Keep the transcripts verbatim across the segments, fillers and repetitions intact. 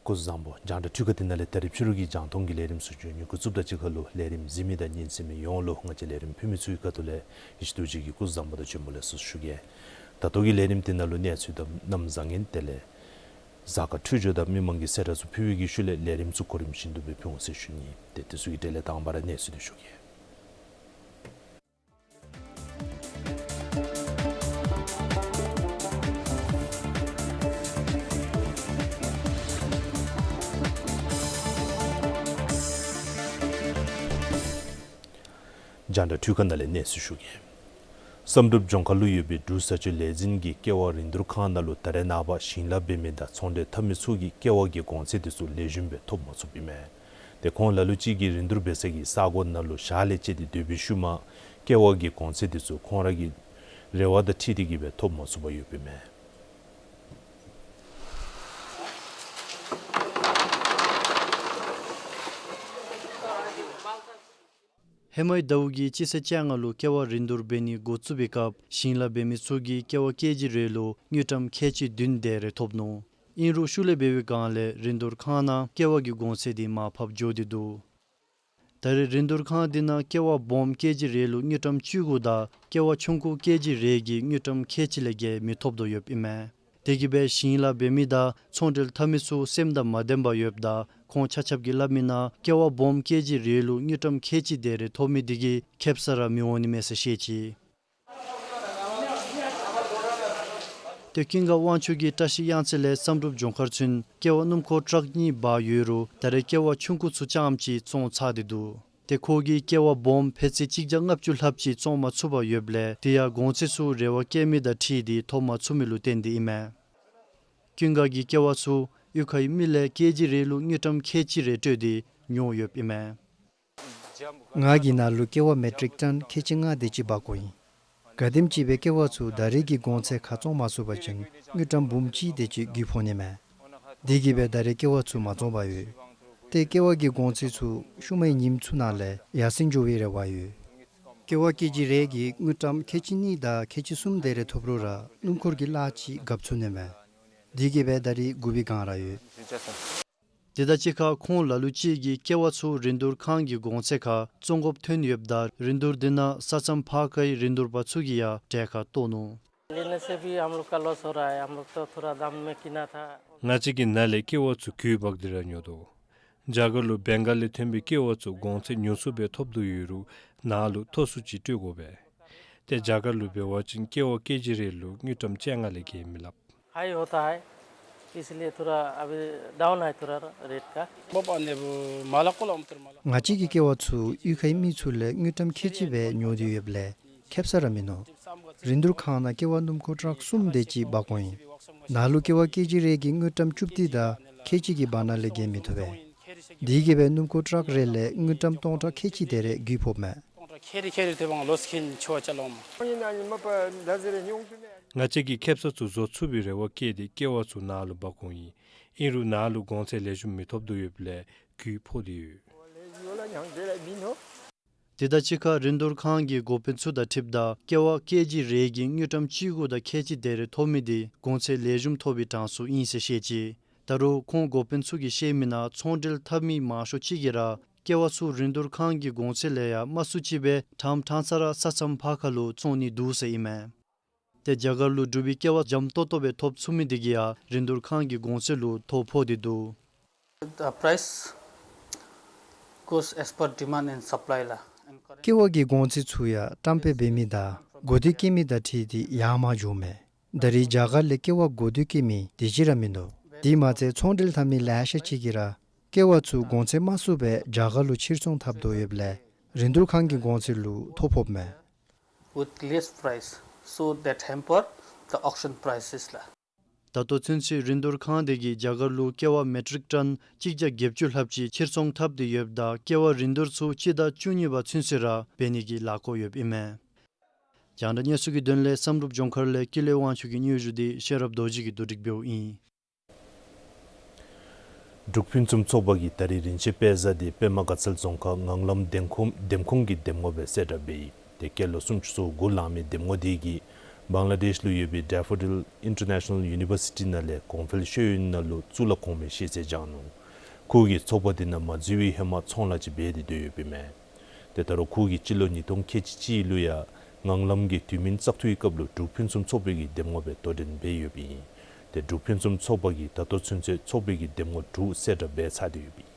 སྐུ་གཟུགས་བཟང་པོ། རྒྱང་བསྒྲགས་འཕྲུལ་ཁང་འདི་ནང་ལས་ད་རིས་ཕྱི་རུ་གི་རྒྱང་མཐོང་གི་ལས་རིམ་ཚུ་འབྱོན་ནི་འགོ་བཙུགསཔ་དང་གཅིག་ཁར་ལུ་ལས་རིམ་གཟིགས་མི་དང་ཉན་གསན་མི་ཡོངས་ལུ་ང་བཅས་ལས་རིམ་ཕུལ་མི་ཚུ་གི་ཁ་ཐུག་ལས་ཡེ་ཤེས་རྡོ་རྗེ་གིས་སྐུ་གཟུགས་བཟང་པོ་དང་བྱོན་པ་ལེགས་སོ་ཞུ་གེ། ད་ལྟོ་གི་ལས་རིམ་འདི་ནང་ལུ་གནས་ཚུལ་དང་གནམ་བཟང་ངན་དེ་ལས་གཟའ་སྐར་འཕྲོད་སྦྱོར་དང་མི་མང་གི་གསལ་བསྒྲགས་ཚུ་ཕུལ་བའི་གི་ཤུལ་ལས་ལས་རིམ་ཚུ་གོ་རིམ་བཞིན་དུ་སྦེ་ཕུལ་འོང་ཟེར་ཞུ་ནི། ཏེ་དེ་ཚུ་གི་གྲས་ལས་དང་པ་ར་གནས་ཚུལ་འདི་ཞུ་གེ། རྒྱང་བསྒྲགས་འཕྲུལ་ཁང་ནང་ལས་གནས་ཚུལ་ཞུ་གེ། བསམ་གྲུབ་ལྗོངས་མཁར་ལུ་ཡོད་པའི་འབྲུག་བཟའ་སྤྱོད་ལས་འཛིན་གྱི་ཀེ་བ་རིན་བསྡུར་ཁང་ནང་ལུ་ད་རེས་ནངས་པ་ཞིང་ལཱ་འབད་མི་དང་ཚོང་འབྲེལ་འཐབ་མི་ཚུ་གིས་ཀེ་བ་གི་གོང་ཚད་འདི་ཚུ་ལེགས་ཤོམ་སྦེ་ཐོབ་མ་ཚུགསཔ་ཨིན་མས། ཏེ་ཁོང་ལ་ལུ་ཅིག་གིས་རིན་བསྡུར་འབད་ས་གི་ས་གོ་ནང་ལུ་ཞག་ལས་བཅད་དེ་སྡོད་པའི་ཤུལ་མ་ཀེ་བ་གི་གོང་ཚད་འདི་ཚུ་ཁོང་ར་གི་རེ་བ་དང་འཁྲིལ་ཏེ་གི་སྦེ་ཐོབ་མ་ཚུགས་པར་ཡོདཔ་ཨིན་མས། ཧེ་མའི་ཟླཝ་གི་སྤྱི་ཚེས་བཅོ་ལྔ་ལུ་ཀེ་བ་རིན་བསྡུར་འབད་ནི་འགོ་བཙུགས་པའི་སྐབས་ཞིང་ལཱ་འབད་མི་ཚུ་གིས་ཀེ་བ་ཀེ་ཇི་རེ་ལུ་དངུལ་ཀྲམ་ཁལ་གཅིག་བདུན་དེ་རེ་ཐོབ་ནུག། ཨིན་རུང་ཤུལ་ལས་འབད་བའི་སྒང་ལས་རིན་བསྡུར་ཁང་ནང་ཀེ་བ་གི་གོང་ཚད་འདི་མར་ཕབ་འགྱོ་སྟེ་འདུག། ད་རེས་རིན་བསྡུར་ཁང་འདི་ནང་ཀེ་བ་སྦོམ་ཀེ་ཇི་རེ་ལུ་དངུལ་ཀྲམ་བཅུ་དགུ་དང་ཀེ་བ་ཆུང་ཀུ་ཀེ་ཇི་རེ་གིས་དངུལ་ཀྲམ་ཁལ་གཅིག་ལས་བརྒལ་མི་ཐོབ་དོ་ཡོདཔ་ཨིན་མས། དེ་གིས་སྦེ་ཞིང་ལཱ་འབད་མི་དང་ཚོང་འབྲེལ་འཐབ་མི་ཚུ་སེམས་དང་མ་ལྡན་པར་ཡོདཔ་ད་ཁོང་ཆ་ཁྱབ་ཀྱིས་སླབ་མི་ནང་ཀེ་བ་སྦོམ་ཀེ་ཇི་རེ་ལུ་དངུལ་ཀྲམ་ཁལ་གཅིག་དེ་རེ་ཐོབ་མི་འདི་གིས་ཁེབ་ས་ར་མི་འོང་ནི་མས་ཟེར་བཤད་ཅི། ཏེ་ཀུན་དགའ་དབང་ཕྱུག་གི་བཀྲ་ཤིས་གཡང་རྩེ་ལས་བསམ་གྲུབ་ལྗོངས་མཁར་ཚུན་ཀེ་བ་སྣུམ་འཁོར་ཊཱག་གཉིས་འབག་ཡོད་རུང་ད་རེས་ཀེ་བ་ཆུང་ཀུ་ཚུ་རྐྱངམ་ཅིག་བཙོང་ཚར་ཏེ་འདུག། ཏེ་ཁོ་གིས་ཀེ་བ་སྦོམ་ཕད་ཚད་གཅིག་བརྒྱ་ལྔ་བཅུ་ལྷགཔ་ཅིག་བཙོང་མ་ཚུགས་པར་ཡོདཔ་ལས་དེ་ཡང་གོང་ཚད་ཚུ་རེ་བ་བསྐྱེད་མི་དང་འཁྲིལ་ཏེ་ཐོབ་མ་ཚུགས་མི་ལུ་བརྟེན་ཏེ་ཨིན་མས། ཀུན་དགའ་གི་ཀེ་བ་ཚུ་གཡུས་ཁའི་མི་ལས་ཀེ་ཇི་རེ་ལུ་དངུལ་ཀྲམ་ཁལ་གཅིག་རེ་སྤྲོད་དེ་ཉོ་ཡོདཔ་ཨིན་མས། ང་གིས་ནཱ་ལུ་ཀེ་བ་མེ་ཊིག་ཊོན་ཁལ་གཅིག་ལྔ་དེ་ཅིག་འབག་དགོ་ཨིན། ག་དེམ་ཅིག་སྦེ་ཀེ་བ་ཚུ་ད་རེས་ཀྱི་གོང་ཚད་ཁར་བཙོང་མ་ཚུགས་པ་ཅིན་དངུལ་ཀྲམ་འབུམ་གཅིག་དེ་ཅིག་རྒུད་ཕོག་ནི་མས། དེ་གིས་སྦེ་ད་རེས་ཀེ་བ་ཚུ་མ་བཙོང་པར་ཡོད། ཏེ་ཀེ་བ་གི་གོང་ཚད་ཚུ་ཤུལ་མའི་ཉིནམ་ཚུ་ནང་ལས་ཡར་སེང་འགྱོ་བའི་རེ་བ་ཡོད། ཀེ་བ་ཀེ་ཇི་རེ་གིས་དངུལ་ཀྲམ་ཁལ་གཅིག་གཉིས་དང་ཁལ་གཅིག་གསུམ་དེ་རེ་ཐོབ་རུང་ར་སྣུམ་འཁོར་གྱི་གླ་ཅིག་རྒཔ་ཚུགས་ནི་མས། དེ་གིས་སྦེ་ད་རེས་རྒུད་པའི་སྒང་ར་ཡོད། དེ་དང་གཅིག་ཁར་ཁོང་ལ་ལུ་ཅིག་གིས་ཀེ་བ་ཚུ་རིན་བསྡུར་ཁང་གི་གོང་ཚད་ཁར་བཙོང་དགོཔ་ཐོན་ཡོདཔ་ད་རིན་བསྡུར་འདི་ནང་ས་མཚམས་ཕར་ཁའི་རིན་བསྡུར་པ་ཚུ་གིས་ཡང་གྲལ་ཁར་གཏོགས་ནུག། लेने से भी हम लोग का लॉस हो रहा है, हम लोग तो थोड़ा दाम में किना था। ང་བཅས་ཀྱིས་ནཱ་ལས་ཀེ་བ་ཚུ་རྒུད་འབག་སྟེ་ར་ཉོ་དོ། རྒྱ་གར་ལུ་བེང་གཱལ་ལས་ཐོན་པའི་ཀེ་བ་ཚུ་གོང་ཚད་ཉུང་སུ་སྦེ་ཐོབ་དོ་ཡོད་རུང་ནཱ་ལུ་མཐོ་སུ་ཅིག་སྤྲོད་དགོ་པས། ཏེ་རྒྱ་གར་ལུ་འབད་བ་ཅིན་ཀེ་བ་ཀེ་ཇི་རེ་ལུ་དངུལ་ཀྲམ་བཅོ་ལྔ་ལས་བརྒལ་མི་ལྷག། हाई होता है, इसलिए थोड़ा अभी डाउन है थोड़ा रेट का। ང་བཅས་ཀྱི་ཀེ་བ་ཚུ་གཡུས་ཁའི་མི་ཚུ་ལས་དངུལ་ཀྲམ་ཁལ་གཅིག་སྦེ་ཉོ་སྟེ་ཡོདཔ་ལས་ཁེབ་ས་ར་མིན་ནུག། རིན་བསྡུར་ཁང་ནང་ཀེ་བ་སྣུམ་འཁོར་ཊཱག་གསུམ་དེ་ཅིག་འབག་དགོ་ཨིན། ནཱ་ལུ་ཀེ་བ་ཀེ་ཇི་རེ་གིས་དངུལ་ཀྲམ་བཅུ་བདུན་དང་ཁལ་གཅིག་གིས་འབག་ནི་ལས་བརྒལ་མི་ཐོབ་པས། དེ་གིས་སྦེ་སྣུམ་འཁོར་ཊཱག་རེ་ལས་དངུལ་ཀྲམ་སྟོང་ཕྲག་ཁལ་གཅིག་དེ་རེ་རྒུད་ཕོགཔ་མས། ང་བཅས་ཀྱིས་ཁེབ་ས་ཚུ་བཟོ་ཚུགས་པའི་རེ་བ་བསྐྱེད་དེ་ཀེ་བ་ཚུ་ནཱ་ལུ་འབག་འོང་ཡི། ཨིན་རུང་ནཱ་ལུ་གོང་ཚད་ལེགས་ཤོམ་མི་ཐོབ་དོ་ཡོདཔ་ལས་རྒུད་ཕོག་སྟེ་ཡོད། དེ་དང་གཅིག་ཁར་རིན་བསྡུར་ཁང་གི་འགོ་དཔོན་ཚུ་དང་འཁྲིལཝ་ད་ཀེ་བ་ཀེ་ཇི་རེ་གི་དངུལ་ཀྲམ་གཅིག་དགུ་དང་ཁལ་གཅིག་དེ་རེ་ཐོབ་མི་དེ་གོང་ཚད་ལེགས་ཤོམ་ཐོབ་པའི་གྲངས་སུ་ཨིན་ཟེར་བཤད་ཅི། ད་རུང་ཁོང་འགོ་དཔོན་ཚུ་གིས་བཤད་མི་ནང་ཚོང་འབྲེལ་འཐབ་མི་མང་ཤོས་ཅིག་གིས་ར་ཀེ་བ་ཚུ་རིན་བསྡུར་ཁང་གི་གོང་ཚད་ལས་ཡང་དམའ་སུ་ཅིག་སྦེ་ཕྲང་ཕྲང་ས་ར་ས་མཚམས་ཕར་ཁ་ལུ་བཙོང་ནི་འདུག་ཟེར་ཨིན་མས། ཏེ་རྒྱ་གར་ལུ་འབྲུག་པའི་ཀེ་བ་འཇམ་ཏོང་ཏོ་སྦེ་ཐོབ་ཚུགས་མི་དེ་གིས་ཡང་རིན་བསྡུར་ཁང་གི་གོང་ཚད་ལུ་ཐོ་ཕོག་སྟེ་འདུག། The price goes as per demand and supply ལགས། ཀེ་བ་གི་གོང་ཚད་ཚུ་ཡང་བཀྲམ་སྤེལ་འབད་མི་དང་གོ་བསྡུར་བཀལ་མི་དང་འཁྲིལ་ཏེ་ཡར་མར་འགྱོཝ་མས། ད་རེས་རྒྱ་གར་ལས་ཀེ་བ་གོ་བསྡུར་བཀལ་མི་དེ་ཅིག་ར་མིན་འདུག། དེ་མ་ཚད་ཚོང་འབྲེལ་འཐབ་མི་ལེ་ཤ་ཅིག་གིས་ར་ཀེ་བ་ཚུ་གོང་ཚད་དམའ་སུ་སྦེ་རྒྱ་གར་ལུ་ཕྱིར་ཚོང་འཐབ་དོ་ཡོདཔ་ལས་རིན་བསྡུར་ཁང་གི་གོང་ཚད་ལུ་ཐོ་ཕོགཔ་མས། With less price, so that hamper the auction prices ལགས། ད་ལྟོ་ཚུན་ཚོད་རིན་བསྡུར་ཁང་དེ་གིས་རྒྱ་གར་ལུ་ཀེ་བ་མེ་ཊིག་ཊོན་གཅིག་བརྒྱ་བརྒྱད་ཅུ་ལྷགཔ་ཅིག་ཕྱིར་ཚོང་འཐབ་སྟེ་ཡོདཔ་ད་ཀེ་བ་རིན་བསྡུར་ཚུ་སྤྱི་ཟླ་བཅུ་གཉིས་པ་ཚུན་ཚོད་ར་འབད་ནི་གི་ལཱ་འགོ་ཡོདཔ་ཨིན་མས། རྒྱང་བསྒྲགས་གནས་ཚུལ་གྱི་དོན་ལས་བསམ་གྲུབ་ལྗོངས་མཁར་ལས་ཀུན་ལེགས་དབང་ཕྱུག་གི་སྙན་ཞུ་དེ་ཤེས་རབ་རྡོ་རྗེ་གིས་བསྡུ་སྒྲིག་འབདཝ་ཨིན། འབྲུག་ཕུན་སུམ་ཚོགས་པ་གིས་ད་རིས་རིན་ཆེན་དཔལ་བཟང་དེ་པདྨ་དགའ་ཚལ་རྫོང་ཁག་ངང་ལམ་འདེམས་ཁོངས་འདེམས་ཁོངས་ཀྱི་འདེམས་ངོ་སྦེ་གསལ་བསྒྲགས་འབད་ཡི། དེ་སྐྱེས་ལོ་སུམ་ཅུ་སོ་དགུ་ལང་མི་འདེམས་ངོ་དེ་གིས་བང་ལ་དེཤ་ལུ་ཡོད་པའི་ཌེ་ཕོ་ཌིལ་ཨིན་ཊར་ནེ་ཤ་ནཱལ་ཡུ་ནི་བར་སི་ཊི་ནང་ལས་གོང་འཕེལ་ཤེས་ཡོན་ནང་ལུ་གཙུག་ལག་གོང་མའི་ཤེས་ཚད་སྦྱངས་ནུག། ཁོ་གིས་ཚོགས་པ་དེ་ནང་མ་འཛུལ་བའི་ཧེ་མ་ཚོང་ལཱ་ཅིག་འབད་དེ་སྡོད་ཡོདཔ་ཨིན་མས། ཏེ་ད་རུང་ཁོ་གིས་སྤྱི་ལོ་ཉིས་སྟོང་ཁལ་གཅིག་གཅིག་ལུ་ཡང་ངང་ལམ་གྱི་དུས་མིན་བཙག་འཐུའི་སྐབས་ལུ་འབྲུག་ཕུན་སུམ་ཚོགས་པའི་གི་འདེམས་ངོ་སྦེ་དོ་འགྲན་འབད་ཡོདཔ་ཨིན། ཏེ་འབྲུག་ཕུན་སུམ་ཚོགས་པ་གིས་ད་ལྟོ་ཚུན་ཚོད་ཚོགས་པའི་གི་འདེམས་ངོ་དྲུག་གསལ་བསྒྲགས་འབད་ཚར་ཏེ་ཡོདཔ་ཨིན།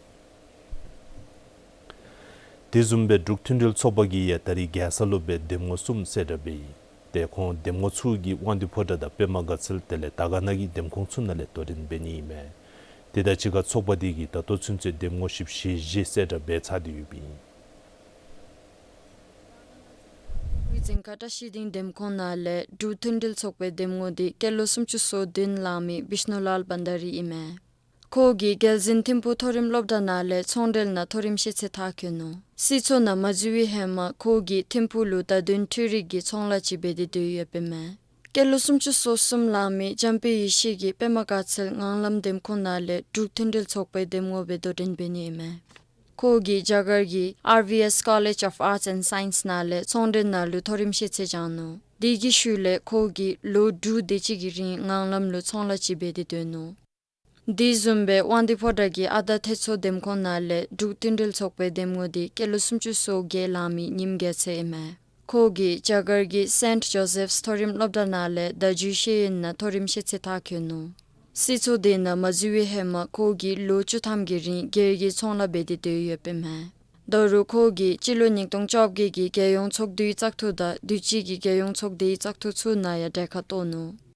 དེ་བཟུམ་སྦེ་འབྲུག་མཐུན་སྒྲིལ་ཚོགས་པ་གིས་ཡང་ད་རིས་རྒྱལ་ས་ལུ་སྦེ་འདེམས་ངོ་གསུམ་གསལ་བསྒྲགས་འབད་ཡི། ཏེ་ཁོང་འདེམས་ངོ་ཚུ་གིས་དབང་འདུས་ཕོ་བྲང་དང་པདྨ་དགའ་ཚལ་དེ་ལས་དར་དཀར་ན་གི་འདེམས་ཁོངས་ཚུ་ནང་ལས་དོ་འགྲན་འབད་ནི་ཨིན་མས། དེ་དང་གཅིག་ཁར་ཚོགས་པ་དེ་གིས་ད་ལྟོ་ཚུན་ཚོད་འདེམས་ངོ་བཞི་བཅུ་ཞེ་བཞི་གསལ་བསྒྲགས་འབད་ཚར་ཏེ་ཡོདཔ་ཨིན། བའི་འཛིན་ཁ་བཀྲ་ཤིས་སྡིངས་འདེམས་ཁོངས་ནང་ལས་འབྲུག་མཐུན་སྒྲིལ་ཚོགས་པའི་འདེམས་ངོ་དེ་སྐྱེས་ལོ་སུམ་ཅུ་སོ་བདུན་ལང་མི་བིཤ་ནུ་ལཱལ་བྷན་དཱ་རི་ཨིན་མས། ཁོ་གིས་རྒྱལ་འཛིན་ཐིམ་ཕུག་མཐོ་རིམ་སློབ་གྲྭ་ནང་ལས་ཚོང་འབྲེལ་ནང་མཐོ་རིམ་ཤེས་ཚད་མཐར་འཁྱོལ་ནུག། སྲིད་ཚོགས་ནང་མ་འཛུལ་བའི་ཧེ་མ་ཁོ་གིས་ཐིམ་ཕུག་ལུ་བརྡ་དོན་འཕྲུལ་རིག་གི་ཚོང་ལཱ་ཅིག་འབད་དེ་སྡོད་ཡོདཔ་ཨིན་མས། སྐྱེས་ལོ་སུམ་ཅུ་སོ་གསུམ་ལང་མི་འཇམ་དཔལ་ཡེ་ཤེས་ཀྱིས་པདྨ་དགའ་ཚལ་ངང་ལམ་འདེམས་ཁོངས་ནང་ལས་འབྲུག་མཐུན་སྒྲིལ་ཚོགས་པའི་འདེམས་ངོ་སྦེ་དོ་འགྲན་འབད་ནི་ཨིན་མས། ཁོ་གིས་རྒྱ་གར་གྱི་ཨར་ཝི་ཨེས་College of Arts and Science ནང་ལས་ཚོང་འབྲེལ་ནང་ལུ་མཐོ་རིམ་ཤེས་ཚད་སྦྱངས་ནུག། དེ་གི་ཤུལ་ལས་ཁོ་གིས་ལོ་དྲུག་དེ་ཅིག་གི་རིང་ངང་ལམ་ལུ་ཚོང་ལཱ་ཅིག་འབད་དེ་སྡོད་ནུག། དེ་བཟུམ་སྦེ་དབང་འདུས་ཕོ་བྲང་གི་ཨ་དར་ཐེད་མཚོ་འདེམས་ཁོངས་ནང་ལས་འབྲུག་མཐུན་སྒྲིལ་ཚོགས་པའི་འདེམས་ངོ་དེ་སྐྱེས་ལོ་སུམ་ཅུ་སོ་བརྒྱད་ལང་མི་ཉིམ་རྒྱལ་མཚན་ཨིན་མས། ཁོ་གིས་རྒྱ་གར་གྱི་སེནཊ་ཇོ་སེཕ་མཐོ་རིམ་སློབ་གྲྭ་ནང་ལས་བརྡ་བརྒྱུད་ཤེས་ཡོན་ནང་མཐོ་རིམ་ཤེས་ཚད་མཐར་འཁྱོལ་ནུག། སྲིད་ཚོགས་དེ་ནང་མ་འཛུལ་བའི་ཧེ་མ་ཁོ་གིས་ལོ་བཅུ་ཐམ་གྱི་རིང་སྒེར་གྱི་ཚོང་ལཱ་འབད་དེ་སྡོད་ཡོདཔ་ཨིན་མས། ད་རུང་ཁོ་གིས་སྤྱི་ལོ་ཉིས་སྟོང་བཅོ་བརྒྱད་ཀྱི་རྒྱལ་ཡོངས་ཚོགས་འདུའི་བཙག་འཐུ་དང་དུས་ཅི་གི་རྒྱལ་ཡོངས་ཚོགས་སྡེའི་བཙག་འཐུ་ཚུ་ནང་ཡང་གྲལ་ཁར་གཏོགས་ནུག།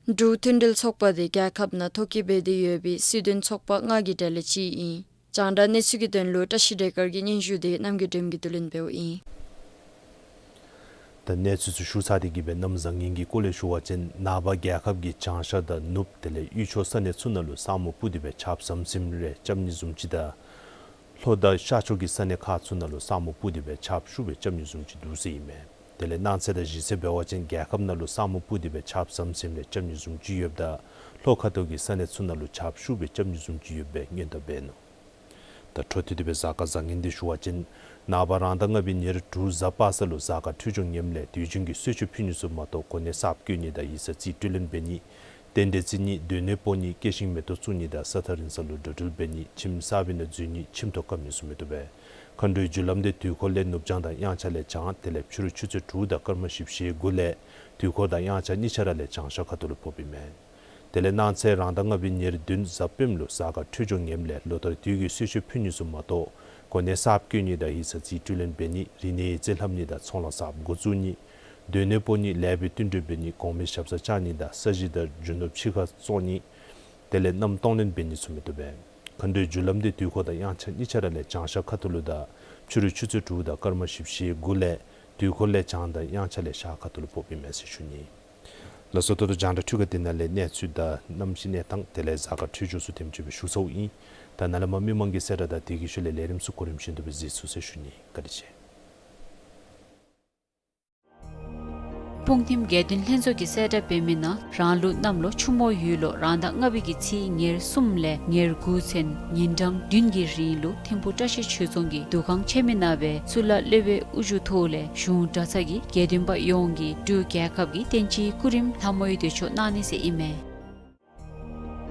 འབྲུག་མཐུན་སྒྲིལ་ཚོགས་པ་དེ་རྒྱལ་ཁབ་ནང་ཐོ་བཀོད་འབད་དེ་ཡོད་པའི་སྲིད་དོན་ཚོགས་པ་ལྔ་གི་གྲས་ལས་གཅིག་ཨིན། རྒྱང་བསྒྲགས་གནས་ཚུལ་གྱི་དོན་ལུ་བཀྲ་ཤིས་བདེ་དཀར་གྱི་སྙན་ཞུ་དེ་རྣམ་རྒྱལ་སྒྲོལ་མ་གིས་བསྡུ་ལེན་འབདཝ་ཨིན། ད་གནས་ཚུལ་ཚུ་ཞུ་ཚར་ཏེ་གི་སྦེ་གནམ་བཟང་ངན་གྱི་སྐོར་ལས་ཞུ་བ་ཅིན་ནངས་པ་རྒྱལ་ཁབ་ཀྱི་བྱང་ཤར་དང་ནུབ་དེ་ལས་དབུས་ཕྱོགས་ས་གནས་ཚུ་ནང་ལུ་ས་སྨུག་སྤུབས་ཏེ་སྦེ་ཆརཔ་ཟམ་ཟིམ་རེ་རྐྱབ་ནི་བཟུམ་ཅིག་དང་ལྷོ་དང་ཤར་ཕྱོགས་ཀྱི་ས་གནས་ཁག་ཚུ་ནང་ལུ་ས་སྨུག་སྤུབས་ཏེ་སྦེ་ཆརཔ་ཤུགས་སྦེ་རྐྱབ་ནི་བཟུམ་ཅིག་འདུག་ཟེར་ཨིན་མས། དེ་ལས་གནངས་ཚེ་དང་གཞེས་ཚེ་འབད་བ་ཅིན་རྒྱལ་ཁབ་ནང་ལུ་ས་སྨུག་སྤུབས་ཏེ་སྦེ་ཆརཔ་ཟམ་ཟིམ་རེ་རྐྱབ་ནི་བཟུམ་ཅིག་ཡོདཔ་ད་ལྷོ་ཁ་ཐུག་གི་ས་གནས་ཚུ་ནང་ལུ་ཆརཔ་ཤུགས་སྦེ་རྐྱབ་ནི་བཟུམ་ཅིག་ཡོདཔ་སྦེ་སྔོན་བརྡ་འབད་ནུག། ད་འཕྲོ་མཐུད་དེ་སྦེ་གཟའ་སྐར་བཟང་ངན་དེ་ཞུ་བ་ཅིན་ནངས་པ་རང་ཟླ་ལྔ་པའི་ཉེར་དྲུག་གཟའ་པ་སངས་ལུ་གཟའ་སྐར་འཕྲོད་སྦྱོར་ངནམ་ལས་དུས་རྒྱུན་གྱི་གསོལ་མཆོད་ཕུལ་ནི་ཚུ་མ་གཏོགས་གོ་གནས་གསརཔ་བསྐོ་ནི་དང་ཡིག་ཚང་རྩིས་སྤྲོད་ལེན་འབད་ནི། རྟེན་འབྲེལ་བརྩི་ནི། སྡོད་གནས་སྤོ་ནི། སྐྱེད་ཤིང་མེ་ཏོག་བཙུགས་ནི་དང་ས་ཐག་རིང་ས་ལུ་འགྲོ་འགྲུལ་འབད་ནི། ཁྱིམ་གསར་པའི་ནང་འཛུལ་ནི། ཁྱིམ་ཐོག་བཀབ་ནི་ཚུ་མི་བཏུབ་པས། མཁའ་འགྲོའི་རྒྱུ་ལམ་དེ་དུས་འཁོར་ལས་ནུབ་བྱང་དང་དབྱངས་འཆར་ལས་བྱང་དེ་ལས་ཕྱི་རུ་ཆུ་ཚོད་དྲུག་དང་སྐར་མ་བཞི་བཅུ་ཞེ་དགུ་ལས་དུས་འཁོར་དང་དབྱངས་འཆར་གཉིས་ཆ་ར་ལས་བྱང་ཤར་ཁ་ཐུག་ལུ་ཕོགཔ་ཨིན་མས། དེ་ལས་གནངས་ཚེ་རང་ཟླ་ལྔ་པའི་ཉེར་བདུན་གཟའ་སྤེནམ་ལུ་གཟའ་སྐར་འཕྲོད་སྦྱོར་ངནམ་ལས་ལོ་ལྟར་དུས་ཀྱི་གསོལ་མཆོད་ཕུལ་ནི་ཚུ་མ་གཏོགས་གོ་གནས་གསརཔ་བསྐོ་ནི་དང་ཡིག་ཚང་རྩིས་སྤྲོད་ལེན་འབད་ནི། རིག་གནས་ཡིག་རྩིས་ལྷབ་ནི་དང་ཚོང་ལཱ་གསརཔ་འགོ་བཙུགས་ནི། སྡོད་གནས་སྤོ་ནི། ལེགས་པའི་བསྟུན་གྲོས་འབད་ནི། གོང་མའི་ཞབས་སར་བཅར་ནི་དང་ས་གཞི་དང་རྒྱུ་ནོར་ཕྱི་ཁར་བཙོང་ནི། དེ་ལས་མནའམ་གཏོང་ལེན་འབད་ནི་ཚུ་མི་བཏུབ་པས། མཁའ་འགྲོའི་རྒྱུ་ལམ་དེ་དུས་འཁོར་དང་དབྱངས་འཆར་གཉིས་ཆ་ར་ལས་བྱང་ཤར་ཁ་ཐུག་ལུ་དང་ཕྱི་རུ་ཆུ་ཚོད་དྲུག་དང་སྐར་མ་བཞི་བཅུ་ཞེ་དགུ་ལས་དུས་འཁོར་ལས་བྱང་དང་དབྱངས་འཆར་ལས་ཤར་ཁ་ཐུག་ལུ་ཕོགཔ་ཨིན་མས་ཟེར་ཞུ་ནི། ལགས་སོ། ད་ལྟོ་རྒྱང་བསྒྲགས་འཕྲུལ་ཁང་འདི་ནང་ལས་གནས་ཚུལ་དང་གནམ་གཤིས་གནས་སྟངས་དེ་ལས་གཟའ་སྐར་འཕྲོད་སྦྱོར་ཚུ་དེམ་ཅིག་སྦེ་ཞུ་ཚརཝ་ཨིན། ད་ནཱ་ལས་མར་མི་མང་གི་གསལ་བསྒྲགས་དང་དེ་གི་ཤུལ་ལས་ལས་རིམ་ཚུ་གོ་རིམ་བཞིན་དུ་སྦེ་གཟིགས་ཚུགས་ཟེར་ཞུ་ནི། བཀའ་དྲིན་ཆེ། སྤུངས་ཐིམ་དགེ་འདུན་ལྷན་ཚོགས་ཀྱིས་གསལ་བསྒྲགས་འབད་མི་ནང་རང་ལུགས་གནམ་ལོ་ཆུ་མོ་ཡོས་ལོ་རང་ཟླ་ལྔ་པའི་གི་ཚེས་ཉེར་གསུམ་ལས་ཉེར་དགུ་ཚུན་ཉིན་གྲངས་བདུན་གྱི་རིང་ལུ་ཐིམ་ཕུག་བཀྲ་ཤིས་ཆོས་རྫོང་གི་འདུ་ཁང་ཆེན་མོ་ནང་སྦེ་གཙུག་ལག་སློབ་དཔོན་དབུ་བཞུགས་ཐོག་ལས་གཞུང་གྲྭ་ཚང་གི་དགེ་འདུན་པ་ཡོངས་ཀྱིས་འབྲུག་རྒྱལ་ཁབ་ཀྱི་བསྟན་སྤྱིའི་སྐུ་རིམ་ལྷ་མོའི་འདོད་ཆོག་གནང་ནི་ཟེར་ཨིན་མས།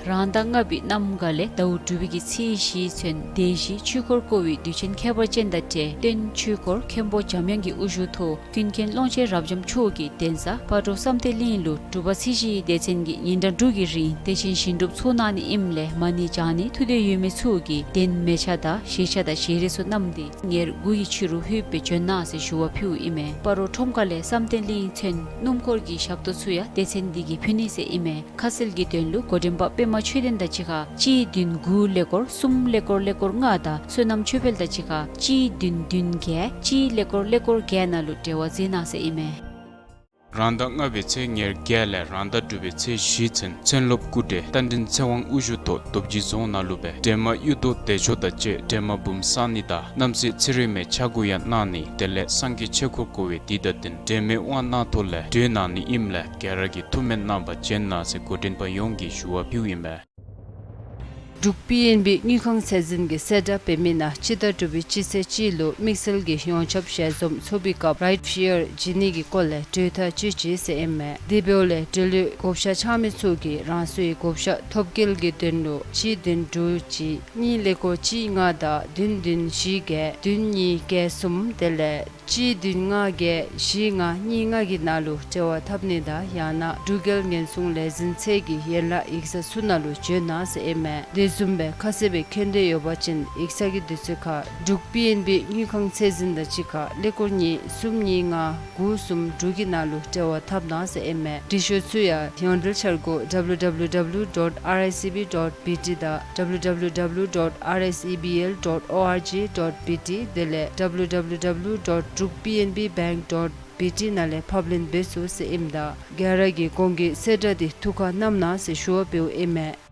རང་ཟླ་ལྔ་པའི་གནམ་གང་ལས་ཟླཝ་དྲུག་པའི་གི་ཚེས་བཞི་ཚུན་སྡེ་བཞིའི་ཆོས་འཁོར་བསྐོར་བའི་དུས་ཆེན་ཁྱད་པར་ཅན་དང་འབྲེལ་སྟོན་ཆོས་འཁོར་མཁན་པོ་འཇམ་དབྱངས་ཀྱི་དབུ་བཞུགས་ཐོག་ཀུན་མཁྱེན་ཀློང་ཆེན་རབ་འབྱམས་མཆོག་གིས་གདན་ས་སྤ་རོ་བསམ་གཏན་གླིང་ལུ་དྲུག་པ་ཚེས་བཞིའི་སྡེ་ཚན་གྱི་ཉིན་གྲངས་དྲུག་གི་རིང་བདེ་ཆེན་ཞིང་སྒྲུབ་ཚོགས་གནང་ནི་ཨིནམ་ལས་མ་ཎི་བགྱང་ནི་ཐུགས་འདོད་ཡོད་མི་ཚུ་གིས་གདན་མལ་ཆ་དང་བཞེས་ཆ་དང་བཞེས་རས་ཚུ་བསྣམས་ཏེ་ཉེར་དགུ་གི་ཕྱི་རུ་ལྷོདཔ་སྦེ་བྱོན་གནང་ཟེར་ཞུ་བ་ཕུལཝ་ཨིན་མས། སྤ་རོ་ཁྲོམ་ཁ་ལས་བསམ་གཏན་གླིང་ཚུན་སྣུམ་འཁོར་གྱི་ཞབས་ཏོག་ཚུ་ཡང་སྡེ་ཚན་འདི་གིས་ཕུལ་ནི་ཟེར་ཨིན་མས། ཁ་གསལ་གྱི་དོན་ལུ་འགོ་འདྲེན་པ་པདྨ་ཆོས་ལྡན་དང་གཅིག་ཁར་གཅིག་བདུན་དགུ་ཀླད་ཀོར་གསུམ་ཀླད་ཀོར་ཀླད་ཀོར་ལྔ་དང་བསོད་ནམས་ཆོས་འཕེལ་དང་གཅིག་ཁར་གཅིག་བདུན་བདུན་བརྒྱད་གཅིག་ཀླད་ཀོར་ཀླད་ཀོར་བརྒྱད་ནང་ལུ་འབྲེལ་བ་མཛད་གནང་ཟེར་ཨིན་མས། རང་ཟླ་ལྔ་པའི་ཚེས་ཉེར་བརྒྱད་ལས་རང་ཟླ་དྲུག་པའི་ཚེས་བཞི་ཚུན་མཚན་སློབ་སྐུ་བགྲེས་རྟ་མགྲིན་ཚེ་དབང་དབུ་བཞུགས་ཐོག་རྡོ་རྗེ་རྫོང་ནང་ལུ་སྦེ་སྒྲོལ་མ་གཡུ་ཐོག་བདེ་མཆོག་དང་བཅས་སྒྲོལ་མ་འབུམ་བསང་ནི་དང་རྣམ་སྲས་ཚེ་རིང་མའི་ཕྱག་འགུགས་ཡང་གནང་ནི་དེ་ལས་སངས་རྒྱས་ཆོས་འཁོར་བསྐོར་བའི་དུས་དང་བསྟུན་སྒྲོལ་མའི་དབང་གནང་ཐོག་ལས་གྲོལ་གནང་ནི་ཨིནམ་ལས་ག་ར་གིས་ཐུགས་སྨོན་གནང་བར་བྱོན་གནང་ཟེར་འགོ་འདྲེན་པ་ཡོངས་ཀྱིས་ཞུ་བ་ཕུལཝ་ཨིན་མས། འབྲུག་པི་ཨེན་བི་དངུལ་ཁང་ཚད་འཛིན་གྱིས་གསལ་བསྒྲགས་འབད་མི་ནང་སྤྱི་ཟླ་དྲུག་པའི་སྤྱི་ཚེས་གཅིག་ལུ་དམིགས་བསལ་གྱི་ཡོངས་ཁྱབ་ཞལ་འཛོམས་ཚོགས་པའི་སྐབས་རའིཊ་ཤེར་བྱིན་ནི་གི་སྐོར་ལས་གྲོས་ཐག་བཅད་ཅི་ཟེར་ཨིན་མས། དེ་འབདཝ་ལས་འབྲེལ་ཡོད་བགོ་བཤའ་འཆང་མི་ཚུ་གིས་རང་སོའི་བགོ་བཤའ་ཐོབ་སྐལ་གྱི་དོན་ལུ་གཅིག་བདུན་དྲུག་གཅིག་གཉིས་ཀླད་ཀོར་གཅིག་ལྔ་དང་བདུན་བདུན་བཞི་བརྒྱད་བདུན་གཉིས་བརྒྱད་གསུམ་དེ་ལས་གཅིག་བདུན་ལྔ་བརྒྱད་བཞི་ལྔ་གཉིས་ལྔ་གི་ནང་ལུ་འབྲེལ་བ་འཐབ་ནི་དང་ཡང་ན་འབྲུག་རྒྱལ་ཉེན་སྲུང་ལས་འཛིན་ཚད་ཀྱི་ཡན་ལག་ཡིག་ཚང་ཚུ་ནང་ལུ་བྱོན་གནང་ཟེར་ཨིན་མས། དེ་བཟུམ་སྦེ་ཁ་གསལ་སྦེ་མཁྱེན་འདོད་ཡོད་པ་ཅིན་ཡིག་ཚང་གི་དུས་ཚོད་ཁར་འབྲུག་པི་ཨེན་བི་དངུལ་ཁང་ཚད་འཛིན་དང་གཅིག་ཁར་ཀླད་ཀོར་གཉིས་གསུམ་གཉིས་ལྔ་དགུ་གསུམ་དྲུག་གི་ནང་ལུ་འབྲེལ་བ་འཐབ་གནང་ཟེར་ཨིན་མས། འབྲི་ཤོག་ཚུ་ཡང་ཡོངས་འབྲེལ་འཆར་སྒོ་W W W dot R I C B dot B T དང་W W W dot R I C B L dot org dot B T དེ་ལས་W W W dot druk P N B bank dot B T ནང་ལས་ཕབ་ལེན་འབད་ཚུགས་ཟེར་ཨིནམ་ད་ག་ར་གིས་གོང་གི་གསལ་བསྒྲགས་འདི་ཐུགས་ཁར་བསྣམ་གནང་ཟེར་ཞུ་བ་འབདཝ་ཨིན་མས།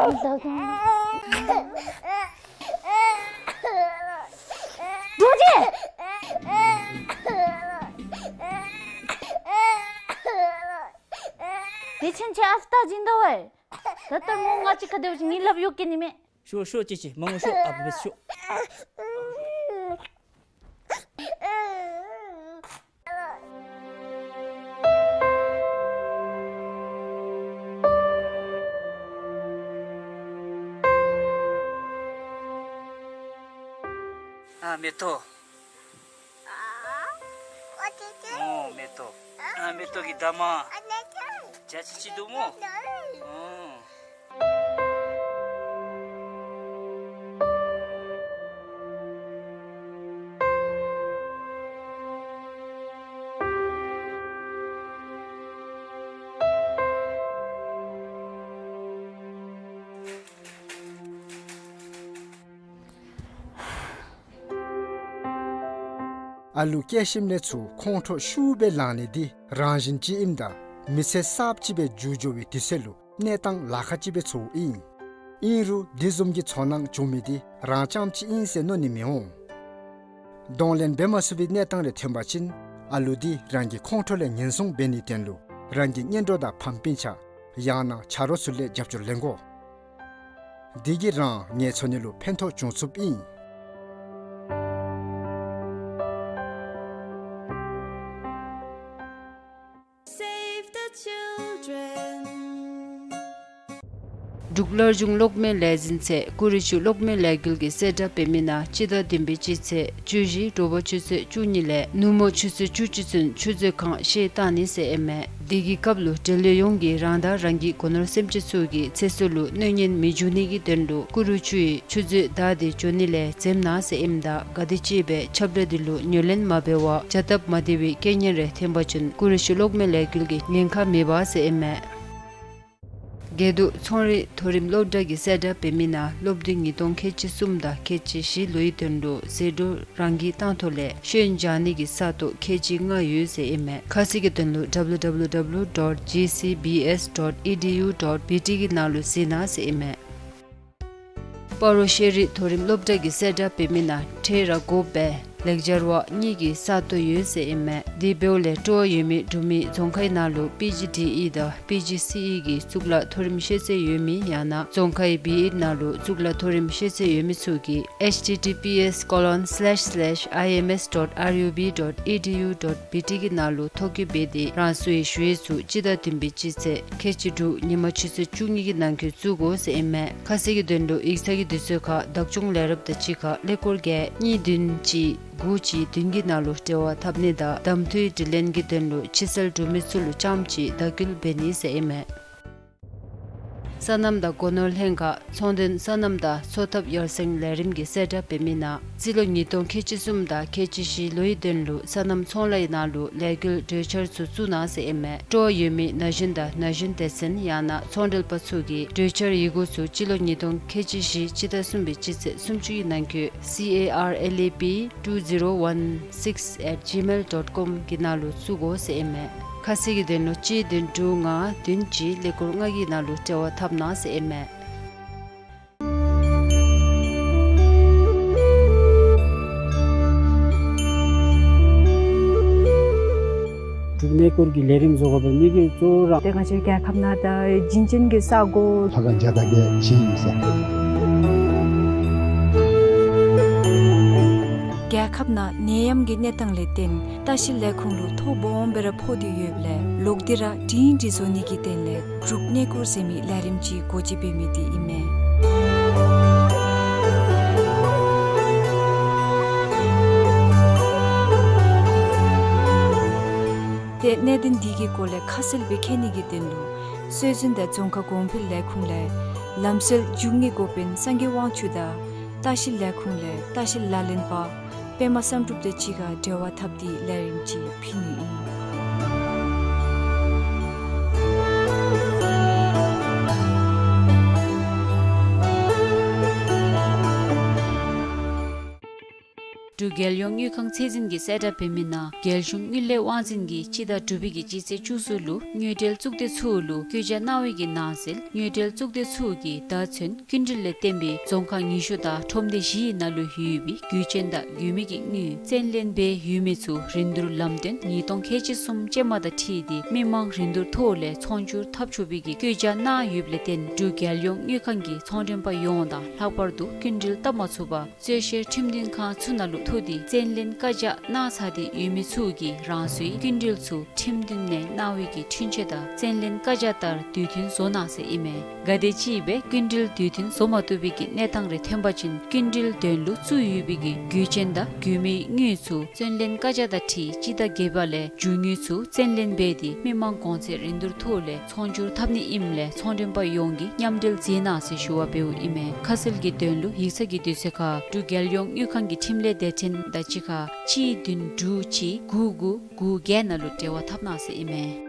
རྡོ་རྗེ། དེ་ཕྱིན་ཆད་ཨ་ཕ་ད་སྦྱིན་ད་ཝའི། ད་ལྟ་མོ་ང་གཅིག་ཁར་སྡོད་ཅི་ངེའི་ལགཔ་གཡུག་གེ་ནི་མས། ཤོག་ཤོག་ཅི་ཅི་མ་ངུ་ཤོག་ཨ་ཕ་འབད་ཤོག། ཨ་མེ་ཏོག། ཨོ་མེ་ཏོག། ཨ་མེ་ཏོག་གི་ད་མ། ཇ་ཅི་ཅི་འདུག་མོ། ཨོ། ཨ་ལུ་སྐྱེས་ཞིནམ་ལས་ཚུར་ཁོང་ཁྲོ་ཤུགས་སྦེ་ལངས་ནི་འདི་རང་བཞིན་ཅིག་ཨིནམ་ད་མི་ཚེ་གསརཔ་ཅིག་སྦེ་འགྱུར་འགྱོ་བའི་དུས་ཚོད་ལུ་གནས་སྟངས་ལཱ་ཁག་ཅིག་སྦེ་ཚོརཝ་ཨིན། ཨིན་རུང་འདི་བཟུམ་གྱི་ཚོར་སྣང་བྱུང་མི་འདི་རང་རྐྱངམ་ཅིག་ཨིན་ཟེར་མནོ་ནི་མི་འོང་། གདོང་ལེན་འབད་མ་ཚུགས་པའི་གནས་སྟངས་རེ་ཐོན་པ་ཅིན་ཨ་ལུ་འདི་རང་གི་ཁོང་ཁྲོ་ལས་ཉེན་སྲུང་འབད་ནིའི་དོན་ལུ་རང་གི་གཉེན་གྲོགས་དང་ཕམ་སྤུན་ཆ་ཡང་ན་ཆ་རོགས་ཚུ་ལས་རྒྱབ་སྐྱོར་ལེན་དགོ། འདི་གིས་རང་ངལ་འཚོ་ནི་ལུ་ཕན་ཐོགས་འབྱུང་ཚུགསཔ་ཨིན། Save the children. འབྲུག་སླར་འབྱུང་གློག་མེ་ལས་འཛིན་ཚད་ཀུ་རུ་ཆུ་གློག་མེ་ལས་འགུལ་གྱི་གསལ་བསྒྲགས་འབད་མི་ནང་སྤྱི་ཟླ་བདུན་པའི་སྤྱི་ཚེས་བཅུ་བཞི་དྲོ་པ་ཆུ་ཚོད་བཅུ་གཉིས་ལས་ནུབ་མོ་ཆུ་ཚོད་བཅུ་གཅིག་ཚུན་ཆུ་མཛོད་ཁང་བཤལ་བཏང་ནི་ཟེར་ཨིན་མས། དེ་གི་སྐབས་ལུ་འབྲེལ་ཡོད་ཡོངས་ཀྱིས་རང་དང་རང་གི་སྒོ་ནོར་སེམས་ཅན་ཚུ་གི་ཚེ་སྲོག་ལུ་གནོད་ཉེན་མི་འབྱུང་ནི་གི་དོན་ལུ་ཀུ་རུ་ཆུ་ཡི་ཆུ་མཛོད་བདའ་སྟེ་འགྱོ་ནི་ལས་འཛེམ་གནང་ཟེར་ཨིནམ་ད་ག་དེ་ཅིག་སྦེ་ཁྱབ་བསྒྲགས་འདི་ལུ་ཉན་ལེན་མ་འབད་བར་བྱ་སྟབས་མ་བདེ་བའི་རྐྱེན་ངན་རེ་ཐོན་པ་ཅིན་ཀུ་རུ་ཆུ་གློག་མེ་ལས་འགུལ་གྱིས་ཉེན་ཁ་མི་འབག་ཟེར་ཨིན་མས། དགེ་འདུན་ཚོང་རིག་མཐོ་རིམ་སློབ་གྲྭ་གི་གསལ་བསྒྲགས་འབད་མི་ནང་སློབ་ཐུན་ཉིས་སྟོང་ཁལ་གཅིག་གསུམ་དང་ཁལ་གཅིག་བཞི་ལོའི་དོན་ལུ་ཟད་འགྲོ་རང་འཁྱིལ་བཏང་ཐོག་ལས་ཤེས་ཡོན་སྦྱང་ནི་གི་ས་སྟོང་ཁལ་གཅིག་ལྔ་ཡོད་ཟེར་ཨིན་མས། ཁ་གསལ་གྱི་དོན་ལུ་W W W dot G C B S dot E D U dot B T གི་ནང་ལུ་གཟིགས་གནང་ཟེར་ཨིན་མས། སྤ་རོ་ཤེས་རིག་མཐོ་རིམ་སློབ་གྲྭ་གི་གསལ་བསྒྲགས་འབད་མི་ནང་འཕྲལ་ར་དགོ་པའི་ལེགས་སྦྱར་བ་གཉིས་ཀྱི་ས་སྟོང་ཡོད་ཟེར་ཨིན་མས། དེ་འབདཝ་ལས་སྤྲོ་བ་ཡོད་མི་འབྲུག་མི་རྫོང་ཁའི་ནང་ལུ་P G D E དང་P G C E གི་གཙུག་ལག་མཐོ་རིམ་ཤེས་ཚད་ཡོད་མི་ཡང་ན་རྫོང་ཁའི་B Ed ནང་ལུ་གཙུག་ལག་མཐོ་རིམ་ཤེས་ཚད་ཡོད་མི་ཚུ་གིས H T T P S colon slash slash I M S dot R U B dot E D U dot B T གི་ནང་ལུ་ཐོ་བཀོད་འབད་དེ་རང་སོའི་ཞུ་ཡིག་ཚུ་སྤྱི་ཟླ་བདུན་པའི་སྤྱི་ཚེས་ཁལ་གཅིག་དྲུག་ཉིན་མ་ཆུ་ཚོད་བཅུ་གཉིས་ཀྱི་ནང་འཁོད་བཙུགས་དགོ་ཟེར་ཨིན་མས། ཁ་གསལ་གྱི་དོན་ལུ་ཡིག་ཚང་གི་དུས་ཚོད་ཁར་བདག་སྐྱོང་ལས་རབས་དང་གཅིག་ཁར་ཀླད་ཀོར་བརྒྱད་གཉིས་བདུན་གཅིག་དགུ་གཅིག་བདུན་གྱི་ནང་ལུ་འབྲེལ་བ་འཐབ་ནི་དང་གདམ་འཐུའི་དྲི་ལན་གྱི་དོན་ལུ་ཕྱི་སེལ་འབྲུག་མི་ཚུ་ལུ་རྐྱངམ་གཅིག་བརྡ་བསྐུལ་འབད་ནི་ཟེར་ཨིན་མས། སོ་ནམ་དང་སྒོ་ནོར་ལྷན་ཁག་ཚོང་དོན་སོ་ནམ་དང་འཚོ་ཐབས་ཡར་སེང་ལས་རིམ་གྱི་གསལ་བསྒྲགས་འབད་མི་ནང་རྩིས་ལོ་ཉིས་སྟོང་ཁལ་གཅིག་གསུམ་དང་ཁལ་གཅིག་བཞི་ལོའི་དོན་ལུ་སོ་ནམ་ཚོང་ལཱའི་ནང་ལུ་ལས་འགུལ་གྲོས་འཆར་ཚུ་བཙུགས་གནང་ཟེར་ཨིན་མས། སྤྲོ་བ་ཡོད་མི་ན་གཞོན་དང་ན་གཞོན་སྡེ་ཚན་ཡང་ན་ཚོང་འབྲེལ་པ་ཚུ་གིས་གྲོས་འཆར་ཡི་གུ་ཚུ་སྤྱི་ལོ་ཉིས་སྟོང་ཁལ་གཅིག་བཞི་སྤྱི་ཟླ་གསུམ་པའི་སྤྱི་ཚེས་སུམ་ཅུ་ཡི་ནང་འཁོད C A R L A P two zero one six at gmail dot com གི་ནང་ལུ་བཙུགས་དགོ་ཟེར་ཨིན་མས། ཁ་གསལ་གྱི་དོན་ལུ་གཅིག་བདུན་དྲུག་ལྔ་བདུན་གཅིག་ཀླད་ཀོར་ལྔ་གི་ནང་ལུ་འབྲེལ་བ་འཐབ་གནང་ཟེར་ཨིན་མས། འབྲུག་གནས་སྐོར་གྱི་ལས་རིམ་བཟོ་དགོ་པའི་དམིགས་ཡུལ་གཙོ་བོ་ར་ཏེ་ང་བཅས་རྒྱལ་ཁབ་ནང་དང་ཞིང་ཆེན་གྱི་ས་གོ་ལྷ་ཁང་བརྒྱ་དང་བརྒྱད་ཅིག་ཨིན་ཟེར། རྒྱལ་ཁབ་ནང་ནད་ཡམས་ཀྱི་གནས་སྟངས་ལས་བརྟེན་ལྟ་བཤལ་ལས་ཁུངས་ལུ་ཐོ་སྦོམ་སྦེ་ར་ཕོག་སྟེ་ཡོདཔ་ལས་ལོག་སྟེ་ར་སྒྲིང་སྒྲི་བཟོ་ནི་གི་དོན་ལས་འབྲུག་གནས་སྐོར་ཟེར་མི་ལས་རིམ་ཅིག་འགོ་འབྱེད་འབད་མི་འདི་ཨིན་མས། ཏེ་གནད་དོན་འདི་གི་སྐོར་ལས་ཁ་གསལ་སྦེ་མཁྱེན་ནི་གི་དོན་ལུ་སྲོལ་འཛིན་དང་རྫོང་ཁ་གོང་འཕེལ་ལས་ཁུངས་ལས་ལམ་སྲོལ་འབྱུང་གནས་འགོ་དཔོན་སངས་རྒྱས་དབང་ཕྱུག་དང་ལྟ་བཤལ་ལས་ཁུངས་ལས་ལྟ་བཤལ་ལག་ལེན་པ་པདྨ་བསམ་གྲུབ་དང་གཅིག་ཁར་འབྲེལ་བ་འཐབ་སྟེ་ལས་རིམ་ཅིག་ཕུལ་ནི་ཨིན། འབྲུག་རྒྱལ་ཡོངས་དངུལ་ཁང་ཚད་འཛིན་གྱི་གསལ་བསྒྲགས་འབད་མི་ནང་རྒྱལ་གཞུང་དངུལ་ལས་དབང་འཛིན་གྱིས་སྤྱི་ཟླ་དྲུག་པའི་གི་སྤྱི་ཚེས་བཅུ་གསུམ་ལུ་དངུལ་འབྲེལ་གཙུག་སྡེ་ཚུ་ལུ་བཀོད་རྒྱ་གནང་བའི་གི་ནང་གསེས་དངུལ་འབྲེལ་གཙུག་སྡེ་ཚུ་གིས་ད་ཚུན་སྐྱིན་འགྲུལ་ལས་བརྟེན་པའི་རྫོང་ཁག་ཉི་ཤུ་དང་ཁྲོམ་སྡེ་བཞིའི་ནང་ལུ་ཡོད་པའི་རྒུད་ཆེན་དང་རྒུད་མི་གི་དངུལ་བཙན་ལེན་འབད་ཡོད་མི་ཚུ་རིན་བསྡུར་ལམ་སྟོན་ཉིས་སྟོང་ཁལ་གཅིག་གསུམ་ཅན་མ་དང་འཁྲིལ་ཏེ་མི་མང་རིན་བསྡུར་ཐོག་ལས་ཚོང་སྒྱུར་འཐབ་ཆོག་པའི་གི་བཀོད་རྒྱ་གནང་ཡོདཔ་ལས་བརྟེན་འབྲུག་རྒྱལ་ཡོངས་དངུལ་ཁང་གི་ཚོང་མགྲོན་པ་ཡོངས་དང་ལྷག་པར་དུ་སྐྱིན་འགྲུལ་བཏབ་མ་ཚུགས་པར་རྩོད་བཤེར་ཁྲིམས་མཐུན་ཁང་ཚུ་ནང་ལུ་ཐུག་སྟེ་བཙན་ལེན་བཀའ་རྒྱ་གནང་ཚར་ཏེ་ཡོད་མི་ཚུ་གིས་རང་སོའི་སྐྱིན་འགྲུལ་ཚུ་ཁྲིམས་མཐུན་ནང་གནང་བའི་གི་འཁྲུན་ཆོད་དང་བཙན་ལེན་བཀའ་རྒྱ་ལྟར་དུས་མཐུན་བཟོ་གནང་ཟེར་ཨིན་མས། གལ་ཏེ་ཅིག་སྦེ་སྐྱིན་འགྲུལ་དུས་མཐུན་བཟོ་མ་བཏུབ་པའི་གི་གནས་སྟངས་རེ་ཐོན་པ་ཅིན་སྐྱིན་འགྲུལ་དོན་ལུ་བཙུགས་ཡོད་པའི་གི་རྒུད་ཆེན་དང་རྒུད་མིའི་དངུལ་ཚུ་བཙན་ལེན་བཀའ་རྒྱ་དང་འཁྲིལ་སྤྱི་ཟླ་བརྒྱད་པ་ལས་རྒྱུ་དངུལ་ཚུ་བཙན་ལེན་འབད་དེ་མི་མང་གོང་ཚད་རིན་བསྡུར་ཐོག་ལས་ཚོང་སྒྱུར་འཐབ་ནི་ཨིནམ་ལས་ཚོང་མགྲོན་པ་ཡོངས་ཀྱིས་མཉམ་འབྲེལ་མཛད་གནང་ཟེར་ཞུ་བ་འབདཝ་ཨིན་མས། ཁ་གསལ་གྱི་དོན་ལུ་ཡིག་ཚང་གི་དུས་ཚོད་ཁར་འབྲུག་རྒྱལ་ཡོངས་དངུལ་ཁང་གི་འཕྲིན་ལས་སྡེ་ཚན་དང་གཅིག་ཁར་གཅིག་བདུན་དྲུག་གཅིག་དགུ་དགུ་དགུ་བརྒྱད་ནང་ལུ་འབྲེལ་བ་འཐབ་གནང་ཟེར་ཨིན་མས།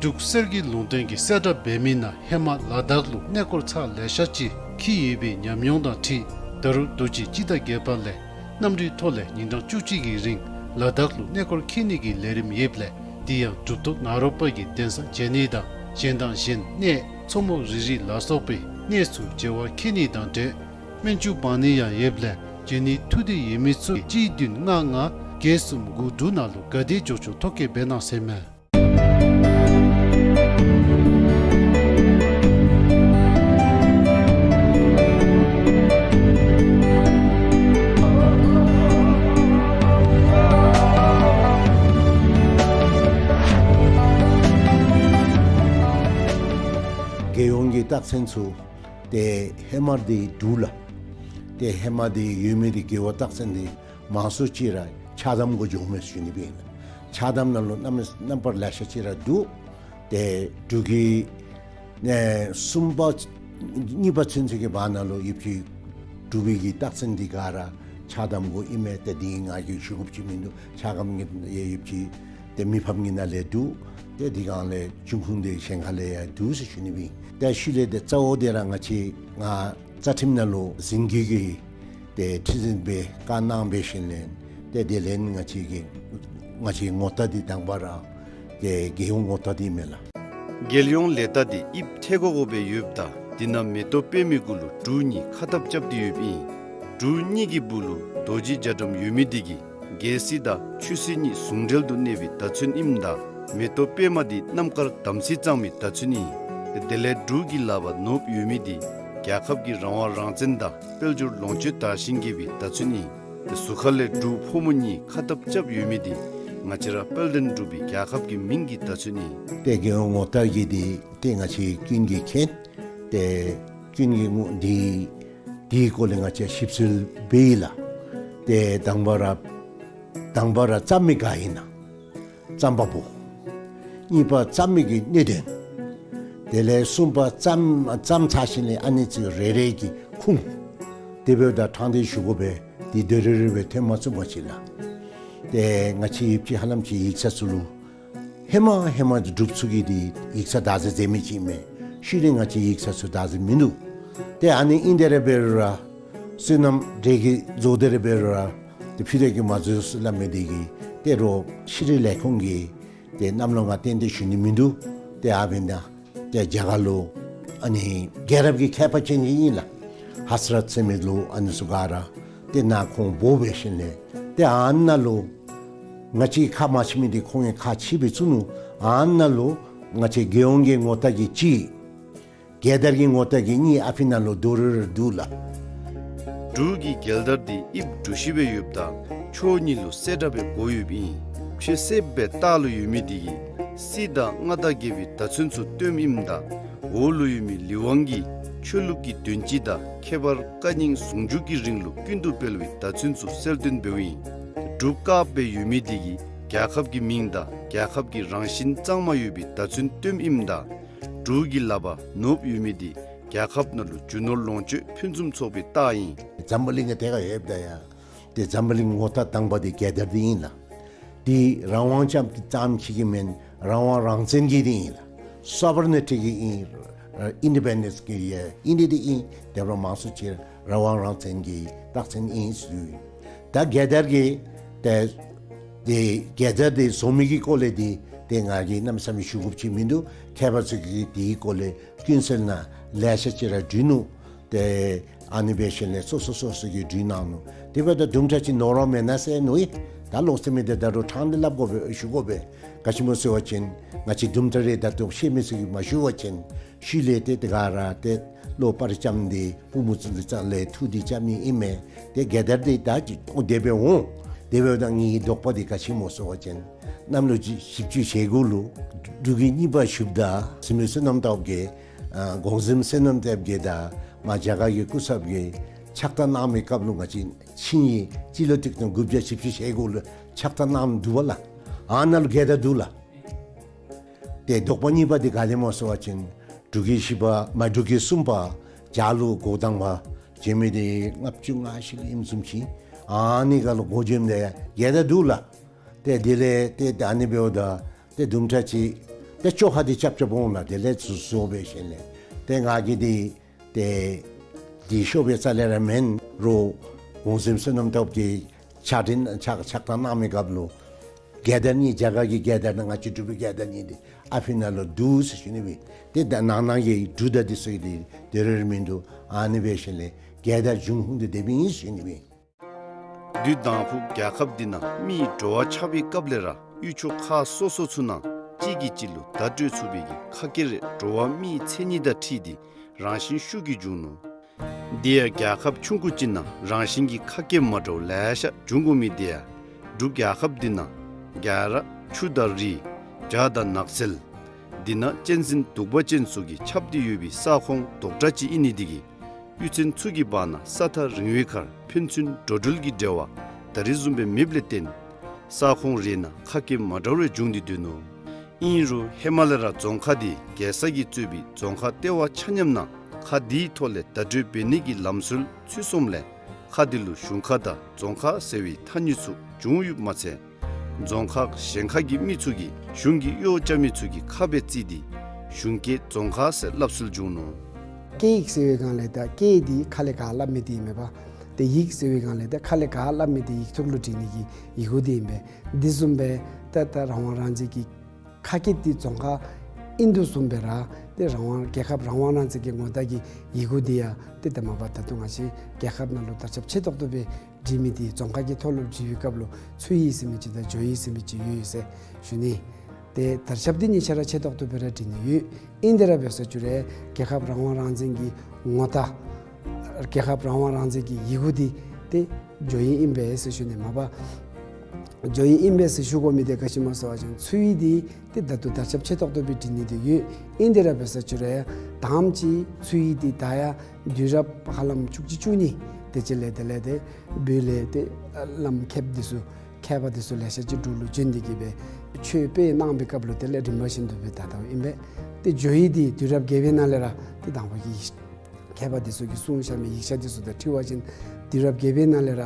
འབྲུག་གསེར་གྱི་ལུང་བསྟན་གྱི་གསལ་བསྒྲགས་འབད་མི་ནང་ཧེ་མ་ལ་དྭགས་ལུ་གནས་སྐོར་ཚར་ལེ་ཤ་ཅིག་འཁྱིད་ཡོད་པའི་ཉམས་མྱོང་དང་འཁྲིལ་ད་རུང་དུས་ཅི་སྤྱི་ཟླ་བརྒྱད་པ་ལས་གནམ་གྲུའི་ཐོག་ལས་ཉིན་གྲངས་བཅུ་གཅིག་གི་རིང་ལ་དྭགས་ལུ་གནས་སྐོར་འཁྱིད་ནི་གི་ལས་རིམ་ཡོདཔ་ལས་དེ་ཡང་གྲུབ་ཐོབ་ནཱ་རོ་པ་གི་གདན་ས་མཇལ་ནི་དང་གཞན་དང་གཞན་གནས་མཚོ་མོ་རི་རི་ལ་སོགས་པའི་གནས་སུ་མཇལ་བར་འཁྱིད་ནི་དང་འབྲེལ་སྨན་བཅོས་འབག་ནི་ཡང་ཡོདཔ་ལས་མཇལ་ནི་ཐུགས་འདོད་ཡོད་མི་ཚུ་གཅིག་བདུན་ལྔ་ལྔ་བརྒྱད་གསུམ་དགུ་དྲུག་ནང་ལུ་ག་དེ་མགྱོགས་མགྱོགས་ཐོ་བཀོད་འབད་གནང་ཟེར་མས། གི་རྟགས་མཚན་ཚུ་ཏེ་ཧེ་མ་འདི་འབྲུག་ལགས། ཏེ་ཧེ་མ་འདི་ཡོད་མི་འདི་རྒེད་འོག་རྟགས་མཚན་འདི་མང་སུ་ཅིག་ར་ཕྱག་དམ་གུ་འགྱོཝ་མས་ཟེར་ཞུ་ནི་སྦེ་ཨིན་ལགས། ཕྱག་དམ་ནང་ལུ་རྣམ་རྣམ་པར་ལེ་ཤ་ཅིག་ར་འདུག། ཏེ་འབྲུག་གི་ཨེ་གསུམ་པ་གཉིས་པ་ཚུན་ཚོད་ཀྱི་བར་ན་ལུ་ཡོདཔ་ཅིག་འབྲུག་པའི་གི་རྟགས་མཚན་འདི་ག་ར་ཕྱག་དམ་གུ་ཨིན་མས། ཏེ་འདི་ང་གིས་ཞུ་དགོཔ་ཅིག་མིན་འདུག། ཕྱག་དམ་གྱི་ཡོདཔ་ཅིག་ཏེ་མི་ཕམ་གྱི་ནང་ལས་འདུག། ཏེ་འདི་གང་ལས་འབྱུང་ཁུངས་འདི་གཞན་ཁ་ལས་ཡང་འདུག་ཟེར་ཞུ་ནི་སྦེ་ཨིན། ཏེ་ཤུལ་ལས་ཏེ་གཙོ་བོ་འདི་ར་ང་བཅས་ང་རྩ་ཁྲིམས་ནང་ལུ་ཟིན་བྲིས་ཀྱི་ཏེ་ཁྲི་འཛིན་སྦེ་བཀའ་གནང་འབད་ཞིནམ་ལས་ཏེ་དེ་ལས་ང་བཅས་ཀྱི་ང་བཅས་ངོ་རྟགས་འདི་དང་པ་ར་ཏེ་རྒྱལ་ཡོངས་ངོ་རྟགས་འདི་མས་ལགས། རྒྱལ་ཡོངས་ལས་རྟགས་འདི་དབྱིབས་ཐལ་གོ་གོ་སྦེ་ཡོདཔ་ད་འདི་ནང་མེ་ཏོག་པདྨའི་གུ་ལུ་འབྲུག་གཉིས་ཁ་འཐབ་རྐྱབ་སྟེ་ཡོདཔ་ཨིན། འབྲུག་གཉིས་ཀྱི་སྦུག་ལུ་རྡོ་རྗེ་རྒྱ་གྲམ་ཡོད་མི་འདི་གིས་རྒྱལ་སྲིད་དང་ཆོས་སྲིད་གཉིས་ཟུང་འབྲེལ་དུ་གནས་པའི་བརྡ་མཚོན་ཨིནམ་ད་མེ་ཏོག་པདྨ་འདི་རྣམ་དཀར་དམ་སྲི་གཙང་མའི་བརྡ་མཚོན་ཨིན། དེ་ལས་འབྲུག་གི་ལག་པར་ནོར་བུ་ཡོད་མི་འདི་རྒྱལ་ཁབ་ཀྱི་རང་དབང་རང་བཙན་དང་དཔལ་འབྱོར་ལོངས་སྤྱོད་དར་ཞིང་རྒྱས་པའི་བརྡ་མཚོན་ཨིན། དེ་ཟུར་ཁ་ལས་འབྲུག་ཕོ་མོ་གཉིས་ཁ་འཐབ་རྐྱབ་ཡོད་མི་འདི་ང་བཅས་ར་དཔལ་ལྡན་འབྲུག་པའི་རྒྱལ་ཁབ་ཀྱི་མིང་གི་བརྡ་མཚོན་ཨིན། ཏེ་རྒྱལ་ཡོངས་ངོ་རྟགས་ཀྱི་འདི་ཏེ་ང་བཅས་ཀུན་གྱིས་མཁྱེན། ཏེ་ཀུན་གྱིས་ངོ་འདི་འདིའི་སྐོར་ལས་ང་བཅས་ཞིབ་འཚོལ་འབད་ཡི་ལགས། ཏེ་དང་པ་ར་དང་པ་ར་བརྩམ་མི་ག་ཨིན་ན་རྩམ་པ་པོ། གཉིས་པ་བརྩམ་མི་གི་གནད་དོན། དེ་ལས་གསུམ་པ་བརྩམ་བརྩམ་ཚར་ཞིནམ་ལས་ཨ་ནི་ཚུ་རེ་རེ་གི་ཁུངས་དེ་འབདཝ་ད་དྲང་སྟེ་ཞུ་དགོ་པས། འདི་དོ་རུང་རེ་རེ་སྦེ་ཐོན་མ་ཚུགས་པ་ཅིན་ལགས། ཏེ་ང་བཅས་ཡོདཔ་ཅིག་ཧ་ལམ་ཅིག་ཡིག་ཚང་ཚུ་ལུ་ཧེ་མ་ཧེ་མ་འབྲུགཔ་ཚུ་གིས་འདི་ཡིག་ཚང་བདག་འཛིན་མཛད་མི་ཅིག་མས། ཤུལ་ལས་ང་བཅས་ཡིག་ཚང་ཚུ་བདག་འཛིན་མིན་འདུག། ཏེ་ཨ་ནི་ཨིན་དེ་ར་འབད་རུང་ར་སོ་ནམ་འབྲས་ཀྱི་བཟོ་དེ་ར་འབད་རུང་ར་ཏེ་ཕུད་ར་གིས་མ་བཟོ་ཟེར་སླབ་མི་འདི་གིས་ཏེ་རོགས་ཕྱི་རོལ་ལས་ཁུངས་ཀྱི་ཏེ་གནམ་ལོ་ང་བརྟེན་ཏེ་ཞུ་ནི་མིན་འདུག། ཏེ་ཨ་འབདན་ད་ཏེ་རྒྱ་གར་ལུ་ཨ་ནི་རྒྱལ་རབས་ཀྱི་མཁས་པ་ཅིག་ཨིན་ལགས། ཧ་སི་རཏ་ཟེར་མི་ལུ་ཨ་ནི་ཚུ་ག་ར་ཏེ་ནཱ་ཁོང་འབོ་འབད་ཞིནམ་ལས་ཏེ་ཨ་ནཱ་ལུ་ང་བཅས་ཁ་མ་ཕྱེ་མི་འདི་ཁོང་གིས་ཁ་ཕྱེ་སྦེ་བཙུགས་ནུག། ཨ་ནཱ་ལུ་ང་བཅས་རྒྱལ་ཡོངས་ཀྱི་ངོ་རྟགས་ཀྱི་གཅིག། རྒྱལ་དར་གྱི་ངོ་རྟགས་ཀྱི་གཉིས་ཨ་ཕི་ནང་ལུ་དོ་རུང་ར་འདུག་ལགས། འབྲུག་གི་རྒྱལ་དར་འདི་དབྱིབས་གྲུ་བཞི་སྦེ་ཡོདཔ་ད་ཕྱོགས་གཉིས་ལུ་སེར་དྲག་སྦེ་བགོ་ཡོདཔ་ཨིན། ཕྱེད་སེརཔོ་སྦེ་ལྟག་ལུ་ཡོད་མི་འདི་གིས་སྲིད་དང་མངའ་བདག་རྒྱལ་པོའི་བརྡ་མཚོན་ཚུ་སྟོནམ་ཨིནམ་ད་འོག་ལུ་ཡོད་མི་ལི་ཝང་གིས་ཆོས་ལུགས་ཀྱི་དོན་སྤྱི་དང་ཁྱད་པར་བཀའ་རྙིང་ཟུང་འཇུག་གི་རིང་ལུགས་ཀུན་ཏུ་སྤེལ་བའི་བརྡ་མཚོན་ཚུ་གསལ་སྟོན་འབདཝ་ཨིན། འབྲུག་དཀརཔོ་སྦེ་ཡོད་མི་འདི་གིས་རྒྱལ་ཁབ་ཀྱི་མིང་དང་རྒྱལ་ཁབ་ཀྱི་རང་བཞིན་གཙང་མ་ཡོད་པའི་བརྡ་མཚོན་སྟོནམ་ཨིནམ་ད་འབྲུག་གི་ལག་པར་ནོར་བུ་ཡོད་མི་འདི་རྒྱལ་ཁབ་ནང་ལུ་རྒྱུ་ནོར་ལོངས་སྤྱོད་ཕུན་སུམ་ཚོགས་པའི་རྟགས་ཨིན། འཛམ་བུ་གླིང་གི་ཐད་ཁར་ལྷོདཔ་ད་ཡང་ཏེ་འཛམ་བུ་གླིང་ངོ་རྟགས་དང་པ་འདི་རྒྱལ་དར་འདི་ཨིན་ལགས། འདི་རང་དབང་ཙམ་ཙམ་ཅིག་གི་མེན། རང་དབང་རང་བཙན་གྱི་འདི་ཨིན་ལགས། སོ་བར་ནི་ཊི་གི་ཨིན། ཨིན་ཌི་པེན་ཌེནསི་གི་ཡང་ཨིན་ཏེ་འདི་ཨིན། དེ་འབདཝ་ལས་མང་སུ་ཅིག་རང་དབང་རང་བཙན་གྱི་རྟགས་མཚན་ཨིན་ཟེར་ཞུ་ཡི། ད་རྒྱལ་དར་གྱི་ཏེ་འདི་རྒྱལ་དར་འདི་བཟོ་མི་གི་སྐོར་ལས་འདི་ཏེ་ང་གིས་གནམ་མེད་ས་མེད་ཞུ་དགོཔ་ཅིག་མིན་འདུག། མཁས་པ་ཚུ་གིས་འདིའི་སྐོར་ལས་ཀུན་གསལ་ནང་ལེ་ཤ་ཅིག་ར་བྲིས་ནུག། ཏེ་ཨ་ནི་འབད་ཞིནམ་ལས་སོ་སོ་སོ་སོ་གིས་བྲིས་གནང་ནུག། དེ་འབདཝ་ད་དུམ་གྲ་ཅིག་ནོར་བ་མེན་ན་ཟེར་མནོ་ཡི། ད་ལོག་སྟེ་མི་འདི་ད་རུང་དྲང་སྟེ་སླབ་དགོ་པས། ཞུ་དགོ་པས། ག་ཅི་སྨོ་ཟེར་བ་ཅིན་ང་བཅས་དུམ་གྲ་རེ་ད་ལྟོ་ཤེས་མི་ཚུ་གིས་མ་ཞུ་བ་ཅིན་ཤུལ་ལས་ཏེ་དེ་ག་ར་ཏེ་བློ་པར་རྐྱབ་སྟེ་པུས་མོ་བཙུགས་ཏེ་རྩ་ལས་ཐུགས་འདི་རྐྱབ་ནི་ཨིན་མས། ཏེ་རྒྱལ་དར་འདི་ད་ཅི་འོང་དེ་སྦེ་འོང་། དེ་འབདཝ་ད་ངེའི་དོགས་པ་འདི་ག་ཅི་སྨོ་ཟེར་བ་ཅིན་གནམ་ལོ་བཞི་བཅུ་ཞེ་དགུ་ལུ་འབྲུག་གི་གཉིས་པ་ཞུཝ་ད་བཙུན་མོ་བསོད་ནམས་སྟོབས་རྒྱས་ཨ་གོང་གཟིམ་བསོད་ནམས་སྟོབས་རྒྱས་དང་མ་རྒྱ་གར་གྱི་སྐུ་ཚབ་ཀྱིས་ཕྱག་རྟགས་གནང་མི་སྐབས་ལུ་ང་བཅས་ཆིངས་ཡིག་སྤྱི་ལོ་གཅིག་སྟོང་དགུ་བརྒྱ་བཞི་བཅུ་ཞེ་དགུ་ལུ་ཕྱག་རྟགས་གནངམ་འདུག་པ་ལགས། ཨ་ནཱ་ལུ་རྒྱལ་དར་འདུག་ལགས། ཏེ་དོགས་པ་གཉིས་པ་འདི་ག་ལས་སྨོ་ཟེར་བ་ཅིན་འབྲུག་གི་བཞི་པ་མ་འབྲུག་གི་གསུམ་པ་རྒྱ་ལུ་འགོ་དང་པ་བྱོན་མི་འདི་ལྔ་བཅུ་ང་བཞི་ལུ་ཨིནམ་བཟུམ་ཅིག། ཨ་ནི་ཁར་ལུ་འགོ་བྱོནམ་ད་ཡང་རྒྱལ་དར་འདུག་ལགས། ཏེ་དེ་ལས་ཏེ་ད་ཨ་ནི་འབདཝ་ད་ཏེ་དུམ་གྲ་ཅིག་ཏེ་བཅོ་ཁ་འདི་རྐྱབ་རྐྱབ་འོང་ལགས། དེ་ལས་ཚུར་བཟོ་འབད་ཞིནམ་ལས་ཏེ་ང་གིས་འདི་ཏེ་འདི་ཤོབ་སྦེ་རྩ་ལས་ར་མེན། རོགས་གོང་གཟིམ་བསོད་ནམས་སྟོབས་རྒྱས་ཕྱག་འཕྲིན་ཕྱག་ཕྱག་རྟགས་གནང་མི་སྐབས་ལུ་རྒྱལ་དར་གཉིས་རྒྱ་གར་གྱི་རྒྱལ་དར་དང་ང་བཅས་འབྲུག་པའི་རྒྱལ་དར་གཉིས་འདི་ཨ་ཕི་ནང་ལུ་འདུག་ཟེར་ཞུ་ནི་སྦེ། ཏེ་ད་ནང་ན་གི་འབྲུག་དང་འདི་ཚུ་གི་འདི་དོ་རུང་ར་མིན་འདུག། ཨ་ནི་འབད་ཞིནམ་ལས་རྒྱལ་དར་འབྱུང་ཁུངས་འདི་དེ་སྦེ་ཨིན་ཟེར་ཞུ་ནི་སྦེ། དུས་དང་ཕུ་རྒྱལ་ཁབ་འདི་ནང་མིའི་འགྲོ་བ་ཆགས་པའི་སྐབས་ལས་ར་ཡུལ་ཕྱོགས་ཁག་སོ་སོ་ཚུ་ནང་གཅིག་གིས་གཅིག་ལུ་བརྡ་སྤྲོད་ཚུགས་པའི་གི་ཁ་སྐད་རེ་འགྲོ་བ་མིའི་མཚན་ཉིད་དང་འཁྲིལ་ཏེ་རང་བཞིན་ཤུགས་ཀྱིས་འབྱུང་ནུག། དེ་ཡང་རྒྱལ་ཁབ་ཆུང་ཀུ་ཅིག་ནང་རང་བཞིན་གྱི་ཁ་སྐད་མ་འདྲཝ་ལེ་ཤ་འབྱུང་དགོ་མི་དེ་ཡང་འབྲུག་རྒྱལ་ཁབ་འདི་ནང་རྒྱ་ར་ཆུ་དང་རི་བྱག་དང་ནགས་ཚལ་ འདི་ནང་གཅན་གཟན་གདུག་པ་ཅན་ཚུ་གིས་ཁྱབ་སྟེ་ཡོད་པའི་ས་ཁོངས་རྡོག་ཁྲ་ཅིག་ཨིན་ནི་འདི་གིས་གཡུས་ཚན་ཚུ་གི་བར་ན་ས་ཐག་རིང་བའི་ཁར་ཕན་ཚུན་འགྲོ་འགྲུལ་གྱི་འབྲེལ་བ་ད་རེས་བཟུམ་སྦེ་མེདཔ་ལས་བརྟེན་ས་ཁོངས་རེ་ནང་ཁ་སྐད་མ་འདྲཝ་རེ་བྱུང་སྟེ་སྡོད་ནུག། ཨིན་རུང་ཧེ་མ་ལས་ར་རྫོང་ཁག་འདི་རྒྱལ་ས་གིས་གཙོས་པའི་རྫོང་ཁག་ལྟེ་བ་ཆ་མཉམ་ནང་ཁག་འདིའི་ཐོག་ལས་བརྡ་སྤྲོད་འབད་ནི་གི་ལམ་སྲོལ་ཚུད་སོངམ་ལས་ཁག་འདི་ལུ་གཞུང་ཁ་དང་རྫོང་ཁག་ཟེར་བའི་ཐ་སྙད་ཚུ་བྱུང་ཡོདཔ་མ་ཚད་རྫོང་ཁག་གཞན་ཁག་གི་མི་ཚུ་གིས་གཞུང་གིས་གཡོག་རྐྱབ་མི་ཚུ་གི་ཁ་སྦེ་བརྩིས་ཏེ་གཞུང་སྐད་རྫོང་ཁ་ཟེར་སླབ་སྲོལ་བྱུང་ནུག། སྐད་ཡིག་ཟེར་བའི་སྒང་ལས་ད་སྐད་འདི་ཁ་ལས་ག་སླབ་མི་འདི་ཨིན་མས་པ། ཏེ་ཡིག་ཟེར་བའི་སྒང་ལས་ད་ཁ་ལས་ག་སླབ་མི་འདི་ཡིག་ཐོག་ལུ་བྲི་ནི་གི་ཡི་གུ་འདི་ཨིན་པས། འདི་བཟུམ་སྦེ་ད་ད་རང་དབང་རང་བཙན་གྱི་ཁ་སྐད་འདི་རྫོང་ཁ་ཨིན་དོ་བཟུམ་སྦེ་ར་ཏེ་རང་དབང་རྒྱལ་ཁབ་རང་དབང་རང་བཙན་གྱི་ངོ་རྟགས་ཀྱི་ཡི་གུ་འདི་ཡང་ཏེ་ད་མ་པ་ད་ལྟོ་ང་བཅས་རྒྱལ་ཁབ་ནང་ལུ་དར་ཁྱབ་ཆེ་ཏོག་ཏོ་སྦེ་བྲི་མི་འདི་རྫོང་ཁ་གི་ཐོག་ལུ་བྲི་བའི་སྐབས་ལུ་ཚུ་ཡིག་ཟེར་མི་ཅིག་དང་ཇོ་ཡིག་ཟེར་མི་ཅིག་ཡོད་ཟེར་ཞུ་ནི། ཏེ་དར་ཁྱབ་འདི་གཉིས་ཆ་ར་ཆེ་ཏོག་ཏོ་སྦེ་ར་བྲི་ནི་ཡོད། ཨིན་ཏེ་ར་འབད་ས་ཅིག་རུང་རྒྱལ་ཁབ་རང་དབང་རང་བཙན་གྱི་ངོ་རྟགས་རྒྱལ་ཁབ་རང་དབང་རང་བཙན་གྱི་ཡི་གུ་འདི་ཏེ་ཇོ་ཡིག་ཨིན་པས་ཟེར་ཞུ་ནི། མ་པ་ཇོ་ཡིག་ཨིན་པས་ཟེར་ཞུ་དགོ་མི་འདི་ག་ཅི་སྨོ་ཟེར་བ་ཅིན་ཚུ་ཡིག་འདི་ཏེ་ད་ལྟོ་དར་ཁྱབ་ཆེ་ཏོག་ཏོ་སྦེ་བྲི་ནི་འདི་ཡོད། ཨིན་ཏེ་ར་འབད་ས་ཅིག་རུང་ཡང་དང་པ་ཅིག་ཚུ་ཡིག་འདི་ད་ཡང་དུས་རབས་ཧ་ལམ་བཅུ་གཅིག་བཅུ་གཉིས་དེ་ཅིག་ལས་དེ་ལས་ཏེ་བོད་ལས་ཏེ་བླམ་མཁསཔ་འདི་ཚུ་མཁས་པ་འདི་ཚུ་ལེ་ཤ་ཅིག་འབྲུག་ལུ་བྱོན་ཏེ་གིས་སྦེ་ཆོས་སྤེལ་གནང་བའི་སྐབས་ལུ་དེ་ལས་རིམ་པ་བཞིན་དུ་སྦེ་དར་དརཝ་ཨིན་པས། ཏེ་ཇོ་ཡིག་འདི་དུས་རབས་བརྒྱད་པའི་ནང་ལས་ར་ཏེ་དང་པ་གི་མཁས་པ་འདི་ཚུ་གིས་གསུངས་བཞག་མི་ཡིག་ཆ་འདི་ཚུ་དང་འཁྲིལ་བ་ཅིན་དུས་རབས་བརྒྱད་པའི་ནང་ལས་ར་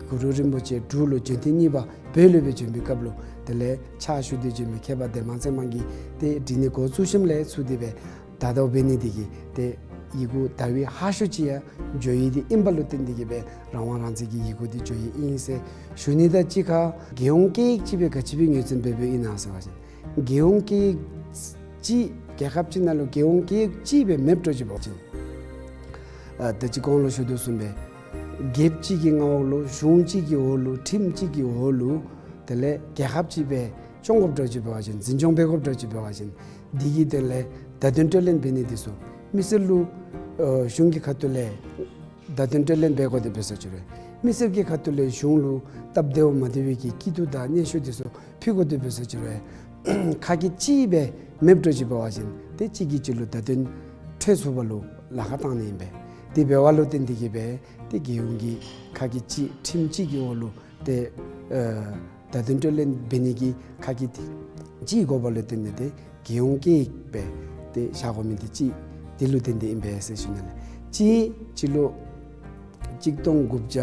གུ་རུ་རིན་པོ་ཆེ་འབྲུག་ལུ་བྱོན་ཐེངས་གཉིས་པ་བོད་ལུ་སྦེ་བྱོན་པའི་སྐབས་ལུ་དེ་ལས་ཕྱག་ཞུ་སྟེ་བྱོན་མི་མཁས་པ་ལྡན་མ་ཚེ་མང་གིས་ཏེ་བྲི་ནི་འགོ་བཙུགས་ཞིནམ་ལས་ཚུར་དེ་སྦེ་དར་དརཝ་འབད་ནི་འདི་གིས་ཏེ་ཡི་གུ་དར་བའི་ཧ་ཤོས་ཅིག་ཡང་ཇོ་ཡིག་འདི་ཨིན་པ་ལུ་བརྟེན་ཏེ་གིས་སྦེ་རང་དབང་རང་བཙན་གྱི་ཡི་གུ་འདི་ཇོ་ཡིག་ཨིན་ཟེར་ཞུ་ནི། ད་གཅིག་ཁར་རྒྱལ་ཡོངས་སྐད་ཡིག་ཅིག་སྦེ་ག་ཅི་སྦེ་ངོས་འཛིན་འབད་འབདཝ་ཨིན་ན་ཟེར་བ་ཅིན་རྒྱལ་ཡོངས་སྐད་ཡིག་ཅིག་རྒྱལ་ཁབ་ཅིག་ནང་ལུ་རྒྱལ་ཡོངས་སྐད་ཡིག་ཅིག་སྦེ་མེདཔ་འགྱོ་བ་ཅིན་ཨ་ད་ཅི་གོང་ལུ་ཞུ་དོ་བཟུམ་སྦེ་རྒྱལཔོ་ཅིག་གི་མངའ་འོག་ལུ་གཞུང་གཅིག་གི་འོག་ལུ་ཁྲིམས་གཅིག་གི་འོག་ལུ་དེ་ལས་རྒྱལ་ཁབ་ཅིག་སྦེ་སྐྱོང་དགོཔ་འགྱོ་བ་ཅིན་འཛིན་སྐྱོང་འབད་དགོཔ་འགྱོ་བ་ཅིན་འདི་གི་དོན་ལས་བརྡ་དོན་སྤྲོད་ལེན་འབད་ནི་འདི་ཚུ་མི་སེར་ལུ་ཨ་གཞུང་གི་ཁ་ཐུག་ལས་བརྡ་དོན་སྤྲོད་ལེན་འབད་དགོ་དེ་འབད་ས་ཅིག་རུང་མི་སེར་གྱི་ཁ་ཐུག་ལས་གཞུང་ལུ་སྟབས་བདེཝ་མ་བདེ་བའི་གི་སྐྱིད་སྡུག་དང་སྙན་ཞུ་འདི་ཚུ་ཕུལ་དགོ་དེ་འབད་ས་ཅིག་རུང་ཁ་སྐད་གཅིག་སྦེ་མེདཔ་འགྱོ་བ་ཅིན་ཏེ་གཅིག་གིས་གཅིག་ལུ་བརྡ་དོན་འཕྲོད་ཚུགསཔ་ལུ་ལཱ་ཁག་བཏང་ནི་ཨིན་པས། དེ་འབད་བ་ལུ་བརྟེན་ཏེ་གིས་སྦེ་ཏེ་རྒྱལ་ཡོངས་ཀྱི་ཁ་སྐད་གཅིག་ཁྲིམས་གཅིག་གི་འོག་ལུ་ཏེ་ཨ་བརྡ་དོན་སྤྲོད་ལེན་འབད་ནི་གི་ཁ་སྐད་གཅིག་དགོ་པ་ལུ་བརྟེན་ཏེ་ཏེ་རྒྱལ་ཡོངས་སྐད་ཡིག་སྦེ་ཏེ་བཞག་དགོ་མི་འདི་གཅིག་འདི་ལུ་བརྟེན་ཏེ་ཨིན་པས་ཟེར་ཞུ་ནི་ལགས། གཅིག་སྤྱི་ལོ་གཅིག་སྟོང་དགུ་བརྒྱ་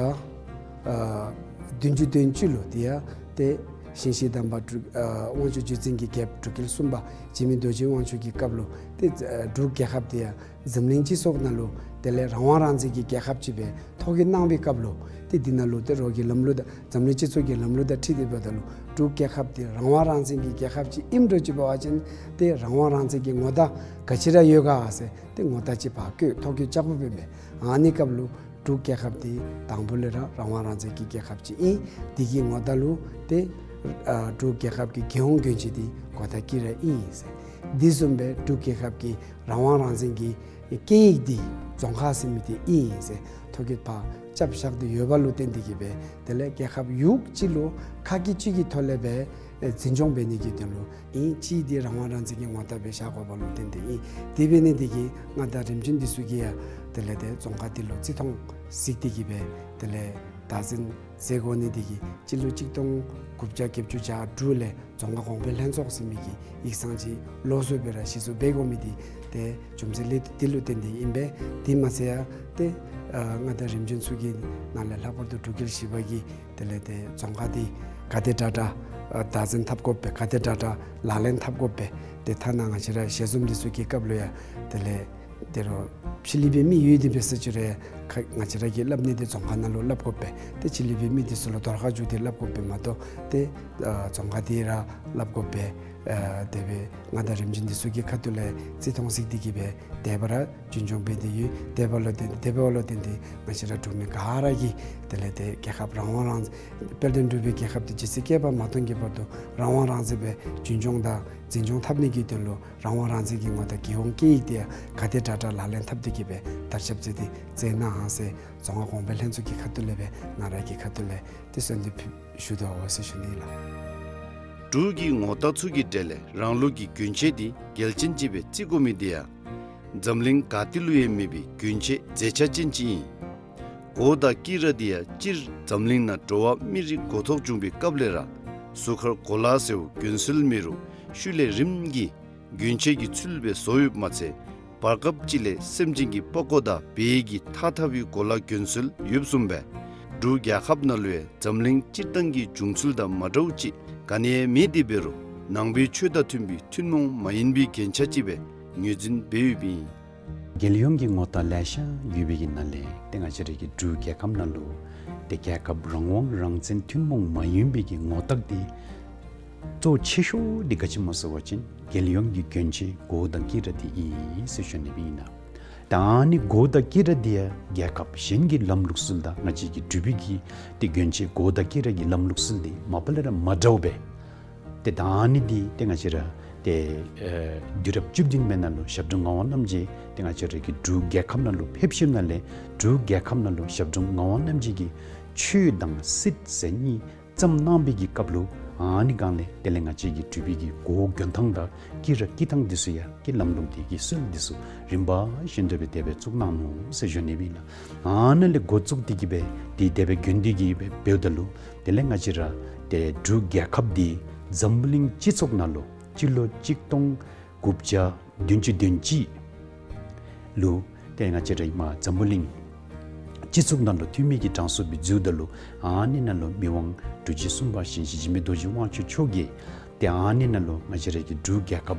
ཨ་བདུན་ཅུ་དོན་གཅིག་ལུ་དེ་ཡང་ཏེ་ཞིང་གཤེགས་དམ་པ་འབྲུག་ཨ་དབང་ཕྱུག་བརྒྱུད་འཛིན་གྱི་རྒྱལཔོ་འབྲུག་རྒྱལ་གསུམ་པ་འཇིགས་མེད་རྡོ་རྗེ་དབང་ཕྱུག་གི་སྐབས་ལུ་ཏེ་ཨ་འབྲུག་རྒྱལ་ཁབ་དེ་ཡང་འཛམ་གླིང་སྤྱི་ཚོགས་ནང་ལུ་དེ་ལས་རང་དབང་རང་བཙན་གྱི་རྒྱལ་ཁབ་ཅིག་སྦེ་ཐོ་བཀོད་གནང་བའི་སྐབས་ལུ་ཏེ་འདི་ནང་ལུ་ཏེ་རོགས་ཀྱི་ལམ་ལུགས་དང་འཛམ་གླིང་སྤྱི་ཚོགས་ཀྱི་ལམ་ལུགས་དང་འཁྲིལ་ཏེ་འབདཝ་ད་ལུ་འབྲུག་རྒྱལ་ཁབ་འདི་རང་དབང་རང་བཙན་གྱི་རྒྱལ་ཁབ་ཅིག་ཨིནམ་འདྲཝ་ཅིག་འབད་བ་ཅིན་ཏེ་རང་དབང་རང་བཙན་གྱི་ངོ་རྟགས་ག་ཅི་ར་ཡོད་ག་ཟེར་ཏེ་ངོ་རྟགས་ཅིག་ཕར་བཀོད་ཐོ་བཀོད་རྐྱབ་དགོཔ་ཨིན་པས། ཨ་ནི་སྐབས་ལུ་འབྲུག་རྒྱལ་ཁབ་འདི་དང་པོ་ལས་ར་རང་དབང་རང་བཙན་གྱི་རྒྱལ་ཁབ་ཅིག་ཨིན། འདི་གི་ངོ་རྟགས་ལུ་ཏེ་ཨ་འབྲུག་རྒྱལ་ཁབ་ཀྱི་རྒྱལ་ཡོངས་གྱོན་ཆས་འདི་གོ་ཐ་ཀི་ར་ཨིན་ཟེར། འདི་བཟུམ་སྦེ་འབྲུག་རྒྱལ་ཁབ་ཀྱི་རང་དབང་རང་བཙན་གྱི་སྐད་ཡིག་འདི་རྫོང་ཁ་ཟེར་མི་འདི་ཨིན་ཟེར་ཐོ་བཀོད་ཕར་རྐྱབ་བཞག་སྟེ་ཡོད་པ་ལུ་བརྟེན་ཏེ་གིས་སྦེ་དེ་ལས་རྒྱལ་ཁབ་ཡུལ་གཅིག་ལུ་ཁ་སྐད་གཅིག་གི་ཐོག་ལས་སྦེ་འཛིན་སྐྱོང་འབད་ནི་གི་དོན་ལུ་ཨིན། གཅིག་འདི་རང་དབང་རང་བཙན་གྱི་ངོ་རྟགས་སྦེ་བཞག་དགོ་པ་ལུ་བརྟེན་ཏེ་ཨིན། དེ་འབད་ནི་འདི་གིས་མངའ་བདག་རིམ་བྱོན་འདི་ཚུ་གིས་ཡང་དེ་ལས་ཏེ་རྫོང་ཁ་འདི་ལུ་རྩིས་མཐོང་གཟིགས་ཏེ་གིས་སྦེ་དེ་ལས་བདག་འཛིན་མཛད་དགོ་ནི་འདི་གིས་སྤྱི་ལོ་གཅིག་སྟོང་དགུ་བརྒྱ་བརྒྱད་ཅུ་གྱ་དྲུག་ལས་རྫོང་ཁ་གོང་འཕེལ་ལྷན་ཚོགས་ཟེར་མི་གི་ཡིག་ཚང་ཅིག་ལོགས་སུ་སྦེ་ར་གཞི་བཙུགས་འབད་དགོ་མི་འདི་ཏེ་རྒྱུ་མཚན་ལས་འདི་ལུ་བརྟེན་ཏེ་ཨིན་པས། དེ་མ་ཚད་ཡང་ཏེ་ཨ་མངའ་བདག་རིམ་བྱོན་ཚུ་གི་ནང་ལས་ལྷག་པར་དུ་འབྲུག་རྒྱལ་བཞི་པ་གིས་དེ་ལས་ཏེ་རྫོང་ཁ་འདི་ག་དེ་དྲག་དྲག་ཨ་བདག་འཛིན་འཐབ་དགོ་པས། ག་དེ་དྲག་དྲག་ལག་ལེན་འཐབ་དགོ་པས། ཏེ་ཐ་ན་ང་བཅས་ར་ཞལ་འཛོམས་འདི་ཚུ་གི་སྐབས་ལུ་ཡང་དེ་ལས་ཏེ་རོགས་ཕྱི་གླིང་པའི་མི་ཡོད་དེ་འབད་ས་ཅིག་རུང་ཁ་ང་བཅས་ར་གིས་སླབ་ནི་འདི་རྫོང་ཁ་ནང་ལུ་སླབ་དགོ་པས། ཏེ་ཕྱི་གླིང་པའི་མི་འདི་ཚུ་ལུ་དོར་ཁ་བཅུག་སྟེ་སླབ་དགོ་པས་མ་གཏོགས་ཏེ་ཨ་རྫོང་ཁ་འདི་ར་སླབ་དགོ་པས། ཨ་དེ་སྦེ་མངའ་བདག་རིམ་བྱོན་འདི་ཚུ་གི་ཁ་ཐུག་ལས་རྩིས་མཐོང་གཟིགས་ཏེ་གིས་སྦེ་དེ་སྦེ་ར་རྒྱུན་སྐྱོང་འབད་དེ་ཡོད། དེ་འབདཝ་ལུ་བརྟེན་དེ་འབདཝ་ལུ་བརྟེན་ཏེ་ང་བཅས་ར་འབྲུག་མི་ག་ར་གིས་དེ་ལས་ཏེ་རྒྱལ་ཁབ་རང་དབང་རང་དཔལ་ལྡན་འབྲུག་པའི་རྒྱལ་ཁབ་འདི་ཇི་སྲིད་བསྐལ་པ་མ་སྟོངས་ཀྱི་བར་དུ་རང་དབང་རང་བཙན་སྦེ་རྒྱུན་སྐྱོང་དང་འཛིན་སྐྱོང་འཐབ་ནི་གི་དོན་ལུ་རང་དབང་རང་བཙན་གྱི་ངོ་རྟགས་རྒྱལ་ཡོངས་སྐད་ཡིག་འདི་ཡང་ག་དེ་དྲག་དྲག་ལག་ལེན་འཐབ་སྟེ་གིས་སྦེ་དར་ཁྱབ་མཛད་དེ་མཛད་གནང་ཟེར་རྫོང་ཁ་གོང་འཕེལ་ལྷན་ཚོགས་ཀྱི་ཁ་ཐུག་ལས་སྦེ་ང་ར་གི་ཁ་ཐུག་ལས་ཏེ་གསོལ་འདེབས་ཞུ་དོ་ཟེར་ཞུ་ནི་ལགས། འབྲུག་གི་ངོ་རྟགས་ཚུ་གི་གྲས་ལས་རང་ལུགས་ཀྱི་གྱོན་ཆས་འདི་གལ་ཅན་ཅིག་སྦེ་བརྩི་དགོ་མི་འདི་ཡང་འཛམ་གླིང་ག་ཏེ་ལུ་ཡང་མེད་པའི་གྱོན་ཆས་མཛེས་ཆ་ཅན་ཅིག་ཨིན། གོ་དང་དཀྱི་ར་འདི་ཡང་སྤྱིར་འཛམ་གླིང་ནང་འགྲོ་བ་མི་རིགས་འགོ་ཐོག་བྱུང་པའི་སྐབས་ལས་ར་གཟུགས་ཁར་གོ་ལ་ཟེརཝ་གྱོན་སྲོལ་མེད་རུང་ཤུལ་ལས་རིམ་གྱིས་གྱོན་ཆས་ཀྱི་ཚུལ་སྦེ་བཟོ་ཡོདཔ་མ་ཚད་བར་སྐབས་ཅིག་ལས་སེམས་ཅན་གྱི་པགས་ཀོ་དང་བལ་གྱི་ཐགས་འཐག་པའི་གོ་ལ་གྱོན་སྲོལ་ཡོདཔ་བཟུམ་སྦེ་འབྲུག་རྒྱལ་ཁབ་ནང་ལུ་ཡང་འཛམ་གླིང་སྤྱིར་བཏང་གི་བྱུང་ཚུལ་དང་མ་འདྲཝ་ཅིག་ག་ནི་ཡང་མེད། དེ་འབད་རུང་ནང་པའི་ཆོས་དང་མཐུན་པའི་ཐུན་མོང་མ་ཡིན་པའི་རྒྱན་ཆ་ཅིག་སྦེ་ངོས་འཛིན་འབད་ཡོདཔ་ཨིན། རྒྱལ་ཡོངས་ཀྱི་ངོ་རྟགས་ལེ་ཤ་ཡོད་པའི་གི་ནང་ལས་ཏེ་ང་བཅས་ར་གི་འབྲུག་རྒྱལ་ཁབ་ནང་ལུ་ཏེ་རྒྱལ་ཁབ་རང་དབང་རང་བཙན་ཐུན་མོང་མ་ཡིན་པའི་གི་ངོ་རྟགས་འདི་གཙོ་ཆེ་ཤོས་འདི་ག་ཅི་སྨོ་ཟེར་བ་ཅིན་རྒྱལ་ཡོངས་ཀྱི་གྱོན་ཆས་གོ་དང་དཀྱི་ར་འདི་ཨིན་ཟེར་ཞུ་ནི་སྦེ་ཨིན་ལགས། ད་ཨ་ནི་གོ་དང་དཀྱི་ར་འདི་ཡང་རྒྱལ་ཁབ་གཞན་གྱི་ལམ་ལུགས་སྲོལ་དང་ང་བཅས་ཀྱི་འབྲུག་པའི་གི་ཏེ་གྱོན་ཆས་གོ་དང་དཀྱི་ར་གི་ལམ་ལུགས་སྲོལ་འདི་མ་པ་ལས་ར་མ་འདྲཝ་སྦེ། ཏེ་ད་ཨ་ནི་འདི་ཏེ་ང་བཅས་ར་ཏེ་ཨེ་དུས་རབས་བཅུ་བདུན་པའི་ནང་ལུ་ཞབས་དྲུང་ངག་དབང་རྣམ་རྒྱལ་ཏེ་ང་བཅས་ར་གི་འབྲུག་རྒྱལ་ཁབ་ནང་ལུ་ཕེབས་ཞིནམ་ལས་འབྲུག་རྒྱལ་ཁབ་ནང་ལུ་ཞབས་དྲུང་ངག་དབང་རྣམ་རྒྱལ་གྱིས་ཆོས་དང་སྲིད་ཟེར་གཉིས་བརྩམས་གནང་བའི་གི་སྐབས་ལུ་ཨ་ནི་སྒང་ལས་དེ་ལས་ང་བཅས་ཀྱི་འབྲུག་པའི་གི་གོ་གྱོན་ཐངས་དང་དཀྱི་ར་དཀྱི་ཐངས་འདི་ཚུ་ཡང་ཀྱི་ལམ་ལུགས་འདི་གི་སྲོལ་འདི་ཚུ་རིམ་པ་བཞིན་དུ་སྦེ་དེ་སྦེ་བཙུགས་གནང་ནུག་ཟེར་ཞུ་ནི་སྦེ་ཨིན་ལགས། ཨ་ནཱ་ལས་འགོ་བཙུགས་ཏེ་གི་སྦེ་འདི་དེ་སྦེ་གྱོན་ཏེ་གི་སྦེ་འབདཝ་ད་ལུ་དེ་ལས་ང་བཅས་ར་ཏེ་འབྲུག་རྒྱལ་ཁབ་འདི་འཛམ་བུ་གླིང་སྤྱི་ཚོགས་ནང་ལུ་སྤྱི་ལོ་གཅིག་སྟོང་དགུ་བརྒྱ་བདུན་ཅུ་དོན་གཅིག་ལུ་ཏེ་ང་བཅས་ར་ཨིནམ་འཛམ་བུ་གླིང་སྤྱི་ཚོགས་ནང་ལུ་འཐུས་མི་གི་གྲངས་སུ་སྦེ་འཛུལཝ་ད་ལུ་ཨ་ནི་ནང་ལུ་མི་དབང་འབྲུག་རྒྱལ་གསུམ་པ་ཞིང་གཤེགས་འཇིགས་མེད་རྡོ་རྗེ་དབང་ཕྱུག་མཆོག་གིས་ཏེ་ཨ་ནི་ནང་ལུ་ང་བཅས་ར་གི་འབྲུག་རྒྱལ་ཁབ་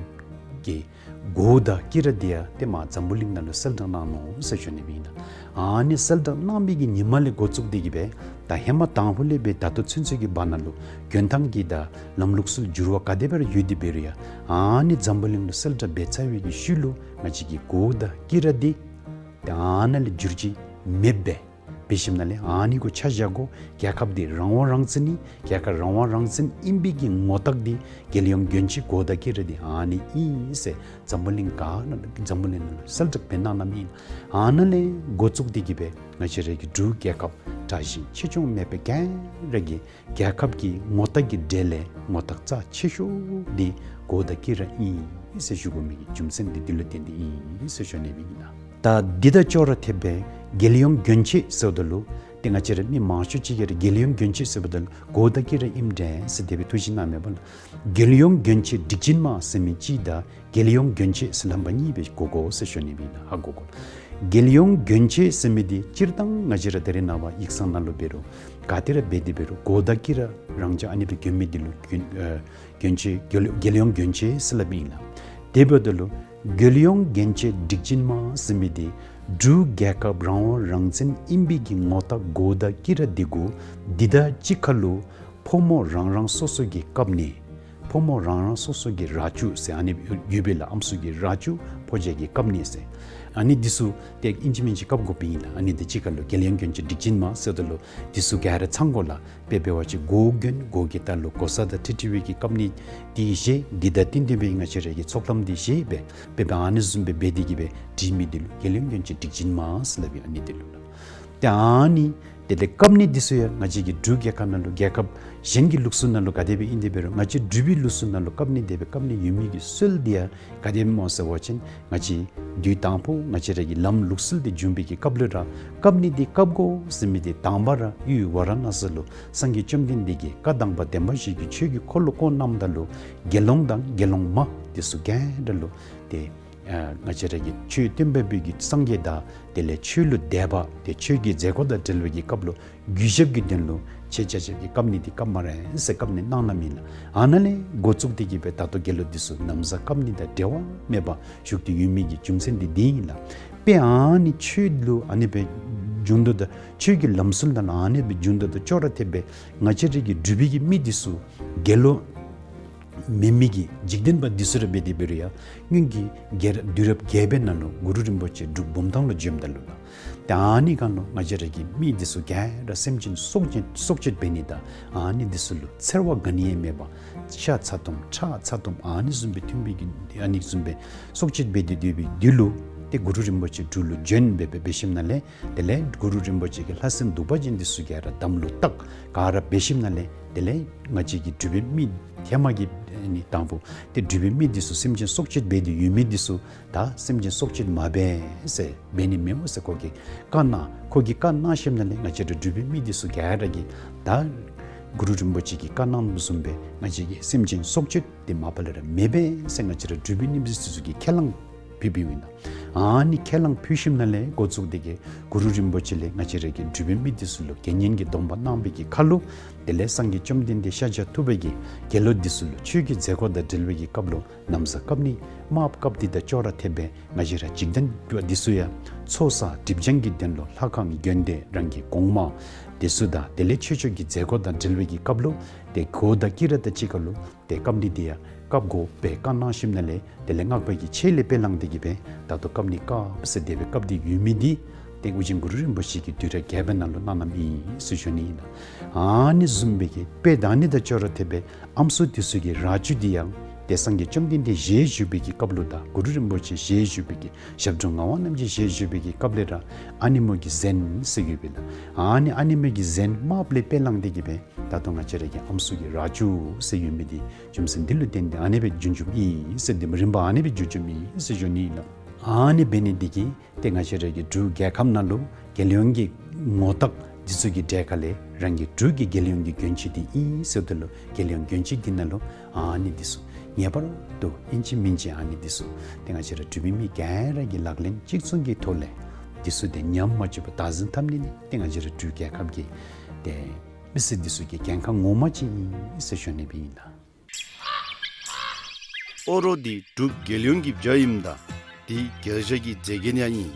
ཀྱི་གོ་དང་དཀྱི་ར་འདི་ཡང་ཏེ་མར་འཛམ་བུ་གླིང་ནང་ལུ་གསལ་བསྒྲགས་གནང་ནུག་ཟེར་ཞུ་ནི་སྦེ་ཨིན་ལགས། ཨ་ནི་གསལ་བསྒྲགས་གནང་བའི་གི་ཉིནམ་ལས་འགོ་བཙུགས་ཏེ་གི་སྦེ་ད་ཧེ་མ་དང་ཕུ་ལས་སྦེ་ད་ལྟོ་ཚུན་ཚོད་ཀྱི་བར་ན་ལུ་གྱོན་ཐངས་ཀྱི་དང་ལམ་ལུགས་སྲོལ་འགྱུར་བ་ག་དེ་སྦེ་ར་ཡོད་དེ་འབད་རུང་ཡང་ཨ་ནི་འཛམ་བུ་གླིང་ལུ་གསལ་བསྒྲགས་འབད་ཚར་བའི་གི་ཤུལ་ལུ་ང་བཅས་ཀྱི་གོ་དང་དཀྱི་ར་འདི་ཏེ་ཨ་ནཱ་ལས་འགྱུར་བཅོས་མེདཔ་སྦེ་འབད་ཞིནམ་ལས་ཨ་ནི་གུ་ཆ་བཞག་དགོ། རྒྱལ་ཁབ་འདི་རང་དབང་རང་བཙན་ཨིན། རྒྱལ་ཁབ་རང་དབང་རང་བཙན་ཨིན་པའི་གི་ངོ་རྟགས་འདི་རྒྱལ་ཡོངས་གྱོན་ཆས་གོ་དང་དཀྱི་ར་འདི་ཨ་ནི་ཨིན་ཟེར་འཛམ་བུ་གླིང་ག་ནང་འཛམ་བུ་གླིང་ནང་ལུ་གསལ་བསྒྲགས་འབད་གནང་གནངམ་ཨིན། ཨ་ནཱ་ལས་འགོ་བཙུགས་ཏེ་གི་སྦེ་ང་བཅས་ར་གི་འབྲུག་རྒྱལ་ཁབ་དྲག་ཞན་ཆེ་ཆུང་མེད་པར་ག་ར་གིས་རྒྱལ་ཁབ་ཀྱི་ངོ་རྟགས་ཀྱི་གྲས་ལས་ངོ་རྟགས་རྩ་ཆེ་ཤོས་འདི་གོ་དང་དཀྱི་ར་ཨིན་ཟེར་ཞུ་དགོ་མི་གི་རྒྱུ་མཚན་འདི་འདི་ལུ་བརྟེན་ཏེ་ཨིན་ཟེར་ཞུ་ནི་སྦེ་ཨིན་ལགས། ད་འདི་དང་ཅོག་ར་འཐདཔ་སྦེ་རྒྱལ་ཡོངས་གྱོན་ཆས་ཟེརཝ་ད་ལུ་ཏེ་ང་བཅས་ར་མི་མང་ཤོས་ཅིག་གིས་ར་རྒྱལ་ཡོངས་གྱོན་ཆས་ཟེརཝ་ད་ལུ་གོ་དང་དཀྱི་ར་ཨིནམ་འདྲས་ཟེར་དེ་སྦེ་ཐུགས་བཞེད་གནང་མས་པ་ལགས། རྒྱལ་ཡོངས་གྱོན་ཆས་སྒྲིག་ཆེན་མ་ཟེར་མི་གཅིག་དང་རྒྱལ་ཡོངས་གྱོན་ཆས་ཟེར་ལྷམ་པ་གཉིས་སྦེ་གོ་དགོ་ཟེར་ཞུ་ནི་སྦེ་ཨིན་ལགས། ཧ་གོ་དགོ། རྒྱལ་ཡོངས་གྱོན་ཆས་ཟེར་མི་འདི་སྤྱིར་བཏང་ང་བཅས་ར་ད་རེས་ནངས་པ་ཡིག་ཚང་ནང་ལུ་འབད་རུང་ག་ཏེ་ར་འབད་དེ་འབད་རུང་གོ་དང་དཀྱི་ར་རང་འཇགས་ཨ་ནི་སྦེ་གྱོན་མི་འདི་ལུ་གྱོན་ཨེ་གྱོན་ཆས་རྒྱལ་རྒྱལ་ཡོངས་གྱོན་ཆས་ཟེར་སླབ་ཨིན་ལགས། དེ་འབདཝ་ད་ལུ་རྒྱལ་ཡོངས་གྱོན་ཆས་སྒྲིག་ཆེན་མ་ཟེར་མི་འདི་འབྲུག་རྒྱལ་ཁབ་རང་དབང་རང་བཙན་ཨིན་པའི་གི་ངོ་རྟགས་གོ་དང་དཀྱི་ར་འདི་གུ་འདི་དང་གཅིག་ཁར་ལུ་ཕོ་མོ་རང་རང་སོ་སོ་གི་བཀབ་ནི། ཕོ་མོ་རང་རང་སོ་སོ་གི་ར་ཅུ་ཟེར་ཨ་ནི་ཡོད་པས་ལགས། ཨམ་སྲུ་གི་ར་ཅུ་ཕོ་རྒྱས་ཀྱིས་བཀབ་ནི་ཟེར། ཨ་ནི་འདི་ཚུ་ཏེ་ཨིན་ཅི་མིན་ཅི་བཀབ་དགོཔ་ཨིན་ལགས། ཨ་ནི་འདི་གཅིག་ཁར་ལུ་རྒྱལ་ཡོངས་གྱོན་ཆས་སྒྲིག་ཆེན་མ་ཟེརཝ་ད་ལུ་འདི་ཚུ་ག་ར་ཚང་དགོ་ལགས། དཔེ་འབད་བ་ཅིན་གོ་གྱོན་གོ་གི་ལྟག་ལུ་གོ་ས་དང་འཁྲིལ་འཁྲིལ་བའི་གི་བཀབ་ནི་འདི་བཞེས། འདི་དང་བསྟུན་ཏེ་སྦེ་ང་བཅས་ར་གི་ཚོགས་ལྷམ་འདི་བཞེས་སྦེ་དཔེ་འབད་ཨ་ནི་བཟུམ་སྦེ་འབད་དེ་གི་སྦེ་སྒྲིག་མི་འདི་ལུ་རྒྱལ་ཡོངས་གྱོན་ཆས་སྒྲིག་ཆེན་མ་ཟེར་སླབ་ཨིན། ཨ་ནི་འདི་ལུ་ལགས། ཏེ་ཨ་ནི་དེ་ལས་བཀབ་ནི་འདི་ཚུ་ཡང་ང་བཅས་ཀྱི་འབྲུག་རྒྱལ་ཁབ་ནང་ལུ་རྒྱལ་ཁབ་གཞན་གྱི་ལུགས་སྲོལ་ནང་ལུ་ག་དེ་སྦེ་ཨིན་དེ་འབད་རུང་ང་བཅས་འབྲུག་པའི་ལུགས་སྲོལ་ནང་ལུ་བཀབ་ནི་དེ་སྦེ་བཀབ་ནི་ཡོད་མི་གི་སྲོལ་འདི་ཡང་ག་དེ་སྦེ་སྨོ་ཟེར་བ་ཅིན་ང་བཅས་དུས་དང་ཕུ་ང་བཅས་ར་གི་ལམ་ལུགས་སྲོལ་འདི་བྱུང་བའི་གི་སྐབས་ལུ་ར་བཀབ་ནི་འདི་བཀབ་དགོ་ཟེར་མི་འདི་དང་པ་ར་ཡུལ་ཝཱ་ར་ཎ་སི་ལུ་སངས་རྒྱས་བཅོམ་ལྡན་འདས་ཀྱིས་བཀའ་དང་པ་བདེན་པ་བཞི་གི་ཆོས་ཀྱི་འཁོར་ལོ་བསྐོར་གནངམ་ད་ལུ་དགེ་སློང་དང་དགེ་སློང་མ་འདི་ཚུ་ག་ར་ལུ་ཏེ་ཨ་ང་བཅས་ར་གི་ཆོས་སྟོན་པ་པོ་གི་སངས་རྒྱས་དང་དེ་ལས་ཆོས་ལུ་དད་པ་ཏེ་ཆོས་ཀྱི་མཛད་སྒོ་དང་འབྲེལ་བའི་གི་སྐབས་ལུ་གུས་ཞབས་ཀྱི་དོན་ལུ་ཆེ་ཆ་ཆ་གི་བཀབ་ནི་འདི་བཀབ་སྨ་རེ་ཟེར་བཀབ་ནི་གནང་གནངམ་ཨིན་ལགས། ཨ་ནཱ་ལས་འགོ་བཙུགས་ཏེ་གི་སྦེ་ད་ལྟོ་དགེ་སློང་འདི་ཚུ་ན་བཟའ་བཀབ་ནི་དང་འབྲེལ་བ་མེད་པར་བཞུགས་ཏེ་ཡོད་མི་གི་རྒྱུ་མཚན་འདི་འདི་ཨིན་ལགས། དཔེ་ཨ་ནི་ཆོས་ལུ་ཨ་ནི་སྦེ་བྱུང་དོ་དང་ཆོས་ཀྱི་ལམ་སྲོལ་དང་ཨ་ནི་སྦེ་བྱུང་དོ་དང་ཅོག་ར་འཐདཔ་སྦེ་ང་བཅས་ར་གི་འབྲུག་པའི་གི་མི་འདི་ཚུ་དགེ་སློང་མེན་མི་གི་འཇིག་རྟེན་པ་འདི་ཚུ་ར་འབད་དེ་འབད་རུང་ཡང་སྔོན་གྱི་རྒྱལ་རབས་དུས་རབས་བརྒྱད་པའི་ནང་ལུ་གུ་རུ་རིན་པོ་ཆེ་འབྲུག་བུམ་ཐང་ལུ་བྱོནམ་ད་ལུ་ལགས། ཏེ་ཨ་ནི་སྒང་ལུ་ང་བཅས་ར་གི་མི་འདི་ཚུ་ག་ར་སེམས་ཅན་སྲོག་གཅོད་སྲོག་གཅོད་འབད་ནི་དང་ཨ་ནི་འདི་ཚུ་ལུ་འཚེར་བ་ག་ནི་ཡང་མེད་པར་ཤ་ཚ་ཏོམ་ཁྲག་ཚ་ཏོམ་ཨ་ནི་བཟུམ་སྦེ་མཐུན་པའི་གི་ཨ་ནི་བཟུམ་སྦེ་སྲོག་གཅོད་འབད་དེ་སྡོད་པའི་དུས་ལུ་ ཏེ་གུ་རུ་རིན་པོ་ཆེ་འབྲུག་ལུ་བྱོན་སྦེ་སྦེ་འབད་ཞིནམ་ལས་དེ་ལས་གུ་རུ་རིན་པོ་ཆེ་གི་ལྷ་སྲིན་གདུག་པ་ཅན་འདི་ཚུ་ག་ར་དམ་ལུ་བཏགས་ག་ར་འབད་ཞིནམ་ལས་དེ་ལས་ང་བཅས་ཀྱི་འབྲུག་པའི་མི་ཧེ་མ་གི་ནི་དང་པོ་ཏེ་འབྲུག་པའི་མི་འདི་ཚུ་སེམས་ཅན་སྲོག་གཅོད་འབད་དེ་ཡོད་མི་འདི་ཚུ་ད་སེམས་ཅན་སྲོག་གཅོད་མ་འབད་ཟེར་འབད་ནི་མེདཔ་ཟེར་ཁོ་གིས་བཀའ་གནང་། ཁོ་གིས་བཀའ་གནང་ཞིནམ་ལས་ང་བཅས་ར་འབྲུག་པའི་མི་འདི་ཚུ་ག་ར་གིས་ད་གུ་རུ་རིན་པོ་ཆེ་གིས་བཀའ་གནངམ་བཟུམ་སྦེ་ང་བཅས་ཀྱིས་སེམས་ཅན་སྲོག་གཅོད་དེ་མ་པ་ལས་ར་མི་འབད་ཟེར་ང་བཅས་ར་འབྲུག་པའི་མི་འདི་ཚུ་གིས་ཁས་བླངས་ཕུལ་ཕུལཝ་ཨིན་ལགས། ཨ་ནི་ཁས་བླངས་ཕུལ་ཞིནམ་ལས་འགོ་བཙུགས་ཏེ་གིས་གུ་རུ་རིན་པོ་ཆེ་ལས་ང་བཅས་ར་གི་འབྲུག་པའི་མི་འདི་ཚུ་ལུ་དགེ་བསྙེན་གྱི་སྡོམ་པ་གནང་བའི་གི་ཁར་ལུ་དེ་ལས་སངས་རྒྱས་བཅོམ་ལྡན་འདས་ཤཱཀྱ་ཐུབ་པ་གིས་དགེ་སློང་འདི་ཚུ་ལུ་ཆོས་ཀྱི་མཛད་སྒོ་དང་འབྲེལ་བའི་གི་སྐབས་ལུ་ན་བཟའ་བཀབ་ནི་དམརཔོ་བཀབ་སྟེ་དང་ཅོག་ར་འཐདཔ་སྦེ་ང་བཅས་ར་འཇིག་རྟེན་པ་འདི་ཚུ་ཡང་ཚོགས་བསགས་སྒྲིབ་སྦྱང་གི་དོན་ལུ་ལྷ་ཁང་དགོན་སྡེ་རང་གི་གོང་མ་འདི་ཚུ་དང་དེ་ལས་ཆོས་ཕྱོགས་ཀྱི་མཛད་སྒོ་དང་འབྲེལ་བའི་གི་སྐབས་ལུ་ཏེ་གོས་དང་དཀྱི་ར་དང་གཅིག་ཁར་ལུ་ཏེ་བཀབ་ནི་འདི་ཡང་བཀབ་དགོ་པའི་བཀའ་གནང་ཞིནམ་ལས་དེ་ལས་སྔགས་པ་གིས་ཆེད་ལས་དཔེ་བླངས་ཏེ་གིས་སྦེ་ད་ལྟོ་བཀབ་ནི་དཀརཔོ་ཟེར་དེ་སྦེ་བཀབ་སྟེ་ཡོད་མི་འདི་ཏེ་ཨོ་རྒྱན་གུ་རུ་རིན་པོ་ཆེ་གིས་དུས་རབས་བརྒྱད་པའི་ནང་ལུ་གནང་གནངམ་ཨིན་ཟེར་ཞུ་ནི་ཨིན་ལགས། ཨ་ནི་བཟུམ་སྦེ་གི་དཔེ་ད་ནི་དང་ཅོག་ར་འཐདཔ་སྦེ་ཨམ་སྲུ་འདི་ཚུ་གི་རྭ་ཅོ་འདི་ཡང་ཏེ་སངས་རྒྱས་བཅོམ་ལྡན་འདས་ཞལ་བཞུགས་པའི་གི་སྐབས་ལུ་དང་གུ་རུ་རིན་པོ་ཆེ་ཞལ་བཞུགས་པའི་གི་ཞབས་དྲུང་ངག་དབང་རྣམ་རྒྱལ་ཞལ་བཞུགས་པའི་གི་སྐབས་ལས་ར་ཨ་ནེ་མོ་གི་གཟན་ཟེར་ཡོདཔ་ཨིན་ལགས། ཨ་ནི་ཨ་ནེ་མོ་གི་གཟན་དམརཔོ་ལས་དཔེ་བླངས་ཏེ་གིས་སྦེ་ད་ལྟོ་ང་བཅས་ར་གི་ཨམ་སྲུ་གི་རྭ་ཅོ་ཟེར་ཡོད་མི་འདི་རྒྱུ་མཚན་འདི་ལུ་བརྟེན་ཏེ་ཨ་ནི་སྦེ་བྱུང་བྱུངམ་ཨིན་ཟེར་འདི་མ་རིམ་པ་ཨ་ནི་སྦེ་བྱུང་བྱུངམ་ཨིན་ཟེར་ཞུ་ནི་ཨིན་ལགས། ཨ་ནི་འབད་ནི་འདི་གིས་ཏེ་ང་བཅས་ར་གི་འབྲུག་རྒྱལ་ཁབ་ནང་ལུ་རྒྱལ་ཡོངས་ཀྱི་ངོ་རྟགས་འདི་ཚུ་གི་གྲས་ཁ་ལས་རང་གི་འབྲུག་གི་རྒྱལ་ཡོངས་ཀྱི་གྱོན་ཆས་འདི་ཨིན་ཟེརཝ་ད་ལུ་རྒྱལ་ཡོངས་གྱོན་ཆས་འདི་ནང་ལུ་ཨ་ནི་འདི་ཚུ་ངེས་པར་དུ་ཨིན་ཅི་མིན་ཅི་ཨ་ནི་འདི་ཚུ་ཏེ་ང་བཅས་ར་འབྲུག་པའི་མི་ག་ར་གིས་ལག་ལེན་གཅིག་མཚུངས་ཀྱི་ཐོག་ལས་འདི་ཚུ་ཏེ་ཉམས་མ་བཅུག་པར་བདག་འཛིན་འཐབ་ནི་ནི་ཏེ་ང་བཅས་ར་འབྲུག་རྒྱལ་ཁབ་ཀྱི་ཏེ་མི་སེར་འདི་ཚུ་གི་འགན་ཁག་ངོ་མ་ཅིག་ཨིན་ཟེར་ཞུ་ནི་སྦེ་ཨིན་ལགས། ཨོ་རོག་འདི་འབྲུག་རྒྱལ་ཡོངས་ཀྱི་བྱ་ཨིནམ་ད་འདི་རྒྱལ་བྱ་གི་མཛེས་རྒྱན་ཡང་ཨིན།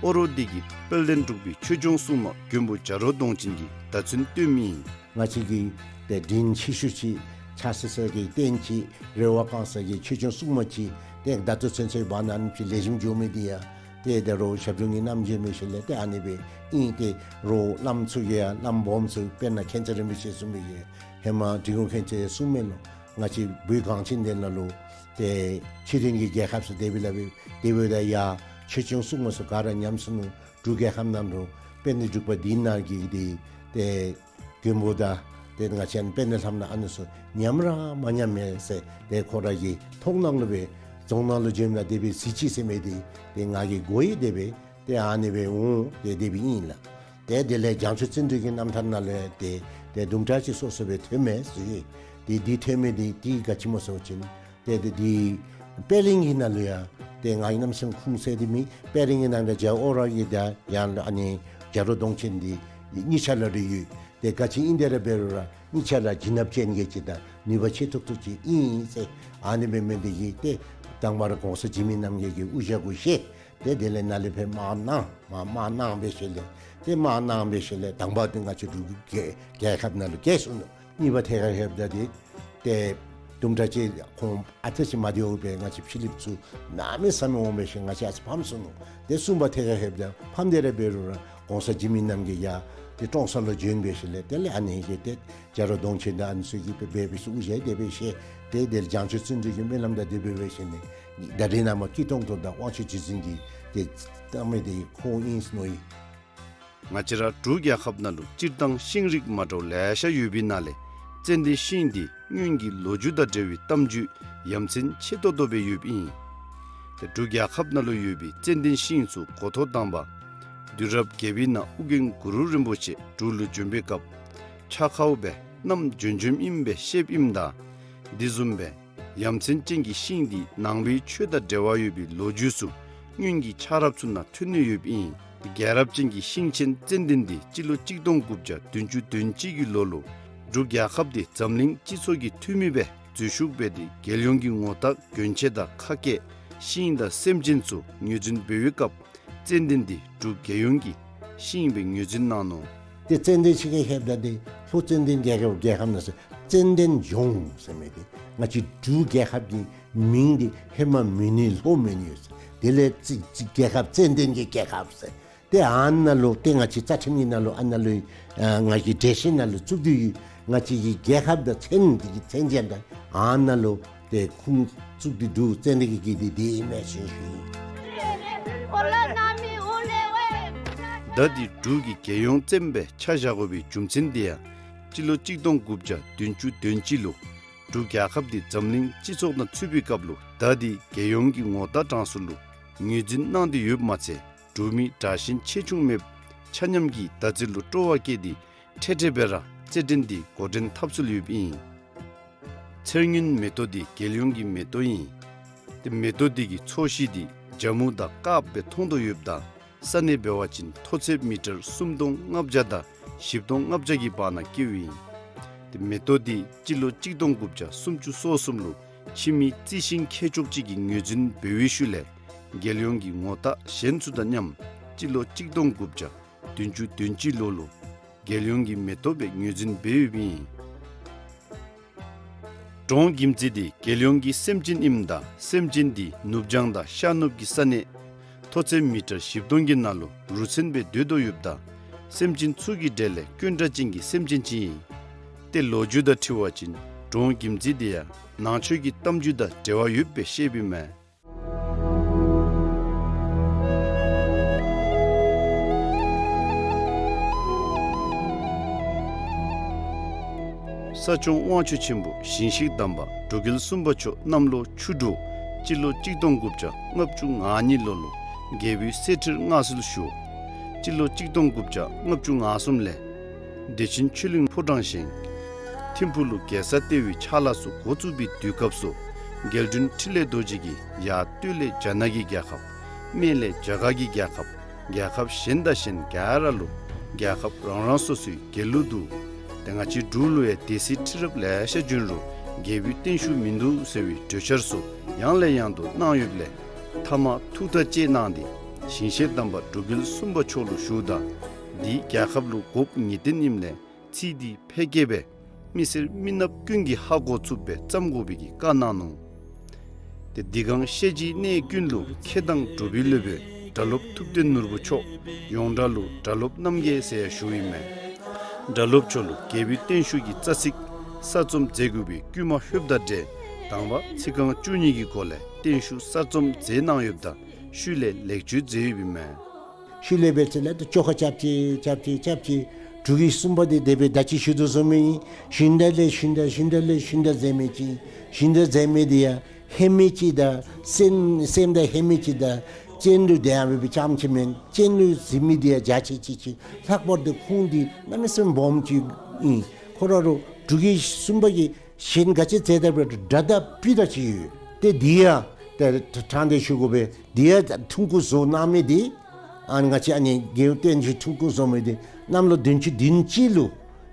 ཨོ་རོག་འདི་གིས་དཔལ་ལྡན་འབྲུག་པའི་ཆོས་སྐྱོང་སྲུང་མ་མགོན་པོ་བྱ་རོག་གདོང་ཅན་གྱི་བརྡ་མཚོན་སྟོནམ་ཨིན། ང་བཅས་ཀྱི་ཏེ་དྲིན་ཆེ་ཤོས་ཅིག་ཆགས་ས་ས་གི་རྟེན་ཅིག་རེ་བ་བསྐང་ས་གི་ཆོས་སྐྱོང་སྲུང་མ་ཅིག་ཏེ་ད་ལྟོ་ཚུན་ཚོད་བར་ན་ཨ་ནི་ཅིག་ལེགས་ཤོམ་འགྱོ་མི་འདི་ཡང་ཏེ་ད་རུང་ཞབས་དྲུང་གི་རྣམ་རྒྱལ་འབད་ཞིནམ་ལས་ཏེ་ཨ་ནི་སྦེ་ཨིན། ཏེ་རོགས་བླམ་ཚུ་གིས་ཡང་བླམ་སྦོམ་ཚུ་དཔེར་ན་མཁྱེན་བརྩེ་རིན་པོ་ཆེ་གསུངས་མི་གི་ཧེ་མ་འབྲི་གུང་མཁྱེན་བརྩེ་གསུངས་མི་ལུ་ང་བཅས་བོད་གངས་ཅན་འདི་ནང་ལུ་ཏེ་ཆོས་ལྡན་གྱི་རྒྱལ་ཁབ་ཟེར་དེ་སྦེ་སླབ་ཨིན། དེ་འབདཝ་ད་ཡར་ཆོས་སྐྱོང་སྲུང་མ་ཚུ་ག་ར་ཉམས་སོ་ནུག། འབྲུག་རྒྱལ་ཁབ་ནང་ལུ་དཔལ་ལྡན་འབྲུག་པ་འདི་ནང་གི་འདི་ཏེ་མགོན་པོ་དང་ཏེ་ང་བཅས་ཨ་ནི་དཔལ་ལྡན་ལྷ་མོ་ཨ་ནི་ཚུ་ཉམས་ར་མ་ཉམས་མས་ཟེར་ཏེ་ཁོ་ར་གི་མཐོང་སྣང་ལུ་སྦེ་རྫོང་ནང་ལུ་བྱོནམ་ད་དེ་སྦེ་གཟིགས་ཅི་ཟེར་མི་འདི་ཏེ་ང་གིས་གོ་ཡི། དེ་སྦེ་ཏེ་ཨ་ནི་སྦེ་འོང་ཏེ་དེ་སྦེ་ཨིན་ལགས། ཏེ་དེ་ལས་བྱང་ཆུབ་བརྩོན་འགྲུས་ཀྱི་རྣམ་ཐར་ནང་ལུ་ཡང་ཏེ་ཏེ་དུམ་གྲ་ཅིག་སོ་སོ་སྦེ་ཐོནམ་མས་ཟེར། ཏེ་འདི་ཐོན་མི་འདི་ཏེ་ག་ཅི་སྨོ་ཟེར་བ་ཅིན་ཏེ་ཏེ་འདི་པད་གླིང་གི་ནང་ལུ་ཡང་ཏེ་ང་གིས་གནམ་མེད་ས་མེད་ཁུངས་བཙན་ཏེ་མེད། པད་གླིང་གི་ནང་ལུ་རྒྱལ་བ་ཨོ་ར་གི་དང་ཡང་ཨ་ནི་བྱ་རོག་གདོང་ཅན་འདི་གཉིས་ཆ་ལ་རེ་ཡོད། ཏེ་ག་ཅི་ཨིན་དེ་ར་འབད་རུང་ར་གཉིས་ཆ་ལ་བྱིན་རླབས་ཅན་གྱི་ཅིག་དང་ནུས་པ་ཆེ་ཏོག་ཏོ་ཅིག་ཨིན་ཟེར། ཨ་ནི་འབད་མི་འདི་གིས་ཏེ་དང་པ་ར་གོང་ས་འཇིགས་མེད་རྣམ་རྒྱལ་གྱི་དབུ་ཞྭ་གུ་བཞེས། ཏེ་དེ་ལས་ནཱ་ལས་ཕར་དམག་གནང་མ་དམག་གནང་འབད་ཞིནམ་ལས་ཏེ་དམག་གནང་འབད་ཞིནམ་ལས་དང་པ་འདི་ང་བཅས་འབྲུག་རྒྱལ་རྒྱལ་ཁབ་ནང་ལུ་རྒྱལ་སོ་ནུག། གཉིས་པ་ཐད་ཁར་ལྷོདཔ་ད་འདི་ཏེ་དུམ་གྲ་ཅིག་ཁོང་ཨ་ཙི་ཅིག་མ་བདེཝ་སྦེ་ང་བཅས་ཕྱི་གླིངཔ་ཚུ་གནམ་མེད་ས་མེད་འོང་འབད་ཞིནམ་ང་བཅས་ཨ་ཙི་ཕམ་སོ་ནུག། ཏེ་གསུམ་པ་ཐད་ཁར་ལྷོདཔ་ད་ཕམ་སྟེ་ར་འབད་རུང་ར་གོང་ས་འཇིགས་མེད་རྣམ་རྒྱལ་ཡར་ཏེ་ཀྲོང་གསར་ལུ་བྱོན་འབད་ཞིནམ་ལས་དེ་ལས་ཨ་ནི་གི་ཏེ་བྱ་རོག་གདོང་ཅན་དང་ཨ་ནི་ཚུ་གིས་འབད་འབད་སྦེ་དབུ་ཞྭ་དེ་སྦེ་བཞེས། ཏེ་དེ་ལས་བྱང་ཆུབ་བརྩོན་འགྲུས་ཀྱི་སྨོན་ལམ་དང་དེ་སྦེ་འབད་ཞིནམ་ལས་ད་རེས་ནངས་པ་སྐྱིད་གཏོང་དོ་དང་དབང་ཕྱུག་རྗེ་བཙུན་གྱི་ཏེ་བཏང་མི་འདི་ཁོ་ཨིན་ཟེར་མནོ་ཡི། ང་བཅས་ར་འབྲུག་རྒྱལ་ཁབ་ནང་ལུ་སྤྱིར་བཏང་ཤིང་རིགས་མ་འདྲཝ་ལེ་ཤ་ཡོད་པའི་ནང་ལས་ཙན་དན་ཤིང་འདི་སྔོན་གྱི་ལོ་རྒྱུས་དང་འབྲེལ་བའི་གཏམ་རྒྱུད་ཡ་མཚན་ཆེ་ཏོག་ཏོ་སྦེ་ཡོདཔ་ཨིན། ཏེ་འབྲུག་རྒྱལ་ཁབ་ནང་ལུ་ཡོད་པའི་ཙན་དན་ཤིང་ཚུ་འགོ་ཐོག་དང་པ་དུས་རབས་བརྒྱད་པའི་ནང་ཨོ་རྒྱན་གུ་རུ་རིན་པོ་ཆེ་འབྲུག་ལུ་བྱོན་པའི་སྐབས་ཕྱག་ཁར་སྦེ་བསྣམས་བྱོན་བྱོནམ་ཨིནམ་སྦེ་བཤདཔ་ཨིནམ་ད་དེ་བཟུམ་སྦེ་ཡ་མཚན་ཅན་གྱི་ཤིང་འདི་ནང་པའི་ཆོས་དང་འབྲེལ་བ་ཡོད་པའི་ལོ་རྒྱུས་ཚུ་སྔོན་གྱི་ཆགས་རབས་ཚུ་ནང་ཐོན་ནི་ཡོདཔ་ཨིན། རྒྱལ་རབས་ཅན་གྱི་ཤིང་ཆེན་ཙན་དན་འདི་སྤྱི་ལོ་གཅིག་སྟོང་དགུ་བརྒྱ་བདུན་ཅུ་དོན་གཅིག་གི་ལོ་ལུ་འབྲུག་རྒྱལ་ཁབ་འདི་འཛམ་གླིང་སྤྱི་ཚོགས་ཀྱི་འཐུས་མི་སྦེ་འཛུལ་ཞུགས་འབད་དེ་རྒྱལ་ཡོངས་ཀྱི་ངོ་རྟགས་གྱོན་ཆས་དང་ཁ་སྐད་ཤིང་དང་སེམས་ཅན་ཚུ་ངོས་འཛིན་འབད་བའི་སྐབས་ཙན་དན་འདི་འབྲུག་རྒྱལ་ཡོངས་ཀྱི་ཤིང་སྦེ་ངོས་འཛིན་གནང་ནུག། ཏེ་ཙན་དན་ཤིང་གི་ཁྱད་པར་འདི་ལྷོ་ཙན་དན་རྒྱལ་ཁབ་རྒྱལ་ཁབ་ནང་ཟེར་ཙན་དན་ལྗོངས་ཟེར་མི་འདི་ང་བཅས་འབྲུག་རྒྱལ་ཁབ་ཀྱི་མིང་འདི་ཧེ་མ་མོན་ནུ་ལྷོ་མོན་ནུ་ཡོད་ཟེར། དེ་ལས་ཙི་ཙི་རྒྱལ་ཁབ་ཙན་དན་གྱི་རྒྱལ་ཁབ་ཟེར། ཏེ་ཨ་ནཱ་ལུ་ཏེ་ང་བཅས་རྩ་ཁྲིམས་ཀྱི་ནང་ལུ་ཨ་ནཱ་ལུ་ཨ་ང་གི་འགྲེལ་བཤད་ནང་ལུ་བཙུགས་ཏེ་ཡོད། ང་བཅས་ཀྱི་རྒྱལ་ཁབ་དང་མཚན་འདི་གི་མཚན་ཅན་དང་ཨ་ནཱ་ལུ་ཏེ་ཁུངས་བཙུགས་ཏེ་འདུག། ཙན་དན་གྱི་གི་འདི་འདི་ཨིན་མས་ཟེར་ཞུ་ཡི། མདའ་འདི་འབྲུག་གི་རྒྱལ་ཡོངས་བཙན་པའི་ཆ་བཞག་དགོ་པའི་རྒྱུ་མཚན་འདི་ཡང་སྤྱི་ལོ་གཅིག་སྟོང་དགུ་བརྒྱ་བདུན་ཅུ་དོན་གཅིག་ལུ་འབྲུག་རྒྱལ་ཁབ་འདི་འཛམ་གླིང་སྤྱི་ཚོགས་ནང་ཚུད་པའི་སྐབས་ལུ་མདའ་འདི་རྒྱལ་ཡོངས་ཀྱི་ངོ་རྟགས་གྲངས་སུ་ལུ་ངོས་འཛིན་གནང་སྟེ་ཡོདཔ་མ་ཚད་འབྲུག་མི་དྲག་ཞན་ཆེ་ཆུང་མེད་ཆ་མཉམ་གྱིས་མདའ་རྩེ་ལུ་སྤྲོ་བ་བསྐྱེད་དེ་འཕྲལ་འཕྲལ་སྦེ་ར་རྩེད་འགྲན་འདི་འགོ་འདྲེན་འཐབ་སྲོལ་ཡོདཔ་ཨིན། ཚེར་སྔོན་མེ་ཏོག་འདི་རྒྱལ་ཡོངས་ཀྱི་མེ་ཏོག་ཨིན། ཏེ་མེ་ཏོག་འདི་གི་ཚོས་གཞི་འདི་ཇ་མུ་དང་དཀརཔོ་སྦེ་མཐོང་དོ་ཡོདཔ་ད་ས་གནས་འབད་བ་ཅིན་མཐོ་ཚད་མི་ཊར་སུམ་སྟོང་ལྔ་བརྒྱ་དང་བཞི་སྟོང་ལྔ་བརྒྱ་གི་བར་ན་བཀལཝ་ཨིན། ཏེ་མེ་ཏོག་འདི་སྤྱི་ལོ་གཅིག་སྟོང་དགུ་བརྒྱ་སུམ་ཅུ་སོ་གསུམ་ལུ་ཕྱི་མི་རྩི་ཤིང་མཁས་མཆོག་ཅིག་གིས་ངོས་འཛིན་འབད་བའི་ཤུལ་ལས་རྒྱལ་ཡོངས་ཀྱི་ངོ་རྟགས་གཞན་ཚུ་དང་མཉམ་སྤྱི་ལོ་གཅིག་སྟོང་དགུ་བརྒྱ་བདུན་ཅུ་དོན་གཅིག་ལོ་ལུ་རྒྱལ་ཡོངས་ཀྱི་མེ་ཏོག་སྦེ་ངོས་འཛིན་འབད་ཡོདཔ་ཨིན། འབྲོང་གིམ་རྩེ་འདི་རྒྱལ་ཡོངས་ཀྱི་སེམས་ཅན་ཨིནམ་ད་སེམས་ཅན་འདི་ནུབ་བྱང་དང་ཤར་ནུབ་ཀྱི་ས་གནས་མཐོ་ཚད་མི་ཊར་བཞི་སྟོང་གི་ནང་ལུ་རུ་མཚོན་སྦེ་སྡོད་དོ་ཡོདཔ་ད་སེམས་ཅན་ཚུ་གི་གྲས་ལས་དཀོན་དྲགས་ཅན་གྱི་སེམས་ཅན་ཅིག་ཨིན། ཏེ་ལོ་རྒྱུས་དང་འཁྲིལ་བ་ཅིན་འབྲོང་གིམ་རྩེ་འདི་ཡང་ནང་ཆོས་ཀྱི་གཏམ་རྒྱུད་དང་འབྲེལ་བ་ཡོདཔ་སྦེ་བཤདཔ་ཨིན་མས། ས་སྐྱོང་དབང་ཕྱུག་ཆེན་པོ་ཞིང་གཤེགས་དམ་པ་འབྲུག་རྒྱལ་གསུམ་པ་མཆོག་གནམ་ལོ་ཆུ་འབྲུག་སྤྱི་ལོ་གཅིག་སྟོང་དགུ་བརྒྱ་ལྔ་བཅུ་ང་གཉིས་ལོ་ལུ་རྒྱལ་པོའི་གསེར་ཁྲིར་མངའ་གསོལ་ཞུ། སྤྱི་ལོ་གཅིག་སྟོང་དགུ་བརྒྱ་ལྔ་བཅུ་ང་གསུམ་ལས་བདེ་ཆེན་ཆོས་གླིང་ཕོ་བྲང་བཞེངས། ཐིམ་ཕུག་ལུ་རྒྱལ་ས་ལྟེ་བའི་ཕྱག་ལཱ་ཚུ་འགོ་བཙུགས་པའི་དུས་སྐབས་སུ་རྒྱལ་བཙུན་འཕྲིན་ལས་རྡོ་རྗེ་གིས་ཡར་སྟོད་ལས་རྒྱ་ནག་གི་རྒྱལ་ཁབ། སྨད་ལས་རྒྱ་གར་གྱི་རྒྱལ་ཁབ། རྒྱལ་ཁབ་གཞན་དང་གཞན་ག་ར་ལུ་རྒྱལ་ཁབ་རང་རང་སོ་སོའི་རྒྱལ་གླུ་འདུག། ཏེ་ང་བཅས་འབྲུག་ལུ་ཡང་སྡེ་སྲིད་ཁྲི་རབས་ལེ་ཤ་བྱོན་རུང་རྒྱལ་པོའི་བརྟན་བཞུགས་མིན་འདུག་ཟེར་བའི་གྲོས་འཆར་ཚུ་ཡང་ལས་ཡང་དུ་གནང་ཡོདཔ་ལས་མཐའ་མ་ཐུགས་ཐག་བཅད་གནང་སྟེ་ཞིང་གཤེགས་དམ་པ་འབྲུག་རྒྱལ་གསུམ་པ་མཆོག་ལུ་ཞུཝ་ད་འདི་རྒྱལ་ཁབ་ལུ་དགོཔ་ངེས་བདེན་ཨིནམ་ལས་ཚིག་འདི་ཕལ་སྐད་སྦེ་མི་སེར་མི་ནགཔ་ཀུན་གྱིས་ཧ་གོ་ཚུགསཔ་སྦེ་བརྩམ་དགོ་པའི་གི་བཀའ་གནང་ནུག། ཏེ་འདི་གང་བཤད་རྒྱུའི་གནས་ཀུན་ལུ་མཁས་དང་གྲུབ་པའི་སློབ་དཔོན་སྒྲ་སློབ་ཐུབ་བསྟན་ནོར་བུ་མཆོག་ཡོངས་གྲགས་ལུ་སྒྲ་སློབ་རྣམ་རྒྱལ་ཟེར་ཡང་ཞུཝ་ཨིན་མས། སྒྲ་སློབ་མཆོག་ལུ་རྒྱལ་པོའི་བརྟན་བཞུགས་ཀྱི་རྩ་ཚིག་གསར་རྩོམ་མཛད་དགོ་པའི་བསྐུལ་མ་ལྷོདཔ་དང་འབྲེལ་དང་པ་ཚིག་རྐང་བཅུ་གཉིས་ཀྱི་སྒོ་ལས་བརྟན་བཞུགས་གསར་རྩོམ་མཛད་གནང་ཡོདཔ་ད་ཤུལ་ལས་ལེགས་བཅོས་མཛད་ཡོདཔ་ཨིན་མས། ཤུལ་ལས་འབད་ཚེ་ལས་ཏེ་བཅོ་ཁ་རྐྱབ་ཅི་རྐྱབ་ཅི་རྐྱབ་ཅི། འབྲུག་གི་གསུམ་པ་འདི་དེ་སྦེ་ད་ཅི་ཞུ་དོ་བཟུམ་མའི་ཞུན་དག་ལས་ཞུན་དག་ཞུན་དག་ལས་ཞུན་དག་མཛད་མི་ཅིག། ཞུན་དག་མཛད་མི་འདི་ཡང་ཧེ་མི་ཅིག་དང་སེམས་སེམས་དང་ཧེ་མི་ཅིག་དང་སྤྱན་ལུ་དེ་ཡང་འབད་བའི་རྐྱངམ་ཅིག་མེན། སྤྱན་ལུ་གཟིགས་མི་འདི་ཡང་རྒྱ་ཆེ་ཅིག་ཅིག། ལྷག་པར་དུ་ཁོང་འདི་གནམ་མེད་ས་མེད་སྦོམ་ཅིག་ཨིན། ཁོ་ར་རུང་འབྲུག་གི་གསུམ་པ་གི་གཞན་ག་ཅི་མཛད་ད་འབད་རུང་སྒྲ་དང་སྤུས་དག་ཅིག་ཡོད། ཏེ་འདི་ཡང་ཏེ་ཕྲང་སྟེ་ཞུ་དགོ་པས། འདི་ཡང་ཐུང་ཀུ་བཟོ་གནང་མི་འདི་ཨ་ནི་ང་བཅས་ཨ་ནི་རྒྱལ་བསྟན་བཅོས་ཐུང་ཀུ་བཟོ་མི་འདི་གནམ་ལོ་བདུན་ཅུ་དོན་གཅིག་ལུ་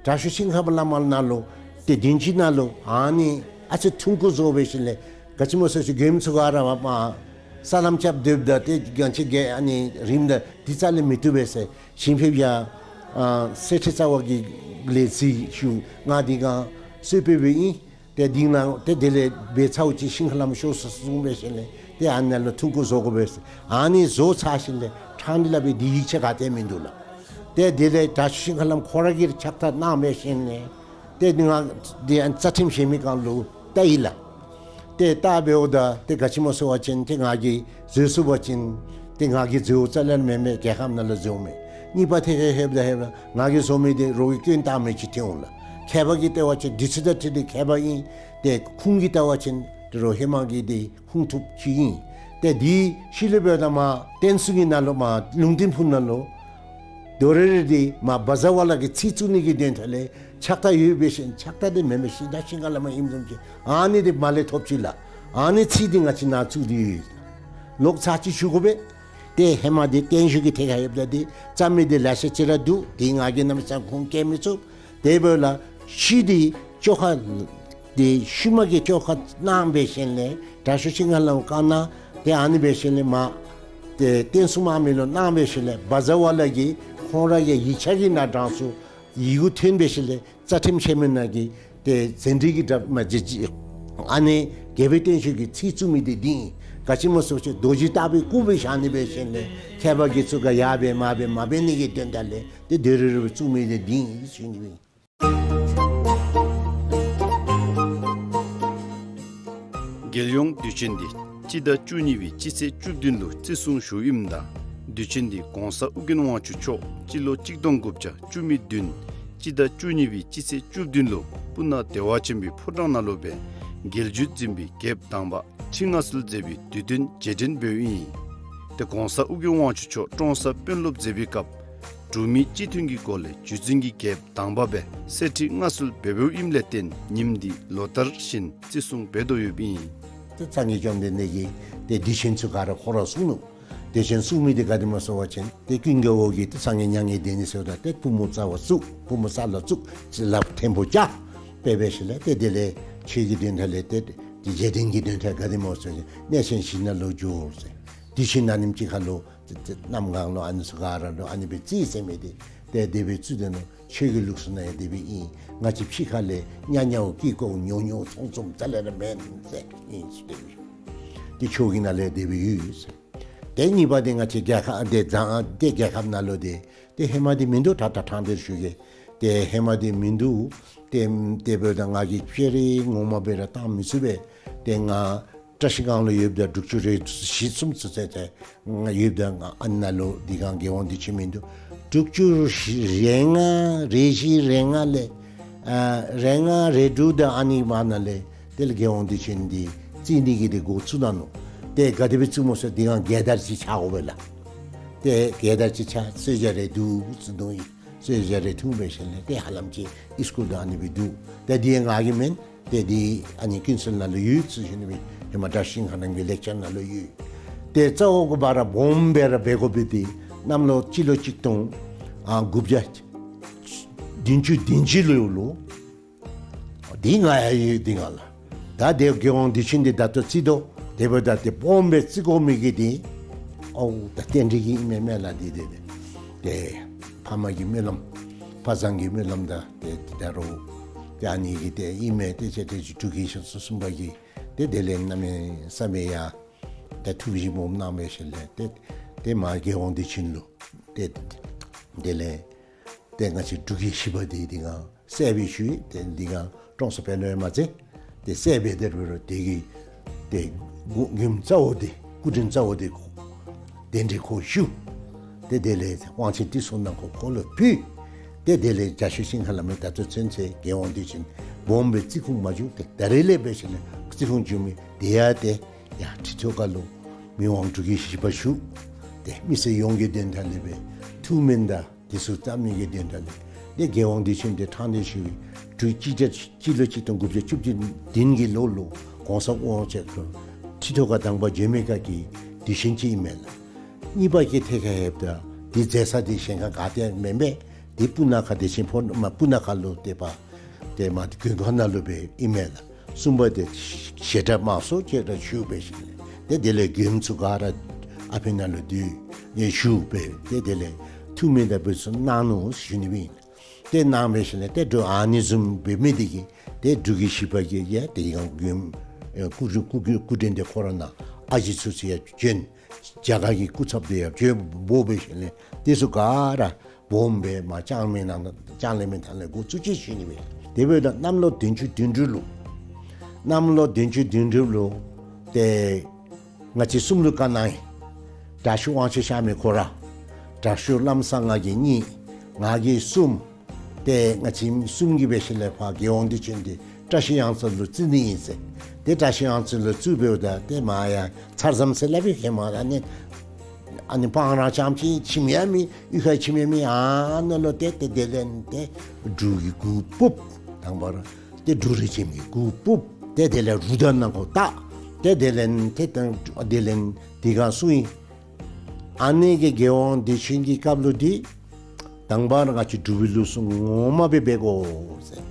དྲག་ཤོས་ཤིང་ཧ་ལམ་བླ་མ་ནང་ལུ་ཏེ་བདུན་ཅུ་ནང་ལུ་ཨ་ནི་ཨ་ཙི་ཐུང་ཀུ་བཟོ་འབད་ཞིནམ་ལས་ག་ཅི་སྨོ་ཟེར་ཞུ་མགྱོནམ་ཚུ་ག་ར་མ་སྨོ་ས་ལམ་རྐྱབ་སྡོདཔ་ད་ཏེ་གང་ཅི་ག་ཨ་ནི་རིངམ་ད་འདི་རྩ་ལས་མི་བཏུབ་པས་ཟེར། ཞིང་ཕེབས་ཡང་ཨ་གསེར་ཁྲི་རྩ་བ་གི་ལས་གཟིགས་ཞུ། ང་འདི་ག་གསོལ་ཕེབས་འབདཝ་ཨིན། ཏེ་འདི་ནང་ཏེ་དེ་ལས་འབད་ཚརཝ་ཅིག་ཤིང་ཧ་ལམ་ཤོར་སོ་གསུངས་འབད་ཞིནམ་ལས་ཏེ་ཨ་ནཱ་ལུ་ཐུང་ཀུ་བཟོ་དགོ་པས་ཟེར། ཨ་ནི་བཟོ་ཚར་ཞིནམ་ལས་ཕྲང་སྟེ་སླབ་པའི་འདི་ཡིག་ཆ་ག་ཏེ་མིན་འདུག་ལགས། ཏེ་དེ་ལས་དྲག་ཤོས་ཤིང་ཧ་ལམ་ཁོ་ར་གིས་ཕྱག་རྟགས་གནང་འབད་ཞིནམ་ལས་ཏེ་འདི་ང་འདི་ཨ་རྩ་ཁྲིམས་བཞེས་མི་གང་ལུ་བལྟ་ཡི་ལགས། ཏེ་བལྟ་འབདཝ་ད་ཏེ་ག་ཅི་སྨོ་ཟེར་བ་ཅིན་ཏེ་ང་གིས་བཟོ་ཚུགས་པ་ཅིན་ཏེ་ང་གིས་བཟོཝ་རྩ་ལས་མེན་མས། རྒྱལ་ཁབ་ནང་ལུ་བཟོཝ་མས། གཉིས་པ་ཐད་ཁར་ལྷོདཔ་ད་ལྷོདཔ་ད་ང་གིས་བཟོ་མི་འདི་རོགས་ཀྱིས་སྐྱོན་བཏགས་མི་ཅིག་ཐོན་འོང་ལགས། མཁས་པ་གིས་བལྟ་བ་ཅིན་འདི་ཚུ་དང་འཁྲིལ་ཏེ་མཁས་པ་ཨིན། ཏེ་ཁུངས་ཀྱིས་བལྟ་བ་ཅིན་ཏེ་རོགས་ཧེ་མ་གི་འདི་ཁུངས་ཐུབ་ཅིག་ཨིན། ཏེ་འདི་ཤུལ་ལས་འབདཝ་ད་མ་བསྟན་སྲུང་གི་ནང་ལུ་མ་ལུང་བསྟན་ཕུག་ནང་ལུ་དོ་རེ་རེ་འདི་མ་བཛྲ་ཝཱ་ལ་གི་ཚིག་བཙུགས་ནི་གི་དོན་དག་ལས་ཕྱག་རྟགས་ཡོད་འབད་ཞིནམ་ཕྱག་རྟགས་འདི་མེན་མས། ཤིང་རྟ་ཤིང་ཁ་ལས་མ་ཨིནམ་བཟུམ་ཅིག་ཨ་ནི་འདི་མ་ལས་ཐོབ་ཅི་ལགས། ཨ་ནི་ཚིག་འདི་ང་བཅས་ནང་བཙུགས་ཏེ་ཡོད། ལོག་ཚར་ཅིག་ཞུ་དགོ་པས། ཏེ་ཧེ་མ་འདི་བརྟན་བཞུགས་ཀྱི་ཐད་ཁར་ལྷོདཔ་ད་འདི་རྩོམ་མི་འདི་ལེ་ཤ་ཅིག་ར་འདུག། འདི་ང་གིས་གནམ་མེད་ས་མེད་ཁུངས་བཀལ་མི་ཚུགས། དེ་འབདཝ་ལས་ཤུལ་འདི་བཅོ་ཁ་འདི་ཤུལ་མ་གི་བཅོ་ཁ་གནང་འབད་ཞིནམ་ལས་དྲག་ཤོས་ཤིང་ཧ་ལམ་བཀའ་གནང་། ཏེ་ཨ་ནི་འབད་ཞིནམ་ལས་མ་ཏེ་བསྟན་སྲུང་དམག་མི་ལུ་གནང་འབད་ཞིནམ་ལས་བཛྲ་ཝཱ་ལ་གིས་ཁོང་ར་གི་ཡིག་ཆ་གི་ནང་དྲངས་སོ། ཡི་གུ་ཐོན་འབད་ཞིནམ་ལས་རྩ་ཁྲིམས་ཆེན་མོ་ནང་གི་ཏེ་ཟན་དྲི་གི་དྲ་མ་ཇི་ཇི་ཨ་ནི་རྒྱལ་པོའི་བརྟན་བཞུགས་ཀྱི་ཚིག་བཙུགས་མི་འདི་འདི་ཨིན། ག་ཅི་སྨོ་ཟེར་བ་ཅིན་རྡོ་རྗེ་ལྟ་བུའི་སྐུ་སྦེ་བཞག་ནི་འབད་ཞིནམ་ལས་མཁས་པ་དགེ་ཚུ་ག་ཡར་འབད་མར་འབད་མ་འབད་ནི་གི་དོན་དག་ལས་ཏེ་དོ་རེ་རེ་བཙུགས་མི་འདི་འདི་ཨིན་ཟེར་ཞུ་ནི་ཨིན། རྒྱལ་ཡོངས་དུས་ཆེན་འདི་ སྤྱི་ཟླ་བཅུ་གཉིས་པའི་སྤྱི་ཚེས་བཅུ་བདུན་ལུ་བརྩི་སྲུང་ཞུཝ་ཨིནམ་ད་དུས་ཆེན་འདི་གོང་ས་ཨོ་རྒྱན་དབང་ཕྱུག་མཆོག་སྤྱི་ལོ་གཅིག་སྟོང་དགུ་བརྒྱ་བཅུ་མེད་བདུན་སྤྱི་ཟླ་བཅུ་གཉིས་པའི་སྤྱི་ཚེས་བཅུ་བདུན་ལུ་སྤུ་ན་བདེ་བ་ཆེན་པོའི་ཕོ་བྲང་ནང་ལུ་སྦེ་རྒྱལ་བརྒྱུད་འཛིན་པའི་རྒྱལཔོ་དང་པ་ཁྲི་མངའ་གསོལ་མཛད་པའི་དུས་སྟོན་རྗེས་དྲན་འབདཝ་ཨིན། ཏེ་གོང་ས་ཨོ་རྒྱན་དབང་ཕྱུག་མཆོག་ཀྲོང་གསར་དཔོན་སློབ་མཛད་པའི་སྐབས་འབྲུག་མི་སྤྱི་མཐུན་གྱི་སྒོ་ལས་བརྒྱུད་འཛིན་གྱི་རྒྱལཔོ་དང་པ་སྦེ་གསེར་ཁྲི་མངའ་གསོལ་འབད་འབདཝ་ཨིནམ་ལས་བརྟེན་ཉིནམ་འདི་ལོ་ལྟར་བཞིན་བརྩི་སྲུང་འབད་དོ་ཡོདཔ་ཨིན། ཏེ་སངས་རྒྱས་བཅོམ་ལྡན་འདས་ཀྱིས་ཏེ་དུས་ཆེན་ཚུ་ག་ར་ཁོ་ར་གསུངས་ནུག། དུས་ཆེན་གསུངས་མི་འདི་ག་དེ་སྨོ་ཟེར་བ་ཅིན་ཏེ་ཀུན་དགའ་བོ་གིས་ཏེ་སངས་རྒྱས་མྱ་ངན་འདས་ནི་ཟེརཝ་ད་ཏེ་པུས་མོ་རྩ་བར་བཙུགས། པུས་མོ་ས་ལུ་བཙུགས། ཅིག་ལགཔ་མཐེན་པོ་བཅག། དཔེ་འབད་ཞིནམ་ལས་ཏེ་དེ་ལས་ཆོས་ཀྱི་དོན་དག་ལས་ཏེ་རྗེས་དྲན་གྱི་དོན་དག་ག་དེ་སྨོ་ཟེར་བ་ཅིན་གནས་ཆེན་བཞི་ནང་ལུ་འགྱོ་ཟེར། དུས་ཆེན་ཨ་ནེམ་ཅིག་ཁར་ལུ་ཏེ་ཏེ་གནམ་གང་ལུ་ཨ་ནི་ཚུ་ག་ར་ལུ་ཨ་ནི་སྦེ་རྩིས་ཟེར་མི་འདི་ཏེ་དེ་སྦེ་རྩིས་དེ་ནང་ཆོས་ཀྱི་ལུགས་སྲོལ་ནང་ཡང་དེ་སྦེ་ཨིན། ང་བཅས་ཕྱི་ཁ་ལས་ཉ་ཉའོ་ཀི་ཀོ་ཉོ་ཉོ་ཚོང་ཚོང་རྩ་ལས་ར་མེན་ཟེར་ཨིན་ཟེར་དེ་སྦེ། ཏེ་ཆོས་ཀྱི་ནང་ལས་དེ་སྦེ་ཡོད་ཟེར། ཏེ་གཉིས་པ་འདི་ང་བཅས་རྒྱལ་ཁབ་འདི་བཟང་ཏེ་རྒྱལ་ཁབ་ནང་ལུ་འདི་ཏེ་ཧེ་མ་འདི་མིན་འདུག། ད་ད་ཐང་འདིར་ཞུ་གེ། ཏེ་ཧེ་མ་འདི་མིན་འདུག། ཏེ་དེ་འབདཝ་ད་ང་གིས་ཕྱེ་རེ་ངོ་མ་སྦེ་ར་བཏང་མི་ཚུགས་པས། ཏེ་ང་བཀྲ་ཤིས་སྒང་ལུ་ཡོདཔ་ད་དྲུག་ཅུ་རེ་བཞི་གསུམ་ཚུན་ཚོད་ཏེ་ང་ཡོདཔ་ད་ང་ཨ་ནཱ་ལུ་འདི་སྒང་རྒྱལ་དབང་དུས་ཆེན་མིན་འདུག། དྲུག་ཅུ་རེ་ལྔ་རེ་བཞི་རེ་ལྔ་ལས་ཨ་རེ་ལྔ་རེ་དྲུག་ད་ཨ་ནི་མ་ནཱ་ལས་དེ་ལས་རྒྱལ་དབང་དུས་ཆེན་འདི་རྩིས་ནི་གི་འདི་འགོ་བཙུགས་ད་ནུག། ཏེ་ག་དེ་སྦེ་བཙུགས་སྨོ་ཟེར་འདི་སྒང་རྒྱལ་དར་ཅིག་འཕྱར་དགོ་པས་ལགས། ཏེ་རྒྱལ་དར་ཅིག་འཕྱར་གསོལ་ཇ་རེ་བསྡུ་ཟེར་འདུག་ཡི། གསོལ་ཇ་རེ་འཐུང་འབད་ཞིནམ་ལས་ཏེ་ཧ་ལམ་ཅིག་ཨིས་ཀུལ་དང་ཨ་ནི་སྦེ་འདུག། ཏེ་འདི་ང་གི་མེན། ཏེ་འདི་ཨ་ནི་ཀུན་གསལ་ནང་ལུ་ཡོད་ཟེར་ཞུ་ནི་སྦེ་ཧེ་མ་དྲག་ཤོས་ཁ་ནང་གི་ལེགས་ཆ་ནང་ལུ་ཡོད། ཏེ་རྩ་བོ་གི་བར་སྦོམ་སྦེ་ར་འབད་དགོ་པའི་འདི་གནམ་ལོ་སྤྱི་ལོ་གཅིག་སྟོང་ཨ་དགུ་བརྒྱ་བདུན་ཅུ་དོན་གཅིག་ལུ་ལོ། འདི་ང་ཡང་ཡོད་འདི་ང་ལགས། ད་དེ་རྒྱལ་དབང་དུས་ཆེན་འདི་ད་ལྟོ་རྩིས་དོ། དེ་འབདཝ་ད་ཏེ་སྦོམ་སྦེ་རྩི་དགོ་མི་གི་འདི་ཨོ་ད་རྟེན་འབྲེལ་གྱི་ཨིན་མས་མེན་ལགས། འདི་འདི་འདི་ཏེ་ཕ་མ་གི་སྨོན་ལམ་ཕ་བཟང་གི་སྨོན་ལམ་དང་ཏེ་འདི་ད་རུང་ཏེ་ཨ་ནི་གི་ཏེ་ཨིན་མས། ཏེ་ཅིག་ཏེ་ཅིག་འབྲུག་གི་ཞིང་གསུམ་པ་གི་ཏེ་དེ་ལས་གནམ་མེད་ས་མེད་ཡ་ཏེ་ཐུགས་བཞེད་སྦོམ་གནང་འབད་ཞིནམ་ལས་ཏེ་ཏེ་མ་རྒྱལ་དབང་དུས་ཆེན་ལུ་ཏེ་དེ་ལས་ཏེ་ང་བཅས་འབྲུག་གི་བཞི་པ་འདི་འདི་སྒང་གསལ་སྦེ་ཞུ་ཡི། ཏེ་འདི་སྒང་ཀྲོང་གསར་དཔོན་སློབ་མ་ཚེ་ཏེ་གསལ་སྦེ་དེ་རུ་རུ་དེ་གི་ཏེ་མགུ་མགུ་རྩ་བོ་འདི་སྐུ་དྲིན་རྩ་བོ་འདི་ཁོ་གདན་འདྲེན་ཁོ་ཞུ། ཏེ་དེ་ལས་དབང་ཆེན་དྲི་སོ་ནང་ཁོ་ཁོ་ལུ་ཕུལ། ཏེ་དེ་ལས་རྒྱ་ཤོད་ཤིང་ཁ་ལ་མི་ད་ལྟོ་ཚུན་ཚོད་རྒྱལ་དབང་དུས་ཆེན་སྦོམ་སྦེ་རྩི་ཁུངས་མ་བྱུང་། ཏེ་ད་རེས་ལས་འབད་ཞིནམ་ལས་རྩི་ཁུངས་བྱུང་མི་དེ་ཡང་ཏེ་ཡར་ཁྲི་ཐོག་ཁ་ལུ་མི་དབང་འབྲུག་གི་བཞི་པ་བཞུགས། ཏེ་མི་སེར་ཡོངས་ཀྱི་དོན་དག་ལས་སྦེ་ཐུགས་སྨོན་དང་དེ་ཚུ་བཏབ་ནི་གི་དོན་དག་ལས་ཏེ་རྒྱལ་དབང་དུས་ཆེན་འདི་ཕྲང་སྟེ་ཞུ་བའི་དུས་ཅི་ཅི་ལོ་གཅིག་སྟོང་དགུ་བརྒྱ་བཅུ་བདུན་གྱི་ལོ་ལུ་གོང་ས་དབང་ཕྱུག་ཁྲི་ཐོག་ཁ་དང་པ་བྱོན་མི་ཁ་གི་དུས་ཆེན་ཅིག་ཨིན་མས་ལགས། གཉིས་པ་གི་ཐད་ཁར་ལྷོདཔ་ད་འདི་མཛད་ས་འདི་གཞན་ཁར་ག་ཏེ་མེན་པས། འདི་སྤུ་ན་ཁ་བདེ་ཆེན་ཕོ་མ་སྤུ་ན་ཁ་ལུ་ཏེ་པ་ཏེ་མ་དགོན་ཁང་ནང་ལུ་སྦེ་ཨིན་མས་ལགས། གསུམ་པ་འདི་བཤད་གྲྭ་དམངས་སྲོལ་ཅིག་ར་ཞུ་འབད་ཞིནམ་ལས་ཏེ་དེ་ལས་མགྱོནམ་ཚུ་ག་ར་ཨ་ཕི་ནང་ལུ་འདུས་ནི་ཞུ་འབད་ཏེ་དེ་ལས་ཐུགས་སྨོན་དང་འབུལ་ཚུ་གནང་ནུག་ཞུ་ནི་སྦེ་ཨིན། ཏེ་གནང་འབད་ཞིནམ་ལས་ཏེ་འབྲུག་ཨ་ནི་བཟུམ་འབད་མི་འདི་གིས་ཏེ་འབྲུག་གི་བཞི་པ་གིས་ཡང་ཏེ་ཡང་མགྱོནམ་ཨེ་སྐུ་སྐུ་སྐུ་སྐུ་དྲིན་འདི་ཁོ་ར་ནང་ཨ་ཞེ་ཚུ་ཚུ་ཡང་བྱོན། རྒྱ་གར་གྱི་སྐུ་ཚབ་འདི་ཡང་བྱོན་འབོ་འབད་ཞིནམ་ལས་དེ་ཚུ་ག་ར་སྦོམ་སྦེ་མ་ལྕང་མའི་ནང་ལྕང་གླིང་མའི་ཐང་ལས་འགོ་བཙུགས་ཅི་ཞུ་ནི་སྦེ། དེ་འབདཝ་ད་གནམ་ལོ་བདུན་ཅུ་དོན་དྲུག་ལུ་གནམ་ལོ་བདུན་ཅུ་དོན་དྲུག་ལུ་ཏེ་ང་བཅས་གསུམ་ལུ་བཀའ་གནང་ཡི། དྲག་ཤོས་དབང་ཕྱུག་གཤགས་མི་ཁོ་ར་དྲག་ཤོས་ལམ་སང་ང་གིས་གཉིས་ང་གིས་གསུམ། ཏེ་ང་བཅས་གསུམ་གྱིས་འབད་ཞིནམ་ལས་ཕར་རྒྱལ་དབང་དུས་ཆེན་འདི་བཀྲ་ཤིས་གཡང་རྩེ་ལུ་བརྩི་ནི་ཨིན་ཟེར། ཏེ་བཀྲ་ཤིས་གཡང་རྩེ་ལུ་བརྩིཝ་འབདཝ་ད་ཏེ་མར་ཡང་ཚར་ཙམ་ཟེར་སླབ་ཨིན། ཧེ་མ་ཨ་ནི་ཨ་ནི་སྤང་ར་རྐྱངམ་ཅིག་ཁྱིམ་ཡང་མེད། གཡུས་ཁར་ཁྱིམ་ཡང་མེད། ཨ་ནཱ་ལུ་ཏེ་ཏེ་དེ་ལས་ཏེ་འབྲུག་གི་གུར་ཕུབ། དང་པ་ར་ཏེ་འབྲུག་རི་ཁྱིམ་གྱི་གུར་ཕུབ། ཏེ་དེ་ལས་རུ་དང་ནང་ཁོ་བཏགས། ཏེ་དེ་ལས་ཏེ་ཏེ་དེ་ལས་དེ་སྒང་སོང་ཡི། ཨ་ནི་གི་རྒྱལ་དབང་དུས་ཆེན་གྱི་སྐབས་ལུ་འདི་དང་པ་ར་ང་བཅས་འབྲུག་པའི་ལུགས་སྲོལ་ངོ་མ་སྦེ་འབད་དགོ་ཟེར།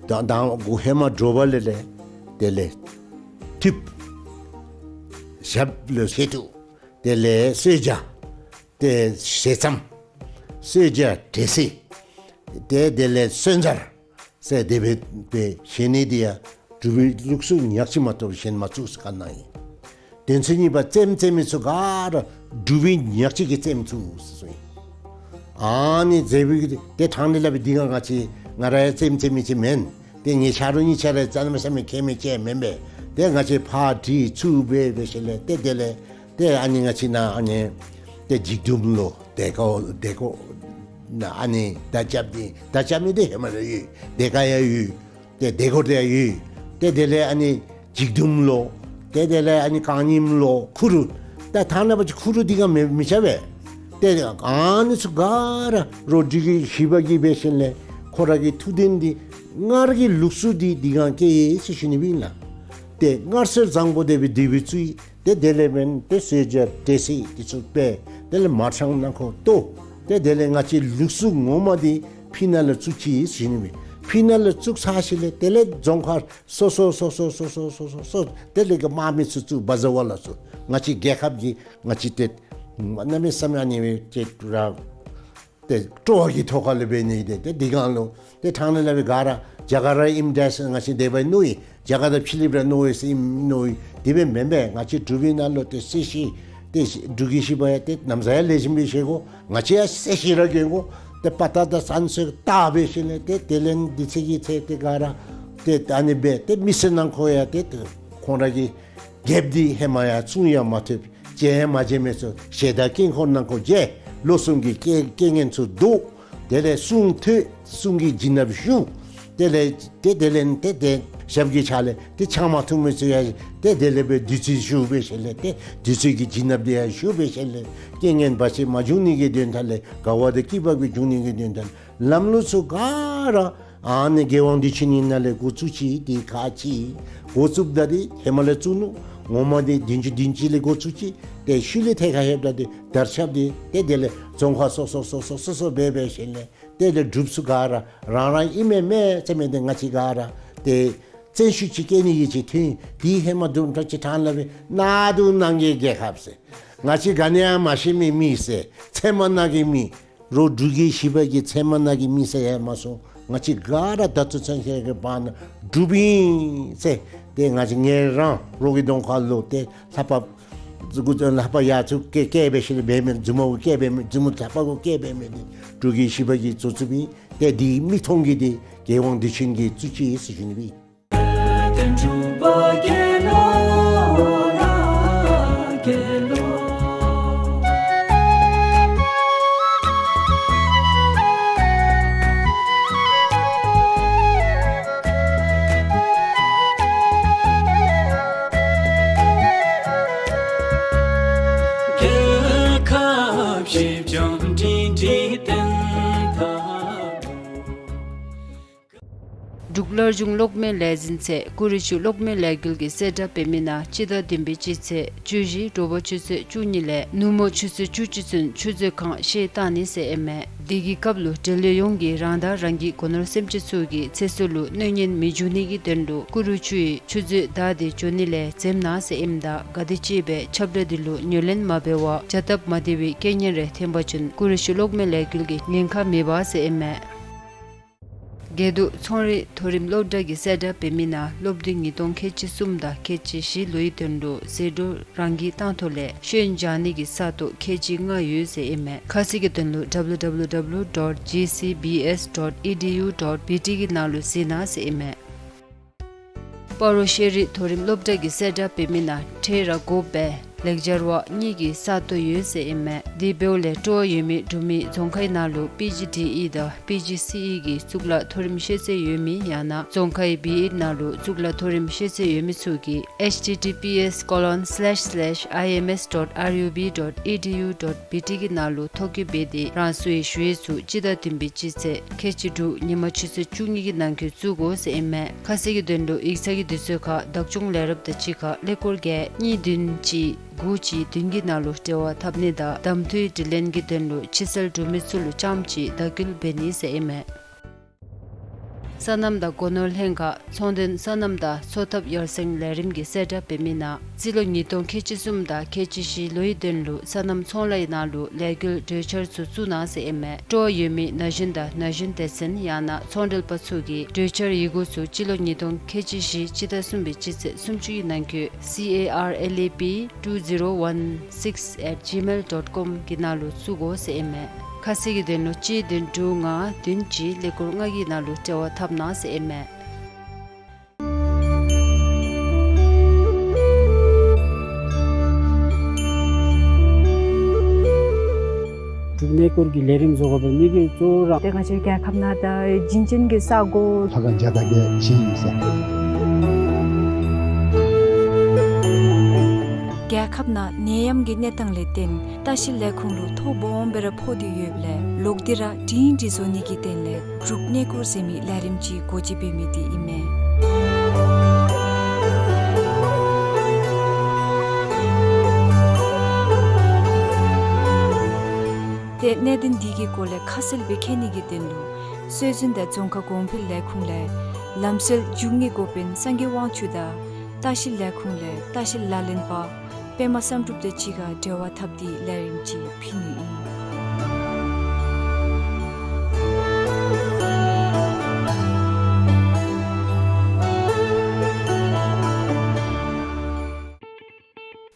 ད་དང་འགོ་ཧེ་མ་དྲོ་པ་ལས་ལས་དེ་ལས་ཐིབས་ཞབས་ལུ་བཞེས་ཏོ། དེ་ལས་གསོལ་ཇ། ཏེ་ཞལ་ཙམ། གསོལ་ཇ་འབྲས་སིལ། ཏེ་དེ་ལས་སོན་ཛར་ཟེར་དེ་སྦེ་སྦེ་བཞེས་ནི་འདི་ཡང་འབྲུག་པའི་ལུགས་སྲོལ་ཉག་གཅིག་མ་གཏོགས་གཞན་མ་བཙུགས་ཟེར་བཀའ་གནང་ཡི། དོན་ཚན་གཉིས་པ་རྩེདམོ་རྩེ་མི་ཚུ་ག་ར་འབྲུག་པའི་ཉག་གཅིག་གིས་རྩེདམོ་བཙུགས་ཟེར་གསུངས་ཡི། ཨ་ནི་མཛད་པའི་ཏེ་ཕྲང་ནི་སླབ་པའི་འདི་ང་ང་བཅས་ང་ར་ཡང་རྩེདམོ་རྩེ་མི་ཅིག་མེན། ཏེ་ངེའི་ཆ་རོགས་གཉིས་ཆ་ར་རྩེདམོ་རྩེ་མི་མཁས་མི་ཅིག་མེན་པས། ཏེ་ང་བཅས་ཕར་དྲི་ཚུར་འབད་འབད་ཞིནམ་ལས་ཏེ་དེ་ལས་ཏེ་ཨ་ནི་ང་བཅས་ནཱ་ཨ་ནི་ཏེ་འཇིགས་དུམ་ལུ་དེ་ཁར་དེ་ཁར་ནཱ་ཨ་ནི་མདའ་རྐྱབ་སྟེ་མདའ་རྐྱབ་མི་འདི་ཧེ་མ་ལས་ཡོད། དེ་ཁར་ཡང་ཡོད། ཏེ་དེ་ཁར་ཡང་ཡོད། ཏེ་དེ་ལས་ཨ་ནི་འཇིགས་དུམ་ལུ་ཏེ་དེ་ལས་ཨ་ནི་རྐང་རྙིངམ་ལུ་ཁུ་རུ། ད་ཐ་ན་པ་ཅིག་ཁུ་རུ་འདི་ག་མི་མི་ཆ་བས། ཏེ་ཨ་ནི་ཚུ་ག་ར་རོགས་འབྲུག་རྒྱལ་བཞི་པ་གིས་འབད་ཞིནམ་ལས་ཁོ་ར་གི་ཐུགས་དོན་འདི་སྔར་གྱི་ལུགས་སྲོལ་འདི་འདི་ག་སྐྱེལ་ཡི་ཟེར་ཞུ་ནི་ཨིན་ལགས། ཏེ་སྔར་སྲོལ་བཟང་པོ་དེ་སྦེ་དེ་སྦེ་བཙུགས་ཡི། ཏེ་དེ་ལས་འབདན་ཏེ་གསོལ་ཇ་འབྲས་སིལ་འདི་ཚུ་སྦེ་དེ་ལས་མར་ཤང་ནང་ཁར་གཏོར། ཏེ་དེ་ལས་ང་བཅས་ལུགས་སྲོལ་ངོ་མ་འདི་ཕི་ནཱ་ལུ་བཙུགས་ཅི་ཟེར་ཞུ་ནི་ཨིན། ཕི་ནཱ་ལུ་བཙུགས་ཚར་ཞིནམ་ལས་དེ་ལས་རྫོང་ཁག་སོ་སོ་སོ་སོ་དེ་ལས་གི་དམག་མི་ཚུ་བཙུགས། བ་ཛ་བ་ལ་ཚུ་ང་བཅས་རྒྱལ་ཁབ་ཀྱི་ང་བཅས་ཏེ་གནམ་མེད་ས་མེད་ཨ་ནི་སྦེ་ཏེ་ར་ཏེ་སྤྲོ་བ་གི་ཐོག་ཁ་ལས་འབད་ནི་ཏེ་ཏེ་འདི་གང་ལུ་ཏེ་ཐང་ནང་ལས་འབད་ག་ར་རྒྱ་གར་ར་ཨིནམ་འདྲས་ང་བཅས་དེ་སྦེ་མནོ་ཡི། རྒྱ་གར་དང་ཕྱི་གླིངཔ་ར་མནོ་ཡི་ཟེར་མནོ་ཡི། དེ་སྦེ་མེན་པས། ང་བཅས་འབྲུག་པའི་ནང་ལུ་ཏེ་སྲིད་ཞི་ཏེ་འབྲུག་རྒྱལ་བཞི་པ་ཡང་ཏེ་ན་བཟའ་ཡང་ལེགས་ཤོམ་སྦེ་བཞེས་དགོ། ང་བཅས་ཡང་སྲིད་ཞི་ར་གྱོན་དགོ། ཏེ་དཔའ་རྟགས་དང་བསམ་སྲོལ་བཏགས་འབད་ཞིནམ་ལས་ཏེ་དེ་ལས་འདི་ཚེ་གི་ཚེ་ཏེ་ག་ར་ཏེ་ཨ་ནི་སྦེ་ཏེ་མི་སེར་ནང་འཁོད་ཡང་ཏེ་ཁོང་ར་གི་རྒྱལཔོ་འདི་ཧེ་མ་ཡང་བཙུགས་ཡང་མ་ཐུབ། བཅད་ཡང་མ་བཅད་མི་ཚུ་ཞལ་ཏ་དཀྱིལ་འཁོར་ནང་འཁོད་བཅད། ལོ་གསུམ་གྱི་རྐྱེན་རྐྱེན་ངན་ཚུ་བཟློག། དེ་ལས་གསུང་ཐོས། གསུང་གི་བྱིན་རླབས་ཞུགས། དེ་ལས་ཏེ་དེ་ལས་ཏེ་ཏེ་ཞབས་ཀྱི་ཕྱག་ལས་ཏེ་ཕྱག་མ་ཐུབ་མི་ཚུ་ཡང་ཏེ་དེ་ལས་སྦེ་བདུད་རྩི་ཞུགས་འབད་ཞིནམ་ལས་ཏེ་བདུད་རྩི་གི་བྱིན་རླབས་དེ་ཡང་ཞུགས་འབད་ཞིནམ་ལས་རྐྱེན་ངན་བར་ཆད་མ་འབྱུང་ནི་གི་དོན་དག་ལས་དགའ་བ་དང་སྐྱིད་པ་གི་འབྱུང་ནི་གི་དོན་དག་ལས་ལམ་ལུགས་ཚུ་ག་ར་ཨ་ནི་རྒྱལ་དབང་བདེ་ཆེན་གྱི་ནང་ལས་འགོ་བཙུགས་ཅི། ཏེ་ཁག་ཅིག་འགོ་བཙུགསཔ་ད་འདི་ཧེ་མ་ལས་བཙུགས་ནུག། ངོ་མ་འདི་བདུན་ཅུ་བདུན་ཅུ་ལས་འགོ་བཙུགས་ཅི། ཏེ་ཤུལ་ལས་ཐད་ཁར་ལྷོདཔ་ད་འདི་དར་ཁྱབ་འདི་ཏེ་དེ་ལས་རྫོང་ཁག་སོ་སོ་སོ་སོ་སྦེ་འབད་ཞིནམ་ལས་དེ་ལས་འབྲུགཔ་ཚུ་ག་ར་རང་རང་ཨིན་མས་མས་ཟེར་མི་འདི་ང་བཅས་ག་ར་ཏེ་བཙན་ཤུགས་ཅིག་བཀལ་ནི་གི་ཅིག་ཐོན། དེ་ཧེ་མ་དུམ་གྲ་ཅིག་ཐང་ལས་འབད་ནཱ་འདུག་ནང་གི་རྒྱལ་ཁབ་ཟེར། ང་བཅས་ག་ནི་ཡང་མ་ཤེས་མི་མི་ཟེར། ཚལ་མ་ནང་གི་མི། རོགས་འབྲུག་རྒྱལ་བཞི་པ་གི་ཚལ་མ་ནང་གི་མི་ཟེར་ཡང་མ་སོང་། ང་བཅས་ག་ར་ད་ལྟོ་ཚུན་ཆད་ཀྱི་བར་ན་འབྲུགཔ་ཨིན་ཟེར། ཏེ་ང་བཅས་ངེ་རང་རོགས་ཀྱི་གདོང་ཁ་ལུ་ཏེ་ལྷ་པ་ལྷ་པ་ཡར་ཚུར་བཀལ་བཀལ་འབད་ཞིནམ་ལས་འབད་མི་མཛུབ་མོ་གུ་བཀལ་འབད་མི་མཛུབ་མོ་ལྷ་པ་གུ་བཀལ་འབད་མི་འདི་འབྲུག་རྒྱལ་བཞི་པ་གིས་བཙུགས་བཙུགསཔ་ཨིན། ཏེ་འདི་མིག་མཐོང་གི་འདི་རྒྱལ་དབང་བདེ་ཆེན་གྱིས་བཙུགས་ཅི་ཟེར་ཞུ་ནི་ཨིན། འབྲུག་སླར་འབྱུང་གློག་མེ་ལས་འཛིན་ཚད་ཀུ་རུ་ཆུ་གློག་མེ་ལས་འགུལ་གྱི་གསལ་བསྒྲགས་འབད་མི་ནང་སྤྱི་ཟླ་བདུན་པའི་སྤྱི་ཚེས་བཅུ་བཞི་དྲོ་པ་ཆུ་ཚོད་བཅུ་གཉིས་ལས་ནུབ་མོ་ཆུ་ཚོད་བཅུ་གཅིག་ཚུན་ཆུ་མཛོད་ཁང་ཕྱེ་བཏང་ནི་ཟེར་ཨིན་མས། དེ་གི་སྐབས་ལུ་འབྲེལ་ཡོད་ཡོངས་ཀྱིས་རང་དང་རང་གི་སྒོ་ནོར་སེམས་ཅན་ཚུ་གི་ཚེ་སྲོག་ལུ་གནོད་ཉེན་མི་འབྱུང་ནི་གི་དོན་ལུ་ཀུ་རུ་ཆུ་ཡི་ཆུ་མཛོད་བདའ་སྟེ་འགྱོ་ནི་ལས་འཛེམ་གནང་ཟེར་ཨིནམ་ད་ག་དེམ་ཅིག་སྦེ་ཁྱབ་བསྒྲགས་འདི་ལུ་ཉན་ལེན་མ་འབད་བར་བྱ་སྟབས་མ་བདེ་བའི་རྐྱེན་ངན་རེ་ཐོན་པ་ཅིན་ཀུ་རུ་ཆུ་གློག་མེ་ལས་འགུལ་གྱི་ཉེན་ཁ་མེད་པ་ཟེར་ཨིན་མས། དགེ་འདུན་ཚོང་རིག་མཐོ་རིམ་སློབ་གྲྭ་གི་གསལ་བསྒྲགས་འབད་མི་ནང་སློབ་དུས་ཉིས་སྟོང་ཁལ་གཅིག་གསུམ་དང་ཁལ་གཅིག་བཞི་ལོའི་དོན་ལུ་ཟད་འགྲོ་རང་འགུལ་བཏང་ཐོག་ལས་ཤེས་ཡོན་སྦྱང་ནི་གི་ས་སྟོང་ཁལ་གཅིག་ལྔ་ཡོད་ཟེར་ཨིན་མས། ཁ་གསལ་གྱི་དོན་ལུ་W W W dot G C B S dot E D U dot B T གི་ནང་ལུ་གཟིགས་གནང་ཟེར་ཨིན་མས། སྤ་རོ་ཤེས་རིག་མཐོ་རིམ་སློབ་གྲྭ་གི་གསལ་བསྒྲགས་འབད་མི་ནང་ཁྲལ་ར་དགོ་པའི་ལེགས་སྦྱར་བ་གཉིས་ཀྱི་ས་སྟོང་ཡོད་ཟེར་ཨིན་མས། དེ་འབདཝ་ལས་སྤྲོ་བ་ཡོད་མི་འབྲུག་མི་རྫོང་ཁའི་ནང་ལུ་P G D E དང་P G C E གི་གཙུག་ལག་མཐོ་རིམ་ཤེས་ཚད་ཡོད་མི་ཡང་ན་རྫོང་ཁའི་B.Ed ནང་ལུ་གཙུག་ལག་མཐོ་རིམ་ཤེས་ཚད་ཡོད་མི་ཚུ་གིས H T T P S colon slash slash I M S dot R U B dot E D U dot B T གི་ནང་ལུ་ཐོ་བཀོད་འབད་དེ་རང་སོའི་ཞུ་ཡིག་ཚུ་སྤྱི་ཟླ་བདུན་པའི་སྤྱི་ཚེས་ཁལ་གཅིག་དྲུག་ཉིན་མ་ཆུ་ཚོད་བཅུ་གཉིས་ཀྱི་ནང་འཁོད་བཙུགས་དགོ་ཟེར་ཨིན་མས། ཁ་གསལ་གྱི་དོན་ལུ་ཡིག་ཚང་གི་དུས་ཚོད་ཁར་བདག་སྐྱོང་ལས་རོགསཔ་དང་གཅིག་ཁར་ཀླད་ཀོར་བརྒྱད་གཉིས་བདུན་གཅིག་དགུ་གཅིག་བདུན་གྱི་ནང་ལུ་འབྲེལ་བ་འཐབ་ནི་དང་གདམ་འཐུའི་དྲི་ལན་གྱི་དོན་ལུ་ཕྱི་སེལ་འབྲུག་མི་ཚུ་ལུ་རྐྱངམ་གཅིག་བརྡ་སྐུལ་འབད་ནི་ཟེར་ཨིན་མས། སོ་ནམ་དང་སྒོ་ནོར་ལྷན་ཁག་ཚོང་དོན་སོ་ནམ་དང་འཚོ་ཐབས་ཡར་སེང་ལས་རིམ་གྱི་གསལ་བསྒྲགས་འབད་མི་ནང་རྩིས་ལོ་ཉིས་སྟོང་ཁལ་གཅིག་གསུམ་དང་ཁལ་གཅིག་བཞི་ལོའི་དོན་ལུ་སོ་ནམ་ཚོང་ལཱའི་ནང་ལུ་ལས་འགུལ་གྲོས་འཆར་ཚུ་བཙུགས་གནང་ཟེར་ཨིན་མས། སྤྲོ་བ་ཡོད་མི་ན་གཞོན་དང་ན་གཞོན་སྡེ་ཚན་ཡང་ན་ཚོང་འབྲེལ་པ་ཚུ་གིས་གྲོས་འཆར་ཡི་གུ་ཚུ་སྤྱི་ལོ་ཉིས་སྟོང་ཁལ་གཅིག་བཞི་སྤྱི་ཟླ་གསུམ་པའི་སྤྱི་ཚེས་སུམ་ཅུ་ཡི་ནང་འཁོད་C A R L A P two zero one six at gmail dot com གི་ནང་ལུ་བཙུགས་དགོ་ཟེར་ཨིན་མས། ཁ་གསལ་གྱི་དོན་ལུ་གཅིག་བདུན་དྲུག་ལྔ་བདུན་གཅིག་ཀླད་ཀོར་ལྔ་གི་ནང་ལུ་འབྲེལ་བ་འཐབ་གནང་ཟེར་ཨིན་མས། གནས་སྐོར་གྱི་ལས་རིམ་བཟོ་དགོ་པའི་དམིགས་ཡུལ་གཙོ་བོ་ར། ཏེ་ང་བཅས་རྒྱལ་ཁབ་ནང་ད་བྱིན་ཅན་གྱི་ས་གོ་ལྷ་ཁང་བརྒྱ་དང་བརྒྱད་བཞེངས་ཡི་ཟེར། རྒྱལ་ཁབ་ནང་ནད་ཡམས་ཀྱི་གནས་སྟངས་ལས་བརྟེན་ལྟ་བཤལ་ལས་ཁུངས་ལུ་ཐོ་སྦོམ་སྦེ་ར་ཕོག་སྟེ་ཡོདཔ་ལས་ལོག་སྟེ་ར་སྒྲིང་སྒྲི་བཟོ་ནི་གི་དོན་ལས་འབྲུག་གནས་སྐོར་ཟེར་མི་ལས་རིམ་ཅིག་སྒོ་འབྱེད་འབད་མི་འདི་ཨིན་མས། ཏེ་གནད་དོན་འདི་གི་སྐོར་ལས་ཁ་གསལ་སྦེ་མཁྱེན་ནི་གི་དོན་ལུ་སྲོལ་འཛིན་དང་རྫོང་ཁ་གོང་འཕེལ་ལས་ཁུངས་ལས་ལམ་སྲོལ་འཇུག་ངེས་འགོ་དཔོན་སངས་རྒྱས་དབང་ཕྱུག་དང་ལྟ་བཤལ་ལས་ཁུངས་ལས་ལྟ་བཤལ་ལག་ལེན་པ་པདྨ་བསམ་གྲུབ་དང་གཅིག་ཁར་འབྲེལ་བ་འཐབ་སྟེ་ལས་རིམ་ཅིག་ཕུལ་ནི་ཨིན།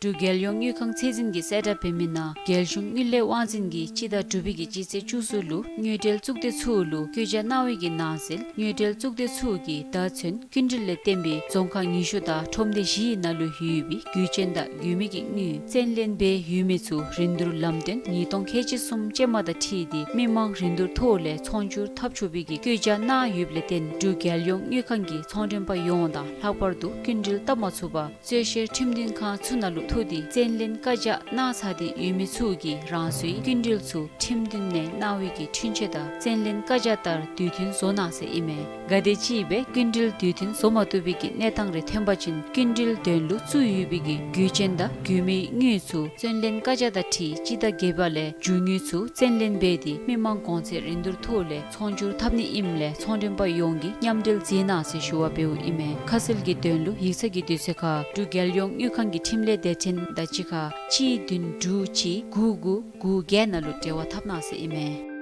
འབྲུག་རྒྱལ་ཡོངས་དངུལ་ཁང་ཚད་འཛིན་གྱིས་གསལ་བསྒྲགས་འབད་མི་ནང་རྒྱལ་གཞུང་དངུལ་ལས་དབང་འཛིན་གྱིས་སྤྱི་ཟླ་དྲུག་པའི་གི་སྤྱི་ཚེས་བཅུ་གསུམ་ལུ་དངུལ་འབྲེལ་གཙུག་སྡེ་ཚུ་ལུ་བཀོད་རྒྱ་གནང་བའི་གི་ནང་གསལ་དངུལ་འབྲེལ་གཙུག་སྡེ་ཚུ་གིས་ད་ཚུན་སྐྱིན་འགྲུལ་ལས་བརྟེན་པའི་རྫོང་ཁག་ཉི་ཤུ་དང་ཁྲོམ་སྡེ་བཞིའི་ནང་ལུ་ཡོད་པའི་རྒྱུ་ཅན་དང་རྒྱུས་མེད་ཀྱི་དངུལ་བཙན་ལེན་འབད་ཡོད་མི་ཚུ་རིན་བསྡུར་ལམ་སྟོན་ཉིས་སྟོང་ཁལ་གཅིག་གསུམ་ཅན་མ་དང་འཁྲིལ་ཏེ་མི་མང་རིན་བསྡུར་ཐོག་ལས་ཚོང་སྒྱུར་འཐབ་ཆོག་པའི་གི་བཀོད་རྒྱ་གནང་ཡོདཔ་ལས་བརྟེན་འབྲུག་རྒྱལ་ཡོངས་དངུལ་ཁང་གིས་ཚོང་མགྲོན་པ་ཡོངས་དང་ལྷག་པར་དུ་སྐྱིན་འགྲུལ་བཏབ་མ་ཚུགས་པར་རྩོད་བཤེར་ཁྲིམས་མཐུན་ཁང་ཚུ་ནང་ལུ་ཐུག་སྟེ་བཙན་ལེན་བཀའ་རྒྱ་གནང་ཚར་ཏེ་ཡོད་མི་ཚུ་གིས་རང་སོའི་སྐྱིན་འགྲུལ་ཚུ་ཁྲིམས་མཐུན་ནས་གནང་བའི་གི་འཁྲུན་ཆོད་དང་བཙན་ལེན་བཀའ་རྒྱ་ལྟར་དུས་མཐུན་བཟོ་གནང་ཟེར་ཨིན་མས། གལ་ཏེ་ཅིག་སྦེ་སྐྱིན་འགྲུལ་དུས་མཐུན་བཟོ་མ་བཏུབ་པའི་གི་གནས་སྟངས་རེ་ཐོན་པ་ཅིན་སྐྱིན་འགྲུལ་དོན་ལུ་བཙུགས་ཡོད་པའི་གི་རྒྱུ་ཅན་དང་རྒྱུས་མེད་དངུལ་ཚུ་བཙན་ལེན་བཀའ་རྒྱ་དང་འཁྲིལ་སྤྱི་ཟླ་བརྒྱད་པ་ལས་རྒྱུ་དངུལ་ཚུ་བཙན་ལེན་འབད་དེ་མི་མང་གོང་ཚད་རིན་བསྡུར་ཐོག་ལས་ཚོང་སྒྱུར་འཐབ་ནི་ཨིནམ་ལས་ཚོང་མགྲོན་པ་ཡོངས་ཀྱིས་མཉམ་འབྲེལ་མཛད་གནང་ཟེར་ཞུ་བ་འབདཝ་ཨིན་མས། ཁ་གསལ་གྱི་དོན་ལུ་ཡིག་ཚང་གི་དུས་ཚོད་ཁར་འབྲུག་རྒྱལ་ཡོངས་དངུལ་ཁང་གི་འཕྲིན་ལས་སྡེ་ཚན་དང་གཅིག་ཁར་གཅིག་བདུན་དྲུག་གཅིག་དགུ་དགུ་དགུ་བརྒྱད་ནང་ལུ་འབྲེལ་བ་འཐབ་གནང་ཟེར་ཨིན་མས།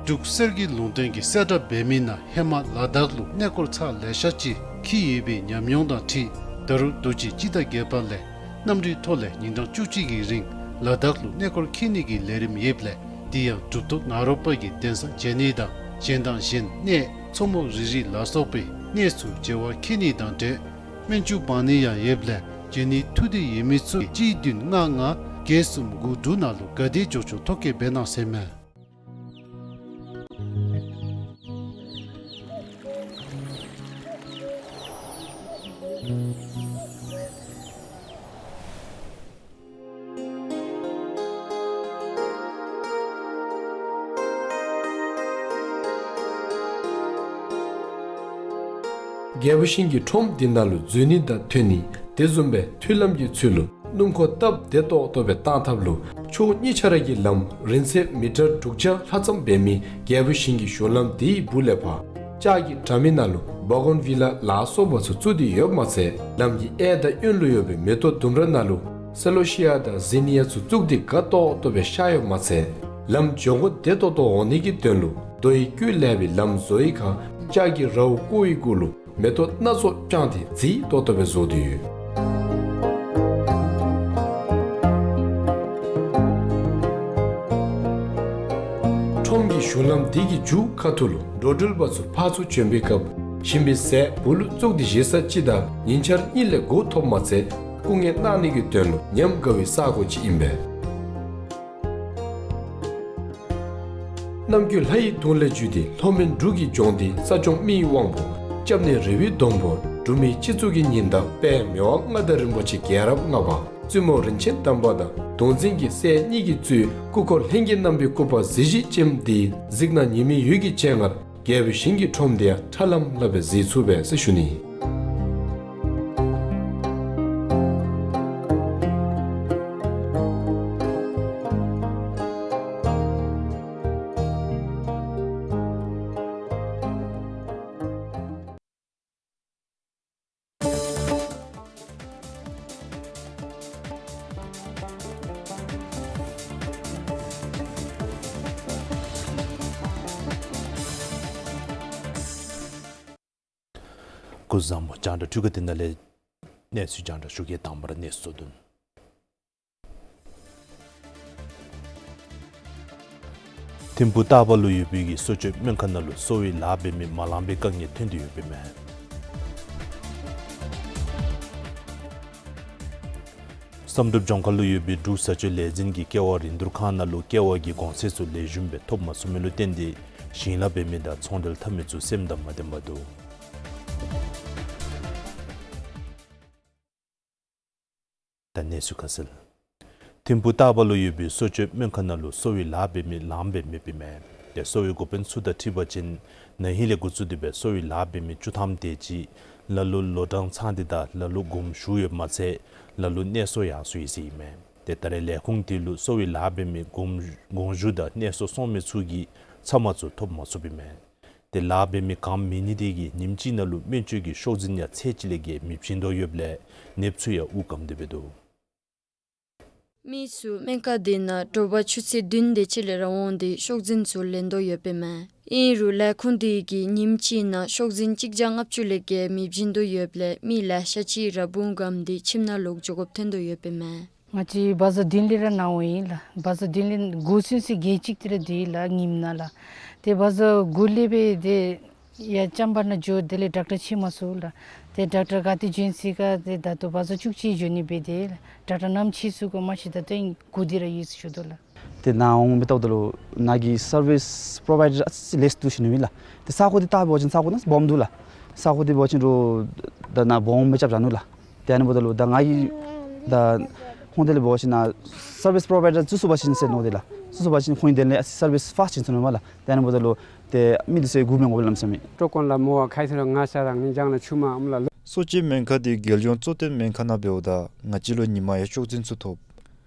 འབྲུག་གསེར་གྱི་ལུང་བསྟན་གྱིས་གསལ་བསྒྲགས་འབད་མི་ནང་ཧེ་མ་ལ་དྭགས་ལུ་གནས་སྐོར་ཚར་ལེ་ཤ་ཅིག་འཁྱིད་ཡོད་པའི་ཉམས་མྱོང་དང་འཁྲིལ་ད་རུང་དུས་ཅི་སྤྱི་ཟླ་བརྒྱད་པ་ལས་གནམ་གྲུའི་ཐོག་ལས་ཉིན་གྲངས་བཅུ་གཅིག་གི་རིང་ལ་དྭགས་ལུ་གནས་སྐོར་འཁྱིད་ནི་གི་ལས་རིམ་ཡོདཔ་ལས་དེ་ཡང་གྲུབ་ཐོབ་ནཱ་རོ་པ་གི་གདན་ས་མཇལ་ནི་དང་གཞན་དང་གཞན་གནས་མཚོ་མོ་རི་རི་ལ་སོགས་པའི་གནས་སུ་མཇལ་བར་འཁྱིད་ནི་དང་འབྲེལ་སྨན་ཆུ་འབག་ནི་ཡང་ཡོདཔ་ལས་མཇལ་ནི་ཐུགས་འདོད་ཡོད་མི་ཚུ་གཅིག་བདུན་ལྔ་ལྔ་བརྒྱད་གསུམ་དགུ་དྲུག་ནང་ལུ་ག་དེ་མགྱོགས་མགྱོགས་ཐོ་བཀོད་འབད་གནང་ཟེར་མས། རྒྱལ་པོ་ཞིང་གི་ཁྲོམ་འདི་ནང་ལུ་འཛུལ་ནི་དང་ཐོན་ནི་དེ་བཟུམ་སྦེ་མཐུད་ལམ་གྱི་ཚུལ་ལུ་སྣུམ་འཁོར་སྟབས་བདེ་ཏོག་ཏོ་སྦེ་བཏང་ཐབས་ལུ་ཕྱོགས་གཉིས་ཆ་ར་གི་ལམ་རིང་ཚད་མི་ཊར་དྲུག་བརྒྱ་ལྷག་ཙམ་འབད་མི་རྒྱལ་པོ་ཞིང་གི་གཞུང་ལམ་དེའི་སྦུག་ལས་ཕར་ལྕགས་ཀྱི་དྲ་མིག་ནང་ལུ་བ་གོན་བི་ལ་ལ་སོགས་པ་ཚུ་བཙུགས་ཏེ་ཡོདཔ་མ་ཚད་ལམ་གྱི་གཡས་དང་གཡོན་ལུ་ཡོད་པའི་མེ་ཏོག་ལྡུམ་ར་ནང་ལུ་སེ་ལོ་ཤི་ཡ་དང་ཟི་ནི་ཡ་ཚུ་བཙུགས་ཏེ་དགའ་ཏོག་ཏོ་སྦེ་ཤར་ཡོདཔ་མ་ཚད་ལམ་འགྱོ་སྒོ་བདེ་ཏོག་ཏོ་འོང་ནི་གི་དོན་ལུ་རྡོ་ཡི་སྐུད་ལས་པའི་ལམ་བཟོ་བའི་ཁར་ལྕགས་ཀྱི་རཝ་བརྐོ་བའི་གུ་ལུ་མེ་ཏོག་སྣ་ཚོགས་དཔྱངས་ཏེ་མཛེས་ཏོག་ཏོ་སྦེ་བཟོ་སྟེ་ཡོད། ཁྲོམ་གྱི་གཞུང་ལམ་འདི་གི་མཇུག་ཁ་ཐུག་ལུ་འགྲོ་འགྲུལ་པ་ཚུ་ཕར་ཚུར་བྱོན་པའི་སྐབས་ཞིམ་པའི་ཟས་སྦུག་ལུ་བཙུགས་ཏེ་བཞེས་ས་ཅིག་དང་ཉིན་ཆར་གཉིད་ལས་གོ་ཐོབ་མ་ཚད་སྐུ་ངལ་གནང་ནི་གི་དོན་ལུ་ཉམས་དགའ་བའི་ས་གོ་ཅིག་ཨིན་པས། རྣམ་ཀུན་ལྷ་ཡི་དུང་ལས་བརྒྱུད་དེ་ལྷོ་མོན་འབྲུག་གི་ལྗོངས་འདི་ས་སྐྱོང་མི་ཡི་དབང་པོ་སྐྱབས་གནས་རི་བོའི་སྡོང་པོ་འབྲུག་མིའི་སྤྱི་གཙུག་གི་ཉི་ཟླ་དཔལ་མི་དབང་མངའ་བདག་རིན་པོ་ཆེ་རྒྱལ་རབས་ལྔ་པ་བཙུན་མོ་རིན་ཆེན་དམ་པ་དང་གདུང་འཛིན་གྱི་སྲས་གཉིས་ཀྱིས་གཙོས་སྐུ་འཁོར་ལྷན་རྒྱས་རྣམ་པའི་སྐུ་པར་གཟི་བརྗིད་ཅན་འདི་གཟིགས་ན་ཉི་མའི་འོད་ཀྱི་སྤྱན་སྔར་རྒྱལ་པོའི་ཞིང་གི་ཁྲོམ་འདི་ཡང་ཁྲ་ལམ་ལམ་སྦེ་གཟིགས་ཚུགས་པས་ཟེར་ཞུ་ནི། སྐུ་གཟུགས་བཟང་པོ། རྒྱང་བསྒྲགས་འཕྲུལ་ཁང་འདི་ནང་ལས་གནས་ཚུལ་རྒྱང་བསྒྲགས་ཞུ་གེ། དང་པ་ར་གནས་ཚུལ་གཙོ་དོན། ཐིམ་ཕུག་སྟག་པ་ལུ་ཡོད་པའི་གསོ་བཅོས་སྨན་ཁང་ནང་ལུ་གསོ་བའི་ལཱ་འབད་མི་མ་ལང་པའི་དཀའ་ངལ་ཐོན་ཏེ་ཡོདཔ་ཨིན་མས། བསམ་གྲུབ་ལྗོངས་མཁར་ལུ་ཡོད་པའི་འབྲུག་བཟའ་སྤྱོད་ལས་འཛིན་གྱིས་ཀེ་ཝ་རིན་བསྡུར་ཁང་ནང་ལུ་ཀེ་ཝ་གི་གོང་ཚད་ཚུ་ལེགས་ཤོམ་སྦེ་ཐོབ་མ་ཚུགས་མི་ལུ་བརྟེན་ཏེ་ཞིང་ལཱ་འབད་མི་དང་ཚོང་འབྲེལ་འཐབ་མི་ཚུ་སེམས་དང་མ་ལྡན་པར་འདུག། ད་གནས་ཚུལ་ཁ་གསལ། ཐིམ་ཕུག་སྟག་པ་ལུ་ཡོད་པའི་གསོ་བཅོས་སྨན་ཁང་ནང་ལུ་གསོ་བའི་ལཱ་འབད་མི་ལངམ་སྦེ་མེདཔ་ཨིན་མས། ཏེ་གསོ་བའི་འགོ་དཔོན་ཚུ་དང་འཁྲིལ་བ་ཅིན་ན་ཧིང་ལས་འགོ་བཙུགས་ཏེ་སྦེ་གསོ་བའི་ལཱ་འབད་མི་བཅུ་ཐམ་དེ་ཅིག་ལ་ལུ་ལོ་གྲངས་ཚང་སྟེ་དང་ལ་ལུ་དགོངསམ་ཞུ་ཡོདཔ་མ་ཚད་ལ་ལུ་གནས་སོར་ཡང་སོར་ཡི་ཟེར་ཨིན་མས། ཏེ་ད་རེས་ལས་ཁུངས་དེ་ལུ་གསོ་བའི་ལཱ་འབད་མི་དགོངསམ་དགོངསམ་ཞུ་དང་གནས་སོར་སོང་མི་ཚུ་གི་ཚབ་མ་ཚུ་ཐོབ་མ་ཚུགསཔ་ཨིན་མས། ཏེ་ལཱ་འབད་མི་ག་ཡང་མེད་ནི་དེ་གིས་ཉིནམ་གཅིག་ནང་ལུ་སྨན་བཅོས་ཀྱི་ཤོག་འཛིན་ཡང་ཚད་གཅིག་ལས་བརྒལ་མི་བྱིན་དོ་ཡོདཔ་ལས་ནདཔ་ཚུ་ཡང་དབུགས་སྐམ་སྟེ་སྦེ་འདུག། མི་ཚུ་སྨན་ཁང་དེ་ནང་དྲོ་པ་ཆུ་ཚོད་བདུན་དེ་ཅིག་ལས་ར་འོང་སྟེ་ཤོག་འཛིན་ཚུ་ལེན་དོ་ཡོདཔ་ཨིན་མས། ཨིན་རུང་ལས་ཁུངས་དེ་གིས་ཉིནམ་གཅིག་ནང་ཤོག་འཛིན་གཅིག་བརྒྱ་ལྔ་བཅུ་ལས་བརྒལ་མི་བྱིན་དོ་ཡོདཔ་ལས་མི་ལེ་ཤ་ཅིག་ར་བུང་སྐམ་སྟེ་ཁྱིམ་ནང་ལོག་འགྱོ་དགོཔ་ཐོན་དོ་ཡོདཔ་ཨིན་མས། ང་བཅས་བ་ཛ་བདུན་ལས་ར་ནཱ་འོང་ཡི་ལགས། བ་ཛ་བདུན་ལས་འགོ་ཚུན་ཚོད་བརྒྱད་ཅིག་དེ་ར་སྡོད་ཡི་ལགས་ཉིནམ་ནང་ལགས། ཏེ་བ་ཛ་དགུ་ལས་སྦེ་ཏེ་ཡར་ཅམ་པ་ནང་འགྱོ་དེ་ལས་ཌོག་ཊར་ཕྱད་མ་ཚུགས་ལགས། ཏེ་ཌོག་ཊར་ག་ཏེ་འབྱོན་ཅི་ག་ཏེ་ད་ལྟོ་བ་ཛ་བཅུ་གཅིག་འགྱོ་ནི་འབད་དེ་ལགས། ཌོག་ཊར་ནམ་ཕྱད་ཚུགས་ག་མ་ཤེས། ད་ལྟོ་སྒུག་སྟེ་ར་ཡོད་ཟེར་ཞུ་དོ་ལགས། ཏེ་ནཱ་འོང་མི་ལྟཝ་ད་ལུ་ནཱ་གི་སར་བིསི་པོརོ་བའི་ཌར་ཨ་ཙི་ལེགས་སུ་འདུག་ཞུ་ནི་ཨིན་ལགས། ཏེ་ས་གོ་འདི་བལྟ་བ་ཅིན་ས་གོ་ནང་སྦོམ་འདུག་ལགས། ས་གོ་འདི་འབད་བ་ཅིན་རུང་ད་ནཱ་སྦོམ་མི་རྐྱབ་ར་ནུག་ལགས། ཏེ་ཨ་ནི་འབདཝ་ད་ལུ་ད་ང་གིས་ད་ཁོང་དེ་ལས་འབད་བ་ཅིན་ནཱ་སར་བིསི་པོརོ་བའི་ཌར་བཙུགས་ཚུགས་པ་ཅིན་ཟེར་མནོ་སྟེ་ལགས། བཙུགས་ཚུགས་པ་ཅིན་ཁོང་གིས་དེ་ལས་ཨ་ཙི་སར་བིསི་ཕཱསཊ་བྱིན་ཚུགས་ནི་མས་ལགས། ཏེ་ཨ་ནི་འབདཝ་ད་ལུ་ཏེ་མི་འདི་ཚུ་སྒུག་མི་དགོ་པས་ལགས་བསམ་མས། ཀྲོ་ཀོན་ལ་མོ་བ་ཁའི་ཚུ་ར་ང་ཤ་རང་ནི་ལྗང་ལ་ཆུ་མ་ཨམ་ལ་ལོ། གསོ་བཅོས་སྨན་ཁང་འདི་རྒྱལ་ཡོངས་གཙོ་བསྟེན་སྨན་ཁང་ནང་འབདཝ་ད་ང་བཅས་ལུ་ཉིན་མ་ཡང་ཤོག་འཛིན་ཚུ་ཐོབ།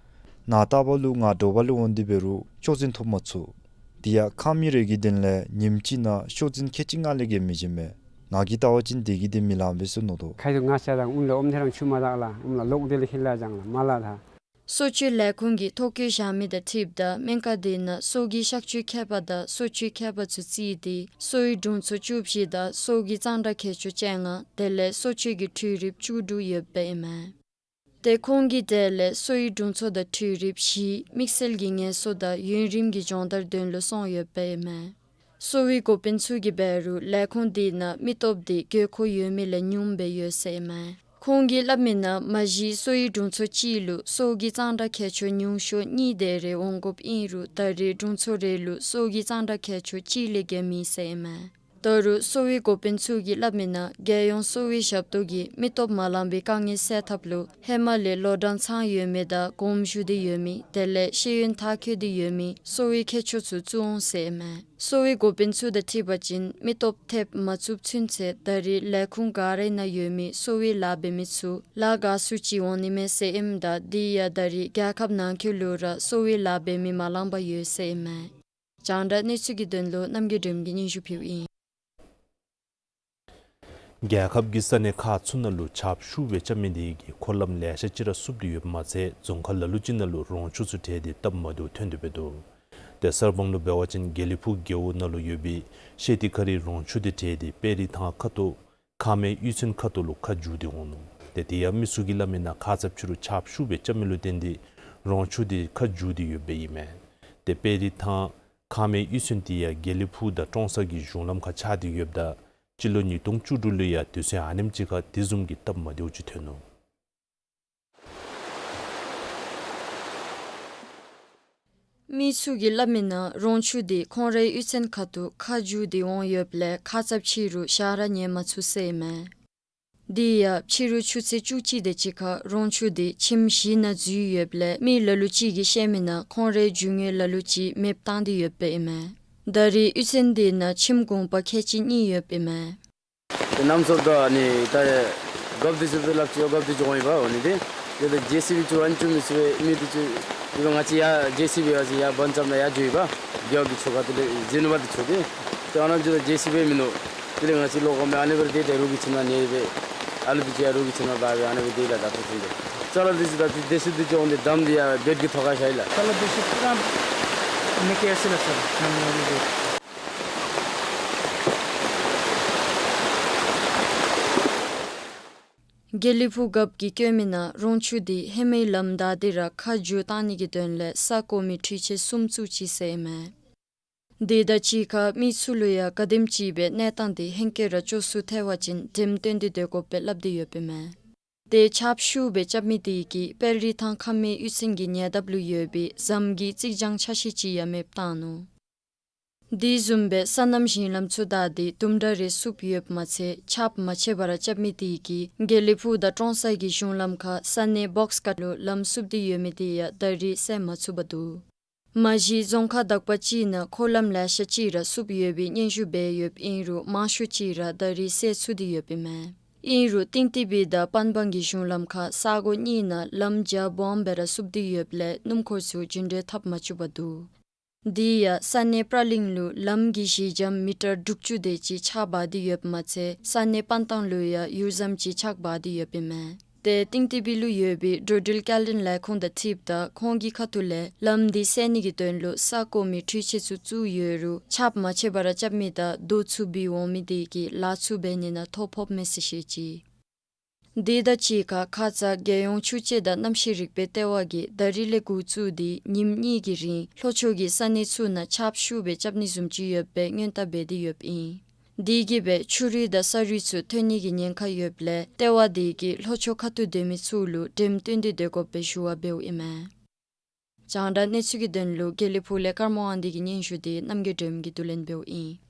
ནཱ་སྟག་པ་ལུ་ང་དྲོ་པ་ལུ་འོང་སྟེ་འབད་རུང་ཤོག་འཛིན་ཐོབ་མ་ཚུགས། དེ་ཡང་ཁང་མིག་རེ་གི་དོན་ལས་ཉིནམ་གཅིག་ནང་ཤོག་འཛིན་ཁལ་གཅིག་ལྔ་ལས་བརྒལ་མི་བྱིན་མས། ང་གིས་བལྟ་བ་ཅིན་དེ་གིས་དེ་མི་ལང་པས་ཟེར་མནོ་དོ། ཁའི་ཚུ་ང་ཤ་རང་ཨུན་ལ་ཨོམ་ཐེ་རང་ཆུ་མ་དག་ལགས། ཨུམ་ལ་ལོག་དེ་ལས་ཁེ་ལ་ལྗང་ལ་མ་ལ་ད། གསོ་བཅོས་ལས་ཁུངས་ཀྱིས་ཐོ་བཀོད་བཞག་མི་དང་འཁྲིལཝ་ད་སྨན་ཁང་དེ་ནང་གསོ་གི་གཤག་བཅོས་མཁས་པ་དང་གསོ་བཅོས་མཁས་པ་ཚུ་བརྩིས་ཏེ་གསོ་བའི་དྲུང་འཚོ་བཅུ་བཞི་དང་གསོ་གི་གཙང་སྦྲ་མཁས་མཆོག་བཅོ་ལྔ་དེ་ལས་གསོ་བཅོས་ཀྱི་འཕྲུལ་རིགཔ་བཅུ་དྲུག་ཡོདཔ་ཨིན་མས། ཏེ་ཁོང་གི་གྲས་ལས་གསོ་བའི་དྲུང་འཚོ་དང་འཕྲུལ་རིགཔ་བཞི་དམིགས་བསལ་གྱི་ངལ་གསོ་དང་ཡུན་རིང་གི་སྦྱོང་བརྡར་དོན་ལུ་སོང་ཡོདཔ་ཨིན་མས། གསོ་བའི་འགོ་དཔོན་ཚུ་གིས་འབད་རུང་ལས་ཁུངས་དེ་ནང་མི་སྟོབས་དེ་དགོས་མཁོ་ཡོད་མི་ལས་ཉུངམ་སྦེ་ཡོད་ཟེར་ཨིན་མས། ཁོང་གིས་སླབ་མི་ནང་མ་གཞི་གསོ་བའི་དྲུང་འཚོ་གཅིག་ལུ་གསོ་གི་གཙང་སྦྲ་མཁས་མཆོག་ཉུང་ཤོས་གཉིས་དེ་རེ་འོང་དགོཔ་ཨིན་རུང་ད་རེས་དྲུང་འཚོ་རེ་ལུ་གསོ་གི་གཙང་སྦྲ་མཁས་མཆོག་གཅིག་ལས་བརྒལ་མེད་ཟེར་ཨིན་མས། ད་རུང་གསོ་བའི་འགོ་དཔོན་ཚུ་གིས་སླབ་མི་ནང་རྒྱལ་ཡོངས་གསོ་བའི་ཞབས་ཏོག་གིས་མི་སྟོབས་མ་ལང་པའི་དཀའ་ངལ་སེལ་ཐབས་ལུ་ཧེ་མ་ལས་ལོ་གྲངས་ཚང་ཡོད་མི་དང་དགོངསམ་ཞུ་སྟེ་ཡོད་མི་དེ་ལས་ཤེས་ཡོན་མཐར་འཁྱོལ་ཏེ་ཡོད་མི་གསོ་བའི་མཁས་མཆོག་ཚུ་བཙུགས་འོང་ཟེར་ཨིན་མས། གསོ་བའི་འགོ་དཔོན་ཚུ་དང་འཁྲིལ་བ་ཅིན་མི་སྟོབས་ཐེབས་མ་ཚུགསཔ་ཚུན་ཚོད་ད་རེས་ལས་ཁུངས་ག་རའི་ནང་ཡོད་མི་གསོ་བའི་ལཱ་འབད་མི་ཚུ་ལཱ་དགའ་སུ་ཅིག་འོང་ནི་མས་ཟེར་ཨིནམ་ད་དེ་ཡང་ད་རེས་རྒྱལ་ཁབ་ནང་འཁོད་ལུ་ར་གསོ་བའི་ལཱ་འབད་མི་མ་ལང་པར་ཡོད་ཟེར་ཨིན་མས། རྒྱང་བསྒྲགས་གནས་ཚུལ་གྱི་དོན་ལུ་རྣམ་རྒྱལ་སྒྲོལམ་གྱིས་སྙན་ཞུ་ཕུལཝ་ཨིན། རྒྱལ་ཁབ་ཀྱི་ས་གནས་ཁག་ཚུ་ནང་ལུ་ཆརཔ་ཤུགས་སྦེ་རྐྱབ་མི་དེ་གིས་འཁོར་ལམ་ལེ་ཤ་ཅིག་ར་བསུབ་སྟེ་ཡོདཔ་མ་ཚད་རྫོང་ཁག་ལ་ལུ་ཅིག་ནང་ལུ་རོང་ཆུ་ཚུ་བྲལ་ཏེ་སྟབས་མ་བདེཝ་ཐོན་ཏེ་འབད་དོ། ཏེ་གསར་སྤང་ལུ་འབད་བ་ཅིན་དགེ་ལེགས་ཕུག་རྒེད་འོག་ནང་ལུ་ཡོད་པའི་ཤེ་ཏི་ཁ་རི་རོང་ཆུ་དེ་བྲལ་ཏེ་དཔལ་རི་ཐང་ཁ་ཐུག་ཁ་སྨད་གཡུས་ཚན་ཁ་ཐུག་ལུ་ཁ་རྒྱུག་སྟེ་འོང་ནུག། ཏེ་དེ་ཡང་མི་ཚུ་གིས་སླབ་མི་ནང་ཁ་ཙ་ཕྱི་རུ་ཆརཔ་ཤུགས་སྦེ་རྐྱབ་མི་ལུ་བརྟེན་ཏེ་རོང་ཆུ་དེ་ཁ་རྒྱུག་སྟེ་ཡོདཔ་ཨིན་མས། ཏེ་དཔལ་རི་ཐང་ཁ་སྨད་གཡུས་ཚན་དེ་ཡང་དགེ་ལེགས་ཕུག་དང་ཀྲོང་གསར་གྱི་གཞུང་ལམ་ཁར་ཆགས་ཏེ་ཡོདཔ་ད་སྤྱི་ལོ་ཉིས་སྟོང་བཅུ་དྲུག་ལུ་ཡང་དུས་ཚོད་ཨ་ནེམ་ཅིག་ཁར་དེ་བཟུམ་གྱི་སྟབས་མ་བདེཝ་ཅིག་ཐོན་ནུག། མི་ཚུ་གིས་སླབ་མི་ནང་རོང་ཆུ་དེ་ཁོང་རའི་གཡུས་ཚན་ཁ་ཐུག་ཁ་རྒྱུག་སྟེ་འོང་ཡོདཔ་ལས་ཁ་ཙ་ཕྱི་རུ་ཞག་ར་ཉལ་མ་ཚུགས་ཟེར་ཨིན་མས། དེ་ཡང་ཕྱི་རུ་ཆུ་ཚོད་བཅུ་གཅིག་དེ་ཅིག་ཁར་རོང་ཆུ་དེ་ཁྱིམ་བཞི་ནང་འཛུལ་ཡོདཔ་ལས་མི་ལ་ལུ་ཅིག་གིས་བཤད་མི་ནང་ཁོང་རའི་རྒྱུ་དངོས་ལ་ལུ་ཅིག་མེདཔ་བཏང་སྟེ་ཡོདཔ་ཨིན་མས། ད་རེས་གཡུས་ཚན་དེ་ནང་ཁྱིམ་གུང་པ་ཁལ་གཅིག་གཉིས་ཡོདཔ་ཨིན་མས། ཏེ་གནམ་སྲོ་དང་ཨ་ནི་ད་རེས་རྒཔོ་དེ་ཚུ་ཏེ་ལགཔ་ཅིག་ཡོད། རྒཔོ་དེ་ཚུ་འོང་ཡི་པ། འོ་ནི་ཏེ་ཏེ་ཏེ་ཇེ་སི་བི་ཚུ་ཨ་ནི་ཚུ་མི་ཚུ་སྦེ་མི་དེ་ཚུ་ཨིན་པ། ང་བཅས་ཡར་ཇེ་སི་བི་ཡར་སོང་ཡར་བང་ཙམ་ནང་ཡར་འགྱོ་ཡི་པ། རྒྱབ་ཀྱི་ཆུ་ཁ་ཏེ་ལས་ཟིན་པ་དེ་ཚུ་ཏེ་ཏེ་ཨ་ནཱ་ཚུ་ད་ཇེ་སི་བི་མིན་ནུག། དེ་ལས་ང་བཅས་ལོག་འོང་མི་ཨ་ནི་སྦེ་ར་ཏེ་ཏེ་རོགས་ཀྱི་ཁྱིམ་ནང་ཉལ་སྦེ་ཨ་ལུ་དེ་ཚུ་ཡང་རོགས་ཀྱི་ཁྱིམ་ནང་སྦེ་ཨ་ནི་སྦེ་ཏེ་ལགས། ད་ལྟོ་ཚུན་ཚོད་ཅ་ལ་དེ་ཚུ་ད་ཏེ་དེ་ཚུ་དེ་ཚུ་འོང་སྟེ་བསྡམས་ཏེ་ཡར་བེཌ་ཀྱི་ཐོག་ཁར་བཞག་ཡི་ལགས། ཅ་ལ་དེ་ཚུ་ཏེ་ར་མི་སྐྱེལ་ཟེར་ལགས་སར་ནམ་ཡང་མི་སྐྱེལ། དགེ་ལེགས་ཕུག་རྒཔོ་གིས་བཀོད་མི་ནང་རོང་ཆུ་དེ་ཧེ་མའི་ལམ་བདའ་སྟེ་ར་ཁ་རྒྱུག་བཏང་ནི་གི་དོན་ལས་ས་བརྐོ་མི་འཕྲུལ་ཆས་གསུམ་བཙུགས་ཅི་ཟེར་ཨིན་མས། དེ་དང་གཅིག་ཁར་མི་ཚུ་ལུ་ཡང་ག་དེམ་ཅིག་སྦེ་གནས་སྟངས་དེ་ཧེང་སྐལ་ར་སྐྱོ་སུ་ཐལ་བ་ཅིན་འགྲེམས་སྟོན་ཏེ་སྡོད་དགོཔ་སྦེ་སླབ་སྟེ་ཡོདཔ་ཨིན་མས། ཏེ་ཆརཔ་ཤུགས་སྦེ་རྐྱབ་མི་དེ་གིས་དཔལ་རི་ཐང་ཁ་སྨད་གཡུས་ཚན་གྱི་ཉེ་འདབས་ལུ་ཡོད་པའི་ཟམ་གྱི་རྩིག་གྱང་ཆ་ཤས་ཅིག་ཡང་མེདཔ་བཏང་ནུག། དེ་བཟུམ་སྦེ་སོ་ནམ་ཞིང་ལམ་ཚུ་བདའ་སྟེ་དུམ་གྲ་རེ་བསུབ་ཡོདཔ་མ་ཚད་ཆརཔ་མ་ཆད་པར་རྐྱབ་མི་དེ་གིས་དགེ་ལེགས་ཕུག་དང་ཀྲོང་གསར་གྱི་གཞུང་ལམ་ཁར་ས་གནས་བོགས་ཀཊ་ལུ་ལམ་བསུབ་སྟེ་ཡོད་མི་དེ་ཡང་ད་རེས་སེལ་མ་ཚུགས་པར་འདུག། མ་གཞི་རྫོང་ཁག་དག་པ་ཅིག་ནང་འཁོར་ལམ་ལེ་ཤ་ཅིག་ར་བསུབ་ཡོད་པའི་སྙན་ཞུ་འབད་ཡོདཔ་ཨིན་རུང་མང་ཤོས་ཅིག་ར་ད་རེས་སེལ་ཚུགས་ཏེ་ཡོདཔ་ཨིན་མས། ཨིན་རུང་ཏིང་ཏི་བི་དང་པན་སྦང་གི་གཞུང་ལམ་ཁར་ས་གོ་གཉིས་ནང་ལམ་རྒྱ་སྦོམ་སྦེ་ར་བསུབ་སྟེ་ཡོདཔ་ལས་སྣུམ་འཁོར་ཚུ་རྒྱུན་འགྲུལ་འཐབ་མ་བཅུག་པར་འདུག། དེ་ཡང་ས་གནས་པྲ་གླིང་ལུ་ལམ་གྱི་བཞི་འགྱམ་མི་ཊར་དྲུག་ཅུ་དེ་ཅིག་ཆག་འབག་སྟེ་ཡོདཔ་མ་ཚད་ས་གནས་པན་ཏང་ལུ་ཡང་ཡུར་ཟམ་ཅིག་ཆག་འབག་སྟེ་ཡོདཔ་ཨིན་མས། ཏེ་ཏིང་ཏི་བི་ལུ་ཡོད་པའི་འགྲོ་འགྲུལ་སྐྱེལ་འདྲེན་ལས་ཁུངས་དང་འཁྲིལཝ་ད་ཁོང་གི་ཁ་ཐུག་ལས་ལམ་འདི་སེལ་ནི་གི་དོན་ལུ་ས་བརྐོ་མི་འཕྲུལ་ཆས་ཚུ་བཙུགས་ཡོད་རུང་ཆརཔ་མ་ཆད་པར་རྐྱབ་མི་དང་རྡོ་ཚུ་བུད་འོང་མི་དེ་གིས་ལཱ་ཚུ་འབད་ནི་ནང་ཐོ་ཕོགཔ་མས་ཟེར་བཤད་ཅི། དེ་དང་གཅིག་ཁར་ཁ་ཙ་རྒྱལ་ཡོངས་ཆུ་དཔྱད་དང་གནམ་གཤིས་རིག་པའི་ལྟེ་བ་གིས་ད་རིས་ལས་འགོ་བཙུགས་ཏེ་ཉིནམ་གཉིས་ཀྱི་རིང་ལྷོ་ཕྱོགས་ཀྱི་ས་གནས་ཚུ་ནང་ཆརཔ་ཤུགས་སྦེ་རྐྱབ་ནི་བཟུམ་ཅིག་ཡོད་པའི་སྔོན་བརྡ་འབད་དེ་ཡོདཔ་ཨིན། དེ་གིས་སྦེ་ཆུ་རུད་དང་ས་རུད་ཚུ་ཐོན་ནི་གི་ཉེན་ཁ་ཡོདཔ་ལས་ལྟེ་བ་དེ་གིས་ལྷོ་ཕྱོགས་ཁ་ཐུག་སྡོད་མི་ཚུ་ལུ་འགྲེམས་སྟོན་འདི་སྡོད་དགོཔ་སྦེ་ཞུ་བ་འབདཝ་ཨིན་མས། རྒྱང་བསྒྲགས་གནས་ཚུལ་གྱི་དོན་ལུ་དགེ་ལེགས་ཕུག་ལས་ཀརྨ་དབང་འདུས་ཀྱི་སྙན་ཞུ་དེ་རྣམ་རྒྱལ་སྒྲོལ་མ་གིས་བསྡུ་ལེན་འབདཝ་ཨིན།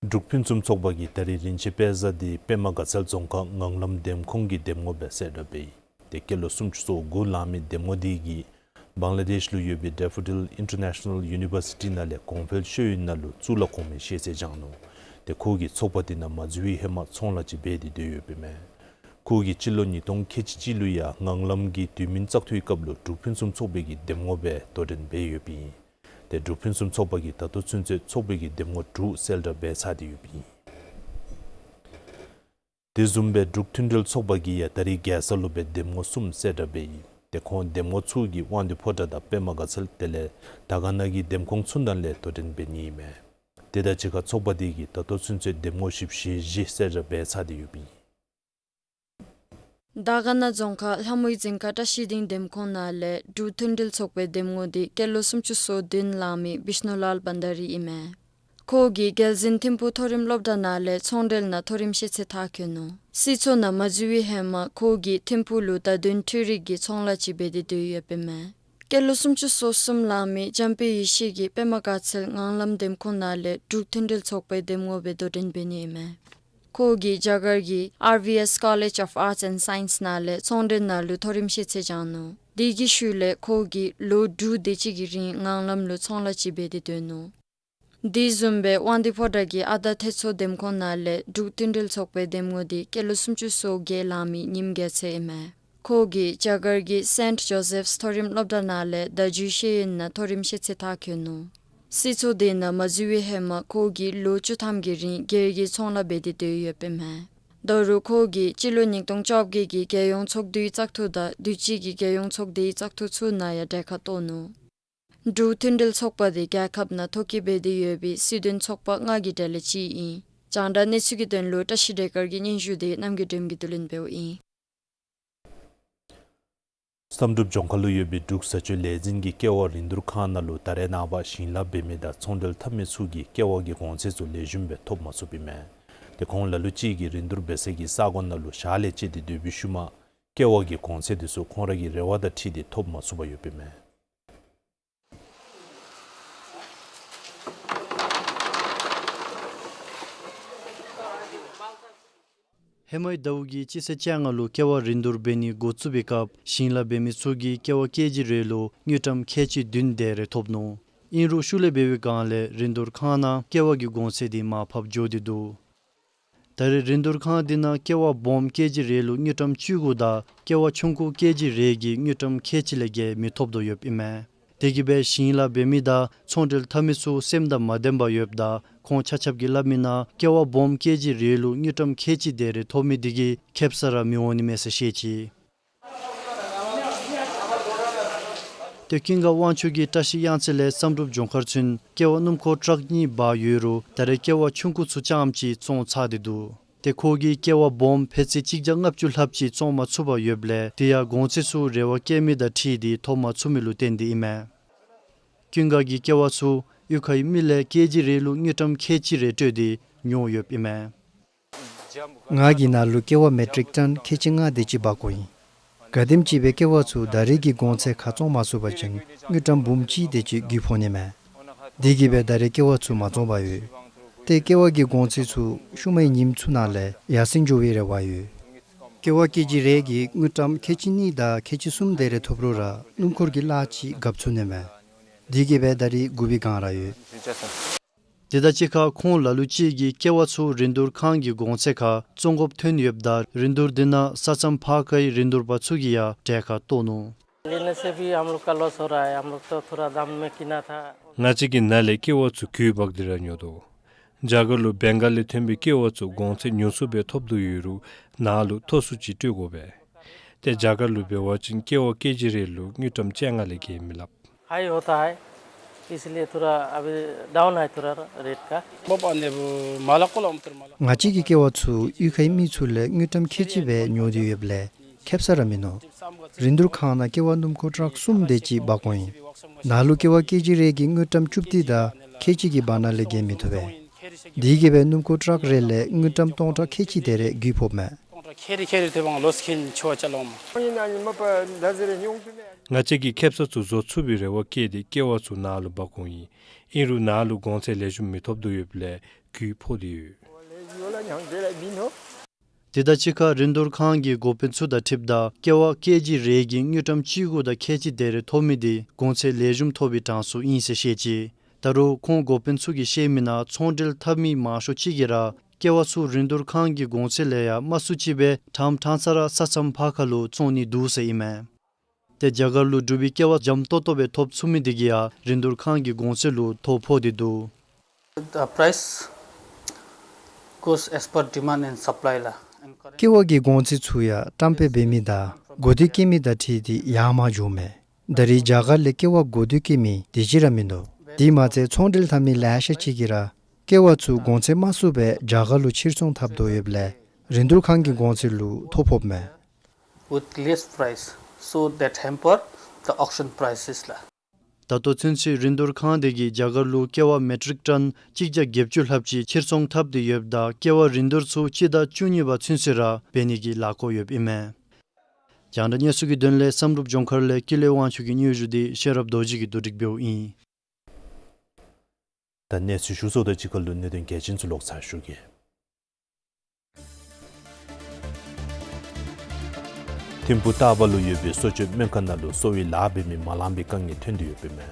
འབྲུག་ཕུན་སུམ་ཚོགས་པ་གིས་ད་རིས་རིན་ཆེན་དཔལ་བཟང་འདི་པདྨ་དགའ་ཚལ་རྫོང་ཁག་ངང་ལམ་འདེམས་ཁོངས་ཀྱི་འདེམས་ངོ་སྦེ་གསལ་བསྒྲགས་འབད་ཡི། ཏེ་སྐྱེས་ལོ་སུམ་ཅུ་སོ་དགུ་ལང་མི་འདེམས་ངོ་འདི་གིས་བང་ལ་དེཤ་ལུ་ཡོད་པའི་ཌེ་ཕོ་ཌིལ་ཨིན་ཊར་ནེ་ཤ་ནཱལ་ཡུ་ནི་བར་སི་ཊི་ནང་ལས་གོང་འཕེལ་ཤེས་ཡོན་ནང་ལུ་གཙུག་ལག་གོང་མའི་ཤེས་ཚད་སྦྱངས་ནུག། ཏེ་ཁོ་གིས་ཚོགས་པ་འདི་ནང་མ་འཛུལ་བའི་ཧེ་མ་ཚོང་ལཱ་ཅིག་འབད་དེ་སྡོད་ཡོདཔ་ཨིན་མས། ཁོ་གིས་སྤྱི་ལོ་ཉིས་སྟོང་ཁལ་གཅིག་གཅིག་ལུ་ཡང་ངང་ལམ་གྱི་དུས་མིན་བཙག་འཐུའི་སྐབས་ལུ་འབྲུག་ཕུན་སུམ་ཚོགས་པའི་གི་འདེམས་ངོ་སྦེ་དོ་འགྲན་འབད་ཡོདཔ་ཨིན། ཏེ་འབྲུག་ཕུན་སུམ་ཚོགས་པ་གིས་ད་ལྟོ་ཚུན་ཚོད་ཚོགས་པའི་གི་འདེམས་ངོ་དྲུག་གསལ་བསྒྲགས་འབད་ཚར་ཏེ་ཡོདཔ་ཨིན། དེ་བཟུམ་སྦེ་འབྲུག་མཐུན་སྒྲིལ་ཚོགས་པ་གིས་ཡང་ད་རིས་རྒྱལ་ས་ལུ་སྦེ་འདེམས་ངོ་གསུམ་གསལ་བསྒྲགས་འབད་ཡི། ཏེ་ཁོང་འདེམས་ངོ་ཚུ་གིས་དབང་འདུས་ཕོ་བྲང་དང་པདྨ་དགའ་ཚལ་དེ་ལས་དར་དཀར་ན་གི་འདེམས་ཁོངས་ཚུ་ནང་ལས་དོ་འགྲན་འབད་ནི་ཨིན་མས། དེ་དང་གཅིག་ཁར་ཚོགས་པ་དེ་གིས་ད་ལྟོ་ཚུན་ཚོད་འདེམས་ངོ་བཞི་བཅུ་ཞེ་བཞི་གསལ་བསྒྲགས་འབད་ཚར་ཏེ་ཡོདཔ་ཨིན། དར་དཀར་ན་རྫོང་ཁག་ལྷ་མོའི་རྫིང་ཁ་བཀྲ་ཤིས་སྡིངས་འདེམས་ཁོངས་ནང་ལས་འབྲུག་མཐུན་སྒྲིལ་ཚོགས་པའི་འདེམས་ངོ་འདི་སྐྱེས་ལོ་སུམ་ཅུ་སོ་བདུན་ལང་མི་བིཤ་ནུ་ལཱལ་བྷན་དཱ་རི་ཨིན་མས། ཁོ་གིས་རྒྱལ་འཛིན་ཐིམ་ཕུག་མཐོ་རིམ་སློབ་གྲྭ་ནང་ལས་ཚོང་འབྲེལ་ནང་མཐོ་རིམ་ཤེས་ཚད་མཐར་འཁྱོལ་ནུག། སྲིད་ཚོགས་ནང་མ་འཛུལ་བའི་ཧེ་མ་ཁོ་གིས་ཐིམ་ཕུག་ལུ་བརྡ་དོན་འཕྲུལ་རིག་གི་ཚོང་ལཱ་ཅིག་འབད་དེ་སྡོད་ཡོདཔ་ཨིན་མས། སྐྱེས་ལོ་སུམ་ཅུ་སོ་གསུམ་ལང་མི་འཇམ་དཔལ་ཡེ་ཤེས་ཀྱིས་པདྨ་དགའ་ཚལ་ངང་ལམ་འདེམས་ཁོངས་ནང་ལས་འབྲུག་མཐུན་སྒྲིལ་ཚོགས་པའི་འདེམས་ངོ་སྦེ་དོ་འགྲན་འབད་ནི་ཨིན་མས། ཁོ་གིས་རྒྱ་གར་གྱི་ཨར་ཝི་ཨེས་College of Arts and Science ནང་ལས་ཚོང་འབྲེལ་ནང་ལུ་མཐོ་རིམ་ཤེས་ཚད་སྦྱངས་ནུག། དེ་གི་ཤུལ་ལས་ཁོ་གིས་ལོ་དྲུག་དེ་ཅིག་གི་རིང་ངང་ལམ་ལུ་ཚོང་ལཱ་ཅིག་འབད་དེ་སྡོད་ནུག། དེ་བཟུམ་སྦེ་དབང་འདུས་ཕོ་བྲང་གི་ཨ་དར་ཐེད་མཚོ་འདེམས་ཁོངས་ནང་ལས་འབྲུག་མཐུན་སྒྲིལ་ཚོགས་པའི་འདེམས་ངོ་འདི་སྐྱེས་ལོ་སུམ་ཅུ་སོ་བརྒྱད་ལང་མི་ཉིམ་རྒྱལ་མཚན་ཨིན་མས། ཁོ་གིས་རྒྱ་གར་གྱི་སེནཊ་ཇོ་སེཕས་མཐོ་རིམ་སློབ་གྲྭ་ནང་ལས་བརྡ་བརྒྱུད་ཤེས་ཡོན་ནང་མཐོ་རིམ་ཤེས་ཚད་མཐར་འཁྱོལ་ནུག། སྲིད་ཚོགས་དེ་ནང་མ་འཛུལ་བའི་ཧེ་མ་ཁོ་གིས་ལོ་བཅུ་ཐམ་གྱི་རིང་སྒེར་གྱི་ཚོང་ལཱ་འབད་དེ་སྡོད་ཡོདཔ་ཨིན་མས། ད་རུང་ཁོ་གིས་སྤྱི་ལོ་ཉིས་སྟོང་བཅོ་བརྒྱད་ཀྱི་རྒྱལ་ཡོངས་ཚོགས་འདུའི་བཙག་འཐུ་དང་དུས་ཅི་གི་རྒྱལ་ཡོངས་ཚོགས་སྡེའི་བཙག་འཐུ་ཚུ་ནང་ཡང་གྲལ་ཁར་གཏོགས་ནུག། འབྲུག་མཐུན་སྒྲིལ་ཚོགས་པ་དེ་རྒྱལ་ཁབ་ནང་ཐོ་བཀོད་འབད་དེ་ཡོད་པའི་སྲིད་དོན་ཚོགས་པ་ལྔ་གི་གྲས་ལས་གཅིག་ཨིན། རྒྱང་བསྒྲགས་གནས་ཚུལ་གྱི་དོན་ལུ་བཀྲ་ཤིས་བདེ་དཀར་གྱི་སྙན་ཞུ་དེ་རྣམ་རྒྱལ་སྒྲོལ་མ་གིས་བསྡུ་ལེན་འབདཝ་ཨིན། བསམ་གྲུབ་ལྗོངས་མཁར་ལུ་ཡོད་པའི་འབྲུག་བཟའ་སྤྱོད་ལས་འཛིན་གྱི་ཀེ་བ་རིན་བསྡུར་ཁང་ནང་ལུ་ད་རེས་ནངས་པ་ཞིང་ལཱ་འབད་མི་དང་ཚོང་འབྲེལ་འཐབ་མི་ཚུ་གིས་ཀེ་བ་གི་གོང་ཚད་ཚུ་ལེགས་ཤོམ་སྦེ་ཐོབ་མ་ཚུགསཔ་ཨིན་མས། ཏེ་ཁོང་ལ་ལུ་ཅིག་གིས་རིན་བསྡུར་འབད་སའི་གི་ས་གོ་ནང་ལུ་ཞག་ལས་བཅད་དེ་སྡོད་པའི་ཤུལ་མ་ཀེ་བ་གི་གོང་ཚད་དེ་ཚུ་ཁོང་ར་གི་རེ་བ་དང་འཁྲིལ་ཏེ་ཐོབ་མ་ཚུགསཔ་ཡོདཔ་ཨིན་མས། ཧེ་མའི་ཟླཝ་གི་སྤྱི་ཚེས་བཅོ་ལྔ་ལུ་ཀེ་བ་རིན་བསྡུར་འབད་ནི་འགོ་བཙུགས་པའི་སྐབས་ཞིང་ལཱ་འབད་མི་ཚུ་གིས་ཀེ་བ་ཀེ་ཇི་རེ་ལུ་དངུལ་ཀྲམ་ཁལ་གཅིག་བདུན་དེ་རེ་ཐོབ་ནུག། ཨིན་རུང་ཤུལ་ལས་འབད་བའི་སྒང་ལས་རིན་བསྡུར་ཁང་ནང་ཀེ་བ་གི་གོང་ཚད་དེ་མར་ཕབ་འགྱོ་སྟེ་འདུག། ད་རེས་རིན་བསྡུར་ཁང་དེ་ནང་ཀེ་བ་སྦོམ་ཀེ་ཇི་རེ་ལུ་དངུལ་ཀྲམ་བཅུ་དགུ་དང་ཀེ་བ་ཆུང་ཀུ་ཀེ་ཇི་རེ་གིས་དངུལ་ཀྲམ་ཁལ་གཅིག་ལས་བརྒལ་མི་ཐོབ་དོ་ཡོདཔ་ཨིན་མས། དེ་གིས་སྦེ་ཞིང་ལཱ་འབད་མི་དང་ཚོང་འབྲེལ་འཐབ་མི་ཚུ་སེམས་དང་མ་ལྡནམ་ཡོདཔ་ད་ཁོང་ཆ་ཁྱབ་ཀྱིས་སླབ་མི་ནང་ཀེ་བ་སྦོམ་ཀེ་ཇི་རེ་ལུ་དངུལ་ཀྲམ་ཁལ་གཅིག་དེ་རེ་ཐོབ་མི་དེ་གིས་ཁེབ་ས་ར་མི་འོང་ནི་མས་ཟེར་བཤད་ཅི། ཏེ་ཀུན་དགའ་དབང་ཕྱུག་གིས་བཀྲ་ཤིས་གཡང་རྩེ་ལས་བསམ་གྲུབ་ལྗོངས་མཁར་ཚུན་ཀེ་བ་སྣུམ་འཁོར་ཊཱག་གཉིས་འབག་ཡོད་རུང་ད་རེས་ཀེ་བ་ཆུང་ཀུ་ཚུ་རྐྱངམ་ཅིག་བཙོང་ཚར་ཏེ་འདུག། ཏེ་ཁོ་གིས་ཀེ་བ་སྦོམ་ཕད་ཙི་གཅིག་བརྒྱ་ལྔ་བཅུ་ལྷགཔ་ཅིག་བཙོང་མ་ཚུགསཔ་ཡོདཔ་ལས་དེ་ཡང་གོང་ཚད་ཚུ་རེ་བ་བསྐྱེད་མི་དང་འཁྲིལ་ཏེ་ཐོབ་མ་ཚུགས་མི་ལུ་བརྟེན་ཏེ་ཨིན་མས། ཀུན་དགའ་གིས་ཀེ་བ་ཚུ་གཡུས་ཁའི་མི་ལས་ཀེ་ཇི་རེ་ལུ་དངུལ་ཀྲམ་ཁལ་གཅིག་རེ་སྤྲོད་དེ་ཉོ་ཡོདཔ་ཨིན་མས། ང་གིས་ནཱ་ལུ་ཀེ་བ་མེ་ཊིག་ཊོན་ཁལ་གཅིག་ལྔ་དེ་ཅིག་འབག་དགོ་ཨིན། ག་དེམ་ཅིག་སྦེ་ཀེ་བ་ཚུ་ད་རེས་ཀྱི་གོང་ཚད་ཁར་བཙོང་མ་ཚུགས་པ་ཅིན་དངུལ་ཀྲམ་འབུམ་གཅིག་དེ་ཅིག་རྒུད་ཕོག་ནི་མས། དེ་གིས་སྦེ་ད་རེས་ཀེ་བ་ཚུ་མ་བཙོང་པར་ཡོད། ཏེ་ཀེ་བ་གི་གོང་ཚད་ཚུ་ཤུལ་མའི་ཉིནམ་ཚུ་ནང་ལས་ཡར་སེང་འགྱོ་བའི་རེ་བ་ཡོད། ཀེ་བ་ཀེ་ཇི་རེ་གིས་དངུལ་ཀྲམ་ཁལ་གཅིག་གཉིས་དང་ཁལ་གཅིག་གསུམ་དེ་རེ་ཐོབ་རུང་ར་སྣུམ་འཁོར་གྱི་གླ་ཅིག་རྒཔ་ཚུགས་ནི་མས། དེ་གིས་སྦེ་ད་རེས་རྒུད་པའི་སྒང་ར་ཡོད། དེ་དང་གཅིག་ཁར་ཁོང་ལ་ལུ་ཅིག་གིས་ཀེ་བ་ཚུ་རིན་བསྡུར་ཁང་གི་གོང་ཚད་ཁར་བཙོང་དགོཔ་ཐོན་ཡོདཔ་ད་རིན་བསྡུར་དེ་ནང་ས་མཚམས་ཕར་ཁའི་རིན་བསྡུར་པ་ཚུ་གིས་ཡང་གྲལ་ཁར་གཏོགས་ནུག། लेने से भी हम लोग का लॉस हो रहा है, हम लोग तो थोड़ा दाम में किना था। ང་བཅས་ཀྱིས་ནཱ་ལས་ཀེ་བ་ཚུ་རྒུད་འབག་སྟེ་ར་ཉོ་དོ། རྒྱ་གར་ལུ་བེང་གཱལ་ལས་ཐོན་པའི་ཀེ་བ་ཚུ་གོང་ཚད་ཉུང་སུ་སྦེ་ཐོབ་དོ་ཡོད་རུང་ནཱ་ལུ་མཐོ་སུ་ཅིག་སྤྲོད་དགོ་པས། ཏེ་རྒྱ་གར་ལུ་འབད་བ་ཅིན་ཀེ་བ་ཀེ་ཇི་རེ་ལུ་དངུལ་ཀྲམ་བཅོ་ལྔ་ལས་བརྒལ་མི་ལྷག། हाई होता है, इसलिए थोड़ा अभी डाउन है थोड़ा रेट का। ང་བཅས་ཀྱི་ཀེ་བ་ཚུ་གཡུས་ཁའི་མི་ཚུ་ལས་དངུལ་ཀྲམ་ཁལ་གཅིག་སྦེ་ཉོ་སྟེ་ཡོདཔ་ལས་ཁེབ་ས་ར་མིན་ནུག། རིན་བསྡུར་ཁང་ནང་ཀེ་བ་སྣུམ་འཁོར་ཊག་གསུམ་དེ་ཅིག་འབག་དགོ་ཨིན། ནཱ་ལུ་ཀེ་བ་ཀེ་ཇི་རེ་གིས་དངུལ་ཀྲམ་བཅུ་བདུན་དང་ཁལ་གཅིག་གི་བར་ན་ལས་བརྒལ་མི་ཐོབ་པས། དེ་གིས་སྦེ་སྣུམ་འཁོར་ཊག་རེ་ལས་དངུལ་ཀྲམ་སྟོང་ཕྲག་ཁལ་གཅིག་དེ་རེ་རྒུད་ཕོགཔ་མས། ཁེ་རི་ཁེ་རི་ཐེ་བང་ལོས་ཁེན་ཆོ་ཅ་ལོང་མ། ང་བཅས་ཀྱིས་ཁེབ་ས་ཚུ་བཟོ་ཚུགས་པའི་རེ་བ་བསྐྱེད་དེ་ཀེ་བ་ཚུ་ནཱ་ལུ་འབག་དགོ་ཨིན། ཨིན་རུང་ནཱ་ལུ་གོང་ཚད་ལེགས་ཤོམ་མི་ཐོབ་དོ་ཡོདཔ་ལས་རྒུད་ཕོག་སྟེ་ཡོད། དེ་དང་གཅིག་ཁར་རིན་བསྡུར་ཁང་གི་འགོ་དཔོན་ཚུ་དང་འཁྲིལཝ་ད་ཀེ་བ་ཀེ་ཇི་རེ་གིས་དངུལ་ཀྲམ་བཅུ་དགུ་དང་ཁལ་གཅིག་དེ་རེ་ཐོབ་མི་དེ་གོང་ཚད་ལེགས་ཤོམ་ཐོབ་པའི་གྲངས་སུ་ཨིན་ཟེར་བཤད་ཅི། ད་རུང་ཁོང་འགོ་དཔོན་ཚུ་གིས་བཤད་མི་ནང་ཚོང་འབྲེལ་འཐབ་མི་མང་ཤོས་ཅིག་གིས་ར་ཀེ་བ་ཚུ་རིན་བསྡུར་ཁང་གི་གོང་ཚད་ལས་ཡང་དམའ་སུ་ཅིག་སྦེ་ཕྲང་ཕྲང་ས་ར་ས་མཚམས་ཕར་ཁ་ལུ་བཙོང་ནི་འདུག་ཟེར་ཨིན་མས། ཏེ་རྒྱ་གར་ལུ་འབྲུག་པའི་ཀེ་བ་འཇམ་ཏོག་ཏོ་སྦེ་ཐོབ་ཚུགས་མི་དེ་གིས་ཡང་རིན་བསྡུར་ཁང་གི་གོང་ཚད་ལུ་ཐོ་ཕོག་སྟེ་འདུག། The price goes as per demand and supply ལགས། ཀེ་བ་གི་གོང་ཚད་ཚུ་ཡང་བཀྲམ་སྤེལ་འབད་མི་དང་གོ་ཐོས་བསྐྱེད་མི་དང་འཁྲིལ་ཏེ་ཡར་མར་འགྱོཝ་མས། ད་རེས་རྒྱ་གར་ལས་ཀེ་བ་གོ་ཐོས་བསྐྱེད་མི་དེ་ཅིག་ར་མིན་འདུག། དེ་མ་ཚད་ཚོང་འབྲེལ་འཐབ་མི་ལེ་ཤ་ཅིག་གིས་ར་ཀེ་བ་ཚུ་གོང་ཚད་དམའ་སུ་སྦེ་རྒྱ་གར་ལུ་ཕྱིར་ཚོང་འཐབ་དོ་ཡོདཔ་ལས་རིན་བསྡུར་ཁང་གི་གོང་ཚད་ལུ་ཐོ་ཕོགཔ་མས། With less price, so that hamper the auction prices ལགས། ད་ལྟོ་ཚུན་ཚོད་རིན་བསྡུར་ཁང་དེ་གིས་རྒྱ་གར་ལུ་ཀེ་བ་མེ་ཊིག་ཊོན་གཅིག་བརྒྱ་བརྒྱད་ཅུ་ལྷགཔ་ཅིག་ཕྱིར་ཚོང་འཐབ་སྟེ་ཡོདཔ་ད་ཀེ་བ་རིན་བསྡུར་ཚུ་སྤྱི་ཟླ་བཅུ་གཉིས་པ་ཚུན་ཚོད་ར་འབད་ནི་གི་ལས་འགུལ་ཡོདཔ་ཨིན་མས། རྒྱང་བསྒྲགས་གནས་ཚུལ་གྱི་དོན་ལས་བསམ་གྲུབ་ལྗོངས་མཁར་ལས་ཀུན་ལེགས་དབང་ཕྱུག་གི་སྙན་ཞུ་དེ་ཤེས་རབ་རྡོ་རྗེ་གིས་བསྡུ་སྒྲིག་འབདཝ་ཨིན། ད་གནས་ཚུལ་ཞུ་ཚརཝ་དང་གཅིག་ཁར་ལུ་གནད་དོན་གལ་ཆེན་ཚུ་ལོག་ཚར་ཞུ་གེ། ཐིམ་ཕུག་སྟག་པ་ལུ་ཡོད་པའི་གསོ་བཅོས་སྨན་ཁང་ནང་ལུ་གསོ་བའི་ལཱ་འབད་མི་མ་ལང་པའི་དཀའ་ངལ་ཐོན་ཏེ་ཡོདཔ་ཨིན་མས།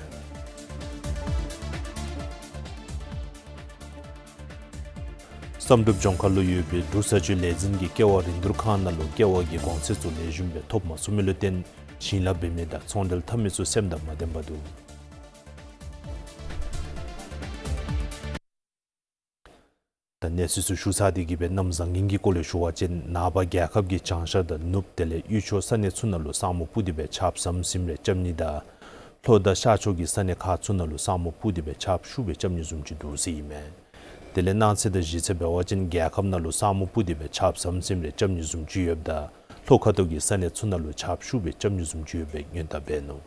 བསམ་གྲུབ་ལྗོངས་མཁར་ལུ་ཡོད་པའི་འབྲུག་བཟའ་སྤྱོད་ལས་འཛིན་གྱི་ཀེ་བ་རིན་བསྡུར་ཁང་ནང་ལུ་ཀེ་བ་གི་གོང་ཚད་ཚུ་ལེགས་ཤོམ་སྦེ་ཐོབ་མ་ཚུགས་མི་ལུ་བརྟེན་ཞིང་ལཱ་འབད་མི་དང་ཚོང་འབྲེལ་འཐབ་མི་ཚུ་སེམས་དང་མ་ལྡན་པར་འདུག། ད་གནས་ཚུལ་ཚུ་ཞུ་ཚར་ཏེ་གི་སྦེ་གནམ་བཟང་ངན་གྱི་སྐོར་ལས་ཞུ་བ་ཅིན་ནངས་པ་རྒྱལ་ཁབ་ཀྱི་བྱང་ཤར་དང་ནུབ་དེ་ལས་དབུས་ཕྱོགས་ས་གནས་ཚུ་ནང་ལུ་ས་སྨུག་སྤུབས་ཏེ་སྦེ་ཆརཔ་ཟམ་ཟིམ་རེ་རྐྱབ་ནི་དང་ལྷོ་དང་ཤར་ཕྱོགས་ཀྱི་ས་གནས་ཁག་ཚུ་ནང་ལུ་ས་སྨུག་སྤུབས་ཏེ་སྦེ་ཆརཔ་ཤུགས་སྦེ་རྐྱབ་ནི་བཟུམ་ཅིག་འདུག་ཟེར་ཨིན་མས། དེ་ལས་གནངས་ཚེ་དང་གཞེས་ཚེ་འབད་བ་ཅིན་རྒྱལ་ཁབ་ནང་ལུ་ས་སྨུག་སྤུབས་ཏེ་སྦེ་ཆརཔ་ཟམ་ཟིམ་རེ་རྐྱབ་ནི་བཟུམ་ཅིག་ཡོདཔ་ད་ལྷོ་ཁ་ཐུག་གི་ས་གནས་ཚུ་ནང་ལུ་ཆརཔ་ཤུགས་སྦེ་རྐྱབ་ནི་བཟུམ་ཅིག་ཡོད་པའི་སྔོན་བརྡ་འབད་ནུག།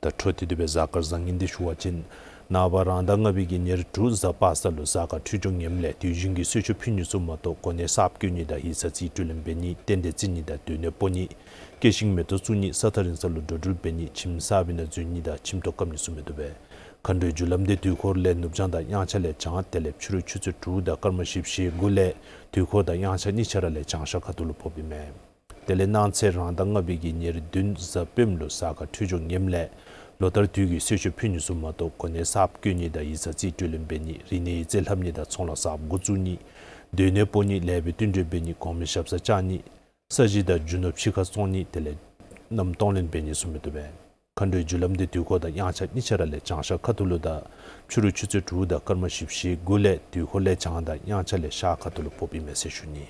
ད་འཕྲོ་མཐུད་དེ་སྦེ་གཟའ་སྐར་བཟང་ངན་དེ་ཞུ་བ་ཅིན་ནངས་པ་རང་ཟླ་ལྔ་པའི་གི་ཉེར་དྲུག་གཟའ་པ་སངས་ལུ་གཟའ་སྐར་འཕྲོད་སྦྱོར་ངནམ་ལས་དུས་ཆེན་གྱི་གསོལ་མཆོད་ཕུལ་ནི་ཚུ་མ་གཏོགས་གོ་གནས་གསརཔ་བསྐོ་ནི་དང་ཡིག་ཚང་རྩིས་སྤྲོད་ལེན་འབད་ནི་རྟེན་འབྲེལ་བརྩི་ནི་དང་སྡོད་གནས་སྤོ་ནི་སྐྱེ་ཤིང་མེ་ཏོག་བཙུགས་ནི་ས་ཐག་རིང་ས་ལུ་འགྲོ་འགྲུལ་འབད་ནི་ཁྱིམ་གསར་པའི་ནང་འཛུལ་ནི་དང་ཁྱིམ་ཐོག་བཀབ་ནི་ཚུ་མི་བཏུབ་པས། མཁའ་འགྲོའི་རྒྱུ་ལམ་དེ་དུས་འཁོར་ལས་ནུབ་བྱང་དང་དབྱངས་འཆར་ལས་བྱང་དེ་ལས་ཕྱི་རུ་ཆུ་ཚོད་དྲུག་དང་སྐར་མ་བཞི་བཅུ་ཞེ་དགུ་ལས་དུས་འཁོར་དང་དབྱངས་འཆར་གཉིས་ཆ་ར་ལས་བྱང་ཤར་ཁ་ཐུག་ལུ་ཕོགཔ་ཨིན་མས། དེ་ལས་གནངས་ཚེ་རང་ཟླ་ལྔ་པའི་གི་ཉེར་བདུན་གཟའ་སྤེནམ་ལུ་གཟའ་སྐར་འཕྲོད་སྦྱོར་ངནམ་ལས་ལོ་ལྟར་དུས་ཀྱི་གསོལ་མཆོད་ཕུལ་ནི་ཚུ་མ་གཏོགས་གོ་གནས་གསརཔ་བསྐོ་ནི་དང་ཡིག་ཚང་རྩིས་སྤྲོད་ལེན་འབད་ནི་རིག་གནས་ཡིག་རྩིས་ལྷབ་ནི་དང་ཚོང་ལཱ་གསརཔ་འགོ་བཙུགས་ནི་སྡོད་གནས་སྤོ་ནི་ལེགས་པའི་བསྟུན་གྲོས་འབད་ནི་གོང་མའི་ཞབས་སར་བཅར་ནི་ས་གཞི་དང་རྒྱུ་ནོར་ཕྱི་ཁར་བཙོང་ནི་དེ་ལས་མནའམ་གཏོང་ལེན་འབད་ནི་ཚུ་མི་བཏུབ་པས། མཁའ་འགྲོའི་རྒྱུ་ལམ་དེ་དུས་འཁོར་དང་དབྱངས་འཆར་གཉིས་ཆ་ར་ལས་བྱང་ཤར་ཁ་ཐུག་ལུ་དང་ཕྱི་རུ་ཆུ་ཚོད་དྲུག་དང་སྐར་མ་བཞི་བཅུ་ཞེ་དགུ་ལས་དུས་འཁོར་ལས་བྱང་དང་དབྱངས་འཆར་ལས་ཤར་ཁ་ཐུག་ལུ་ཕོགཔ་ཨིན་མས་ཟེར་ཞུ་ནི།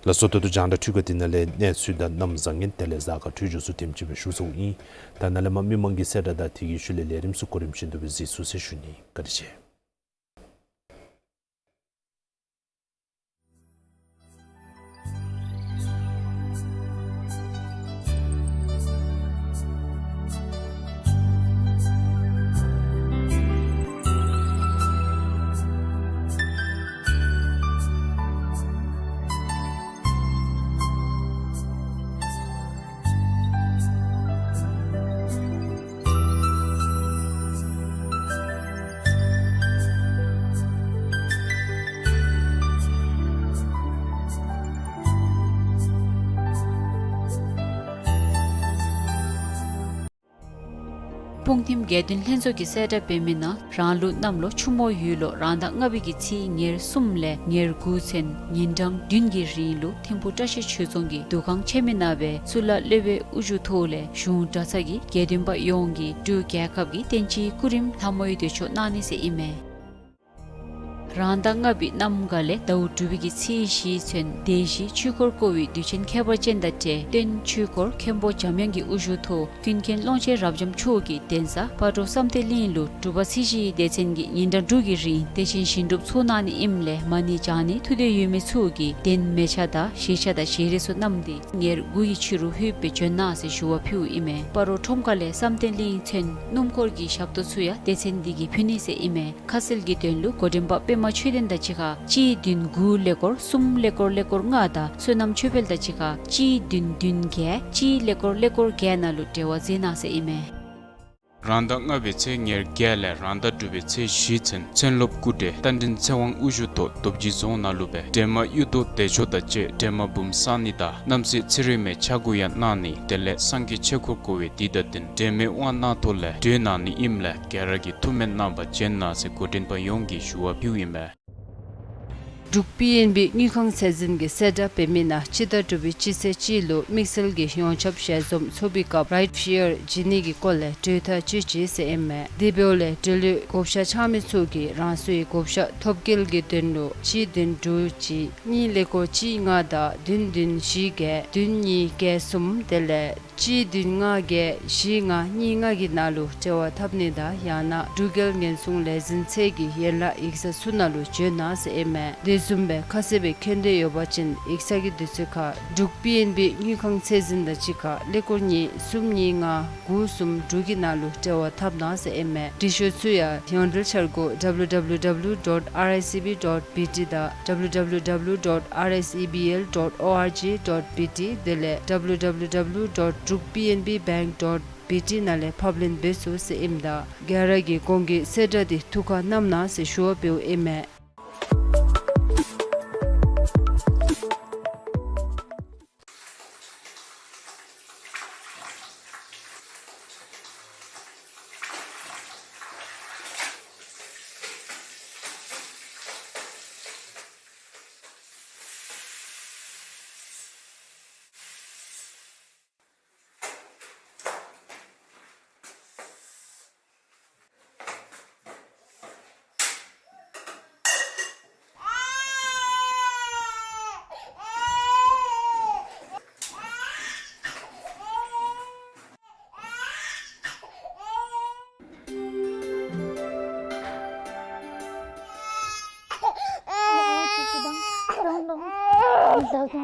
ལགས་སོ། ད་ལྟོ་རྒྱང་བསྒྲགས་འཕྲུལ་ཁང་འདི་ནང་ལས་གནས་ཚུལ་དང་གནམ་བཟང་ངན་དེ་ལས་གཟའ་སྐར་འཕྲོད་སྦྱོར་ཚུ་དེམ་ཅིག་སྦེ་ཞུ་ཚརཝ་ཨིན། ད་ནཱ་ལས་མར་མི་མང་གི་གསལ་བསྒྲགས་དང་དེ་གི་ཤུལ་ལས་ལས་རིམ་ཚུ་གོ་རིམ་བཞིན་དུ་སྦེ་གཟིགས་ཚུགས་ཟེར་ཞུ་ནི། བཀའ་དྲིན་ཆེ། སྤུངས་ཐིམ་དགེ་འདུན་ལྷན་ཚོགས་ཀྱིས་གསལ་བསྒྲགས་འབད་མི་ནང་རང་ལུགས་གནམ་ལོ་ཆུ་མོ་ཡོས་ལོ་རང་ཟླ་ལྔ་པའི་གི་ཚེས་ཉེར་གསུམ་ལས་ཉེར་དགུ་ཚུན་ཉིན་གྲངས་བདུན་གྱི་རིང་ལུ་ཐིམ་ཕུག་བཀྲ་ཤིས་ཆོས་རྫོང་གི་འདུ་ཁང་ཆེན་མོ་ནང་སྦེ་གཙུག་ལག་སློབ་དཔོན་དབུ་བཞུགས་ཐོག་ལས་གཞུང་གྲྭ་ཚང་གི་དགེ་འདུན་པ་ཡོངས་ཀྱིས་འབྲུག་རྒྱལ་ཁབ་ཀྱི་བསྟན་སྤྱིའི་སྐུ་རིམ་ལྷ་མོའི་མདོས་ཆོག་གནང་ནི་ཟེར་ཨིན་མས། རང་ཟླ་ལྔ་པའི་གནམ་གང་ལས་ཟླཝ་དྲུག་པའི་གི་ཚེས་བཞི་ཚུན་སྡེ་བཞིའི་ཆོས་འཁོར་བསྐོར་བའི་དུས་ཆེན་ཁྱད་པར་ཅན་དང་འབྲེལ་སྟོན་ཆོས་འཁོར་མཁན་པོ་འཇམ་དབྱངས་ཀྱི་དབུ་བཞུགས་ཐོག་ཀུན་མཁྱེན་ཀློང་ཆེན་རབ་འབྱམས་མཆོག་གིས་གདན་ས་སྤ་རོ་བསམ་གཏན་གླིང་ལུ་སྒྲུབ་པ་ཚེས་བཞིའི་སྡེ་ཚན་གྱིས་ཉིན་གྲངས་དྲུག་གི་རིང་བདེ་ཆེན་ཞིང་སྒྲུབ་ཚོགས་གནང་ནི་ཨིནམ་ལས་མ་ཎི་བགྱང་ནི་ཐུགས་འདོད་ཡོད་མི་ཚུ་གིས་གདན་མལ་ཆ་དང་བཞེས་ཆ་དང་བཞེས་རས་ཚུ་བསྣམས་ཏེ་ཉེར་དགུ་ཡི་ཕྱི་རུ་ལྷོདཔ་སྦེ་བྱོན་གནང་ཟེར་ཞུ་བ་ཕུལཝ་ཨིན་མས། སྤ་རོ་ཁྲོམ་ཁ་ལས་བསམ་གཏན་གླིང་ཚུན་སྣུམ་འཁོར་གྱི་ཞབས་ཏོག་ཚུ་ཡང་སྡེ་ཚན་འདི་གིས་ཕུལ་ནི་ཟེར་ཨིན་མས། ཁ་གསལ་གྱི་དོན་ལུ་འགོ་འདྲེན་པ་པདྨ་ཆོས་ལྡན་དང་གཅིག་ཁར་གཅིག་བདུན་དགུ་ཀླད་ཀོར་གསུམ་ཀླད་ཀོར་ཀླད་ཀོར་ལྔ་དང་བསོད་ནམས་ཆོས་འཕེལ་དང་གཅིག་ཁར་གཅིག་བདུན་བདུན་བརྒྱད་གཅིག་ཀླད་ཀོར་ཀླད་ཀོར་བརྒྱད་ནང་ལུ་འབྲེལ་བ་མཛད་གནང་ཟེར་ཨིན་མས། རང་ཟླ་ལྔ་པའི་ཚེས་ཉེར་བརྒྱད་ལས་རང་ཟླ་དྲུག་པའི་ཚེས་བཞི་ཚུན་མཚན་སློབ་སྐུ་བགྲེས་རྟ་མགྲིན་ཚེ་དབང་དབུ་བཞུགས་ཐོག་རྡོ་རྗེ་རྫོང་ནང་ལུ་སྦེ་སྒྲོལ་མ་གཡུ་ཐོག་བདེ་མཆོག་དང་བཅས་སྒྲོལ་མ་འབུམ་བསང་ནི་དང་རྣམ་སྲས་ཚེ་རིང་མའི་ཕྱག་འགུགས་ཡང་གནང་ནི་དེ་ལས་སངས་རྒྱས་ཆོས་འཁོར་བསྐོར་བའི་འདི་དང་བསྟུན་སྒྲོལ་མའི་དབང་གནང་ཐོག་ལས་གྲོལ་གནང་ནི་ཨིནམ་ལས་ག་ར་གིས་ཐུགས་སྨོན་གནང་བར་བྱོན་གནང་ཟེར་འགོ་འདྲེན་པ་ཡོངས་ཀྱིས་ཞུ་བ་ཕུལཝ་ཨིན་མས། འབྲུག་པི་ཨེན་བི་དངུལ་ཁང་ཚད་འཛིན་གྱིས་གསལ་བསྒྲགས་འབད་མི་ནང་སྤྱི་ཟླ་དྲུག་པའི་སྤྱི་ཚེས་གཅིག་ལུ་དམིགས་བསལ་གྱི་ཡོངས་ཁྱབ་ཞལ་འཛོམས་ཚོགས་པའི་སྐབས་རའིཊ་ཕི་ཡར་བྱིན་ནི་གི་སྐོར་ལས་གྲོས་ཐག་བཅད་ཅི་ཟེར་ཨིན་མས། དེ་འབདཝ་ལས་འབྲེལ་ཡོད་བགོ་བཤའ་འཆང་མི་ཚུ་གིས་རང་སོའི་བགོ་བཤའ་ཐོབ་སྐལ་གྱི་དོན་ལུ་གཅིག་བདུན་དྲུག་གཅིག་གཉིས་ཀླད་ཀོར་གཅིག་ལྔ་དང་བདུན་བདུན་བཞི་བརྒྱད་བདུན་གཉིས་བརྒྱད་གསུམ་དེ་ལས་གཅིག་བདུན་ལྔ་བརྒྱད་བཞི་ལྔ་གཉིས་ལྔ་གི་ནང་ལུ་འབྲེལ་བ་འཐབ་ནི་དང་ཡང་ན་འབྲུག་རྒྱལ་ཉེན་སྲུང་ལས་འཛིན་ཚད་ཀྱི་ཡན་ལག་ཡིག་ཚང་ཚུ་ནང་ལུ་བྱོན་གནང་ཟེར་ཨིན་མས། དེ་བཟུམ་སྦེ་ཁ་གསལ་སྦེ་མཁྱེན་འདོད་ཡོད་པ་ཅིན་ཡིག་ཚང་གི་དུས་ཚོད་ཁར་འབྲུག་པི་ཨེན་བི་དངུལ་ཁང་ཚད་འཛིན་དང་གཅིག་ཁར་ཀླད་ཀོར་གཉིས་གསུམ་གཉིས་ལྔ་དགུ་གསུམ་དྲུག་གི་ནང་ལུ་འབྲེལ་བ་འཐབ་གནང་ཟེར་ཨིན་མས། འབྲི་ཤོག་ཚུ་ཡང་ཡོངས་འབྲེལ་འཆར་སྒོ་W W W dot R I C B dot B T དང་W W W dot R I C B L dot O R G dot B T དེ་ལས་W W W dot drukpnbbank dot B T ནང་ལས་ཕབ་ལེན་འབད་ཚུགས་ཟེར་ཨིནམ་ད་ག་ར་གིས་གོང་གི་གསལ་བསྒྲགས་འདི་ཐུགས་ཁར་བསྣམ་གནང་ཟེར་ཞུ་བ་འབདཝ་ཨིན་མས། རྡོ་རྗེ།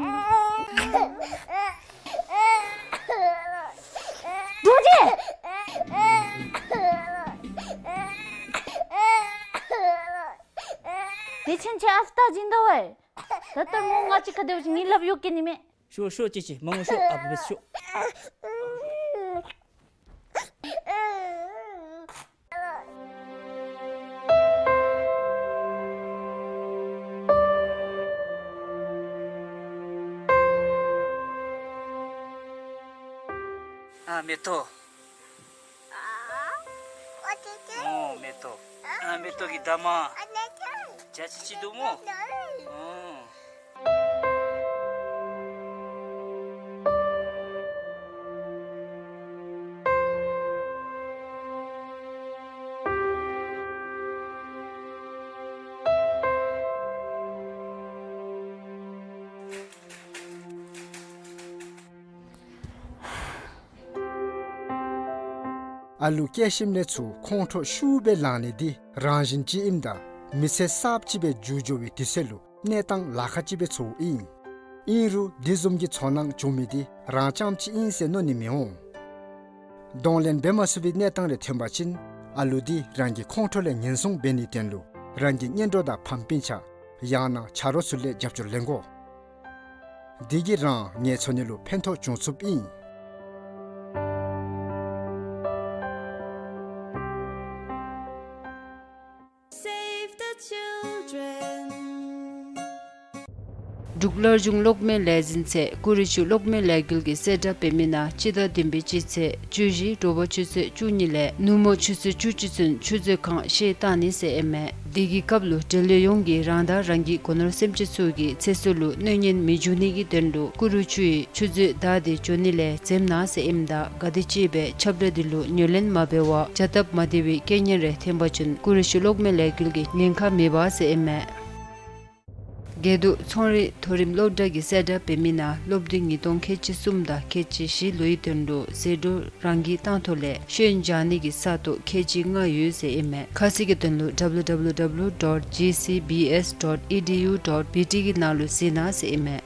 དེ་ཕྱིན་ཆད་ཨ་ཕ་ད་སྦྱིན་དོ་བས། ད་ལྟོ་མོ་ང་བཅས་ཁ་སྡོད་ཅི་ངེའི་ལགཔ་གཡུག་གེ་ནི་མས། ཤོག་ཤོག་ཅི་ཅི་མ་ངུ་ཤོག་ཨ་ཕ་འབད་ཤོག། ཨ་མེ་ཏོག། ཨོ་མེ་ཏོག། ཨ་མེ་ཏོག་གི་ད་མ། ཇ་ཅི་ཅི་འདུག་མོ། ཨོ། ཨ་ལུ་སྐྱེས་ཞིནམ་ལས་ཚུར་ཁོང་ཁྲོ་ཤུགས་སྦེ་ལངས་ནི་འདི་རང་བཞིན་ཅིག་ཨིནམ་ད་མི་ཚེ་གསརཔ་ཅིག་སྦེ་འགྱུར་འགྱོ་བའི་དུས་ཚོད་ལུ་གནས་སྟངས་ལཱ་ཁག་ཅིག་སྦེ་ཚོརཝ་ཨིན། ཨིན་རུང་འདི་བཟུམ་གྱི་ཚོར་སྣང་བྱུང་མི་འདི་རང་རྐྱངམ་ཅིག་ཨིན་ཟེར་མནོ་ནི་མི་འོང་། གདོང་ལེན་འབད་མ་ཚུགས་པའི་གནས་སྟངས་རེ་ཐོན་པ་ཅིན་ཨ་ལུ་འདི་རང་གི་ཁོང་ཁྲོ་ལས་ཉེན་སྲུང་འབད་ནིའི་དོན་ལུ་རང་གི་གཉེན་གྲོགས་དང་ཕམ་སྤུན་ཆ་ཡང་ན་ཆ་རོགས་ཚུ་ལས་རྒྱབ་སྐྱོར་ལེན་དགོ། འདི་གིས་རང་ངལ་འཚོ་ནི་ལུ་ཕན་ཐོགས་འབྱུང་ཚུགསཔ་ཨིན། Save the children. འབྲུག་སླར་འབྱུང་གློག་མེ་ལས་འཛིན་ཚད་ཀུ་རུ་ཆུ་གློག་མེ་ལས་འགུལ་གྱི་གསལ་བསྒྲགས་འབད་མི་ནང་སྤྱི་ཟླ་བདུན་པའི་སྤྱི་ཚེས་བཅུ་བཞི་དྲོ་པ་ཆུ་ཚོད་བཅུ་གཉིས་ལས་ནུབ་མོ་ཆུ་ཚོད་བཅུ་གཅིག་ཚུན་ཆུ་མཛོད་ཁང་བཤལ་བཏང་ནི་ཟེར་ཨིན་མས། དེ་གི་སྐབས་ལུ་འབྲེལ་ཡོད་ཡོངས་ཀྱིས་རང་དང་རང་གི་སྒོ་ནོར་སེམས་ཅན་ཚུ་གི་ཚེ་སྲོག་ལུ་གནོད་ཉེན་མི་འབྱུང་ནི་གི་དོན་ལུ་ཀུ་རུ་ཆུ་ཡི་ཆུ་མཛོད་བདའ་སྟེ་འགྱོ་ནི་ལས་འཛེམ་གནང་ཟེར་ཨིནམ་ད་ག་དེ་ཅིག་སྦེ་ཁྱབ་བསྒྲགས་འདི་ལུ་ཉན་ལེན་མ་འབད་བར་བྱ་སྟབས་མ་བདེ་བའི་རྐྱེན་ངན་རེ་ཐོན་པ་ཅིན་ཀུ་རུ་ཆུ་གློག་མེ་ལས་འགུལ་གྱིས་ཉེན་ཁ་མི་འབག་ཟེར་ཨིན་མས། དགེ་འདུན་ཚོང་རིག་མཐོ་རིམ་སློབ་གྲྭ་གི་གསལ་བསྒྲགས་འབད་མི་ནང་སློབ་ཐུན་ཉིས་སྟོང་ཁལ་གཅིག་གསུམ་དང་ཁལ་གཅིག་བཞི་ལོའི་དོན་ལུ་ཟད་འགྲོ་རང་འགུལ་བཏང་ཐོག་ལས་ཤེས་ཡོན་སྦྱང་ནི་གི་ས་སྟོང་ཁལ་གཅིག་ལྔ་ཡོད་ཟེར་ཨིན་མས། ཁ་གསལ་གྱི་དོན་ལུ་W W W dot G C B S dot E D U dot B T གི་ནང་ལུ་གཟིགས་གནང་ཟེར་ཨིན་མས།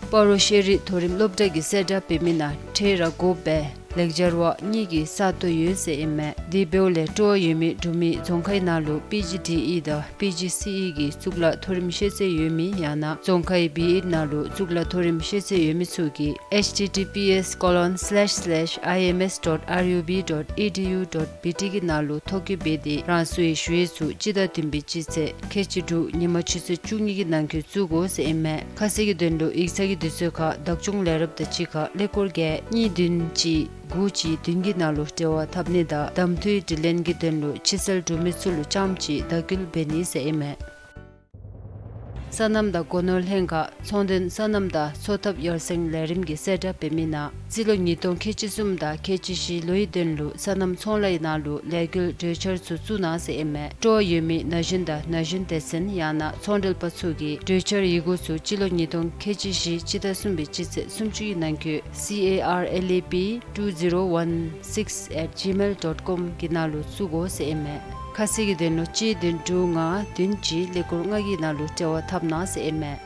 སྤ་རོ་ཤེས་རིག་མཐོ་རིམ་སློབ་གྲྭ་གི་གསལ་བསྒྲགས་འབད་མི་ནང་འཕྲལ་ར་དགོ་པའི་ལེགས་སྦྱར་བ་གཉིས་ཀྱི་ས་སྟོང་ཡོད་ཟེར་ཨིན་མས། དེ་འབདཝ་ལས་སྤྲོ་བ་ཡོད་མི་འབྲུག་མི་རྫོང་ཁའི་ནང་ལུ་P G D E དང་P G C E གི་གཙུག་ལག་མཐོ་རིམ་ཤེས་ཚད་ཡོད་མི་ཡང་ན་རྫོང་ཁའི་B Ed ནང་ལུ་གཙུག་ལག་མཐོ་རིམ་ཤེས་ཚད་ཡོད་མི་ཚུ་གིས H T T P S colon slash slash I M S dot R U B dot E D U dot B T གི་ནང་ལུ་ཐོ་བཀོད་འབད་དེ་རང་སོའི་ཞུ་ཡིག་ཚུ་སྤྱི་ཟླ་བདུན་པའི་སྤྱི་ཚེས་ཁལ་གཅིག་དྲུག་ཉིན་མ་ཆུ་ཚོད་བཅུ་གཉིས་ཀྱི་ནང་འཁོད་བཙུགས་དགོ་ཟེར་ཨིན་མས། ཁ་གསལ་གྱི་དོན་ལུ་ཡིག་ཚང་གི་དུས་ཚོད་ཁར་བདག་སྐྱོང་ལས་རོགསཔ་དང་གཅིག་ཁར་ཀླད་ཀོར་བརྒྱད་གཉིས་བདུན་གཅིག་དགུ་གཅིག་བདུན་གྱི་ནང་ལུ་འབྲེལ་བ་འཐབ་ནི་དང་གདམ་འཐུའི་དྲི་ལན་གྱི་དོན་ལུ་ཕྱི་སེལ་འབྲུག་མི་ཚུ་ལུ་རྐྱངམ་གཅིག་བརྡ་བསྐུལ་འབད་ནི་ཟེར་ཨིན་མས། སོ་ནམ་དང་སྒོ་ནོར་ལྷན་ཁག་ཚོང་དོན་སོ་ནམ་དང་འཚོ་ཐབས་ཡར་སེང་ལས་རིམ་གྱི་གསལ་བསྒྲགས་འབད་མི་ནང་རྩིས་ལོ་ཉིས་སྟོང་ཁལ་གཅིག་གསུམ་དང་ཁལ་གཅིག་བཞི་ལོའི་དོན་ལུ་སོ་ནམ་ཚོང་ལཱའི་ནང་ལུ་ལས་འགུལ་གྲོས་འཆར་ཚུ་བཙུགས་གནང་ཟེར་ཨིན་མས། སྤྲོ་བ་ཡོད་མི་ན་གཞོན་དང་ན་གཞོན་སྡེ་ཚན་ཡང་ན་ཚོང་འབྲེལ་པ་ཚུ་གིས་གྲོས་འཆར་ཡི་གུ་ཚུ་སྤྱི་ལོ་ཉིས་སྟོང་ཁལ་གཅིག་བཞི་སྤྱི་ཟླ་གསུམ་པའི་སྤྱི་ཚེས་སུམ་ཅུ་ཡི་ནང་འཁོད C A R L A P two zero one six at gmail dot com གི་ནང་ལུ་བཙུགས་དགོ་ཟེར་ཨིན་མས། ཁ་གསལ་གྱི་དོན་ལུ་གཅིག་བདུན་དྲུག་ལྔ་བདུན་གཅིག་ཀླད་ཀོར་ལྔ་གི་ནང་ལུ་འབྲེལ་བ་འཐབ་གནང་ཟེར་ཨིན་མས།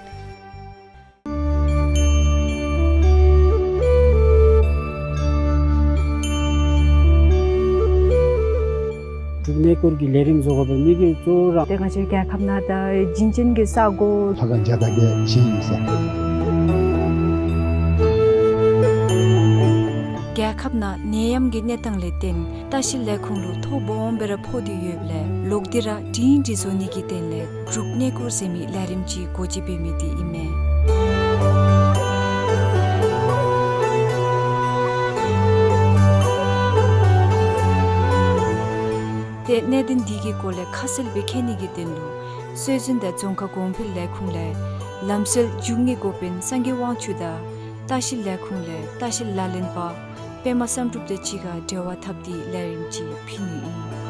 འབྲུག་གནས་སྐོར་གྱི་ལས་རིམ་བཟོ་དགོ་པའི་དམིགས་ཡུལ་གཙོ་བོ་ར་ཏེ་ང་བཅས་རྒྱལ་ཁབ་ནང་ད་བྱིན་ཅན་གྱི་ས་གོ་ལྷ་ཁང་བརྒྱ་དང་བརྒྱད་བཞེངས་ཡི་ཟེར། རྒྱལ་ཁབ་ནང་ནད་ཡམས་ཀྱི་གནས་སྟངས་ལས་བརྟེན་ལྟ་བཤལ་ལས་ཁུངས་ལུ་ཐོ་སྦོམ་སྦེ་ར་ཕོག་སྟེ་ཡོདཔ་ལས་ལོག་སྟེ་ར་སྒྲིང་སྒྲི་བཟོ་ནི་གི་དོན་ལས་འབྲུག་གནས་སྐོར་ཟེར་མི་ལས་རིམ་ཅིག་འགོ་འབྱེད་འབད་མི་འདི་ཨིན་མས། ཏེ་གནད་དོན་འདི་གི་སྐོར་ལས་ཁ་གསལ་སྦེ་མཁྱེན་ནི་གི་དོན་ལུ་སྲོལ་འཛིན་དང་རྫོང་ཁ་གོང་འཕེལ་ལས་ཁུངས་ལས་ལམ་སྲོལ་འབྱུང་གནས་འགོ་དཔོན་སངས་རྒྱས་དབང་ཕྱུག་དང་ལྟ་བཤལ་ལས་ཁུངས་ལས་ལྟ་བཤལ་ལག་ལེན་པ་པདྨ་བསམ་གྲུབ་དང་གཅིག་ཁར་འབྲེལ་བ་འཐབ་སྟེ་ལས་རིམ་ཅིག་ཕུལ་ནི་ཨིན།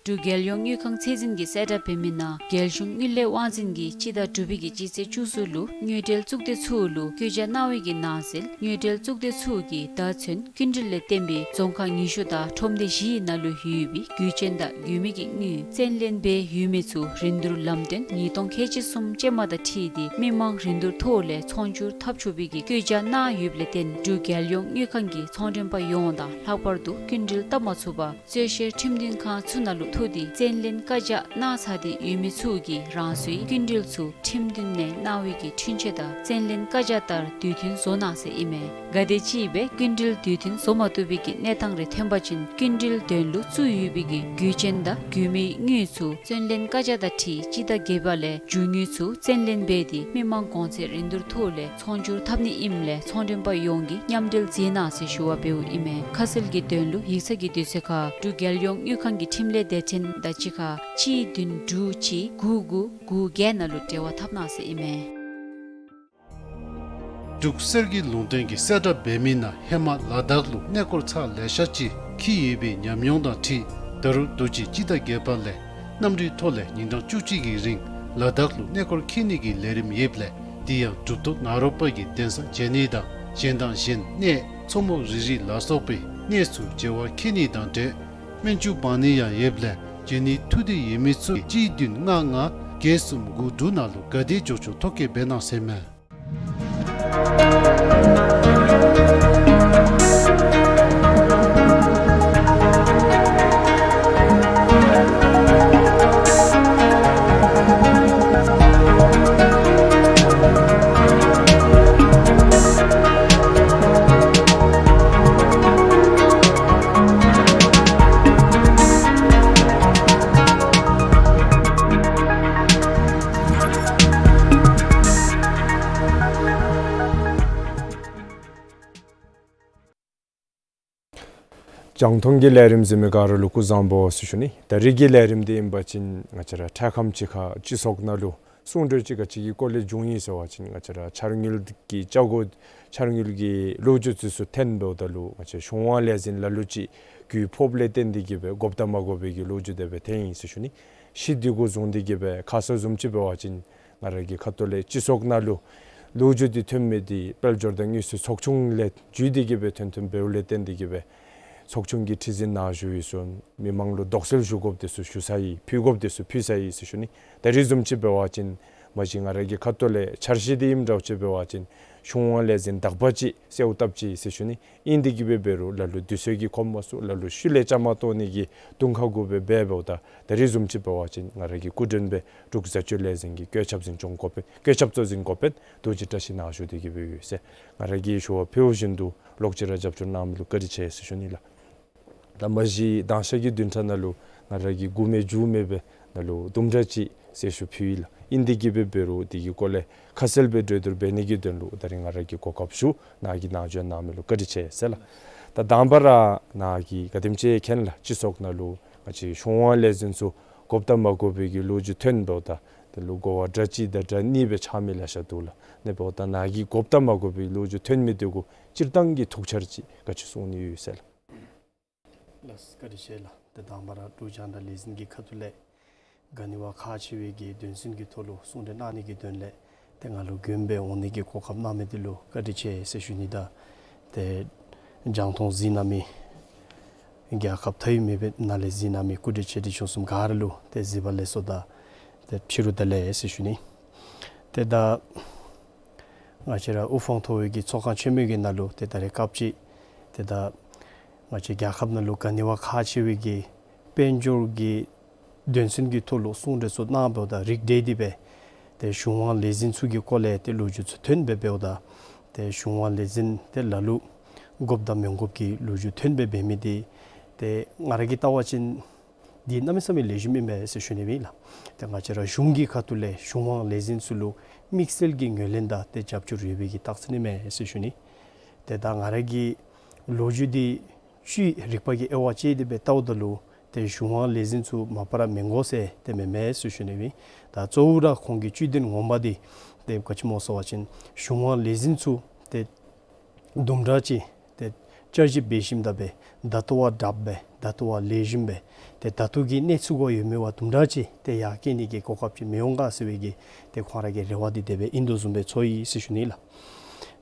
འབྲུག་རྒྱལ་ཡོངས་དངུལ་ཁང་ཚད་འཛིན་གྱི་གསལ་བསྒྲགས་འབད་མི་ནང་རྒྱལ་གཞུང་དངུལ་ལས་དབང་འཛིན་གྱིས་སྤྱི་ཟླ་དྲུག་པའི་གི་སྤྱི་ཚེས་བཅུ་གསུམ་ལུ་དངུལ་འབྲེལ་གཙུག་སྡེ་ཚུ་ལུ་བཀོད་རྒྱ་གནང་བའི་གི་ནང་གསེས་དངུལ་འབྲེལ་གཙུག་སྡེ་ཚུ་གིས་ད་ཚུན་སྐྱིན་འགྲུལ་ལས་བརྟེན་པའི་རྫོང་ཁག་ཉི་ཤུ་དང་ཁྲོམ་སྡེ་བཞིའི་ནང་ལུ་ཡོད་པའི་རྒུད་ཆེན་དང་རྒུད་མི་གི་དངུལ་བཙན་ལེན་འབད་ཡོད་མི་ཚུ་རིན་བསྡུར་ལམ་སྟོན་ཉིས་སྟོང་ཁལ་གཅིག་གསུམ་ཅན་མ་དང་འཁྲིལ་ཏེ་མི་མང་རིན་བསྡུར་ཐོག་ལས་ཚོང་སྒྱུར་འཐབ་ཆོག་པའི་གི་བཀོད་རྒྱ་གནང་ཡོདཔ་ལས་བརྟེན་འབྲུག་རྒྱལ་ཡོངས་དངུལ་ཁང་གིས་ཚོང་མགྲོན་པ་ཡོངས་དང་ལྷག་པར་དུ་སྐྱིན་འགྲུལ་བཏབ་མ་ཚུགས་པར་རྩོད་བཤེར་ཁྲིམས་མཐུན་ཁང་ཚུ་ནང་ལུ་ཐུག་སྟེ་བཙན་ལེན་བཀའ་རྒྱ་གནང་ཚར་ཏེ་ཡོད་མི་ཚུ་གིས་རང་སོའི་སྐྱིན་འགྲུལ་ཚུ་ཁྲིམས་མཐུན་ནང་གནང་བའི་གི་འཁྲུན་ཆོད་དང་བཙན་ལེན་བཀའ་རྒྱ་ལྟར་དུས་མཐུན་བཟོ་གནང་ཟེར་ཨིན་མས། གལ་ཏེ་ཅིག་སྦེ་སྐྱིན་འགྲུལ་དུས་མཐུན་བཟོ་མ་བཏུབ་པའི་གི་གནས་སྟངས་རེ་ཐོན་པ་ཅིན་སྐྱིན་འགྲུལ་དོན་ལུ་བཙུགས་ཡོད་པའི་གི་རྒུད་ཆེན་དང་རྒུད་མིའི་དངུལ་ཚུ་བཙན་ལེན་བཀའ་རྒྱ་དང་འཁྲིལ་སྤྱི་ཟླ་བརྒྱད་པ་ལས་རྒྱུ་དངུལ་ཚུ་བཙན་ལེན་འབད་དེ་མི་མང་གོང་ཚད་རིན་བསྡུར་ཐོག་ལས་ཚོང་སྒྱུར་འཐབ་ནི་ཨིནམ་ལས་ཚོང་མགྲོན་པ་ཡོངས་ཀྱིས་མཉམ་འབྲེལ་མཛད་གནང་ཟེར་ཞུ་བ་འབདཝ་ཨིན་མས། ཁ་གསལ་གྱི་དོན་ལུ་ཡིག་ཚང་གི་དུས་ཚོད་ཁར་འབྲུག་རྒྱལ་ཡོངས་དངུལ་ཁང་གི་འཕྲིན་ལས་སྡེ་ཚན་དང་གཅིག་ཁར་གཅིག་བདུན་དྲུག་གཅིག་དགུ་དགུ་དགུ་བརྒྱད་ནང་ལུ་འབྲེལ་བ་འཐབ་གནང་ཟེར་ཨིན་མས། འབྲུག་གསེར་གྱི་ལུང་བསྟན་གྱི་གསལ་བསྒྲགས་འབད་མི་ནང་ཧེ་མ་ལ་དྭགས་ལུ་གནས་སྐོར་ཚར་ལེ་ཤ་ཅིག་འཁྱིད་ཡོད་པའི་ཉམས་མྱོང་དང་འཁྲིལ་ད་རུང་དུས་ཅི་སྤྱི་ཟླ་བརྒྱད་པ་ལས་གནམ་གྲུའི་ཐོག་ལས་ཉིན་གྲངས་བཅུ་གཅིག་གི་རིང་ལ་དྭགས་ལུ་གནས་སྐོར་འཁྱིད་ནི་གི་ལས་རིམ་ཡོདཔ་ལས་དེ་ཡང་གྲུབ་ཐོབ་ནཱ་རོ་པ་གི་གདན་ས་མཇལ་ནི་དང་གཞན་དང་གཞན་གནས་མཚོ་མོ་རི་རི་ལ་སོགས་པའི་གནས་སུ་མཇལ་བར་འཁྱིད་ནི་དང་འབྲེལ་སྨན་བཅོས་འབག་ནི་ཡང་ཡོདཔ་ལས་མཇལ་ནི་ཐུགས་འདོད་ཡོད་མི་ཚུ་གཅིག་བདུན་ལྔ་ལྔ་བརྒྱད་གསུམ་དགུ་དྲུག་ནང་ལུ་ག་དེ་མགྱོགས་མགྱོགས་ཐོ་བཀོད་འབད་གནང་ཟེར་མས། དང་ཐོག་གི་ལས་རིམ་གཟིགས་མི་ག་ར་ལུ་སྐུ་གཟུགས་བཟང་པོ་ཟེར་ཞུ་ནི། ད་རིས་ཀྱི་ལས་རིམ་འདི་ཨིན་པ་ཅིན་ང་བཅས་ར་འཕྲལ་ཁམས་ཅིག་ཁར་སྤྱི་ཚོགས་ནང་ལུ་གསུང་གྲོས་ཅིག་ག་ཅི་གི་སྐོར་ལས་བྱུང་ཡི་ཟེར་བ་ཅིན་ང་བཅས་ར་འཆར་དངུལ་གྱི་ཆ་སྒོ་འཆར་དངུལ་གྱི་ལོ་རྒྱུས་ཚུ་ཐོན་འབདཝ་ད་ལུ་ང་བཅས་གཞུང་དབང་ལས་འཛིན་ལ་ལུ་ཅིག་རྒུད་ཕོགཔ་ལས་བརྟེན་ཏེ་གི་སྦེ་དགོཔ་དང་མ་དགོ་པའི་གི་ལོ་རྒྱུས་དེ་སྦེ་ཐོན་ཡི་ཟེར་ཞུ་ནི། གཞི་འདི་གུ་བཟུང་སྟེ་གི་སྦེ་ཁ་གསལ་བཟུམ་ཅིག་འབད་བ་ཅིན་ང་ར་གི་ཁ་ཐུག་ལས་སྤྱི་ཚོགས་ནང་ལུ་ལོ་རྒྱུས་འདི་ཐོན་མི་འདི་དཔལ་འབྱོར་དང་དངུལ་རྩིས་ཚོགས་ཆུང་ལས་བརྒྱུད་དེ་གི་སྦེ་ཐོན་ཐོནམ་འབདཝ་ལས་བརྟེན་ཏེ་གི་སྦེ་ཚོགས་ཆུང་གི་ཁྲི་འཛིན་ནཱ་བཞུགས་ཡི་ཟེར་མི་མང་ལུ་དོགས་སེལ་ཞུ་དགོཔ་དེ་ཚུ་ཞུ་ཚར་ཡི། ཕུལ་དགོཔ་དེ་ཚུ་ཕུལ་ཚར་ཡི་ཟེར་ཞུ་ནི། ད་རིས་བཟུམ་ཅིག་འབད་བ་ཅིན་མ་གཞི་ང་ར་གི་ཁ་ཐུག་ལས་འཆར་གཞི་འདི་ཨིནམ་འདྲཝ་ཅིག་འབད་བ་ཅིན་གཞུང་དབང་ལས་འཛིན་དག་པ་ཅིག་གསོལཝ་བཏབ་ཅི་ཟེར་ཞུ་ནི། ཨིན་ཏེ་གི་སྦེ་འབད་རུང་ལ་ལུ་དུས་ཚོད་ཀྱིས་ཁོམ་མ་ཚུགས། ལ་ལུ་ཤུལ་ལས་བཅའ་མར་གཏོགས་ནི་གི་དུང་ཁ་གུ་སྦེ་འབད་འབདཝ་ད་ད་རིས་བཟུམ་ཅིག་འབད་བ་ཅིན་ང་ར་གི་སྐུ་མགྲོན་སྦེ་འབྲུག་བཟའ་སྤྱོད་ལས་འཛིན་གྱི་བཀོད་ཁྱབ་འཛིན་སྐྱོང་འགོ་དཔོན་བཀོད་ཁྱབ་གཙོ་འཛིན་འགོ་དཔོན་རྡོ་རྗེ་བཀྲ་ཤིས་ནཱ་བཞུགས་ཏེ་གི་སྦེ་ཡོད་ཟེར། ང་ར་གིས་ཞུ་བ་ཕུལཝ་བཞིན་དུ་ལོག་ཅི་ར་རྒྱབ་སྐྱོར་གནང་མི་ལུ་བཀའ་དྲིན་ཆེ་ཟེར་ཞུ་ནི་ལགས། ད་མ་གཞི་དང་ཤ་གི་བདུན་ཕྲག་ནང་ལུ་ང་ར་གིས་མགུ་མེད་མཇུག་མེད་སྦེ་ནང་ལུ་དུམ་གྲ་ཅིག་གསལ་ཞུ་ཕུལ་ཡི་ལགས། ཨིན་ཏེ་གི་སྦེ་འབད་རུང་དེ་གི་སྐོར་ལས་ཁ་གསལ་སྦེ་གྲོས་བསྡུར་འབད་ནི་གི་དོན་ལུ་ད་རིས་ང་ར་གིས་གོ་སྐབས་ཞུ། ནཱ་གིས་ནཱ་བྱོན་གནང་མི་ལུ་བཀའ་དྲིན་ཆེ་ཟེར་ལགས། ད་དང་པ་ར་ནཱ་གིས་ག་དེམ་ཅིག་མཁྱེན་ལགས། སྤྱི་ཚོགས་ནང་ལུ་ང་བཅས་གཞུང་དབང་ལས་འཛིན་ཚུ་དགོཔ་དང་མ་དགོ་པའི་གི་ལོ་རྒྱུས་ཐོན་འབདཝ་ད་དེ་ལུ་གོ་བ་འདྲ་གཅིག་དང་འདྲ་གཉིས་སྦེ་ཆགས་མི་ལེ་ཤ་འདུག་ལགས། ཨིན་འབདཝ་ད་ནཱ་གིས་དགོཔ་དང་མ་དགོ་པའི་ལོ་རྒྱུས་ཐོན་མི་འདི་གུ་སྤྱིར་བཏང་གི་ཐུགས་འཆར་ཅིག་ག་ཅི་གསུང་ནི་ཡོད་ཟེར་ལགས། ལགས་བཀའ་དྲིན་ཆེ་ལགས། ཏེ་དང་པ་ར་འབྲུག་རྒྱང་བསྒྲགས་ལས་འཛིན་གྱི་ཁ་ཐུག་ལས་ག་ནི་བ་ཁག་ཆེ་བའི་གི་དོན་ཚན་གྱི་ཐོག་ལུ་གསུང་གྲོས་གནང་ནི་གི་དོན་ལས་ཏེ་ང་ལུ་མགྱོནམ་སྦེ་འོང་ནི་གི་གོ་སྐབས་གནང་མི་འདི་ལུ་བཀའ་དྲིན་ཆེ་ཟེར་ཞུ་ནི་དང་། ཏེ་རྒྱང་མཐོང་གཟིགས་གནང་མི་རྒྱལ་ཁབ་མཐའ་དབུས་མེད་པའི་ནང་ལས་གཟིགས་གནང་མི་སྐུ་མགྲོན་ཆེ་འབྲིང་ཆུང་གསུམ་ག་ར་ལུ་ཏེ་གཟིགས་པ་ལེགས་སོ་དང་ཏེ་ཕྱི་རུ་བདེ་ལེགས་ཟེར་ཞུ་ནི། ཏེ་ད་ང་བཅས་ར་དབུ་འཕང་མཐོ་བའི་གི་ཚོགས་ཁང་ཆེན་མོའི་གི་ནང་ལུ་ཏེ་ད་རེས་སྐབས་ཅིག་ཏེ་ད་ང་བཅས་རྒྱལ་ཁབ་ནང་ལུ་ག་ནི་བ་ཁག་ཆེ་བའི་གི་དཔལ་འབྱོར་གྱི་དོན་ཚན་གྱི་ཐོག་ལུ་གསུང་གྲོས་ཚུ་གནང་འབདཝ་ད་རིགས་བསྒྲེས་ཏེ་སྦེ་ཏེ་གཞུང་དབང་ལས་འཛིན་ཚུ་གི་སྐོར་ལས་ཏེ་ལོ་རྒྱུས་ཚུ་ཐོན་སྦེ་འབདཝ་ད་ཏེ་གཞུང་དབང་ལས་འཛིན་ཏེ་ལ་ལུ་དགོཔ་དང་མི་དགོཔ་གི་ལོ་རྒྱུས་ཐོན་སྦེ་འབད་མི་འདི་ཏེ་ང་ར་གིས་བལྟ་བ་ཅིན་འདི་གནམ་མེད་ས་མེད་ལེགས་ཤོམ་ཨིན་མས་ཟེར་ཞུ་ནི་ཨིན་ལགས། ཏེ་ང་བཅས་ར་གཞུང་གི་ཁ་ཐུག་ལས་གཞུང་དབང་ལས་འཛིན་ཚུ་ལུ་དམིགས་བསལ་གྱི་ངོས་ལེན་དང་ཏེ་རྒྱབ་སྐྱོར་ཡོད་པའི་གི་རྟགས་མཚན་ཨིན་མས་ཟེར་ཞུ་ནི། ཏེ་ད་ང་ར་གིས་ལོ་རྒྱུས་འདི་སྤྱིར་རིག་པ་གི་དབྱེ་བ་དཔྱད་དེ་སྦེ་བལྟཝ་ད་ལུ་ཏེ་གཞུང་དབང་ལས་འཛིན་ཚུ་མ་པ་ར་མི་དགོ་ཟེར་ཏེ་མེན་མས་ཟེར་ཞུ་ནི་ཨིན། ད་གཙོ་བོ་ར་ཁོང་གི་བཅུད་དོན་ངོ་མ་འདི་ཏེ་ག་ཅི་སྨོ་ཟེར་བ་ཅིན་གཞུང་དབང་ལས་འཛིན་ཚུ་ཏེ་དུམ་གྲ་ཅིག་ཏེ་བསྐྱར་ཞིབ་འབད་ཞིནམ་ད་སྦེ་ད་ལྟོ་བ་དྲགཔ་སྦེ་ད་ལྟོ་བ་ལེགས་ཤོམ་སྦེ་ཏེ་ད་ལྟོ་གི་གནས་ཚུལ་གུ་ཡོད་མི་བ་དུམ་གྲ་ཅིག་ཏེ་ཡར་སྐྱེད་ནི་གི་གོ་སྐབས་ཅིག་མི་འོང་ག་ཟེར་བའི་གི་ཏེ་ཁོང་ར་གི་རེ་བ་འདི་དེ་སྦེ་ཨིན་དོ་བཟུམ་སྦེ་ཚོར་ཡི་ཟེར་ཞུ་ནི་ལགས།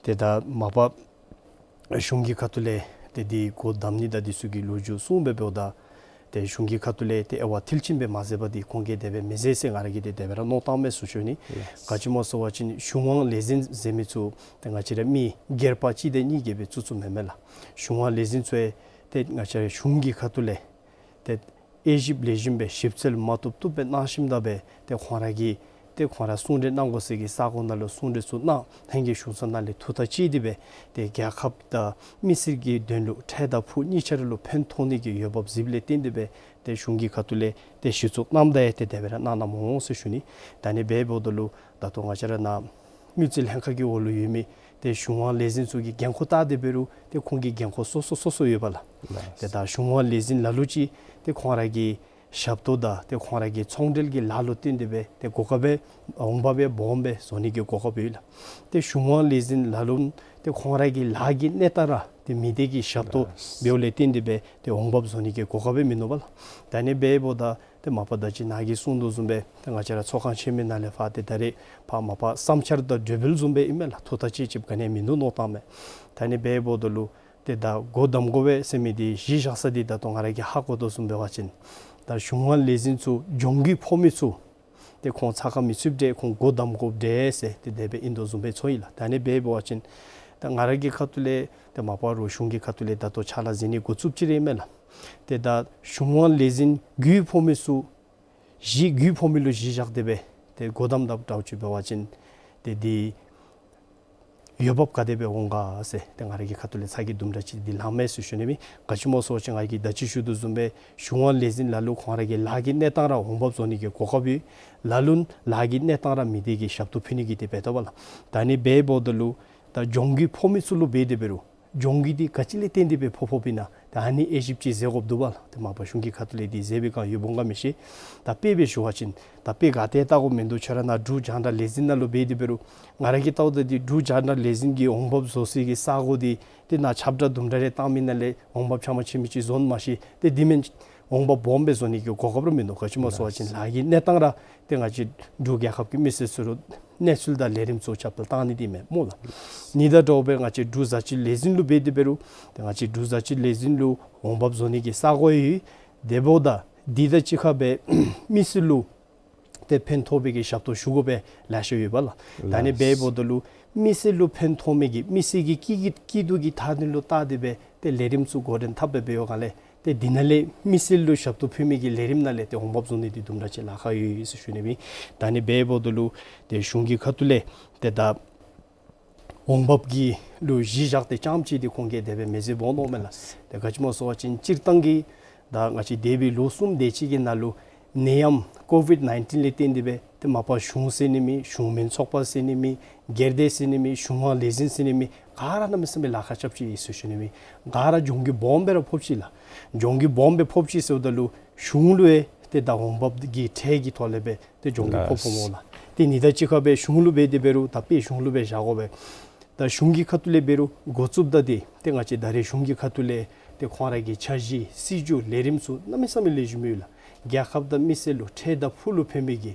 ཏེ་ད་མ་པ་གཞུང་གི་ཁ་ཐུག་ལས་ཏེ་འདི་སྒོ་བསྡམ་ནི་དང་འདི་ཚུ་གི་ལོ་རྒྱུས་གསུངས་སྦེ་འབདཝ་ད་ཏེ་གཞུང་གི་ཁ་ཐུག་ལས་ཏེ་དབྱེ་བ་མཐིལ་ཕྱིན་སྦེ་མ་མཛད་པར་འདི་ཁོང་གིས་དེ་སྦེ་མི་མཛད་ཟེར་ང་ར་གིས་ཏེ་དེ་སྦེ་ར་མནོ་བཏངམ་མས་ཟེར་ཞུ་ནི། ལགས། ག་ཅི་སྨོ་ཟེར་བ་ཅིན་གཞུང་དབང་ལས་འཛིན་ཟེར་མི་ཚུ་ཏེ་ང་བཅས་ར་མི་སྒེར་པ་གཅིག་དང་གཉིས་ཀྱིས་སྦེ་བཙུགས་བཙུགསཔ་མེན་མས་ལགས། གཞུང་དབང་ལས་འཛིན་ཚུ་ཡང་ཏེ་ང་བཅས་ར་གཞུང་གི་ཁ་ཐུག་ལས་ཏེ་དབྱེ་ཞིབ་ལེགས་ཤོམ་སྦེ་ཞིབ་འཚོལ་མ་བཏུབ་བཏུབ་སྦེ་གནང་ཞིནམ་ད་སྦེ་ཏེ་ཁོང་ར་གིས་ཏེ་ཁོང་ར་གསུང་གྲོས་གནང་དགོ་ས་གི་ས་གོ་ནང་ལུ་གསུང་གྲོས་ཚུ་གནང་། ལྷན་རྒྱས་གཞུང་ཚོགས་ནང་ལས་ཐུགས་ཐག་བཅད་དེ་སྦེ་ཏེ་རྒྱལ་ཁབ་དང་མི་སེར་གྱི་དོན་ལུ་འཕྲལ་དང་ཕུགས་གཉིས་ཆ་ར་ལུ་ཕན་ཐོགས་ནི་གི་འོས་འབབ་གཟིགསཔ་ལས་བརྟེན་ཏེ་སྦེ་ཏེ་གཞུང་གི་ཁ་ཐུག་ལས་ཏེ་གཞི་བཙུགས་གནངམ་ད་ཡང་ཏེ་དེ་སྦེ་ར་གནང་གནངམ་འོང་ཟེར་ཞུ་ནི། ད་ཨ་ནི་སྦེ་འབདཝ་ད་ལུ་ད་ལྟོ་ང་བཅས་ར་ནཱ་དངུལ་རྩིས་ལྷན་ཁག་གི་འོག་ལུ་ཡོད་མི་ཏེ་གཞུང་དབང་ལས་འཛིན་ཚུ་གི་འགན་ཁུར་བལྟ་སྟེ་འབད་རུང་ཏེ་ཁོང་གི་འགན་ཁུར་སོ་སོ་སོ་སོ་ཡོད་པས་ལགས། ལགས། ཏེ་ད་གཞུང་དབང་ལས་འཛིན་ལ་ལུ་ཅིག་ཏེ་ཁོང་ར་གི་ཞབས་ཏོག་དང་ཏེ་ཁོང་ར་གི་ཚོང་འབྲེལ་གྱི་ལཱ་ལུ་བརྟེན་ཏེ་སྦེ་ཏེ་གོ་སྐབས་འོང་འབབ་སྦེ་སྦོམ་སྦེ་བཟོ་ནི་གི་གོ་སྐབས་ཡོད་ལགས། ཏེ་གཞུང་དབང་ལས་འཛིན་ལ་ལུ་ཏེ་ཁོང་ར་གི་ལཱ་གི་གནས་སྟངས་ར་ཏེ་མི་སྡེ་གི་ཞབས་ཏོག་ལགས། འབདཝ་ལས་བརྟེན་ཏེ་སྦེ་ཏེ་འོང་འབབ་བཟོ་ནི་གི་གོ་སྐབས་སྦེ་མིན་ནུག་པ་ལགས། ད་ཨ་ནི་སྦེ་འབདཝ་ད་ཏེ་མ་པ་ད་ཅི་ནཱ་གིས་གསུངས་དོ་བཟུམ་སྦེ་ཏེ་ང་བཅས་ར་ཚོགས་ཁང་ཆེན་མོའི་ནང་ལས་ཕར་ཏེ་ད་རེས་ཕར་མ་པ་བསམ་འཆར་དང་གྲོས་འབུལ་བཟུམ་སྦེ་ཨིན་མས་ལགས། ཐུགས་ཐག་ཅིག་ཅིག་ག་ནི་མིན་འདུག་མནོ་བཏངམ་མས། ད་ཨ་ནི་སྦེ་འབདཝ་ད་ལུ་ཏེ་ད་སྒོ་བསྡམ་དགོ་པས་ཟེར་མི་འདི་གཞི་བཞག་ས་འདི་ད་ལྟོ་ང་ར་གིས་ཧ་གོ་དོ་བཟུམ་འབད་བ་ཅིན་ད་གཞུང་དབང་ལས་འཛིན་ཚུ་གྱོང་གུད་ཕོག་མི་ཚུ་ཏེ་ཁོང་ཚ་ཁ་མི་ཚུདཔ་འདྲས་ཁོང་སྒོ་བསྡམ་དགོཔ་འདྲས་ཟེར་ཏེ་དེ་སྦེ་ཨིན་དོ་བཟུམ་སྦེ་ཚོར་ཡི་ལགས། ད་ཨ་ནི་སྦེ་འབད་བ་ཅིན་ད་ང་ར་གི་ཁ་ཐུག་ལས་ཏེ་མ་པ་རོགས་གཞུང་གི་ཁ་ཐུག་ལས་ད་ལྟོ་ཕྱག་ལཱ་མཛད་ནི་འགོ་བཙུགསཔ་ཅིག་ར་ཨིན་མས་ལགས། ཏེ་ད་གཞུང་དབང་ལས་འཛིན་གྱོང་གུད་ཕོག་མི་ཚུ་གཞི་གྱོང་གུད་ཕོག་མི་ལུ་གཞི་བཞག་སྟེ་སྦེ་ཏེ་སྒོ་བསྡམ་དཔ་འདྲཝ་ཅིག་འབད་བ་ཅིན་ཏེ་འདི་འོས་འབབ་ག་དེ་སྦེ་འོང་ག་ཟེར་ཏེ་ང་ར་གི་ཁ་ཐུག་ལས་ཚ་གྱང་དུམ་གྲ་ཅིག་འདི་ལངམ་མས་ཟེར་ཞུ་ནི་མས། ག་ཅི་སྨོ་ཟེར་བ་ཅིན་ང་གིས་ད་ཅི་ཞུ་དོ་བཟུམ་སྦེ་གཞུང་དབང་ལས་འཛིན་ལ་ལུ་ཁོང་ར་གི་ལཱ་གི་གནས་སྟངས་ར་འོང་འབབ་བཟོ་ནི་གི་གོ་སྐབས་ཡོད། ལ་ལུ་ལཱ་གི་གནས་སྟངས་ར་མི་སྡེ་གི་ཞབས་ཏོག་ཕུལ་ནི་གི་ཏེ་འབད་དོ་བ་ལགས། ད་ཨ་ནི་སྦེ་འབདཝ་ད་ལུ་ད་གྱོང་གུད་ཕོག་མི་ཚུ་ལུ་འབད་དེ་འབད་རུང་ གྱོང་གུད་འདི་ག་ཅི་ལས་བརྟེན་ཏེ་སྦེ་ཕོག་ཕོགཔ་ཨིན་ན་ཏེ་ཨ་ནི་དབྱེ་ཞིབ་ཅིག་མཛད་དགོཔ་འདུག་པ་ལགས། ཏེ་མ་པ་གཞུང་གི་ཁ་ཐུག་ལས་འདི་མཛད་པའི་བསྒང་ཡོདཔ་འོང་ག་མི་ཤེས། ད་དཔེ་སྦེ་ཞུ་བ་ཅིན་ད་དཔེ་ག་ཏེ་བལྟ་དགོཔ་མིན་འདུག། ཁྱོད་ར་ནཱ་འབྲུག་རྒྱང་བསྒྲགས་ལས་འཛིན་ནང་ལུ་འབད་དེ་འབད་རུང་ང་ར་གིས་བལྟཝ་ད་འདི་འབྲུག་རྒྱང་བསྒྲགས་ལས་འཛིན་གྱི་འོང་འབབ་བཟོ་སའི་གི་ས་གོ་འདི་ཏེ་ནཱ་ཁྱབ་བསྒྲགས་དུམ་གྲ་རེ་བཏང་མི་ནང་ལས་འོང་འབབ་ཆ་མ་ཆེ་མི་ཅིག་བཟོ་ནི་མ་གཞི་ཏེ་འདི་མེན། འོང་འབབ་སྦོམ་སྦེ་བཟོ་ནི་གི་གོ་སྐབས་ར་མིན་འདུག། ག་ཅི་སྨོ་ཟེར་བ་ཅིན་ལཱ་གི་གནས་སྟངས་ར་ཏེ་ང་བཅས་འབྲུག་རྒྱལ་ཁབ་ཀྱི་མི་སེར་ཚུ་ལུ་གནས་ཚུལ་དང་ལས་རིམ་ཚུ་ཁྱབ་སྤེལ་བཏང་ནི་འདི་མེན་སྨོ་ལགས། ཨིན་ད་འདྲཝ་སྦེ་ང་བཅས་འབྲུག་བཟའ་སྤྱོད་ལས་འཛིན་ལུ་འབད་དེ་འབད་རུང་ཏེ་ང་བཅས་འབྲུག་བཟའ་སྤྱོད་ལས་འཛིན་ལུ་འོང་འབབ་བཟོ་ནི་གི་ས་གོ་ཡོད། དེ་འབདཝ་ད་འདི་དང་གཅིག་ཁར་སྦེ་མི་སེར་ལུ་ཏེ་ཕན་ཐོགས་པའི་གི་ཞབས་ཏོག་ཞུ་དགོ་པའི་ལེ་ཤ་ཡོད་པ་ལགས། ད་ཨ་ནི་འབདཝ་ད་ལུ་མི་སེར་ལུ་ཕན་ཐོགས་མི་གི་མི་སེར་གྱི་སྐྱིད་སྐྱིད་སྡུག་གི་མཐའ་དོན་ལུ་བལྟ་སྟེ་སྦེ་ཏེ་ལས་རིམ་ཚུ་འགོ་འདྲེན་འཐབ་སྦེ་འབད་བའི་སྒང་ལས་ཏེ་འདི་ནང་ལས་མི་སེར་ལུ་ཞབས་ཏོག་ཕུལ་མི་གི་ལས་རིམ་ནང་ལས་ཏེ་འོང་འབབ་བཟོ་ནི་འདི་དུམ་གྲ་ཅིག་ལཱ་ཁག་ཡོད་ཡོད་ཟེར་ཞུ་ནི་ཨིན། ད་ཨ་ནི་འབདཝ་ད་ལུ་ཏེ་གཞུང་གི་ཁ་ཐུག་ལས་ཏེ་ད་འོང་འབབ་ཀྱི་ལུ་གཞི་བཞག་སྟེ་རྐྱངམ་ཅིག་འདི་ཁོང་གིས་དེ་སྦེ་མི་མཛད་འོང་མནོཝ་མས་ལགས། ཏེ་ག་ཅི་སྨོ་ཟེར་བ་ཅིན་སྤྱིར་བཏང་གི་ད་ང་བཅས་འདས་པའི་ལོ་གསུམ་དེ་ཅིག་གི་ནང་ལུ་ནད་ཡམས་ཀོ་བིཌ་ནའིན་ཊིན་ལས་བརྟེན་ཏེ་སྦེ་ཏེ་མ་པ་གཞུང་ཟེར་ནི་མེད། གཞུང་མིན་ཚོགས་པ་ཟེར་ནི་མེད། སྒེར་སྡེ་ཟེར་ནི་མེད། གཞུང་དབང་ལས་འཛིན་ཟེར་ནི་མེད། ག་ར་གནམ་མེད་ས་མེད་ལཱ་ཁག་རྐྱབ་ཅི་ཟེར་ཞུ་ནི་ཨིན། ག་ར་གྱོང་གུད་སྦོམ་སྦེ་ར་ཕོག་ཅི་ལགས། གྱོང་གུད་སྦོམ་སྦེ་ཕོག་ཅི་ཟེརཝ་ད་ལུ་གཞུང་ལུ་ཡང་ཏེ་ད་འོང་འབབ་ཀྱི་ཁྲལ་གྱི་ཐོག་ལས་སྦེ་ཏེ་གྱོང་གུད་ཕོག་ཕོགཔ་སྨོ་ལགས། ཏེ་ཨ་ནི་དང་གཅིག་ཁར་སྦེ་གཞུང་ལུ་འབད་དེ་འབད་རུང་ད་དཔེ་གཞུང་ལུ་སྦེ་བཞག་དགོ་པས། ད་གཞུང་གི་ཁ་ཐུག་ལས་འབད་རུང་འགོ་བཙུགསཔ་ད་འདི་ཏེ་ང་བཅས་ད་རེས་གཞུང་གི་ཁ་ཐུག་ལས་ཏེ་ཁོང་ར་གི་འཆར་གཞི་སྲིད་བྱུས་ལས་རིམ་ཚུ་གནམ་མེད་ས་མེད་ལེགས་ཤོམ་ཡོད་ལགས། རྒྱལ་ཁབ་དང་མི་སེར་ལུ་ཁྲལ་དང་ཕུལ་ལུ་ཕན་མི་གི་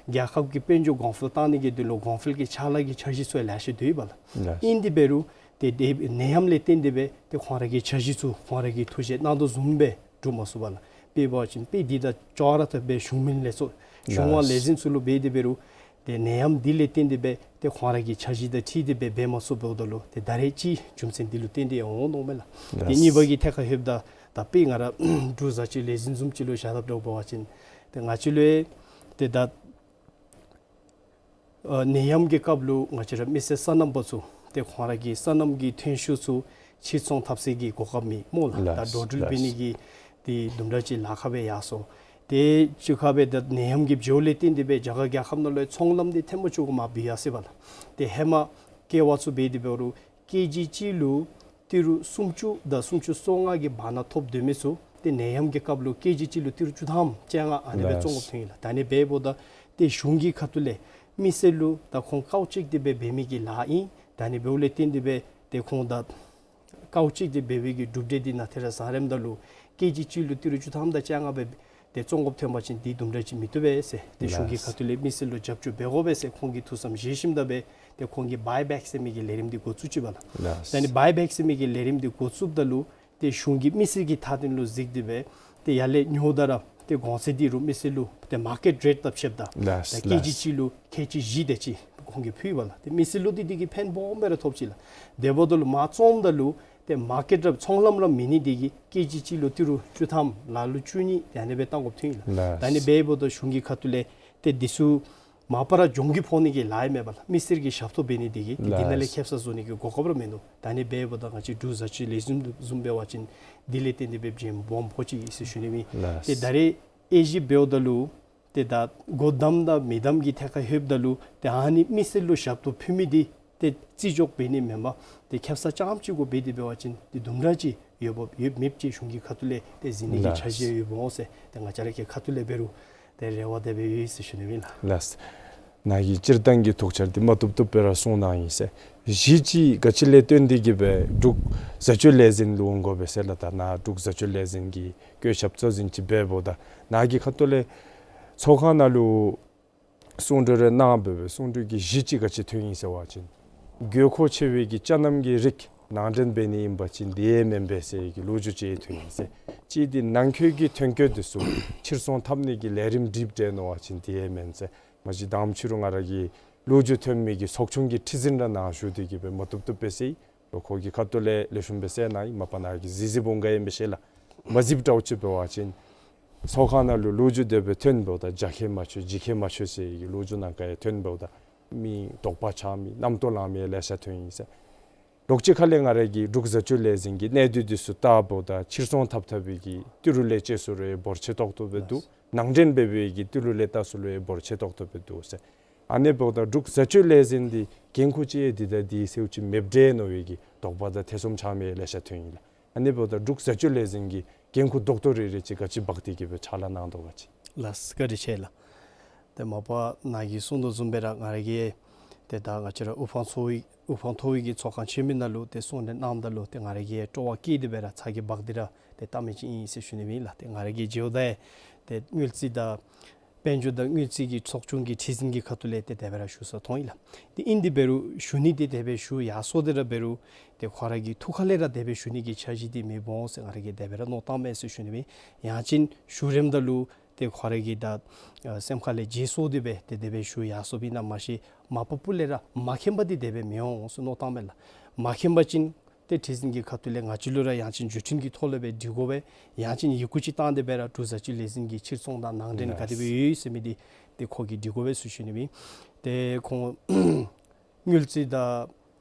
རྒྱལ་ཁབ་ཀྱི་དཔལ་འབྱོར་གོང་འཕེལ་བཏང་ནི་གི་དོན་ལུ་གོང་འཕེལ་གྱི་ཕྱག་ལཱ་གི་འཆར་གཞི་ཚུ་ལེ་ཤ་འདུག་པ་ལགས། ལགས། ཨིན་དེ་འབད་རུང་ཏེ་དེ་ནད་ཡམས་ལས་བརྟེན་ཏེ་སྦེ་ཏེ་ཁོང་ར་གི་འཆར་གཞི་ཚུ་ཁོང་ར་གིས་ཐུགས་བཞེད་གནང་དོ་བཟུམ་སྦེ་འགྲུབ་མ་ཚུགས་པ་ལགས། དཔེ་འབད་བ་ཅིན་དཔེ་འདི་དང་ཅོག་ར་འཐདཔ་སྦེ་གཞུང་མིན་ལས་ཚོགས་གཞུང་དབང་ལས་འཛིན་ཚུ་ལུ་འབད་དེ་འབད་རུང་ཏེ་ནད་ཡམས་འདི་ལས་བརྟེན་ཏེ་སྦེ་ཏེ་ཁོང་ར་གི་འཆར་གཞི་དང་འཁྲིལ་ཏེ་སྦེ་འབད་མ་ཚུགསཔ་འབདཝ་ད་ལུ་ཏེ་ད་རེས་ཅིག་རྒྱུ་མཚན་འདི་ལུ་བརྟེན་ཏེ་འོང་འོང་མནོཝ་མས་ལགས། ཏེ་ལགས། གཉིས་པ་གི་ཐད་ཁར་ལྷོདཔ་ད་ད་དཔེ་ང་ར་འབྲུག་བཟའ་སྤྱོད་ལས་འཛིན་བཟུམ་ཅིག་ལུ་བཞག་ད་འབད་བ་ཅིན་ཏེ་ང་བཅས་ལུ་ཏེ་ད་ཨ་ནད་ཡམས་ཀྱི་སྐབས་ལུ་ང་བཅས་ར་མི་སེར་སོ་ནམ་པ་ཚུ་ཏེ་ཁོང་ར་གི་སོ་ནམ་གྱི་ཐོན་ཤུགས་ཚུ་ཕྱིར་ཚོང་འཐབ་སའི་གི་གོ་སྐབས་མེད་སྨོ་ལགས། ད་ལགས། འགྲོ་འགྲུལ་འབད་ནི་གི་ཏེ་དུམ་གྲ་ཅིག་ལཱ་ཁག་སྦེ་ཡར་སོང་། ཏེ་གཅིག་ཁར་སྦེ་ད་ནད་ཡམས་ཀྱི་འགྱོཝ་ལས་བརྟེན་ཏེ་སྦེ་རྒྱ་གར་རྒྱལ་ཁབ་ནང་ལུ་ཚོང་ལམ་འདི་ཐལ་མོ་སྦྱར་དགོ་མ་འབད་ཡར་སོ་ཡི་པ་ལགས། ཏེ་ཧེ་མ་ཀེ་བ་ཚུ་འབད་དེ་འབད་རུང་ཀེ་ཇི་གཅིག་ལུ་ཏི་རུ་སུམ་ཅུ་དང་སུམ་ཅུ་སོ་ལྔ་གི་བར་ན་ཐོབ་སྡོད་མི་ཚུ་ཏེ་ནད་ཡམས་ཀྱི་སྐབས་ལུ་ཀེ་ཇི་གཅིག་ལུ་ཏི་རུ་བཅུ་ཐམ་བཅོ་ལྔ་ཨ་ནི་སྦེ་ལགས། བཙོང་དགོཔ་ཐོན་ཡི་ལགས། ད་ཨ་ནི་འབདཝ་ད་ཏེ་གཞུང་གི་ཁ་ཐུག་ལས་མི་སེར་ལུ་ད་ཁོང་དཀའཝ་སྤྱད་དེ་སྦེ་འབད་མི་གི་ལཱ་ཨིན། ད་ཨ་ནི་འབདཝ་ལས་བརྟེན་ཏེ་སྦེ་ཏེ་ཁོང་ད་དཀའཝ་སྤྱད་དེ་འབད་བའི་གི་གྲུབ་འབྲས་འདི་ནཱ་ཏེ་ར་ཟ་རནམ་ད་ལུ་ཀེ་ཇི་གཅིག་ལུ་ཏི་རུ་བཅུ་ཐམ་དང་བཅོ་ལྔ་སྦེ་ཏེ་བཙོང་དགོཔ་ཐོན་པ་ཅིན་འདི་དུམ་གྲ་ཅིག་མི་བཏུབ་པས་ཟེར་ཏེ་གཞུང་གི་ལགས། ཁ་ཐུག་ལས་མི་སེར་ལུ་རྒྱབ་སྐྱོར་འབད་དགོ་པས་ཟེར་ཁོང་གི་ཐུགས་བསམ་བཞེས་ཞིནམ་ད་སྦེ་ཏེ་ཁོང་གིས་བའི་བེཀ་ཟེར་མི་གི་ལས་རིམ་འདི་འགོ་བཙུགས་ཅི་པ་ལགས། ལགས། ད་ཨ་ནི་བའི་བེཀ་ཟེར་མི་གི་ལས་རིམ་འདི་འགོ་བཙུགསཔ་ད་ལུ་ཏེ་གཞུང་གིས་མི་སེར་གྱི་མཐའ་དོན་ལུ་གཟིགས་ཏེ་སྦེ་ཏེ་ཡར་ལས་ཉོཝ་ད་ར་ཏེ་གོང་ཚད་འདི་རུང་མི་སེར་ལུ་ཏེ་མར་ཀེཊ་རེཊ་དང་ཕྱདཔ་ད་ལགས། ད་ཀེ་ཇི་ལགས། གཅིག་ལུ་ཁལ་གཅིག་བཞི་དེ་ཅིག་ཁོང་གིས་ཕུལ་བ་ལགས། ཏེ་མི་སེར་ལུ་འདི་འདི་གིས་ཕན་སྦོམ་སྦེ་ར་ཐོབ་ཅི་ལགས། དེ་འབདཝ་ད་ལུ་མར་བཙོངམ་ད་ལུ་ཏེ་མར་ཀེཊ་ར་ཚོང་ལམ་ར་མེད་ནི་འདི་གིས་ཀེ་ཇི་གཅིག་ལུ་ཏི་རུ་བཅུ་ཐམ་ལ་ལུ་བཅུ་གཉིས་ཏེ་ཨ་ནི་སྦེ་བཏང་དགོཔ་ཐོན་ཡི་ལགས། ལགས། ད་ཨ་ནི་འབདཝ་ད་གཞུང་གི་ཁ་ཐུག་ལས་ཏེ་འདི་ཚུ་མ་པ་ར་གྱོང་གུད་ཕོག་ནི་གི་ལཱ་ཡང་མེད་པ་ལགས། མི་སེར་གྱི་ཞབས་ཏོག་འབད་ནི་འདི་གིས་ཏེ་འདི་ནང་ལས་ལགས། ཁེབ་ས་བཟོ་ནི་གི་གོ་སྐབས་ར་མིན་འདུག། ད་ཨ་ནི་འབདཝ་ད་ང་བཅས་འབྲུག་བཟའ་སྤྱོད་ལས་འཛིན་བཟུམ་འབད་བ་ཅིན་འདི་ལས་བརྟེན་ཏེ་སྦེ་གྱོང་སྦོམ་ཕོག་ཅི་ཟེར་ཞུ་ནི་ཨིན། ལགས། ཏེ་ད་རེས་དབྱེ་ཞིབ་འབདཝ་ད་ལུ་ཏེ་ད་སྒོ་བསྡམ་དང་མི་བསྡམ་གྱི་ཐད་ཁར་ལྷོདཔ་ད་ལུ་ཏེ་ཨ་ནི་མི་སེར་ལུ་ཞབས་ཏོག་ཕུལ་མི་འདི་ཏེ་བརྩི་འཇོག་འབད་ནི་མེན་པར་ཏེ་ཁེབ་ས་རྐྱངམ་ཅིག་གུ་འབད་དེ་འབད་བ་ཅིན་ཏེ་དུམ་གྲ་ཅིག་ཡོདཔ་ཡོདཔ་མེདཔ་ཅིག་གཞུང་གི་ཁ་ཐུག་ལས་ཏེ་གཟིགས་ནི་གི་ལགས། འཆར་གཞི་ཡོདཔ་འོང་ཟེར་ཏེ་ང་བཅས་ར་གི་ཁ་ཐུག་ལས་འབད་རུང་ཏེ་རེ་བ་དེ་སྦེ་ཡོད་ཟེར་ཞུ་ནི་ཨིན་ལགས། ལགས། ནཱ་གི་སྤྱིར་བཏང་གི་ཐུགས་འཆར་འདི་མ་བཏུབ་བཏུབ་སྦེ་ར་གསུངས་གནང་ཡི་ཟེར། གཞི་ཅིག་ག་ཅི་ལས་བརྟེན་ཏེ་གིས་སྦེ་འབྲུག་བཟའ་སྤྱོད་ལས་འཛིན་ལུ་འོང་དགོ་པས་ཟེར་ལགས། ད་ནཱ་འབྲུག་བཟའ་སྤྱོད་ལས་འཛིན་གྱི་བཀོད་ཁྱབ་གཙོ་འཛིན་ཅིག་འབདཝ་ད་ནཱ་གི་ཁ་ཐུག་ལས་ཚོགས་ཁང་ནང་ལུ་གསུང་གྲོས་རེ་གནང་སྦེ་སྦེ་གསུང་གྲོས་ཀྱི་གཞི་ཅིག་ག་ཅི་ཐོན་ཡི་ཟེར་བ་ཅིན་དགོས་མཁོ་ཆེ་བའི་གི་ཅ་རྣམ་གྱི་རིགས་ནང་འདྲེན་འབད་ནི་ཨིན་པ་ཅིན་འདི་ཡང་མེན་པས་ཟེར་གྱི་ལོ་རྒྱུས་ཅིག་ཐོན་ཡི་ཟེར། གཅིག་འདི་ནང་འཁོད་ཀྱི་ཐོན་སྐྱེད་འདི་ཚུ་ཕྱིར་ཚོང་འཐབ་ནི་གི་ལས་རིམ་སྒྲིག་སྟེ་མནོ་བ་ཅིན་འདི་ཡང་མེན་ཟེར། མ་གཞི་དང་པ་ཕྱི་རུ་ང་ར་གི་ལོ་རྒྱུས་ཐོན་མི་གི་ཚོགས་ཆུང་གི་ཁྲི་འཛིན་ར་ནཱ་བཞུགས་ཏེ་གིས་སྦེ་མ་བཏུབ་བཏུབ་སྦེ་ཟེར། ལོག་ཁོ་གི་ཁ་ཐུག་ལས་ལེགས་ཤོམ་སྦེ་གསལ་གནང་ཡི། མ་པ་ནཱ་གིས་གཟིགས་གཟིགསཔ་འོང་ག་ཡང་མི་ཤེས་ལགས། མ་གཟིགསཔ་འདྲཝ་ཅིག་འབད་བ་ཅིན་ཚོགས་ཁང་ནང་ལུ་ལོ་རྒྱུས་དེ་སྦེ་ཐོན་འབདཝ་ད་རྒྱ་སྐྱེད་མ་ཆོད་རྗེ་སྐྱེད་མ་ཆོད་ཟེར་གྱི་ལོ་རྒྱུས་ནང་ག་ཡང་ཐོན་འབདཝ་ད་མི་དོགས་པ་ཆགས་མི་རྣམ་རྟོག་ལང་མི་ལེ་ཤ་ཐོན་ཡི་ཟེར། ལོག་ཅིག་ཁ་ལས་ང་ར་གི་འབྲུག་བཟའ་སྤྱོད་ལས་འཛིན་གྱི་གནད་དོན་འདི་ཚུ་བལྟཝ་ད་ཕྱིར་ཚོང་འཐབ་འཐབ་པའི་གི་ཏི་རུ་ལས་ཅིག་ཚུ་ར་འབོར་ཆེ་ཏོག་ཏོ་སྦེ་འདུག། ནང་འདྲེན་འབད་བའི་གི་ཏི་རུ་ལས་ད་ཚུ་ལུ་འབོར་ཆེ་ཏོག་ཏོ་སྦེ་འདུག་ཟེར། ཨ་ནི་འབདཝ་ད་འབྲུག་བཟའ་སྤྱོད་ལས་འཛིན་འདི་འགན་ཁུར་ཅིག་འདི་དང་འདི་ཟེརཝ་ཅིག་མེདཔ་འདྲས་མནོ་བའི་གི་དོགས་པ་དང་ཐེ་ཚོམ་ཆགས་མི་ལེ་ཤ་ཐོན་ཡི་ལགས། ཨ་ནི་འབདཝ་ད་འབྲུག་བཟའ་སྤྱོད་ལས་འཛིན་གྱི་འགན་ཁུར་རྡོག་རྡོག་རེ་རེ་ཅིག་ག་ཅི་འབག་སྟེ་གི་སྦེ་ཕྱག་ལཱ་གནང་དོ་ག་ཅི། ལགས་སོ། བཀའ་དྲིན་ཆེ་ལགས། ཏེ་མ་པ་ནཱ་གིས་གསུངས་དོ་བཟུམ་སྦེ་ར་ང་ར་གིས་ཏེ་ད་ང་བཅས་ར་དབུ་འཕང་མཐོ་བའི་དབུ་འཕང་མཐོ་བའི་གི་ཚོགས་ཁང་ཆེན་མོའི་ནང་ལུ་ཏེ་གསུང་གྲོས་གནངམ་ད་ལུ་ཏེ་ང་ར་གིས་སྤྲོ་བ་བསྐྱེད་དེ་སྦེ་ར་ཚ་གྱང་འབག་སྟེ་ར་ཏེ་བཏང་མི་ཅིག་ཨིན་ཟེར་ཞུ་ནི་ཨིན་ལགས། ཏེ་ང་ར་གིས་མཇལཝ་ད་ཏེ་དངུལ་རྩིས་དང་དཔལ་འབྱོར་དང་དངུལ་རྩིས་ཀྱི་ཚོགས་ཆུང་གི་ཁྲི་འཛིན་གྱི་ཁ་ཐུག་ལས་ཏེ་དེ་སྦེ་ར་ཞུ་ས་མཐོང་ཡི་ལགས། ཏེ་ཨིན་དེ་འབད་རུང་ཞུ་ནི་འདི་དེ་སྦེ་ཞུ་ཡར་སོང་སྟེ་ར་འབད་རུང་ཏེ་ཁོ་ར་གི་ཐུགས་ཁ་ལས་ར་དེ་སྦེ་ཞུ་ནི་གི་འཆར་གཞི་འདི་མེདཔ་འོང་ཟེར་ང་ར་གིས་དེ་སྦེ་ར་མནོ་བཏངམ་མས་ཟེར་ཞུ་ནི་ཨིན། ཡང་ཅིན་ཞུ་རནམ་ད་ལུ་ཏེ་ཁོ་ར་གི་ད་ཨ་སེམས་ཁ་ལས་བརྗེད་སོང་སྟེ་སྦེ་ཏེ་དེ་སྦེ་ཞུ་ཡར་སོངམ་ཨིན་ན་མ་ཤེས། མ་པ་པ་ལས་ར་མ་མཁྱེན་པ་འདི་དེ་སྦེ་མི་འོང་ཟེར་མནོ་བཏངམ་མས་ལགས། མ་མཁྱེན་པ་ཅིན་ཏེ་ཁྲི་འཛིན་གྱི་ཁ་ཐུག་ལས་ང་བཅས་ལུ་ར་ཡང་ཅིན་བརྒྱུད་འཕྲིན་གྱི་ཐོག་ལས་སྦེ་འདྲི་དགོ་པས། ཡང་ཅིན་ཡི་གུ་ཅིག་བཏང་སྟེ་སྦེ་ར་འབྲུག་བཟའ་སྤྱོད་ལས་འཛིན་གྱི་ཕྱིར་ཚོང་དང་ནང་འདྲེན་ག་དེ་སྦེ་ཡོད་ཟེར་མི་འདི་ཏེ་ཁོ་གིས་འདྲི་དགོ་པས་ཟེར་ཞུ་ནི་ཨིན། ཏེ་ཁོང་དངུལ་རྩིས་དང་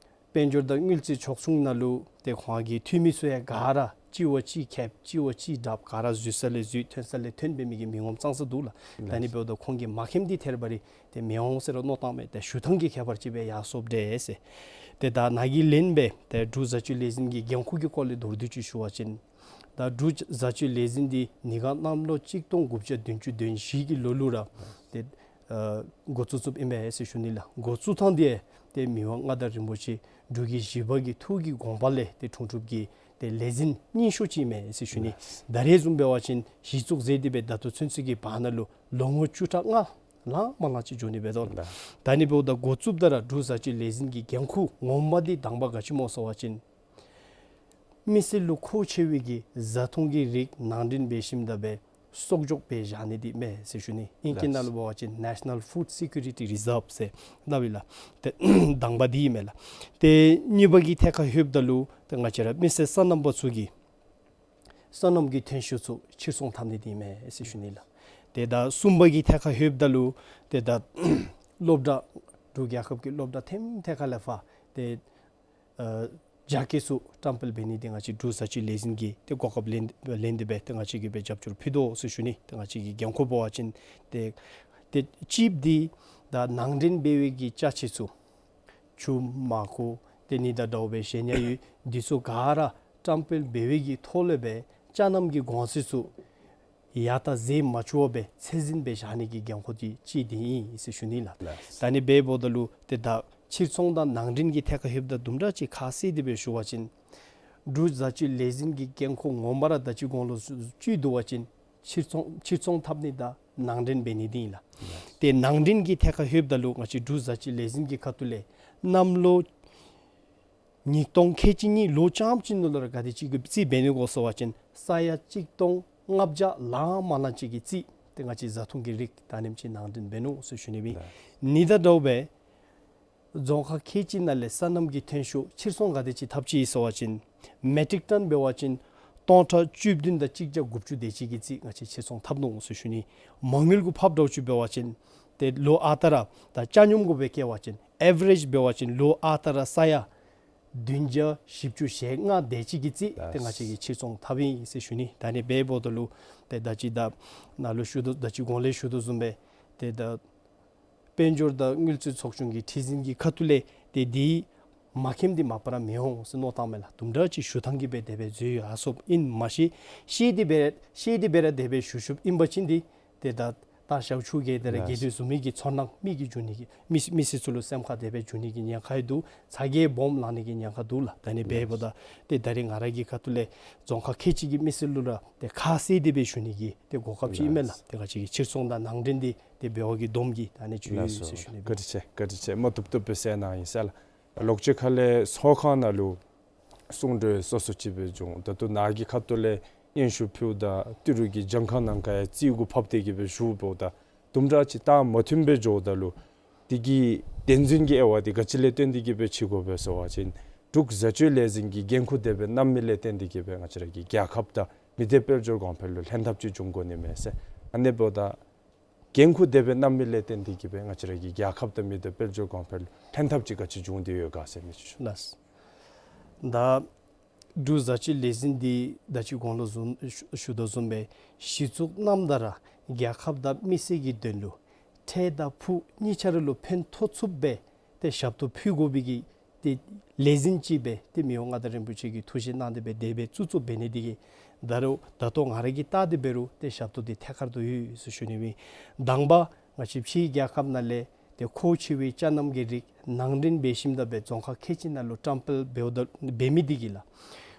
དཔལ་འབྱོར་དང་དངུལ་རྩིས་ཚོགས་ཆུང་ནང་ལུ་ཏེ་ཁོང་གི་འཐུས་མི་ཚུ་ཡང་ག་ར་གཅིག་བ་གཅིག་ཁེབས་གཅིག་བ་གཅིག་དྲགཔ་ག་ར་འཛུལ་ས་ལས་འཛུལ་ཐོན་ས་ལས་ཐོན་པའི་མི་གི་མི་ངོམ་ཙང་ཙ་འདུག་ལགས། ད་ནི་འབདཝ་ད་ཁོང་གི་མ་མཁྱེནམ་འདི་ཐལ་བ་རེ་ཏེ་མི་འོང་ཟེར་ར་མནོ་བཏངམ་མས། ཏེ་ཞུ་ཐངས་ཀྱི་ཁྱད་པར་ཅིག་སྦེ་ཡར་སོངམ་འདྲས་ཟེར། ཏེ་ད་ནཱ་གིས་ལན་སྦེ་ཏེ་འབྲུག་བཟའ་སྤྱོད་ལས་འཛིན་གྱི་འགན་ཁུར་གྱི་སྐོར་ལས་མདོར་བསྡུས་ཅིག་ཞུ་བ་ཅིན་ད་འབྲུག་བཟའ་སྤྱོད་ལས་འཛིན་འདི་ཉིས་སྟོང་གནམ་ལོ་གཅིག་སྟོང་དགུ་བརྒྱ་བདུན་ཅུ་དོན་བཞི་གི་ལོ་ལུ་ར་ཏེ་ཨ་འགོ་བཙུགས་བཙུགསཔ་ཨིན་པས་ཟེར་ཞུ་ནི་ལགས། འགོ་བཙུགས་ཐངས་འདི་ཏེ་མི་དབང་མངའ་བདག་རིན་པོ་ཆེ་འབྲུག་གི་བཞི་པ་གི་ཐུགས་ཀྱི་དགོངས་པ་ལས་ཏེ་འཁྲུངས་འཁྲུངསམ་གྱི་ཏེ་ལས་འཛིན་རྙིང་ཤོས་ཅིག་ཨིན་མས་ཟེར་ཞུ་ནི། ད་རེས་བཟུམ་འབད་བ་ཅིན་གཞི་བཙུགས་མཛད་དེ་སྦེ་ད་ལྟོ་ཚུན་ཚོད་ཀྱི་བར་ན་ལུ་ལོ་ངོ་བཅུ་ཕྲག་ལྔ་ལང་མ་ལང་ཅིག་འགྱོ་ནི་འབད་དོ། ད་ནི་འབདཝ་ད་འགོ་བཙུགསཔ་ད་ར་འབྲུག་བཟའ་སྤྱོད་ལས་འཛིན་གྱི་འགན་ཁུར་ངོ་མ་འདི་དང་པ་ག་ཅི་སྨོ་ཟེར་བ་ཅིན་མི་སེར་ལུ་མཁོ་ཆེ་བའི་གི་བཟའ་འཐུང་གི་རིགས་ནང་འདྲེན་འབད་ཞིནམ་ད་སྦེ་གསོག་འཇོག་འབད་བཞག་ནི་འདི་མས་ཟེར་ཞུ་ནི། ཨིང་སྐད་ནང་ལུ་འབད་བ་ཅིན་National Food Security Reserve ཟེར་ཨིན་པས་ལགས། ཏེ་དང་པ་འདི་ཨིན་མས་ལགས། ཏེ་གཉིས་པ་གི་ཐད་ཁར་ལྷོདཔ་ད་ལུ་ཏེ་ང་བཅས་ར་མི་སེར་སོ་ནམ་པ་ཚུ་གི་སོ་ནམ་གྱི་ཐོན་ཤུགས་ཚུ་ཕྱིར་ཚོང་འཐབ་ནི་འདི་མས་ཟེར་ཞུ་ནི་ལགས། ཏེ་ད་གསུམ་པ་གི་ཐད་ཁར་ལྷོདཔ་ད་ལུ་ཏེ་ད་སློབ་གྲྭ་འབྲུག་རྒྱལ་ཁབ་ཀྱི་སློབ་གྲྭ་ཐེམ་ཐད་ཁར་ལས་ཕར་ཏེ་ཨ་རྒྱ་སྐྱེད་ཚུ་བཀྲམ་སྤེལ་འབད་ནི་འདི་ང་བཅས་འབྲུག་བཟའ་སྤྱོད་ལས་འཛིན་གྱིས་ཏེ་གོ་སྐབས་ལེན་ལེན་ཏེ་སྦེ་ཏེ་ང་བཅས་ཀྱིས་སྦེ་རྒྱབ་སྐྱོར་ཕུལ་དོ་ཟེར་ཞུ་ནི། ཏེ་ང་བཅས་ཀྱི་འགན་ཁུར་འབད་བ་ཅིན་ཏེ་ཏེ་གཅིགཔོ་འདི་ད་ནང་འདྲེན་འབད་བའི་གི་ཅ་ཆས་ཚུ་ཆུ་མར་ཁུ་ཏེ་ནི་དང་འདྲཝ་སྦེ་གཞན་ཡང་ཡོད། འདི་ཚུ་ག་ར་བཀྲམ་སྤེལ་འབད་བའི་གི་ཐོག་ལས་སྦེ་ཅ་རྣམ་གྱི་གོང་ཚད་ཚུ་ཡར་ད་ཟད་མ་བཅུག་པར་སྦེ་ཚད་འཛིན་འབད་བཞག་ནི་གི་འགན་ཁུར་འདི་གཅིག་འདི་ཨིན་ཟེར་ཞུ་ནི་ལགས། ལགས། ད་ནི་འབདཝ་ད་ལུ་ཏེ་ད་ཕྱིར་ཚོང་དང་ནང་འདྲེན་གྱི་ཐད་ཁར་ལྷོདཔ་ད་དུམ་གྲ་ཅིག་ཁ་གསལ་ཏེ་སྦེ་ཞུ་བ་ཅིན་འབྲུག་བཟའ་སྤྱོད་ལས་འཛིན་གྱི་འགན་ཁུར་ངོ་མ་ར་ད་ཅི་གོང་ལུ་ཞུ་ཞུ་དོ་བ་ཅིན་ཕྱིར་ཚོང་ཕྱིར་ཚོང་འཐབ་ནི་དང་ནང་འདྲེན་འབད་ནི་འདི་ཨིན་ལགས། ཏེ་ནང་འདྲེན་གྱི་ཐད་ཁར་ལྷོདཔ་ད་ལུ་ང་བཅས་འབྲུག་བཟའ་སྤྱོད་ལས་འཛིན་གྱི་ཁ་ཐུག་ལས་གནམ་ལོ་ཉིས་སྟོང་ཁལ་གཅིག་གཉིས་ལོ་རྐྱངམ་ཅིག་ནང་ལུ་ར་ག་དེ་ཅིག་གི་རྩིས་འབད་ནི་གོ་ཟེར་བ་ཅིན་ས་ཡ་གཅིག་སྟོང་ལྔ་བརྒྱ་ལང་མ་ལང་ཅིག་གི་རྩིས་ཏེ་ང་བཅས་བཟའ་འཐུང་གི་རིགས་ད་ནེམ་ཅིག་ནང་འདྲེན་འབད་ནུག་ཟེར་ཞུ་ནི་ཨིན། ནི་དང་འདྲཝ་སྦེ་རྫོང་ཁག་ཁལ་གཅིག་ནང་ལས་སོ་ནམ་གྱི་ཐོན་ཤུགས་ཕྱིར་ཚོང་ག་དེ་ཅིག་འཐབ་ཅི་ཟེར་བ་ཅིན་མེ་ཊིག་ཊོན་འབད་བ་ཅིན་སྟོང་ཕྲག་བཅུ་བདུན་དང་གཅིག་བརྒྱ་དགུ་བཅུ་དེ་ཅིག་གི་རྩིས་ང་བཅས་ཕྱིར་ཚོང་འཐབ་ནུག་ཟེར་ཞུ་ནི། མ་དངུལ་གུ་ཕབ་འདྲཝ་ཅིག་འབད་བ་ཅིན་ཏེ་ལོ་ཨ་རྟག་ར་ད་ཆ་སྙོམས་གུ་སྦེ་བཀལ་བ་ཅིན་ཨེ་ཝ་རེཇ་འབད་བ་ཅིན་ལོ་ཨ་རྟག་ར་ས་ཡ་བདུན་བརྒྱ་བཞི་བཅུ་ཞེ་ལྔ་དེ་ཅིག་གི་རྩིས་ཏེ་ང་བཅས་ཀྱིས་ཕྱིར་ཚོང་འཐབ་ཨིན་ཟེར་ཞུ་ནི། ད་ནི་འབདཝ་ད་ལུ་ཏེ་ད་ཅི་ད་ནཱ་ལུ་ཞུ་དོ་ད་ཅི་གོང་ལས་ཞུ་དོ་བཟུམ་སྦེ་ཏེ་ད་དཔལ་འབྱོར་དང་དངུལ་རྩིས་ཚོགས་ཆུང་གི་ཁྲི་འཛིན་གྱི་ཁ་ཐུག་ལས་ཏེ་འདི་མ་མཁྱེནམ་འདི་མ་པ་ར་མི་འོང་ཟེར་མནོ་བཏངམ་མས་ལགས། དུམ་གྲ་ཅིག་ཞུ་ཐངས་ཀྱིས་སྦེ་དེ་སྦེ་འཛོལ་ཡར་སོངམ་ཨིན་མ་ཤེས། ཤེས་ཏེ་སྦེ་ཤེས་ཏེ་སྦེ་ར་དེ་སྦེ་ཞུ་ཞུཝ་ཨིན་པ་ཅིན་འདི་ཏེ་ད་ད་ཞག་ཆུ་གེ་དེ་ར་གེ་དེ་བཟུམ་མའི་གི་ཚོར་སྣང་མི་གིས་འབྱུང་ནི་གི་མི་མི་སེར་ཚུ་ལུ་སེམས་ཁར་དེ་སྦེ་འབྱུང་ནི་གི་ཉེན་ཁ་ཡང་འདུག། ཚ་གྱང་སྦོམ་ལང་ནི་གི་ཉེན་ཁ་འདུག་ལགས། ད་ནི་འབདཝ་ད་ཏེ་ད་རེས་ང་ར་གི་ཁ་ཐུག་ལས་རྫོང་ཁག་ཁལ་གཅིག་གི་མི་སེར་ལུ་ར་ཏེ་ཁ་གསལ་ཏེ་སྦེ་ཞུ་ནི་གི་ཏེ་གོ་སྐབས་ཅིག་ཨིན་མས་ལགས། ཏེ་ང་བཅས་ཀྱི་ཕྱིར་ཚོང་དང་ནང་འདྲེན་འདི་ཏེ་འབད་བའི་གི་སྡོམ་གྱིས་ད་ནི་ཅིག་ཡོད་ཟེར་ཞུ་ནི། བཀའ་དྲིན་ཆེ། བཀའ་དྲིན་ཆེ། མ་བཏུབ་བཏུབ་སྦེ་གསན་གནང་ཡི་ཟེར་ལགས། ལོག་ཅིག་ཁ་ལས་ཚོགས་ཁང་ནང་ལུ་གསུང་གྲོས་སོ་སོ་ཅིག་སྦེ་བྱུང་། ད་ལྟོ་ནཱ་གི་ཁ་ཐུག་ལས་སྙན་ཞུ་ཕུལཝ་ད་ཏི་རུ་གི་གྱངས་ཁ་ནང་ག་ཡང་རྩིས་གུ་ཕབ་སྟེ་གི་སྦེ་ཞུཝ་ད་དུམ་གྲ་ཅིག་ད་མ་མཐུནམ་སྦེ་འགྱོཝ་ད་ལུ་དེ་གི་བདེན་རྫུན་གྱི་དབྱེ་བ་འདི་ག་ཅི་ལས་བརྟེན་ཏེ་གི་སྦེ་ཕྱེ་དགོ་པས་ཟེར་བ་ཅིན་འབྲུག་བཟའ་སྤྱོད་ལས་འཛིན་གྱི་འགན་ཁུར་དེ་སྦེ་བསྣམས་མི་ལས་བརྟེན་ཏེ་གི་སྦེ་ང་བཅས་ར་གི་རྒྱལ་ཁབ་དང་མི་སྡེ་དཔལ་འབྱོར་གོང་འཕེལ་ལུ་ལྷན་ཐབས་ཅིག་འབྱུང་དགོ་ནི་མས་ཟེར། ཨ་ནི་འབདཝ་ད་འགན་ཁུར་དེ་སྦེ་བསྣམས་མི་ལས་བརྟེན་ཏེ་གི་སྦེ་ང་བཅས་ར་གི་རྒྱལ་ཁབ་དང་མི་སྡེ་དཔལ་འབྱོར་གོང་འཕེལ་ལྷན་ཐབས་ཅིག་ག་ཅི་འབྱུང་སྟེ་ཡོད་ག་ཟེར་མི་ཅིག་ཞུ། ལགས། ད་འབྲུག་བཟའ་སྤྱོད་ལས་འཛིན་འདི་ད་ཅི་གོང་ལུ་བཟུམ་ཞུ་ཞུ་དོ་བཟུམ་སྦེ་གཞི་བཙུགས་གནངམ་ད་ར་རྒྱལ་ཁབ་དང་མི་སེར་གྱི་དོན་ལུ་ འཕྲལ་དང་ཕུགས་གཉིས་ཆ་ར་ལུ་ཕན་ཐོགས་ཚུགསཔ་སྦེ་ཏེ་ཞབས་ཏོག་ཕུལ་དགོ་པའི་གི་ཏེ་ལས་འཛིན་ཅིག་སྦེ་ཏེ་མི་དབང་མངའ་བདག་རིན་པོ་ཆེ་གིས་ཐུགས་བཞེད་གནང་སྟེ་སྦེ་དེ་སྦེ་བཙུགས་བཙུགསཔ་འབད་ནི་དེ་གིས་ད་རུང་ད་ལྟོ་ང་ར་གིས་བལྟ་སྟེ་འབད་རུང་ཏེ་ཞབས་ཏོག་འདི་ཐད་ཀར་དུ་ཡོད་ཟེར་ཞུ་ནི་ཨིན། དང་པ་ང་བཅས་ཕྱིའི་རྒྱལ་ཁབ་ནང་ལས་ཏེ་མཁོ་ཆེ་བའི་ཅ་རྣམ་གྱི་རིགས་ནང་འདྲེན་འབད་ཞིནམ་ད་སྦེ་རྫོང་ཁག་ཁལ་གཅིག་ནང་ལུ་བཀྲམ་སྤེལ་འབདཝ་ད་འབད་མི་དེ་གིས་ལགས།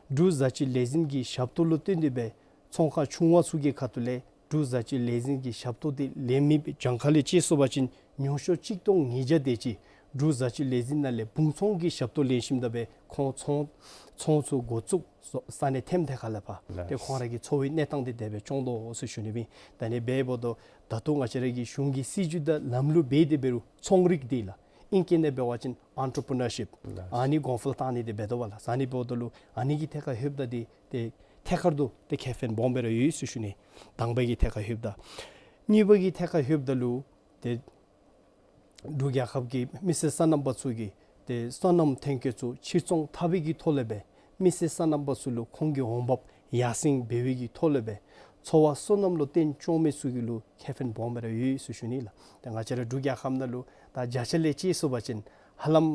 འབྲུག་བཟའ་སྤྱོད་ལས་འཛིན་གྱི་ཞབས་ཏོག་ལུ་བརྟེན་ཏེ་སྦེ་ཚོང་ཁང་ཆུང་བ་ཚུ་གི་ཁ་ཐུག་ལས་འབྲུག་བཟའ་སྤྱོད་ལས་འཛིན་གྱི་ཞབས་ཏོག་འདི་ལེན་མི་གྱངས་ཁ་ལས་ཅིག་སོང་པ་ཅིན་ཉུང་ཤོས་གཅིག་སྟོང་ཉིས་བརྒྱ་དེ་ཅིག་འབྲུག་བཟའ་སྤྱོད་ལས་འཛིན་ནང་ལས་བུམ་ཚོང་གི་ཞབས་ཏོག་ལེན་ཞིནམ་ད་སྦེ་ཁོང་ཚོང་ཚོང་ཚུ་འགོ་བཙུགས་ས་གནས་འཐོནམ་ཐད་ཁར་ལས་ཕར་ཏེ་ཁོང་ར་གི་འཚོ་བའི་གནས་སྟངས་འདི་དེ་སྦེ་སྐྱོང་དོ་ཟེར་ཞུ་ནི་ཨིན། ད་ཨ་ནི་འབདཝ་ད་ད་ལྟོ་ང་བཅས་ར་གི་གཞུང་གི་སྲིད་བྱུས་དང་ལམ་ལུགས་འབད་དེ་འབད་རུང་ཚོང་རིག་འདི་ལགས། ཨིང་སྐད་ནང་འབད་བ་ཅིན་ཨེན་ཊར་པི་ནར་ཤིབ། ལགས། ཨ་ནི་གོང་འཕེལ་བཏང་ནི་འདི་འབད་དོ་བ་ལགས། ཨ་ནི་འབདཝ་ད་ལུ་ཨ་ནི་གི་ཐད་ཁར་ལྷོདཔ་ད་འདི་ཏེ་ཐད་ཀར་དུ་ཏེ་ཁེ་ཕན་སྦོམ་སྦེ་ར་ཡོད་ཟེར་ཞུ་ནི། དང་པ་གི་ཐད་ཁར་ལྷོདཔ་ད། གཉིས་པ་གི་ཐད་ཁར་ལྷོདཔ་ད་ལུ་ཏེ་འབྲུག་རྒྱལ་ཁབ་ཀྱི་མི་སེར་སོ་ནམ་པ་ཚུ་གིས་ཏེ་སོ་ནམ་ཐོན་སྐྱེད་ཚུ་ཕྱིར་ཚོང་འཐབ་པའི་གི་ཐོག་ལས་སྦེ་མི་སེར་སོ་ནམ་པ་ཚུ་ལུ་ཁོང་གི་འོང་འབབ་ཡར་སེང་འབད་བའི་གི་ཐོག་ལས་སྦེ་འཚོ་བ་སོ་ནམ་ལུ་བརྟེན་སྐྱོང་མི་ཚུ་གི་ལུ་ཁེ་ཕན་སྦོམ་སྦེ་ར་ཡོད་ཟེར་ཞུ་ནི་ལགས། ཏེ་ང་བཅས་ར་འབྲུག་རྒྱལ་ཁབ་ནང་ལུ་ད་བརྒྱ་ཆ་ལས་ཅིག་སོང་པ་ཅིན་ཧ་ལམ་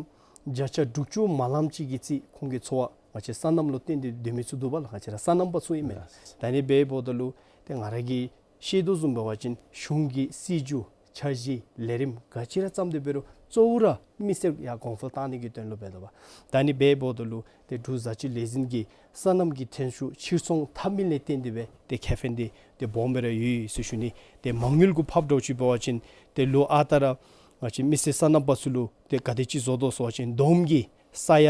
བརྒྱ་ཆ་དྲུག་ཅུ་མ་ལངམ་ཅིག་གི་རྩིས་ཁོང་གི་འཚོ་བ་ང་བཅས་སོ་ནམ་ལུ་བརྟེན་ཏེ་སྡོད་མི་ཚུ་འདུག་པ་ལགས། ང་བཅས་ར་སོ་ནམ་པ་ཚུ་ཨིན་མས། ལགས། ད་ཨ་ནི་འབདཝ་ད་ལུ་ཏེ་ང་ར་གིས་ཤེས་དོ་བཟུམ་འབད་བ་ཅིན་གཞུང་གི་སྲིད་བྱུས་འཆར་གཞི་ལས་རིམ་ག་ཅི་ར་བརྩམས་ཏེ་འབད་རུང་གཙོ་བོ་ར་མི་སེར་ཡར་གོང་འཕེལ་བཏང་ནི་གི་དོན་ལུ་འབད་དོ་བ། ད་ཨ་ནི་འབདཝ་ད་ལུ་ཏེ་འབྲུག་བཟའ་སྤྱོད་ལས་འཛིན་གྱིས་སོ་ནམ་གྱི་ཐོན་ཤུགས་ཕྱིར་ཚོང་འཐབ་མི་ལས་བརྟེན་ཏེ་སྦེ་ཏེ་ཁེ་ཕན་འདི་ཏེ་སྦོམ་སྦེ་ར་ཡོད་ཟེར་ཞུ་ནི། ཏེ་མ་དངུལ་གུ་ཕབ་འདྲཝ་ཅིག་འབད་བ་ཅིན་ཏེ་ལོ་ཨ་རྟག་ར་ང་བཅས་མི་སེར་སོ་ནམ་པ་ཚུ་ལུ་ཏེ་ག་དེ་ཅིག་བཟོ་དོ་ཟེར་བ་ཅིན་བསྡོམས་ཀྱིས་ས་ཡ་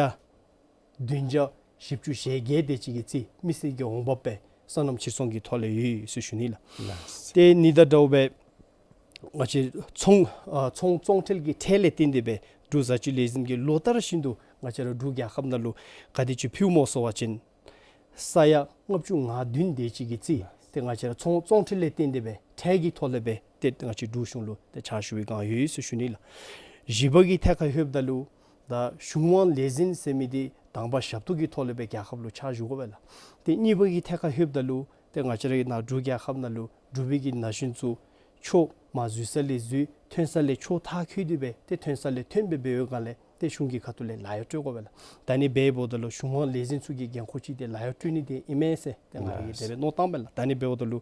བདུན་བརྒྱ་བཞི་བཅུ་ཞེ་བརྒྱད་དེ་ཅིག་གི་རྩིས་མི་སེར་གྱི་འོང་འབབ་སྦེ་སོ་ནམ་ཕྱིར་ཚོང་གི་ཐོག་ལས་ཡོད་ཟེར་ཞུ་ནི་ལགས། ལགས། ཏེ་ཨ་ནི་དང་འདྲཝ་སྦེ་ང་བཅས་ཚོང་ཨ་ཚོང་ཚོང་འབྲེལ་གྱི་ཁྲལ་ལས་བརྟེན་ཏེ་སྦེ་འབྲུག་བཟའ་སྤྱོད་ལས་འཛིན་གྱིས་ལོ་ལྟར་བཞིན་དུ་ང་བཅས་ར་འབྲུག་རྒྱལ་ཁབ་ནང་ལུ་ག་དེ་ཅིག་ཕུལཝ་སྨོ་ཟེར་བ་ཅིན་ས་ཡ་ལྔ་བཅུ་ང་བདུན་དེ་ཅིག་གི་རྩིས་ཏེ་ང་བཅས་ར་ཚོང་ཚོང་འབྲེལ་ལས་བརྟེན་ཏེ་སྦེ་ཁྲལ་གྱི་ཐོག་ལས་སྦེ་ཏེ་ང་བཅས་འབྲུག་གཞུང་ལུ་ཏེ་ཕྱག་ཞུ་བའི་སྒང་ཡོད་ཟེར་ཞུ་ནི་ལགས། བཞི་པ་གི་ཐད་ཁར་ལྷོདཔ་ད་ལུ་ད་གཞུང་དབང་ལས་འཛིན་ཟེར་མི་འདི་དང་པ་ཞབས་ཏོག་གི་ཐོག་ལས་སྦེ་རྒྱལ་ཁབ་ལུ་ཕྱག་ཞུ་དགོ་པས་ལགས། ཏེ་གཉིས་པ་གི་ཐད་ཁར་ལྷོདཔ་ད་ལུ་ཏེ་ང་བཅས་ར་གི་ནཱ་འབྲུག་རྒྱལ་ཁབ་ནང་ལུ་འབྲུག་པའི་གི་ན་གཞོན་ཚུ་ཆོས་མ་འཛུལ་ས་ལས་འཛུལ་ཐོན་ས་ལས་ཆོས་མཐར་འཁྱོལ་ཏེ་སྦེ་ཏེ་ཐོན་ས་ལས་ཐོན་སྦེ་འབད་བའི་སྒང་ལས་ཏེ་གཞུང་གི་ཁ་ཐུག་ལས་ལཱ་གཡོག་སྤྲོད་དགོ་པས་ལགས། ད་ཨ་ནི་འབདཝ་ད་ལུ་གཞུང་དབང་ལས་འཛིན་ཚུ་གི་འགན་ཁུར་ཅིག་འདི་ལཱ་གཡོག་སྤྲོད་ནི་འདི་ཨིན་མས་ཟེར་ཏེ་ང་ར་གིས་དེ་སྦེ་མནོ་བཏངམ་མས་ལགས། ད་ཨ་ནི་འབདཝ་ད་ལུ་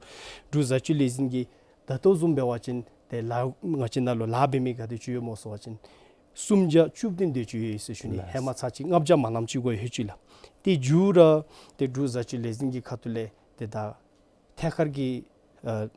འབྲུག་བཟའ་སྤྱོད་ལས་འཛིན་གྱིས་ད་ལྟོ་བཟུམ་འབད་བ་ཅིན་ཏེ་ལཱ་ང་བཅས་ནཱ་ལུ་ལཱ་འབད་མི་ག་དེ་ཅིག་ཡོད་སྨོ་ཟེར་བ་ཅིན་སུམ་བརྒྱ་བཅུ་བདུན་དེ་ཅིག་ཡོད་ཟེར་ཞུ་ནི། ཧེ་མ་ཚར་གཅིག་ལྔ་བརྒྱ་མ་ལངམ་ཅིག་གུ་ལྷོད་ཅི་ལགས། ཏེ་མཇུག་ར་ཏེ་འབྲུག་བཟའ་སྤྱོད་ལས་འཛིན་གྱི་ཁ་ཐུག་ལས་ཏེ་ད་ཐད་ཀར་གྱི་ཨ་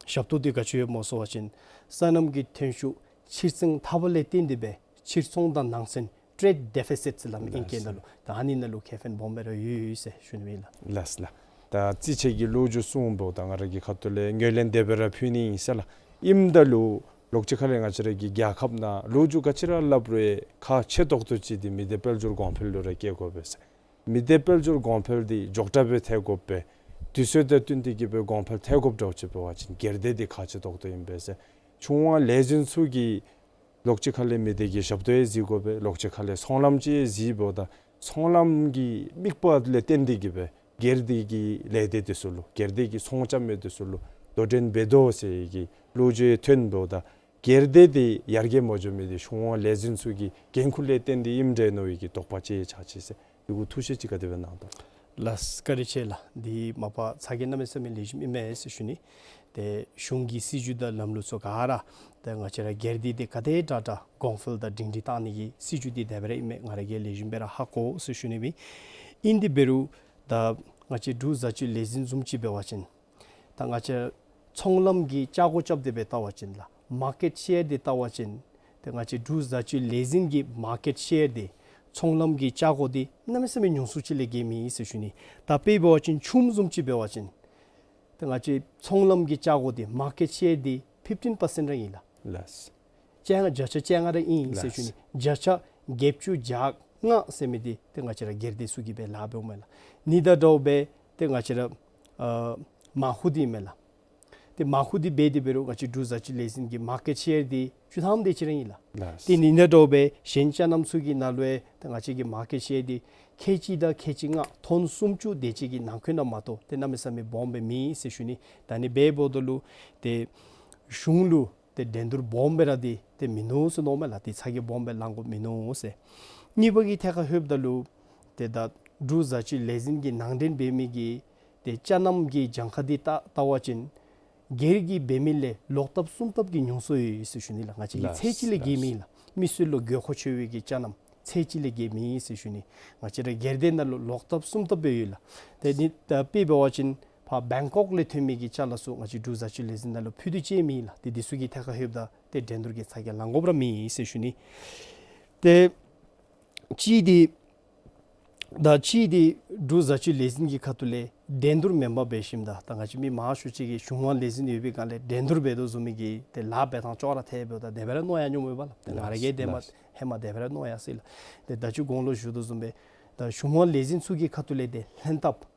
ཞབས་ཏོག་འདི་ག་ཅི་ཡོད་སྨོ་ཟེར་བ་ཅིན་སོ་ནམ་གྱི་ཐོན་ཤུགས་ཕྱིར་ཚོང་འཐབ་པ་ལས་བརྟེན་ཏེ་སྦེ་ཕྱིར་ཚོང་དང་ནང་སོན་ཊེཌ་ཌི་ཕི་སིཊ་ཟེར་སླབ་ཨིན་སྐད་ནང་ལུ། ད་ཨ་ནི་ནང་ལུ་ཁེ་ཕན་སྦོམ་སྦེ་ར་ཡོད་ཡོད་ཟེར་ཞུ་ནི་ཨིན་ལགས། ལགས་ལགས། ད་རྩིས་ཆད་ཀྱི་ལོ་རྒྱུས་གསུངམ་ད་ང་ར་གི་ཁ་ཐུག་ལས་ངོས་ལེན་དེ་སྦེ་ར་ཕུལ་ནི་ཨིན་ཟེར་ལགས། ཨིནམ་ད་ལུ་ལོགས་ཅིག་ཁ་ལས་ང་བཅས་ར་གི་རྒྱལ་ཁབ་ནང་ལོ་རྒྱུས་ག་ཅི་ར་སླབ་རུང་ཁག་ཆེ་ཏོག་ཏོ་ཅིག་འདི་མི་སྡེ་དཔལ་འབྱོར་གོང་འཕེལ་ལུ་ར་བཀལ་དགོ་པས་ཟེར། མི་སྡེ་དཔལ་འབྱོར་གོང་འཕེལ་འདི་མགྱོགས་དྲགས་སྦེ་ཐལ་དགོ་པས། དུས་ཚོད་དང་བསྟུན་ཏེ་གི་སྦེ་གོང་འཕེལ་ཐལ་དགོཔ་འདྲཝ་ཅིག་འབད་བ་ཅིན་སྒེར་སྡེ་འདི་ཁག་ཆེ་ཏོག་ཏོ་ཨིན་པས་ཟེར། གཞུང་དབང་ལས་འཛིན་ཚུ་གིས་ལོགས་ཅིག་ཁ་ལས་མི་སྡེ་གི་ཞབས་ཏོག་ཡང་གཟིགས་དགོ་པས། ལོགས་ཅིག་ཁ་ལས་ཚོང་ལམ་ཅིག་ཡང་གཟིགསཔ་ད་ཚོང་ལམ་གྱི་དམིགས་པ་ལས་བརྟེན་ཏེ་གི་སྦེ་སྒེར་སྡེ་གི་ལས་སྡེ་འདི་ཚུ་ལུ་སྒེར་སྡེ་གི་ཚོང་རྐྱབ་མི་འདི་ཚུ་ལུ་དོ་འགྲན་འབད་དོ་ཟེར་གྱི་ལོ་རྒྱུས་ཐོནམ་ད་སྒེར་སྡེ་འདི་ཡར་རྒྱས་མ་འགྱོ་མི་འདི་གཞུང་དབང་ལས་འཛིན་ཚུ་གི་འགན་ཁུར་ལས་བརྟེན་ཏེ་ཨིནམ་འདྲས་མནོ་བའི་གི་དོགས་པ་ཅིག་ཡང་ཆགས་ཅི་ཟེར། འདི་གུ་ཐུགས་བཞེད་ཅིག་ག་དེ་སྦེ་གནང་དོ། ལགས་བཀའ་དྲིན་ཆེ་ལགས། འདི་མ་པ་ཚ་གྱང་གནམ་མེད་ས་མེད་ལེགས་ཤོམ་ཨིན་མས་ཟེར་ཞུ་ནི། ཏེ་གཞུང་གི་སྲིད་བྱུས་དང་ལམ་ལུགས་ཚུ་ག་ར་ཏེ་ང་བཅས་ར་སྒེར་སྡེ་འདི་ག་དེ་དྲག་དྲག་གོང་འཕེལ་དང་སྒྲིང་སྒྲི་བཏང་ནི་གི་སྲིད་བྱུས་འདི་དེ་སྦེ་ར་ཨིན་མས། ང་ར་གིས་ལེགས་ཤོམ་སྦེ་ར་ཧ་གོ་ཟེར་ཞུ་ནི་ཨིན། ཨིན་དེ་འབད་རུང་ད་ང་བཅས་འབྲུག་བཟའ་སྤྱོད་ལས་འཛིན་བཟུམ་ཅིག་འབད་བ་ཅིན་ད་ང་བཅས་ཚོང་ལམ་གྱི་ཆ་སྒོ་རྐྱབ་སྟེ་སྦེ་བལྟ་བ་ཅིན་ལགས་མར་ཀེཊ་ཤེར་འདི་བལྟ་བ་ཅིན་ཏེ་ང་བཅས་འབྲུག་བཟའ་སྤྱོད་ལས་འཛིན་གྱི་མར་ཀེཊ་ཤེར་འདི་ཚོང་ལམ་གྱི་ཆ་སྒོ་འདི་གནམ་མེད་ས་མེད་ཉུང་སུ་ཅིག་ལས་བརྒལ་མེད་ཟེར་ཞུ་ནི། ད་དཔེ་འབད་བ་ཅིན་ཆུམ་བཟུམ་ཅིག་འབད་བ་ཅིན་ཏེ་ང་བཅས་ཚོང་ལམ་གྱི་ཆ་སྒོ་འདི་མར་ཀེཊ་ཤེར་འདི་ཕིཕ་ཊིན་པར་སེནཊ་ར་ཨིན་ལགས། ལགས། བཅོ་ལྔ་བརྒྱ་ཆ་བཅོ་ལྔ་ར་ཨིན་ཟེར་ཞུ་ནི། ལགས། བརྒྱ་ཆ་བརྒྱད་ཅུ་གྱ་ལྔ་ཟེར་མི་འདི་ཏེ་ང་བཅས་ར་སྒེར་སྡེ་ཚུ་གིས་སྦེ་ལཱ་འབདཝ་མས་ལགས། ཨ་ནི་དང་འདྲཝ་སྦེ་ཏེ་ང་བཅས་ར་ཨ་མར་ཁུ་འདི་ཨིན་མས་ལགས། ཏེ་མར་ཁུ་འདི་འབད་དེ་འབད་རུང་ང་བཅས་འབྲུག་བཟའ་སྤྱོད་ལས་འཛིན་གྱི་མར་ཀེཊ་ཤེར་འདི་བཅུ་ཐམ་དེ་ཅིག་ར་ཨིན་ལགས། ལགས། ཏེ་ཨ་ནི་དང་འདྲཝ་སྦེ་གཞན་ཅ་རྣམས་ཚུ་གི་ནང་ལུ་ཡང་ཏེ་ང་བཅས་ཀྱི་མར་ཀེཊ་ཤེར་འདི་ཁལ་གཅིག་དང་ཁལ་གཅིག་ལྔ་ཏོན་སུམ་ཅུ་དེ་ཅིག་གི་ནང་འཁོད་ནང་མ་གཏོགས་ཏེ་གནམ་མེད་ས་མེད་སྦོམ་སྦེ་མེད་ཟེར་ཞུ་ནི། ད་ཨ་ནི་འབདཝ་ད་ལུ་ཏེ་ གཞུང་ལུ་ཏེ་འགྲན་བསྡུར་སྦོམ་སྦེ་ར་འདི་ཏེ་མིན་ནུག་ཟེར་མནོཝ་མས་ལགས། ཏེ་ཚ་གྱང་སྦོམ་སྦེ་ལང་དགོཔ་མིན་ནུག་ཟེར། གཉིས་པ་གི་ཐད་ཁར་ལྷོདཔ་ད་ལུ་ཏེ་ད་འབྲུག་བཟའ་སྤྱོད་ལས་འཛིན་གྱི་ནང་འདྲེན་འབད་མི་གི་ཏེ་ཅ་རྣམ་གྱི་གྱངས་ཁ་འདི་བལྟ་བལྟ་བ་ཅིན་སྒེར་གྱིས་འབད་མི་ལས་ལོག་ལྟབ་གསུམ་ལྟབ་ཀྱིས་ཉུང་སུ་ཡོད་ཟེར་ཞུ་ནི་ལགས། ང་བཅས་ཀྱིས་ཚད་ལགས་གཅིག་ལས་བརྒལ་ལགས། མེད་ལགས། མི་སེར་ལུ་དགོས་མཁོ་ཆེ་བའི་གི་ཅ་རྣམ་ཚད་གཅིག་ལས་བརྒལ་མེད་ཟེར་ཞུ་ནི། ང་བཅས་ར་སྒེར་སྡེ་ནང་ལུ་ལོག་ལྟབ་གསུམ་ལྟབ་སྦེ་ཡོད་ལགས། ཏེ་ནི་ད་དཔེ་འབད་བ་ཅིན་ཕར་བེང་ཀོག་ལས་ཐོན་མི་གི་ཅ་ལ་ཚུ་ང་བཅས་འབྲུག་བཟའ་སྤྱོད་ལས་འཛིན་ནང་ལུ་ཕུལ་ཏེ་ཅིག་མེད་ལགས། ཏེ་འདི་ཚུ་གི་ཐད་ཁར་ལྷོདཔ་ད་ཏེ་འགྲན་བསྡུར་གྱི་ཚ་གྱང་ལང་དགོཔ་ར་མེད་ཟེར་ཞུ་ནི། ཏེ་གཅིག་འདི་ད་གཅིག་འདི་འབྲུག་བཟའ་སྤྱོད་ལས་འཛིན་གྱི་ཁ་ཐུག་ལས་འགྲན་བསྡུར་མེན་པར་འབད་ཞིནམ་ད་ད་ང་བཅས་མི་མང་ཤོས་ཅིག་གིས་གཞུང་དབང་ལས་འཛིན་ཡོད་པའི་སྒང་ལས་འགྲན་བསྡུར་འབད་དོ་བཟུམ་མའི་གི་ཏེ་ལཱ་འབད་ཐངས་ཅོག་ར་འཐད་འབདཝ་ད་དེ་སྦེ་ར་མནོ་ཡང་མནོཝ་མས་ལགས། ཏེ་ང་ར་གིས་ཏེ་མ་ཧེ་མ་དེ་སྦེ་ར་མནོ་ཡང་ཟེར་ལགས། ཏེ་ད་ཅི་གོང་ལུ་ཞུ་དོ་བཟུམ་སྦེ་ད་གཞུང་དབང་ལས་འཛིན་ཚུ་གི་ཁ་ཐུག་ལས་ཏེ་ལྷན་ཐབས་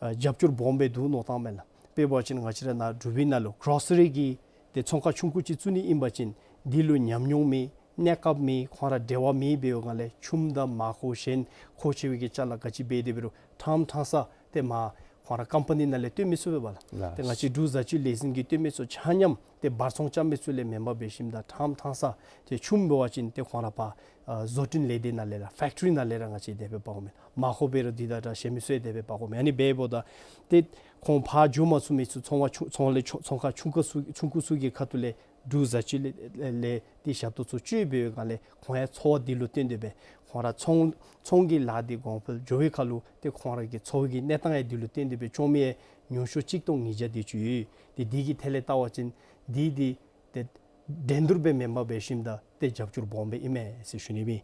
ཨ་རྒྱབ་སྐྱོར་སྦོམ་སྦེ་འདུག་མནོ་བཏངམ་མས་ལགས། དཔེ་འབད་བ་ཅིན་ང་བཅས་ར་ནཱ་འབྲུག་པའི་ནང་ལུ་གྲོ་སི་རི་གི་ཏེ་ཚོང་ཁང་ཆུང་ཀུ་ཅིག་བཙུགས་ནི་ཨིན་པ་ཅིན་འདི་ལུ་ཉམས་མྱོང་མེད། གནས་སྐབས་མེད། ཁོང་ར་འབྲེལ་བ་མེད་འབདཝ་ལས་ཆུམ་དང་མར་ཁུ་གཞན་མཁོ་ཆེ་བའི་གི་ཅ་ལ་ག་ཅི་འབད་དེ་འབད་རུང་ཕྲངམ་ཕྲང་ས་ཏེ་མར་ཁོང་ར་ཀམ་པ་ནི་ནང་ལས་བཏོན་མི་ཚུགས་པས་ལགས། ཏེ་ང་བཅས་འབྲུག་བཟའ་སྤྱོད་ལས་འཛིན་གྱིས་བཏོན་མི་ཚུགས། ཆ་མཉམ་ཏེ་འབག་ཚོང་རྐྱབ་མི་ཚུ་ལས་མེན་པར་འབད་ཞིནམ་ད་ཕྲངམ་ཕྲང་ས་ཏེ་ཆུམ་འབད་བ་ཅིན་ཏེ་ཁོང་ར་ཕར་ཨ་བཟོ་སྐྲུན་ལས་སྡེ་ནང་ལས་ར་ཕེཀ་ཊི་རི་ནང་ལས་ར་ང་བཅས་དེ་སྦེ་འབག་འོང་མས། མར་ཁུ་འབད་རུང་འདི་དང་འདྲ་གཞན་མི་ཚུ་ཡང་དེ་སྦེ་འབག་འོང་མས། ཨ་ནི་འབདཝ་ད་ཏེ་ཁོང་ཕར་འགྱོ་མ་ཚུགས་མི་ཚུ་ཚོང་པ་ཆུང་ཚོང་ལས་ཆུང་ཚོང་ཁང་ཆུང་ཀུ་ཚུ་ཆུང་ཀུ་ཚུ་གི་ཁ་ཐུག་ལས་འབྲུག་བཟའ་སྤྱོད་ལས་ལས་ཏེ་ཞབས་ཏོག་ཚུ་སྤྱོད་འབདཝ་ལས་ཁོང་ཡང་འཚོ་བ་འདི་ལུ་བརྟེན་ཏེ་སྦེ་ཁོང་ར་ཚོང་ཚོང་གི་ལཱ་འདི་གོང་འཕེལ་འགྱོ་བའི་ཁར་ལུ་ཏེ་ཁོང་ར་གི་འཚོ་བའི་གི་གནས་སྟངས་ཡང་འདི་ལུ་བརྟེན་ཏེ་སྦེ་བྱུང་མི་ཡང་ཉུང་ཤོས་གཅིག་སྟོང་ཉིས་བརྒྱ་དེ་ཅིག་ཡོད། ཏེ་འདི་གི་ཐད་ལས་བལྟ་བ་ཅིན་འདི་འདི་ཏེ་འགྲན་བསྡུར་སྦེ་མེན་པར་འབད་ཞིནམ་ད་ཏེ་རྒྱབ་སྐྱོར་སྦོམ་སྦེ་ཨིན་མས་ཟེར་ཞུ་ནི་མས།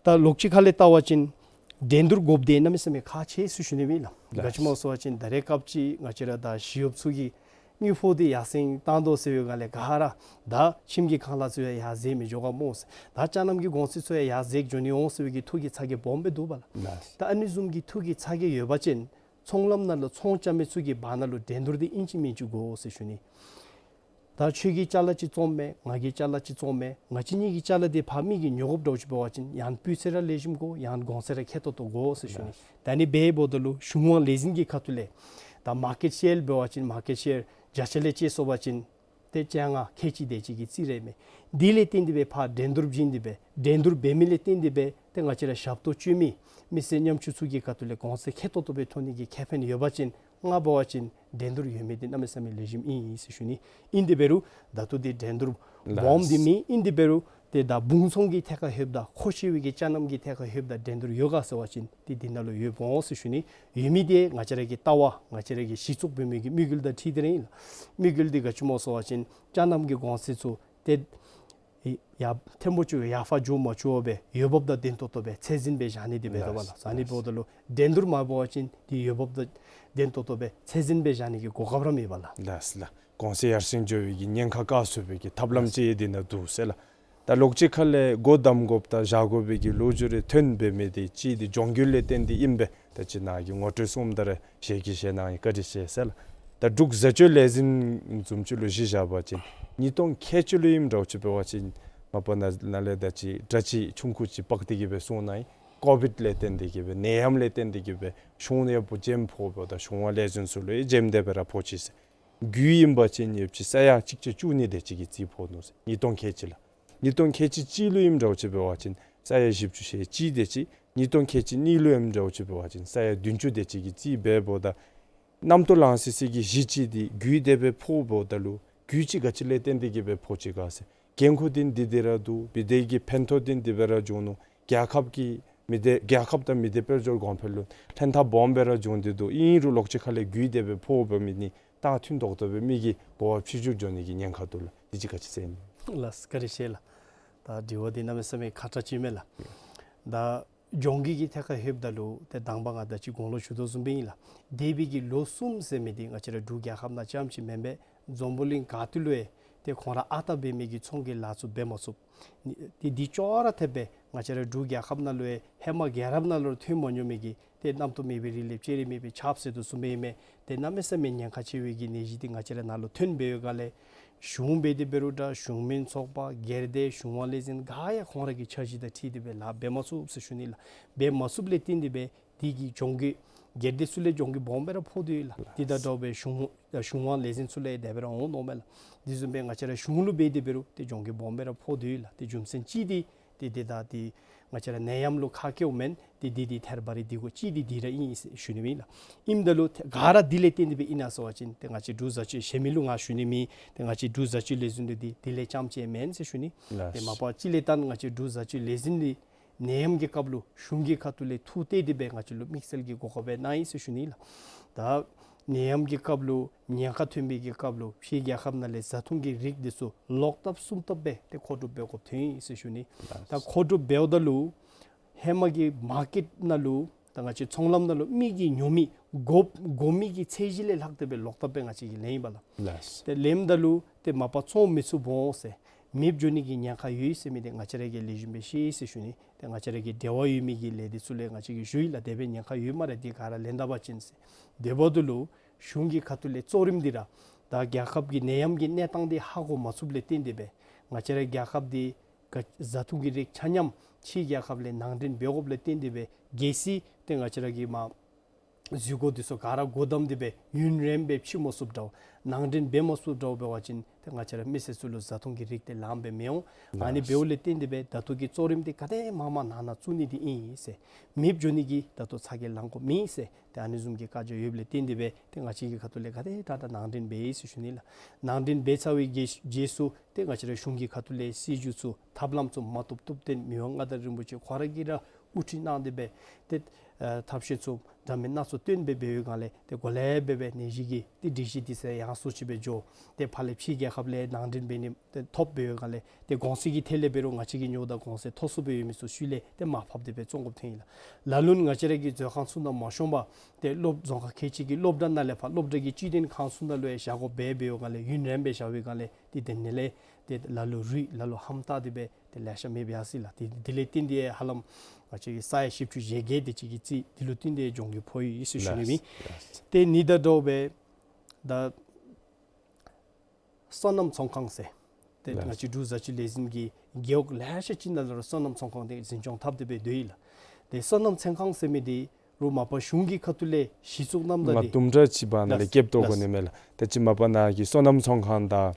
ད་ལོགས་ཅིག་ཁ་ལས་བལྟ་བ་ཅིན་འགྲན་བསྡུར་དགོཔ་འདི་གནམ་མེད་ས་མེད་ཁག་ཆེ་ཟེར་ཞུ་ནི་མས་ལགས། ལགས། ག་ཅི་སྨོ་ཟེར་བ་ཅིན་ད་རེས་སྐབས་ཅིག་ང་བཅས་ར་ད་ཞི་གཡོགཔ་ཚུ་གིས་དངུལ་ཕོགས་འདི་ཡར་སེང་བཏང་དོ་ཟེར་བའི་སྒང་ལས་ག་ར་ད་ཁྱིམ་གྱི་ཁང་གླ་ཚུ་ཡང་ཡར་འཛེགས་མི་འགྱོ་ག་སྨོ་ཟེར། ད་ཅ་རྣམ་གྱི་གོང་ཚད་ཚུ་ཡང་ཡར་འཛེགས་འགྱོ་ནི་འོང་ཟེར་བའི་གི་ཐུགས་ཀྱི་ཚ་གྱང་སྦོམ་སྦེ་འདུག་པ་ལགས། ལགས། ད་ཨ་ནི་བཟུམ་གྱི་ཐུགས་ཀྱི་ཚ་གྱང་ཡོད་པ་ཅིན་ཚོང་ལམ་ནང་ལུ་ཚོང་རྐྱབ་མི་ཚུ་གི་བར་ན་ལུ་འགྲན་བསྡུར་འདི་ཨིན་ཅི་མིན་ཅི་དགོ་ཟེར་ཞུ་ནི། ད་ཁྱོད་ཀྱིས་ཅ་ལ་ཅིག་བཙོངམ་མས། ང་གིས་ཅ་ལ་ཅིག་བཙོངམ་མས། ང་བཅས་གཉིས་ཀྱི་ཅ་ལ་འདི་ཕར་མི་གིས་ཉོ་དགོཔ་འདྲཝ་ཅིག་འབད་བ་ཅིན་ཡང་སྤུས་ཚད་ར་ལེགས་ཤོམ་དགོ། ཡང་གོང་ཚད་ར་ཁེ་ཏོག་ཏོ་དགོ་ཟེར་ཞུ་ནི། ལགས། ད་ཨ་ནི་འབདཝ་ད་ལུ་གཞུང་དབང་ལས་འཛིན་གྱི་ཁ་ཐུག་ལས་ད་མར་ཀེཊ་ཤེར་འབད་བ་ཅིན་མར་ཀེཊ་ཤེར་བརྒྱ་ཆ་ལས་དཔྱད་སོང་པ་ཅིན་ཏེ་བཅོ་ལྔ་ཁལ་གཅིག་དེ་ཅིག་གི་རྩིས་ར་ཨིན་མས། འདི་ལས་བརྟེན་ཏེ་སྦེ་ཕར་འགྲན་བསྡུར་བྱིན་ཏེ་སྦེ་འགྲན་བསྡུར་འབད་མི་ལས་བརྟེན་ཏེ་སྦེ་ཏེ་ང་བཅས་ར་ཞབས་ཏོག་སྤྱོད་མི་མི་སེར་ཉམ་ཆུང་ཚུ་གི་ཁ་ཐུག་ལས་གོང་ཚད་ཁེ་ཏོག་ཏོ་སྦེ་ཐོན་ནི་གི་ཁེ་ཕན་ཡོད་པ་ཅིན་ང་འབད་བ་ཅིན་འགྲན་བསྡུར་ཡོད་མི་འདི་གནམ་མེད་ས་མེད་ལེགས་ཤོམ་ཨིན་ཟེར་ཞུ་ནི། ཨིན་དེ་འབད་རུང་ད་ལྟོ་འདི་འགྲན་བསྡུར་ལགས། སྦོམ་འདི་མེད། ཨིན་དེ་འབད་རུང་ཏེ་ད་སྦུང་ཚོང་གི་ཐད་ཁར་ལྷོདཔ་ད་མཁོ་ཆེ་བའི་གི་ཅ་རྣམ་གྱི་ཐད་ཁར་ལྷོདཔ་ད་འགྲན་བསྡུར་ཡོད་ག་ཟེར་བ་ཅིན་ཏེ་འདི་ནང་ལུ་ཡོདཔ་འོང་ཟེར་ཞུ་ནི། ཡོད་མི་འདི་ང་བཅས་ར་གི་ལྟ་བ་ང་བཅས་ར་གི་གཞི་བཙུགས་འབད་མི་གི་དམིགས་ཡུལ་དང་འཁྲིལ་ཏེ་ར་ཨིན་ལགས། དམིགས་ཡུལ་འདི་ག་ཅི་སྨོ་ཟེར་བ་ཅིན་ཅ་རྣམ་གྱི་གོང་ཚད་ཚུ་ཏེ་ཡར་ཐེམ་པོ་ཅིག་ཡར་ཕར་འགྱོ་མ་བཅུག་པར་སྦེ་འོས་འབབ་དང་ལྡན་ཏོག་ཏོ་སྦེ་ཚད་འཛིན་སྦེ་བཞག་ནི་འདི་འབད་དོ་བ་ལགས། ལགས། ཨ་ནི་འབདཝ་ད་ལུ་འགྲན་བསྡུར་མ་འབད་བ་ཅིན་འདི་འོས་འབབ་དང་ལྡན་ཏོག་ཏོ་སྦེ་ཚད་འཛིན་སྦེ་བཞག་ནི་གི་གོ་སྐབས་ར་མེད་པ་ལགས། ལགས་ལགས། གོང་ཚད་ཡར་སེང་འགྱོ་བའི་གི་ཉེན་ཁ་བཀག་ཚུགས་པའི་གི་ཐབས་ལམ་ཅིག་འདི་ནང་འདུག་ཟེར་ལགས། ད་ལོགས་ཅིག་ཁ་ལས་སྒོ་བསྡམ་དགོཔ་དང་བཞག་དགོ་པའི་གི་ལོ་རྒྱུས་རེ་ཐོན་འབད་མི་འདི་གཅིག་འདི་ལྗོངས་རྒྱུ་ལས་བརྟེན་ཏེ་ཨིན་པས། ད་ཅི་ནཱ་གི་ངོ་སྤྲོད་གསུངམ་ད་ར་ཞལ་གྱིས་བཞེས་གནང་ཡི། བཀའ་དྲིན་ཆེ་ཟེར་ལགས། ད་འབྲུག་བཟའ་སྤྱོད་ལས་འཛིན་བཟུམ་ཅིག་ལུ་གཞི་བཞག་པ་ཅིན་ཉིས་སྟོང་ཁལ་གཅིག་ལུ་ཨིནམ་འདྲཝ་ཅིག་འབད་བ་ཅིན་མ་པ་ནཱ་ནཱ་ལས་ད་ཅི་སྒྲ་ཅིག་ཆུང་ཀུ་ཅིག་འབག་སྟེ་གི་སྦེ་གསུངས་གནང་ཡི། ཀོ་བིཌ་ལས་བརྟེན་ཏེ་གི་སྦེ་ནད་ཡམས་ལས་བརྟེན་ཏེ་གི་སྦེ་གཞུང་ཡང་བུ་འཇམ་ཕོག་འབདཝ་ད་གཞུང་དབང་ལས་འཛིན་ཚུ་ལུ་ཡང་འཇམ་དེ་སྦེ་ར་ཕོག་ཅི་ཟེར། རྒྱུ་ཨིན་པ་ཅིན་ཡོད་ཅི་ས་ཡ་གཅིག་བརྒྱ་བཅུ་གཉིས་དེ་ཅིག་གི་རྩིས་ཕོག་ནུག་ཟེར། ཉིས་སྟོང་ཁལ་གཅིག་ལགས། ཉིས་སྟོང་ཁལ་གཅིག་གཅིག་ལུ་ཨིནམ་འདྲཝ་ཅིག་འབད་བ་ཅིན་ས་ཡ་བཞི་བཅུ་ཞེ་གཅིག་དེ་ཅིག། ཉིས་སྟོང་ཁལ་གཅིག་གཉིས་ལུ་ཨིནམ་འདྲཝ་ཅིག་འབད་བ་ཅིན་ས་ཡ་བདུན་ཅུ་དེ་ཅིག་གི་རྩིས་འབདཝ་ད་གནམ་ཐོག་ལང་སི་སི་གི་གཞི་ཅིག་འདི་རྒྱུ་དེ་སྦེ་ཕོགཔ་ད་ལུ་རྒྱུ་ཅིག་ག་ཅི་ལས་བརྟེན་ཏེ་གི་སྦེ་ཕོག་ཅི་ག་ཟེར། འགན་ཁུར་འདི་འདི་འདི་ར་འདུག། མི་སྡེ་གི་ཕན་ཐོགས་འདི་འདི་སྦེ་ར་འབྱུང་ནུག། རྒྱལ་ཁབ་ཀྱི་མི་སྡེ་རྒྱལ་ཁབ་དང་མི་སྡེ་དཔལ་འབྱོར་གོང་འཕེལ་ལུ་ཕན་ཐབས་སྦོམ་སྦེ་ར་འབྱུང་སྟེ་འདུག། ཨིན་རུང་ལོགས་ཅིག་ཁ་ལས་རྒྱུ་དེ་སྦེ་ཕོགཔ་འབད་མི་འདི་ད་མཐུན་ཏོག་ཏོ་སྦེ་མི་གི་འབོ་བ་ཕྱི་འགྱུར་འགྱོ་ནི་གི་ཉེན་ཁ་འདུག་ལགས། འདི་ཅིག་ག་ཅི་ཟེར་ཨིན། ལགས་བཀའ་དྲིན་ཆེ་ལགས། ད་དྲི་བ་འདི་གནམ་མེད་ས་མེད་ཁག་དྲགས་ཅིག་མས་ལགས། ད་ལྗོངས་རྒྱུ་གི་ཐད་ཁར་ལྷོདཔ་ད་ལུ་ཏེ་དང་པ་ང་ད་ཅི་གོང་ལུ་ཞུ་དོ་བཟུམ་སྦེ་ཨིན་ལགས། འདས་པའི་གི་ལོ་གསུམ་ཟེར་མི་འདི་ང་བཅས་ར་འབྲུག་རྒྱལ་ཁབ་ནང་རྐྱངམ་ཅིག་མེན་པར་འཛམ་བུ་གླིང་ག་ཏེ་ལུ་ཡང་ཏེ་ཁོང་ར་ཨ་རྟག་འབད་མི་གི་ཚོང་གི་ལཱ་ཚུ་འབད་མ་ཚུགས། ཏེ་འདི་ཅོག་ར་འཐདཔ་སྦེ་ང་བཅས་ར་འབྲུག་རྒྱལ་ཁབ་ནང་ལུ་ཡང་ཧེ་མ་རྒྱལ་རབས་ནང་ལུ་ཐོན་མ་མྱོང་མི་གི་ཏེ་རྣམ་རྟོག་མེད་པའི་རིགས་ལས་སྤྱན་རས་མེད་པའི་ཆརཔ་ཟེར་དོ་བཟུམ་སྦེ་ཨིན་མས། ཏེ་གནམ་མེད་ས་མེད་ཉེན་ཁ་ཆེ་བའི་གི་ནད་གཞི་འདི་ང་བཅས་ར་ནང་ལུ་ཐོན་འབད་བའི་སྒང་ལས་གཞུང་འབད་དེ་འབད་རུང་འདྲ་གཞུང་མིན་ཚོགས་པ་སྒེར་སྡེ་གཞུང་དབང་ལས་འཛིན་ག་ཡང་ཁོང་ར་གི་འཆར་གཞི་དང་འཁྲིལ་ཏེ་སྦེ་ལཱ་འབད་མ་ཚུགས་ཟེར་ཞུ་ནི་ལགས། འབད་མ་ཚུགསཔ་ལས་བརྟེན་ཏེ་སྦེ་འདི་གིས་གྱོང་གུད་ སྒེར་སྡེ་ཚུ་ལས་གྱོང་གུད་སྦོམ་སྦེ་ར་ཕོག་སྟེ་ཡོད་ལགས། དེ་དང་འདྲཝ་སྦེ་གཞུང་གཞུང་དབང་ལས་འཛིན་ཚུ་ལས་དེ་སྦེ་ར་འོང་དོ་མས་ལགས། དེ་བཟུམ་སྦེ་ང་བཅས་ར་གཞུང་ལུ་འབད་དེ་འབད་རུང་ཏེ་གྱོང་གུད་སྦོམ་སྦེ་ར་ཕོག་སྟེ་ཡོད་ལགས། ཏེ་རྒྱུ་མཚན་ཅིག་འདི་ཏེ་འདི་ད་ཏེ་ང་བཅས་ར་ནད་ཡམས་ལུ་ཁག་ཆེཝ་མེན། ཏེ་འདི་འདི་ཐད་རི་བ་རི་འདི་གོ་ཅིག་འདི་འདི་ར་ཨིན་ཟེར་ཞུ་ནི་མས་ལགས། ཨིནམ་ད་ལུ་ཏེ་ག་ར་འདི་ལས་བརྟེན་ཏེ་སྦེ་ཨིན་ན་ཟེར་བ་ཅིན་ཏེ་ང་བཅས་འབྲུག་བཟའ་སྤྱོད་གཞན་མི་ལུ་ང་ཞུ་ནི་མེད། ཏེ་ང་བཅས་འབྲུག་བཟའ་སྤྱོད་ལས་འཛིན་ལུ་འདི་འདི་ལས་རྐྱངམ་ཅིག་མེན་ཟེར་ཞུ་ནི། ལགས། ཏེ་མ་པ་ཅིག་ལས་བརྟེན་ང་བཅས་འབྲུག་བཟའ་སྤྱོད་ལས་འཛིན་འདི་ནད་ཡམས་ཀྱི་སྐབས་ལུ་གཞུང་གི་ཁ་ཐུག་ལས་ཐུགས་གཏད་དེ་སྦེ་ང་བཅས་ལུ་དམིགས་བསལ་གྱི་གོ་སྐབས་སྦེ་གནང་ཡི་ཟེར་ཞུ་ནི་ལགས། ད་ནད་ཡམས་ཀྱི་སྐབས་ལུ་ཉེན་ཁ་ཐོན་པའི་གི་སྐབས་ལུ་ཕྱི་རྒྱལ་ཁབ་ནང་ལས་བཟའ་འཐུང་གི་རིགས་འདི་ཚུ་ལོག་ཐབས་སུམ་ཐབས་སྦེ་ཏེ་མཁོ་སྒྲུབ་འབད་དགོཔ་ཐོན་ཡི་ཟེར་ཞུ་ནི། ད་མཁོ་སྒྲུབ་འབདཝ་ད་ལུ་ཧེ་མ་གི་མར་ཀེཊ་ནང་ལུ་ད་ང་བཅས་ཚོང་ལམ་ནང་ལུ་མི་གིས་ཉོ་མི་དགོ་དགོ་མི་གི་ཚད་གཞི་ལས་ལྷག་སྟེ་སྦེ་ལོག་ཐབས་སྦེ་ང་བཅས་ཀྱིས་ལེན་ཡི་པ་ལགས། ལགས། ཏེ་ལེནམ་ད་ལུ་ཏེ་མ་པ་བཙོང་མི་ཚུགས་འོང་ཟེར་མེདཔ་འགྱོ་ནི་གི་ཉེན་ཁ་ཡོད་ཟེར་མི་འདི་ང་བཅས་ར་གིས་ལེགས་ཤོམ་སྦེ་ཤེས་ཟེར་ཞུ་ནི། ཏེ་ང་བཅས་ར་གི་འབྲེལ་བ་ཡོད་མི་གི་ལས་སྡེ་ཚུ་ལས་ང་བཅས་ཀྱིས་ཞུ་ཡི་ལགས། དེ་སྦེ་ཉེན་ཁ་ཡོད་སྨ་རེ། འདི་ག་ར་ལེན་ད་པ་ཅིན་ཟེར། དེ་འབདཝ་ད་ལུ་གཞུང་གི་ཁ་ཐུག་ལས་གཙོ་རིམ་འདི་ར་ད་རྒྱལ་ཁབ་ཀྱི་ནད་ཡམས་ཀྱི་གནས་སྟངས་འདི་ཧ་གོ་མ་ཚུགསཔ་ལས་བརྟེན་ཏེ་སྦེ་ང་བཅས་ར་རྒྱལ་ཁབ་འདི་ག་བཟའ་འཐུང་གི་རིགས་ཆ་མཉམ་ཕྱི་རྒྱལ་ཁབ་ལས་ནང་འདྲེན་འབད་དགོཔ་ལས་བརྟེན་ཏེ་སྦེ་གལ་སྲིད་ཏེ་ང་བཅས་ར་གི་མ་འཛུལ་སྒོ་འདི་ཚུ་ག་ར་སྒོ་བསྡམས་ཏེ་སྦེ་ཡུན་རིངམོ་སྦེ་ཕྱེ་མ་ཚུགསཔ་འདྲཝ་ནང་འདྲེན་འབད་མ་ཚུགསཔ་འདྲཝ་འབད་བ་ཅིན་ཏེ་ང་བཅས་ར་མི་སེར་ཚུ་ལུ་བཟའ་འཐུང་གི་རིགས་འདི་ལངམ་སྦེ་མི་འོང་། ཨ་ནི་ལགས། འབདཝ་ལས་བརྟེན་ཏེ་སྦེ་ད་ལྟོ་གི་གཙོ་རིམ་འདི་ག་དེ་མང་མང་ནང་ན་བཙུགས་ནི་འདི་ཨིན་ཟེར། མེདཔ་འགྱོ་ནི་གི་ད་ལྟོ་ཚ་གྱང་ལང་དགོཔ་མེད་ཟེར། ཏེ་ཨ་ནི་བཟུམ་གྱི་བཀའ་རྒྱ་ཡོདཔ་ལས་བརྟེན་ཏེ་སྦེ་ཏེ་ང་བཅས་ཀྱི་ཁ་ཐུག་ལས་ག་དེ་དྲག་དྲག་ནང་འདྲེན་འབད་ཡི་ཟེར་ཞུ་ནི་ལགས། ནང་འདྲེན་འབད་ཚར་བའི་རྗེས་རྗེས་སུ་ཏེ་ང་བཅས་ར་གཞུང་གི་ཁ་ཐུག་ལས་སྲིད་བྱུས་ཚུ་ཐབས་ལམ་ཚུ་མ་བཏུབ་བཏུབ་སྟོན་མི་དབང་མངའ་བདག་རིན་པོ་ཆེ་ཁོ་ར་གིས་ར་དབུ་ཁྲིད་གནང་སྟེ་སྦེ་ཏེ་ཨ་ཐབས་ཤེས་ཚུ་འདྲ་མིན་སྣ་ཚོགས་སྟོན་སྦེ་འབད་བའི་སྒང་ལས་ཏེ་གོ་ལེ་སྦེ་སྦེ་ནད་གཞི་གི་ཏེ་སྒྲིག་གཞི་འདི་ཚུ་ཡང་སུ་ཅིག་སྦེ་འགྱོ། ཏེ་ཕར་ལས་ཕྱི་རྒྱལ་ཁབ་ལས་ནང་འདྲེན་འབད་ནི་ཏེ་ཐོབ་འབད་བའི་སྒང་ལས་ཏེ་གོང་ཚད་ཀྱི་ཐད་ལས་འབད་རུང་ང་བཅས་ཀྱིས་ཉོཝ་ད་གོང་ཚད་མཐོ་སུ་སྦེ་ཡོད་མི་ཚུ་ཤུལ་ལས་ཏེ་མར་ཕབ་སྟེ་སྦེ་བཙོང་དགོཔ་ཐོན་ཡི་ལགས། ལ་ལུ་ང་བཅས་ར་གི་མཛོད་ཁང་ཚུ་ནང་མ་ཤོང་པར་ཏེ་སློབ་རྫོང་ཁག་ཁལ་གཅིག་གི་སློབ་གྲྭ་ནང་ལས་ཕར་སློབ་གྲྭ་གི་སྤྱི་དོན་ཁང་ཚུ་ནང་ལུ་ཡང་བཞག་དགོཔ་སྦེ་འབད་བའི་སྒང་ལས་ཡུན་རིངམོ་སྦེ་བཞག་པའི་སྒང་ལས་ཏེ་དེ་ནང་ལས་ཏེ་ལ་ལུ་རུལ་ལ་ལུ་ཧམ་ཏ་སྟེ་སྦེ་ཏེ་ལེ་ཤ་མེདཔ་ཡར་སོ་ཡི་ལགས། ཏེ་དེ་ལས་བརྟེན་ཏེ་ཧ་ལམ་ང་བཅས་ཀྱི་ས་ཡ་བཞི་བཅུ་ཞེ་བརྒྱད་དེ་ཅིག་གི་རྩིས་འདི་ལུ་བརྟེན་ཏེ་གྱོང་གུད་ཕོག་ཡི་ཟེར་ཞུ་ནི་མས། ལགས། ཏེ་ཨ་ནི་དང་འདྲཝ་སྦེ་ད་སོ་ནམ་ཚོང་ཁང་ཟེར་ཏེ་ལགས། ང་བཅས་འབྲུག་བཟའ་སྤྱོད་ལས་འཛིན་གྱི་རྒེད་འོག་ལེ་ཤ་ཅིག་ནང་ལུ་ར་སོ་ནམ་ཚོང་ཁང་འདི་འཛིན་སྐྱོང་འཐབ་སྟེ་སྦེ་སྡོད་ཡི་ལགས། ཏེ་སོ་ནམ་ཚོང་ཁང་ཟེར་མི་འདི་རུང་མ་པ་གཞུང་གི་ཁ་ཐུག་ལས་གཞི་བཙུགས་གནངམ་ད་ང་འདི་དུམ་གྲ་ཅིག་བར་ན་ལས་ལགས། བསྐྱེད་དོ་གོ་ནི་མས་ལགས། ཏེ་ཅིག་མ་པ་ནཱ་གི་སོ་ནམ་ཚོང་ཁང་དང་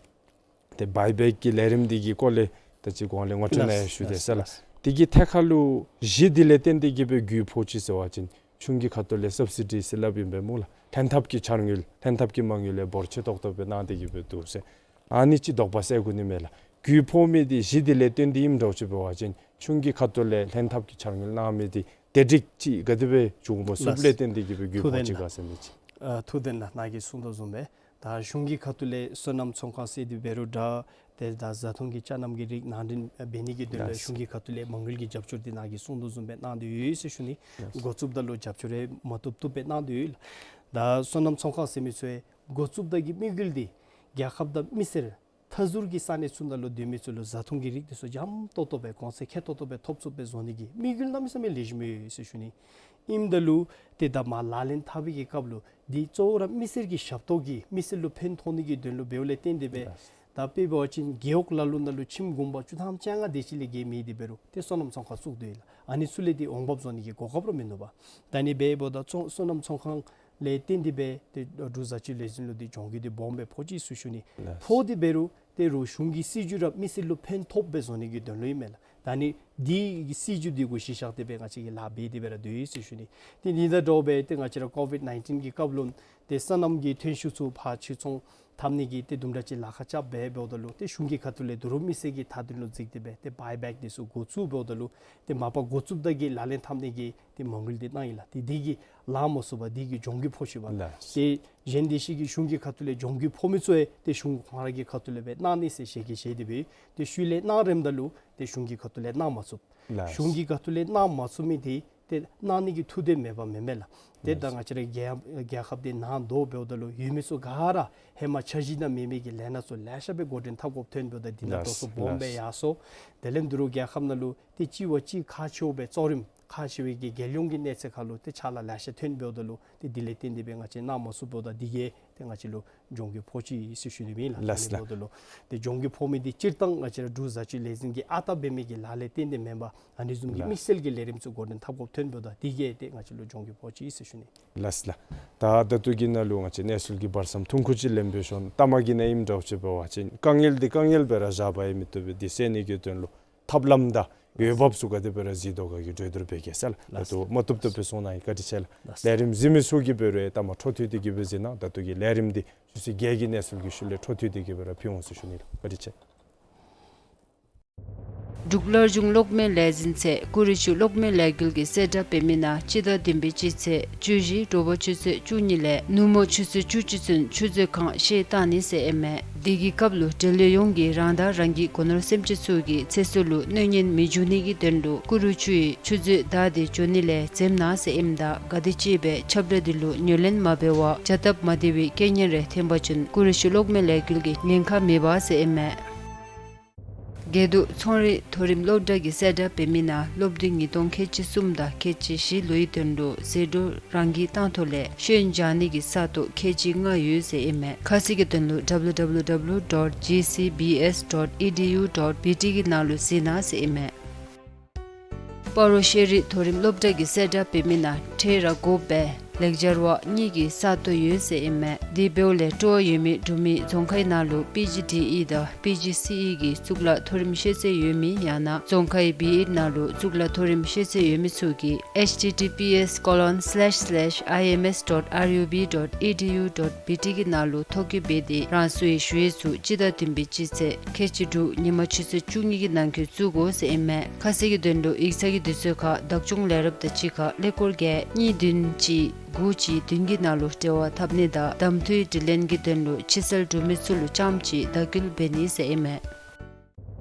ཏེ་བའི་བེཀ་གི་ལས་རིམ་འདི་གི་སྐོར་ལས་ད་ཅི་གོང་ལས་ངོ་སྤྲོད་ནང་ཡང་ཞུ་དེས་ཟེར་ལགས། དེ་གི་ཐད་ཁར་ལུ་གཞི་འདི་ལས་བརྟེན་ཏེ་གི་སྦེ་གྱོང་གུད་ཕོག་ཅི་ཟེར་བ་ཅིན་གཞུང་གི་ཁ་ཐུག་ལས་སབ་སི་ཌི་ཟེར་སླབ་ཨིན་པས་སྨོ་ལགས། ལྷན་ཐབས་ཀྱི་འཆར་དངུལ་ལྷན་ཐབས་ཀྱི་མ་དངུལ་ལས་འབོར་ཆེ་ཏོག་ཏོ་སྦེ་གནང་སྟེ་གི་སྦེ་འདུག་ཟེར། ཨ་ནི་ཅིག་དོགས་པ་སེལ་དགོ་ནི་མས་ལགས། གྱོང་གུད་ཕོག་མི་འདི་གཞི་འདི་ལས་བརྟེན་ཏེ་ཨིནམ་འདྲཝ་ཅིག་འབད་བ་ཅིན་གཞུང་གི་ཁ་ཐུག་ལས་ལྷན་ཐབས་ཀྱི་འཆར་དངུལ་གནང་མི་འདི་དེ་སྒྲིག་ཅིག་ག་དེ་སྦེ་བྱུང་མོ་བསུབ་ལས་བརྟེན་ཏེ་གི་སྦེ་གྱོང་གུད་ཕོག་ཅི་ག་ཟེར་མི་ཅིག། ཨ་ཐུགས་བདེན་ལགས། ནཱ་གིས་གསུངས་དོ་བཟུམ་སྦེ་ད་གཞུང་གི་ཁ་ཐུག་ལས་སོ་ནམ་ཚོང་ཁང་ཟེར་དེ་འབད་རུང་འདྲ། ཏེ་ད་བཟའ་འཐུང་གི་ཅ་རྣམ་གྱི་རིགས་ནང་འདྲེན་འབད་ནི་གི་དོན་ལུ་ལགས། གཞུང་གི་ཁ་ཐུག་ལས་མ་དངུལ་གྱི་རྒྱབ་སྐྱོར་འདི་ནཱ་གིས་གསུངས་དོ་བཟུམ་སྦེ་གནང་སྟེ་ཡོད་ཟེར་ཞུ་ནི། ལགས། འགོ་བཙུགསཔ་ད་ལུ་རྒྱབ་སྐྱོར་རེ་མ་བཏུབ་བཏུབ་སྦེ་གནང་སྟེ་ཡོད་ལགས། ད་སོ་ནམ་ཚོང་ཁང་ཟེར་མི་ཚུ་འགོ་བཙུགསཔ་ད་གི་དམིགས་ཡུལ་འདི་རྒྱལ་ཁབ་དང་མི་སེར་མཐའ་ཟུར་གྱི་ས་གནས་ཚུ་ནང་ལུ་སྡོད་མི་ཚུ་ལུ་བཟའ་འཐུང་གི་རིགས་འདི་ཚུ་འཇམ་ཏོག་ཏོ་སྦེ་གོང་ཚད་ཁེ་ཏོག་ཏོ་སྦེ་ཐོབ་ཚུགསཔ་སྦེ་བཟོ་ནི་གི་དམིགས་ཡུལ་གནམ་མེད་ས་མེད་ལེགས་ཤོམ་ཡོད་ཟེར་ཞུ་ནི། ཨིནམ་ད་ལུ་ཏེ་ད་མར་ལག་ལེན་འཐབ་པའི་གི་སྐབས་ལུ་འདི་གཙོ་བོ་ར་མི་སེར་གྱི་ཞབས་ཏོག་གི་མི་སེར་ལུ་ཕན་ཐོགས་ནི་གི་དོན་ལུ་འབདཝ་ལས་བརྟེན་ཏེ་སྦེ་ལགས། ད་དཔེ་འབད་བ་ཅིན་རྒེད་འོག་ལ་ལུ་ནང་ལུ་ཁྱིམ་གུང་པ་བཅུ་ཐམ་བཅོ་ལྔ་དེ་ཅིག་ལས་བརྒལ་མེད་དེ་འབད་རུང་ཏེ་སོ་ནམ་ཚོང་ཁང་བཙུགས་དོ་ཡོད་ལགས། ཨ་ནི་ཚུ་ལས་འདི་འོང་འབབ་བཟོ་ནི་གི་གོ་སྐབས་ར་མིན་འདུག་པ། ད་ནི་འབདཝ་ད་ཚོང་སོ་ནམ་ཚོང་ཁང་ལས་བརྟེན་ཏེ་སྦེ་ཏེ་འབྲུག་བཟའ་སྤྱོད་ལས་འཛིན་ལུ་འདི་གྱོང་གུད་འདི་སྦོམ་སྦེ་ཕོག་ཅི་ཟེར་ཞུ་ནི། ལགས། ཕོག་སྟེ་འབད་རུང་ཏེ་རུང་གཞུང་གི་སྲིད་བྱུས་ར་མི་སེར་ལུ་ཕན་ཐོགསཔ་སྦེ་བཟོ་ནི་གི་དོན་ལུ་ཨིན་མས་ལགས། ད་ནི་འདི་གི་སྲིད་བྱུས་འདི་གུ་གཞི་བཞག་སྟེ་སྦེ་ང་བཅས་ཀྱིས་ལཱ་འབད་དེ་སྦེ་ར་སྡོད་ཡི་ཟེར་ཞུ་ནི། ཏེ་འདི་དང་འདྲཝ་སྦེ་ཏེ་ང་བཅས་ར་ཀོ་ཝིཌ་ནའིན་ཊིན་གྱི་སྐབས་ལུ་ཏེ་སོ་ནམ་གྱི་ཐོན་ཤུགས་ཚུ་ཕར་ཕྱིར་ཚོང་འཐབ་ནི་གི་ཏེ་དུམ་གྲ་ཅིག་ལཱ་ཁག་རྐྱབ་སྦེ་འབདཝ་ད་ལུ་ཏེ་གཞུང་གི་ཁ་ཐུག་ལས་དོ་རུང་མི་སེར་གྱི་མཐའ་དོན་ལུ་གཟིགས་ཏེ་སྦེ་ཏེ་བའི་བེཀ་འདི་ཚུ་འགོ་བཙུགས་འབདཝ་ད་ལུ་ཏེ་མ་པ་འགོ་བཙུགསཔ་ད་གི་ལག་ལེན་འཐབ་ནི་གི་ཏེ་མ་དངུལ་འདི་གནང་ཡི་ལགས། ཏེ་འདི་གིས་ལང་མ་ཚུགས་པར་འདི་གིས་གྱོང་གུད་ཕོག་ཅི་པ། ལགས། ཏེ་གཞན་དེ་ཅིག་གི་གཞུང་གི་ཁ་ཐུག་ལས་གྱོང་གུད་ཕོག་མི་ཚུ་ཡང་ཏེ་གཞུང་ཁོང་ར་གི་ཁ་ཐུག་ལས་སྦེ་གནང་ནི་ཟེར་ཞལ་གྱིས་བཞེས་ཏེ་སྦེ་ཏེ་ཤུལ་ལས་གནང་རནམ་ད་ལུ་ཏེ་གཞུང་གི་ཁ་ཐུག་ལས་གནང་མ་ཚུགས། ལགས། གཞུང་གི་ཁ་ཐུག་ལས་གནང་མ་ཚུགས་མི་འདི་ཏེ་གནང་ནི་གི་ཐུགས་འདོད་མེད་པ་མེན་མས་ལགས། ཏེ་ད་ལགས། ང་བཅས་ར་རྒྱལ་རྒྱལ་ཁབ་འདི་ནང་དོག་འབདཝ་ད་ལུ་ཡོད་མི་ཚུ་ག་ར་ཧེ་མ་འཆར་གཞི་ནང་མེད་མི་གི་ལས་སྣ་ཚུ་ལེ་ཤ་སྦེ་འགོ་འདྲེན་འཐབ་དགོཔ་ཐོན་འབདཝ་ད་འདི་ནང་ལགས། དོགས་སུ་སྦོམ་སྦེ། ལགས། ཡར་སོ། དེ་ལས་དོ་རུང་རྒྱལ་ཁབ་ནང་ལུ་ཏེ་གཅིག་བ་གཅིག་ཁག་ཆེཝ་སྦེ་གཙོ་རིམ་ཁག་ཆེ་བའི་གི་རྒྱལ་ཡོངས་ཀྱི་གནས་ཚད་ཁར་ལུ་ཏེ་ཕྱག་ལཱ་ལེ་ཤ་ཐོན་འབདཝ་ད་ལུ་ཏེ་འདི་ལས་བརྟེན་ཏེ་སྦེ་ང་བཅས་གནང་མ་ཚུགསཔ་འབདཝ་ད་འདི་གིས་ ང་བཅས་ལུ་གྱོང་གུད་ཕོག་ཅི་ཟེར་ཞུ་ནི་ཨིན་ལགས། ལགས་ལགས། ཏེ་གྱོང་གུད་ཕོག་མི་འདི་སྤྱིར་བཏང་ང་བཅས་ར་འབྲུག་བཟའ་སྤྱོད་ལས་འཛིན་གྱི་ཨ་རྟག་འབད་མི་གི་ལཱ་ལས་བརྟེན་ཏེ་མེན་པར་ཨ་ནི་བཟུམ་གྱི་ལགས། དམིགས་བསལ་གྱི་ལས་རིམ་ཚུ་འགོ་འདྲེན་འཐབ་དགོཔ་ཐོན་འབདཝ་ད་དེ་གིས་ཏེ་ང་བཅས་ལུ་གྱོང་གུད་ཕོག་ཅི་ཟེར་ཞུ་ནི། ལགས་ལགས། ད་ད་ལྟོ་གི་ནང་ལུ་ང་བཅས་གནས་ཚུལ་གྱི་བར་མཚམས་ཐུང་ཀུ་ཅིག་ལེན་པའི་ཤུལ་ལྟ་མ་གི་ནང་ཨིནམ་འདྲཝ་ཅིག་འབད་བ་ཅིན་དཀའ་ངལ་འདི་དཀའ་ངལ་སྦེ་ར་བཞག་པ་ཡང་མི་བཏུབ་པས། དེ་སེལ་ནི་གི་དོན་ལུ་ཐབས་ལམ་དང་འོས་འབབ་ཚུ་ག་དེ་སྦེ་ར་གཟིགས་དོ་ག་གི་གྲོས་བསྡུར་འབད་གེ་ཟེར་ལགས། ད་ལྟོ་མ་བཏུབ་བཏུབ་སྦེ་གསུང་གནང་ཡི། བཀའ་དྲིན་ཆེ་ལགས། ལགས། ལས་རིམ་གཟིགས་མི་ཚུ་གིས་འབད་རུང་ལྟ་མ་འཕྲོ་མཐུད་དེ་གི་སྦེ་གཟིགས་གནང་། ད་ལྟོ་གི་ལས་རིམ་འདི་ཆུ་ཚོད་བརྒྱད་ཀྱི་གནས་ཚུལ་གྱི་ཤུལ་ལས་འཕྲོ་མཐུད་དེ་གི་སྦེ་ར་ཕུལ་འོང་ཟེར་ཞུ་ནི་ལགས། བཀའ་དྲིན་ཆེ། འབྲུག་སླར་འབྱུང་གློག་མེ་ལས་འཛིན་ཚད་ཀུ་རུ་ཆུ་གློག་མེ་ལས་འགུལ་གྱིས་གསལ་བསྒྲགས་འབད་མི་ནང་སྤྱི་ཟླ་བདུན་པའི་སྤྱི་ཚེས་བཅུ་བཞི་དྲོ་པ་ཆུ་ཚོད་བཅུ་གཉིས་ལས་ནུབ་མོ་ཆུ་ཚོད་བཅུ་གཅིག་ཚུན་ཆུ་མཛོད་ཁང་བཤལ་བཏང་ནི་ཟེར་ཨིན་མས། དེ་གི་སྐབས་ལུ་འབྲེལ་ཡོད་ཡོངས་ཀྱིས་རང་དང་རང་གི་སྒོ་ནོར་སེམས་ཅན་ཚུ་གི་ཚེ་སྲོག་ལུ་གནོད་ཉེན་མི་འབྱུང་ནི་གི་དོན་ལུ་ཀུ་རུ་ཆུ་ཡི་ཆུ་མཛོད་བདའ་སྟེ་འགྱོ་ནི་ལས་འཛེམ་གནང་ཟེར་ཨིནམ་ད་ག་དེ་ཅིག་སྦེ་ཁྱབ་བསྒྲགས་འདི་ལུ་ཉན་ལེན་མ་འབད་བར་བྱ་སྟབས་མ་བདེ་བའི་རྐྱེན་ངན་རེ་ཐོན་པ་ཅིན་ཀུ་རུ་ཆུ་གློག་མེ་ལས་འགུལ་གྱིས་ཉེན་ཁ་མེད་པ་ཟེར་ཨིན་མས། དགེ་འདུན་ཚོང་རིག་མཐོ་རིམ་སློབ་གྲྭ་གིས་གསལ་བསྒྲགས་འབད་མི་ནང་སློབ་དུས་ཉིས་སྟོང་ཁལ་གཅིག་གསུམ་དང་ཁལ་གཅིག་བཞི་ལོའི་དོན་ལུ་ཟད་འགྲོ་རང་འགུལ་བཏང་ཐོག་ལས་ཤོན་བྱ་ནི་གི་ས་སྟོང་ཁལ་གཅིག་ལྔ་ཡོད་ཟེར་ཨིན་མས། ཁ་གསལ་གྱི་དོན་ལུ་W W W dot G C B S dot E D U dot B T གི་ནང་ལུ་གཟིགས་གནང་ཟེར་ཨིན་མས། སྤ་རོ་ཤེས་རིག་མཐོ་རིམ་སློབ་གྲྭ་གིས་གསལ་བསྒྲགས་འབད་མི་ནང་ཁྲལ་ར་དགོ་པའི་ལེགས་སྦྱར་བ་གཉིས་ཀྱི་ས་སྟོང་ཡོད་ཟེར་ཨིན་མས། དེ་འབདཝ་ལས་སྤྲོ་བ་ཡོད་མི་འབྲུག་མི་རྫོང་ཁའི་ནང་ལུ་P G D E དང་P G C E གི་གཙུག་ལག་མཐོ་རིམ་ཤེས་ཚད་ཡོད་མི་ཡང་ན་རྫོང་ཁའི་B.Ed ནང་ལུ་གཙུག་ལག་མཐོ་རིམ་ཤེས་ཚད་ཡོད་མི་ཚུ་གིས H T T P S colon slash slash I M S dot R U B dot E D U dot B T གི་ནང་ལུ་ཐོ་བཀོད་འབད་དེ་རང་སོའི་ཞུ་ཡིག་ཚུ་སྤྱི་ཟླ་བདུན་པའི་སྤྱི་ཚེས་ཁལ་གཅིག་དྲུག་ཉིན་མ་ཆུ་ཚོད་བཅུ་གཉིས་ཀྱི་ནང་འཁོད་བཙུགས་དགོ་ཟེར་ཨིན་མས། ཁ་གསལ་གྱི་དོན་ལུ་ཡིག་ཚང་གི་དུས་ཚོད་ཁར་བདག་སྐྱོང་ལས་རབས་དང་གཅིག་ཁར་ཀླད་ཀོར་བརྒྱད་གཉིས་བདུན་གཅིག་དགུ་གཅིག་བདུན་གྱི་ནང་ལུ་འབྲེལ་བ་འཐབ་ནི་དང་གདམ་འཐུའི་དྲི་ལན་གྱི་དོན་ལུ་ཕྱི་གསལ་འབྲུག་མི་ཚུ་ལུ་རྐྱངམ་གཅིག་བརྡ་སྐུལ་འབད་ནི་ཟེར་ཨིན་མས།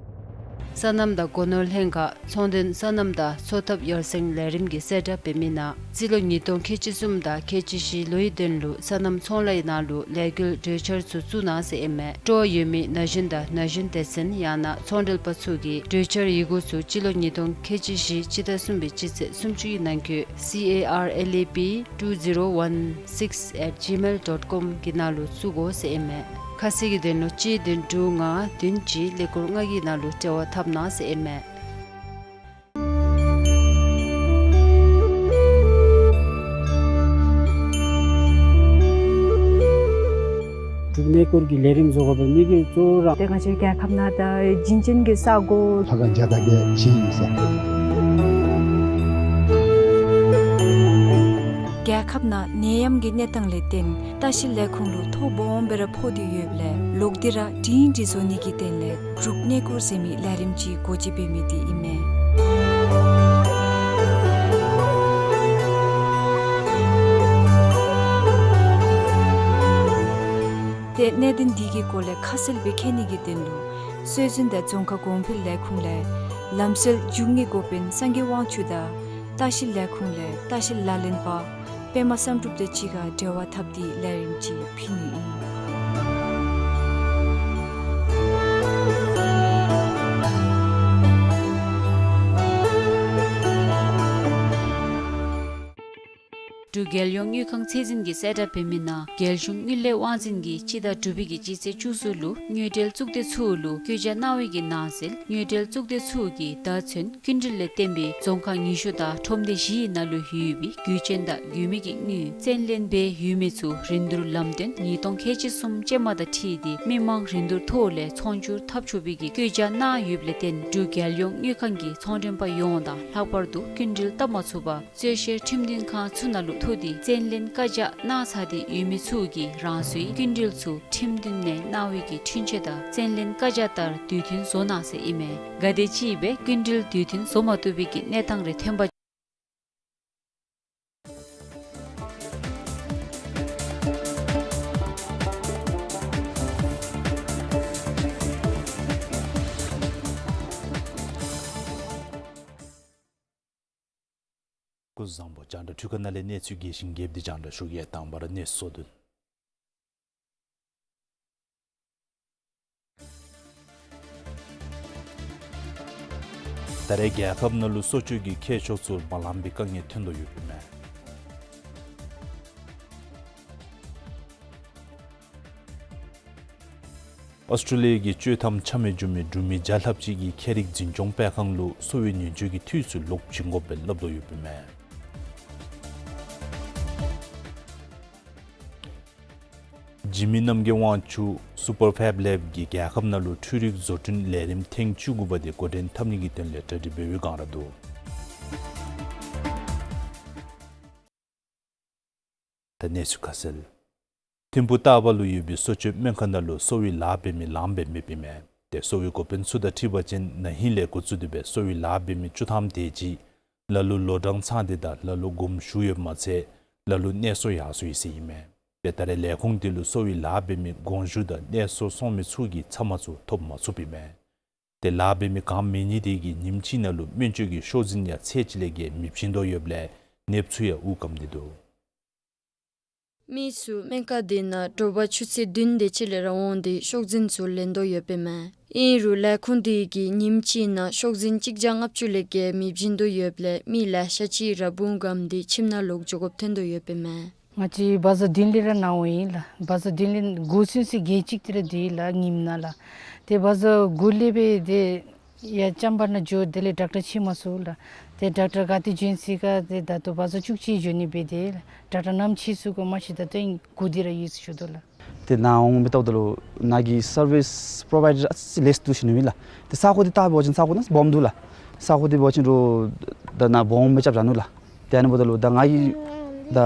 སོ་ནམ་དང་སྒོ་ནོར་ལྷན་ཁག་ཚོང་དོན་སོ་ནམ་དང་འཚོ་ཐབས་ཡར་སེང་ལས་རིམ་གྱིས་གསལ་བསྒྲགས་འབད་མི་ནང་རྩིས་ལོ་ཉིས་སྟོང་ཁལ་གཅིག་གསུམ་དང་ཁལ་གཅིག་བཞི་ལོའི་དོན་ལུ་སོ་ནམ་ཚོང་ལཱའི་ནང་ལུ་ལས་འགུལ་གྲོས་འཆར་ཚུ་བཙུགས་གནང་ཟེར་ཨིན་མས། སྤྲོ་བ་ཡོད་མི་ན་གཞོན་དང་ན་གཞོན་སྡེ་ཚན་ཡང་ན་ཚོང་འབྲེལ་པ་ཚུ་གིས་གྲོས་འཆར་ཡི་གུ་ཚུ་སྤྱི་ལོ་ཉིས་སྟོང་ཁལ་གཅིག་བཞི་སྤྱི་ཟླ་གསུམ་པའི་སྤྱི་ཚེས་སུམ་ཅུ་གི་ནང་འཁོད C A R L A P two zero one six at gmail dot com གི་ནང་ལུ་བཙུགས་དགོ་ཟེར་ཨིན་མས། ཁ་གསལ་གྱི་དོན་ལུ་གཅིག་བདུན་དྲུག་ལྔ་བདུན་གཅིག་ཀླད་ཀོར་ལྔ་གི་ནང་ལུ་འབྲེལ་བ་འཐབ་གནང་ཟེར་ཨིན་མས། འབྲུག་གནས་སྐོར་གྱི་ལས་རིམ་བཟོ་དགོ་པའི་དམིགས་ཡུལ་གཙོ་བོ་ར་ཏེ་ང་བཅས་རྒྱལ་ཁབ་ནང་ད་བྱིན་ཅན་གྱི་ས་གོ་ལྷ་ཁང་བརྒྱ་དང་བརྒྱད་བཞེངས་ཡི་ཟེར། རྒྱལ་ཁབ་ནང་ནད་ཡམས་ཀྱི་གནས་སྟངས་ལས་བརྟེན་ལྟ་བཤལ་ལས་ཁུངས་ལུ་ཐོ་སྦོམ་སྦེ་ར་ཕོག་སྟེ་ཡོདཔ་ལས་ལོག་སྟེ་ར་སྒྲིང་སྒྲི་བཟོ་ནི་གི་དོན་ལས་འབྲུག་གནས་སྐོར་ཟེར་མི་ལས་རིམ་ཅིག་སྒོ་འབྱེད་འབད་མི་འདི་ཨིན་མས། ཏེ་གནད་དོན་འདི་གི་སྐོར་ལས་ཁ་གསལ་སྦེ་མཁྱེན་ནི་གི་དོན་ལུ་སྲོལ་འཛིན་དང་རྫོང་ཁ་གོང་འཕེལ་ལས་ཁུངས་ལས་ལམ་སྲོལ་འབྱུང་གནས་འགོ་དཔོན་སངས་རྒྱས་དབང་ཕྱུག་དང་ལྟ་བཤལ་ལས་ཁུངས་ལས་ལྟ་བཤལ་ལག་ལེན་པ་པདྨ་བསམ་གྲུབ་དང་གཅིག་ཁར་འབྲེལ་བ་འཐབ་སྟེ་ལས་རིམ་ཅིག་ཕུལ་ནི་ཨིན། འབྲུག་རྒྱལ་ཡོངས་དངུལ་ཁང་ཚད་འཛིན་གྱིས་གསལ་བསྒྲགས་འབད་མི་ནང་རྒྱལ་གཞུང་དངུལ་ལས་དབང་འཛིན་གྱིས་སྤྱི་ཟླ་དྲུག་པའི་གི་སྤྱི་ཚེས་བཅུ་གསུམ་ལུ་དངུལ་འབྲེལ་གཙུག་སྡེ་ཚུ་ལུ་བཀོད་རྒྱ་གནང་བའི་གི་ནང་གསེས་དངུལ་འབྲེལ་གཙུག་སྡེ་ཚུ་གིས་ད་ཚུན་སྐྱིན་འགྲུལ་ལས་བརྟེན་པའི་རྫོང་ཁག་ཉི་ཤུ་དང་ཁྲོམ་སྡེ་བཞིའི་ནང་ལུ་ཡོད་པའི་དགོས་ཆེན་དང་དགོས་མི་གི་དངུལ་བཙན་ལེན་འབད་ཡོད་མི་ཚུ་རིན་བསྡུར་ལམ་སྟོན་ཉིས་སྟོང་ཁལ་གཅིག་གསུམ་ཅན་མ་དང་འཁྲིལ་ཏེ་མི་མང་རིན་བསྡུར་ཐོག་ལས་ཚོང་སྒྱུར་འཐབ་ཆོག་པའི་གི་བཀོད་རྒྱ་གནང་ཡོདཔ་ལས་བརྟེན་འབྲུག་རྒྱལ་ཡོངས་དངུལ་ཁང་གིས་ཚོང་མགྲོན་པ་ཡོངས་དང་ལྷག་པར་དུ་སྐྱིན་འགྲུལ་བཏབ་མ་ཚུགས་པར་རྩོད་བཤེར་ཁྲིམས་མཐུན་ཁང་ཚུ་ནང་ལུ་ཐུག་སྟེ་བཙན་ལེན་བཀའ་རྒྱ་གནང་ཚར་ཏེ་ཡོད་མི་ཚུ་གིས་རང་སོའི་སྐྱིན་འགྲུལ་ཚུ་ཁྲིམས་མཐུན་ནང་གནང་བའི་གི་འཁྲུན་ཆོད་དང་བཙན་ལེན་བཀའ་རྒྱ་ལྟར་དུས་མཐུན་བཟོ་གནང་ཟེར་ཨིན་མས། ག་དེམ་ཅིག་སྦེ་སྐྱིན་འགྲུལ་དུས་མཐུན་བཟོ་མ་བཏུབ་པའི་གི་གནས་སྟངས་རེ་ཐོན་པ། སྐུ་གཟུགས་བཟང་པོ། རྒྱང་བསྒྲགས་འཕྲུལ་ཁང་ནང་ལས་གནས་ཚུལ་རྒྱས་ཤིང་རྒྱསཔ་འདི་རྒྱང་བསྒྲགས་ཞུ་གེ། དང་པ་ར་གནས་ཚུལ་བསྡུ་ནི། ད་རེས་རྒྱལ་ཁབ་ནང་ལུ་གསོ་བཅོས་ཀྱི་མཁས་མཆོག་ཚུ་མ་ལང་པའི་དཀའ་ངལ་ཐོན་དོ་ཡོདཔ་ཨིན་མས། ཨོསི་ཊྲེ་ལི་ཡ་གི་སྤྱོད་ཐམ་ཆ་མེད་རྒྱུ་མེད་འབྲུག་མི་བརྒྱ་ལྷགཔ་ཅིག་གིས་ཁྱད་རིག་འཛིན་སྐྱོང་སྤེལ་ཁང་ལུ་གསོ་བའི་ཉེན་བཅོལ་གྱི་འཐུས་ཚུ་ལོག་བྱིན་དགོཔ་སྦེ་སླབ་དོ་ཡོདཔ་ཨིན་མས། འཇིགས་མེད་རྣམ་རྒྱལ་དབང་ཕྱུག་སུ་པར་ཕེབ་ལེབ་ཀྱིས་རྒྱལ་ཁབ་ནང་ལུ་འཕྲུལ་རིག་བཟོ་སྐྲུན་ལས་རིམ་ཐེངས་བཅུ་དགུ་པ་དེ་འགོ་འདྲེན་འཐབ་ནི་གི་དོན་ལས་གྲ་སྒྲིག་འབད་བའི་བསྒང་ར་འདུག། ད་གནས་ཚུལ་ཁ་གསལ། ཐིམ་ཕུག་རྟ་བ་ལུ་ཡོད་པའི་གསོ་བཅོས་སྨན་ཁང་ནང་ལུ་གསོ་བའི་ལཱ་འབད་མི་ལངམ་སྦེ་མེདཔ་ཨིན་མས། ཏེ་གསོ་བའི་འགོ་དཔོན་ཚུ་དང་འཁྲིལ་བ་ཅིན་ན་ཧིང་ལས་འགོ་བཙུགས་ཏེ་སྦེ་གསོ་བའི་ལཱ་འབད་མི་བཅུ་ཐམ་དེ་ཅིག་ལ་ལུ་ལོ་གྲངས་ཚང་སྟེ་དང་ལ་ལུ་དགོངསམ་ཞུ་ཡོདཔ་མ་ཚད་ལ་ལུ་གནས་སོར་ཡར་སོང་ཡི་ཟེར་ཨིན་མས། ཏེ་ད་རེས་ལས་ཁུངས་དེ་ལུ་གསོ་བའི་ལཱ་འབད་མི་དགོངསམ་ཞུ་དང་གནས་སོར་སོང་མི་ཚུ་གི་ཚབ་མ་ཚུ་ཐོབ་མ་ཚུགསཔ་ཨིན་མས། ཏེ་ལཱ་འབད་མི་ག་མེད་ནི་དེ་གིས་ཉིནམ་གཅིག་ནང་ལུ་སྨན་བཅོས་ཀྱི་ཤོག་འཛིན་ཡང་ཚད་ཅིག་ལས་བརྒལ་མི་བྱིན་དོ་ཡོདཔ་ལས་ནདཔ་ཚུ་ཡང་དབུགས་སྐམ་སྟེ་འདུག། མི་ཚུ་སྨན་ཁང་དེ་ནང་དྲོ་པ་ཆུ་ཚོད་བདུན་དེ་ཅིག་ལས་ར་འོང་སྟེ་ཤོག་འཛིན་ཚུ་ལེན་དོ་ཡོདཔ་ཨིན་མས། ཨིན་རུང་ལས་ཁུངས་དེ་གིས་ཉིནམ་གཅིག་ནང་ཤོག་འཛིན་གཅིག་བརྒྱ་ལྔ་བཅུ་ལས་བརྒལ་མི་བྱིན་དོ་ཡོདཔ་ལས་མི་ལེ་ཤ་ཅིག་ར་དབུགས་སྐམ་སྟེ་ཁྱིམ་ནང་ལོག་འགྱོ་དགོཔ་ཐོན་དོ་ཡོདཔ་ཨིན་མས། ང་བཅས་བ་ཛ་བདུན་ལས་ར་ནཱ་འོང་ཡི་ལགས། བ་ཛ་བདུན་ལས་འགོ་ཚུན་ཚོད་བརྒྱད་ཅིག་དེ་ར་སྡོད་ཡི་ལགས་ཉིནམ་ནང་ལགས། ཏེ་བ་ཛ་དགུ་ལས་འབད་དེ་ཡར་ཅམ་པ་ནང་འགྱོ་དེ་ལས་ཌོག་ཊར་ཕྱད་མ་ཚུགས་ལགས། ཏེ་ཌོག་ཊར་ག་ཏེ་འབྱོན་ཅི་ག་ཏེ་ད་ལྟོ་བ་ཛ་བཅུ་གཅིག་འགྱོ་ནི་འབད་དེ་ལགས། ཌོག་ཊར་ནམ་ཕྱད་ཚུགས་ག་མ་ཤེས། ད་ལྟོ་ཨིན་སྒུག་སྡོད་ར་ཡོད་ཟེར་ཞུ་དོ་ལགས། ཏེ་ནཱ་འོང་མི་ཐོབ་ད་ལུ་ནཱ་གི་སར་བིསི་པོརོ་བའི་ཌར་ཨ་ཙི་ལེསི་འདུག་ཟེར་ཞུ་ནི་ཨིན་ལགས། ཏེ་ས་གོ་འདི་བལྟ་བ་ཅིན་ས་གོ་ནང་སྦོམ་འདུག་ལགས། ས་གོ་འདི་འབད་བ་ཅིན་རུང་ད་ནཱ་སྦོམ་མི་རྐྱབ་ར་ནུག་ལགས། ཏེ་ཨ་ནི་འབདཝ་ད་ལུ་ད་ང་གིས་ད་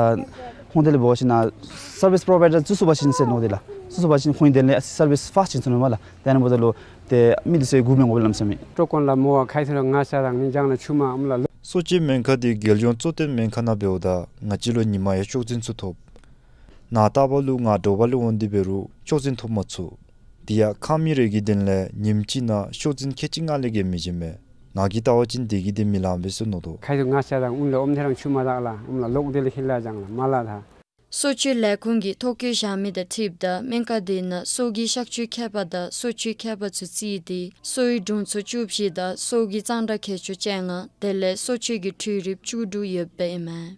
ཁོང་དེ་ལས་འབད་བ་ཅིན་ནཱ་སར་བིསི་པོརོ་བའི་ཌར་བཙུགས་ཚུགས་པ་ཅིན་ཟེར་མནོ་སྟེ་ལགས། བཙུགས་ཚུགས་པ་ཅིན་ཁོང་གིས་དེ་ལས་ཨ་ཙི་སར་བིསི་ཕཱསཊ་བྱིན་ཚུགས་ནུག་མས་ལགས། ཏེ་ཨ་ནི་འབདཝ་ད་ལུ་ཏེ་མི་འདི་ཚུ་སྒུག་མི་དགོ་པས་སླབ་ཟེར་མས། ཀྲོ་ཀོན་ལ་མོ་བ་ཁ་ཐུག་ལ་ང་ཤ་རང་ནི་ལྗང་ལ་ཆུ་མ་ཨམ་ལ་ལོ། གསོ་བཅོས་སྨན་ཁང་འདི་རྒྱལ་ཡོངས་གཙོ་བསྟེན་སྨན་ཁང་ནང་འབདཝ་ད་ང་བཅས་ལུ་ཉིན་མ་ཡང་ཤོག་འཛིན་ཚུ་ཐོབ། ནཱ་རྟ་བ་ལུ་ང་དྲོ་པ་ལུ་འོང་སྟེ་འབད་རུང་ཤོག་འཛིན་ཐོབ་མ་ཚུགས། དེ་ཡང་ཁང་མིག་རེ་གི་དོན་ལས་ཉིནམ་གཅིག་ནང་ཤོག་འཛིན་ཁལ་གཅིག་ལྔ་ལས་བརྒལ་མི་བྱིན་མས། ང་གིས་བལྟ་བ་ཅིན་དེ་གི་དོན་མི་ལང་པས་ཟེར་མནོ་དོ། ཁ་ཐུག་ང་ཤ་རང་ཨུན་ལས་ཨོམ་ཐེ་རང་ཆུ་མ་དག་ལགས། ཨོམ་ལ་ལོག་དེ་ལས་ཁེ་ལ་ལྗང་ལ་མ་ལ་ད། གསོ་བཅོས་ལས་ཁུངས་ཀྱིས་ཐོ་བཀོད་བཞག་མི་དང་འཁྲིལཝ་ད་སྨན་ཁང་དེ་ནང་གསོ་གི་གཤག་བཅོས་མཁས་པ་དང་གསོ་བཅོས་མཁས་པ་ཚུ་བརྩིས་ཏེ་གསོ་བའི་དྲུང་འཚོ་བཅུ་བཞི་དང་གསོ་གི་གཙང་སྦྲ་མཁས་མཆོག་བཅོ་ལྔ་དེ་ལས་གསོ་བཅོས་ཀྱི་འཕྲུལ་རིགཔ་བཅུ་དྲུག་ཡོདཔ་ཨིན་མས།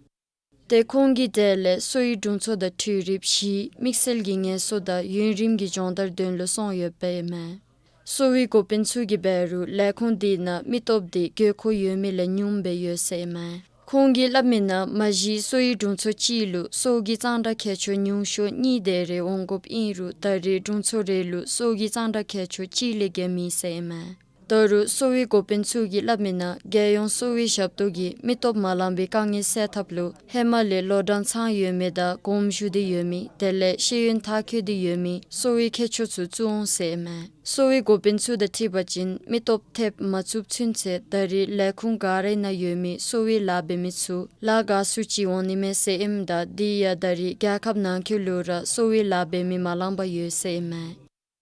ཏེ་ཁོང་གི་གྲས་ལས་གསོ་བའི་དྲུང་འཚོ་དང་འཕྲུལ་རིགཔ་བཞི་དམིགས་བསལ་གྱི་ངལ་གསོ་དང་ཡུན་རིང་གི་སྦྱོང་བརྡར་དོན་ལུ་སོང་ཡོདཔ་ཨིན་མས། གསོ་བའི་འགོ་དཔོན་ཚུ་གིས་འབད་རུང་ལས་ཁུངས་དེ་ནང་མི་སྟོབས་དེ་དགོས་མཁོ་ཡོད་མི་ལས་ཉུངམ་སྦེ་ཡོད་ཟེར་ཨིན་མས། ཁོང་གིས་སླབ་མི་ནང་མ་གཞི་གསོ་བའི་དྲུང་འཚོ་གཅིག་ལུ་གསོ་གི་གཙང་སྦྲ་མཁས་མཆོག་ཉུང་ཤོས་གཉིས་དེ་རེ་འོང་དགོཔ་ཨིན་རུང་ད་རེས་དྲུང་འཚོ་རེ་ལུ་གསོ་གི་གཙང་སྦྲ་མཁས་མཆོག་གཅིག་ལས་བརྒལ་མེད་ཟེར་ཨིན་མས། ད་རུང་གསོ་བའི་འགོ་དཔོན་ཚུ་གིས་སླབ་མི་ནང་རྒྱལ་ཡོངས་གསོ་བའི་ཞབས་ཏོག་གིས་མི་སྟོབས་མ་ལང་པའི་དཀའ་ངལ་སེལ་ཐབས་ལུ་ཧེ་མ་ལས་ལོ་གྲངས་ཚང་ཡོད་མི་དང་དགོངསམ་ཞུ་སྟེ་ཡོད་མི་དེ་ལས་ཤེས་ཡོན་མཐར་འཁྱོལ་ཏེ་ཡོད་མི་གསོ་བའི་མཁས་མཆོག་ཚུ་བཙུགས་འོང་ཟེར་ཨིན་མས། གསོ་བའི་འགོ་དཔོན་ཚུ་དང་འཁྲིལ་བ་ཅིན་མི་སྟོབས་ཐེབས་མ་ཚུགསཔ་ཚུན་ཚོད་ད་རེས་ལས་ཁུངས་ག་རའི་ནང་ཡོད་མི་གསོ་བའི་ལཱ་འབད་མི་ཚུ་ལཱ་དགའ་སུ་ཅིག་འོང་ནི་མས་ཟེར་ཨིནམ་ད་དེ་ཡང་ད་རེས་རྒྱལ་ཁབ་ནང་འཁོད་ལུ་ར་གསོ་བའི་ལཱ་འབད་མི་མ་ལང་པར་ཡོད་ཟེར་ཨིན་མས།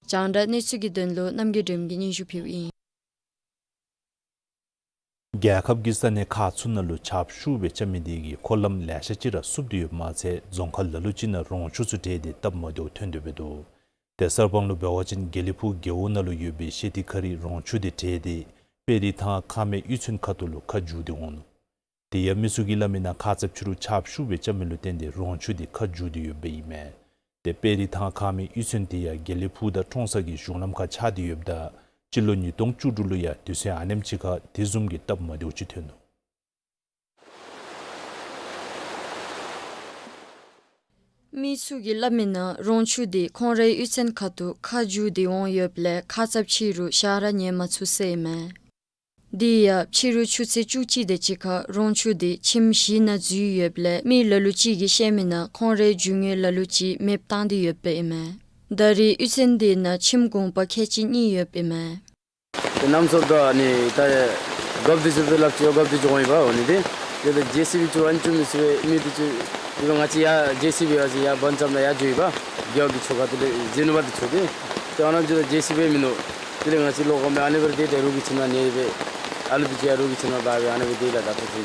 རྒྱང་བསྒྲགས་གནས་ཚུལ་གྱི་དོན་ལུ་རྣམ་རྒྱལ་སྒྲོལམ་གིས་སྙན་ཞུ་ཕུལཝ་ཨིན། རྒྱལ་ཁབ་ཀྱི་ས་གནས་ཁག་ཚུ་ནང་ལུ་ཆརཔ་ཤུགས་སྦེ་རྐྱབ་མི་དེ་གིས་འཁོར་ལམ་ལེ་ཤ་ཅིག་ར་བསུབ་སྟེ་ཡོདཔ་མ་ཚད་རྫོང་ཁག་ལ་ལུ་ཅིག་ནང་རོང་ཆུ་ཚུ་བྲལ་ཏེ་སྟབས་མ་བདེཝ་ཐོན་དོ་སྦེ་འདུག། ཏེ་གསར་སྤང་ལུ་འབད་བ་ཅིན་དགེ་ལེགས་ཕུག་རྒེད་འོག་ནང་ལུ་ཡོད་པའི་ཤེ་ཏི་ཁ་རི་རོང་ཆུ་དེ་བྲལ་ཏེ་དཔལ་རི་ཐང་ཁ་སྨད་གཡུས་ཚན་ཁ་ཐུག་ལུ་ཁ་འགྱུར་ཏེ་འོང་ནུག། དེ་ཡང་མི་ཚུ་གིས་སླབ་མི་ནང་ཁ་ཙ་ཕྱི་རུ་ཆརཔ་ཤུགས་སྦེ་རྐྱབ་མི་ལུ་བརྟེན་ཏེ་རོང་ཆུ་དེ་ཁ་འགྱུར་ཏེ་ཡོདཔ་ཨིན་མས། ཏེ་དཔལ་རི་ཐང་ཁ་སྨད་གཡུས་ཚན་དེ་ཡང་དགེ་ལེགས་ཕུག་དང་ཀྲོང་གསར་གྱི་གཞུང་ལམ་ཁར་ཆགས་ཏེ་ཡོདཔ་ད་སྤྱི་ལོ་ཉིས་སྟོང་བཅུ་དྲུག་ལུ་ཡང་དུས་ཚོད་ཨ་ནེམ་ཅིག་ཁར་དེ་བཟུམ་གྱི་སྟབས་མ་བདེཝ་ཅིག་ཐོན་ནུག། མི་ཚུ་གིས་སླབ་མི་ནང་རོང་ཆུ་དེ་ཁོང་རའི་གཡུས་ཚན་ཁ་ཐུག་ཁ་འགྱུར་ཏེ་འོང་ཡོདཔ་ལས་ཁ་ཙ་ཕྱི་རུ་ཞག་ར་ཉལ་མ་ཚུགས་ཟེར་ཨིན་མས། དེ་ཡང་ཕྱི་རུ་ཆུ་ཚོད་བཅུ་གཅིག་དེ་ཅིག་ཁར་རོང་ཆུ་དེ་ཁྱིམ་བཞི་ནང་འཛུལ་ཡོདཔ་ལས་མི་ལ་ལུ་ཅིག་གིས་བཤད་མི་ནང་ཁོང་རའི་རྒྱུ་དངོས་ལ་ལུ་ཅིག་མེདཔ་བཏང་སྟེ་ཡོདཔ་ཨིན་མས། ད་རེས་གཡུས་ཚན་དེ་ནང་ཁྱིམ་གུང་པ་ཁལ་གཅིག་གཉིས་ཡོདཔ་ཨིན་མས། ཏེ་གནམ་སྲོ་དང་ཨ་ནི་ད་རྒཔོ་འདི་ཚུ་སླབ་ཅི་རྒཔོ་འདི་ཚུ་འོང་ཡི་པ་འོ་ནི་དེ། ཏེ་ད་ཇེ་སི་བི་ཚུ་ཨ་ནི་ཚུ་མི་ཚུ་སྦེ་མི་འདི་ཚུ་ཏེ་ང་བཅས་ཡར་ཇེ་སི་བི་ཡར་སྦོམ་ཙམ་ལས་ཡར་འགྱོ་ཡི་པ། རྒེད་འོག་གི་ཆུ་ཁ་ཐུག་ལས་བྱིན་ནུག་པ་འདི་ཚུ་ཏེ། ཏེ་ཨ་ནཱ་ཚུ་ད་ཇེ་སི་བི་མིན་ནུག། དེ་ལས་ང་བཅས་ལོག་འོང་མི་ཨ་ནི་སྦེ་ར་ཏེ་ཏེ་རོགས་ཀྱི་ཁྱིམ་ནང་ཉལ་སྦེ་ཨ་ལུ་འདི་ཚུ་ཡང་རོགས་ཀྱི་ཁྱིམ་ནང་བབས་སྦེ་ཨ་ནི་སྦེ་སྡོད་ཡི་ལགས། ད་ལྟོ་ཚུན་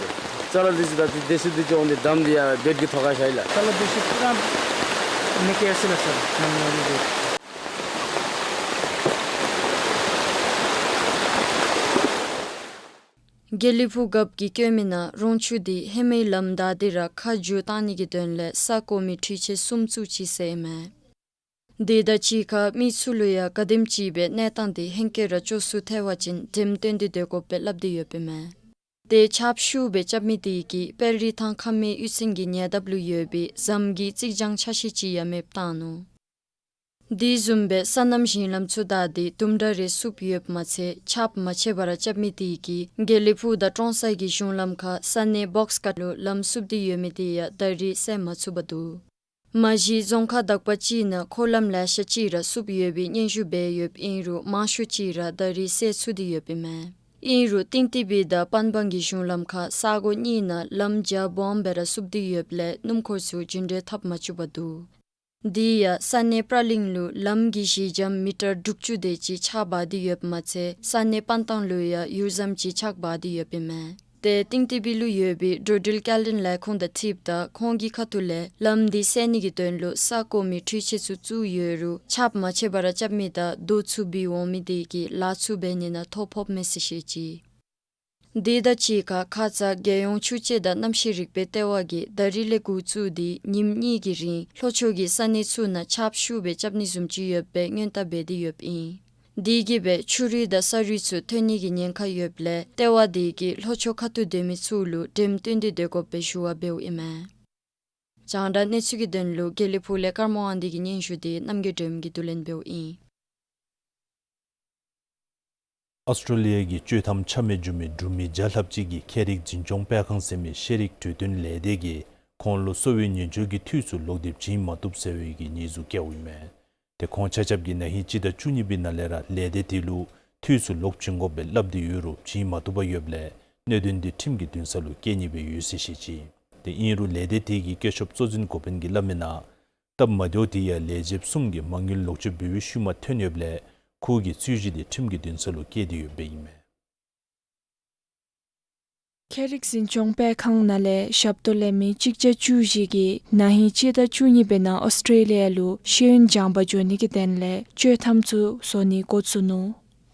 ཚོད་ཅ་ལ་འདི་ཚུ་ད་ཏེ་དེ་ཚུ་འདི་ཚུ་འོང་སྟེ་བསྡམས་ཏེ་ཡར་བེཌ་ཀྱི་ཐོག་ཁར་བཞག་ཡི་ལགས། ཅ་ལ་འདི་ཚུ་ཕུ་ར་མི་སྐྱེལ་ཟེར་ལགས་སར་ནམ་ཡོང་ནི་འདི། དགེ་ལེགས་ཕུག་རྒཔོ་གིས་བཀོད་མི་ནང་རོང་ཆུ་དེ་ཧེ་མའི་ལམ་བདའ་སྟེ་ར་ཁ་འགྱུར་བཏང་ནི་གི་དོན་ལས་ས་བརྐོ་མི་འཕྲུལ་ཆས་གསུམ་བཙུགས་ཅི་ཟེར་ཨིན་མས། དེ་དང་གཅིག་ཁར་མི་ཚུ་ལུ་ཡང་ག་དེམ་ཅིག་སྦེ་གནས་སྟངས་དེ་ཧེང་སྐལ་ར་སྐྱོ་སུ་ཐལ་བ་ཅིན་འགྲེམས་སྟོན་ཏེ་སྡོད་དགོ་པས་སླབ་སྟེ་ཡོདཔ་ཨིན་མས། ཏེ་ཆརཔ་ཤུགས་སྦེ་རྐྱབ་མི་དེ་གིས་དཔལ་རི་ཐང་ཁ་སྨད་གཡུས་ཚན་གྱི་ཉེ་འདབས་ལུ་ཡོད་པའི་ཟམ་གྱི་རྩིག་གྱང་ཆ་ཤས་ཅིག་ཡང་མེདཔ་བཏང་ནུག། དེ་བཟུམ་སྦེ་སོ་ནམ་ཞིང་ལམ་ཚུ་བདའ་སྟེ་དུམ་གྲ་རེ་བསུབ་ཡོདཔ་མ་ཚད་ཆརཔ་མ་ཆད་པར་རྐྱབ་མི་དེ་གིས་དགེ་ལེགས་ཕུག་དང་ཀྲོང་གསར་གྱི་གཞུང་ལམ་ཁར་ས་གནས་བོགས་ཀཊ་ལུ་ལམ་བསུབ་སྟེ་ཡོད་མི་དེ་ཡང་ད་རེས་སེལ་མ་ཚུགས་པར་འདུག། མ་གཞི་རྫོང་ཁག་དག་པ་ཅིག་ནང་འཁོར་ལམ་ལེ་ཤ་ཅིག་ར་བསུབ་ཡོད་པའི་སྙན་ཞུ་འབད་ཡོདཔ་ཨིན་རུང་མང་ཤོས་ཅིག་ར་ད་རེས་སེལ་ཚུགས་ཏེ་ཡོདཔ་ཨིན་མས། ཨིན་རུང་ཏིང་ཏི་བི་དང་པན་སྦང་གི་གཞུང་ལམ་ཁར་ས་གོ་གཉིས་ནང་ལམ་རྒྱ་སྦོམ་སྦེ་ར་བསུབ་སྟེ་ཡོདཔ་ལས་སྣུམ་འཁོར་ཚུ་རྒྱུན་འགྲུལ་འཐབ་མ་ཚུགས་པར་འདུག། དེ་ཡང་ས་གནས་པྲ་གླིང་ལུ་ལམ་གྱི་བཞི་འགྱམ་མི་ཊར་དྲུག་ཅུ་དེ་ཅིག་ཆག་འབག་སྟེ་ཡོདཔ་མ་ཚད་ས་གནས་པན་ཐང་ལུ་ཡང་ཡུར་ཟམ་ཅིག་ཆག་འབག་སྟེ་ཡོདཔ་ཨིན་མས། ཏེ་ཏིང་ཏི་བི་ལུ་ཡོད་པའི་འགྲོ་འགྲུལ་སྐྱེལ་འདྲེན་ལས་ཁུངས་དང་འཁྲིལཝ་ད་ཁོང་གི་ཁ་ཐུག་ལས་ལམ་དེ་སེལ་ནི་གི་དོན་ལུ་ས་བརྐོ་མི་འཕྲུལ་ཆས་ཚུ་བཙུགས་ཡོད་རུང་ཆརཔ་མ་ཆད་པར་རྐྱབ་མི་དང་རྡོ་ཚུ་བུད་འོང་མི་དེ་གིས་ལཱ་ཚུ་འབད་ནི་ནང་ཐོ་ཕོགཔ་མས་ཟེར་བཤད་ཅི། དེ་དང་གཅིག་ཁར་ཁ་ཙ་རྒྱལ་ཡོངས་ཆུ་དཔྱད་དང་གནམ་གཤིས་རིག་པའི་ལྟེ་བ་གིས་ད་རིས་ལས་འགོ་བཙུགས་ཏེ་ཉིནམ་གཉིས་ཀྱི་རིང་ལྷོ་ཕྱོགས་ཀྱི་ས་གནས་ཚུ་ནང་ཆརཔ་ཤུགས་སྦེ་རྐྱབ་ནི་བཟུམ་ཅིག་ཡོད་པའི་སྔོན་བརྡ་འབད་དེ་ཡོདཔ་ཨིན། དེ་གིས་སྦེ་ཆུ་རུད་དང་ས་རུད་ཚུ་ཐོན་ནི་གི་ཉེན་ཁ་ཡོདཔ་ལས་ལྟེ་བ་དེ་གིས་ལྷོ་ཕྱོགས་ཁ་ཐུག་སྡོད་མི་ཚུ་ལུ་འགྲེམས་སྟོན་ཏེ་སྡོད་དགོ་པའི་ཞུ་བ་འབདཝ་ཨིན་མས། རྒྱང་བསྒྲགས་གནས་ཚུལ་གྱི་དོན་ལུ་དགེ་ལེགས་ཕུག་ལས་ཀརྨ་དབང་འདུས་ཀྱི་སྙན་ཞུ་དེ་རྣམ་རྒྱལ་སྒྲོལམ་གྱིས་བསྡུ་ལེན་འབདཝ་ཨིན། ཨོསི་ཊྲེ་ལི་ཡ་གི་སྤྱོད་ཐམ་ཆ་མེད་རྒྱུ་མེད་འབྲུག་མི་བརྒྱ་ལྷགཔ་ཅིག་གིས་ཁྱད་རིག་འཛིན་སྐྱོང་སྤེལ་ཁང་ཟེར་མི་ཤེས་རིག་གྲོས་སྟོན་ལས་སྡེ་གིས་ཁོང་ལུ་གསོ་བའི་ཉེན་བཅོལ་གྱི་འཐུས་ཚུ་ལོག་སྟེ་བྱིན་མ་བཏུབ་ཟེར་བའི་གི་ཉེས་འཛུགས་བཀལཝ་ཨིན་མས། ཏེ་ཁོང་ཆ་ཁྱབ་ཀྱིས་ན་ཧིང་སྤྱི་ཟླ་བཅུ་གཉིས་པའི་ནང་ལས་ར་ལས་སྡེ་དེ་ལུ་འཐུས་ཚུ་ལོག་བྱིན་དགོ་པའི་སླབ་སྟེ་ཡོད་རུང་བྱིན་མ་བཏུབ་པར་ཡོདཔ་ལས་གནད་དོན་དེ་ཁྲིམས་ཀྱི་འདུན་ས་ལུ་བཀལ་ནི་སྦེ་ཡོད་ཟེར་བཤད་ཅི། ཏེ་ཨིན་རུང་ལས་སྡེ་དེ་གི་བཀོད་ཁྱབ་གཙོ་འཛིན་འགོ་དཔོན་གྱིས་སླབ་མིའི་ནང་སྟབས་མ་བདེཝ་དེ་ཡང་ལས་བྱེདཔ་གསུམ་གྱིས་མ་དངུལ་ལོག་སྤྱོད་འབད་བའི་ཤུལ་མ་ཐོན་ཡོདཔ་ལས་ཁོ་གི་རྩོད་གཞི་དེ་ཁྲིམས་ཀྱི་འདུན་ས་ལུ་བཀལ་ཏེ་ཡོདཔ་ཨིན་མས། ཁྱད་རིག་འཛིན་སྐྱོང་སྤེལ་ཁང་ནང་ལས་ཞབས་ཏོག་ལེན་མི་གཅིག་བརྒྱ་བཅུ་བཞི་གིས་ན་ཧིང་སྤྱི་ཟླ་བཅུ་གཉིས་པའི་ནང་ཨོསི་ཊྲེ་ལི་ཡ་ལུ་ཤེས་ཡོན་སྦྱང་པར་འགྱོ་ནི་གི་དོན་ལས་སྤྱོད་ཐམ་ཚུ་བཟོ་ནི་འགོ་བཙུགས་ནུག།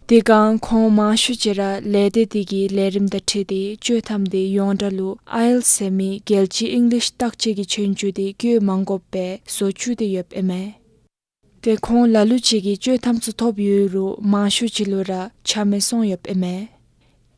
དེ་སྒང་ཁོང་མང་ཤོས་ཅིག་ར་ལས་སྡེ་དེ་གི་ལས་རིམ་དང་འཁྲིལ་ཏེ་སྤྱོད་ཐམ་དེ་ཡོངས་གྲགས་ལུ་ཨའི་ཨེལ་ཊི་ཨེས་ཟེར་མི་རྒྱལ་སྤྱིའི་ཨིང་ལིཤ་བརྟག་དཔྱད་ཀྱི་ཆོས་རྒྱུགས་དེ་བཀོལ་མ་དགོཔ་སྦེ་བཟོ་བཅུག་སྟེ་ཡོདཔ་ཨིན་མས། ཏེ་ཁོང་ལ་ལུ་ཅིག་གིས་སྤྱོད་ཐམ་ཚུ་ཐོབ་ཡོད་རུང་མང་ཤོས་ཅིག་ལུ་ར་ཆ་མེད་སོང་ཡོདཔ་ཨིན་མས།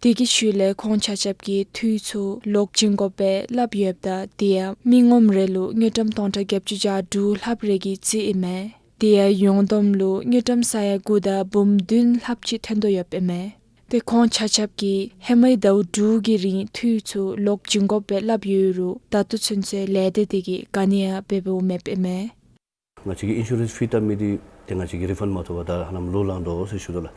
དེ་གི་ཤུལ་ལས་ཁོང་ཆ་ཁྱབ་ཀྱིས་འཐུས་ཚུ་ལོག་བྱིན་དགོ་པའི་སླབ་ཡོདཔ་ད་དེ་ཡང་མི་ངོམ་རེ་ལུ་དངུལ་ཀྲམ་སྟོང་ཕྲག་བརྒྱད་ཅུ་གྱ་དྲུག་ལྷགཔ་རེ་གི་རྩིས་ཨིན་མས། དེ་ཡང་ཡོངས་བསྡོམས་ལུ་དངུལ་ཀྲམ་ས་ཡ་དགུ་དང་འབུམ་བདུན་ལྷགཔ་ཅིག་ཐོན་དོ་ཡོདཔ་ཨིན་མས། ཏེ་ཁོང་ཆ་ཁྱབ་ཀྱིས་ཧེ་མའི་ཟླཝ་དྲུག་གི་རིང་འཐུས་ཚུ་ལོག་བྱིན་དགོ་པའི་སླབ་ཡོད་རུང་ད་ལྟོ་ཚུན་ཚོད་ལས་སྡེ་དེ་གིས་ག་ནི་ཡང་འབད་འབདཝ་མེདཔ་ཨིན་མས། ང་བཅས་ཀྱིས་ཨིན་ཤུ་རེནསི་ཕི་བཏབ་མི་འདི་ཏེ་ང་བཅས་ཀྱིས་རི་ཕཱནཌ་མ་ཐོབ་པར་ད་ཧ་ལམ་ལོ་ལང་དོ་ཟེར་ཞུ་དོ་ལགས།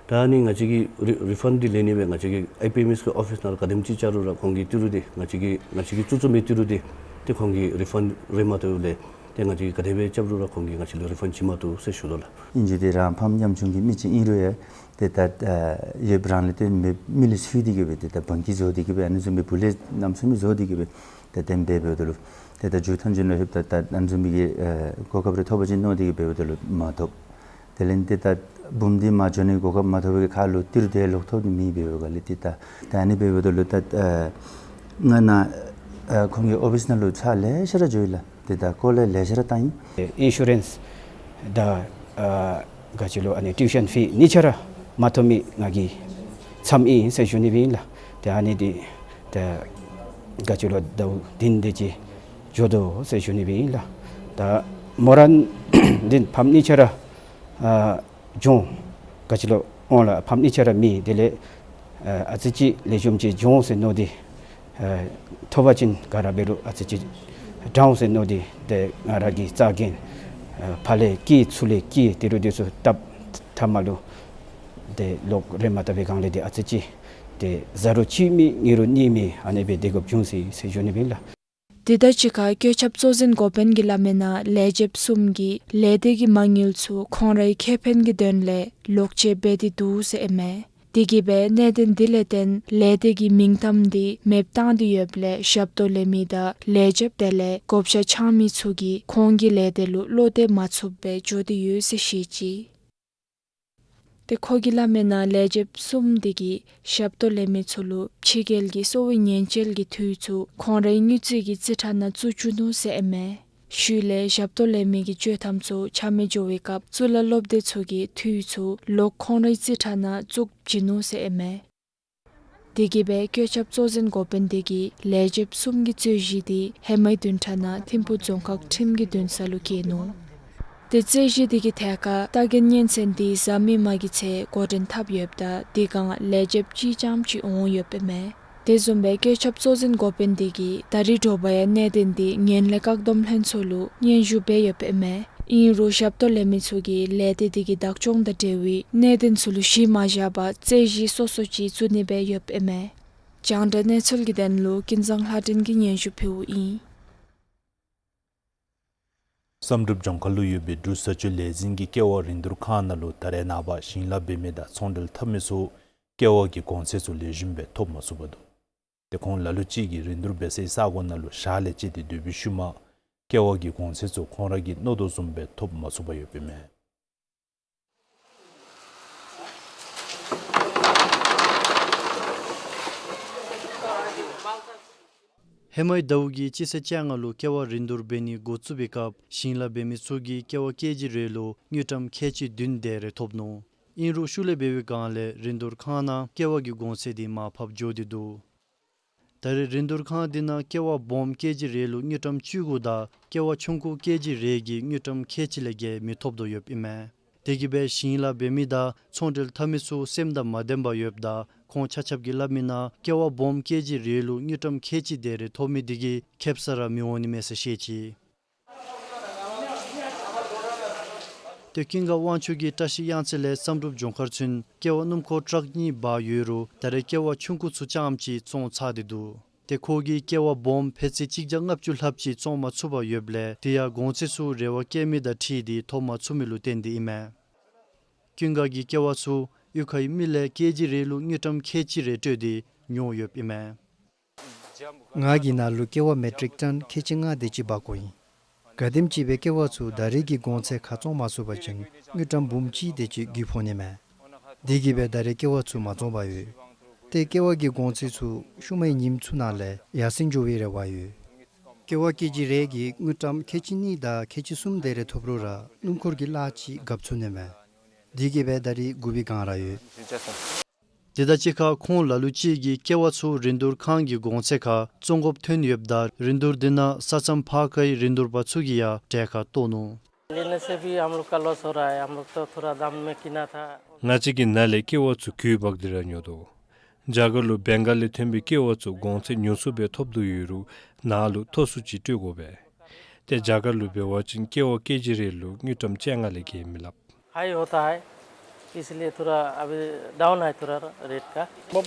ད་ཨ་ནི་ང་བཅས་ཀྱིས་རི་རི་ཕཱནཌ་འདི་ལེན་ནི་སྦེ་ང་བཅས་ཀྱིས་ཨའི་པི་ཨེམ་ཨེསི་གི་ཨོ་ཕིསི་ནང་ལུ་ག་དེམ་ཅིག་བཅར་རུང་ར་ཁོང་གིས་ཏི་རུ་འདི་ང་བཅས་ཀྱིས་ང་བཅས་ཀྱིས་བཙུགས་བཙུགས་མི་ཏི་རུ་འདི་ཏེ་ཁོང་གིས་རི་ཕཱནཌ་རེ་མ་བཏབ་ལས་ཏེ་ང་བཅས་ཀྱིས་ག་དེ་སྦེ་རྐྱབ་རུང་ར་ཁོང་གིས་ང་བཅས་ལུ་རི་ཕཱནཌ་བྱིན་མ་བཏུབ་ཟེར་ཞུ་དོ་ལགས། ཨིན་ཅི་ཏེ་རང་ཕམ་ཉམ་ཆུང་གི་མི་ཅིག་ཨིན་རུང་ཡང་ཏེ་ད་ཨ་ཡོདཔ་རང་ལས་ཏེ་མི་མི་ལས་ཚུད་དེ་གིས་སྦེ་ཏེ་ད་བང་གི་བཟོ་སྟེ་གིས་སྦེ་ཨ་ནི་བཟུམ་སྦེ་བུ་ལས་རྣམ་གསུམ་མི་བཟོ་སྟེ་གིས་སྦེ་ཏེ་དེ་སྦེ་འབདཝ་ད་ལུ་ཏེ་ད་མཇུག་མཐའ་མཇུག་ནང་ལྷོདཔ་ད་ད་ཨ་ནི་བཟུམ་མའི་གི་ཨེ་གོ་སྐབས་རེ་ཐོབ་པ་ཅིན་མནོ་སྟེ་གིས་འབདཝ་ད་ལུ་མ་ཐོབ། དེ་ལས་ཏེ་ད་འབུམ་འདི་མར་འགྱོ་ནི་གོ་སྐབས་མ་ཐོབ་པའི་ཁར་ལུ་ཏི་རུ་དེ་ལོག་ཐོབ་ནི་མེད་པས་ག་ལས་ཏེ་ད་ད་ཨ་ནི་འབདཝ་ད་ལུ་ད་ཨེ་ང་ནཱ་ཨེ་ཁོང་གི་ཨོ་ཕིསི་ནང་ལུ་ཚར་ལེ་ཤ་ར་འགྱོ་ཡི་ལགས། ཏེ་ད་སྐོར་ལས་ལེ་ཤ་ར་བཏང་ཡི། ཨིན་ཤུ་རེནསི་དང་ཨ་ག་ཅི་ལོ་ཨ་ནི་ཊིའུ་ཤཱན་ཕི་གཉིས་ཆ་ར་མ་ཐོབ་མི་ང་གིས་མཚམས་ཨིན་ཟེར་ཞུ་ནི་སྦེ་ཨིན་ལགས། ཏེ་ཨ་ནི་འདི་ཏེ་ག་ཅི་ལོ་ཟླཝ་བདུན་དེ་ཅིག་འགྱོ་དོ་ཟེར་ཞུ་ནི་སྦེ་ཨིན་ལགས། ད་མོ་ར་འདི་ཕམ་གཉིས་ཆ་ར་ཨ་འགྱོ་ག་ཅི་ལོ་འོང་ལགས། ཕམ་གཉིས་ཆ་ར་མེད། དེ་ལས་ཨ་ཨ་ཙི་ཅིག་ལེགས་ཤོམ་ཅིག་འགྱོ་ཟེར་མནོ་སྟེ་ཨ་ཐོབ་པ་ཅིན་ག་ར་འབད་རུང་ཨ་ཙི་ཅིག་དྲག་འོང་ཟེར་མནོ་སྟེ་ཏེ་ང་ར་གིས་རྩ་འགེངས་ཨ་ཕར་ལས་བསྐྱལ་ཚུར་ལས་བསྐྱལ་ཏི་རུ་འདི་ཚུ་བཏབ་མཐའ་མ་ལུ་ཏེ་ལོག་རེ་མ་བཏབ་པའི་སྒང་ལས་ཏེ་ཨ་ཙི་ཅིག་ཏེ་ཟ་རུང་གཅིག་མེད་ཉལ་རུང་གཉིད་མེད་ཨ་ནི་སྦེ་སྡོད་དགོཔ་བྱུང་ཡི་ཟེར་ཞུ་ནི་སྦེ་ཨིན་ལགས། དེ་དང་གཅིག་ཁར་བཀོད་ཁྱབ་གཙོ་འཛིན་འགོ་དཔོན་གྱིས་སླབ་མིའི་ནང་ལས་བྱེདཔ་གསུམ་གྱིས་ལས་སྡེ་གི་མ་དངུལ་ཚུ་ཁོང་རའི་ཁེ་ཕན་གྱི་དོན་ལས་ལོག་སྤྱོད་འབད་དེ་འདུག་ཟེར་ཨིན་མས། དེ་གིས་སྦེ་གནད་དོན་དེ་ལས་བརྟེན་ལས་སྡེ་གི་མིང་གཏམ་དེ་མེདཔ་བཏང་སྟེ་ཡོདཔ་ལས་ཞབས་ཏོག་ལེན་མི་དང་ལས་བྱེདཔ་དེ་ལས་བགོ་བཤའ་འཆང་མི་ཚུ་གིས་ཁོང་གི་ལས་སྡེ་ལུ་བློ་གཏད་མ་ཚུགསཔ་སྦེ་འགྱོ་སྟེ་ཡོད་ཟེར་བཤད་ཅི། ཏེ་ཁོ་གིས་སླབ་མིའི་ནང་ལས་བྱེདཔ་གསུམ་དེ་གིས་ཞབས་ཏོག་ལེན་མི་ཚུ་ལུ་ཕྱི་རྒྱལ་གྱི་གསོ་བའི་ཉེན་བཅོལ་གྱི་འཐུས་ཚུ་ཁོང་རའི་དངུལ་རྩིས་ཀྱི་རྩིས་ཁྲ་ནང་བཙུགས་བཅུག་ནུག་ཟེར་ཨིན་མས། ཤུལ་ལས་ཞབས་ཏོག་ལེན་མི་གི་ཆོག་ཐམ་ཚུ་ཆ་མེད་འགྱོ་བའི་སྐབས་གཙུག་ལག་སློབ་སྡེ་ཚུ་གིས་འཐུས་ཚུ་ལོག་ཁོང་རའི་རྩིས་ཁྲ་ནང་བཙུགས་བྱིན་ནུག་ཟེར་ཨིན་མས། དེ་གིས་སྦེ་བཀོད་ཁྱབ་གཙོ་འཛིན་འགོ་དཔོན་དེ་གིས་ལས་བྱེདཔ་གསུམ་གྱི་རྩོད་གཞི་དེ་ཧེ་མའི་བདུན་ཕྲག་ནང་ཐིམ་ཕུག་རྫོང་ཁག་ཁྲིམས་ཀྱི་འདུན་ས་ལུ་བཀལ་ནུག། ཏེ་རྩོད་གཞི་དེ་གི་ཐད་ཁར་ལྟ་མཁན་གཉེན་ཚན་དེ་གཟའ་མིག་དམར་གྱི་ཚེས་འགོ་འདྲེན་འཐབ་ཡོདཔ་ད་དེ་སྒང་ལས་བྱེདཔ་གཅིག་རྐྱངམ་ཅིག་འོང་ཡོདཔ་ཨིན་མས། དེ་བཟུམ་སྦེ་བཀོད་ཁྱབ་གཙོ་འཛིན་འགོ་དཔོན་དེ་གིས་ད་རིས་དྲོ་པ་ཡང་གནད་དོན་དེ་ངན་ལྷད་བཀག་སྡོམ་ལྷན་ཚོགས་ལུ་སྙན་ཞུ་འབད་ཡོདཔ་ཨིན་མས། ཨིན་རུང་ཞབས་ཏོག་ལེན་མི་ཚུ་གིས་ལས་སྡེ་དེ་གི་བདག་སྐྱོང་དང་འབྲེལ་བའི་གནད་དོན་ཚུ་ལུ་གཞི་མ་བཞག་པར་རྩོད་གཞི་སོ་སོ་ཅིག་བཙུགས་ནི་སྦེ་ཡོདཔ་ཨིན་མས། རྒྱང་བསྒྲགས་གནས་ཚུལ་གྱི་དོན་ལུ་ཀུན་བཟང་ལྷ་སྒྲོན་གྱིས་སྙན་ཞུ་ཕུལཝ་ཨིན། བསམ་གྲུབ་ལྗོངས་མཁར་ལུ་ཡོད་པའི་འབྲུག་བཟའ་སྤྱོད་ལས་འཛིན་གྱི་ཀེ་བ་རིན་བསྡུར་ཁང་ནང་ལུ་ད་རེས་ནངས་པ་ཞིང་ལཱ་འབད་མི་དང་ཚོང་འབྲེལ་འཐབ་མི་ཚུ་ཀེ་བ་གི་གོང་ཚད་ཚུ་ལེགས་ཤོམ་སྦེ་ཐོབ་མ་ཚུགས་པར་འདུག། ཏེ་ཁོང་ལ་ལུ་ཅིག་གིས་རིན་བསྡུར་འབད་སའི་ས་གོ་ནང་ལུ་ཞག་ལས་བཅད་དེ་སྡོད་པའི་ཤུལ་མ་ཀེ་བ་གི་གོང་ཚད་ཚུ་ཁོང་ར་གིས་མནོ་དོ་བཟུམ་སྦེ་ཐོབ་མ་ཚུགས་པར་ཡོདཔ་ཨིན་མས། ཧེ་མའི་ཟླཝ་གི་སྤྱི་ཚེས་བཅོ་ལྔ་ལུ་ཀེ་བ་རིན་བསྡུར་འབད་ནི་འགོ་བཙུགས་པའི་སྐབས་ཞིང་ལཱ་འབད་མི་ཚུ་གིས་ཀེ་བ་ཀེ་ཇི་རེ་ལུ་དངུལ་ཀྲམ་ཁལ་གཅིག་བདུན་དེ་རེ་ཐོབ་ནུག། ཨིན་རུང་ཤུལ་ལས་འབད་བའི་སྒང་ལས་རིན་བསྡུར་ཁང་ནང་ཀེ་བ་གི་གོང་ཚད་དེ་མར་ཕབ་འགྱོ་སྟེ་འདུག། ད་རེས་རིན་བསྡུར་ཁང་དེ་ནང་ཀེ་བ་སྦོམ་ཀེ་ཇི་རེ་ལུ་དངུལ་ཀྲམ་བཅུ་དགུ་དང་ཀེ་བ་ཆུང་ཀུ་ཀེ་ཇི་རེ་གིས་དངུལ་ཀྲམ་ཁལ་གཅིག་ལས་བརྒལ་མི་ཐོབ་དོ་ཡོདཔ་ཨིན་མས། དེ་གིས་སྦེ་ཞིང་ལཱ་འབད་མི་དང་ཚོང་འབྲེལ་འཐབ་མི་ཚུ་སེམས་དང་མ་ལྡན་པར་ཡོདཔ་ད་ཁོང་ཆ་ཁྱབ་ཀྱིས་སླབ་མི་ནང་ཀེ་བ་སྦོམ་ཀེ་ཇི་རེ་ལུ་དངུལ་ཀྲམ་ཁལ་གཅིག་དེ་རེ་ཐོབ་མི་དེ་གིས་ཁེབ་ས་ར་མི་འོང་ནི་མས་ཟེར་བཤད་ཅི། ཏེ་ཀུན་དགའ་དབང་ཕྱུག་གིས་བཀྲ་ཤིས་གཡང་རྩེ་ལས་བསམ་གྲུབ་ལྗོངས་མཁར་ཚུན་ཀེ་བ་སྣུམ་འཁོར་ཊཱག་གཉིས་འབག་ཡོད་རུང་ད་རེས་ཀེ་བ་ཆུང་ཀུ་ཚུ་རྐྱངམ་ཅིག་བཙོང་ཚར་ཏེ་འདུག། ཏེ་ཁོ་གིས་ཀེ་བ་སྦོམ་ཕད་ཚི་གཅིག་བརྒྱ་ལྔ་བཅུ་ལྷགཔ་ཅིག་བཙོང་མ་ཚུགས་པར་ཡོདཔ་ལས་དེ་ཡང་གོང་ཚད་ཚུ་རེ་བ་བསྐྱེད་མི་དང་འཁྲིལ་ཏེ་ཐོབ་མ་ཚུགས་མི་ལུ་བརྟེན་ཏེ་ཨིན་མས། ཀུན་དགའ་གིས་ཀེ་བ་ཚུ་གཡུས་ཁའི་མི་ལས་ཀེ་ཇི་རེ་ལུ་དངུལ་ཀྲམ་ཁལ་གཅིག་རེ་སྤྲོད་དེ་ཉོ་ཡོདཔ་ཨིན་མས། ང་གིས་ནཱ་ལུ་ཀེ་བ་མེ་ཊིག་ཊོན་ཁལ་གཅིག་ལྔ་དེ་ཅིག་འབག་དགོ་ཨིན། ག་དེམ་ཅིག་སྦེ་ཀེ་བ་ཚུ་ད་རེས་ཀྱི་གོང་ཚད་ཁར་བཙོང་མ་ཚུགས་པ་ཅིན་དངུལ་ཀྲམ་འབུམ་གཅིག་དེ་ཅིག་རྒུད་ཕོག་ནི་མས། དེ་གིས་སྦེ་ད་རེས་ཀེ་བ་ཚུ་མ་བཙོང་པར་ཡོད། ཏེ་ཀེ་བ་གི་གོང་ཚད་ཚུ་ཤུལ་མའི་ཉིནམ་ཚུ་ནང་ལས་ཡར་སེང་འགྱོ་བའི་རེ་བ་ཡོད། ཀེ་བ་ཀེ་ཇི་རེ་གིས་དངུལ་ཀྲམ་ཁལ་གཅིག་གཉིས་དང་ཁལ་གཅིག་གསུམ་དེ་རེ་ཐོབ་རུང་ར་སྣུམ་འཁོར་གྱི་གླ་ཅིག་རྒཔ་ཚུགས་ནི་མས། དེ་གིས་སྦེ་ད་རེས་རྒུད་པའི་སྒང་ར་ཡོད། དེ་དང་གཅིག་ཁར་ཁོང་ལ་ལུ་ཅིག་གིས་ཀེ་བ་ཚུ་རིན་བསྡུར་ཁང་གི་གོང་ཚད་ཁར་བཙོང་དགོཔ་ཐོན་ཡོདཔ་ད་རིན་བསྡུར་དེ་ནང་ས་མཚམས་ཕར་ཁའི་རིན་བསྡུར་པ་ཚུ་གིས་ཡང་གྲལ་ཁར་གཏོགས་ནུག། लेने से भी हम लोग का लॉस हो रहा है, हम लोग तो थोड़ा दाम में किना था। ང་བཅས་ཀྱིས་ནཱ་ལས་ཀེ་བ་ཚུ་རྒུད་འབག་སྟེ་ར་ཉོ་དོ། རྒྱ་གར་ལུ་བེང་གཱལ་ལས་ཐོན་པའི་ཀེ་བ་ཚུ་གོང་ཚད་ཉུང་སུ་སྦེ་ཐོབ་དོ་ཡོད་རུང་ནཱ་ལུ་མཐོ་སུ་ཅིག་སྤྲོད་དགོ་པས། ཏེ་རྒྱ་གར་ལུ་འབད་བ་ཅིན་ཀེ་བ་ཀེ་ཇི་རེ་ལུ་དངུལ་ཀྲམ་བཅོ་ལྔ་ལས་བརྒལ་མི་ལྷག། हाई होता है, इसलिए थोड़ा अभी डाउन है थोड़ा रेट का। ང་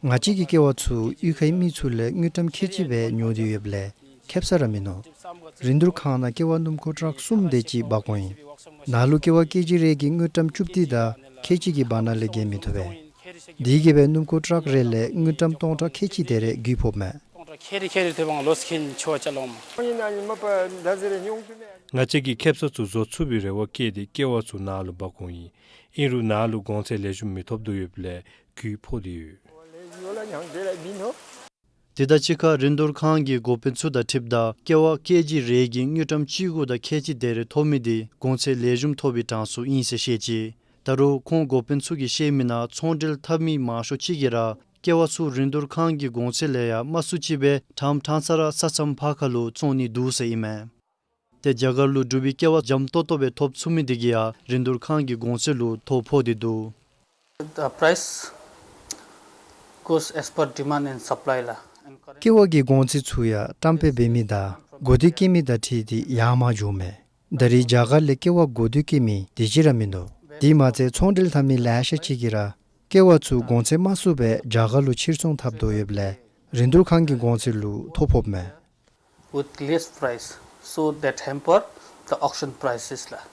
བཅས་ཀྱིས་ཀེ་བ་ཚུ་གཡུས་ཁའི་མི་ཚུ་ལས་དངུལ་ཀྲམ་ཁལ་གཅིག་སྦེ་ཉོ་སྟེ་ཡོདཔ་ལས་ཁེབ་ས་ར་མིན་ནུག། རིན་བསྡུར་ཁང་ནང་ཀེ་བ་སྣུམ་འཁོར་ཊཱག་གསུམ་དེ་ཅིག་འབག་དགོ་ཨིན། ནཱ་ལུ་ཀེ་བ་ཀེ་ཇི་རེ་གིས་དངུལ་ཀྲམ་བཅུ་བདུན་དང་ཁལ་གཅིག་གི་བར་ན་ལས་བརྒལ་མི་ཐོབ་པས། དེ་གིས་སྦེ་སྣུམ་འཁོར་ཊཱག་རེ་ལས་དངུལ་ཀྲམ་སྟོང་ཕྲག་ཁལ་གཅིག་དེ་རེ་རྒུད་ཕོགཔ་མས། ཁེ་རི་ཁེ་རི་ཐེ་བང་ལོས་ཁེན་ཆོ་ཅ་ལོ་མ། ང་བཅས་ཀྱིས་ཁེབ་ས་ཚུ་བཟོ་ཚུགས་པའི་རེ་བ་བསྐྱེད་དེ་ཀེ་བ་ཚུ་ནཱ་ལུ་འབག་འོང་ཡི། ཨིན་རུང་ནཱ་ལུ་གོང་ཚད་ལེགས་ཤོམ་མི་ཐོབ་དོ་ཡོདཔ་ལས་རྒུད་ཕོག་སྟེ་ཡོད། དེ་དང་གཅིག་ཁར་རིན་བསྡུར་ཁང་གི་འགོ་དཔོན་ཚུ་དང་འཁྲིལཝ་ད་ཀེ་བ་ཀེ་ཇི་རེ་གིས་དངུལ་ཀྲམ་བཅུ་དགུ་དང་ཁལ་གཅིག་དེ་རེ་ཐོབ་མི་དེ་གོང་ཚད་ལེགས་ཤོམ་ཐོབ་པའི་གྲངས་སུ་ཨིན་ཟེར་བཤད་ཅི། ད་རུང་ཁོང་འགོ་དཔོན་ཚུ་གིས་བཤད་མི་ནང་ཚོང་འབྲེལ་འཐབ་མི་མང་ཤོས་ཅིག་གིས་ར་ཀེ་བ་ཚུ་རིན་བསྡུར་ཁང་གི་གོང་ཚད་ལས་ཡང་དམའ་སུ་ཅིག་སྦེ་ཕྲང་ཕྲང་ས་ར་ས་མཚམས་ཕར་ཁ་ལུ་བཙོང་ནི་འདུག་ཟེར་ཨིན་མས། ཏེ་རྒྱ་གར་ལུ་འབྲུག་པའི་ཀེ་བ་འཇམ་ཏོག་ཏོ་སྦེ་ཐོབ་ཚུགས་མི་དེ་གིས་ཡང་རིན་བསྡུར་ཁང་གི་གོང་ཚད་ལུ་ཐོ་ཕོག་སྟེ་འདུག། The price goes as per demand and supply ལགས། ཀེ་བ་གི་གོང་ཚད་ཚུ་ཡང་བཀྲམ་སྤེལ་འབད་མི་དང་གོ་བསྡུར་བཀལ་མི་དང་འཁྲིལ་ཏེ་ཡར་མར་འགྱོཝ་མས། ད་རེས་རྒྱ་གར་ལས་ཀེ་བ་གོ་བསྡུར་བཀལ་མི་དེ་ཅིག་ར་མིན་འདུག། དེ་མ་ཚད་ཚོང་འབྲེལ་འཐབ་མི་ལེ་ཤ་ཅིག་གིས་ར་ཀེ་བ་ཚུ་གོང་ཚད་དམའ་སུ་སྦེ་རྒྱ་གར་ལུ་ཕྱིར་ཚོང་འཐབ་དོ་ཡོདཔ་ལས་རིན་བསྡུར་ཁང་གི་གོང་ཚད་ལུ་ཐོ་ཕོགཔ་མས། With less price, so that hamper the auction prices ལགས།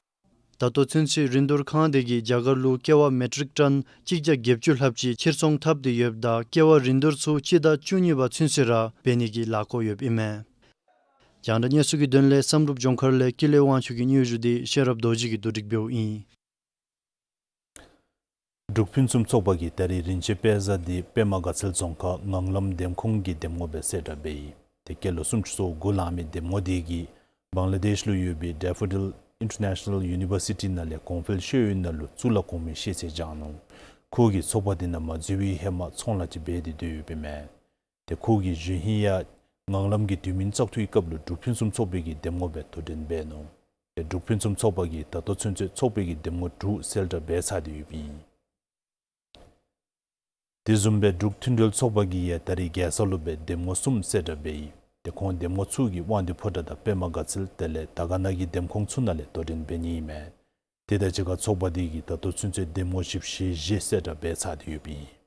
ད་ལྟོ་ཚུན་ཚོད་རིན་བསྡུར་ཁང་དེ་གིས་རྒྱ་གར་ལུ་ཀེ་བ་མེ་ཊིག་ཊོན་གཅིག་བརྒྱ་བརྒྱད་ཅུ་ལྷགཔ་ཅིག་ཕྱིར་ཚོང་འཐབ་སྟེ་ཡོདཔ་ད་ཀེ་བ་རིན་བསྡུར་ཚུ་སྤྱི་ཟླ་བཅུ་གཉིས་པ་ཚུན་ཚོད་ར་འབད་ནི་གི་ལས་འགུལ་ཡོདཔ་ཨིན་མས། རྒྱང་བསྒྲགས་གནས་ཚུལ་གྱི་དོན་ལས་བསམ་གྲུབ་ལྗོངས་མཁར་ལས་ཀུན་ལེགས་དབང་ཕྱུག་གི་སྙན་ཞུ་དེ་ཤེས་རབ་རྡོ་རྗེ་གིས་བསྡུ་སྒྲིག་འབདཝ་ཨིན། འབྲུག་ཕུན་སུམ་ཚོགས་པ་གིས་ད་རིས་རིན་ཆེན་དཔེ་གཟའ་འདི་པདྨ་དགའ་ཚལ་རྫོང་ཁག་ངང་ལམ་འདེམས་ཁོངས་ཀྱི་འདེམས་ངོ་སྦེ་གསལ་བསྒྲགས་འབད་ཡི། སྐྱེས་ལོ་སུམ་ཅུ་སོ་དགུ་ལང་མི་འདེམས་ངོ་དེ་གིས་བང་ལ་དེཤ་ལུ་ཡོད་པའི་ཌེ་ཕོ་ཌིལ་ཨིན་ཊར་ནེ་ཤ་ནལ་ཡུ་ནི་བར་སི་ཊི་ནང་ལས་གོང་འཕེལ་ཤེས་ཡོན་ནང་ལུ་གཙུག་ལག་གོང་མའི་ཤེས་ཚད་སྦྱངས་ནུག། ཁོ་གིས་ཚོགས་པ་དེ་ནང་མ་འཛུལ་བའི་ཧེ་མ་ཚོང་ལཱ་ཅིག་འབད་དེ་སྡོད་ཡོདཔ་ཨིན་མས། ཏེ་ཁོ་གིས་གཞེས་ཧིང་ཡང་ངང་ལམ་གྱི་དུས་མིན་བཙག་འཐུའི་སྐབས་ལུ་འབྲུག་ཕུན་སུམ་ཚོགས་པའི་གི་འདེམས་ངོ་སྦེ་དོ་འགྲན་འབད་ནུག། ཏེ་འབྲུག་ཕུན་སུམ་ཚོགས་པ་གིས་ད་ལྟོ་ཚུན་ཚོད་ཚོགས་པའི་གི་འདེམས་ངོ་དྲུག་གསལ་བསྒྲགས་འབད་ཚར་ཏེ་ཡོདཔ་ཨིན། དེ་བཟུམ་སྦེ་འབྲུག་མཐུན་སྒྲིལ་ཚོགས་པ་གིས་ཡང་ད་རིས་རྒྱལ་ས་ལུ་སྦེ་འདེམས་ངོ་གསུམ་གསལ་བསྒྲགས་འབད་ཡི། ཏེ་ཁོང་འདེམས་ངོ་ཚུ་གིས་དབང་འདུས་ཕོ་བྲང་དང་པདྨ་དགའ་ཚལ་དེ་ལས་དར་དཀར་ན་གི་འདེམས་ཁོངས་ཚུ་ནང་ལས་དོ་འགྲན་འབད་ནི་ཨིན་མས། དེ་དང་གཅིག་ཁར་ཚོགས་པ་དེ་གིས་ད་ལྟོ་ཚུན་ཚོད་འདེམས་ངོ་བཞི་བཅུ་ཞེ་བཞི་གསལ་བསྒྲགས་འབད་ཚར་ཏེ་ཡོདཔ་ཨིན།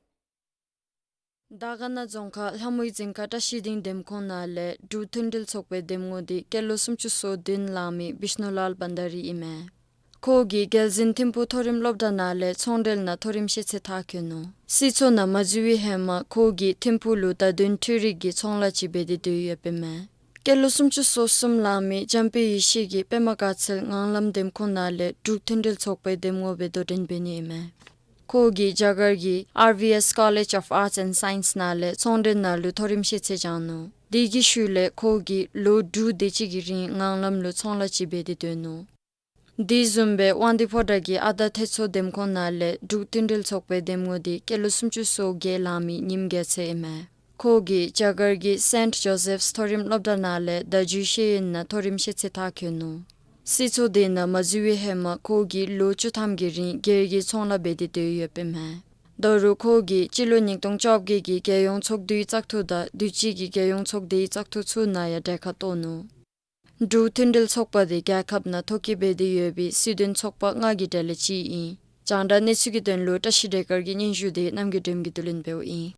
དར་དཀར་ན་རྫོང་ཁག་ལྷ་མོའི་རྫིང་ཁ་བཀྲ་ཤིས་སྡིངས་འདེམས་ཁོངས་ནང་ལས་འབྲུག་མཐུན་སྒྲིལ་ཚོགས་པའི་འདེམས་ངོ་དེ་སྐྱེས་ལོ་སུམ་ཅུ་སོ་བདུན་ལང་མི་བིཤ་ནུ་ལཱལ་བྷན་དཱ་རི་ཨིན་མས། ཁོ་གིས་རྒྱལ་འཛིན་ཐིམ་ཕུག་མཐོ་རིམ་སློབ་གྲྭ་ནང་ལས་ཚོང་འབྲེལ་ནང་མཐོ་རིམ་ཤེས་ཚད་མཐར་འཁྱོལ་ནུག། སྲིད་ཚོགས་ནང་མ་འཛུལ་བའི་ཧེ་མ་ཁོ་གིས་ཐིམ་ཕུག་ལུ་བརྡ་དོན་འཕྲུལ་རིག་གི་ཚོང་ལཱ་ཅིག་འབད་དེ་སྡོད་ཡོདཔ་ཨིན་མས། སྐྱེས་ལོ་སུམ་ཅུ་སོ་གསུམ་ལང་མི་འཇམ་དཔལ་ཡེ་ཤེས་ཀྱིས་པདྨ་དགའ་ཚལ་ངང་ལམ་འདེམས་ཁོངས་ནང་ལས་འབྲུག་མཐུན་སྒྲིལ་ཚོགས་པའི་འདེམས་ངོ་སྦེ་དོ་འགྲན་འབད་ནི་ཨིན་མས། ཁོ་གིས་རྒྱ་གར་གྱི་ཨར་ཝི་ཨེས་College of Arts and Science ནང་ལས་ཚོང་འབྲེལ་ནང་ལུ་མཐོ་རིམ་ཤེས་ཚད་སྦྱངས་ནུག། དེ་གི་ཤུལ་ལས་ཁོ་གིས་ལོ་དྲུག་དེ་ཅིག་གི་རིང་ངང་ལམ་ལུ་ཚོང་ལཱ་ཅིག་འབད་དེ་སྡོད་ནུག། དེ་བཟུམ་སྦེ་དབང་འདུས་ཕོ་བྲང་གི་ཨ་དར་ཐེད་མཚོ་འདེམས་ཁོངས་ནང་ལས་འབྲུག་མཐུན་སྒྲིལ་ཚོགས་པའི་འདེམས་ངོ་དེ་སྐྱེས་ལོ་སུམ་ཅུ་སོ་བརྒྱད་ལང་མི་ཉིམ་རྒྱལ་མཚན་ཨིན་མས། ཁོ་གིས་རྒྱ་གར་གྱི་སེནཊ་ཇོ་སེཕས་མཐོ་རིམ་སློབ་གྲྭ་ནང་ལས་བརྡ་བརྒྱུད་ཤེས་ཡོན་ནང་མཐོ་རིམ་ཤེས་ཚད་མཐར་འཁྱོལ་ནུག། སྲིད་ཚོགས་དེ་ནང་མ་འཛུལ་བའི་ཧེ་མ་ཁོ་གིས་ལོ་བཅུ་ཐམ་གྱི་རིང་སྒེར་གྱི་ཚོང་ལཱ་འབད་དེ་སྡོད་ཡོདཔ་ཨིན་མས། ད་རུང་ཁོ་གིས་སྤྱི་ལོ་ཉིས་སྟོང་བཅོ་བརྒྱད་ཀྱི་རྒྱལ་ཡོངས་ཚོགས་འདུའི་བཙག་འཐུ་དང་དུས་ཅི་གི་རྒྱལ་ཡོངས་ཚོགས་སྡེའི་བཙག་འཐུ་ཚུ་ནང་ཡང་གྲལ་ཁར་གཏོགས་ནུག། འབྲུག་མཐུན་སྒྲིལ་ཚོགས་པ་དེ་རྒྱལ་ཁབ་ནང་ཐོ་བཀོད་འབད་དེ་ཡོད་པའི་སྲིད་དོན་ཚོགས་པ་ལྔ་གི་གྲས་ལས་གཅིག་ཨིན། རྒྱང་བསྒྲགས་གནས་ཚུལ་གྱི་དོན་ལུ་བཀྲ་ཤིས་བདེ་དཀར་གྱི་སྙན་ཞུ་དེ་རྣམ་རྒྱལ་སྒྲོལམ་གྱིས་བསྡུ་ལེན་འབདཝ་ཨིན།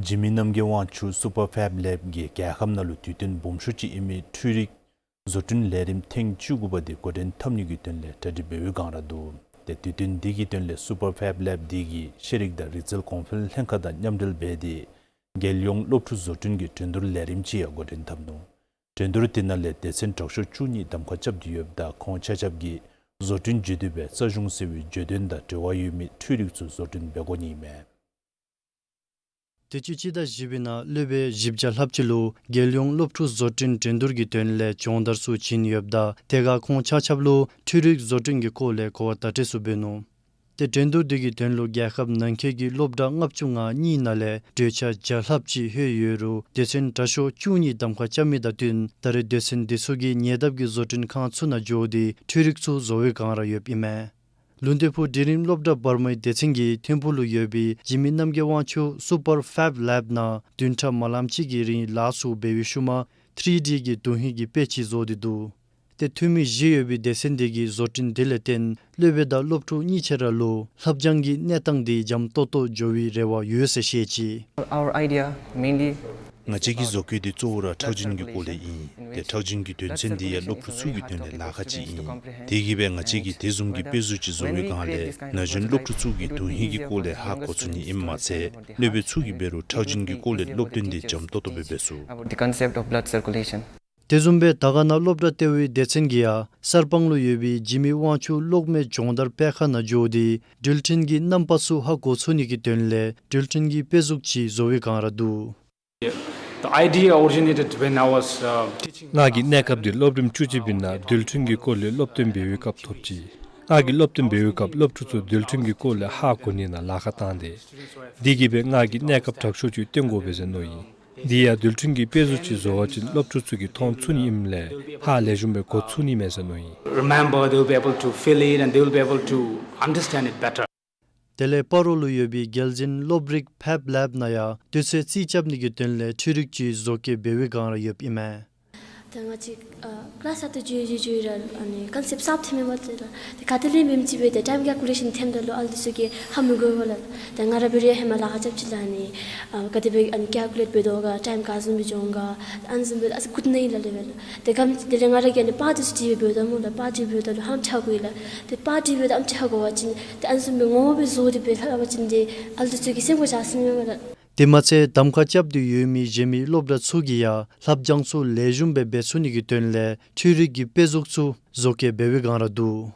འཇིགས་མེད་རྣམ་རྒྱལ་དབང་ཕྱུག་སུ་པར་ཕེབ་ལེབ་ཀྱིས་རྒྱལ་ཁབ་ནང་ལུ་དུས་སྟོན་སྦོམ་ཤོས་ཅིག་ཨིན་མི་འཕྲུལ་རིག་བཟོ་སྐྲུན་ལས་རིམ་ཐེངས་བཅུ་དགུ་པ་དེ་འགོ་འདྲེན་འཐབ་ནི་གི་དོན་ལས་གྲ་སྒྲིག་འབད་བའི་སྒང་ར་འདུག། ཏེ་དུས་སྟོན་དེ་གི་དོན་ལས་སུ་པར་ཕེབ་ལེབ་དེ་གིས་ཤེས་རིག་དང་རིག་རྩལ་གོང་འཕེལ་ལྷན་ཁག་དང་མཉམ་འབྲེལ་འབད་དེ་རྒྱལ་ཡོངས་སློབ་ཕྲུག་བཟོ་སྐྲུན་གྱི་འགྲན་བསྡུར་ལས་རིམ་ཅིག་ཡང་འགོ་འདྲེན་འཐབ་ནུག། འགྲན་བསྡུར་དེ་ནང་ལས་སྡེ་ཚན་དྲག་ཤོས་བཅུ་གཉིས་གདམ་ཁ་རྐྱབ་སྟེ་ཡོདཔ་ད་ཁོང་ཆ་ཁྱབ་ཀྱིས་བཟོ་སྐྲུན་བརྗོད་དེ་སྦེ་རྩ་གཞུང་ཟེར་བའི་བརྗོད་དོན་དང་འབྲེལ་བ་ཡོད་མི་འཕྲུལ་རིག་ཚུ་བཟོ་སྐྲུན་འབད་དགོ་ནི་ཨིན་མས། དུས་ཅི་སྤྱི་ཟླ་བཞི་པའི་ནང་སློབ་དཔོན་བཞི་བརྒྱ་ལྷགཔ་ཅིག་ལུ་རྒྱལ་ཡོངས་སློབ་ཕྲུག་བཟོ་སྐྲུན་འགྲན་བསྡུར་གྱི་དོན་ལས་སྦྱོང་བརྡར་ཚུ་བྱིན་ཡོདཔ་ད་དེ་ཁར་ཁོང་ཆ་ཁྱབ་ལུ་འཕྲུལ་རིག་བཟོ་སྐྲུན་གྱི་སྐོར་ལས་གོ་བ་བརྡ་སྤྲོད་ཚུ་འབད་ནུག། ཏེ་འགྲན་བསྡུར་དེ་གི་དོན་ལུ་རྒྱལ་ཁབ་ནང་འཁོད་ཀྱི་སློབ་གྲྭ་ལྔ་བཅུ་ང་གཉིས་ནང་ལས་གྲོས་ཆོད་བརྒྱ་ལྷགཔ་ཅིག་ལྷོད་ཡོད་རུང་སྡེ་ཚན་དྲག་ཤོས་བཅུ་གཉིས་གདམ་ཁ་རྐྱབ་མི་དང་བསྟུན་ད་རེས་སྡེ་ཚན་དེ་ཚུ་གིས་ཉེ་འདབས་ཀྱི་བཟོ་སྐྲུན་ཁང་ཚུ་ནང་འགྱོ་སྟེ་འཕྲུལ་རིག་ཚུ་བཟོ་བའི་སྒང་ར་ཡོདཔ་ཨིན་མས། ལུང་བསྟན་ཕུག་འབྲིང་རིམ་སློབ་གྲྭ་བར་མའི་སྡེ་ཚན་གྱིས་ཐིམ་ཕུག་ལུ་ཡོད་པའི་འཇིགས་མེད་རྣམ་རྒྱལ་དབང་ཕྱུག་སུ་པར་ཕེབ་ལེབ་ནང་བདུན་ཕྲག་མ་ལངམ་ཅིག་གི་རིང་ལཱ་ཚུ་འབད་བའི་ཤུལ་མ་ཐི་རི་ཌི་གི་དོན་ཧིང་གི་དཔེ་ཅིག་བཟོ་སྟེ་འདུག། ཏེ་འཐུས་མི་བཞི་ཡོད་པའི་སྡེ་ཚན་དེ་གིས་བཟོ་སྐྲུན་དེ་ལས་བརྟེན་སློབ་དཔོན་དང་སློབ་ཕྲུག་གཉིས་ཆ་ར་ལུ་ལྷབ་སྦྱང་གི་གནས་སྟངས་དེ་འཇམ་ཏོག་ཏོ་འགྱོ་བའི་རེ་བ་ཡོད་ཟེར་བཤད་ཅི། Our idea mainly ང་བཅས་ཀྱི་བཟོ་བཀོད་དེ་གཙོ་བོ་ར་ཁྲག་རྒྱུན་གྱི་སྐོར་ལས་ཨིན། ཏེ་ཁྲག་རྒྱུན་གྱི་དོན་ཚན་དེ་ཡང་སློབ་ཕྲུག་ཚུ་གི་དོན་ལས་ལཱ་ཁག་ཅིག་ཨིན། དེ་གིས་སྦེ་ང་བཅས་ཀྱིས་དེ་བཟུམ་གྱི་དཔེ་གཟུགས་ཅིག་བཟོ་བའི་སྒང་ལས་ན་གཞོན་སློབ་ཕྲུག་ཚུ་གིས་དོན་ཧིང་གི་སྐོར་ལས་ཧ་གོ་ཚུགས་ནི་ཨིནམ་མ་ཚད་སློབ་དཔོན་ཚུ་གིས་འབད་རུང་ཁྲག་རྒྱུན་གྱི་སྐོར་ལས་སློབ་སྟོན་དེ་འཇམ་ཏོག་ཏོ་སྦེ་འབད་ཚུགས། About the concept of blood circulation. དེ་བཟུམ་སྦེ་དར་དཀར་ན་སློབ་གྲྭ་ལྟེ་བའི་སྡེ་ཚན་གྱིས་ཡང་གསར་སྤང་ལུ་ཡོད་པའི་འཇིགས་མེད་དབང་ཕྱུག་གློག་མེ་སྦྱོང་བརྡར་སྤེལ་ཁང་ནང་འགྱོ་སྟེ་འགྲུལ་འཕྲིན་གྱི་རྣམ་པ་ཚུ་ཧ་གོ་ཚུགས་ནི་གི་དོན་ལས་འགྲུལ་འཕྲིན་གྱི་དཔེ་གཟུགས་ཅིག་བཟོ་བའི་སྒང་ར་འདུག། The idea originated when I was, uh, teaching. ང་གིས་གནས་སྐབས་དེ་སློབ་རིམ་བཅུ་གཅིག་པའི་ནང་འགྲུལ་འཕྲིན་གྱི་སྐོར་ལས་སློབ་སྟོན་འབད་བའི་སྐབས་ཐོབ་ཅི། ང་གིས་སློབ་སྟོན་འབད་བའི་སྐབས་སློབ་ཕྲུག་ཚུ་འགྲུལ་འཕྲིན་གྱི་སྐོར་ལས་ཧ་གོ་ནི་ནང་ལཱ་ཁག་བཏང་སྟེ། དེ་གིས་སྦེ་ང་གིས་གནས་སྐབས་དྲག་ཤོས་ཅིག་སྟོན་དགོ་པས་ཟེར་མནོ་ཡི། དེ་ཡང་འགྲུལ་འཕྲིན་གྱི་དཔེ་གཟུགས་ཅིག་བཟོ་བ་ཅིན་སློབ་ཕྲུག་ཚུ་གིས་མཐོང་ཚུགས་ནི་ཨིནམ་ལས་ཧ་ལེགས་ཤོམ་སྦེ་གོ་ཚུགས་ནི་མས་ཟེར་མནོ་ཡི། Remember, they will be able to feel it and they will be able to understand it better. དེ་ལས་སྤ་རོ་ལུ་ཡོད་པའི་རྒྱལ་འཛིན་སློབ་རིག་ཕེབ་ལེབ་ནང་ཡང་དུས་ཚོད་རྩིས་རྐྱབ་ནི་གི་དོན་ལས་འཕྲུལ་རིག་ཅིག་བཟོ་བཀོད་འབད་བའི་སྒང་ར་ཡོདཔ་ཨིན་མས། ད་ང་བཅས་ཨ་ཀི་ལཱསི་ཨ་ཏུ་འགྱོ་འགྱོ་འགྱོ་ར་ཨ་ནི་ཀོན་སེཔཊ་སབ་ཐོནམ་མས་པ། ཏེ་ད་ག་ཏེ་ལས་འབདཝ་ཅིག་སྦེ་ཏེ་ཊའིམ་ཀེལ་ཀུ་ལེ་ཤཱན་འཐེནམ་ད་ལུ་ཨ་ལུ་ཚུ་གིས་ཧ་མི་གོ་བས་ལགས། ཏེ་ང་ར་འབད་རུང་ཧེ་མ་ལཱ་ཁག་རྐྱབ་ཅི་ལགས། ཨ་ནི་ཨ་ག་དེ་སྦེ་ཨ་ནི་ཀེལ་ཀུ་ལེཊ་འབད་དོ་ག་ཊའིམ་ག་བཟུམ་སྦེ་འགྱོ་འོང་ག་ཨ་ནི་བཟུམ་སྦེ་ཨ་ཙི་འགོར་ནི་ཨིན་ལགས་ལེ་སྦེ་ལགས། ཏེ་ག་དེ་ལས་ང་ར་གིས་ཨ་ནི་པར་དེ་ཚུ་བྲིས་སྦེ་འབདཝ་ད་སྨོ་ལགས། པར་བྲིས་སྦེ་འབདཝ་ད་ལུ་ཧ་ལམ་ཧ་གོ་ཡི་ལགས། ཏེ་པར་བྲིས་སྦེ་འབདཝ་ད་ཨ་ནི་ཧ་གོ་བ་ཅིན་ཏེ་ཨ་ནི་བཟུམ་སྦེ་ངོ་མ་སྦེ་བཟོ་སྟེ་སྦེ་ལྷབ་པ་ཅིན་ཏེ་ཨ་ལུ་ཚུ་གི་སེམས་ཁར་འཇགས་ཟེར་མས་ལགས། དེ་མ་ཚད་གདམ་ཁ་རྐྱབ་སྟེ་ཡོད་མི་གཞན་མི་སློབ་གྲྭ་ཚུ་གིས་ཡང་ལྷབ་སྦྱང་ཚུ་ལེགས་ཤོམ་སྦེ་འབད་ཚུགས་ནི་གི་དོན་ལས་འཕྲུལ་རིག་གི་དཔེ་གཟུགས་ཚུ་བཟོ་བཀོད་འབད་བའི་སྒང་ར་འདུག།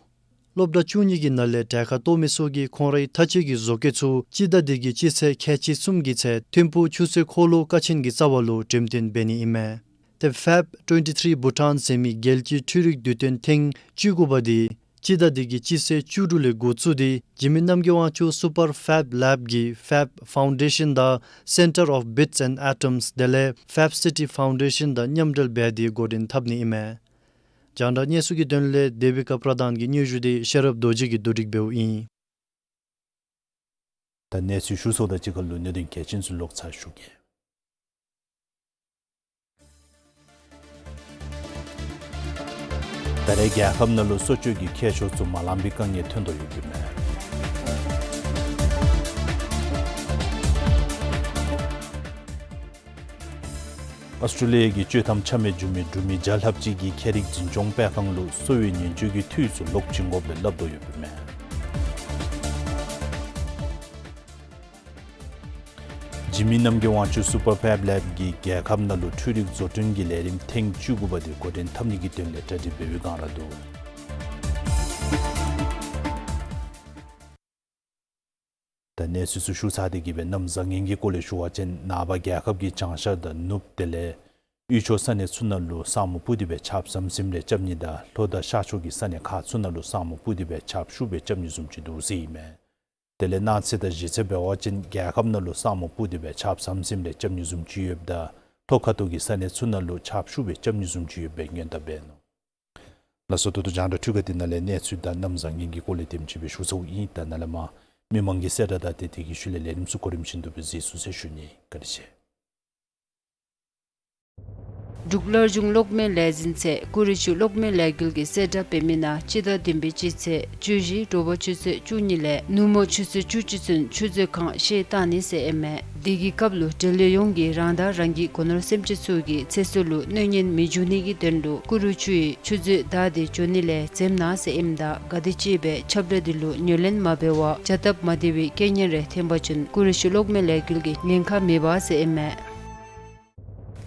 སློབ་གྲྭ་བཅུ་གཉིས་ཀྱི་ནང་ལས་གྲལ་ཁར་གཏོགས་མི་ཚུ་གིས་ཁོང་རའི་མཐའ་དཔྱད་ཀྱི་བཟོ་བཀོད་ཚུ་སྤྱི་ཟླ་འདི་གི་སྤྱི་ཚེས་ཁལ་གཅིག་གསུམ་གྱི་ཚེ་ཐིམ་ཕུག་ཆུ་ཚོད་འཁོར་ལོ་ཀ་ཆེན་གྱི་རྩ་བ་ལུ་འགྲེམས་སྟོན་འབད་ནི་ཨིན་མས། ཏེ་ཕེབ་ཊུ་ཝེན་ཊི་ཐི་རི་བྷུ་ཊཱན་ཟེར་མི་རྒྱལ་སྤྱིའི་འཕྲུལ་རིག་དུས་སྟོན་ཐེངས་བཅུ་དགུ་པ་འདི་སྤྱི་ཟླ་འདི་གི་སྤྱི་ཚེས་བཅུ་དྲུག་ལས་འགོ་བཙུགས་ཏེ་འཇིགས་མེད་རྣམ་རྒྱལ་དབང་ཕྱུག་སུ་པར་ཕེབ་ལེབ་ཀྱི་ཕེབ་ཕའུན་ཌེ་ཤཱན་དང་Centre of Bits and Atoms དེ་ལས་ཕེབ་སི་ཊི་ཕའུན་ཌེ་ཤཱན་དང་མཉམ་འབྲེལ་འབད་དེ་འགོ་འདྲེན་འཐབ་ནི་ཨིན་མས། རྒྱང་བསྒྲགས་གནས་ཚུལ་གྱི་དོན་ལས་དེ་བི་ཀ་པྲ་དཱན་གྱི་སྙན་ཞུ་དེ་ཤེས་རབ་རྡོ་རྗེ་གིས་བསྡུ་སྒྲིག་འབདཝ་ཨིན། ད་གནས་ཚུལ་ཞུ་ཚརཝ་དང་གཅིག་ཁར་ལུ་གནད་དོན་གལ་ཆེན་ཚུ་ལོག་ཚར་ཞུ་གེ། ད་རེས་རྒྱལ་ཁབ་ནང་ལུ་གསོ་བཅོས་ཀྱི་ཁྱད་ཆོས་ཚུ་མ་ལང་པའི་དཀའ་ངལ་ཐོན་དོ་ཡོདཔ་ཨིན་མས། ཨོསི་ཊྲེ་ལི་ཡ་གི་སྤྱོད་ཐམ་ཆ་མེད་བཅུག་མི་འབྲུག་མི་བརྒྱ་ལྷགཔ་ཅིག་གིས་ཁྱད་རིག་འཛིན་སྐྱོང་སྤེལ་ཁང་ལུ་གསོ་བའི་ཉེན་བཅོལ་གྱི་འཐུས་ཚུ་ལོག་བྱིན་དགོཔ་སྦེ་སླབ་དོ་ཡོདཔ་ཨིན་མས། འཇིགས་མེད་རྣམ་རྒྱལ་དབང་ཕྱུག་སུ་པར་ཕེབ་ལེབ་ཀྱིས་རྒྱལ་ཁབ་ནང་ལུ་འཕྲུལ་རིག་བཟོ་སྐྲུན་གྱི་ལས་རིམ་ཐེངས་བཅུ་དགུ་པ་དེ་འགོ་འདྲེན་འཐབ་ནི་གི་དོན་ལས་གྲ་སྒྲིག་འབད་བའི་བསྒང་ར་འདུག། ད་གནས་ཚུལ་ཚུ་ཞུ་ཚར་ཏེ་གི་སྦེ་གནམ་བཟང་ངན་གྱི་སྐོར་ལས་ཞུ་བ་ཅིན་ནངས་པ་རྒྱལ་ཁབ་ཀྱི་བྱང་ཤར་དང་ནུབ་དེ་ལས་དབུས་ཕྱོགས་ས་གནས་ཚུ་ནང་ལུ་ས་སྨུག་སྤུབས་ཏེ་སྦེ་ཆརཔ་ཟམ་ཟིམ་རེ་རྐྱབ་ནི་དང་ལྷོ་དང་ཤར་ཕྱོགས་ཀྱི་ས་གནས་ཁག་ཚུ་ནང་ལུ་ས་སྨུག་སྤུབས་ཏེ་སྦེ་ཆརཔ་ཤུགས་སྦེ་རྐྱབ་ནི་བཟུམ་ཅིག་འདུག་ཟེར་ཨིན་མས། དེ་ལས་གནངས་ཚེ་དང་གཞེས་ཚེ་འབད་བ་ཅིན་རྒྱལ་ཁབ་ནང་ལུ་ས་སྨུག་སྤུབས་ཏེ་སྦེ་ཆརཔ་ཟམ་ཟིམ་རེ་རྐྱབ་ནི་བཟུམ་ཅིག་ཡོདཔ་ད་ལྷོ་ཁ་ཐུག་གི་ས་གནས་ཚུ་ནང་ལུ་ཆརཔ་ཤུགས་སྦེ་རྐྱབ་ནི་བཟུམ་ཅིག་ཡོདཔ་སྦེ་སྔོན་བརྡ་འབད་ནུག། ལགས་སོ། ད་ལྟོ་རྒྱང་བསྒྲགས་འཕྲུལ་ཁང་འདི་ནང་ལས་གནས་ཚུལ་དང་གནམ་བཟང་ངན་གྱི་སྐོར་ལས་དེམ་ཅིག་སྦེ་ཞུ་ཚརཝ་ཨིན། ད་ནཱ་ལས་མར་མི་མང་གི་གསལ་བསྒྲགས་དང་དེ་དེ་གི་ཤུལ་ལས་ལས་རིམ་ཚུ་གོ་རིམ་བཞིན་དུ་སྦེ་གཟིགས་ཚུགས་ཟེར་ཞུ་ནི། བཀའ་དྲིན་ཆེ། འབྲུག་སླར་འབྱུང་གློག་མེ་ལས་འཛིན་ཚད་ཀུ་རུ་ཆུ་གློག་མེ་ལས་འགུལ་གྱིས་གསལ་བསྒྲགས་འབད་མི་ནང་སྤྱི་ཟླ་བདུན་པའི་སྤྱི་ཚེས་བཅུ་བཞི་དྲོ་པ་ཆུ་ཚོད་བཅུ་གཉིས་ལས་ནུབ་མོ་ཆུ་ཚོད་བཅུ་གཅིག་ཚུན་ཆུ་མཛོད་ཁང་བཤལ་བཏང་ནི་ཟེར་ཨིན་མས། དེ་གི་སྐབས་ལུ་འབྲེལ་ཡོད་ཡོངས་ཀྱིས་རང་དང་རང་གི་སྒོ་ནོར་སེམས་ཅན་ཚུ་གི་ཚེ་སྲོག་ལུ་གནོད་ཉེན་མི་འབྱུང་ནི་གི་དོན་ལུ་ཀུ་རུ་ཆུ་ཡི་ཆུ་མཛོད་བདའ་སྟེ་འགྱོ་ནི་ལས་འཛེམ་གནང་ཟེར་ཨིནམ་ད་ག་དེམ་ཅིག་སྦེ་ཁྱབ་བསྒྲགས་འདི་ལུ་ཉན་ལེན་མ་འབད་བར་བྱ་སྟབས་མ་བདེ་བའི་རྐྱེན་ངན་རེ་ཐོན་པ་ཅིན་ཀུ་རུ་ཆུ་གློག་མེ་ལས་འགུལ་གྱིས་ཉེན་ཁ་མེད་པ་ཟེར་ཨིན་མས།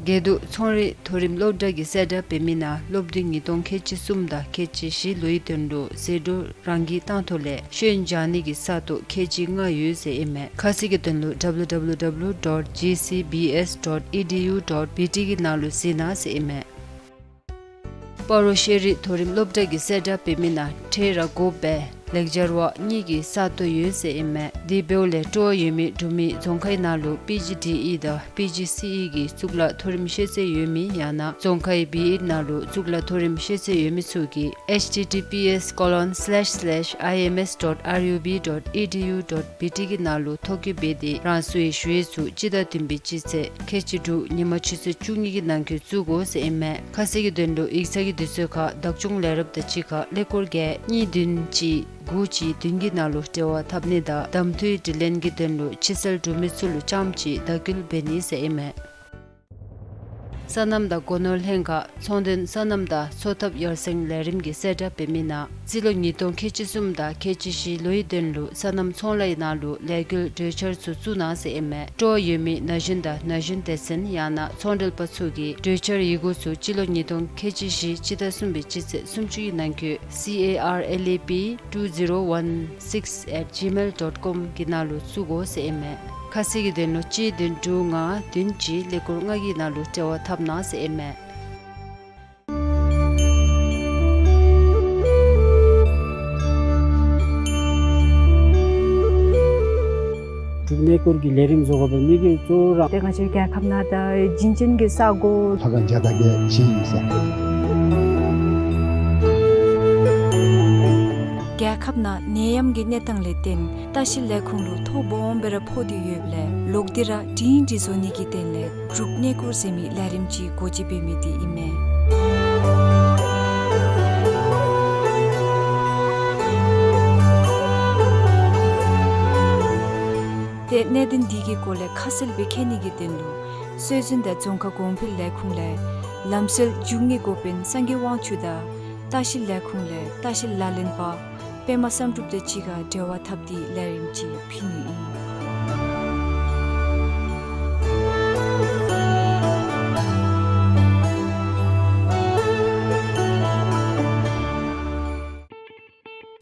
དགེ་འདུན་ཚོང་རིག་མཐོ་རིམ་སློབ་གྲྭ་གིས་གསལ་བསྒྲགས་འབད་མི་ནང་སློབ་དུས་ཉིས་སྟོང་ཁལ་གཅིག་གསུམ་དང་ཁལ་གཅིག་བཞི་ལོའི་དོན་ལུ་ཟད་འགྲོ་རང་འགུལ་བཏང་ཐོག་ལས་ཤེས་ཡོན་སྦྱང་ནི་གི་ས་སྟོང་ཁལ་གཅིག་ལྔ་ཡོད་ཟེར་ཨིན་མས། ཁ་གསལ་གྱི་དོན་ལུ་W W W dot G C B S dot E D U dot B T གི་ནང་ལུ་གཟིགས་གནང་ཟེར་ཨིན་མས། སྤ་རོ་ཤེས་རིག་མཐོ་རིམ་སློབ་གྲྭ་གིས་གསལ་བསྒྲགས་འབད་མི་ནང་ཁྲལ་ར་དགོ་པའི་ལེགས་སྦྱར་བ་གཉིས་ཀྱི་ས་སྟོང་ཡོད་ཟེར་ཨིན་མས། དེ་འབདཝ་ལས་སྤྲོ་བ་ཡོད་མི་འབྲུག་མི་རྫོང་ཁའི་ནང་ལུ་པི་ཇི་ཌི་ཨི་དང་པི་ཇི་སི་ཨི་གི་གཙུག་ལག་མཐོ་རིམ་ཤེས་ཚད་ཡོད་མི་ཡང་ན་རྫོང་ཁའི་བི་ཨེཌ་ནང་ལུ་གཙུག་ལག་མཐོ་རིམ་ཤེས་ཚད་ཡོད་མི་ཚུ་གིས་H T T P S colon slash slash I M S dot R U B dot E D U dot B T གི་ནང་ལུ་ཐོ་བཀོད་འབད་དེ་རང་སོའི་ཞུ་ཡིག་ཚུ་སྤྱི་ཟླ་བདུན་པའི་སྤྱི་ཚེས་ཁལ་གཅིག་དྲུག་ཉིན་མ་ཆུ་ཚོད་བཅུ་གཉིས་ཀྱི་ནང་འཁོད་བཙུགས་དགོ་ཟེར་ཨིན་མས། ཁ་གསལ་གྱི་དོན་ལུ་ཡིག་ཚང་གི་དུས་ཚོད་ཁར་བདག་སྐྱོང་ལས་རོགསཔ་དང་གཅིག་ཁར་ཀླད་ཀོར་བརྒྱད་གཉིས་བདུན་གཅིག་དགུ་གཅིག་བདུན་གྱི་ནང་ལུ་འབྲེལ་བ་འཐབ་ནི་དང་གདམ་འཐུའི་དྲི་ལན་གྱི་དོན་ལུ་ཕྱི་གསལ་འབྲུག་མི་ཚུ་ལུ་རྐྱངམ་གཅིག་བརྡ་སྐུལ་འབད་ནི་ཟེར་ཨིན་མས། སོ་ནམ་དང་སྒོ་ནོར་ལྷན་ཁག་ཚོང་དོན་སོ་ནམ་དང་འཚོ་ཐབས་ཡར་སེང་ལས་རིམ་གྱིས་གསལ་བསྒྲགས་འབད་མི་ནང་རྩིས་ལོ་ཉིས་སྟོང་ཁལ་གཅིག་གསུམ་དང་ཁལ་གཅིག་བཞི་ལོའི་དོན་ལུ་སོ་ནམ་ཚོང་ལཱའི་ནང་ལུ་ལས་འགུལ་གྲོས་འཆར་ཚུ་བཙུགས་གནང་ཟེར་ཨིན་མས། སྤྲོ་བ་ཡོད་མི་ན་གཞོན་དང་ན་གཞོན་སྡེ་ཚན་ཡང་ན་ཚོང་འབྲེལ་པ་ཚུ་གིས་གྲོས་འཆར་ཡི་གུ་ཚུ་སྤྱི་ལོ་ཉིས་སྟོང་ཁལ་གཅིག་བཞི་སྤྱི་ཟླ་གསུམ་པའི་སྤྱི་ཚེས་སུམ་ཅུ་ཡི་ནང་འཁོད་C A R L A P two zero one six at gmail dot com གི་ནང་ལུ་བཙུགས་དགོ་ཟེར་ཨིན་མས། ཁ་གསལ་གྱི་དོན་ལུ་གཅིག་བདུན་དྲུག་ལྔ་བདུན་གཅིག་ཀླད་ཀོར་ལྔ་གི་ནང་ལུ་འབྲེལ་བ་འཐབ་གནང་ཟེར་ཨིན་མས། འབྲུག་གནས་སྐོར་གྱི་ལས་རིམ་བཟོ་དགོ་པའི་དམིགས་ཡུལ་གཙོ་བོ་ར། ཏེ་ང་བཅས་རྒྱལ་ཁབ་ནང་ད་བྱིན་ཅན་གྱི་ས་གོ་ལྷ་ཁང་བརྒྱ་དང་བརྒྱད་ཅིག་ཨིན་ས། རྒྱལ་ཁབ་ནང་ནད་ཡམས་ཀྱི་གནས་སྟངས་ལས་བརྟེན་ལྟ་བཤལ་ལས་ཁུངས་ལུ་ཐོ་སྦོམ་སྦེ་ར་ཕོག་སྟེ་ཡོདཔ་ལས་ལོག་སྟེ་ར་སྒྲིང་སྒྲི་བཟོ་ནི་གི་དོན་ལས་འབྲུག་གནས་སྐོར་ཟེར་མི་ལས་རིམ་ཅིག་སྒོ་འབྱེད་འབད་མི་འདི་ཨིན་མས། ཏེ་གནད་དོན་འདི་གི་སྐོར་ལས་ཁ་གསལ་སྦེ་མཁྱེན་ནི་གི་དོན་ལུ་སྲོལ་འཛིན་དང་རྫོང་ཁ་གོང་འཕེལ་ལས་ཁུངས་ལས་ལམ་སྲོལ་འབྱུང་གནས་འགོ་དཔོན་སངས་རྒྱས་དབང་ཕྱུག་དང་ལྟ་བཤལ་ལས་ཁུངས་ལས་ལྟ་བཤལ་ལག་ལེན་པ་པདྨ་བསམ་གྲུབ་དང་གཅིག་ཁར་འབྲེལ་བ་འཐབ་སྟེ་ལས་རིམ་ཅིག་ཕུལ་ནི་ཨིན།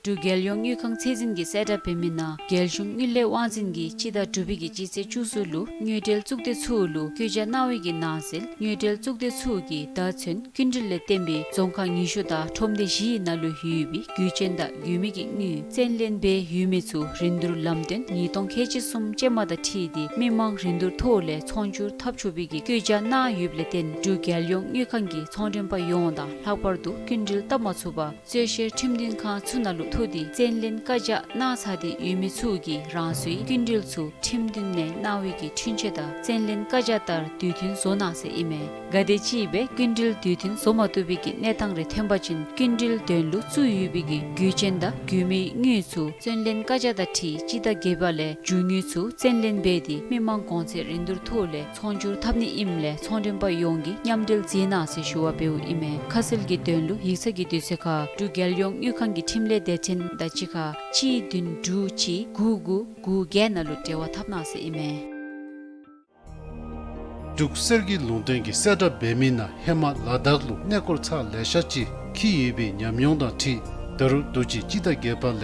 འབྲུག་རྒྱལ་ཡོངས་དངུལ་ཁང་ཚད་འཛིན་གྱིས་གསལ་བསྒྲགས་འབད་མི་ནང་རྒྱལ་གཞུང་དངུལ་ལས་དབང་འཛིན་གྱིས་སྤྱི་ཟླ་དྲུག་པའི་གི་སྤྱི་ཚེས་བཅུ་གསུམ་ལུ་དངུལ་འབྲེལ་གཙུག་སྡེ་ཚུ་ལུ་བཀོད་རྒྱ་གནང་བའི་གི་ནང་གསལ། དངུལ་འབྲེལ་གཙུག་སྡེ་ཚུ་གིས་ད་ཚུན་སྐྱིན་འགྲུལ་ལས་བརྟེན་པའི་རྫོང་ཁག་ཉི་ཤུ་དང་ཁྲོམ་སྡེ་བཞིའི་ནང་ལུ་ཡོད་པའི་དགོས་ཅན་དང་དགོས་མི་གི་དངུལ་བཙན་ལེན་འབད་ཡོད་མི་ཚུ་རིན་བསྡུར་ལམ་སྟོན་ཉིས་སྟོང་ཁལ་གཅིག་གསུམ་ཅན་མ་དང་འཁྲིལ་ཏེ་མི་མང་རིན་བསྡུར་ཐོག་ལས་ཚོང་སྒྱུར་འཐབ་ཆོག་པའི་གི་བཀོད་རྒྱ་གནང་ཡོདཔ་ལས་བརྟེན་འབྲུག་རྒྱལ་ཡོངས་དངུལ་ཁང་གིས་ཚོང་མགྲོན་པ་ཡོངས་དང་ལྷག་པར་དུ་སྐྱིན་འགྲུལ་བཏབ་མ་ཚུགས་པར་རྩོད་བཤེར་ཁྲིམས་འདུན་ཁང་ཚུ་ནང་ལུ་ཐུག་སྟེ་བཙན་ལེན་བཀའ་རྒྱ་གནང་ཚར་ཏེ་ཡོད་མི་ཚུ་གིས་རང་སོའི་སྐྱིན་འགྲུལ་ཚུ་ཁྲིམས་མདུན་ནས་གནང་བའི་གི་འཁྲུན་ཆོད་དང་བཙན་ལེན་བཀའ་རྒྱ་ལྟར་དུས་མཐུན་བཟོ་གནང་ཟེར་ཨིན་མས། ག་དེམ་ཅིག་སྦེ་སྐྱིན་འགྲུལ་དུས་མཐུན་བཟོ་མ་བཏུབ་པའི་གི་གནས་སྟངས་རེ་ཐོན་པ་ཅིན་སྐྱིན་འགྲུལ་དོན་ལུ་བཙུགས་ཡོད་པའི་གི་དགོས་ཅན་དང་དགོས་མིའི་དངུལ་ཚུ་བཙན་ལེན་བཀའ་རྒྱ་དང་འཁྲིལ་སྤྱི་ཟླ་བརྒྱད་པ་ལས་རྒྱུ་དངུལ་ཚུ་བཙན་ལེན་འབད་དེ་མི་མང་གོང་ཚད་རིན་བསྡུར་ཐོག་ལས་ཚོང་སྒྱུར་འཐབ་ནི་ཨིནམ་ལས་ཚོང་མགྲོན་པ་ཡོངས་ཀྱིས་མཉམ་འབྲེལ་མཛད་གནང་ཟེར་ཞུ་བ་འབདཝ་ཨིན་མས། ཁ་གསལ་གྱི་དོན་ལུ་ཡིག་ཚང་གི་དུས་ཚོད་ཁར་འབྲུག་རྒྱལ་ཡོངས་དངུལ་ཁང་གི་ཁྲིམས་ལས་སྡེ་ཚན་དང་གཅིག་ཁར་གཅིག་བདུན་དྲུག་གཅིག་དགུ་དགུ་དགུ་བརྒྱད་ནང་ལུ་འབྲེལ་བ་འཐབ་གནང་ཟེར་ཨིན་མས། འབྲུག་གསེར་གྱི་ལུང་བསྟན་གྱིས་གསལ་བསྒྲགས་འབད་མི་ནང་ཧེ་མ་ལ་དྭགས་ལུ་གནས་སྐོར་ཚར་ལེ་ཤ་ཅིག་འཁྱིད་ཡོད་པའི་ཉམས་མྱོང་དང་འཁྲིལ་ད་རུང་ད་ཅི་སྤྱི་ཟླ་བརྒྱད་པ་ལས་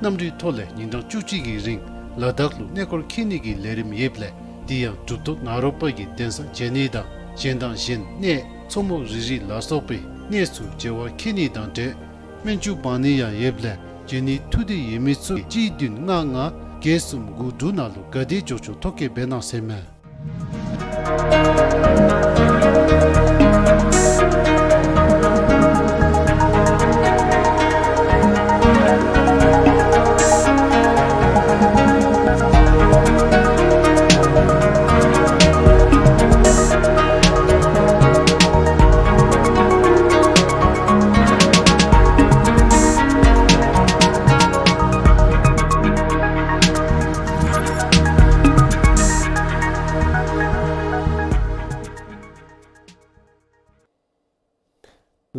གནམ་གྲུའི་ཐོག་ལས་ཉིན་གྲངས་བཅུ་གཅིག་གི་རིང་ལ་དྭགས་ལུ་གནས་སྐོར་འཁྱིད་ནི་གི་ལས་རིམ་ཡོདཔ་ལས་དེ་ཡང་གྲུབ་ཐོབ་ནཱ་རོ་པ་གི་གདན་ས་མཇལ་ནི་དང་གཞན་དང་གཞན་གནས་མཚོ་མོ་རི་རི་ལ་སོགས་པའི་གནས་ཚུ་མཇལ་བར་འཁྱིད་ནི་དང་འབྲེལ་སྨན་ཆུ་འབག་ནི་ཡང་ཡོདཔ་ལས་མཇལ་ནི་ཐུགས་འདོད་ཡོད་མི་ཚུ་གཅིག་བདུན་ལྔ་ལྔ་བརྒྱད་གསུམ་དགུ་དྲུག་ནང་ལུ་ག་དེ་མགྱོགས་མགྱོགས་ཐོ་བཀོད་འབད་གནང་ཟེར་མས།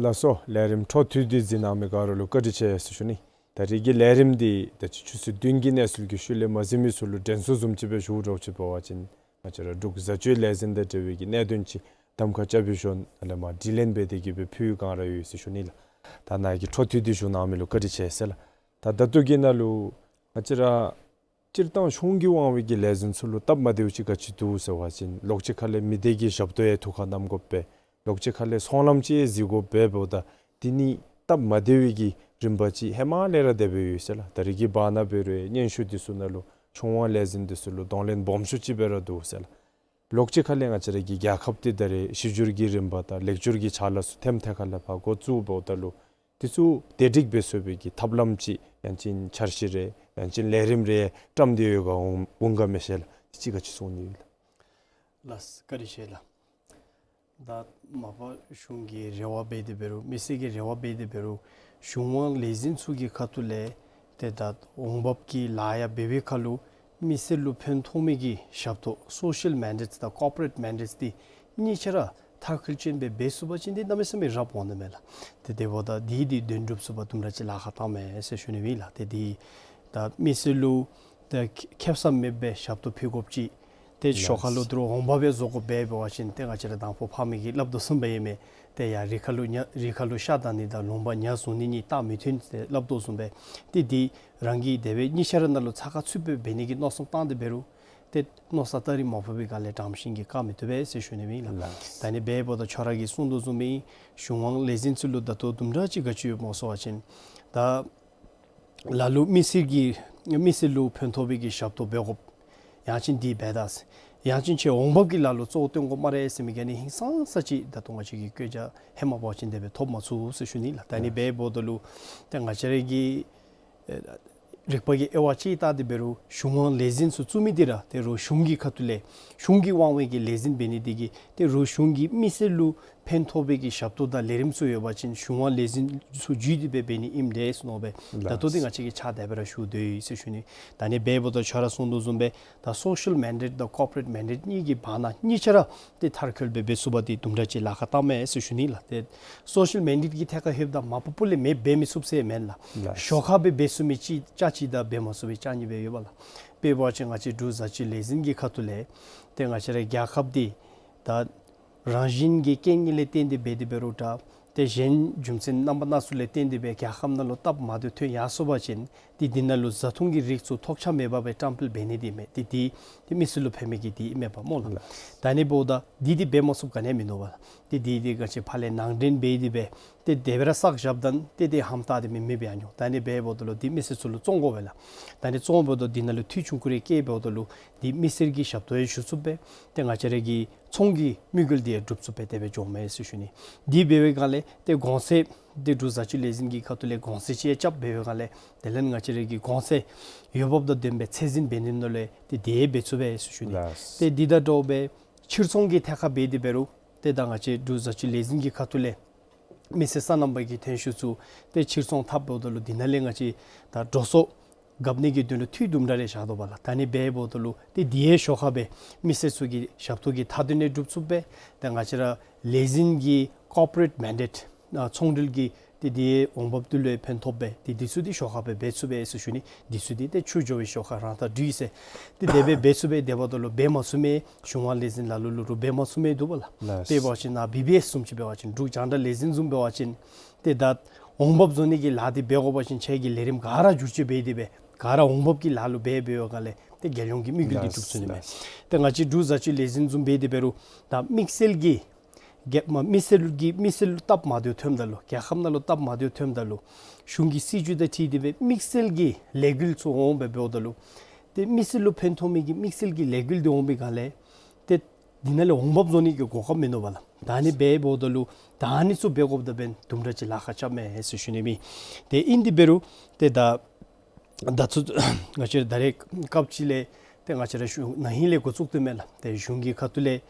ལགས་སོ། ལས་རིམ་འཕྲོ་མཐུད་དེ་གཟིགས་གནང་མི་ག་ར་ལུ་བཀའ་དྲིན་ཆེ་ཟེར་ཞུ་ནི། ད་རིས་ཀྱི་ལས་རིམ་འདི་ད་ཅི་ཆུ་ཚོད་བདུན་གྱི་གནས་ཚུལ་གྱི་ཤུལ་ལས་མ་གཟིགས་མི་ཚུ་ལུ་དྲན་གསོ་བཟུམ་ཅིག་སྦེ་ཞུ་དགོཔ་ཅིག་འབད་བ་ཅིན་ང་བཅས་ར་འབྲུག་བཟའ་སྤྱོད་ལས་འཛིན་དང་འབྲེལ་བའི་གི་གནད་དོན་ཅིག་གདམ་ཁ་རྐྱབ་པའི་ཞོར་ལས་མར་དྲི་ལན་འབད་དེ་གི་སྦེ་ཕུལ་བའི་བསྒང་ར་ཡོད་ཟེར་ཞུ་ནི་ལགས། ད་ནཱ་གིས་འཕྲོ་མཐུད་དེ་ཞུ་གནང་མི་ལུ་བཀའ་དྲིན་ཆེ་ཟེར་ལགས། ད་ད་ལྟོ་གི་ནང་ལུ་ང་བཅས་ར་སྤྱིར་བཏང་གཞུང་གིས་དབང་བའི་གི་ལས་འཛིན་ཚུ་ལུ་སྟབས་མ་བདེཝ་ཅིག་ག་ཅི་འདུག་ཟེར་བ་ཅིན་ལོགས་ཅིག་ཁ་ལས་མི་སྡེ་གི་ཞབས་ཏོག་ཡང་ཐུགས་ཁར་བསྣམ་དགོཔ་སྦེ་ལོགས་ཅིག་ཁ་ལས་ཚོང་ལམ་ཅིག་ཡང་གཟིགས་དགོཔ་སྦེ་འབདཝ་ད་དེ་ནི་སྟབས་མ་བདེ་བའི་གི་རིམ་པ་ཅིག་ཧེ་མ་ལས་ར་དེ་སྦེ་ཡོད་ཟེར་ལགས། ད་རིས་ཀྱི་བར་ན་འབད་རུང་སྙན་ཞུ་འདི་ཚུ་ནང་ལུ་གཞུང་དབང་ལས་འཛིན་འདི་ཚུ་ལུ་གདོང་ལེན་སྦོམ་ཤོས་ཅིག་སྦེ་ར་འདུག་ཟེར་ལགས། ལོགས་ཅིག་ཁ་ལས་ང་བཅས་ར་གི་རྒྱལ་ཁབ་འདི་ད་རེས་གཞི་བསྒྱུར་གྱི་རིམ་པ་དང་ལེགས་བསྒྱུར་གྱི་ཕྱག་ལཱ་ཚུ་ཐེམ་ཐེ་ཁ་ལས་ཕར་འགོ་བཙུགས་འབདཝ་ད་ལུ་དེ་ཚུ་བདེ་སྒྲིག་འབད་ཚུགས་པའི་གི་ཐབས་ལམ་ཅིག་ཡང་ཅིན་འཆར་གཞི་རེ་ཡང་ཅིན་ལས་རིམ་རེ་བཀྲམ་སྟེ་ཡོད་ག་འོང་འོང་ག་མི་ཤེས་ལགས། དེ་ཅིག་ག་ཅི་གསུང་ནི་ཡོད་ལགས། ལགས་བཀའ་དྲིན་ཆེ་ལགས། ད་མ་པ་གཞུང་གི་རེ་བ་འབད་དེ་འབད་རུང་མི་སེར་གྱི་རེ་བ་འབད་དེ་འབད་རུང་གཞུང་དབང་ལས་འཛིན་ཚུ་གི་ཁ་ཐུག་ལས་ཏེ་ད་འོང་འབབ་ཀྱི་ལཱ་ཡང་འབད་བའི་ཁར་ལུ་མི་སེར་ལུ་ཕན་ཐོགས་མི་གི་ཞབས་ཏོག་སོ་ཤལ་མེན་ཌེཊསི་དང་ཀོར་པོ་རེཊ་མེན་ཌེཊསི་འདི་གཉིས་ཆ་ར་མཐར་འཁྱོལ་ཅན་སྦེ་འབད་ཚུགས་པ་ཅིན་འདི་གནམ་མེད་ས་མེད་རབ་འོང་ནི་མས་ལགས། ཏེ་དེ་འབདཝ་ད་འདི་འདི་དོན་འགྲུབ་ཚུགས་པར་དུམ་གྲ་ཅིག་ལཱ་ཁག་བཏང་མས་ཟེར་ཞུ་ནི་ཨིན་ལགས། ཏེ་འདི་ད་མི་སེར་ལུ་ཏེ་ཁེབ་ས་མེདཔ་སྦེ་ཞབས་ཏོག་ཕུལ་དགོཔ་ཅིག་ཏེ་ཞོར་ཁ་ལུ་ལགས། དོ་རུང་འོང་འབབ་ཡང་བཟོ་དགོཔ་སྦེ་འབད་བ་ཅིན་ཏེ་ང་བཅས་ར་དང་ཕུ་ཕར་མི་གིས་སླབ་དོ་བཟུམ་སྦེ་ཨིན་མས། ཏེ་ཡར་རི་ཁ་ལུ་ཉ་རི་ཁ་ལུ་ཤ་བདའ་ནི་དང་ལུང་པ་ཉ་བཟུང་ནི་གཉིས་རྟགས་མི་མཐུན་ཟེར་སླབ་དོ་བཟུམ་སྦེ་ཏེ་འདི་རང་གི་དེ་སྦེ་གཉིས་ཆ་ར་ནང་ལུ་ཚ་ཁ་ཚུདཔ་སྦེ་འབད་ནི་གི་མནོ་བསམ་བཏང་སྟེ་འབད་རུང་ཏེ་མནོ་བསམ་ད་རིས་མ་ཕོག་པའི་སྒང་ལས་དྲངམ་ཤིང་གིས་བཀག་མི་བཏུབ་པས་ཟེར་ཞུ་ནི་ཨིན་ལགས། ལགས། ད་ནི་འབདཝ་ད་ཁྱོད་ར་གིས་གསུང་དོ་བཟུམ་སྦེ་གཞུང་དབང་ལས་འཛིན་ཚུ་ལུ་ད་ལྟོ་དུམ་གྲ་ཅིག་ག་ཅི་ཡོདཔ་སྨོ་ཟེར་བ་ཅིན་ད་ལ་ལུ་མི་སེར་གྱི་མི་སེར་ལུ་ཕན་ཐོགས་པའི་གི་ཞབས་ཏོག་འབད་དགོཔ་ཡང་ཅིན་འདི་འབད་ད་ཟེར་ཡང་ཅིན་ཁྱོད་འོང་འབབ་ཀྱི་ལཱ་ལུ་གཙོ་བོ་བཏོན་དགོ་སྨ་རེ་ཟེར་མི་ག་ནི་ཧིང་སངས་ས་ཅིག་ད་ལྟོ་ང་བཅས་ཀྱིས་བཀོད་རྒྱ་ཧེ་མ་འབད་བ་ཅིན་དེ་སྦེ་ཐོབ་མ་ཚུགས་ཟེར་ཞུ་ནི་ལགས། ད་ནི་འབདཝ་ད་ལུ་ཏེ་ང་བཅས་ར་གི་ཨེ་རིག་པ་གི་དབྱེ་བ་ཅིག་བལྟ་སྟེ་འབད་རུང་གཞུང་དབང་ལས་འཛིན་ཚུ་བཙུགས་མི་འདི་ར་དོ་རུང་གཞུང་གི་ཁ་ཐུག་ལས་གཞུང་གིས་དབང་བའི་གི་ལས་འཛིན་འབད་ནི་འདི་གིས་དོ་རུང་གཞུང་གིས་མི་སེར་ལུ་ཕན་ཐོགས་པའི་གི་ཞབས་ཏོག་དང་ལས་རིམ་ཚུ་ཡོད་པ་ཅིན་གཞུང་དབང་ལས་འཛིན་ཚུ་བརྒྱུད་དེ་སྦེ་འབད་ནི་ཨིནམ་འདྲས་ཟེར་མནོ་སྦེ་ད་ལྟོ་འདི་ང་བཅས་ཀྱིས་ཕྱག་དེ་སྦེ་ར་ཞུ་དོ་ཡོད་ཟེར་ཞུ་ནི། ད་ནི་འབདཝ་ད་ཁྱོད་ར་གསུང་དོ་བཟུམ་སྦེ་ད་སོ་ཤལ་མེན་ཌེཊ་དང་ཀོར་པོ་རེཊ་མེན་ཌེཊ་གཉིས་ཀྱི་བར་ན་གཉིས་ཆ་ར་ཏེ་མཐར་འཁྱོལ་སྦེ་འབད་ཚུགས་པར་ཏེ་དུམ་གྲ་ཅིག་ལཱ་ཁག་བཏང་མས་ཟེར་ཞུ་ནི་ལགས། ཏེ་སོ་ཤལ་མེན་ཌེཊ་ཀྱི་ཐད་ཁར་ལྷོདཔ་ད་མ་པ་པོ་ལས་མེདཔ་འབད་མི་ཚུགས་ཟེར་མེན་ལགས། ལགས། ཞོར་ཁར་སྦེ་འབད་ཚུགས་མི་ཅིག་ཅ་ཅིག་དང་འབད་མ་ཚུགས་པའི་ཅ་གཉིས་སྦེ་ཡོདཔ་ལགས། དཔེ་འབད་བ་ཅིན་ང་བཅས་འབྲུག་བཟའ་སྤྱོད་ལས་འཛིན་གྱི་ཁ་ཐུག་ལས་ཏེ་ང་བཅས་ར་རྒྱལ་ཁབ་འདི་ད་རང་བཞིན་གྱི་རྐྱེན་ངན་ལས་བརྟེན་ཏེ་འབད་དེ་འབད་རུང་ད་ ཏེ་གཞན་རྒྱུ་མཚན་རྣམ་པ་སྣ་ཚོགས་ལས་བརྟེན་ཏེ་སྦེ་རྒྱལ་ཁབ་ནང་ལུ་སྟབས་མ་བདེཝ་ཐོན་ཡར་སོང་པ་ཅིན་ཏེ་འདི་ནང་ལུ་བཟའ་འཐུང་གི་རིགས་ཚུ་ཐོགས་ཆགས་མེད་པར་སྦེ་བཀྲམ་སྤེལ་འབད་ནི་འདི་མས། ཏེ་འདི་ཏེ་མི་སེར་ལུ་ཕན་མི་གི་འདི་ཨིན་མས་པ་སྨོ་ལགས། ལགས། ད་ཨ་ནི་འབདཝ་ད་འདི་འདི་འབད་མ་ཚུགསཔ་ག་ནི་ཡང་མིན་འདུག་པ་ལགས། ཏེ་འདི་འདི་ག་ཅི་ཕར་ལས་ནང་འདྲེན་འབད་དེ་སྦེ་ཏེ་དེ་སྦེ་ར་བསགས་བཞགཔ་ད་ཏེ་འདི་ཧམ་ཏག་འདི་མི་མེདཔ་སྦེ་ཨ་ནི་འོང་། ད་ཨ་ནི་འབདཝ་ད་ལུ་འདི་མི་སེར་ཚུ་ལུ་བཙོང་དགོ་པས་ལགས། ད་ཨ་ནི་བཙོང་འབདཝ་ད་འདི་ནང་ལུ་འཐུས་ཆུང་ཀུ་རེ་བཀལ་འབདཝ་ད་ལུ་འདི་མི་སེར་གྱི་ཞབས་ཏོག་ཡང་ཞུ་ཚུགས་པས། ཏེ་ང་བཅས་ར་གི་ཚོང་གི་དམིགས་ཡུལ་འདི་ཡང་འགྲུབ་ཚུགས་པས། དེ་སྦེ་འགྱོཝ་མས་ཟེར་ཞུ་ནི། འདི་འབད་བའི་སྒང་ལས་ཏེ་གོང་ཚད་འདི་འབྲུག་བཟའ་སྤྱོད་ལས་འཛིན་གྱི་ཁ་ཐུག་ལས་གོང་ཚད་ཅིག་རྐྱབ་འབད་བའི་སྒང་ལས་དེ་ལས་ང་བཅས་ར་གི་གོང་ཚད་འོས་འབབ་དང་ལྡནམ་སྦེ་ཚད་འཛིན་འབད་ནི་ནང་ལུ་ཏེ་དེ་འབད་ཚུགས་པས་ཟེར་ཞུ་ནི། ལགས། ཏེ་འདི་དང་འདྲཝ་སྦེ་ཕྱིར་ཚོང་གི་ཐད་ཁར་འབད་དེ་འབད་རུང་ཏེ་ད་ང་བཅས་འབྲུག་བཟའ་སྤྱོད་ལས་འཛིན་གྱི་ཁ་ཐུག་ལས་མི་སེར་སོ་ནམ་པ་གི་ཐོན་ཤུགས་ཚུ་ཏེ་ཕྱིར་ཚོང་འཐབ་འབདཝ་ད་ལུ་འདི་ནང་ལས་ང་བཅས་ད་འགྲོ་སོང་རྐྱབ་ནི་གི་དོན་ལུ་འཐུས་དུམ་གྲ་རེ་བཞག་དོ་བ་ལགས། ད་ཨ་ནི་འབདཝ་ད་ལུ་ཏེ་འདི་ཡང་ཞོར་ཁར་སྦེ་མི་སེར་ཚུ་གི་ཞབས་ཏོག་གི་མཐའ་དོན་ཡང་སྒྲུབ་ཚུགས་པས། ཏེ་ང་བཅས་ར་ལས་འཛིན་གྱི་ཀོར་པོ་རེཊ་མེན་ཌེཊ་ཨ་ཚོང་འབྲེལ་གྱི་ཏེ་འདི་འོང་འབབ་འདི་ལུ་ཡང་ཕན་ཐོགས་པས། ཏེ་འདི་ཚུ་འདི་ཞོར་ཁར་སྦེ་འབད་ཚུགས་པས་ཟེར་ཞུ་ནི། འདི་ཚུ་འདི་ཏེ་ཆུ་འགྱོ་བའི་ཞོར་ཁར་རང་རྟགས་འགྲིག་ཟེར། ཏེ་དེ་སྦེ་འབད་ཚུགས་པས། དེ་འབདཝ་ད་ལུ་འབད་མ་ཚུགས་མི་གཞུང་དབང་ལས་འཛིན་ལ་ལུ་ལུ་རུང་འབད་མ་ཚུགས་མི་འདུག་པ་ལགས། ལགས། དཔེ་འབད་བ་ཅིན་ནཱ་བི་བི་ཨེསི་བཟུམ་ཅིག་འབད་བ་ཅིན་འབྲུག་རྒྱང་བསྒྲགས་ལས་འཛིན་བཟུམ་འབད་བ་ཅིན་ཏེ་ད་འོང་འབབ་བཟོ་ནི་གི་ལཱ་འདི་འབད་དགོ་པ་ཅིན་ཁྱེད་ཀྱི་ལས་རིམ་ག་ར་བསྒྱུར་བཅོས་འབད་དེ་སྦེ་ག་ར་འོང་འབབ་ཀྱི་ལཱ་ལུ་འབད་འབད་བའི་སྒང་ལས་ཏེ་རྒྱལ་ཡོངས་ཀྱི་དམིགས་ཡུལ་འདི་ལགས། འགྲུབ་ཚུགས་ནི་མས། ལགས། ཏེ་ང་བཅས་འབྲུག་བཟའ་སྤྱོད་ལས་འཛིན་བཟུམ་འབད་དེ་འབད་རུང་ད་དམིགས་བསལ་གྱི་རྒྱལ་མ་མི་སེར་གྱི་མི་སེར་ལུ་སྟབས་མ་བདེཝ་ཐོནམ་ད་ལུ་རྒྱལ་ཁབ་ནང་ལུ་སྟབས་མ་བདེཝ་ཐོནམ་ད་ལུ་གཞུང་གི་སྲིད་བྱུས་དང་འཁྲིལ་ཏེ་སྦེ་དམིགས་བསལ་གྱི་ལས་འགུལ་ཚུ་འོང་སྦེ་འབདཝ་ད་ལུ་ཏེ་མི་སེར་ལུ་ཕན་ཐོགས་མི་གི་དམིགས་བསལ་གྱི་ལས་འགུལ་འདི་འོང་པའི་སྒང་ལས་ཏེ་འདི་ནང་ལས་འོང་འབབ་བཟོ་ནི་གི་གོ་སྐབས་མིན་འདུག་པ་ལགས། ད་ཨ་ནི་འབདཝ་ད་ལུ་ད་ཨ་ནི་ཚུ་འབད་དགོཔ་ད་འབདན་དུམ་གྲ་ཅིག་ལཱ་ཁག་རྐྱབ་མས་ཟེར་ཞུ་ནི་མས། ཏེ་ཨིན་དེ་འབད་རུང་ཏེ་ད་ད་ཚུ་ང་བཅས་ར་ད་རེས་སྐབས་ཅིག་ལས་ཏེ་ང་བཅས་ར་གཞུང་ན་ཧིང་ལས་འགོ་བཙུགས་ཏེ་མས་ལགས། ཏེ་གཞུང་གི་ཁ་ཐུག་ལས་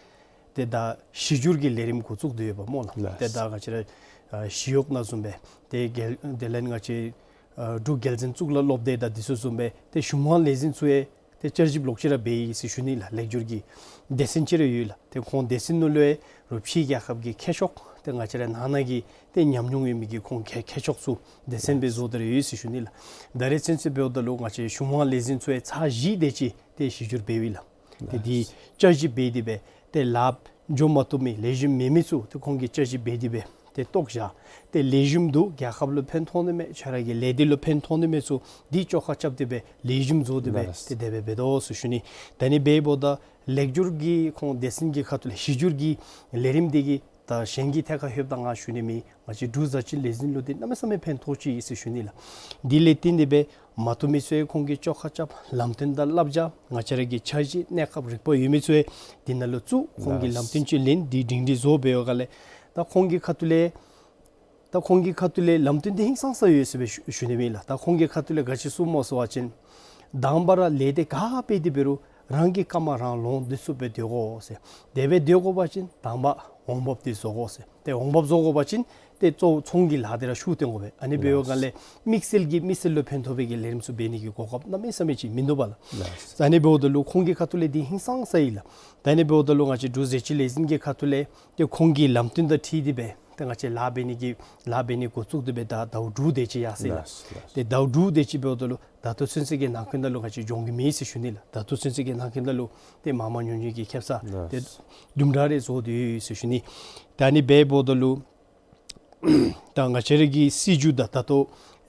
ཏེ་ད་གཞི་སྒྱུར་གྱི་ལས་རིམ་འགོ་བཙུགས་ཏེ་ཡོདཔ་སྨོ་ལགས། ལགས། ཏེ་ད་ང་བཅས་ར་ཨ་ཞི་གཡོག་ནང་བཟུམ་སྦེ་ཏེ་རྒྱལ་དེ་ལས་ང་བཅས་ཨ་འབྲུག་རྒྱལ་འཛིན་གཙུག་ལག་སློབ་སྡེ་དང་འདི་ཚུ་བཟུམ་སྦེ་ཏེ་གཞུང་དབང་ལས་འཛིན་ཚུ་ཡང་ཏེ་བསྐྱར་ཞིབ་ལོག་ཅི་ར་འབད་ཡི་ཟེར་ཞུ་ནི་ལགས། ལེགས་སྒྱུར་གྱི་སྡེ་ཚན་ཅིག་ར་ཡོད་ལགས། ཏེ་ཁོང་སྡེ་ཚན་ནང་ལུ་ཡང་རུང་ཕྱི་རྒྱལ་ཁབ་ཀྱི་མཁས་མཆོག་ཏེ་ང་བཅས་ར་ནང་ན་གི་ཏེ་ཉམས་མྱོང་ཡོད་མི་གི་ཁོང་མཁས་མཁས་མཆོག་ཚུ་སྡེ་ཚན་སྦེ་བཟོ་སྟེ་ར་ཡོད་ཟེར་ཞུ་ནི་ལགས། ད་རེས་ཚུན་ཚོད་འབདཝ་ད་ལུ་ང་བཅས་གཞུང་དབང་ལས་འཛིན་ཚུ་ཡང་ཚར་བཞི་དེ་ཅིག་ཏེ་གཞི་སྒྱུར་འབད་ཡི་ལགས། ཏེ་འདི་བསྐྱར་ཞིབ་འབད་དེ་སྦེ་ཏེ་ལཱ་འགྱོ་མ་བཏུབ་མི་ལེགས་ཤོམ་མེད་མི་ཚུ་ཏེ་ཁོང་གིས་བསྐྱར་ཞིབ་འབད་དེ་སྦེ་ཏེ་བཏོག་བཞག། ཏེ་ལེགས་ཤོམ་འདུག། རྒྱལ་ཁབ་ལུ་ཕན་ཐོགས་ནི་མས། ཁྱོད་ར་གི་ལས་སྡེ་ལུ་ཕན་ཐོགས་ནི་མས་ཚུ་འདི་བཅོ་ཁ་རྐྱབ་སྟེ་སྦེ་ལེགས་ཤོམ་བཟོ་སྟེ་སྦེ་ལགས། ཏེ་དེ་སྦེ་འབད་དོ་ཟེར་ཞུ་ནི། ད་ཨ་ནི་འབདཝ་ད་ལེགས་སྒྱུར་གྱི་ཁོང་སྡེ་ཚན་གྱི་ཁ་ཐུག་ལས་གཞི་སྒྱུར་གྱི་ལས་རིམ་འདི་གིས་ད་གཞན་གྱི་ཐད་ཁར་ལྷོདཔ་ད་ང་ཞུ་ནི་མེད། ང་བཅས་འབྲུག་བཟའ་སྤྱོད་ལས་འཛིན་ལུ་འདི་གནམ་མེད་ས་མེད་ཕན་ཐོགས་ཅི་ཟེར་ཞུ་ནི་ལགས། འདི་ལས་བརྟེན་ཏེ་སྦེ་མ་བཏུབ་མི་ཚུ་ཡང་ཁོང་གིས་བཅོ་ཁ་རྐྱབ། ལམ་སྟོན་དང་བསླབ་བྱ་ང་བཅས་ར་གི་འཆར་གཞི་གནས་སྐབས་རིག་པ་ཡོད་མི་ཚུ་ཡང་འདི་ནང་ལུ་བཙུགས། ཁོང་གིས་ལམ་སྟོན་ཅིག་ལེན། འདི་སྒྲིང་སྒྲི་བཟོ་འབད་བའི་སྒང་ལས་ད་ཁོང་གི་ཁ་ཐུག་ལས་ད་ཁོང་གི་ཁ་ཐུག་ལས་ལམ་སྟོན་འདི་ཧིང་སངས་ས་ཡོད་ཟེར་སྦེ་ཞུ་ཞུ་ནི་མེད་ལགས། ད་ཁོང་གི་ཁ་ཐུག་ལས་ག་ཅི་གསུངམ་སྨོ་ཟེར་བ་ཅིན་དང་པ་ར་ལས་སྡེ་ག་འབད་དེ་འབད་རུང་རང་གི་རྐངམ་རང་ལོང་སྡོད་ཚུགསཔ་སྦེ་སྡོད་དགོ་ཟེར། དེ་སྦེ་སྡོད་དགོ་པ་ཅིན་དང་པ་འོང་འབབ་འདི་བཟོ་དགོ་ཟེར། ཏེ་འོང་འབབ་བཟོ་དགོ་པ་ཅིན་ཏེ་གཙོ་བོ་ཚོང་གི་ལཱ་འདི་ར་ཤུགས་བཏོན་དགོ་པས། ཨ་ནི་འབད་བའི་སྒང་ལས་དམིགས་བསལ་གྱི་མི་སེར་ལུ་ཕན་ཐོགས་པའི་གི་ལས་རིམ་ཚུ་འབད་ནི་གི་གོ་སྐབས་གནམ་མེད་ས་མེད་ཅིག་མིན་འདུག་པ་ལགས། ལགས། ཨ་ནི་འབདཝ་ད་ལུ་ཁོང་གི་ཁ་ཐུག་ལས་འདི་ཧིང་སངས་ས་ཡི་ལགས། ད་ཨ་ནི་འབདཝ་ད་ལུ་ང་བཅས་འབྲུག་བཟའ་སྤྱོད་ལས་འཛིན་གྱི་ཁ་ཐུག་ལས་ཏེ་ཁོང་གི་ལམ་སྟོན་དང་འཁྲིལ་ཏེ་སྦེ་ཏེ་ང་བཅས་ལཱ་འབད་ནི་གི་ལཱ་འབད་ནི་འགོ་བཙུགས་ཏེ་སྦེ་ད་ཟླཝ་དྲུག་དེ་ཅིག་ཡར་སོ་ཡི་ལགས། ལགས། ལགས། ཏེ་ཟླཝ་དྲུག་དེ་ཅིག་འབདཝ་ད་ལུ་ད་ལྟོ་ཚུན་ཚོད་ཀྱི་ནང་འཁོད་ནང་ལུ་ང་བཅས་འགྱོ་མི་མེད་ཟེར་ཞུ་ནི་ལགས། ད་ལྟོ་ཚུན་ཚོད་ཀྱི་ནང་འཁོད་ནང་ལུ་ཏེ་མང་མང་ཉུང་ཉུང་གི་ཁེབ་ས་ཏེ་དུམ་གྲ་རེ་བཟོ་སྟེ་ཡོད་ཟེར་ཞུ་ནི། ད་ཨ་ནི་འབདཝ་ད་ལུ་ད་ང་བཅས་ར་གི་སྲིད་བྱུས་དང་ད་ལྟོ་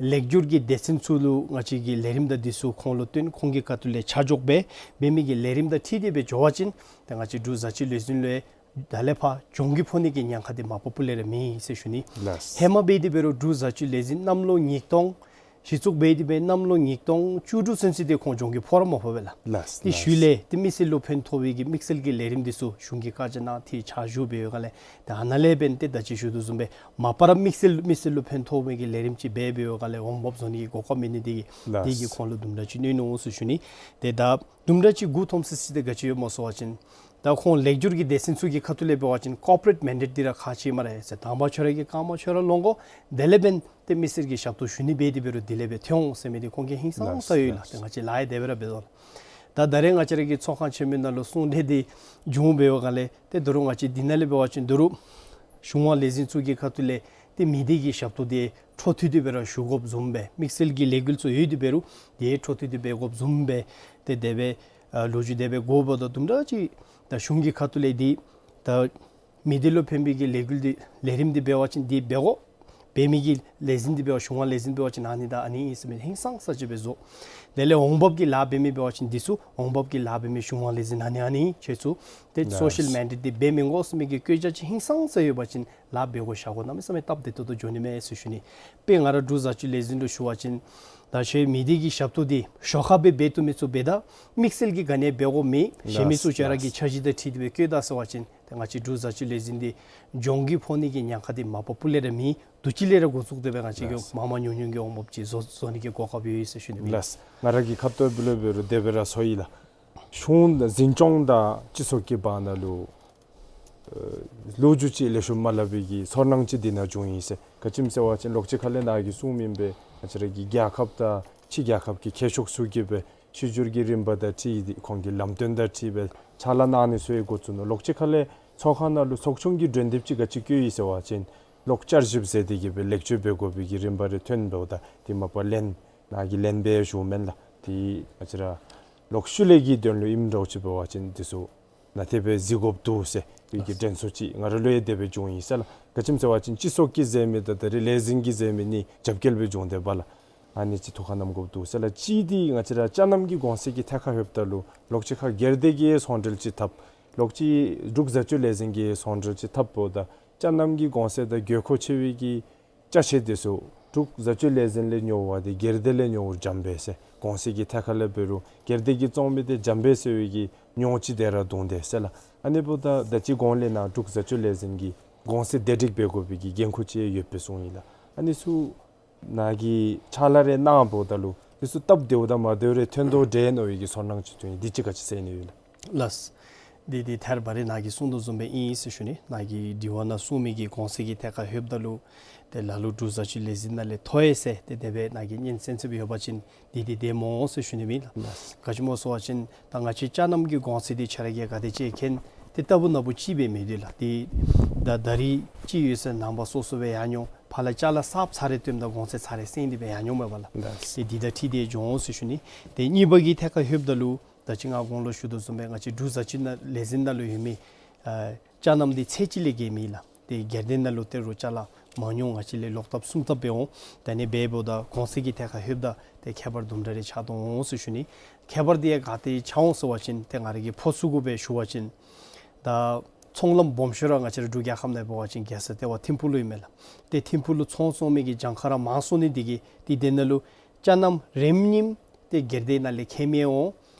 ལེགས་སྒྱུར་གྱི་སྡེ་ཚན་ཚུ་ལུ་ང་བཅས་ཀྱི་ལས་རིམ་དང་འདི་ཚུ་ཁོང་ལུ་སྟོན། ཁོང་གི་ཁ་ཐུག་ལས་ཆ་འཇོག་འབད་འབད་མི་གི་ལས་རིམ་དང་འཁྲིལ་ཏེ་སྦེ་འགྱོ་བ་ཅིན་ད་ང་བཅས་འབྲུག་བཟའ་སྤྱོད་ལས་འཛིན་ལུ་ཡང་ད་ལས་ཕར་གྱོང་གུད་ཕོག་ནི་གི་ཉེན་ཁ་འདི་མ་པ་པ་ལས་ར་མེད་ཟེར་ཞུ་ནི། ལགས། ཧེ་མ་འབད་དེ་འབད་རུང་འབྲུག་བཟའ་སྤྱོད་ལས་འཛིན་གནམ་ལོ་ཉིས་སྟོང་གཞི་བཙུགས་འབད་དེ་སྦེ་གནམ་ལོ་ཉིས་སྟོང་བཅུ་དྲུག་ཚུན་ཚོད་འདི་ཁོང་གྱོང་གུད་ཕོག་ར་མ་ཕོག་པས་ལགས། ལགས། ཏེ་ལགས། ཞུ་ལས་ཏེ་མི་སེར་ལུ་ཕན་ཐོགས་པའི་གི་དམིགས་བསལ་གྱི་ལས་རིམ་འདི་ཚུ་གཞུང་གི་བཀའ་རྒྱ་ནང་ཏེ་ཆ་བཞག་འབད་བའི་སྒང་ལས་ད་ཨ་ནཱ་ལས་འབདན་ཏེ་ད་ཅི་ཞུ་དོ་བཟུམ་སྦེ་མ་པ་ར་དམིགས་བསལ་མི་སེར་ལུ་ཕན་ཐོགས་པའི་གི་ལས་རིམ་ཅིག་འབད་འབད་བའི་སྒང་ལས་འོང་འབབ་བཟོ་ནི་གི་གོ་སྐབས་མེད་ནི་འདི་གིས་ལགས། འདི་གིས་ཁོང་ལུ་དུམ་གྲ་ཅིག་གནོད་ནུག་ཟེར་ཞུ་ནི། ཏེ་ད་དུམ་གྲ་ཅིག་མགུ་འཐོམ་སི་སི་འདི་ག་ཅི་ཡོདཔ་སྨོ་ཟེར་བ་ཅིན་ད་ཁོང་ལེགས་སྒྱུར་གྱི་སྡེ་ཚན་ཚུ་གི་ཁ་ཐུག་ལས་འབད་བ་ཅིན་ཀོར་པོ་རེཊ་མེན་ཌེཊ་འདི་ར་ཁག་ཆེ་སྨ་རེ་ཟེར། དང་པ་ཁྱོད་ར་གི་རྐངམ་ཁྱོད་ར་ལོང་དགོ། དེ་ལས་འབདན་ཏེ་མི་སེར་གྱི་ཞབས་ཏོག་ཞུ་ནི་འབད་དེ་འབད་རུང་དེ་ལས་འབད་ཐོན་འོང་ཟེར་མི་འདི་ཁོང་གིས་ཧིང་སངས་ས་ཡོད་ལགས། ལགས། ཏེ་ང་བཅས་ལཱ་ཡང་དེ་སྦེ་ར་འབད་དོ་ལགས། ད་ད་རེས་ང་བཅས་ར་གི་ཚོགས་ཁང་ཆེན་མོའི་ནང་ལུ་གསུང་གྲོས་འདི་བྱུང་འབད་བའི་སྒང་ལས་ཏེ་ད་རུང་ང་བཅས་འདི་ནང་ལས་འབད་བ་ཅིན་ད་རུང་གཞུང་དབང་ལས་འཛིན་ཚུ་གི་ཁ་ཐུག་ལས་ཏེ་མི་སྡེ་གི་ཞབས་ཏོག་འདི་འཕྲོ་མཐུད་དེ་སྦེ་ར་ཞུ་དགོཔ་བཟུམ་སྦེ་དམིགས་བསལ་གྱི་ལས་འགུལ་ཚུ་ཡོད་དེ་འབད་རུང་དེ་འཕྲོ་མཐུད་དེ་འབད་དགོཔ་བཟུམ་སྦེ་ཏེ་དེ་སྦེ་ཨ་ལོ་རྒྱུས་དེ་སྦེ་གོཝ་ད་དུམ་གྲ་ཅིག་ད་གཞུང་གི་ཁ་ཐུག་ལས་འདི་ད་ མི་སྡེ་ལུ་ཕན་པའི་གི་ལས་འགུལ་འདི་ལས་རིམ་འདི་འབད་བ་ཅིན་འདི་འབད་དགོ། འབད་མི་གི་ལས་འཛིན་འདི་འབད་བ་གཞུང་ཁ་ལས་འཛིན་འབད་བ་ཅིན་ཨ་ནི་དང་ཨ་ནི་ཨིན་ཟེར་མི་ཧིང་སངས་ས་ཅིག་སྦེ་བཟོ། དེ་ལས་འོང་འབབ་ཀྱི་ལཱ་འབད་མི་འབད་བ་ཅིན་འདི་ཚུ་འོང་འབབ་ཀྱི་ལཱ་འབད་མི་གཞུང་ཁ་ལས་འཛིན་ཨ་ནི་ཨ་ནི་ཁྱེད་ཚུ་ཏེ་ལགས། སོ་ཤལ་མེན་ཌེཊ་འདི་འབད་མི་དགོ་ཟེར་མི་གི་བཀོད་རྒྱ་ཅིག་ཧིང་སངས་ས་ཡོད་པ་ཅིན་ལཱ་འབད་དགོ་བཞག་དགོ་གནམ་མེད་ས་མེད་སྟབས་བདེ་ཏོག་ཏོ་འགྱོ་ནི་མས་ཟེར་ཞུ་ནི། དཔེ་ང་ར་འབྲུག་བཟའ་བཅུ་ལས་འཛིན་ལུ་ཞུ་བ་ཅིན་ད་ཁྱེད་མི་སྡེ་གི་ཞབས་ཏོག་འདི་ཞོར་ཁར་སྦེ་འབད་བཏུབ་མི་ཚུ་འབད་ད། དམིགས་བསལ་གྱི་ག་ནི་འབད་དགོ་མེད། གཞན་མི་ཚུ་ལགས་ཁྱེད་ར་གི་ལགས། འཆར་གཞི་དང་འཁྲིལ་ཏེ་སྦེ་བཀོད་ད་ཟེར་བ་ཅིན་ཏེ་ང་བཅས་འབྲུག་བཟའ་བཅུ་ལས་འཛིན་འདི་གྱོང་གུད་ཕོག་ནི་གི་ཉེན་ཁ་འདི་མ་པ་སྤུ་ལས་ར་མེད། དུས་ཅི་ལས་ར་འགོ་བཙུགས་ཏེ་སྦེ་ང་བཅས་ཀྱིས་ལགས། མང་མང་ཉུང་ཉུང་གི་འོང་འབབ་ཅིག་བཟོ་བཟོ་ནི་གི་གོ་སྐབས་ཡོད་ཟེར་ཞུ་ནི་མས། ལགས། ང་ར་གི་ཁ་ཐུག་ལས་འབད་རུང་དེ་སྦེ་ར་སོང་ཡི་ལགས། གཞུང་འཛིན་སྐྱོང་དང་སྤྱི་ཚོགས་ཀྱི་བར་ན་ལུ་ལོ་རྒྱུས་ཅིག་ལེགས་ཤོམ་མ་སླབ་པའི་གི་ཚོར་སྣང་ཅིག་འདི་ནང་བྱུང་ཡི་ཟེར། ག་ཅི་སྨོ་ཟེར་བ་ཅིན་ལོགས་ཅིག་ཁ་ལས་ནཱ་གིས་གསུངམ་ཨིན་པས། ང་བཅས་ར་གི་རྒྱལ་ཁབ་དང་ཕྱི་རྒྱལ་ཁབ་ཀྱི་མཁས་མཆོག་ཚུ་གིས་སྦེ་ཕྱི་འགྱུར་གྱི་རིམ་པ་དང་འཁྲིལ་ཏེ་ཁོང་གི་ལམ་སྟོན་དང་འཁྲིལ་སྦེ་ཕྱག་ལཱ་གནང་ནི་ཚུ་ཡང་འགོ་བཙུགས་ནུག། ལོགས་ཅིག་ཁ་ལས་ཚོགས་ཁང་ནང་ལུ་ཚོགས་ཆུང་གི་གྲོས་འདེབས་ཅིག་ག་ཅི་བཀོད་ཡི་ཟེར་བ་ཅིན་ལོག་བསྐྱར་ཞིབ་མཛད་དེ་གི་སྦེ་ལེགས་བཅོས་འབད་དགོ་པའི་གི་རིམ་པ་རེ་ཐོན་འབདཝ་ད་དེ་མ་པ་ལན་ནཱ་གིས་ལན་སྦེ་ཞུཝ་མེན་ལགས། དེ་ང་བཅས་ར་ལོག་ཤུལ་ལས་ཀྱི་དོན་ལུ་ཨིནམ་འདྲཝ་ཅིག་འབད་བ་ཅིན་དེ་ཚུ་ནན་ཏན་སྦེ་གཟིགས་དགོཔ་འདུག་ཟེར་བའི་གི་དྲན་གསོ་ཅིག་ང་ར་ལུ་ཡང་དེ་སྦེ་བྱུང་ཡི་ཟེར་ལགས། ག་ཅི་སྨོ་ཟེར་བ་ཅིན་སྤྱི་ཚོགས་ཀྱིས་མཛད་མི་དང་ད་རེས་ལས་འཛིན་གྱིས་མཛད་མི་གཉིས་རྒྱབ་འགལ་སྦེ་བྱུང་དེ་འབདཝ་ལས་ཨ་ནི་ཅིག་ཐུགས་ཁར་བསྣམ་དགོཔ་འདུག་ཟེར་ལགས། གཅིག་འདི་ང་བཅས་ར་ཅ་ནམ་གྱི་གོང་ཚད་ཀྱི་ཐད་ཁར་ལྷོདཔ་ད་ལུ་ལོགས་ཅིག་ཁར་སྒེར་སྡེ་གིས་ཚོང་འབྲེལ་ཅིག་འཐབ། ལོགས་ཅིག་འབྲུག་བཟའ་བཅུ་ལས་འཛིན་གྱིས་ཚོང་འབྲེལ་ཅིག་འཐབ་འབདཝ་ད་ཅ་ནམ་གྱི་གོང་ཚད་དང་དགོས་མཁོ་ཆེ་བའི་གི་ཅ་ཆས་དེ་ཚུ་འབྲུག་བཟའ་བཅུ་ལས་འཛིན་ལས་ཉོ་བ་དེ་སྒེར་སྡེ་ལས་ཉོཝ་འཇམ་པས་ཟེར། གོང་ཚད་ཀྱི་ཐད་ཁར་ལས་འབད་རུང་སྒེར་སྡེ་གིས་བཙོང་མི་དེ་འཇམ་པས་ཟེར་བའི་གི་མྱོང་ཅིག་དེ་ར་འདུག་དེ་ཟེར་ལགས། ཨ་ནི་འབདཝ་ད་ད་ཅི་གོང་ལས་ནཱ་འབྲུག་བཟའ་བཅུ་ལས་འཛིན་གྱིས་གོང་ཚད་བདེ་སྒྲིག་འབད་དགོ་པའི་གི་འགན་ཁུར་ཅིག་ཡོདཔ་སྦེ་གསུངས་ཡི་ལགས། ཨ་ནི་ཚུ་ནཱ་གིས་ཕྱག་ལཱ་རེ་གནང་འབདཝ་ད་ལུ་དེ་ཚུ་སྟབས་བདེཝ་དང་མ་བདེཝ་རེ་ཐོན་དོ་འདྲས་མནོ་བའི་གི་ཚོར་སྣང་ཅིག་བྱུང་ཡི། དེ་ཅིག་ག་ཅི་ཟེར་ནི་ཡོད་ལགས། ལགས། འདི་འདི་ཐད་རི་བ་རི་ནཱ་གིས་གསུངས་དོ་བཟུམ་སྦེ་ཨིན་ཟེར་ཞུ་ནི། ནཱ་གི་དྲི་བ་ནང་གསུངས་མི་གི་གོང་ཚད་ཀྱི་ཐད་ཁར་ལྷོདཔ་ད་ལུ་ཏེ་ལ་ལུ་འབྲུག་བཟའ་བཅུ་ལས་འཛིན་ནང་ལས་མཐོ་ཡི་ཟེར་ཏེ་དེ་སྦེ་ནཱ་གིས་སྙན་གསན་ཚུགསཔ་ཡོད་པ་ཅིན་འདི་འདི་བདེན་མས་ཟེར་ཞུ་ནི་ཨིན་ལགས། ག་ཅི་སྨོ་ཟེར་བ་ཅིན་ད་ང་བཅས་ཅ་ནམ་གྱི་གོང་ཚད་འདི་ཁྱེད་ར་གིས་ག་དེ་ཅིག་མཁྱེན། ཏེ་ལྟ་བུ་ན་བུ་ཅིག་སྦེ་མེད་དེ་ལགས། ཏེ་ད་ད་རིས་ཅིག་ཡོད་ཟེར་ནངས་པ་སོ་སོ་སྦེ་ཡར་འགྱོ། ཕར་ལས་ཅ་ལ་གསརཔ་ཚར་རེ་བཏོནམ་ད་གོང་ཚད་ཚར་རེ་སེང་སྟེ་སྦེ་ཡར་འགྱོཝ་མས་པ་ལགས། ལགས། ཏེ་འདི་དང་འཁྲིལ་ཏེ་འགྱོ་འོང་ཟེར་ཞུ་ནི། ཏེ་གཉིས་པ་གི་ཐད་ཁར་ལྷོདཔ་ད་ལུ་ད་ཅི་ང་གོང་ལུ་ཞུ་དོ་བཟུམ་སྦེ་ང་བཅས་འབྲུག་བཟའ་བཅུ་ནང་ལས་འཛིན་ནང་ལུ་ཡོད་མི་ཨ་ཅ་ནམ་འདི་ཚད་ཅིག་ལས་བརྒལ་མེད་ལགས། ཏེ་སྒེར་སྡེ་ནང་ལུ་ཏེ་རུང་ཅ་ལ་མང་ཉུང་ང་བཅས་ལས་ལོག་ལྟབ་གསུམ་ལྟབ་འབད་འོང་། ད་ཨ་ནི་འབདཝ་ད་གོང་ཚད་ཀྱི་ཐད་ཁར་ལྷོདཔ་ད་ཏེ་ཁྱད་པར་དུམ་གྲ་རེ་ཆགས་དོ་འོང་ཟེར་ཞུ་ནི། ཁྱད་པར་འདི་ཡང་ག་ཏེ་ཆགས་འོང་ཟེར་བ་ཅིན་ཏེ་ང་ར་གི་ཕོ་ཚུ་གུ་སྦེ་ཞུ་བ་ཅིན་ད་ཚོང་ལམ་སྦོམ་ཤོས་ར་ང་བཅས་ར་འབྲུག་རྒྱལ་ཁབ་ནང་འབད་བ་ཅིན་རྒྱལ་ས་ལྟེ་བ་ཐིམ་ཕུག་ལུ་ཨིན་མས་ལགས། ཏེ་ཐིམ་ཕུག་ལུ་ཚོང་བཙོང་མི་གི་གྱངས་ཁ་ར་མང་སོང་ནི་འདི་གིས་ཏེ་དེ་ནང་ལུ་ཅ་ནམ་རེམ་གཉིསམ་ཏེ་སྒེར་སྡེ་ནང་ལས་ཁྱད་མེད་འོང་།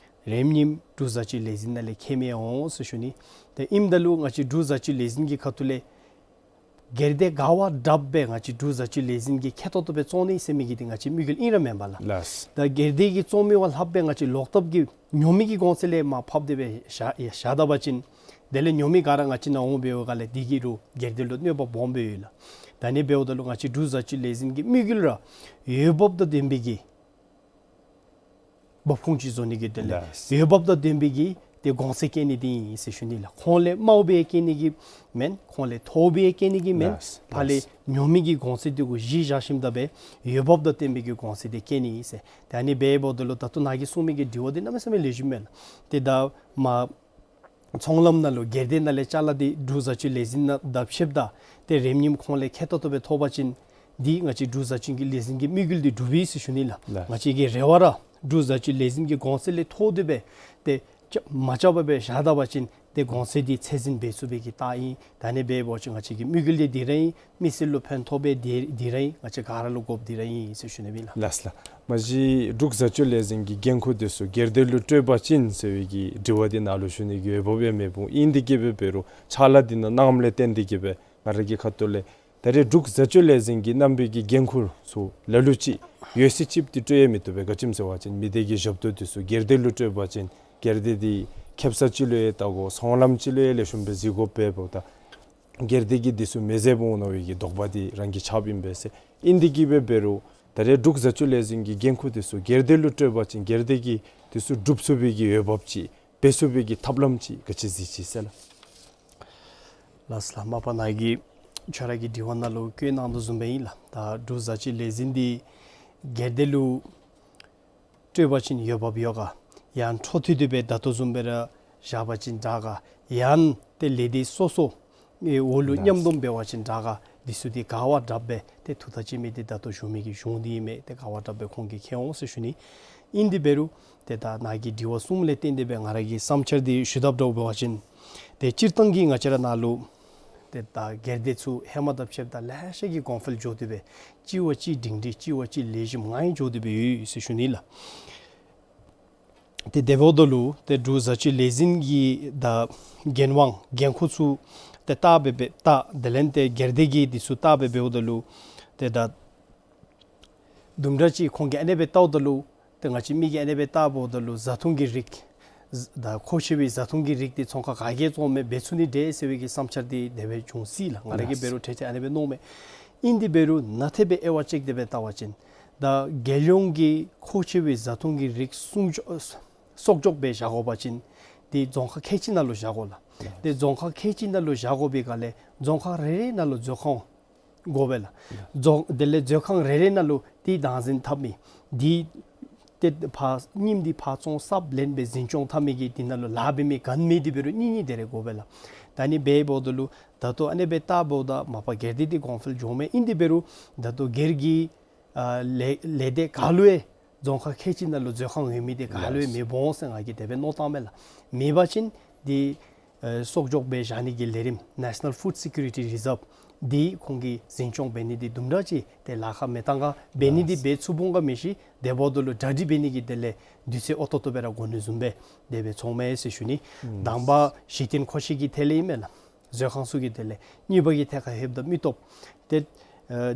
རེམ་གཉིསམ་འབྲུག་བཟའ་བཅུ་ལས་འཛིན་ནང་ལས་ཁྱད་མེད་འོང་ཟེར་ཞུ་ནི། ཏེ་ཨིནམ་ད་ལུ་ང་བཅས་འབྲུག་བཟའ་བཅུ་ལས་འཛིན་གྱི་ཁ་ཐུག་ལས་སྒེར་སྡེ་ག་བ་དྲགཔ་སྦེ་ང་བཅས་འབྲུག་བཟའ་བཅུ་ལས་འཛིན་གྱིས་ཁེ་ཏོག་ཏོ་སྦེ་བཙོང་ནི་ཟེར་མི་གི་འདི་ང་བཅས་དམིགས་ཡུལ་ཨིན་ར་མེན་པ་ལགས། ལགས། ད་སྒེར་སྡེ་གིས་བཙོང་མི་བ་ལྷགཔ་སྦེ་ང་བཅས་ལོག་ལྟབ་ཀྱིས་ཉོ་མི་གི་གོང་ཚད་ལས་མར་ཕབ་སྟེ་སྦེ་བཞག་བཞག་ད་པ་ཅིན་དེ་ལས་ཉོ་མི་ག་ར་ང་བཅས་ནང་འོང་འབདཝ་ལས་འདི་གིས་རུང་སྒེར་སྡེ་ལུ་གནོད་པ་སྦོམ་སྦེ་ཡོད་ལགས། ད་ཨ་ནི་འབདཝ་ད་ལུ་ང་བཅས་འབྲུག་བཟའ་བཅུ་ལས་འཛིན་གྱི་དམིགས་ཡུལ་ར་འོས་འབབ་དང་ལྡན་པའི་གི་འབབ་ཁུངས་ཅིག་བཟོ་ནི་གི་དོན་ལས་ལགས། འོས་འབབ་དང་ལྡན་པའི་གི་ཏེ་གོང་ཚད་བཀལ་ནི་འདི་ཨིན་ཟེར་ཞུ་ནི་ལགས། ཁོང་ལས་དམའཝ་སྦེ་བཀལ་ནི་གི་མེན། ཁོང་ལས་མཐོ་སྦེ་བཀལ་ནི་གི་མེན། ལགས། ཕར་ལས་ལགས། ཉོ་མི་གི་གོང་ཚད་འདི་གུ་གཞི་བཞག་ཞིནམ་ད་སྦེ་འོས་འབབ་དང་ལྡན་པའི་གི་གོང་ཚད་འདི་བཀལ་ནི་ཨིན་ཟེར། ཏེ་ཨ་ནི་འབདཝ་ད་ལུ་ད་ལྟོ་ནཱ་གིས་གསུངས་མི་གི་དྲི་བ་འདི་གནམ་མེད་ས་མེད་ལེགས་ཤོམ་མས་ལགས། ཏེ་ད་མ་ཚོང་ལམ་ནང་ལུ་སྒེར་སྡེ་ནང་ལས་ཅ་ལ་འདི་འབྲུག་བཟའ་བཅུ་ལས་འཛིན་ནང་བརྡབ་ཤོརཝ་ད་ཏེ་རེམ་གཉིསམ་ཁོང་ལས་ཁེ་ཏོག་ཏོ་སྦེ་ཐོབ་པ་ཅིན་འདི་ང་བཅས་འབྲུག་བཟའ་བཅུ་གི་ལས་འཛིན་གྱི་དམིགས་ཡུལ་འདི་འགྲུབ་པས་ཟེར་ཞུ་ནི་ལགས། ལགས། ང་བཅས་ཀྱི་རེ་བ་ར་འབྲུག་བཟའ་བཅུ་ལས་འཛིན་གྱི་གོང་ཚད་ལས་མཐོ་སྟེ་སྦེ་ཏེ་ཅ་མ་རྐྱབ་པར་སྦེ་བཞག་ད་པ་ཅིན་ཏེ་གོང་ཚད་འདི་ཚད་འཛིན་འབད་ཚུགས་པའི་གི་རྟགས་ཨིན། ད་ཨ་ནི་འབད་བ་ཅིན་ང་བཅས་ཀྱི་དམིགས་ཡུལ་འདི་འདི་ར་ཨིན། མི་སེར་ལུ་ཕན་ཐོགས་པའི་འདི་འདི་ར་ཨིན། ང་བཅས་ག་ར་ལུ་དགོཔ་འདི་ར་ཨིན་ཟེར་ཞུ་ནི་ཨིན་ལགས། ལགས་ལགས། མ་གཞི་འབྲུག་བཟའ་བཅུ་ལས་འཛིན་གྱི་འགན་ཁུར་འདི་ཚུ་སྒེར་སྡེ་ལུ་སྤྲོད་པ་ཅིན་ཟེར་བའི་གི་དྲི་བ་འདི་ནཱ་ལུ་ཞུ་ནི་གི་འོས་འབབ་ཡང་མེདཔ་ཨིན། དེ་གིས་སྦེ་འབད་རུང་ཕྱག་ལཱ་འདི་ནང་གནངམ་ལས་བརྟེན་ཏེ་གིས་སྦེ་ང་ར་གི་ཁ་ཐུག་ལས་ད་རེས་འབྲུག་བཟའ་བཅུ་ལས་འཛིན་གྱིས་གནང་བའི་གི་འགན་ཁུར་ཚུ་ལ་ལུ་ཅིག་ཡོད་ཚད་ཅིག་འདི་སྤྲོད་ཡང་མི་བཏུབ་པས། ག་ཅི་སྨོ་ཟེར་བ་ཅིན་མི་སྡེ་གི་ཞབས་ཏོག་འདི་ཚུ་སྒེར་སྡེ་ལུ་སྤྲོད་པ་ཅིན་སྒེར་སྡེ་འདི་ཁེབ་ས་ཅིག་ལུ་ཡང་བལྟ་དགོ། ཚོང་ལམ་ཅིག་ལུ་ཡང་ལེགས་ཤོམ་སྦེ་གཟིགས་དགོཔ་འབདཝ་ད་སྒེར་སྡེ་གིས་འདི་ཚུ་མི་མཛདཔ་འོང་མནོ་བའི་གི་དོགས་པ་འདི་རང་གིས་རྐྱབ་ཨིན་པས་ཟེར། ཨིན་དེ་གིས་སྦེ་འབད་རུང་ད་རེས་འབྲུག་བཟའ་བཅུ་ལས་འཛིན་གྱི་འགན་ཁུར་འདི་ཚུ་སྒེར་སྡེ་ལུ་སྤྲོད་པ་ཅིན་སྒེར་སྡེ་གིས་འདི་ཚུ་སྒྲུབ་ཚུགས་པའི་གི་འོས་འབབ་ཅིག་འབད་ཚུགས་པའི་གི་ཐབས་ལམ་ཅིག་ག་ཅི་གཟིགས་ཅི་ཟེར་ལགས། ལགས་ལགས། མ་པ་ནཱ་གིས་ཁྱོད་ར་གི་དྲི་བ་ནང་ལུ་བཀོད་གནང་དོ་བཟུམ་སྦེ་ཨིན་ལགས། ད་འབྲུག་བཟའ་བཅུ་ལས་འཛིན་འདི་སྒེར་སྡེ་ལུ་སྤྲོད་པ་ཅིན་འོས་འབབ་ཡོད་ག། ཡང་འཕྲོ་མཐུད་དེ་སྦེ་ད་ལྟོ་བཟུམ་སྦེ་ར་བཞག་པ་ཅིན་དྲག་ག། ཡང་ཏེ་ལས་སྡེ་སོ་སོ་ ཨེ་འོག་ལུ་ལགས། མཉམ་སྡོམ་འབད་བ་ཅིན་དྲག་ག། འདི་ཚུ་འདི་ག་བ་དྲགཔ་སྦེ་ཏེ་ཐུགས་ཐག་བཅད་མི་འདི་ད་ལྟོ་ཞུ་མི་གི་གཞུང་འདི་ཨིན་མས། ཏེ་ག་བ་དྲགཔ་སྦེ་ཁོང་གིས་མཁྱེན་འོང་ཟེར་ཞུ་ནི། ཨིན་དེ་འབད་རུང་ཏེ་ད་ནཱ་གི་དྲི་བ་གསུམ་ལས་བརྟེན་ཏེ་སྦེ་ང་ར་གི་བསམ་འཆར་འདི་ཞུ་དཔ་འདྲཝ་འབད་བ་ཅིན་ཏེ་སྤྱིར་བཏང་གི་ང་བཅས་ར་ནཱ་ལུ་ཏེ་ད་སྒེར་སྡེ་ཚུ་ཧེ་མ་དང་ཕྱདཔ་ད་ལེ་ཤ་གིས་གོང་འཕེལ་འགྱོ་སྟེ་སྦེ་གཅིག་བ་གཅིག་སྒྲིང་སྒྲི་གཅིག་བ་གཅིག་ལེགས་ཤོམ་ངང་འགྱོ་སྟེ་སྦེ་ཡོད་ཟེར་ཞུ་ནི་ལགས། ཏེ་དེ་འབདཝ་ད་ལུ་ཏེ་འབྲུག་བཟའ་སྤྱོད་ལས་འཛིན་གྱི་ད་འགན་དབང་འགན་ཁུར་ཚུ་ཏེ་བལྟ་སྦེ་སྦེ་བལྟ། དེ་ལས་ཏེ་སྒེར་སྡེ་གི་འདི་ཚུ་བལྟ་སྦེ་འབདཝ་ད་ལུ་ཏེ་ད་དུམ་གྲ་ཅིག་ཁོང་གིས་ཨ་ནེ་སྦེ་བལྟཝ་ད་ལུ་ཏེ་ང་བཅས་མི་གིས་ཨ་ནེ་སྦེ་བལྟཝ་ད་ལུ་བཟའ་འཐུང་གི་རིགས་ད་མཁོ་ཆེ་བའི་བཟའ་འཐུང་གི་རིགས་འདི་ཚོང་ཁང་ག་གིས་བཙོང་མི་འབད་ཚུགས་ནི་འདྲས་ཟེར་བའི་གི་བསམ་འཆར་འདི་དེ་སྦེ་བྱུང་སྲིད་ལགས། ང་ར་གིས་འབད་རུང་ཁྲེ་ཁྲེ་ཨ་ནེ་སྦེ་མནོཝ་མས། ཨིན་དེ་འབད་རུང་ནཱ་ཏེ་སྦེ་དབྱེ་བ་དཔྱད་དེ་སྦེ་བལྟ་བ་ཅིན་ད་རྒྱལ་ཡོངས་ཀྱི་མཁོ་ཆེ་བའི་བཟའ་འཐུང་གི་རིགས་སྲུང་སྐྱོབ་གསོག་འཇོག་འབད་བཞག་དགོ་པ་ཅིན་འདི་རྫོང་ཁག་ཁལ་གཅིག་ནང་ལུ་བཞག་དགོ་ལགས། ཏེ་རྫོང་ཁག་ཁལ་གཅིག་ནང་ལུ་བཞག་དགོ་པའི་སྒང་ལས་རྫོང་ཁག་རེ་རེ་ནང་ལུ་མཛོད་ཁང་དགོ་པས་ལགས། རྫོང་དེ་ལས་མཛོད་ཁང་རེ་རེ་ནང་ལུ་འདི་བདག་འཛིན་འཐབ་མི་འདི་ཏེ་ཕར་རྙིངམ་འདི་ཕར་བཙོང་གསརཔ་ལེན་སྦེ་འཛིན་སྐྱོང་འཐབ་མི་གི་འདི་ནང་ལུ་ལཱ་འབད་མི་འགན་མི་འདི་འབད་རུང་གཉིས་གཉིས་དེ་རེ་དགོ་པས་ལགས། ད་ཨ་ནི་སྦེ་འབདཝ་ད་ལུ་ད་ལྟོ་ཨ་ནེ་སྦེ་བལྟཝ་ད་མ་པ་སྒེར་སྡེ་འདི་གོང་འཕེལ་འགྱོཝ་མས། ཨིན་དེ་འབད་རུང་ད་ལྟོ་སྒེར་གྱི་ཨ་ལས་ལས་སྡེ་ག་ལུ་ཡང་རྫོང་ཁག་ཁལ་གཅིག་ནང་ལུ་མཛོད་ཁང་ཡོད་མི་འདི་ག་ལུ་ཡང་མེདཔ་འོང་ཟེར་ང་གིས་དེ་སྦེ་མནོ་བསམ་བཏངམ་མས་ལགས། མེད་པ་ཅིན་འདི་ཨེ་གསོག་འཇོག་འབད་བཞག་ནི་གི་ལས་རིམ་National Food Security Reserve འདི་ཁོང་གིས་འཛིན་སྐྱོང་འབད་ནི་འདི་དུམ་གྲ་ཅིག་ཏེ་ལཱ་ཁག་མེད་ཐངས་ཁར་འབད་ནི་འདི་འབད་ཚུགསཔ་འོང་ག་མི་ཤེས། དེ་འབདཝ་ད་ལུ་གྲ་སྒྲིག་འབད་ནི་གི་དེ་ལས་དུས་ཚོད་ཨོ་ཏོ་ཏོ་སྦེ་ར་འགོར་ནི་བཟུམ་སྦེ་དེ་སྦེ་ཚོརཝ་མས་ཟེར་ཞུ་ནི། དང་པ་གཞི་རྟེན་མཁོ་ཆེ་གི་ཐད་ལས་ཨིན་མས་ལགས། མཛོད་ཁང་ཚུ་གི་དེ་ལས། གཉིས་པ་གི་ཐད་ཁར་ལྷོདཔ་ད་མི་སྟོབས། ཏེ་ཨ་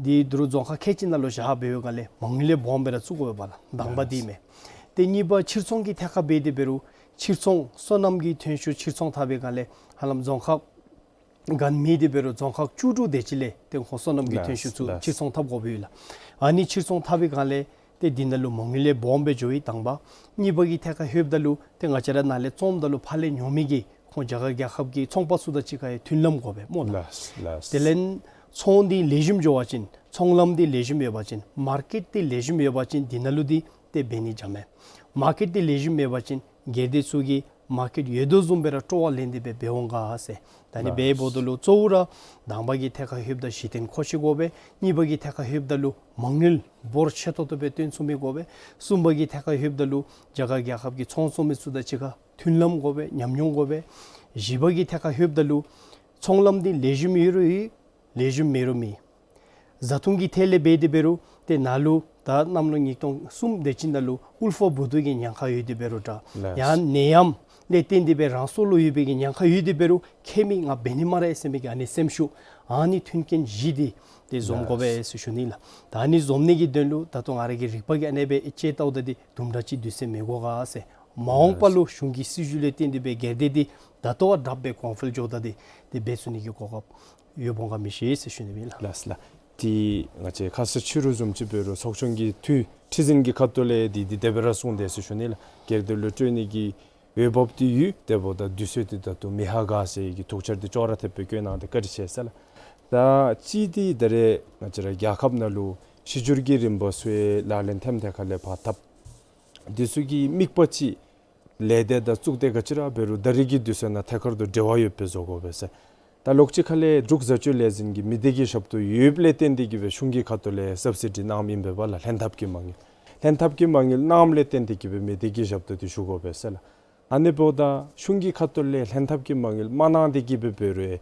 འདི་འབྲུག་རྫོང་ཁག་ཁལ་གཅིག་ནང་ལུ་བཞག་འབད་བའི་སྒང་ལས་མ་དངུལ་ལས་སྦོམ་སྦེ་ར་བཙུགས་དགོ་པས་ལགས། དང་པ་འདི་མས། ཏེ་གཉིས་པ་ཕྱིར་ཚོང་གི་ཐད་ཁར་འབད་དེ་འབད་རུང་ཕྱིར་ཚོང་སོ་ནམ་གྱི་ཐོན་ཤུགས་ཕྱིར་ཚོང་འཐབ་པའི་སྒང་ལས་ཧ་ལམ་རྫོང་ཁག་འགན་མེད་དེ་འབད་རུང་རྫོང་ཁག་བཅུ་དྲུག་དེ་ཅིག་ལས་ཏེ་ཁོང་སོ་ནམ་གྱི་ཐོན་ཤུགས་ཚུ་ཕྱིར་ཚོང་འཐབ་དགོཔ་ཡོད་ལགས། ཨ་ནི་ཕྱིར་ཚོང་འཐབ་པའི་སྒང་ལས་ཏེ་འདི་ནང་ལུ་མ་དངུལ་ལས་སྦོམ་སྦེ་འགྱོཝ་ཨིན་དང་པ། གཉིས་པ་གི་ཐད་ཁར་ལྷོདཔ་ད་ལུ་ཏེ་ང་བཅས་ར་ནཱ་ལས་བཙོངམ་ད་ལུ་ཕར་ལས་ཉོ་མི་གི་ཁོང་རྒྱ་གར་རྒྱལ་ཁབ་ཀྱི་ཚོང་པ་ཚུ་དང་གཅིག་ཁར་ཡང་མཐུན་ལམ་དགོ་པས་སྨོ་ལགས། ལགས་ལགས། དེ་ལས་ཚོང་འདི་ལེགས་ཤོམ་འགྱོ་བ་ཅིན་ཚོང་ལམ་འདི་ལེགས་ཤོམ་ཡོད་པ་ཅིན་མར་ཀེཊ་འདི་ལེགས་ཤོམ་ཡོད་པ་ཅིན་འདི་ནང་ལུ་འདི་ཏེ་འབད་ནི་འཇམ་མས། མར་ཀེཊ་འདི་ལེགས་ཤོམ་མེད་པ་ཅིན་སྒེར་སྡེ་ཚུ་གིས་མར་ཀེཊ་ཡོད་དོ་བཟུམ་སྦེ་ར་སྤྲོ་བ་ལེན་ཏེ་སྦེ་འབད་འོང་ག་ཟེར། ད་ཨ་ནི་ལགས། འབདཝ་ད་ལུ་གཙོ་བོ་ར་དང་པ་གི་ཐད་ཁར་ལྷོདཔ་ད་གཞི་རྟེན་མཁོ་ཆེ་དགོ་པས། གཉིས་པ་གི་ཐད་ཁར་ལྷོདཔ་ད་ལུ་མ་དངུལ་འབོར་ཆེ་ཏོག་ཏོ་སྦེ་བཏོན་ཚུགས་མི་དགོ་པས། གསུམ་པ་གི་ཐད་ཁར་ལྷོདཔ་ད་ལུ་རྒྱ་གར་རྒྱལ་ཁབ་ཀྱི་ཚོང་བཙོང་མི་ཚུ་དང་གཅིག་ཁར་མཐུན་ལམ་དགོ་པས། ཉམས་མྱོང་དགོ་པས། བཞི་པ་གི་ཐད་ཁར་ལྷོདཔ་ད་ལུ་ཚོང་ལམ་འདི་ལེགས་ཤོམ་ཡོད་རུང་ཡོད། ལེགས་ཤོམ་མེད་རུང་མེད། བཟའ་འཐུང་གི་ཐད་ལས་འབད་དེ་འབད་རུང་ཏེ་ནཱ་ལུ་ད་གནམ་ལོ་ཉིས་སྟོང་གསུམ་དེ་ཅིག་ནང་ལུ་ཨུལ་ཕོག་བུ་དུ་གི་ཉེན་ཁ་ཡོད་དེ་འབད་རུང་འདྲ། ལགས། ཡང་ནད་ཡམས་ལས་བརྟེན་ཏེ་སྦེ་རང་སྲོག་ལུ་ཡོད་པའི་གི་ཉེན་ཁ་ཡོད་དེ་འབད་རུང་ཁྱད་མེད་ང་འབད་ནི་སྨ་རེ་ཟེར་མི་གི་ཨ་ནི་སེམས་ཤུགས་ཨ་ནི་མཐུན་རྐྱེན་བཞི་འདི་ཏེ་འཛོམས་དགོ་པས་ཟེར་ཞུ་ནི་ལགས། ད་ཨ་ནི་འཛོམས་ནི་གི་དོན་ལུ་ད་ལྟོ་ང་ར་གི་རིག་པ་གིས་ཨ་ནེ་སྦེ་དཔྱད་བལྟཝ་ད་འདི་དུམ་གྲ་ཅིག་དུས་ཚོད་མི་དགོ་ག་ཟེར། མ་འོངས་པ་ལུ་གཞུང་གི་སྲིད་བྱུས་ལས་བརྟེན་ཏེ་སྦེ་སྒེར་སྡེ་འདི་ད་ལྟོ་བ་དྲགཔ་སྦེ་གོང་འཕེལ་འགྱོ་ད་འདི་ཏེ་འབད་ཚུགས་ནི་གི་གོ་སྐབས་ཡོདཔ་འོང་ག་མི་ཤེས་ཟེར་ཞུ་ནི་ཨིན་ལགས། ལགས་ལགས། ཏེ་ང་བཅས་ཁ་ཙ་ཕྱི་རུ་བཟུམ་ཅིག་འབད་རུང་ཚོགས་ཆུང་གི་འཐུས་ཁྲི་འཛིན་གྱི་ཁ་ཐུག་ལས་འདི་འདི་དེ་སྦེ་ར་གསུངས་དེས་ཟེར་ཞུ་ནི་ལགས། སྒེར་སྡེ་ལུ་སྤྲོད་ནི་གི་འོས་འབབ་འདི་ཡོད། དེ་འབདཝ་ད་དུས་ཚོད་འདི་ད་ལྟོ་མི་ཧ་ག་ཟེར་གྱི་ཐུགས་འཆར་འདི་ཅོག་ར་འཐདཔ་སྦེ་བཀོད་གནང་སྟེ་བཀའ་དྲིན་ཆེ་ཟེར་ལགས། ད་གཅིག་འདི་ད་རེས་ང་བཅས་ར་རྒྱལ་ཁབ་ནང་ལུ་ཕྱི་འགྱུར་གྱི་རིམ་པ་ཚུ་ཡང་ལག་ལེན་ཐེམ་ཐེ་ཁ་ལས་ཕར་འཐབ། འདི་ཚུ་གི་དམིགས་པ་ཅིག་ལས་སྡེ་དང་གཙུག་སྡེ་ག་ཅི་ར་འབད་རུང་ད་རེས་ཀྱི་དུས་ཚོད་ནང་ཐད་ཀར་དུ་འབྲེལ་བ་ཡོདཔ་སྦེ་བཟོ་དགོ་པས་ཟེར། ད་ལོགས་ཅིག་ཁ་ལས་འབྲུག་བཟའ་སྤྱོད་ལས་འཛིན་གྱི་མི་སྡེ་གི་ཞབས་ཏོག་ཡོདཔ་ལས་བརྟེན་ཏེ་གིས་སྦེ་གཞུང་གི་ཁ་ཐུག་ལས་སབ་སི་ཌི་གནངམ་ཨིན་པས་པ་ལགས། ལྷན་ཐབས་ཀྱི་མ་དངུལ་ལྷན་ཐབས་ཀྱི་མ་དངུལ་གནངམ་ལས་བརྟེན་ཏེ་གིས་སྦེ་མི་སྡེ་གི་ཞབས་ཏོག་འདི་ཞུ་དགོ་པས་ཟེར་ལགས། ཨ་ནི་འབདཝ་ད་གཞུང་གི་ཁ་ཐུག་ལས་ལྷན་ཐབས་ཀྱི་མ་དངུལ་མ་གནང་སྟེ་གིས་སྦེ་འབད་རུང་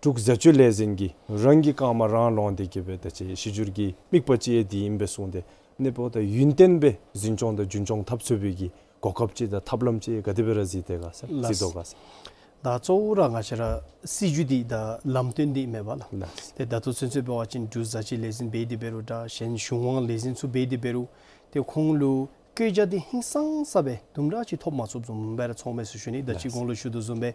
འབྲུག་བཟའ་སྤྱོད་ལས་འཛིན་གྱིས་རང་གི་རྐངམ་རང་ལོང་སྟེ་གིས་སྦེ་ད་ཅི་ཕྱི་འགྱུར་གྱི་དམིགས་པ་ཅིག་ཡང་འདི་ཨིན་པས་གསུངས་ཏེ། ཨ་ནི་འབདཝ་ད་ཡུན་བརྟན་སྦེ་འཛིན་སྐྱོང་དང་རྒྱུན་སྐྱོང་འཐབ་ཚུགས་པའི་གི་གོ་སྐབས་ཅིག་དང་ཐབས་ལམ་ཅིག་ག་དེ་སྦེ་ར་གཟིགས་དེས་ག་ཟེར། ལགས། གཟིགས་དོ་ག་ཟེར། ད་གཙོ་བོ་ར་ང་བཅས་ར་སྲིད་བྱུས་འདི་དང་ལམ་སྟོན་འདི་མས་པ་ལགས། ལགས། ཏེ་ད་ལྟོ་ཚུན་ཚོད་འབད་བ་ཅིན་འབྲུག་བཟའ་སྤྱོད་ལས་འཛིན་འབད་དེ་འབད་རུང་འདྲ་གཞན་གཞུང་དབང་ལས་འཛིན་ཚུ་འབད་དེ་འབད་རུང་ཏེ་ཁོང་ལུ་བཀོད་རྒྱ་འདི་ཧིང་སངས་ས་སྦེ་དུམ་གྲ་ཅིག་ཐོབ་མ་ཚུགསཔ་བཟུམ་སྦེ་ར་ཚོརཝ་མས་ཟེར་ཞུ་ནི། ད་ཅི་ལགས། གོང་ལུ་ཞུ་དོ་བཟུམ་སྦེ་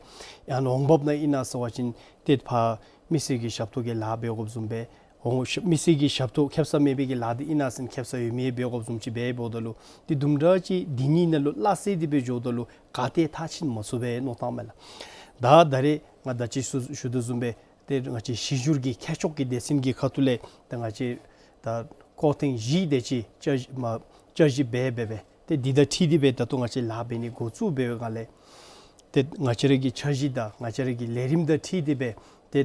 ཡང་འོང་འབབ་ནང་ཨིན་ན་ཟེར་བ་ཅིན་ཏེ་ཕར་མི་སེར་གྱི་ཞབས་ཏོག་གི་ལཱ་འབད་དགོཔ་བཟུམ་སྦེ་འོང་མི་སེར་གྱི་ཞབས་ཏོག་ཁེབ་ས་མེད་པའི་གི་ལཱ་འདི་ཨིན་ན་ཟེར་ན་ཁེབ་ས་ཡོད་མི་འབད་དགོཔ་བཟུམ་ཅིག་སྦེ་འབདཝ་ད་ལུ་ཏེ་དུམ་གྲ་ཅིག་འདི་གཉིས་ནང་ལུ་སླ་བསྲེ་སྟེ་སྦེ་འགྱོཝ་ད་ལུ་ག་ཏེ་མཐར་ཕྱིན་མ་ཚུགས་པས་མནོ་བསམ་མས་ལགས། ད་ད་རེས་ང་ད་ཅི་ཞུ་ཞུ་དོ་བཟུམ་སྦེ་ཏེ་ང་བཅས་གཞི་བསྒྱུར་གྱི་ཁྱད་ཆོས་ཀྱི་སྡེ་ཚན་གྱི་ཁ་ཐུག་ལས་ཏེ་ང་བཅས་ད་སྐོར་ཐེངས་བཞི་དེ་ཅིག་བསྐྱར་ཞིབ་མ་བསྐྱར་ཞིབ་འབད་འབད་འབད་ཏེ་འདི་དང་འཁྲིལ་ཏེ་སྦེ་ད་ལྟོ་ང་བཅས་ལཱ་འབད་ནི་འགོ་བཙུགས་འབད་བའི་སྒང་ལས་ ཏེ་ང་བཅས་ར་གི་འཆར་གཞི་དང་ང་བཅས་ར་གི་ལས་རིམ་དང་འཁྲིལ་ཏེ་སྦེ་ཏེ་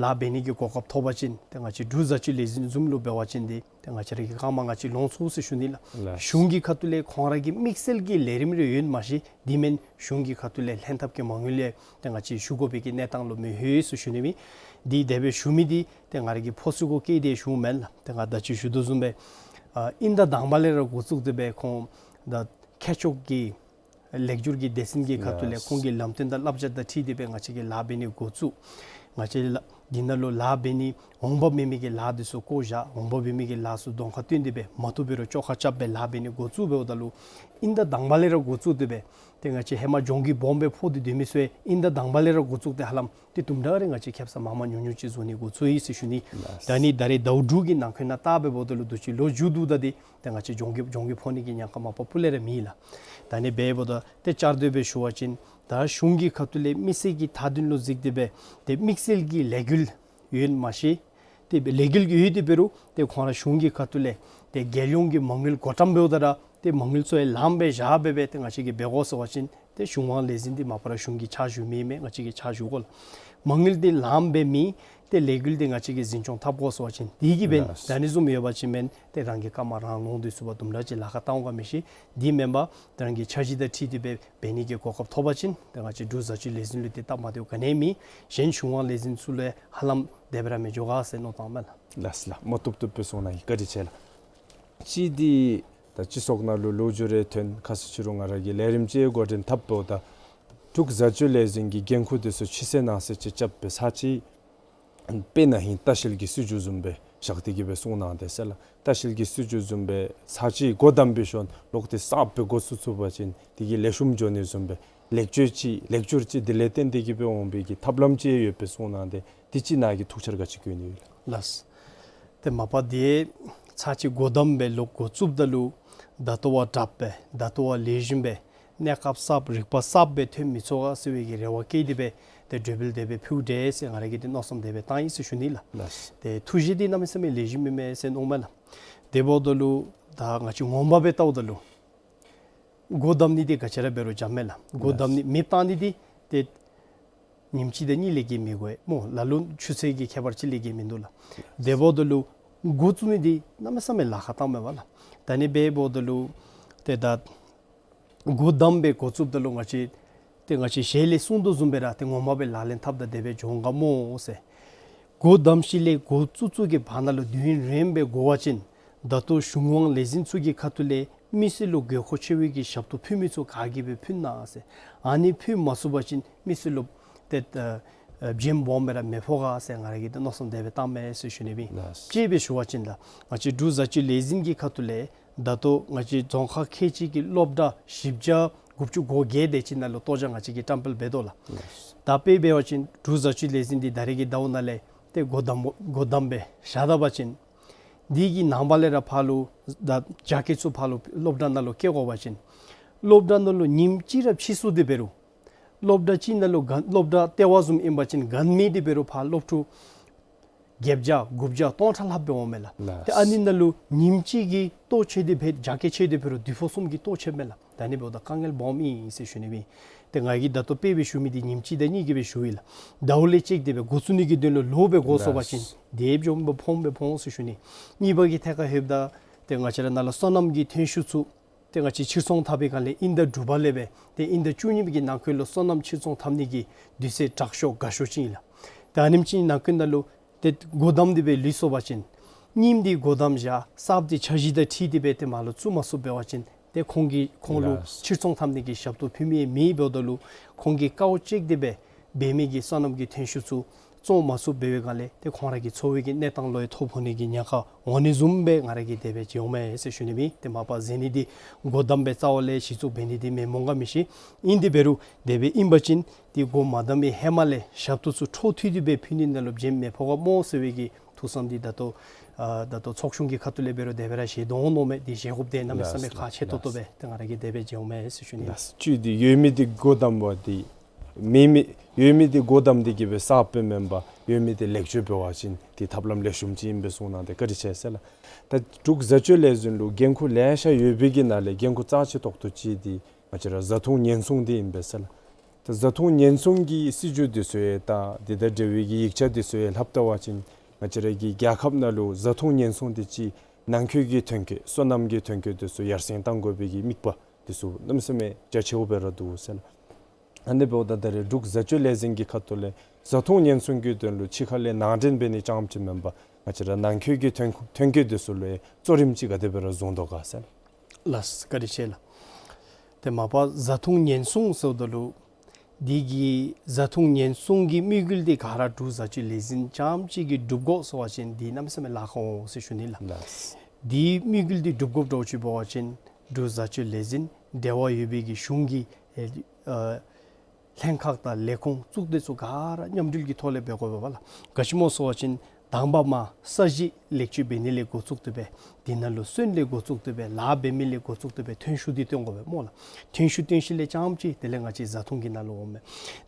ལཱ་འབད་ནི་གི་གོ་སྐབས་ཐོབ་པ་ཅིན་ཏེ་ང་བཅས་འབྲུག་བཟའ་སྤྱོད་ལས་འཛིན་བཟུམ་ལུ་འབད་བ་ཅིན་ཏེ་ཏེ་ང་བཅས་ར་གི་རྐངམ་ང་བཅས་ལོང་ཚུགས་ཟེར་ཞུ་ནི་ལགས། ལགས། གཞུང་གི་ཁ་ཐུག་ལས་ཁོང་ར་གི་དམིགས་བསལ་གྱི་ལས་རིམ་རེ་ཡོད་མ་གཞི་དེ་མེན་གཞུང་གི་ཁ་ཐུག་ལས་ལྷན་ཐབས་ཀྱི་མ་དངུལ་ལས་ཏེ་ང་བཅས་ཞུ་དགོ་པའི་གི་གནས་སྟངས་ལུ་མི་ལྷོད་ཟེར་ཞུ་ནི་མས། འདི་དེ་སྦེ་ཞུ་མི་འདི་ཏེ་ང་ར་གིས་ཕོ་སི་གོ་སྐྱེས་ཏེ་ཞུཝ་མེན་ལགས། ཏེ་ང་ད་ཅི་ཞུ་དོ་བཟུམ་སྦེ་ཨ་དབྱིན་ཟླ་དང་པ་ལས་ར་འགོ་བཙུགས་ཏེ་སྦེ་ཁོང་ད་མཁས་མཆོག་གི་ལེགས་སྒྱུར་གྱི་སྡེ་ཚན་གྱི་ཁ་ཐུག་ལས་ལགས། ཁོང་གི་ལམ་སྟོན་དང་བསླབ་བྱ་དང་འཁྲིལ་ཏེ་སྦེ་ང་བཅས་ཀྱིས་ལཱ་འབད་ནི་འགོ་བཙུགས། ང་བཅས་ལཱ་འདི་ནང་ལུ་ལཱ་འབད་ནི་འོང་འབབ་མེད་མི་གི་ལཱ་འདི་ཚུ་བཀོ་བཞག། འོང་འབབ་ཡོད་མི་གི་ལཱ་ཚུ་གདོང་ཁར་བཏོན་ཏེ་སྦེ་མ་བཏུབ་པའི་རུང་བཅོ་ཁ་རྐྱབ་སྦེ་ལཱ་འབད་ནི་འགོ་བཙུགས་འབདཝ་ད་ལུ་དབྱིན་ཟླ་དང་པ་ལས་ར་འགོ་བཙུགས་ཏེ་སྦེ་ཏེ་ང་བཅས་ཧེ་མ་གྱོང་གུད་སྦོམ་སྦེ་ཕོག་སྟེ་སྡོད་མི་ཚུ་ཡང་དབྱིན་ཟླ་དང་པ་ལས་ར་འགོ་བཙུགས་ཏེ་ཧ་ལམ་ཏེ་དུམ་གྲ་རེ་ང་བཅས་ཁེབ་ས་མང་མང་ཉུང་ཉུང་ཅིག་བཟོ་ནི་འགོ་བཙུགས་ཡི་ཟེར་ཞུ་ནི། ལགས། ད་ནི་ད་རེས་ཟླཝ་དྲུག་གི་ནང་འཁོད་ནང་བལྟ་སྦེ་འབདཝ་ད་ལུ་དུས་ཅི་ལོ་མཇུག་བསྡུཝ་ད་འདི་ཏེ་ང་བཅས་གྱོང་གུད་གྱོང་གུད་ཕོག་ནི་གི་ཉེན་ཁ་མ་པ་སྤུ་ལས་ར་མེད་ལགས། ད་ནི་འབདཝ་ད་ཏེ་བསྐྱར་ཟློས་སྦེ་ཞུ་བ་ཅིན་ད་གཞུང་གི་ཁ་ཐུག་ལས་མི་སེར་གྱི་མཐའ་དོན་ལུ་གཟིགས་ཏེ་སྦེ་ཏེ་དམིགས་བསལ་གྱི་ལས་འགུལ་ཡོད་མ་གཞི་ཏེ་ལས་འགུལ་ཡོད་དེ་འབད་རུང་ཏེ་ཁོང་ར་གཞུང་གི་ཁ་ཐུག་ལས་ཏེ་རྒྱལ་ཡོངས་ཀྱི་མ་དངུལ་བགོ་བཀྲམ་འབདཝ་ད་ར་ཏེ་མ་དངུལ་ཚུ་ཡང་ལངམ་སྦེ་བཞག་སྦེ་སྦེ་ཏེ་ང་བཅས་ཀྱིས་འབད་དགོ་ཟེར་བ་ཅིན་ཏེ་གཞུང་དབང་ལས་འཛིན་འདི་མ་པ་ར་གཞུང་གི་ཕྱག་ཞུ་མི་མེན་ང་བཅས་ཀྱི་ཕྱག་ཞུ་དགོ་ལགས། མ་དངུལ་འདི་ལངམ་སྦེ་མེད། ཏེ་ལས་འགུལ་འདི་ང་བཅས་ཀྱིས་འཛིན་སྐྱོང་འཐབ་དགོ་ཟེར་བ་ཅིན་དེ་གིས་འབདན། ལགས། ད་ནི་བཟུམ་ཡོད་པ་ཅིན་མེན་ཏེ་རང་གི་རྐངམ་རང་ལོང་སྡོད་ཚུགས་པར་དུམ་གྲ་ཅིག་ལཱ་ཁག་བཏང་འོང་ག་མི་ཤེས། དེ་མེན་པར་ཏེ་རང་གི་འཆར་གཞི་དང་འཁྲིལ་ཏེ་སྦེ་འབད་ནི་གི་གོ་སྐབས་ཐོབ་པ་ཅིན་ཏེ་ང་བཅས་འབྲུག་བཟའ་སྤྱོད་ལས་འཛིན་ལུ་ཏེ་སྟབས་མ་བདེཝ་ག་ནི་ཡང་མེད། གཞན་གཞུང་དབང་ལས་འཛིན་ཚུ་ལུ་ཡང་ཧ་ལམ་དེ་སྦེ་ར་མི་འགྱོ་ག་ཟེར་མནོ་བཏངམ་མས་ལགས། ལགས་ལགས། མ་བཏུབ་བཏུབ་སྦེ་གསུང་གནང་ཡི། བཀའ་དྲིན་ཆེ་ལགས། གཅིག་འདི་ད་སྤྱི་ཚོགས་ནང་ལུ་ལོ་རྒྱུས་རེ་ཐོན། ག་ཅི་ཅི་རུང་ང་ར་གིས་ལས་རིམ་ཅིག་འགོ་འདྲེན་འཐབ་འབདཝ་ད་འབྲུག་བཟའ་སྤྱོད་ལས་འཛིན་གྱི་འགན་ཁུར་འདི་ཚུ་ཕྱི་གསལ་ནང་གསལ་ཅིག་རྐྱབ་སྦེ་ཚར་གཅིག་དཔེར་ན་ཧིང་ལྟ་བཤལ་གྱི་སྲིད་བྱུས་བཟུམ་སྦེ་བཞག་སྟེ་གི་སྦེ་གསུང་གནང་དེས་ལགས། ལྟ་བཤལ་གྱི་སྲིད་བྱུས་བཟུམ་སྦེ་ཚར་གཅིག་སྒོ་བསྡམས་པའི་ཤུལ་ལོག་སྟེ་གསརཔ་སྦེ་འགོ་བཙུགས་ཚུགས་པ་ཅིན་དེ་གིས་ལེགས་ཤོམ་འགྱོ་ནི་བཟུམ་སྦེ་ལེགས་བཅོས་ཅིག་ལེགས་བསྒྱུར་ཅིག་དེ་ལས་བརྟེན་ཏེ་གི་སྦེ་འོང་བའི་གི་ཐབས་ལམ་ཅིག་ཡོད་པའི་གསུང་གནང་དེས། དེ་ཅིག་ནཱ་གིས་ཐུགས་འཆར་ག་ཅི་བཀོད་ནི་ཡོད་ལགས། ལགས། ཏེ་མ་པ་འདི་ཚར་གཅིག་སྒོ་བསྡམས་སྦེ་ལོག་འགོ་བཙུགསཔ་ད་ལུ་ད་ལྟོ་བ་དྲགཔ་སྦེ་ད་ལྟོ་བ་ལེགས་ཤོམ་སྦེ་གནས་སྐབས་གསརཔ་རིག་པ་གསརཔ་སྦེ་ཐོན་མི་ཚུགས་ག་ཟེར་བའི་གི་རེ་བ་བསྐྱེད་དེ་སྦེ་ཏེ་གྲོས་འབུལ་དེ་སྦེ་ཕུལཝ་འདྲས་ཟེར་ང་ར་གིས་ཏེ་མནོ་བསམ་དེ་སྦེ་བཏང་ཡི་ཟེར་ཞུ་ནི་ལགས། ལགས། ཏེ་ཐུགས་བཞེད་འདི་གནམ་མེད་ས་མེད་ལེགས་ཤོམ་ཨིན་མས་ཟེར་མནོཝ་མས་ལགས། དེ་འབདཝ་ད་ལུ་ད་ང་བཅས་ངོ་མ་སྦེ་བལྟཝ་ད་ལུ་སྒོ་བསྡམ་ནི་འདི་ག་ཅི་ར་འབད་རུང་འཇམ་མས་ལགས། སྒོ་བསྡམ་ནི་མེདཔ་བཏང་ནི་འདི་ཏེ་ཉིནམ་གཅིག་དང་གཉིས་ལས་བརྒལ་མི་དགོ་པས་སྨོ། ལ་ལུ་ཆུ་ཚོད་ཀྱི་ཁྱད་པར་ཅིག་ལས་བརྒལ་མིན་འདུག་ལགས། དེ་འབདཝ་ད་ལུ་འགོ་བཙུགས་ནི་འདི་གནམ་མེད་ས་མེད་ལཱ་ཁག་བཏངམ་མས་པ་ལགས། ད་ནི་འབདཝ་ད་ལུ་ཏེ་ད་སྒོ་བསྡམས་སྦེ་འགོ་བཙུགསཔ་ད་ལུ་ང་བཅས་ཏེ་ང་བཅས་ཞལ་ལས་གསུང་དོ་བཟུམ་སྦེ་ར་ཏེ་ངོ་མ་སྦེ་ལག་ལེན་འཐབ་ད་དེ་སྦེ་འགྱོ་འོང་ག་སྨོ་ཟེར། སྒོ་བསྡམས་ཞིནམ་ལས་འགོ་བཙུགས་བཙུགས་ཀྱི་བར་ན་ལུ་དུས་ཡུན་རིངམོ་སྦེ་འགོར་བ་ཅིན་ད་ལྟོ་གཞུང་དབང་ལས་འཛིན་ཚུ་གི་ཁ་ཐུག་ལས་མི་སེར་ལུ་དགོས་མཁོ་ཆེ་བའི་གི་ཞབས་ཏོག་ཕུལ་མི་ཚུ་ག་གིས་སྦེ་ཕུལ་ན་ཟེར། ཨ་ནི་ཕུལ་མ་ཚུགས་པ་ཅིན་མི་སེར་ལུ་ཏེ་ཨ་ཨ་བྱེམ་སྦོམ་སྦེ་ར་མི་ཕོག་ག་ཟེར་ང་ར་གིས་ཏེ་མནོ་བསམ་དེ་སྦེ་བཏངམ་མས་ཟེར་ཞུ་ནི་སྦེ། ལགས། དཔྱེ་སྦེ་ཞུ་བ་ཅིན་ད་ང་བཅས་འབྲུག་བཟའ་སྤྱོད་ལས་འཛིན་གྱི་ཁ་ཐུག་ལས་ད་ལྟོ་ང་བཅས་རྫོང་ཁག་ཁལ་གཅིག་གི་སློབ་གྲྭ་བཞི་བརྒྱ་དགུ་བཅུ་གོ་བརྒྱད་དེ་ཅིག་ནང་ལུ་ལྟོ་ཆས་ང་བཅས་ཀྱིས་བཀྲམ་སྤེལ་འབད་དོ་ལགས། ལགས། ད་དཔེ་འབད་བ་ཅིན་འབྲུག་བཟའ་སྤྱོད་ལས་འཛིན་འདི་ད་རེས་ཀྱི་ཟླཝ་ནང་ལས་ཏེ་སྒོ་བསྡམ་སྒོ་བསྡམས་སྦེ་བཞག་ད་པ་ཅིན་འདི་གི་ནངས་པ་ལས་ར་ཕར་ལུ་ད་རྒྱ་སྐྱེད་ཚུ་ཕར་ལུ་སློབ་གྲྭ་ནང་ལུ་སྐྱེལ་དགོ་པ་ཅིན་སློབ་གྲྭ་ནང་ལུ་ཉིནམ་གཅིག་ར་ཕྱིས་སོང་སྟེ་འབད་རུང་སློབ་གྲྭ་གཅིག་ནང་ལུ་གན་སློབ་གྲྭ་ལྟེ་བ་བཟུམ་ཨིན་པ་ཅིན་གན་མེད་དེ་འབད་རུང་ཕར་སློབ་ཕྲུག་བརྒྱད་བརྒྱ་དགུ་བརྒྱ་སྟོང་ཕྲག་ལྷགཔ་སྦེ་འོངམ་མས་ལགས། ལགས། ཏེ་ཨ་ནི་ནང་ལུ་ཉིནམ་གཅིག་གི་ལྟོ་ཆས་དེ་འབད་རྒྱ་སྐྱེད་ཆས་དེ་འབད་རུང་དུས་ཕོགས་གསུམ་གྱི་ལྟོ་ཆས་མས་ལགས། ད་ནི་འབདཝ་ད་དཀའ་ངལ་སྦོམ་ཨིན་ཟེར་ཞུ་ནི་སྦེ། ཏེ་ང་གིས་ད་ལྟོ་དཔེ་སྦེ་ཞུ་མི་འདི་ཉིནམ་གཅིག་དང་གཉིས་ཀྱི་སྦེ་ཞུ་ཡི་ལགས། ཟླཝ་ལས་བཅད་དེ་སྦེ་འགོ་བཙུགས་ནི་གི་དོན་ལུ་ལོ་སྦེ་འགོར་སོང་པ་ཅིན། ལགས། དེ་བྱེམ་སྦེ་ཕོགཔ་སྦེ་ཕོག་འོང་ཟེར་ཞུ་ནི། གཉིས་པ་གི་ཐད་ཁར་ལྷོདཔ་ད་ཏེ་ང་བཅས་ར་ནཱ་ལུ་སོ་ནམ་གྱི་ཐོན་ཤུགས་ཚུ་ཏེ་ང་བཅས་ཕྱིར་ཚོང་འཐབ་པའི་སྒང་ལས་དབྱིན་ཟླ་དྲུག་པ་ལས་སྦེ་ཏེ་དབྱིན་ཟླ་བཅུ་གཉིས་པའི་གི་ནང་འཁོད་ལུ་སོ་ནམ་ཕྱིར་ཚོང་འཐབ་ནི་གི་དུས་ཚོད་དྲག་ཤོས་དགའ་ཤོས་ཅིག་ཨིན་ལགས། ཏེ་ཨ་ནེམ་ཅིག་ནང་འཁོད་ནང་ལུ་ཏེ་སྒོ་བསྡམས་ཏེ་སྦེ་ལུས་སོང་པ་ཅིན་རྙིངམ་འདི་སྒོ་བསྡམས་བཞག། གསརཔ་འདི་འཆར་གཞི་དང་འཁྲིལ་ཏེ་སྦེ་ཏེ་མར་ལུ་བཙུགས་མ་ཚུགསཔ་འབད་བ་ཅིན་ཏེ་ཁོང་གིས་ཁོང་ལུ། ལགས། ཕྱིར་ཚོང་འཐབ་ནི་གི་ཞབས་ཏོག་ཕུལ་མི་མེདཔ་འབདཝ་ད་ལུ་ཁོང་གིས་དཀའཝ་སྤྱད་དེ་སྦེ་འབད་མི་གི་སོ་ནམ་གྱི་ཐོན་ཤུགས་ཚུ་བཙོང་མ་ཚུགསཔ་འབད་བའི་སྒང་ལས་ཏེ་ཁོང་ར་གི་འཚོ་བའི་གི་གནས་སྟངས་ལུ་ཡང་ཐོ་ཕོག་ནི་གི་ཉེན་ཁ་འོང་ནི་བཟུམ་སྦེ་ང་ར་གིས་དེ་སྦེ་མཇལཝ་མས་ཟེར་ཞུ་ནི་སྦེ། ཏེ་མ་པ་ཟེར་ནི་འདི་སྒོ་བསྡམས་སྦེ་རྩ་བ་ལས་གཞི་བཙུགས་འབད་ནི་འདི་མི་འོང་ག་མི་ཤེས། ཨིན་དེ་འབད་རུང་དེ་སྦེ་ཨིན་པ་ཅིན་ཏེ་སྒོ་མ་བསྡམས་པའི་ཧེ་མ་ལས་ཞབས་ཏོག་ཚུ་འཕྲོ་མཐུད་དེ་སྦེ་ཕུལ་ནི་ནང་ལུ་བྱེམ་མི་ཕོག་ག་སྨོ་ཟེར་བའི་གི་ཐུགས་བསམ་འདི་ད་ལྟོ་ཨ་ད་ལྟོ་ཚོགས་ཆུང་གི་ཁ་ཐུག་ལས་འབད་རུང་དེ་སྦེ་ར་བཞེས་དོ་འོང་མནོཝ་མས། དེ་བཞེས་དགོཔ་འདི་གནམ་མེད་ས་མེད་ཁག་ཆེ་ཏོག་ཏོ་སྦེ། ཏེ་ང་ར་གིས་དེ་སྦེ་མཇལཝ་མས་ཟེར་ཞུ་ནི། ལགས། བཅུད་འདི་ཡོད་མི་འདི་སྒོ་བསྡམས་པ་འདི་མེད་མི་ཡོད་མི་འདི་སྒོ་བསྡམས་ཏེ་གི་སྦེ་གསརཔ་སྦེ་མེན་པར་ཡོད་མི་འདི་ལེགས་བཅོས་འབད་བ་ཅིན་འདི་ཐབས་ལམ་ལེགས་ཤོམ་ཅིག་ཨིན་པས་གསུང་གནང་དེས། བཀའ་དྲིན་ཆེ་ཟེར་ལགས། ད་འབྲུག་བཟའ་སྤྱོད་ལས་འཛིན་ལུ་འགན་ཁུར་ལེ་ཤ་ཡོད་པའི་གི་ནང་ལས་འགན་ཁུར་རྩ་ཆེ་ཏོག་ཏོ་ཅིག་འདི་ང་བཅས་ར་བཟའ་འཐུང་ཉེན་སྲུང་འདི་ཨིན་པས་ཟེར་ལགས། ད་བཟའ་འཐུང་ཉེན་སྲུང་གི་སྲིད་བྱུས་འདི་ཚུ་ཡང་ད་འདི་དང་འབྲེལ་བའི་གི་ཡིག་ཆ་འདི་ཚུ་ཡང་ལྷབ་ལྟ་བ་ཅིན་ང་བཅས་ར་གི་རྒྱལ་ཁབ་ནང་ལུ་བཟའ་འཐུང་ཉེན་སྲུང་འདི་ཅིག་ནང་འཁོད་ཀྱི་ཐོན་སྐྱེད་སོ་ནམ་གྱི་ཐོན་སྐྱེད་འདི་ཚུ་ཡར་སེང་གཏང་དགོ་པའི་གི་དམིགས་པ་འདི་ཚུ་གནམ་མེད་ས་མེད་རྒྱ་ཆེཝ་སྦེ་ར་འདུག་ཟེར་ལགས། ཨ་ནི་འབདཝ་ད་ད་རེས་འབྲུག་བཟའ་སྤྱོད་ལས་འཛིན་གྱི་ཁ་ཐུག་ལས་བཟའ་འཐུང་ཉེན་སྲུང་གི་དོན་ལུ་ཕྱི་ཁ་ལས་ནང་འདྲེན་འབད་ནི་རྐྱངམ་ཅིག་མེན་པར་ང་བཅས་ར་ནང་འཁོད་ཀྱི་ཐོན་ཐོན་སྐྱེད་འདི་ཚུ་ལུ་ཡང་གཙོ་རིམ་ཅིག་ག་དེ་སྦེ་ར་བཟུང་དོ་ག་ཟེར། ལགས་བཀའ་དྲིན་ཆེ་ལགས། ཏེ་མ་པ་བཟའ་འཐུང་ཉེན་སྲུང་ཟེརཝ་ད་ལུ་འདི་གི་བཟའ་འཐུང་ཉེན་སྲུང་གི་དམིགས་ཡུལ་འདི་ག་ར་འབྲུག་བཟའ་སྤྱོད་ལས་འཛིན་རྐྱངམ་ཅིག་གིས་སྒྲུབ་དགོ་ཟེར་བ་ཅིན་འདི་གནམ་མེད་ས་མེད་ལཱ་ཁག་འོང་ཟེར་ཞུ་ནི་ལགས། ལགས། འདི་དམིགས་ཡུལ་འདི་སྒྲུབ་དགོཔ་འདྲཝ་ཅིག་འབད་བ་ཅིན་འབྲུག་བཟའ་སྤྱོད་ལས་འཛིན་འབྲེལ་བ་ཡོད་པའི་གི་གཞུང་གི་ཨེ་ཨ་ལྷན་ཁག་དང་ལས་ཁུངས་གཙུག་སྡེ་ཚུ་ག་ར་མཉམ་འབྲེལ་གྱི་ཐོག་ལས་འབད་དགོ་པས་ལགས། ག་ཅི་སྨོ་ཟེར་བ་ཅིན་དང་པ་མ་ས་གཞི་ལེགས་བཅོས་འབད་ནི་ལས་འགོ་བཙུགས་ཏེ་སྦེ་དེ་ནང་ལུ་སོན་ལས་འགོ་བཙུགས་ཏེ་སྦེ་ལཱ་འབད་མི་ལས་འགོ་བཙུགས་ཏེ་སྦེ་ཐོན་ཤུགས་འདི་བཏོན་དགོ་པས་སྨོ་ལགས། ཐོན་ཤུགས་བཏོན་ཞིནམ་ལས་རྐྱངམ་ཅིག་དེ་ལས་ང་བཅས་བཟའ་འཐུང་གི་ནང་ལུ་འོང་མས།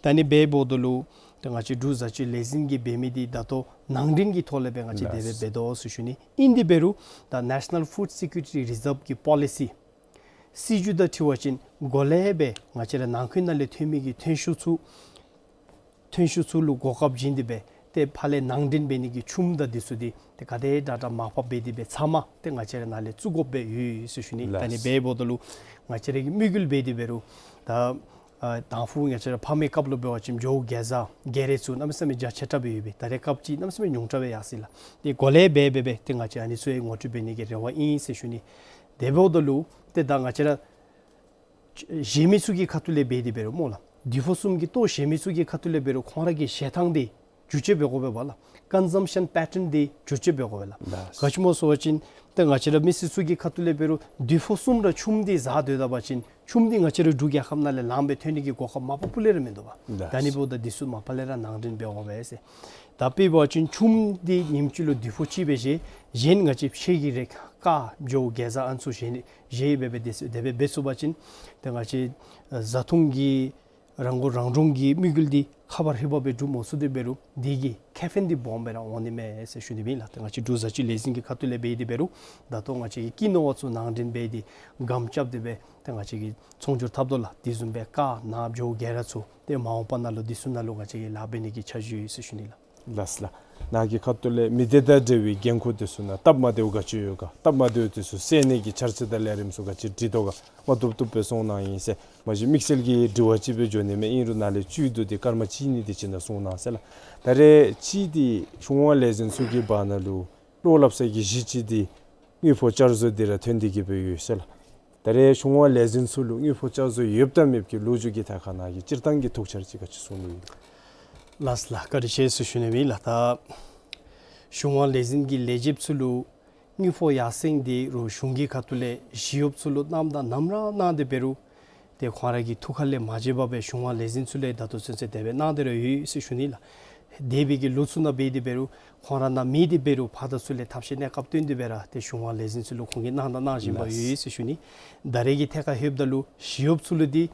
ད་ནི་འབདཝ་ད་ལུ་ད་ང་བཅས་འབྲུག་བཟའ་སྤྱོད་ལས་འཛིན་གྱིས་འབད་མི་འདི་ད་ལྟོ་ནང་འདྲེན་གྱི་ཐོག་ལས་སྦེ་ང་བཅས་དེ་སྦེ་ལགས། འབད་དོ་ཟེར་ཞུ་ནི། ཨིན་དེ་འབད་རུང་ད་National Food Security Reserve གི་པོ་ལི་སི་སྲིད་བྱུས་དང་འཁྲིལ་བ་ཅིན་འགོ་ལས་སྦེ་ང་བཅས་ར་ནང་འཁོད་ནང་ལས་ཐོན་མི་གི་ཐོན་ཤུགས་ཚུ་ཐོན་ཤུགས་ཚུ་ལུ་གོ་སྐབས་བྱིན་ཏེ་སྦེ་ཏེ་ཕར་ལས་ནང་འདྲེན་འབད་ནི་གི་ཆུམ་དང་འདི་ཚུ་འདི་ཏེ་ག་དེ་དྲག་དྲག་མར་ཕབ་འབད་དེ་སྦེ་ཚབ་མ་ཏེ་ང་བཅས་ར་ནང་ལས་བཙུགས་དགོཔ་སྦེ་ཡོད་ཟེར་ཞུ་ནི། ད་ནི་ལགས། འབདཝ་ད་ལུ་ང་བཅས་ར་གི་དམིགས་ཡུལ་འབད་དེ་འབད་རུང་ད་ཨ་དང་ཕུ་ང་བཅས་ར་ཕ་མའི་སྐབས་ལུ་འབད་བ་ཅིན་ཇོ་བོ་གེ་ཛ་རྒྱལ་རས་ཚུ་གནམ་མེད་ས་མེད་རྒྱ་ཆེ་དྲགས་སྦེ་ཡོད་པས། ད་རེས་སྐབས་ཅིག་གནམ་མེད་ས་མེད་ཉུང་དྲགས་སྦེ་ཡར་སོ་ཡི་ལགས། ཏེ་འགོ་ལས་སྦེ་འབད་སྦེ་ཏེ་ང་བཅས་ཨ་ནི་ཚུ་ཡང་ངོ་སྤྲོད་འབད་ནི་གི་རེ་བ་ཨིན་ཟེར་ཞུ་ནི། དེ་འབདཝ་ད་ལུ་ཏེ་ད་ང་བཅས་ར་བཞེས་མི་ཚུ་གི་ཁ་ཐུག་ལས་འབད་དེ་འབད་རུང་སྨོ་ལགས། དུས་ཕུན་སུམ་གྱི་ལྟོ་བཞེས་མི་ཚུ་གི་ཁ་ཐུག་ལས་འབད་རུང་ཁོང་ར་གི་བཞེས་ཐངས་འདི་འགྱུར་བཅོས་འབད་དགོ་པས་ལགས། Consumption pattern འདི་འགྱུར་བཅོས་འབད་དགོ་པས་ལགས། ལགས། ག་ཅི་སྨོ་ཟེར་བ་ཅིན་ཏེ་ང་བཅས་ར་མི་སེར་ཚུ་གི་ཁ་ཐུག་ལས་འབད་རུང་དུས་ཕུན་སུམ་ར་ཆུམ་འདི་བཟའ་སྡོད་ད་པ་ཅིན་ཆུམ་འདི་ང་བཅས་ར་འབྲུག་རྒྱལ་ཁབ་ནང་ལས་ལངམ་སྦེ་ཐོན་ནི་གི་གོ་སྐབས་མ་པ་སྤུ་ལས་ར་མིན་འདུག་པ། ལགས། ད་ནི་འབདཝ་ད་འདི་ཚུ་མ་པ་ལས་ར་ནང་འདྲེན་འབད་དགོ་པས་ཟེར། ད་དཔེ་འབད་བ་ཅིན་ཆུམ་འདི་ཉིནམ་གཅིག་ལུ་དུས་ཕུ་གཅིག་སྦེ་བཞེས། གཞན་ང་བཅས་ཕྱེད་ཀྱི་རིགས་ཀ་ཇོ་བོ་གེ་ཛ་ཨ་ནི་ཚུ་བཞེས་ནི་བཞེས་སྦེ་སྦེ་དེ་སྦེ་འབད་ཚུགས་པ་ཅིན་ཏེ་ང་བཅས་ཨ་བཟའ་འཐུང་གི་རང་མགོ་རང་འདྲོངས་ཀྱི་དམིགས་ཡུལ་འདི་ཁ་བ་ཧྲིལ་བ་སྦེ་འགྲུབ་མ་ཚུགས་ཏེ་འབད་རུང་འདི་གིས་ཁེ་ཕན་འདི་སྦོམ་སྦེ་ར་འོང་ནི་མས་ཟེར་ཞུ་ནི་ཨིན་ལགས། ཏེ་ང་བཅས་འབྲུག་བཟའ་སྤྱོད་ལས་འཛིན་གྱི་ཁ་ཐུག་ལས་འབད་དེ་འབད་རུང་ད་ལྟོ་ང་བཅས་ཀྱི་ཀི་ནོ་བ་ཚུ་ནང་འདྲེན་འབད་དེ་སྒམ་རྐྱབ་སྟེ་སྦེ་ཏེ་ང་བཅས་ཀྱིས་ཚོང་སྒྱུར་འཐབ་དོ་ལགས། དེ་བཟུམ་སྦེ་ཀ་ནཱ་ཇོ་བོ་གེ་ཛ་ཚུ་ཏེ་མ་འོངས་པ་ནང་ལུ་འདི་ཚུ་ནང་ལུ་ང་བཅས་ཀྱིས་ལཱ་འབད་ནི་གི་འཆར་གཞི་ཡོད་ཟེར་ཞུ་ནི་ལགས། ལགས་ལགས། ནཱ་གི་ཁ་ཐུག་ལས་མི་སྡེ་དང་འབྲེལ་བའི་འགན་ཁུར་འདི་ཚུ་ནང་སྟབས་མ་བདེཝ་ག་ཅི་ཡོད་ག་སྟབས་མ་བདེཝ་འདི་ཚུ་སེལ་ནི་གི་འཆར་རྩིས་དང་ལས་རིམ་ཚུ་ག་ཅི་སྒྲིག་དོ་ག་མ་བཏུབ་བཏུབ་སྦེ་གསུང་གནང་ཡི་ཟེར། མ་གཞི་དམིགས་བསལ་གྱི་དྲི་བ་ཅིག་སྦེ་འགྱོ་ནི་མས། ཨིན་རུང་ནཱ་ལས་བཅུད་བསྡུ་སྟེ་སྐར་མ་གཅིག་གཉིས་དེ་ཅིག་ནང་གསུང་གནང་ཟེར་ལགས། ད་རེས་གཅིག་འདི་གཞུང་དབང་ལས་འཛིན་ཚུ་གི་བར་ན་ལུ་བློ་སླབ་ས་གི་གཞི་ཅིག་འདི་དངུལ་ཕོགས་བསྐྱར་བཟོ་འདི་ར་ཐོན་ཏེ་གི་སྦེ་ཡོད་ཟེར་ལགས། ད་རེས་གཞུང་དབང་ལས་འཛིན་ཚུ་ལུ་དངུལ་ཕོགས་བསྐྱར་བཟོ་ཡོདཔ་དང་མེདཔ་ཀྱི་ལོ་རྒྱུས་ཀྱི་ཐད་ཁར་ནཱ་གི་སྤྱིར་བཏང་གི་ཐུགས་འཆར་ཅིག་ག་ཅི་གསུང་ནི་ཡོད། ལགས་ལགས། བཀའ་དྲིན་ཆེ་ཟེར་ཞུ་ནི་ཨིན་ལགས། ད་གཞུང་དབང་ལས་འཛིན་གྱི་ལས་བྱེདཔ་ཚུ་ལུ་དངུལ་ཕོགས་ཡར་སེང་འདི་རུང་གཞུང་གི་ཁ་ཐུག་ལས་ཞི་གཡོགཔ་ཚུ་ལུ་གནངམ་དང་ནམ་ར་གནང་སྟེ་འབད་རུང་ཏེ་ཁོང་ར་གི་ཐུགས་ཁ་ལས་མ་བརྗེད་པར་སྦེ་གཞུང་དབང་ལས་འཛིན་ཚུ་ལུ་ད་ལྟོ་ཚུན་ཚོད་དེ་སྦེ་གནང་སྟེ་ར་ཡོད་ཟེར་ཞུ་ནི་ལགས། འདས་པའི་གི་ལོ་ཚུ་ནང་འབད་དེ་འབད་རུང་ཁོང་ར་ནཱ་མེད་དེ་འབད་རུང་ཕར་དང་ཚུར་ལས་ཐབས་ཤེས་གནས་སྐབས་བཏོན་ཏེ་སྦེ་ར་ཏེ་གཞུང་དབང་ལས་འཛིན་ཚུ་ལུ་ཁོང་གིས་གནང་དང་གནང་བཞིན་པ་ཡོད་ཟེར་ཞུ་ནི། ད་རེས་ཀྱི་ཐད་ཁར་ལྷོདཔ་ད་ལུ་ཞི་གཡོགཔ་ཚུ་ལུ་འདི་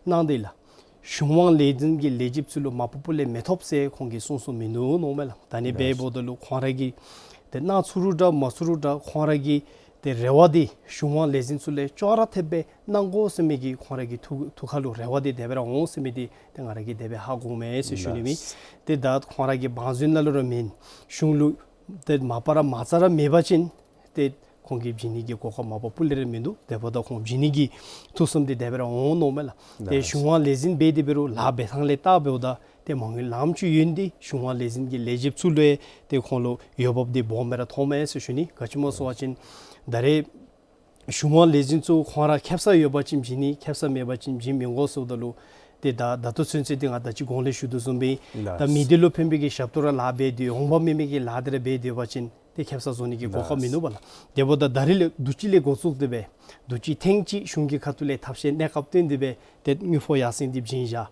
གནང་སྟེ་ལགས། གཞུང་དབང་ལས་འཛིན་གྱི་ལས་བྱེདཔ་ཚུ་ལུ་མ་པ་སྤུ་ལས་མི་ཐོབ་ཟེར་ཁོང་གིས་གསུངས་གསུངསམ་མིན་འདུག་མནོཝ་མས་ལགས། ད་ནི་འབདཝ་ད་ལུ་ཁོང་ར་གིས་ཏེ་གནང་ཚུགས་རུང་འདྲ་མ་ཚུགས་རུང་འདྲ་ཁོང་ར་གི་ཏེ་རེ་བ་འདི་གཞུང་དབང་ལས་འཛིན་ཚུ་ལས་ཅོག་ར་འཐདཔ་སྦེ་གནང་དགོ་ཟེར་མི་གི་ཁོང་ར་གི་ཐུགས་ཐུགས་ཁ་ལུ་རེ་བ་འདི་དེ་སྦེ་ར་འོང་ཟེར་མི་འདི་ཏེ་ང་ར་གིས་དེ་སྦེ་ཧ་གོཝ་མས་ཟེར་ཞུ་ནི་ཨིན། ལགས། ཏེ་ད་ཁོང་ར་གི་བང་མཛོད་ནང་ལུ་ར་མེན་གཞུང་ལུ་ཏེ་མ་པ་ར་མ་རྩ་ར་མེད་པ་ཅིན་ཏེ་ཁོང་གིས་བྱིན་ནི་གི་གོ་སྐབས་མ་པ་སྤུ་ལས་ར་མིན་འདུག། དེ་འབདཝ་ད་ཁོང་བྱིན་ནི་གི་ཐུགས་བསམ་འདི་དེ་སྦེ་ར་འོང་མནོཝ་མས་ལགས། ཏེ་ལགས། གཞུང་དབང་ལས་འཛིན་འབད་དེ་འབད་རུང་ལཱ་འབད་ཐངས་ལས་བལྟ་འབདཝ་ད་ཏེ་མ་དངུལ་ལངམ་ཅིག་ཡོད་ནི་འདི་གཞུང་དབང་ལས་འཛིན་གྱི་ལས་བྱེདཔ་ཚུ་ལུ་ཏེ་ཁོང་ལུ་འོས་འབབ་འདི་སྦོམ་སྦེ་ར་ཐོབ་མས་ཟེར་ཞུ་ནི། ག་ཅི་སྨོ་ཟེར་བ་ཅིན་ད་རེས་གཞུང་དབང་ལས་འཛིན་ཚུ་ཁོང་ར་ཁེ་སང་ཡོད་པ་ཅིན་བྱིན་ནི་ཁེ་སང་མེད་པ་ཅིན་བྱིན་མི་དགོ་ཟེརཝ་ད་ལུ་ཏེ་ད་ད་ལྟོ་ཚུན་ཚོད་འདི་ང་ད་ཅི་གོང་ལས་ཞུ་དོ་བཟུམ་སྦེ་ལགས། ད་མི་སྡེ་ལུ་ཕན་པའི་གི་ཞབས་ཏོག་ར་ལཱ་འབད་དེ་འོང་འབབ་མེད་མི་གི་ལཱ་འདི་ར་འབད་དེ་ཡོད་པ་ཅིན་ཏེ་ཁེ་སང་བཟོ་ནི་གི་གོ་སྐབས་མིན་ནུག་པ་ལགས། དེ་འབདཝ་ད་ད་རིས་ལས་དུས་ཅི་ལས་འགོ་བཙུགས་ཏེ་སྦེ་དུས་ཅི་ཐེངས་ཅིག་གཞུང་གི་ཁ་ཐུག་ལས་ཐབས་ཤེས་གནས་སྐབས་བཏོན་ཏེ་སྦེ་ཏེ་དངུལ་ཕོགས་ཡར་སེང་འདི་བྱིན་བཞག།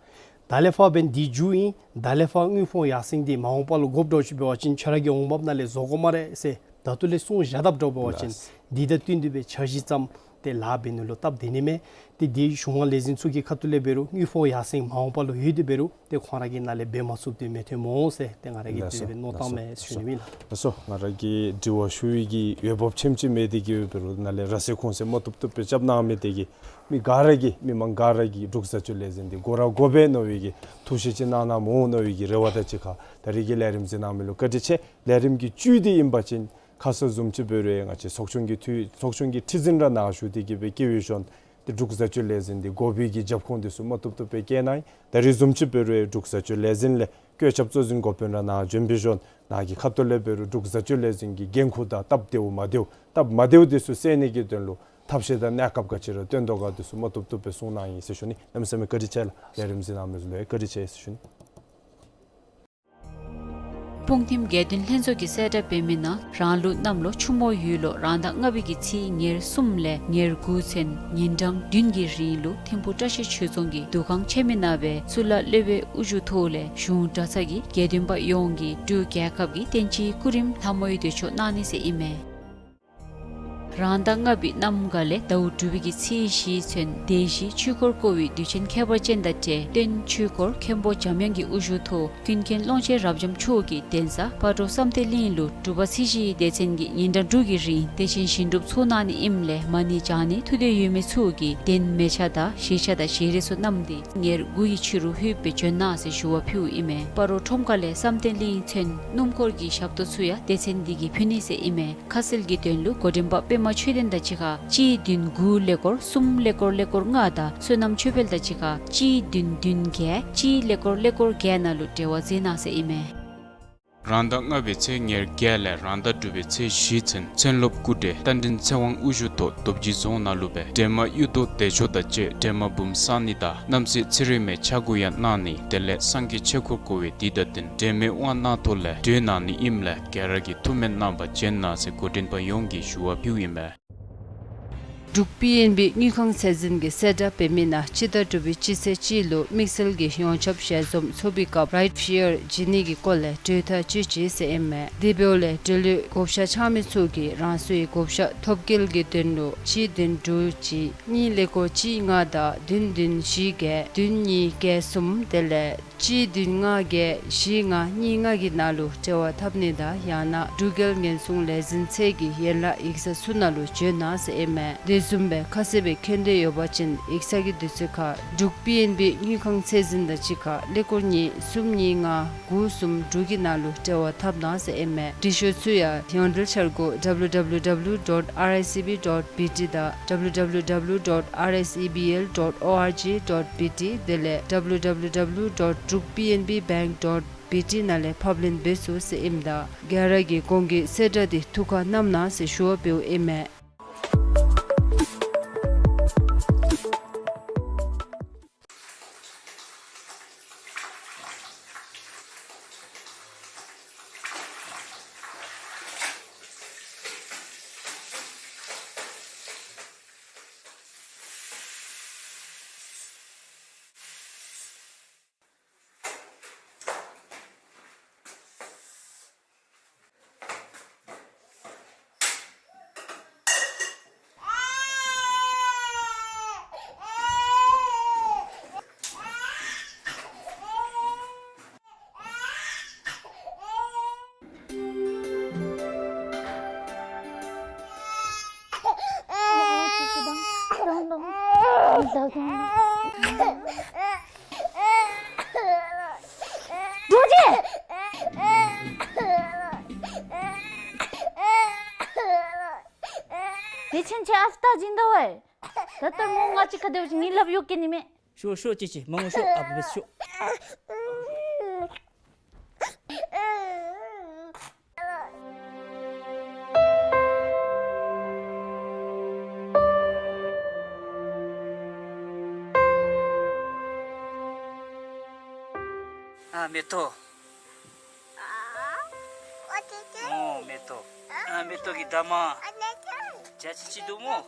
ད་ལས་ཕར་འབདན་འདི་མཇུག་ཨིན། ད་ལས་ཕར་དངུལ་ཕོགས་ཡར་སེང་འདི་མ་འོངས་པ་ལུ་དགོཔ་འདྲཝ་ཅིག་འབད་བ་ཅིན་ཁྱོད་ར་གི་འོང་འབབ་ནང་ལས་བཟོ་དགོ་སྨ་རེ་ཟེར་ད་ལྟོ་ལས་གསུངས་བཞག་དཔ་འདྲཝ་འབད་བ་ཅིན་ལགས། འདི་དང་བསྟུན་ཏེ་སྦེ་འཆར་གཞི་བརྩམ། ཏེ་ལཱ་འབད་ནི་ལུ་སྟབས་བདེ་ནི་མས། ཏེ་འདི་གཞུང་དབང་ལས་འཛིན་ཚུ་གི་ཁ་ཐུག་ལས་འབད་རུང་དངུལ་ཕོགས་ཡར་སེང་མ་འོངས་པ་ལུ་ཡོད་དེ་འབད་རུང་ཏེ་ཁོང་ར་གིས་ནཱ་ལས་འབད་མ་ཚུགསཔ་འདི་མི་འཐོན་སྨོ་ཟེར་ཏེ་ང་ར་གིས་ལགས་སོ། དེ་སྦེ་མནོ་ལགས་བཏངམ་མས་སོ། ཞུ་ནི་ཨིན་ལགས། ལགས་སོ། ང་ར་གིས་དྲི་བ་ཞུ་བའི་གི་འོས་འབབ་ཆེམ་ཅིག་མེད་དེ་གིས་འབད་རུང་ནཱ་ལས་ར་སེ་ཁུངས་སེ་མ་བཏུབ་བཏུབ་སྦེ་རྐྱབ་གནང་མི་དེ་གིས་མི་ག་ར་གིས་མི་མང་ག་ར་གིས་འབྲུག་བཟའ་སྤྱོད་ལས་འཛིན་འདི་དགོ་ར་དགོ་པས་མནོ་བའི་གི་ཐུགས་བཞེད་ཅིག་གནང་གནངམ་འོང་མནོ་བའི་གི་རེ་བ་དང་གཅིག་ཁར་ད་རིས་ཀྱི་ལས་རིམ་གཟིགས་གནང་མི་ལུ་བཀའ་དྲིན་ཆེ། ལས་རིམ་གྱི་བཅུད་འདི་ཨིན་པ་ཅིན་ཁ་ཙ་བཟུམ་ཅིག་འབད་རུང་ང་བཅས་ཚོགས་ཆུང་གི་འཐུས་ཚོགས་ཆུང་གི་ཁྲི་འཛིན་ར་ནཱ་བཞུགས་ཏེ་གིས་སྦེ་བཀོད་པའི་ཤུལ་ཏེ་འབྲུག་བཟའ་སྤྱོད་ལས་འཛིན་འདི་དགོ་པའི་གི་རྒྱབ་ཁུངས་འདི་ཚུ་མ་བཏུབ་བཏུབ་སྦེ་བཀོད་གནང་ཡི། ད་རིས་བཟུམ་ཅིག་འབད་རུང་འབྲུག་བཟའ་སྤྱོད་ལས་འཛིན་ལས་བཀོད་ཁྱབ་གཙོ་འཛིན་འགོ་དཔོན་ར་ནཱ་བྱོན་པའི་ཤུལ་ནཱ་གི་ཁ་ཐུག་ལས་འབད་རུང་འབྲུག་བཟའ་སྤྱོད་ལས་འཛིན་གྱི་འགན་ཁུར་དང་སྟབས་བདེཝ་མ་བདེཝ་སྟབས་མ་བདེཝ་འདི་ཚུ་སེལ་ནི་གི་དོན་ལུ་ཐབས་ཤེས་དང་གནས་སྐབས་ག་ཅི་ར་བཏོན་དོ་ག་འདི་ཚུ་མ་བཏུབ་བཏུབ་སྦེ་གསུང་གནང་ཡི་ཟེར་ཞུ་ནི། གནམ་མེད་ས་མེད་བཀའ་དྲིན་ཆེ་ལགས། ལས་རིམ་གཟིགས་གནང་མི་ཚུ་ལུ་ཡང་བཀའ་དྲིན་ཆེ་ཟེར་ཞུ་ནི། སྤུངས་ཐིམ་དགེ་འདུན་ལྷན་ཚོགས་ཀྱིས་གསལ་བསྒྲགས་འབད་མི་ནང་རང་ལུགས་གནམ་ལོ་ཆུ་མོ་ཡོས་ལོ་རང་ཟླ་ལྔ་པའི་གི་ཚེས་ཉེར་གསུམ་ལས་ཉེར་དགུ་ཚུན་ཉིན་གྲངས་བདུན་གྱི་རིང་ལུ་ཐིམ་ཕུ་བཀྲ་ཤིས་ཆོས་རྫོང་གི་འདུ་ཁང་ཆེན་མོའི་ནང་སྦེ་གཙུག་ལག་སློབ་དཔོན་དབུ་བཞུགས་ཐོག་ལས་གཞུང་གྲྭ་ཚང་གི་དགེ་འདུན་པ་ཡོངས་ཀྱིས་འབྲུག་རྒྱལ་ཁབ་ཀྱི་བསྟན་སྤྱིའི་སྐུ་རིམ་ལྷ་མོའི་འདོད་ཆོག་གནང་ནི་ཟེར་ཨིན་མས། རང་ཟླ་ལྔ་པའི་གནམ་གང་ལས་ཟླཝ་དྲུག་པའི་གི་ཚེས་བཞི་ཚུན་སྡེ་བཞིའི་ཆོས་འཁོར་བསྐོར་བའི་དུས་ཆེན་ཁྱད་པར་ཅན་དང་འབྲེལ་སྟོན་ཆོས་འཁོར་མཁན་པོ་འཇམ་དབྱངས་ཀྱི་དབུ་བཞུགས་ཐོག་ཀུན་མཁྱེན་ཀློང་ཆེན་རབ་འབྱམས་མཆོག་གིས་གདན་ས་སྤ་རོ་བསམ་གཏན་གླིང་ལུ་འབྲུག་པ་ཚེས་བཞིའི་སྡེ་ཚན་གྱིས་ཉིན་གྲངས་དྲུག་གི་རིང་བདེ་ཆེན་ཞིང་སྒྲུབ་ཚོགས་གནང་ནི་ཨིནམ་ལས་མ་ཎི་བགྱང་ནི་ཐུགས་འདོད་ཡོད་མི་ཚུ་གིས་གདན་མལ་ཆ་དང་བཞེས་ཆ་དང་བཞེས་རས་ཚུ་བསྣམས་ཏེ་ཉེར་དགུ་ཡི་ཕྱི་རུ་ལྷོད་སྦེ་བྱོན་གནང་ཟེར་ཞུ་བ་ཕུལཝ་ཨིན་མས། སྤ་རོ་ཁྲོམ་ཁ་ལས་བསམ་གཏན་གླིང་ཚུན་སྣུམ་འཁོར་གྱི་ཞབས་ཏོག་ཚུ་ཡང་སྡེ་ཚན་འདི་གིས་ཕུལ་ནི་ཟེར་ཨིན་མས། ཁ་གསལ་གྱི་དོན་ལུ་འགོ་འདྲེན་པ་པདྨ་ཆོས་ལྡན་དང་གཅིག་ཁར་གཅིག་བདུན་དགུ་ཀླད་ཀོར་གསུམ་ཀླད་ཀོར་ཀླད་ཀོར་ལྔ་དང་བསོད་ནམས་ཆོས་འཕེལ་དང་གཅིག་ཁར་གཅིག་བདུན་བདུན་བརྒྱད་གཅིག་ཀླད་ཀོར་ཀླད་ཀོར་བརྒྱད་ནང་ལུ་འབྲེལ་བ་མཛད་གནང་ཟེར་ཨིན་མས། རང་ཟླ་ལྔ་པའི་ཚེས་ཉེར་བརྒྱད་ལས་རང་ཟླ་དྲུག་པའི་ཚེས་བཞི་ཚུན་མཚན་སློབ་སྐུ་བགྲེས་རྟ་མགྲིན་ཚེ་དབང་དབུ་བཞུགས་ཐོག་རྡོ་རྗེ་རྫོང་ནང་ལུ་སྦེ་སྒྲོལ་མ་གཡུ་ཐོག་བདེ་མཆོག་དང་བཅས་སྒྲོལ་མ་འབུམ་བསང་ནི་དང་རྣམ་སྲས་ཚེ་རིང་མའི་ཕྱག་འགུགས་ཡང་གནང་ནི་དེ་ལས་སངས་རྒྱས་ཆོས་འཁོར་བསྐོར་བའི་འདི་དང་བསྟུན་སྒྲོལ་མའི་དབང་གནང་ཐོག་ལས་གྲོལ་གནང་ནི་ཨིནམ་ལས་ག་ར་གིས་ཐུགས་སྨོན་གནང་བར་བྱོན་གནང་ཟེར་འགོ་འདྲེན་པ་ཡོངས་ཀྱིས་ཞུ་བ་ཕུལཝ་ཨིན་མས། འབྲུག་པི་ཨེན་བི་དངུལ་ཁང་ཚད་འཛིན་གྱིས་གསལ་བསྒྲགས་འབད་མི་ནང་སྤྱི་ཟླ་དྲུག་པའི་སྤྱི་ཚེས་གཅིག་ལུ་དམིགས་བསལ་གྱི་ཡོངས་ཁྱབ་ཞལ་འཛོམས་ཚོགས་པའི་སྐབས་རའིཌ་ཕི་ཡར་བྱིན་ནི་གི་སྐོར་ལས་གྲོས་ཐག་བཅད་ཅི་ཟེར་ཨིན་མས། དེ་འབདཝ་ལས་འབྲེལ་ཡོད་བགོ་བཤའ་འཆང་མི་ཚུ་གིས་རང་སོའི་བགོ་བཤའ་ཐོབ་སྐལ་གྱི་དོན་ལུ་གཅིག་བདུན་དྲུག་གཅིག་གཉིས་ཀླད་ཀོར་གཅིག་ལྔ་དང་བདུན་བདུན་བཞི་བརྒྱད་བདུན་གཉིས་བརྒྱད་གསུམ་དེ་ལས་གཅིག་བདུན་ལྔ་བརྒྱད་བཞི་ལྔ་གཉིས་ལྔ་གི་ནང་ལུ་འབྲེལ་བ་འཐབ་ནི་དང་ཡང་ན་འབྲུག་རྒྱལ་ཉེན་སྲུང་ལས་འཛིན་ཚད་ཀྱི་ཡན་ལག་ཡིག་ཚང་ཚུ་ནང་ལུ་བྱོན་གནང་ཟེར་ཨིན་མས། དེ་བཟུམ་སྦེ་ཁ་གསལ་སྦེ་མཁྱེན་འདོད་ཡོད་པ་ཅིན་ཡིག་ཚང་གི་དུས་ཚོད་ཁར་འབྲུག་པི་ཨེན་བི་དངུལ་ཁང་ཚད་འཛིན་དང་གཅིག་ཁར་ཀླད་ཀོར་གཉིས་གསུམ་གཉིས་ལྔ་དགུ་གསུམ་དྲུག་གི་ནང་ལུ་འབྲེལ་བ་འཐབ་གནང་ཟེར་ཨིན་མས། འབྲི་ཤོག་ཚུ་ཡང་ཡོངས་འབྲེལ་འཆར་སྒོ་W W W dot R I C B dot B T དང་W W W dot R I C B L dot O R G dot B T དེ་ལས་W W W dot drukpnbbank dot B T ནང་ལས་ཕབ་ལེན་འབད་ཚུགས་ཟེར་ཨིནམ་ད་ག་ར་གིས་གོང་གི་གསལ་བསྒྲགས་འདི་ཐུགས་ཁར་བསྣམ་གནང་ཟེར་ཞུ་བ་འབདཝ་ཨིན་མས། རྡོ་རྗེ། དེ་ཕྱིན་ཆད་ཨ་རྟག་བྱིན་དོ་བས། ད་ལྟ་ངོ་ང་གཅིག་ཁར་སྡོད་ཅི་ནི་ལགཔ་གཡུག་གེ་ནི་མས། ཤོག་ཤོག་ཅིག་ཅིག་མ་འོང་ཤོག་ཨ་བུ་བས་ཤོག། ཨ་མེ་ཏོག། ཨོ་མེ་ཏོག། ཨ་མེ་ཏོག་གི་འདབ་མ། བྱ་ཅི་ཅི་འདུག་སྨོ། ཨོ།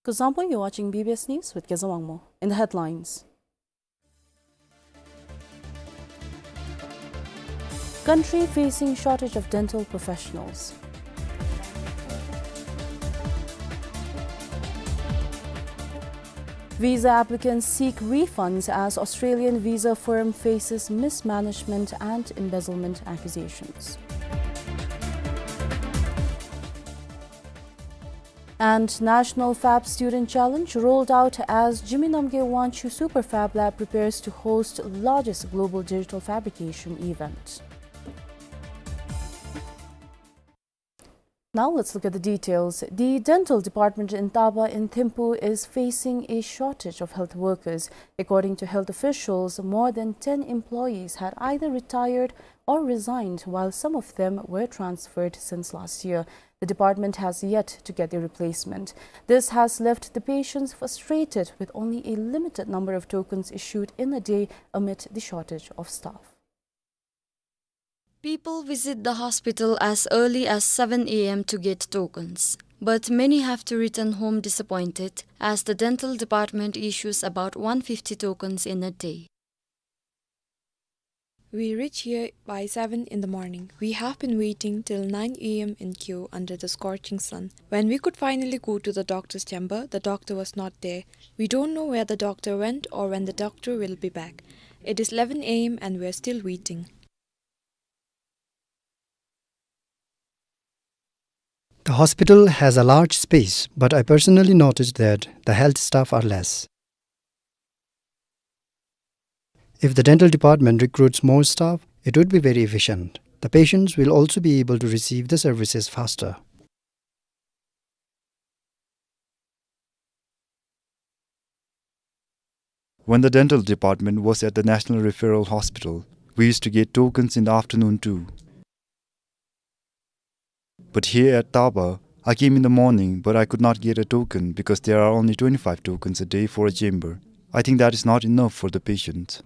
Kuzuzangpo, you're watching B B S News with Kezang Wangmo. In the headlines, country facing shortage of dental professionals. Visa applicants seek refunds as Australian visa firm faces mismanagement and embezzlement accusations. And National Fab Student Challenge rolled out as Jigme Namgay Wangchuk Super Fab Lab prepares to host largest global digital fabrication event. Now let's look at the details. The dental department in Taba in Thimphu is facing a shortage of health workers. According to health officials, more than ten employees had either retired or resigned, while some of them were transferred since last year. The department has yet to get a replacement. This has left the patients frustrated, with only a limited number of tokens issued in a day amid the shortage of staff. People visit the hospital as early as seven A M to get tokens, but many have to return home disappointed, as the dental department issues about one fifty tokens in a day. We reach here by seven in the morning. We have been waiting till nine A M in queue under the scorching sun. When we could finally go to the doctor's chamber, the doctor was not there. We don't know where the doctor went or when the doctor will be back. It is eleven A M and we are still waiting. The hospital has a large space, but I personally noticed that the health staff are less. If the dental department recruits more staff, it would be very efficient. The patients will also be able to receive the services faster. When the dental department was at the National Referral Hospital, we used to get tokens in the afternoon too. But here at Taba, I came in the morning, but I could not get a token because there are only twenty-five tokens a day for a chamber. I think that is not enough for the patients.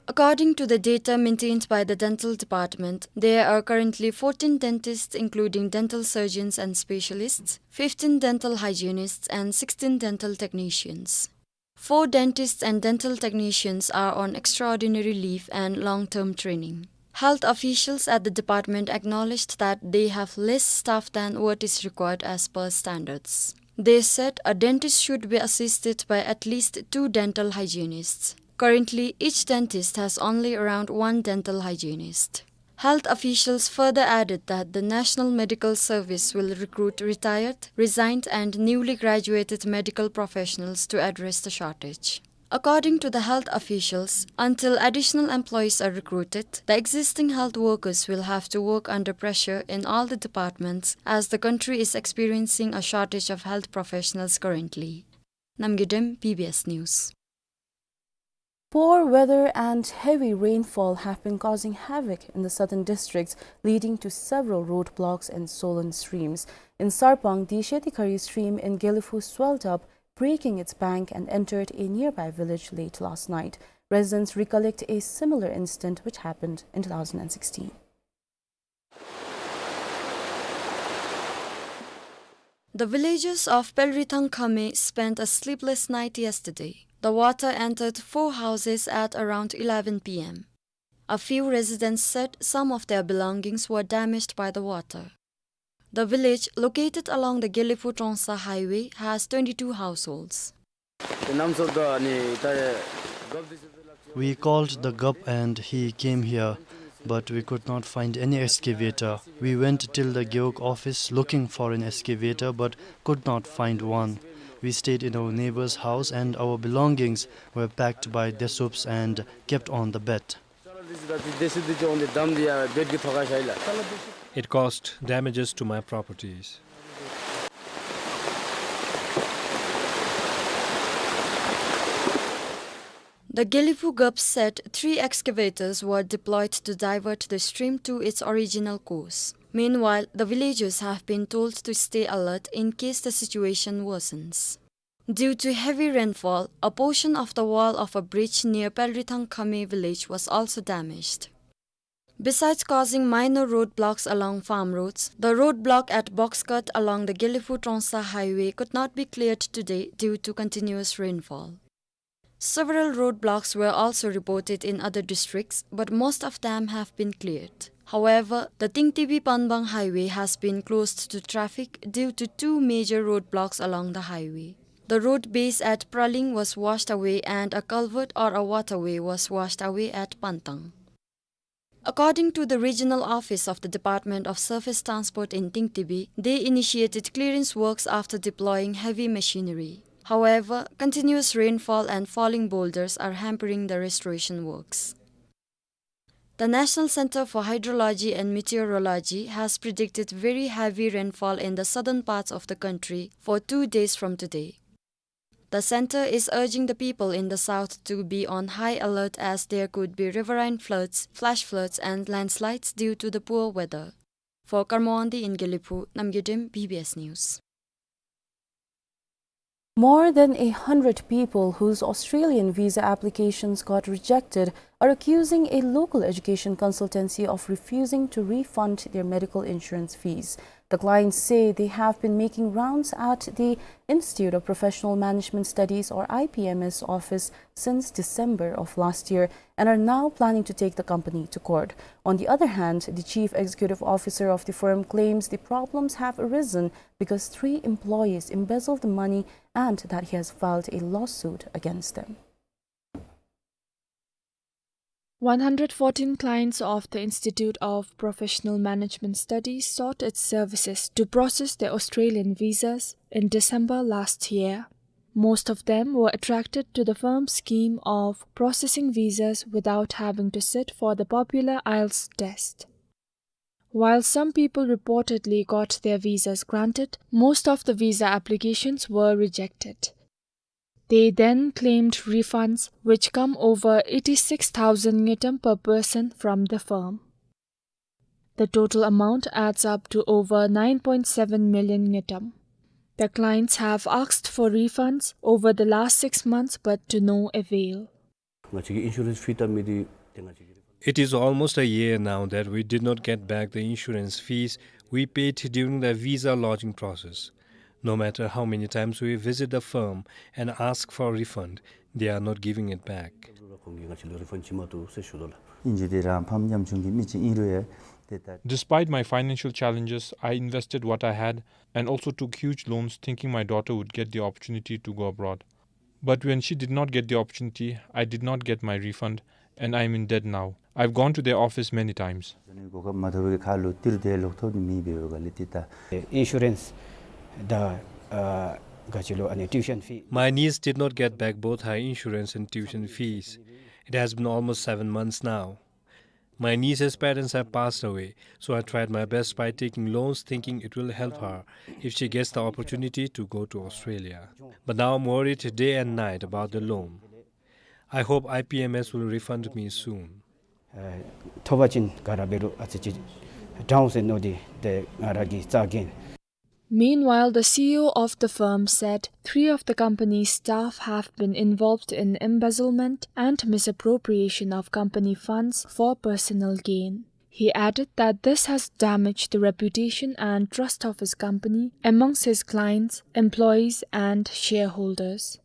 According to the data maintained by the dental department, there are currently fourteen dentists, including dental surgeons and specialists, fifteen dental hygienists, and sixteen dental technicians. Four dentists and dental technicians are on extraordinary leave and long-term training. Health officials at the department acknowledged that they have less staff than what is required as per standards. They said a dentist should be assisted by at least two dental hygienists. Currently, each dentist has only around one dental hygienist. Health officials further added that the National Medical Service will recruit retired, resigned, and newly graduated medical professionals to address the shortage. According to the health officials, until additional employees are recruited, the existing health workers will have to work under pressure in all the departments, as the country is experiencing a shortage of health professionals currently. Namgay Dem, B B S News. Poor weather and heavy rainfall have been causing havoc in the southern districts, leading to several roadblocks and swollen streams. In Sarpang, the Shetikhari stream in Gelephu swelled up, breaking its bank, and entered a nearby village late last night. Residents recollect a similar incident which happened in two thousand sixteen. The villagers of Pelrithang Khame spent a sleepless night yesterday. The water entered four houses at around eleven P M. A few residents said some of their belongings were damaged by the water. The village, located along the Gelephu Trongsa highway, has twenty-two households. We called the Gup and he came here, but we could not find any excavator. We went till the Gewog office looking for an excavator, but could not find one. We stayed in our neighbor's house and our belongings were packed by Desups and kept on the bed. It caused damages to my properties. The Gelephu Gup said three excavators were deployed to divert the stream to its original course. Meanwhile, the villagers have been told to stay alert in case the situation worsens. Due to heavy rainfall, a portion of the wall of a bridge near Pelrithang Khame village was also damaged. Besides causing minor roadblocks along farm roads, the roadblock at Box Cut along the Gelephu-Trongsa highway could not be cleared today due to continuous rainfall. Several roadblocks were also reported in other districts, but most of them have been cleared. However, the Tingtibi-Panbang highway has been closed to traffic due to two major roadblocks along the highway. The road base at Praling was washed away and a culvert or a waterway was washed away at Pantang. According to the regional office of the Department of Surface Transport in Tingtibi, they initiated clearance works after deploying heavy machinery. However, continuous rainfall and falling boulders are hampering the restoration works. The National Center for Hydrology and Meteorology has predicted very heavy rainfall in the southern parts of the country for two days from today. The center is urging the people in the south to be on high alert as there could be riverine floods, flash floods and landslides due to the poor weather. For Karma Wangdi in Gelephu, Namgay Dem, B B S News. More than a hundred people whose Australian visa applications got rejected are accusing a local education consultancy of refusing to refund their medical insurance fees. The clients say they have been making rounds at the Institute of Professional Management Studies, or I P M S, office since December of last year and are now planning to take the company to court. On the other hand, the chief executive officer of the firm claims the problems have arisen because three employees embezzled the money and that he has filed a lawsuit against them. One hundred fourteen clients of the Institute of Professional Management Studies sought its services to process their Australian visas in December last year. Most of them were attracted to the firm's scheme of processing visas without having to sit for the popular IELTS test. While some people reportedly got their visas granted, most of the visa applications were rejected. They then claimed refunds, which come over eighty-six thousand ngultrum per person from the firm. The total amount adds up to over nine point seven million ngultrum. The clients have asked for refunds over the last six months, but to no avail. ང་བཅས་ཀྱི་ཨིན་ཤུ་རེནསི་ཕི་བཏབ་མི་འདི་ཏེ་ང་བཅས་ཀྱི། It is almost a year now that we did not get back the insurance fees we paid during the visa lodging process. No matter how many times we visit the firm and ask for refund, they are not giving it back. ཁོང་གིས་ང་བཅས་ལུ་རི་ཕན་བྱིན་མ་བཏུབ་ཟེར་ཞུ་དོ་ལགས། ཨིན་ཅི་ཏེ་རང་ཕམ་ཉམ་ཆུང་གི་མི་ཅིག་ཨིན་རུང་ཡང་ཏེ་ད། Despite my financial challenges, I invested what I had and also took huge loans thinking my daughter would get the opportunity to go abroad. But when she did not get the opportunity, I did not get my refund, and I am in debt now. I've gone to their office many times. གོ་སྐབས་མ་ཐོབ་པའི་ཁར་ལུ་ཏིར་དེ་ལོག་ཐོབ་ནི་མེད་པའི་འོག་ལས་ཏེ་ད། ཨིན་ཤུ་རེནསི་དང་ཨ་ག་ཅི་ལོ་ཨ་ནི་ཊིའུ་ཤན་ཕི། My niece did not get back both her insurance and tuition fees. It has been almost seven months now. My niece's parents have passed away, so I tried my best by taking loans thinking it will help her if she gets the opportunity to go to Australia. But now I'm worried day and night about the loan. I hope I P M S will refund me soon. ཨ་ཐོབ་པ་ཅིན་ག་ར་འབད་རུང་ཨ་ཙི་ཅིག་དྲག་འོང་ཟེར་མནོ་སྟེ་ཏེ་ང་ར་གིས་རྩ་འགེངས། Meanwhile, the C E O of the firm said three of the company's staff have been involved in embezzlement and misappropriation of company funds for personal gain. He added that this has damaged the reputation and trust of his company amongst his clients, employees, and shareholders.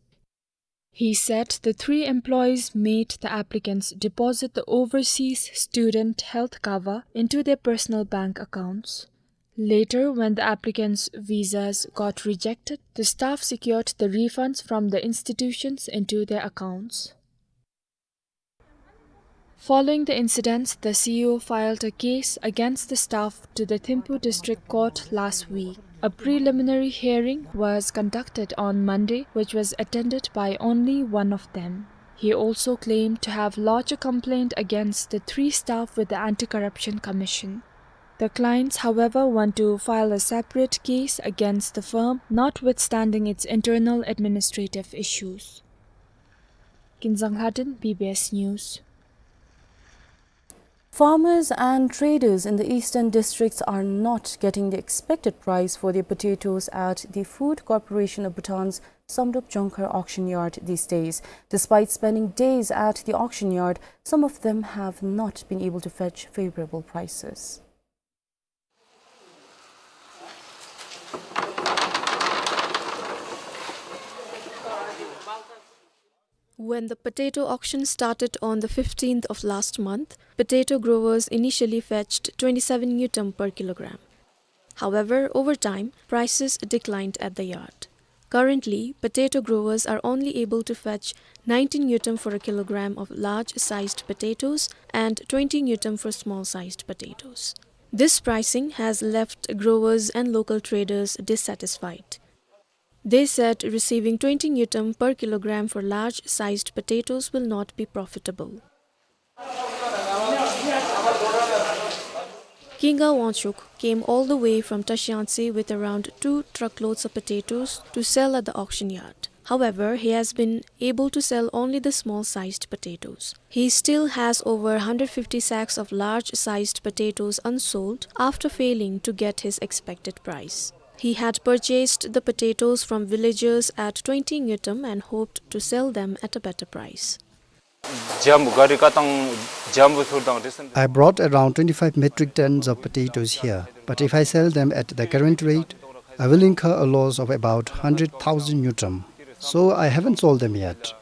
He said the three employees made the applicants deposit the overseas student health cover into their personal bank accounts. Later, when the applicants' visas got rejected, the staff secured the refunds from the institutions into their accounts. Following the incidents, the C E O filed a case against the staff to the Thimphu District Court last week. A preliminary hearing was conducted on Monday, which was attended by only one of them. He also claimed to have lodged a complaint against the three staff with the Anti-Corruption Commission. The clients, however, want to file a separate case against the firm, notwithstanding its internal administrative issues. Kinzang Lhaden, B B S News. Farmers and traders in the eastern districts are not getting the expected price for their potatoes at the Food Corporation of Bhutan's Samdrup Jongkhar auction yard these days. Despite spending days at the auction yard, some of them have not been able to fetch favorable prices. When the potato auction started on the fifteenth of last month, potato growers initially fetched twenty-seven ngultrum per kilogram. However, over time, prices declined at the yard. Currently, potato growers are only able to fetch nineteen ngultrum for a kilogram of large-sized potatoes and twenty ngultrum for small-sized potatoes. This pricing has left growers and local traders dissatisfied. They said receiving twenty ngultrum per kilogram for large-sized potatoes will not be profitable. Kinga Wangchuk came all the way from Tashiantse with around two truckloads of potatoes to sell at the auction yard. However, he has been able to sell only the small-sized potatoes. He still has over hundred fifty sacks of large-sized potatoes unsold after failing to get his expected price. He had purchased the potatoes from villagers at twenty ngultrum and hoped to sell them at a better price. Jam-, gari katang jambu thur dang recent. I brought around twenty-five metric tons of potatoes here, but if I sell them at the current rate, I will incur a loss of about hundred thousand ngultrum. So I haven't sold them yet.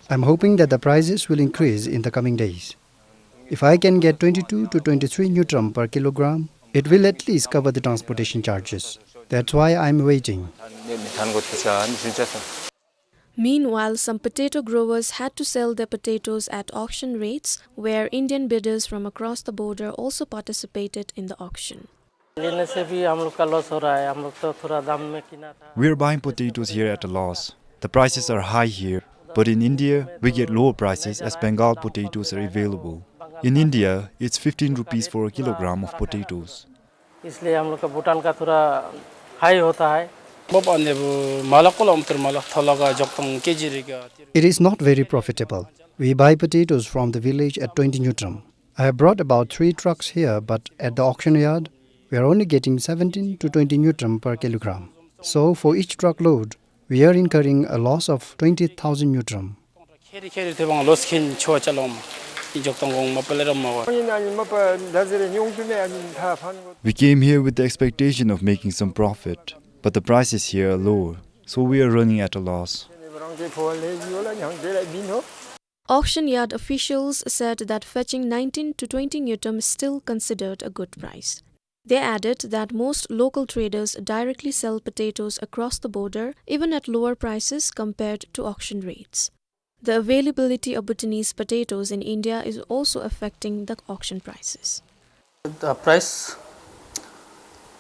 I'm hoping that the prices will increase in the coming days. If I can get twenty-two to twenty-three ngultrum per kilogram, it will at least cover the transportation charges. That's why I'm waiting. Meanwhile, some potato growers had to sell their potatoes at auction rates, where Indian bidders from across the border also participated in the auction. लेने से भी हम लोग का लॉस हो रहा है, हम लोग तो थोड़ा दाम में किना था। We are buying potatoes here at a loss. The prices are high here, but in India, we get lower prices as Bengal potatoes are available. In India, it's fifteen rupees for a kilogram of potatoes. इसलिए हम लोग का भूटान का थोड़ा हाई होता है। Bab ane bu malak kola umtur malak thalaga joktang kg riga. It is not very profitable. We buy potatoes from the village at twenty ngultrum. I have brought about three trucks here, but at the auction yard, we are only getting seventeen to twenty ngultrum per kilogram. So for each truckload, we are incurring a loss of twenty thousand ngultrum. Kheri kheri te bang loss khin chua chalom. Injok tong gong mapale ram mawa. We came here with the expectation of making some profit, but the prices here are low, so we are running at a loss. Auction yard officials said that fetching nineteen to twenty ngultrum is still considered a good price. They added that most local traders directly sell potatoes across the border, even at lower prices compared to auction rates. The availability of Bhutanese potatoes in India is also affecting the auction prices. The price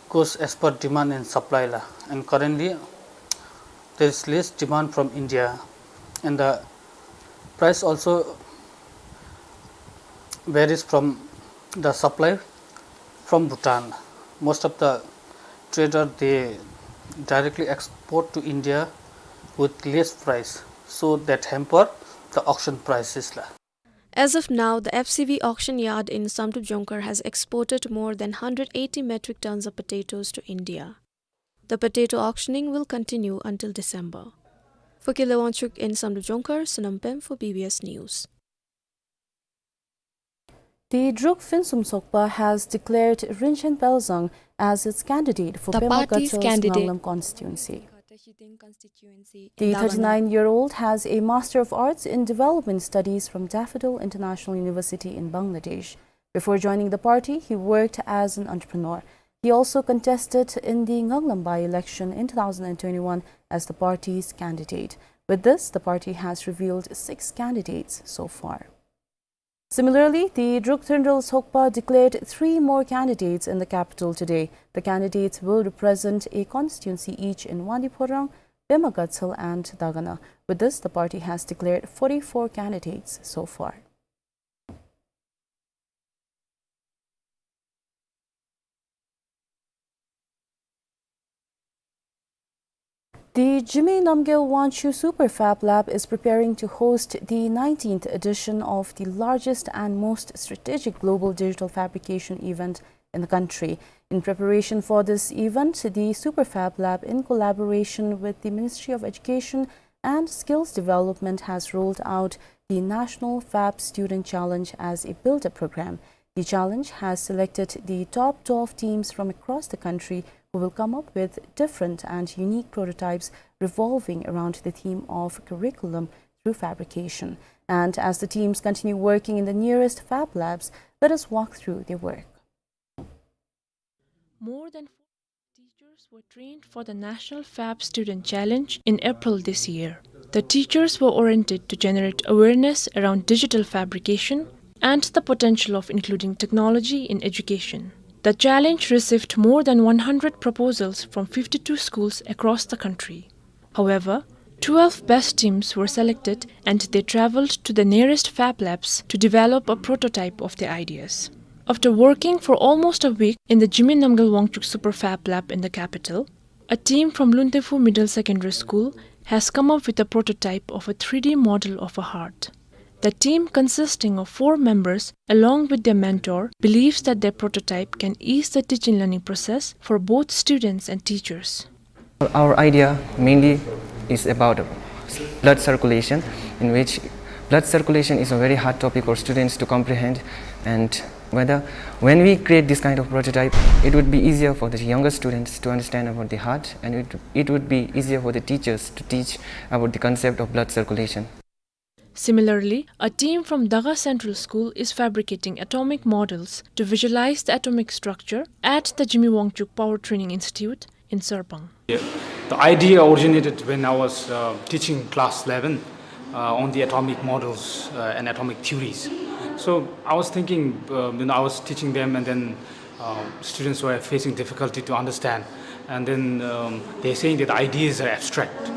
goes as per demand and supply la, and currently there is less demand from India, and the price also varies from the supply from Bhutan. Most of the trader, they directly export to India with less price, so that hamper the auction prices la. As of now, the F C V auction yard in Samdrup Jongkhar has exported more than hundred eighty metric tons of potatoes to India. The potato auctioning will continue until December. For Kinga Wangchuk in Samdrup Jongkhar, Sonam Pem for B B S News. The Druk Phintsum Sokpa has declared Rinchen Pelzang as its candidate for Pema Gatsel's Nganglam constituency. The thirty-nine-year-old has a Master of Arts in Development Studies from Daffodil International University in Bangladesh. Before joining the party, he worked as an entrepreneur. He also contested in the Nganglam by-election in two thousand and twenty-one as the party's candidate. With this, the party has revealed six candidates so far. Similarly, the Druk Thyndrel Sokpa declared three more candidates in the capital today. The candidates will represent a constituency each in Wangdue Phodrang, Pema Gatsal and Dagana. With this, the party has declared forty-four candidates so far. The Jigme Namgyel Wangchuk Super Fab Lab is preparing to host the nineteenth edition of the largest and most strategic global digital fabrication event in the country. In preparation for this event, the Super Fab Lab, in collaboration with the Ministry of Education and Skills Development, has rolled out the National Fab Student Challenge as a builder program. The challenge has selected the top twelve teams from across the country who will come up with different and unique prototypes revolving around the theme of curriculum through fabrication. And as the teams continue working in the nearest fab labs, let us walk through their work. More than forty teachers were trained for the National Fab Student Challenge in April this year. The teachers were oriented to generate awareness around digital fabrication and the potential of including technology in education. The challenge received more than one hundred proposals from fifty-two schools across the country. However, twelve best teams were selected and they traveled to the nearest fab labs to develop a prototype of their ideas. After working for almost a week in the Jigme Namgyel Wangchuk Super Fab Lab in the capital, a team from Luntephu Middle Secondary School has come up with a prototype of a three D model of a heart. The team, consisting of four members, along with their mentor, believes that their prototype can ease the teaching learning process for both students and teachers. Our idea mainly is about blood circulation, in which blood circulation is a very hard topic for students to comprehend, and whether when we create this kind of prototype, it would be easier for the younger students to understand about the heart, and it, it would be easier for the teachers to teach about the concept of blood circulation. Similarly, a team from Dagah Central School is fabricating atomic models to visualize the atomic structure at the Jigme Wangchuk Power Training Institute in Sarpang. Yeah. The idea originated when I was, uh, teaching class eleven, uh, on the atomic models, uh, and atomic theories. So I was thinking, uh, you know, I was teaching them, and then uh, students were facing difficulty to understand. And then, um, they're saying that ideas are abstract.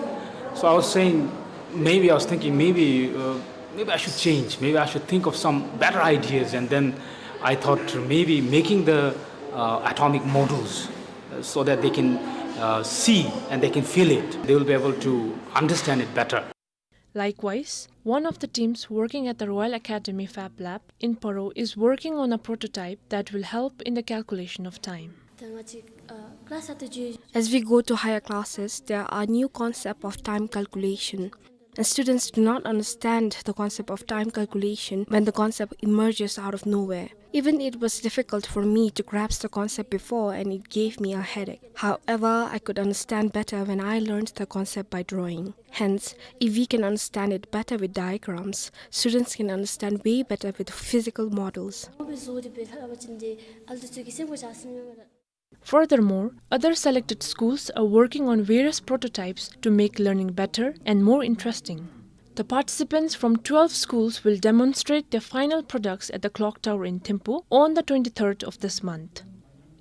So I was saying, maybe I was thinking, maybe, uh, maybe I should change. Maybe I should think of some better ideas. And then I thought maybe making the, uh, atomic models, uh, so that they can, uh, see and they can feel it. They will be able to understand it better. Likewise, one of the teams working at the Royal Academy Fab Lab in Paro is working on a prototype that will help in the calculation of time. As we go to higher classes, there are new concept of time calculation, and students do not understand the concept of time calculation when the concept emerges out of nowhere. Even it was difficult for me to grasp the concept before, and it gave me a headache. However, I could understand better when I learned the concept by drawing. Hence, if we can understand it better with diagrams, students can understand way better with physical models. Furthermore, other selected schools are working on various prototypes to make learning better and more interesting. The participants from twelve schools will demonstrate their final products at the clock tower in Thimphu on the twenty-third of this month.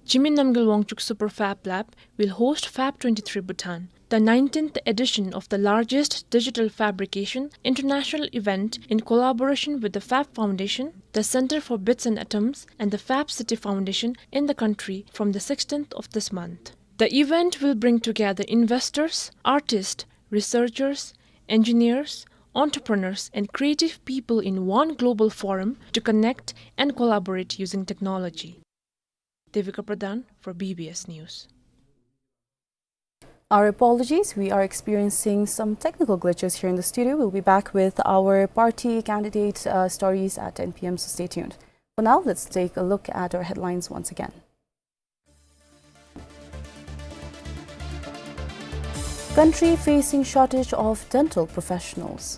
Jigme Namgyel Wangchuk Super Fab Lab will host Fab twenty-three Bhutan, the nineteenth edition of the largest digital fabrication international event, in collaboration with the Fab Foundation, the Center for Bits and Atoms, and the Fab City Foundation in the country from the sixteenth of this month. The event will bring together investors, artists, researchers, engineers, entrepreneurs, and creative people in one global forum to connect and collaborate using technology. Devika Pradhan for B B S News. Our apologies, we are experiencing some technical glitches here in the studio. We'll be back with our party candidate, uh, stories at ten P M, so stay tuned. For now, let's take a look at our headlines once again. Country facing shortage of dental professionals.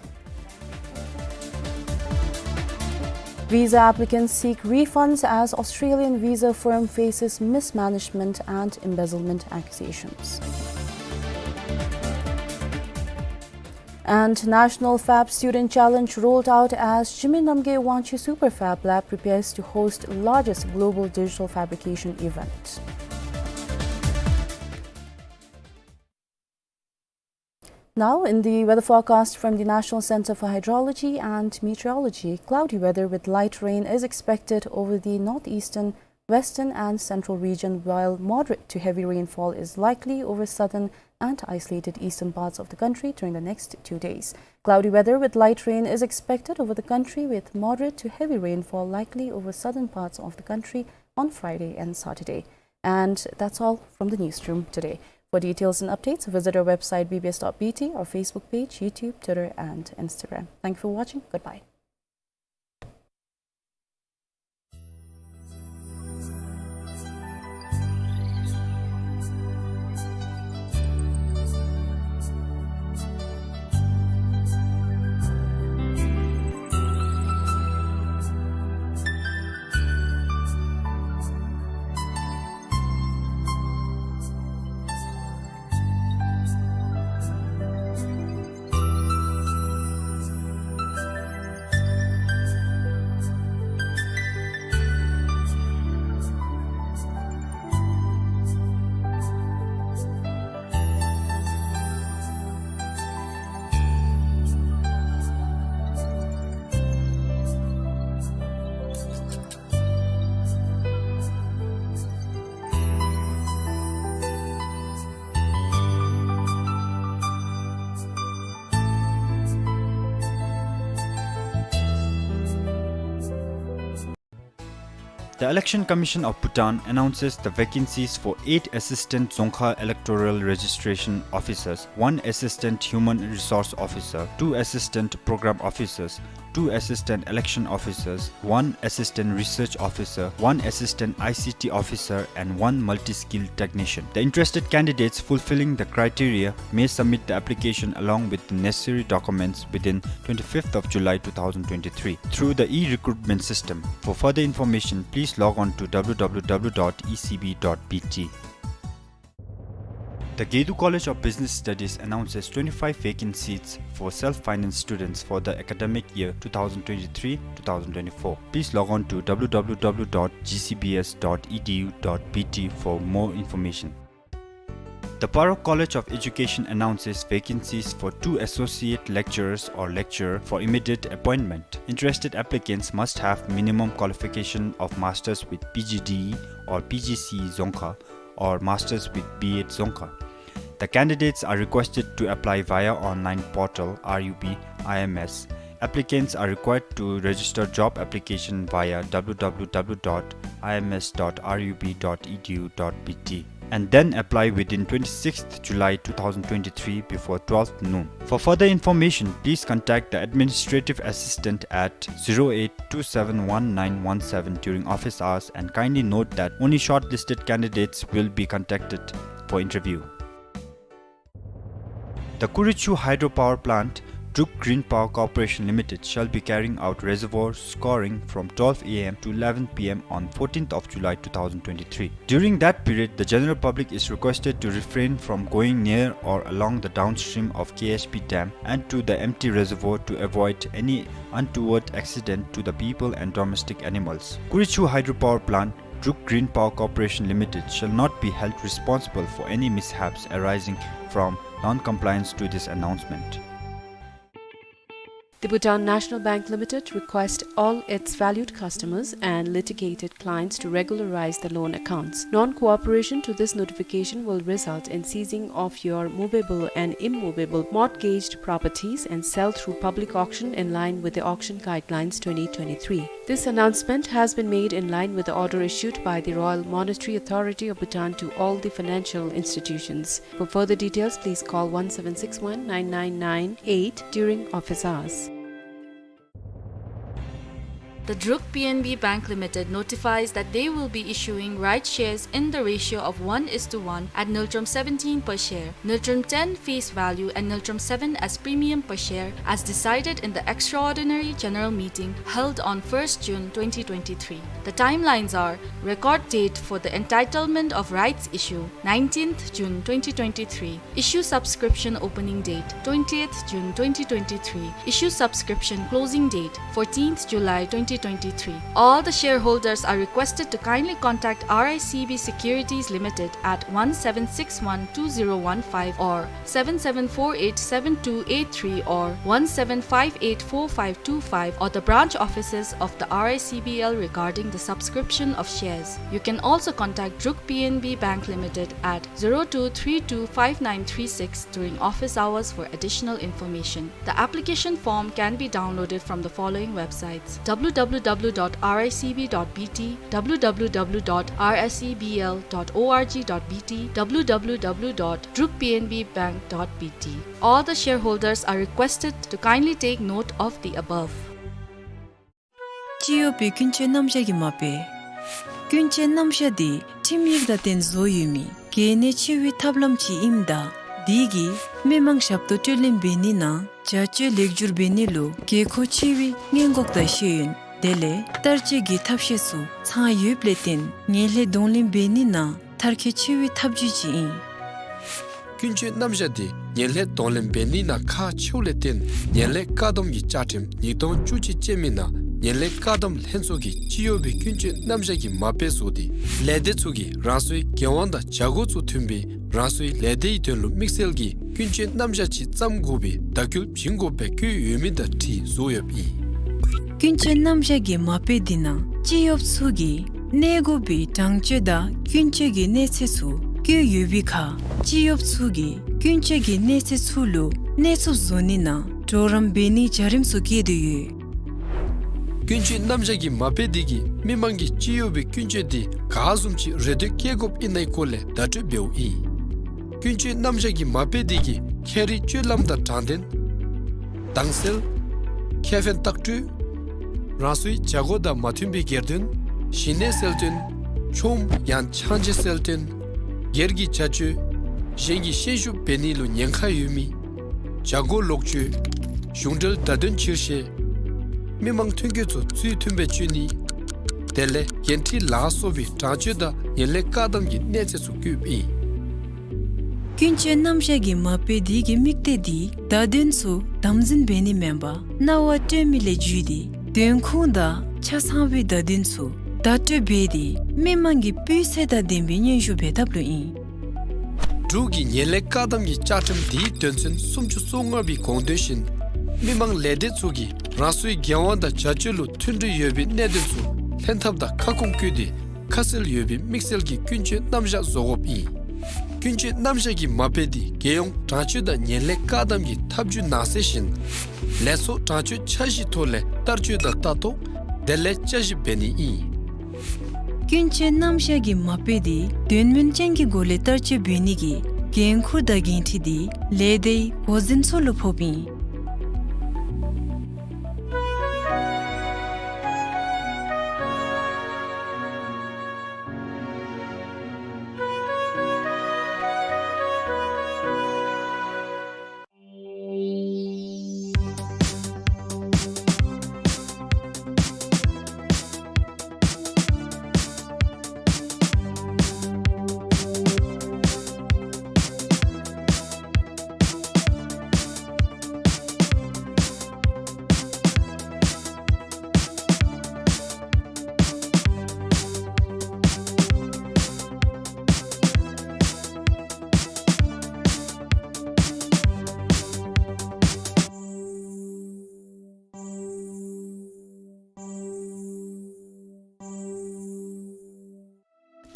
Visa applicants seek refunds as Australian visa firm faces mismanagement and embezzlement accusations. And National Fab Student Challenge rolled out as Jigme Namgyel Wangchuk Super Fab Lab prepares to host largest global digital fabrication event. Now, in the weather forecast from the National Center for Hydrology and Meteorology, cloudy weather with light rain is expected over the northeastern, western and central region, while moderate to heavy rainfall is likely over southern and isolated eastern parts of the country during the next two days. Cloudy weather with light rain is expected over the country, with moderate to heavy rainfall likely over southern parts of the country on Friday and Saturday. And that's all from the newsroom today. For details and updates, visit our website B B S dot B T, our Facebook page, YouTube, Twitter, and Instagram. Thank you for watching. Goodbye. The Election Commission of Bhutan announces the vacancies for eight Assistant Dzongkha Electoral Registration Officers, one Assistant Human Resource Officer, two Assistant Program Officers, two Assistant Election Officers, one Assistant Research Officer, one Assistant I C T Officer, and one Multi-Skilled Technician. The interested candidates fulfilling the criteria may submit the application along with the necessary documents within twenty-fifth of July two thousand twenty-three through the e-recruitment system. For further information, please log on to W W W dot E C B dot B T. The Gedu College of Business Studies announces twenty-five vacant seats for self-finance students for the academic year two thousand twenty-three two thousand twenty-four. Please log on to W W W dot G C B S dot E D U dot B T for more information. The Paro College of Education announces vacancies for two associate lecturers or lecturer for immediate appointment. Interested applicants must have minimum qualification of masters with P G D E or P G C E Dzongkha or masters with B Ed Dzongkha. The candidates are requested to apply via online portal R U B I M S. Applicants are required to register job application via W W W dot I M S dot R U B dot E D U dot B T and then apply within twenty-sixth July two thousand twenty-three before twelve noon. For further information, please contact the administrative assistant at zero eight two seven one nine one seven during office hours, and kindly note that only shortlisted candidates will be contacted for interview. The Kurichu Hydropower Plant, Druk Green Power Corporation Limited, shall be carrying out reservoir scoring from twelve A M to eleven P M on fourteenth of July two thousand twenty-three. During that period, the general public is requested to refrain from going near or along the downstream of K H P dam and to the empty reservoir to avoid any untoward accident to the people and domestic animals. Kurichu Hydropower Plant, Druk Green Power Corporation Limited shall not be held responsible for any mishaps arising from non-compliance to this announcement. The Bhutan National Bank Limited requests all its valued customers and litigated clients to regularize the loan accounts. Non-cooperation to this notification will result in seizing of your movable and immovable mortgaged properties and sale through public auction in line with the Auction Guidelines twenty twenty-three. This announcement has been made in line with the order issued by the Royal Monetary Authority of Bhutan to all the financial institutions. For further details, please call one seven six one nine nine nine eight during office hours. The Druk P N B Bank Limited notifies that they will be issuing rights shares in the ratio of one is to one at Ngultrum seventeen per share, Ngultrum ten face value and Ngultrum seven as premium per share as decided in the extraordinary general meeting held on first June twenty twenty-three. The timelines are: record date for the entitlement of rights issue, nineteenth June twenty twenty-three. Issue subscription opening date, twentieth June twenty twenty-three. Issue subscription closing date, fourteenth July twenty twenty-three. All the shareholders are requested to kindly contact R I C B Securities Limited at one seven six one two zero one five or seven seven four eight seven two eight three or one seven five eight four five two five or the branch offices of the R I C B L regarding the subscription of shares. You can also contact Druk P N B Bank Limited at zero two three two five nine three six during office hours for additional information. The application form can be downloaded from the following websites: W W W dot R I C B dot B T, W W W dot R I C B L dot org dot B T, W W W dot druk P N B bank dot B T. All the shareholders are requested to kindly take note of the above. སྤྱི་གཡོག་པའི་ཀུན་སྤྱོད་རྣམ་གཞག་གི་མ་དཔེ། ཀུན་སྤྱོད་རྣམ་གཞག་འདི་ཁྲིམས་ཡིག་དང་བསྟུན་བཟོ་ཡོད་མི་གལ་གནད་ཆེ་བའི་ཐབས་ལམ་ཅིག་ཨིནམ་ད་འདི་གིས་མི་མང་ཞབས་ཏོག་སྤྲོད་ལེན་འབད་ནི་ནང་བྱ་སྤྱོད་ལེགས་བསྒྱུར་འབད་ནི་ལུ་དགོས་མཁོ་ཆེ་བའི་སྔོན་འགོག་དང་ཤེས་ཡོན་དེ་ལས་བསྟར་སྤྱོད་ཀྱི་ཐབས་ཤེས་ཚུ་ཚང་ཡོདཔ་ལས་བརྟེན་ངན་ལྷད་གདོང་ལེན་འབད་ནི་ནང་མཐར་འཁྱོལ་ཆེ་བའི་ཐབས་བྱུས་ཅིག་ཨིན། ཀུན་སྤྱོད་རྣམ་གཞག་འདི་ངན་ལྷད་གདོང་ལེན་འབད་ནི་ནང་ཁག་ཆེཝ་ལས་བརྟེན་ངན་ལྷད་བཀག་སྡོམ་གྱི་བཅའ་ཁྲིམས་ཉིས་སྟོང་བཅུ་གཅིག་ཅན་མའི་ནང་ངན་ལྷད་བཀག་སྡོམ་ལྷན་ཚོགས་ཀྱིས་སྤྱི་གཡོག་པའི་ཀུན་སྤྱོད་རྣམ་གཞག་གི་མ་དཔེ་བཟོ་སྟེ་ལས་སྡེ་ཚུ་གིས་རང་སོའི་འགན་དབང་དང་བྱ་སྒོ་ཚུ་མཐུན་པའི་རང་སོའི་ལས་སྡེའི་དོན་ལུ་དམིགས་བསལ་གྱི་ཀུན་སྤྱོད་རྣམ་གཞག་ཅིག་བརྩམ་དགོ་པའི་བརྡ་སྐུལ་བྱིན་དགོཔ་སྦེ་བཀོད་ཡོད་མི་དང་འཁྲིལ་བཟོ་ཡོདཔ་ཨིན། ཀུན་སྤྱོད་རྣམ་གཞག་གི་མ་དཔེ་འདི་ནང་སྤྱི་གཡོགཔ་ཚུ་གིས་གནས་དགོ་པའི་དྲང་སྤྱོད་དང་ཀུན་སྤྱོད་ཀྱི་གནས་ཚད་ཚུ་བཀོད་ཡོད་པའི་ཁར་སྤྱི་གཡོགཔ་ཚུ་གིས་ཀུན་སྤྱོད་ཀྱི་གནས་ཚད་ཚུ་ལུ་གནས་ཚུགསཔ་བཟོ་ནི་ནང་གྲོགས་རམ་འབད་ནིའི་བྱ་རིམ་ཚུ་བཀོད་དེ་ཡོད། ཀུན་སྤྱོད་རྣམ་གཞག་གི་མ་དཔེ་འདི་གིས་མི་མང་གིས་སྤྱི་གཡོག་པའི་ཀུན་སྤྱོད་འདི་ག་བཟུམ་ཅིག་རེ་འདོད་བསྐྱེད་དགོཔ་ཨིན་ནའི་སྐོར་ལས་བརྡ་སྤྲོད་འབདཝ་ཨིན། ཀུན་སྤྱོད་རྣམ་གཞག་གི་མ་དཔེ་འདི་གིས་ཁྱད་རིག་སྤྱོད་ལམ་དང་དྲང་བདེན། དྭངས་གསལ། ཁེ་ཕན་ལྟག་སྤྲོད། རང་སོའི་བྱ་སྒོ་དང་མ་མཐུན་པའི་སྒེར་དོན། ཞི་གནས་གསལ་སྟོན། ཆོམ་ཡང་ཆང་ཆེ་གསལ་སྟོན། སྒེར་གྱི་བྱ་སྤྱོད། གཞན་གྱི་ཤན་ཤུགས་འབད་ནི་ལུ་ཉེན་ཁ་ཡོད་མི། བྱ་སྒོ་ལོག་སྤྱོད། གཞུང་འབྲེལ་བརྡ་དོན་ཕྱིར་བཤད། མི་མང་ཐོན་སྐྱེད་ཚུ་ཚུལ་མཐུན་སྦེ་སྤྱོད་ནི། དེ་ལས་འགན་འཁྲི་ལ་སོགས་པའི་དྲང་སྤྱོད་དང་ངན་ལྷད་བཀག་སྡོམ་གྱི་གནས་ཚད་ཚུ་བཀོདཔ་ཨིན། ཀུན་སྤྱོད་རྣམ་གཞག་གི་མ་དཔེ་འདི་གི་དམིགས་གཏད་འདི་བརྡ་དོན་ཚུ་དམ་འཛིན་འབད་ནི་མེན་པར་རྣ་བར་སྤྲོད་མི་ལས་བརྒྱུད་དེ་དོན་ཁུངས་དང་ཆ་ཚང་བའི་བརྡ་དོན་ཚུ་བརྡ་སྤྲོད་འབད་དེ་མི་མང་གི་སྤུས་ཚད་དང་ལྡན་པའི་སྙན་ཞུ་འབད་ཐབས་ལུ་ཨིན། འབྲུག་གི་ངན་ལྷད་བཀག་སྡོམ་གྱི་བཅའ་ཁྲིམས་འདིའི་དོན་ཚན་སུམ་ཅུ་སོ་ལྔ་པའི་དགོངས་དོན་བཞིན་མི་མང་ལས་སྡེ་ཚུ་གིས་རང་སོའི་འགན་དབང་དང་བྱ་སྤྱོད་ལུ་མཐུན་སྒྲིལ་ཡོད་པའི་གནད་དོན་ཚུ་ལྷན་ཐབས་དང་ཁ་སྐོང་བཀོད་དེ་ཁ་གསལ་ཡོད་པའི་དམིགས་བསལ་གྱི་ཀུན་སྤྱོད་རྣམ་གཞག་བཟོ་དགོཔ་ཨིན། ཀུན་སྤྱོད་རྣམ་གཞག་གི་མ་དཔེ་འདི་རྒྱལ་ཡོངས་དྲང་སྤྱོད་དང་ངན་ལྷད་བཀག་སྡོམ་གྱི་ཐབས་བྱུས་ནང་གསེས་བཞིན་ལས་ཚོགས་དྲང་སྤྱོད་འཆར་གཞིའི་ཐོག་ལས་བསྟར་སྤྱོད་དང་ལྟ་རྟོག་དེ་ལས་བསྐྱར་ཞིབ་འབད་ནི་ཨིན། ཀུན་སྤྱོད་རྣམ་གཞག་གི་མ་དཔེ་འདི་དོན་སྨིན་ཅན་གྱི་སྒོ་ལས་བསྟར་སྤྱོད་འབད་ནི་གི་འགན་ཁུར་དང་འགན་འཁྲི་འདི་ལས་སྡེའི་འགོ་འཛིན་ཚུ་ལུ་ཕོགཔ་ཨིན།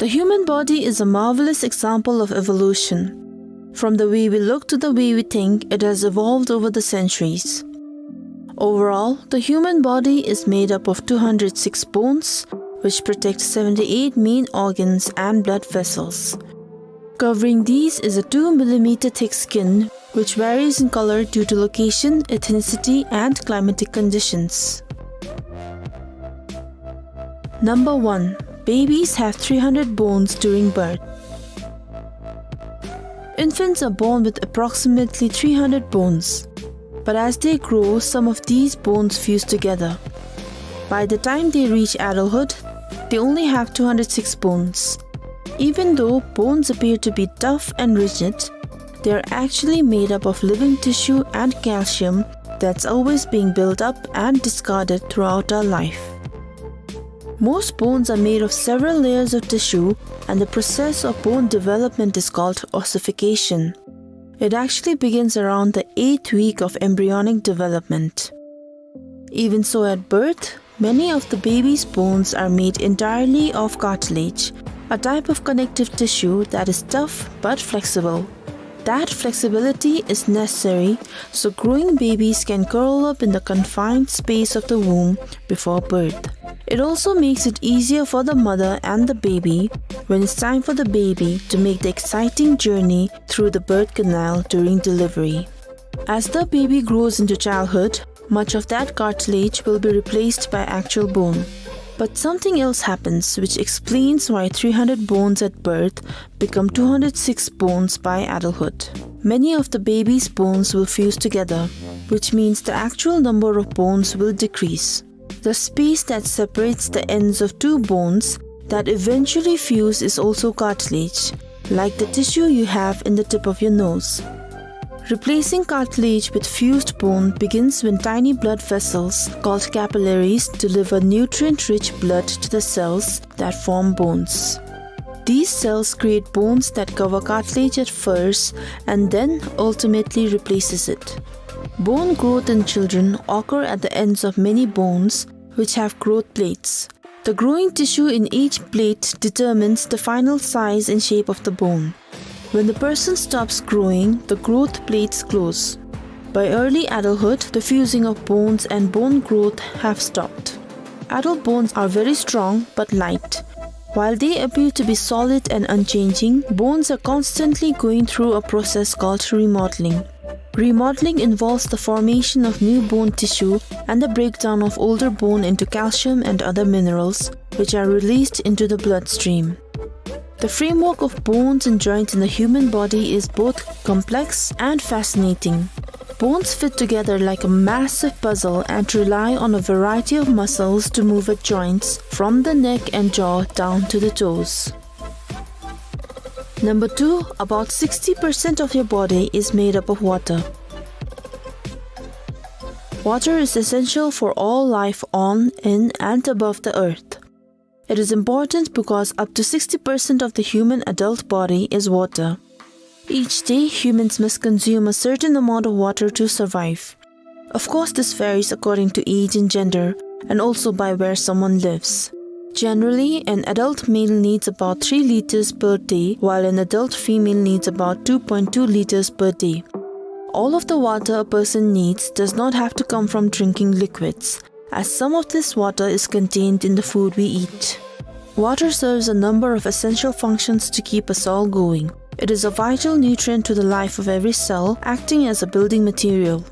The human body is a marvelous example of evolution. From the way we look to the way we think, it has evolved over the centuries. Overall, the human body is made up of two hundred six bones, which protect seventy-eight main organs and blood vessels. Covering these is a two millimeter thick skin, which varies in color due to location, ethnicity, and climatic conditions. Number one, babies have three hundred bones during birth. Infants are born with approximately three hundred bones, but as they grow, some of these bones fuse together. By the time they reach adulthood, they only have two hundred six bones. Even though bones appear to be tough and rigid, they are actually made up of living tissue and calcium that's always being built up and discarded throughout our life. Most bones are made of several layers of tissue, and the process of bone development is called ossification. It actually begins around the eighth week of embryonic development. Even so, at birth, many of the baby's bones are made entirely of cartilage, a type of connective tissue that is tough but flexible. That flexibility is necessary so growing babies can curl up in the confined space of the womb before birth. It also makes it easier for the mother and the baby when it's time for the baby to make the exciting journey through the birth canal during delivery. As the baby grows into childhood, much of that cartilage will be replaced by actual bone. But something else happens which explains why three hundred bones at birth become two hundred six bones by adulthood. Many of the baby's bones will fuse together, which means the actual number of bones will decrease. The space that separates the ends of two bones that eventually fuse is also cartilage, like the tissue you have in the tip of your nose. Replacing cartilage with fused bone begins when tiny blood vessels, called capillaries, deliver nutrient-rich blood to the cells that form bones. These cells create bones that cover cartilage at first and then ultimately replaces it. Bone growth in children occur at the ends of many bones, which have growth plates. The growing tissue in each plate determines the final size and shape of the bone. When the person stops growing, the growth plates close. By early adulthood, the fusing of bones and bone growth have stopped. Adult bones are very strong but light. While they appear to be solid and unchanging, bones are constantly going through a process called remodeling. Remodeling involves the formation of new bone tissue and the breakdown of older bone into calcium and other minerals, which are released into the bloodstream. The framework of bones and joints in the human body is both complex and fascinating. Bones fit together like a massive puzzle and rely on a variety of muscles to move at joints, from the neck and jaw down to the toes. Number two, about sixty percent of your body is made up of water. Water is essential for all life on, in, and above the earth. It is important because up to sixty percent of the human adult body is water. Each day, humans must consume a certain amount of water to survive. Of course, this varies according to age and gender, and also by where someone lives. Generally, an adult male needs about three liters per day, while an adult female needs about two point two liters per day. All of the water a person needs does not have to come from drinking liquids, as some of this water is contained in the food we eat. Water serves a number of essential functions to keep us all going. It is a vital nutrient to the life of every cell, acting as a building material.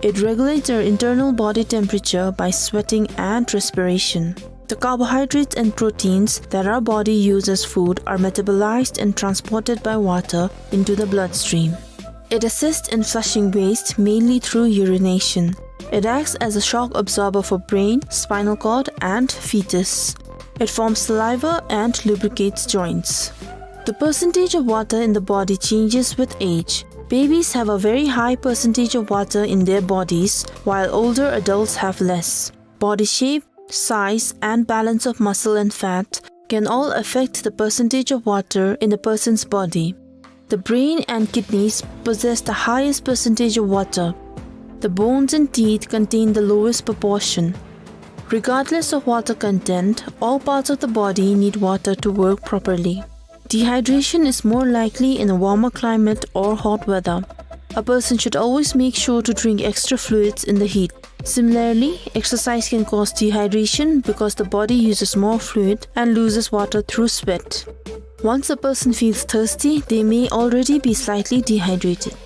It regulates our internal body temperature by sweating and respiration. The carbohydrates and proteins that our body uses as food are metabolized and transported by water into the bloodstream. It assists in flushing waste mainly through urination. It acts as a shock absorber for brain, spinal cord, and fetus. It forms saliva and lubricates joints. The percentage of water in the body changes with age. Babies have a very high percentage of water in their bodies, while older adults have less. Body shape, size, and balance of muscle and fat can all affect the percentage of water in a person's body. The brain and kidneys possess the highest percentage of water. The bones and teeth contain the lowest proportion. Regardless of water content, all parts of the body need water to work properly. Dehydration is more likely in a warmer climate or hot weather. A person should always make sure to drink extra fluids in the heat. Similarly, exercise can cause dehydration because the body uses more fluid and loses water through sweat. Once a person feels thirsty, they may already be slightly dehydrated.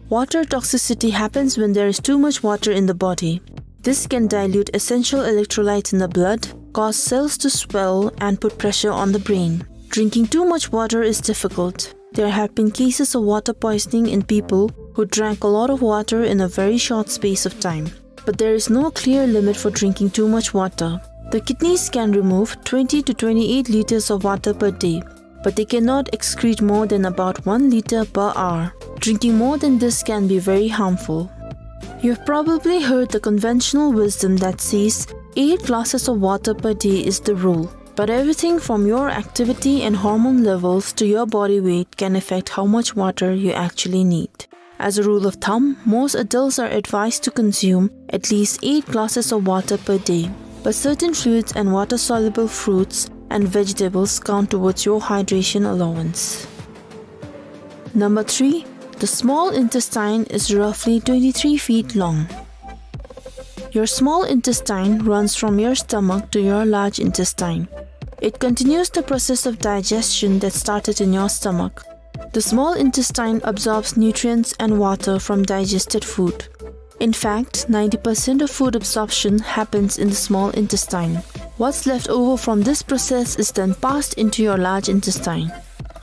Water toxicity happens when there is too much water in the body. This can dilute essential electrolytes in the blood, cause cells to swell, and put pressure on the brain. Drinking too much water is difficult. There have been cases of water poisoning in people who drank a lot of water in a very short space of time. But there is no clear limit for drinking too much water. The kidneys can remove twenty to twenty-eight liters of water per day, but they cannot excrete more than about one liter per hour. Drinking more than this can be very harmful. You've probably heard the conventional wisdom that says, Eight glasses of water per day is the rule, but everything from your activity and hormone levels to your body weight can affect how much water you actually need. As a rule of thumb, most adults are advised to consume at least eight glasses of water per day, but certain fluids and water-soluble fruits and vegetables count towards your hydration allowance. Number three, the small intestine is roughly twenty-three feet long. Your small intestine runs from your stomach to your large intestine. It continues the process of digestion that started in your stomach. The small intestine absorbs nutrients and water from digested food. In fact, ninety percent of food absorption happens in the small intestine. What's left over from this process is then passed into your large intestine.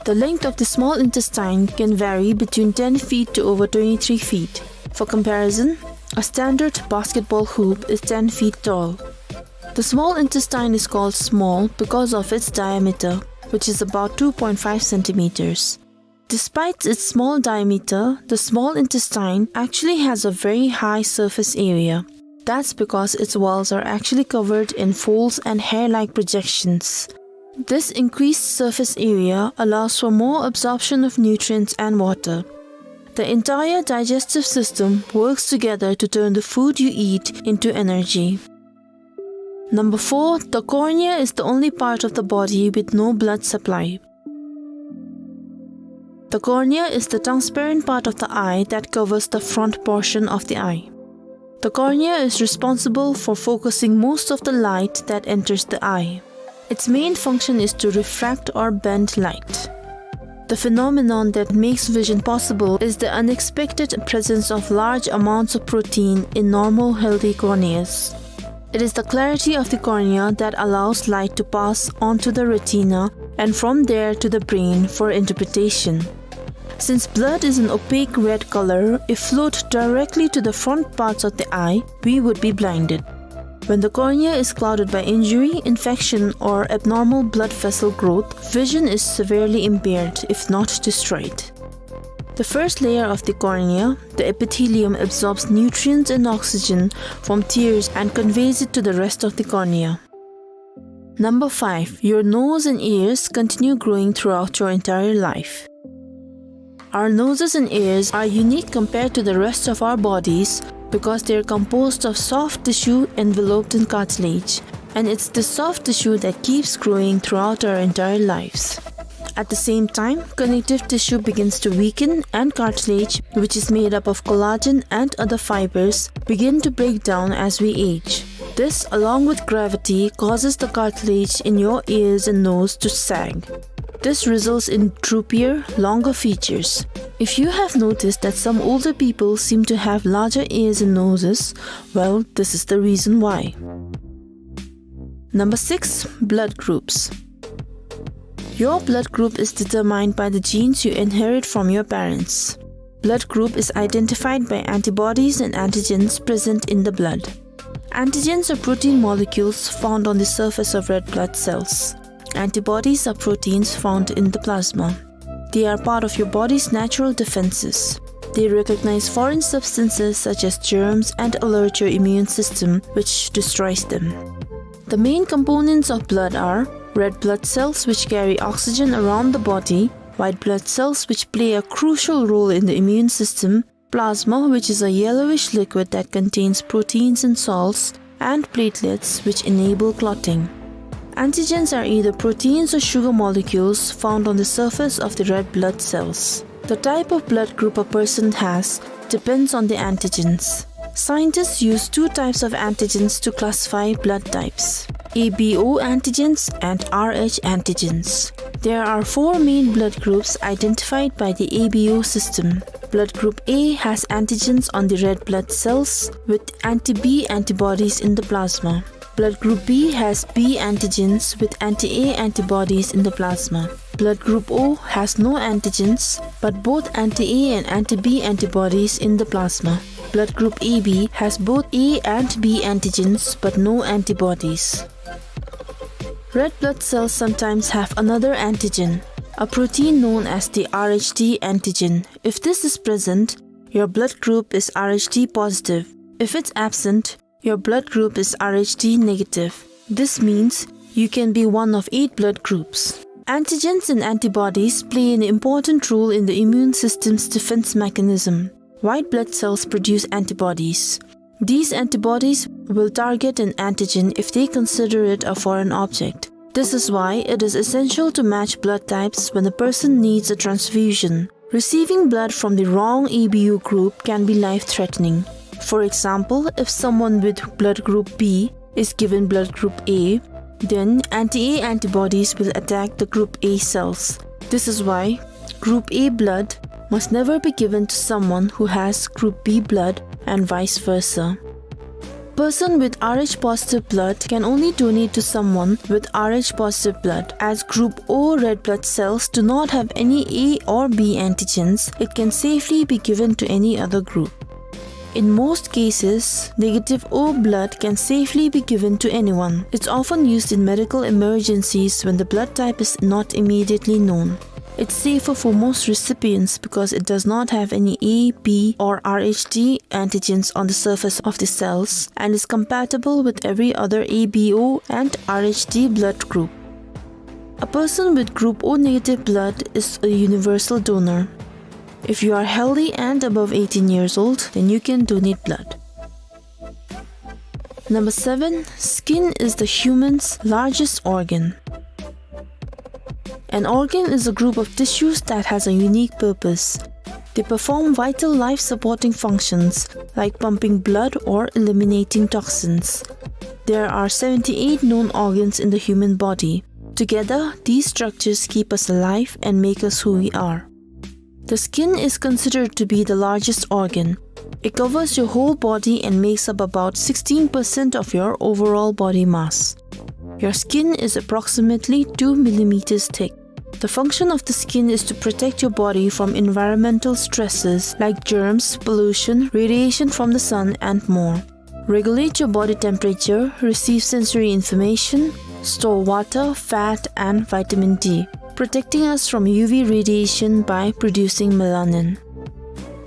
The length of the small intestine can vary between ten feet to over twenty-three feet. For comparison, a standard basketball hoop is ten feet tall. The small intestine is called small because of its diameter, which is about two point five centimeters. Despite its small diameter, the small intestine actually has a very high surface area. That's because its walls are actually covered in folds and hair-like projections. This increased surface area allows for more absorption of nutrients and water. The entire digestive system works together to turn the food you eat into energy. Number four, the cornea is the only part of the body with no blood supply. The cornea is the transparent part of the eye that covers the front portion of the eye. The cornea is responsible for focusing most of the light that enters the eye. Its main function is to refract or bend light. The phenomenon that makes vision possible is the unexpected presence of large amounts of protein in normal, healthy corneas. It is the clarity of the cornea that allows light to pass onto the retina and from there to the brain for interpretation. Since blood is an opaque red color, if flowed directly to the front parts of the eye, we would be blinded. When the cornea is clouded by injury, infection, or abnormal blood vessel growth, vision is severely impaired, if not destroyed. The first layer of the cornea, the epithelium, absorbs nutrients and oxygen from tears and conveys it to the rest of the cornea. Number five, your nose and ears continue growing throughout your entire life. Our noses and ears are unique compared to the rest of our bodies because they are composed of soft tissue enveloped in cartilage, and it's the soft tissue that keeps growing throughout our entire lives. At the same time, connective tissue begins to weaken and cartilage, which is made up of collagen and other fibers, begin to break down as we age. This, along with gravity, causes the cartilage in your ears and nose to sag. This results in droopier, longer features. If you have noticed that some older people seem to have larger ears and noses, well, this is the reason why. Number six, blood groups. Your blood group is determined by the genes you inherit from your parents. Blood group is identified by antibodies and antigens present in the blood. Antigens are protein molecules found on the surface of red blood cells. Antibodies are proteins found in the plasma. They are part of your body's natural defenses. They recognize foreign substances such as germs and alert your immune system, which destroys them. The main components of blood are red blood cells, which carry oxygen around the body, white blood cells, which play a crucial role in the immune system, plasma, which is a yellowish liquid that contains proteins and salts, and platelets, which enable clotting. Antigens are either proteins or sugar molecules found on the surface of the red blood cells. The type of blood group a person has depends on the antigens. Scientists use two types of antigens to classify blood types: A B O antigens and R H antigens. There are four main blood groups identified by the A B O system. Blood group A has antigens on the red blood cells with anti-B antibodies in the plasma. Blood group B has B antigens with anti-A antibodies in the plasma. Blood group O has no antigens, but both anti-A and anti-B antibodies in the plasma. Blood group A B has both A and B antigens, but no antibodies. Red blood cells sometimes have another antigen, a protein known as the R H D antigen. If this is present, your blood group is R H D positive. If it's absent, your blood group is Rh D negative. This means you can be one of eight blood groups. Antigens and antibodies play an important role in the immune system's defense mechanism. White blood cells produce antibodies. These antibodies will target an antigen if they consider it a foreign object. This is why it is essential to match blood types when a person needs a transfusion. Receiving blood from the wrong A B O group can be life-threatening. For example, if someone with blood group B is given blood group A, then anti-A antibodies will attack the group A cells. This is why group A blood must never be given to someone who has group B blood and vice versa. Person with Rh positive blood can only donate to someone with Rh positive blood. As group O red blood cells do not have any A or B antigens, it can safely be given to any other group. In most cases, negative O blood can safely be given to anyone. It's often used in medical emergencies when the blood type is not immediately known. It's safer for most recipients because it does not have any A, B, or Rh D antigens on the surface of the cells and is compatible with every other A B O and Rh D blood group. A person with group O negative blood is a universal donor. If you are healthy and above eighteen years old, then you can donate blood. Number seven, skin is the human's largest organ. An organ is a group of tissues that has a unique purpose. They perform vital life-supporting functions like pumping blood or eliminating toxins. There are seventy-eight known organs in the human body. Together, these structures keep us alive and make us who we are. The skin is considered to be the largest organ. It covers your whole body and makes up about sixteen percent of your overall body mass. Your skin is approximately two millimeters thick. The function of the skin is to protect your body from environmental stresses like germs, pollution, radiation from the sun, and more. Regulate your body temperature, receive sensory information, store water, fat, and vitamin D, protecting us from U V radiation by producing melanin.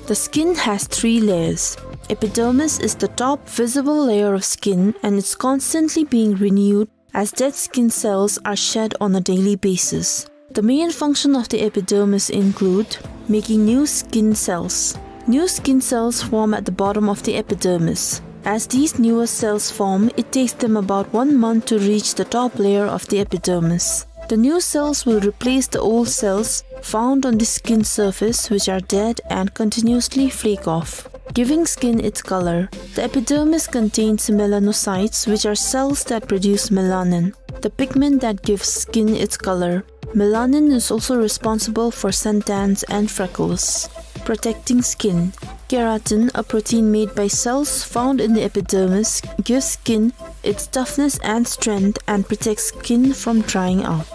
The skin has three layers. Epidermis is the top visible layer of skin, and it's constantly being renewed as dead skin cells are shed on a daily basis. The main function of the epidermis include making new skin cells. New skin cells form at the bottom of the epidermis. As these newer cells form, it takes them about one month to reach the top layer of the epidermis. The new cells will replace the old cells found on the skin surface, which are dead and continuously flake off, giving skin its color. The epidermis contains melanocytes, which are cells that produce melanin, the pigment that gives skin its color. Melanin is also responsible for suntans and freckles. Protecting skin. Keratin, a protein made by cells found in the epidermis, gives skin its toughness and strength and protects skin from drying out.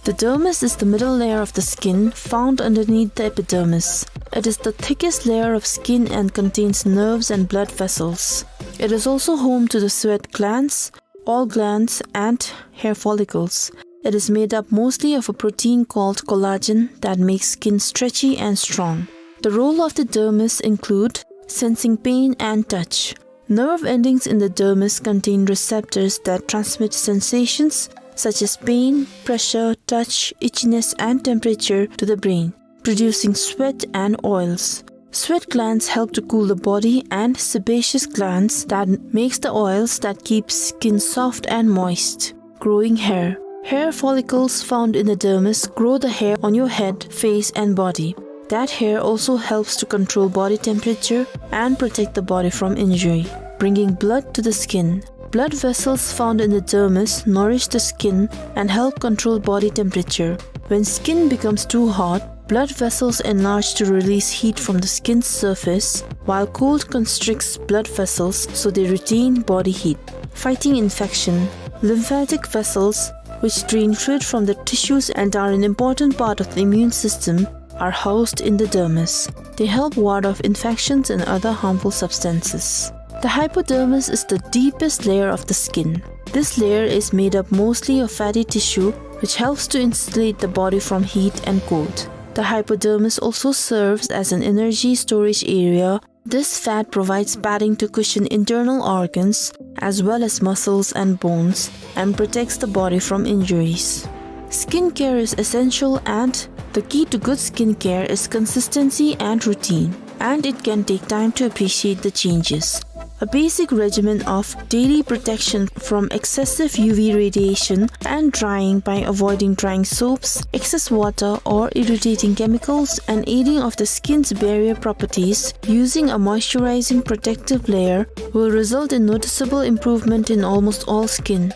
The dermis is the middle layer of the skin found underneath the epidermis. It is the thickest layer of skin and contains nerves and blood vessels. It is also home to the sweat glands, oil glands, and hair follicles. It is made up mostly of a protein called collagen that makes skin stretchy and strong. The role of the dermis include sensing pain and touch. Nerve endings in the dermis contain receptors that transmit sensations such as pain, pressure, touch, itchiness, and temperature to the brain, producing sweat and oils. Sweat glands help to cool the body, and sebaceous glands that makes the oils that keep skin soft and moist. Growing hair. Hair follicles found in the dermis grow the hair on your head, face, and body. That hair also helps to control body temperature and protect the body from injury, bringing blood to the skin. Blood vessels found in the dermis nourish the skin and help control body temperature. When skin becomes too hot, blood vessels enlarge to release heat from the skin's surface, while cold constricts blood vessels so they retain body heat. Fighting infection. Lymphatic vessels, which drain fluid from the tissues and are an important part of the immune system, are housed in the dermis. They help ward off infections and other harmful substances. The hypodermis is the deepest layer of the skin. This layer is made up mostly of fatty tissue, which helps to insulate the body from heat and cold. The hypodermis also serves as an energy storage area This fat provides padding to cushion internal organs as well as muscles and bones and protects the body from injuries. Skincare is essential, and the key to good skincare is consistency and routine, and it can take time to appreciate the changes. A basic regimen of daily protection from excessive U V radiation and drying by avoiding drying soaps, excess water, or irritating chemicals, and aiding of the skin's barrier properties using a moisturizing protective layer will result in noticeable improvement in almost all skin.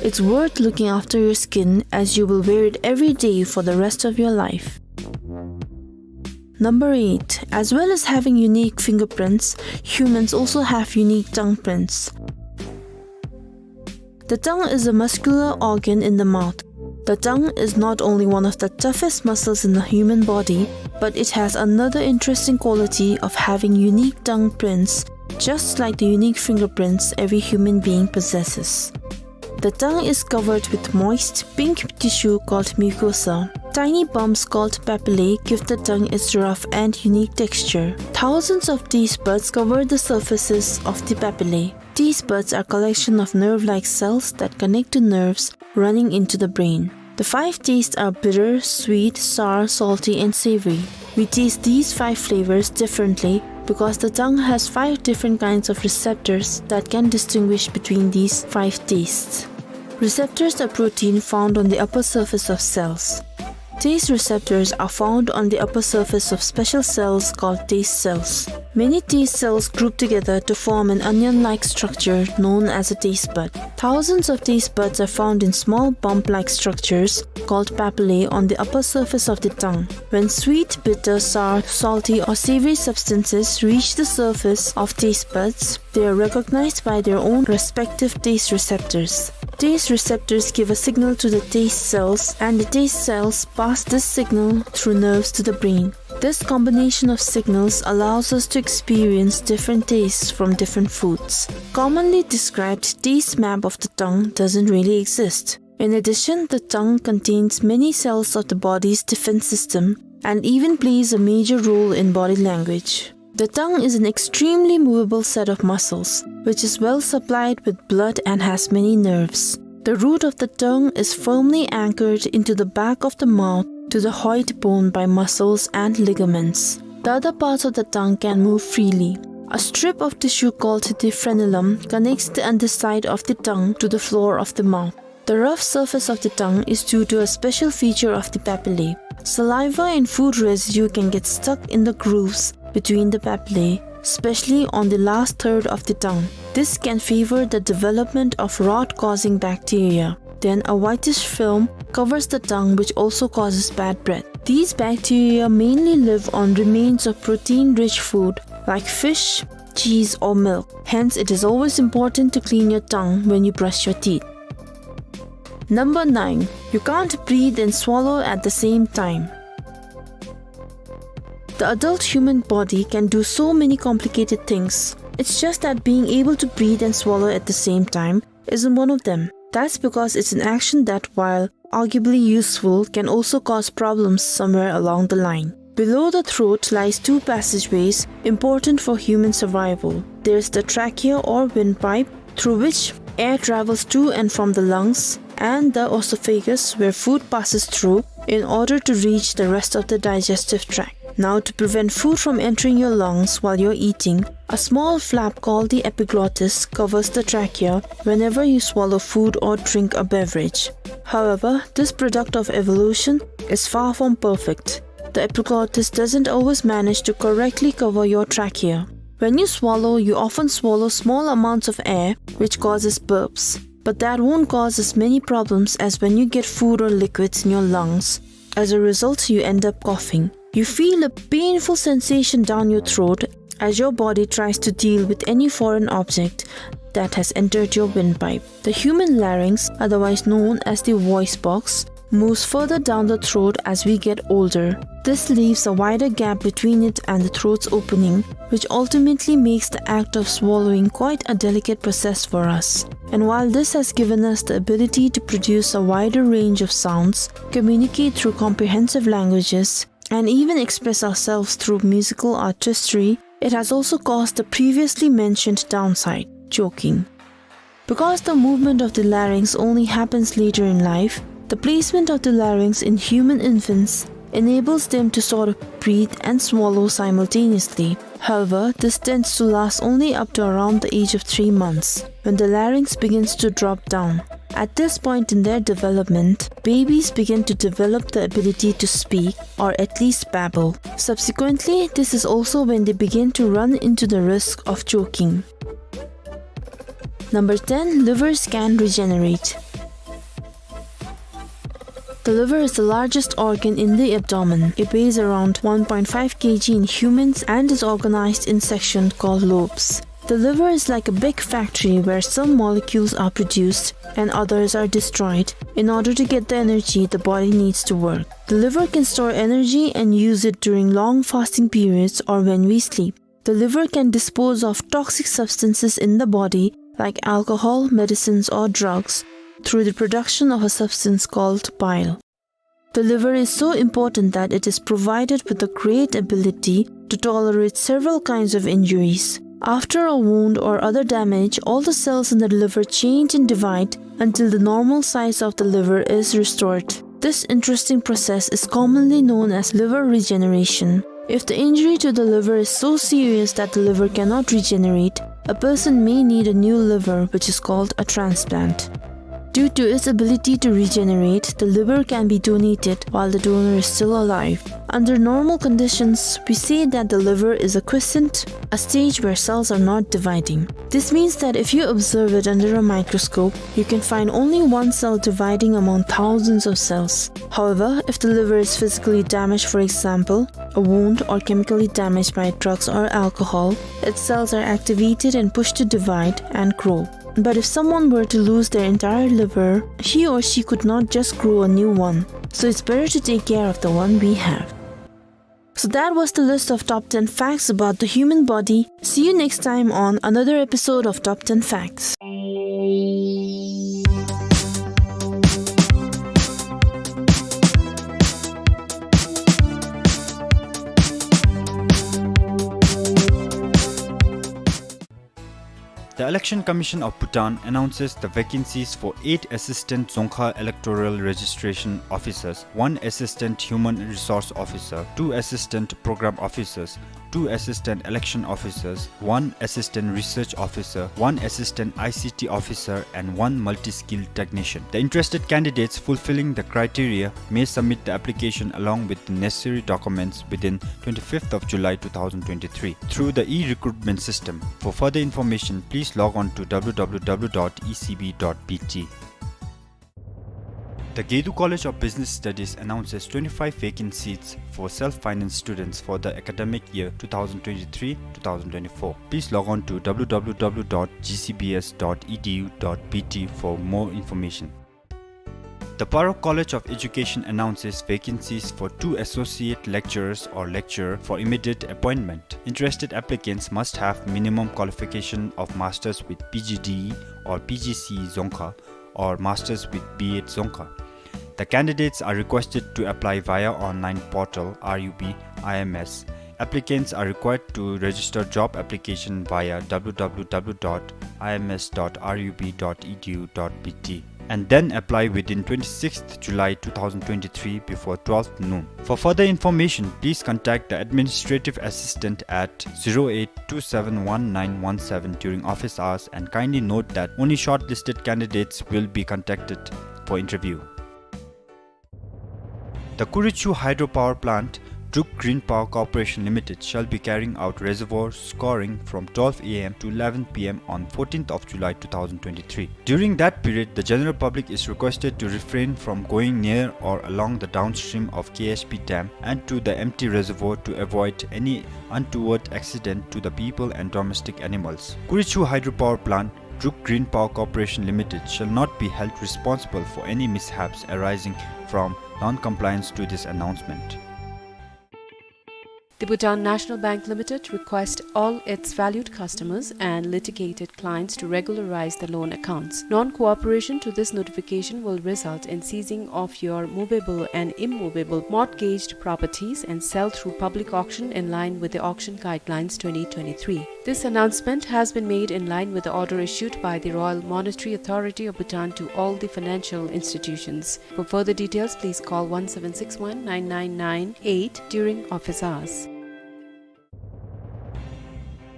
It's worth looking after your skin, as you will wear it every day for the rest of your life. Number eight. As well as having unique fingerprints, humans also have unique tongue prints. The tongue is a muscular organ in the mouth. The tongue is not only one of the toughest muscles in the human body, but it has another interesting quality of having unique tongue prints, just like the unique fingerprints every human being possesses. The tongue is covered with moist pink tissue called mucosa. Tiny bumps called papillae give the tongue its rough and unique texture. Thousands of taste buds cover the surfaces of the papillae. Taste buds are collection of nerve-like cells that connect to nerves running into the brain. The five tastes are bitter, sweet, sour, salty, and savory. We taste these five flavors differently because the tongue has five different kinds of receptors that can distinguish between these five tastes. Receptors are protein found on the upper surface of cells. Taste receptors are found on the upper surface of special cells called taste cells. Many taste cells group together to form an onion-like structure known as a taste bud. Thousands of taste buds are found in small bump-like structures called papillae on the upper surface of the tongue. When sweet, bitter, sour, salty, or savory substances reach the surface of taste buds, they are recognized by their own respective taste receptors. Taste receptors give a signal to the taste cells, and the taste cells pass this signal through nerves to the brain. This combination of signals allows us to experience different tastes from different foods. Commonly described taste map of the tongue doesn't really exist. In addition, the tongue contains many cells of the body's defense system and even plays a major role in body language. The tongue is an extremely movable set of muscles, which is well supplied with blood and has many nerves. The root of the tongue is firmly anchored into the back of the mouth to the hyoid bone by muscles and ligaments. The other parts of the tongue can move freely. A strip of tissue called the frenulum connects the underside of the tongue to the floor of the mouth. The rough surface of the tongue is due to a special feature of the papillae. Saliva and food residue can get stuck in the grooves between the papillae, especially on the last third of the tongue. This can favor the development of rot-causing bacteria. Then a whitish film covers the tongue, which also causes bad breath. These bacteria mainly live on remains of protein-rich food like fish, cheese, or milk. Hence, it is always important to clean your tongue when you brush your teeth. Number nine. You can't breathe and swallow at the same time. The adult human body can do so many complicated things. It's just that being able to breathe and swallow at the same time isn't one of them. That's because it's an action that, while arguably useful, can also cause problems somewhere along the line. Below the throat lies two passageways important for human survival. There's the trachea or windpipe, through which air travels to and from the lungs, and the oesophagus, where food passes through in order to reach the rest of the digestive tract. Now, to prevent food from entering your lungs while you're eating, a small flap called the epiglottis covers the trachea whenever you swallow food or drink a beverage. However, this product of evolution is far from perfect. The epiglottis doesn't always manage to correctly cover your trachea. When you swallow, you often swallow small amounts of air, which causes burps. But that won't cause as many problems as when you get food or liquids in your lungs. As a result, you end up coughing. You feel a painful sensation down your throat as your body tries to deal with any foreign object that has entered your windpipe. The human larynx, otherwise known as the voice box, moves further down the throat as we get older. This leaves a wider gap between it and the throat's opening, which ultimately makes the act of swallowing quite a delicate process for us. And while this has given us the ability to produce a wider range of sounds, communicate through comprehensive languages, and even express ourselves through musical artistry, It has also caused the previously mentioned downside, choking. Because the movement of the larynx only happens later in life, the placement of the larynx in human infants enables them to sort of breathe and swallow simultaneously. However, this tends to last only up to around the age of three months, when the larynx begins to drop down. At this point in their development, babies begin to develop the ability to speak, or at least babble. Subsequently, this is also when they begin to run into the risk of choking. Number ten, livers can regenerate. The liver is the largest organ in the abdomen. It weighs around one point five kilograms in humans and is organized in sections called lobes. The liver is like a big factory where some molecules are produced and others are destroyed in order to get the energy the body needs to work. The liver can store energy and use it during long fasting periods or when we sleep. The liver can dispose of toxic substances in the body, like alcohol, medicines, or drugs, through the production of a substance called bile. The liver is so important that it is provided with the great ability to tolerate several kinds of injuries. After a wound or other damage, all the cells in the liver change and divide until the normal size of the liver is restored. This interesting process is commonly known as liver regeneration. If the injury to the liver is so serious that the liver cannot regenerate, a person may need a new liver, which is called a transplant. Due to its ability to regenerate, the liver can be donated while the donor is still alive. Under normal conditions, we say that the liver is a quiescent, a stage where cells are not dividing. This means that if you observe it under a microscope, you can find only one cell dividing among thousands of cells. However, if the liver is physically damaged, for example, a wound, or chemically damaged by drugs or alcohol, its cells are activated and pushed to divide and grow. But if someone were to lose their entire liver, he or she could not just grow a new one. So it's better to take care of the one we have. So that was the list of top ten facts about the human body. See you next time on another episode of Top ten Facts. The Election Commission of Bhutan announces the vacancies for eight Assistant Dzongkha Electoral Registration Officers, one Assistant Human Resource Officer, two Assistant Program Officers, two Assistant Election Officers, one Assistant Research Officer, one Assistant I C T Officer, and one Multi-Skilled Technician. The interested candidates fulfilling the criteria may submit the application along with the necessary documents within twenty-fifth of July two thousand twenty-three through the e-recruitment system. For further information, please log on to W W W dot E C B dot B T. The Gedu College of Business Studies announces twenty-five vacant seats for self-finance students for the academic year two thousand twenty-three two thousand twenty-four. Please log on to W W W dot G C B S dot E D U dot B T for more information. The Paro College of Education announces vacancies for two associate lecturers or lecturer for immediate appointment. Interested applicants must have minimum qualification of masters with P G D E or P G C E Dzongkha or masters with B Ed Dzongkha. The candidates are requested to apply via online portal R U B I M S. Applicants are required to register job application via W W W dot I M S dot R U B dot E D U dot B T and then apply within twenty-sixth July two thousand twenty-three before twelve noon. For further information, please contact the administrative assistant at zero eight two seven one nine one seven during office hours, and kindly note that only shortlisted candidates will be contacted for interview. The Kurichu Hydropower Plant, Druk Green Power Corporation Limited, shall be carrying out reservoir scoring from twelve A M to eleven P M on fourteenth of July two thousand twenty-three. During that period, the general public is requested to refrain from going near or along the downstream of K H P dam and to the empty reservoir to avoid any untoward accident to the people and domestic animals. Kurichu Hydropower Plant, Druk Green Power Corporation Limited shall not be held responsible for any mishaps arising from non-compliance to this announcement. The Bhutan National Bank Limited requests all its valued customers and litigated clients to regularize the loan accounts. Non-cooperation to this notification will result in seizing of your movable and immovable mortgaged properties and sale through public auction in line with the Auction Guidelines twenty twenty-three. This announcement has been made in line with the order issued by the Royal Monetary Authority of Bhutan to all the financial institutions. For further details, please call one seven six one nine nine nine eight during office hours.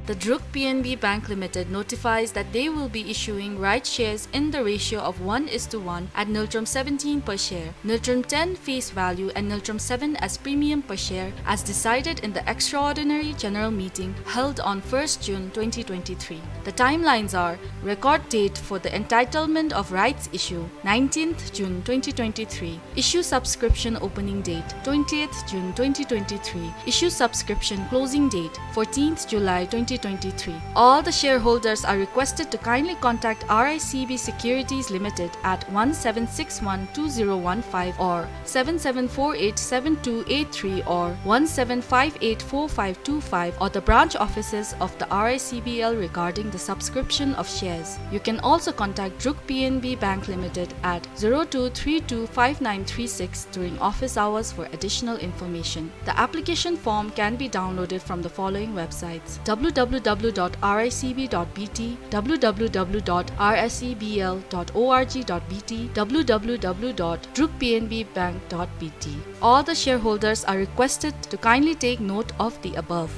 The Druk P N B Bank Limited notifies that they will be issuing rights shares in the ratio of one is to one at ngultrum seventeen per share, ngultrum ten face value and ngultrum seven as premium per share as decided in the extraordinary general meeting held on first June twenty twenty-three. The timelines are: record date for the entitlement of rights issue, nineteenth June twenty twenty-three. Issue subscription opening date, twentieth June twenty twenty-three. Issue subscription closing date, fourteenth July twenty twenty-three. All the shareholders are requested to kindly contact R I C B Securities Limited at one seven six one two zero one five or seven seven four eight seven two eight three or one seven five eight four five two five or the branch offices of the R I C B L regarding the subscription of shares. You can also contact Druk P N B Bank Limited at zero two three two five nine three six during office hours for additional information. The application form can be downloaded from the following websites: W W W dot R I C B dot B T, W W W dot R I C B L dot org dot B T, W W W dot druk P N B bank dot B T. All the shareholders are requested to kindly take note of the above.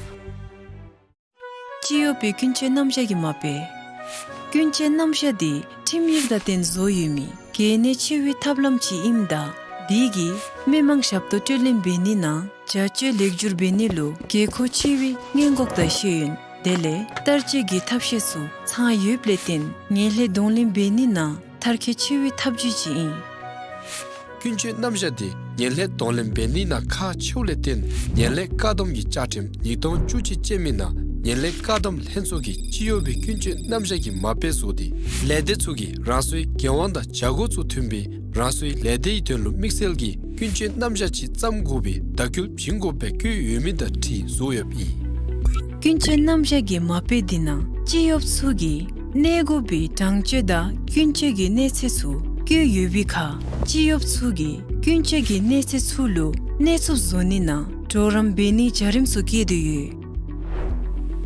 སྤྱི་གཡོག་པའི་ཀུན་སྤྱོད་རྣམ་གཞག་གི་མ་དཔེ། ཀུན་སྤྱོད་རྣམ་གཞག་འདི་ཁྲིམས་ཡིག་དང་བསྟུན་བཟོ་ཡོད་མི་གལ་གནད་ཆེ་བའི་ཐབས་ལམ་ཅིག་ཨིནམ་ད་འདི་གིས་མི་མང་ཞབས་ཏོག་སྤྲོད་ལེན་འབད་ནི་ནང་བྱ་སྤྱོད་ལེགས་བསྒྱུར་འབད་ནི་ལུ་དགོས་མཁོ་ཆེ་བའི་སྔོན་འགོག་དང་ཤེས་ཡོན་དེ་ལས་བསྟར་སྤྱོད་ཀྱི་ཐབས་ཤེས་ཚུ་ཚང་ཡོདཔ་ལས་བརྟེན་ངན་ལྷད་གདོང་ལེན་འབད་ནི་ནང་མཐར་འཁྱོལ་ཆེ་བའི་ཐབས་བྱུས་ཅིག་ཨིན། ཀུན་སྤྱོད་རྣམ་གཞག་འདི་ངན་ལྷད་གདོང་ལེན་འབད་ནི་ནང་ཁག་ཆེཝ་ལས་བརྟེན་ངན་ལྷད་བཀག་སྡོམ་གྱི་བཅའ་ཁྲིམས་ཉིས་སྟོང་བཅུ་གཅིག་ཅན་མའི་ནང་ངན་ལྷད་བཀག་སྡོམ་ལྷན་ཚོགས་ཀྱིས་སྤྱི་གཡོག་པའི་ཀུན་སྤྱོད་རྣམ་གཞག་གི་མ་དཔེ་བཟོ་སྟེ་ལས་སྡེ་ཚུ་གིས་རང་སོའི་འགན་དབང་དང་བྱ་སྒོ་ཚུ་མཐུན་པའི་རང་སོའི་ལས་སྡེའི་དོན་ལུ་དམིགས་བསལ་གྱི་ཀུན་སྤྱོད་རྣམ་གཞག་ཅིག་བརྩམ་དགོ་པའི་བརྡ་སྐུལ་བྱིན་དགོཔ་སྦེ་བཀོད་ཡོད་མི་དང་འཁྲིལ་བཟོ་ཡོདཔ་ཨིན། ཀུན་སྤྱོད་རྣམ་གཞག་གི་མ་དཔེ་འདི་ནང་སྤྱི་གཡོགཔ་ཚུ་གིས་གནས་དགོ་པའི་དྲང་སྤྱོད་དང་ཀུན་སྤྱོད་ཀྱི་གནས་ཚད་ཚུ་བཀོད་ཡོད་པའི་ཁར་སྤྱི་གཡོགཔ་ཚུ་གིས་ཀུན་སྤྱོད་ཀྱི་གནས་ཚད་ཚུ་ལུ་གནས་ཚུགསཔ་བཟོ་ནི་ནང་གྲོགས་རམ་འབད་ནིའི་བྱ་རིམ་ཚུ་བཀོད་དེ་ཡོད།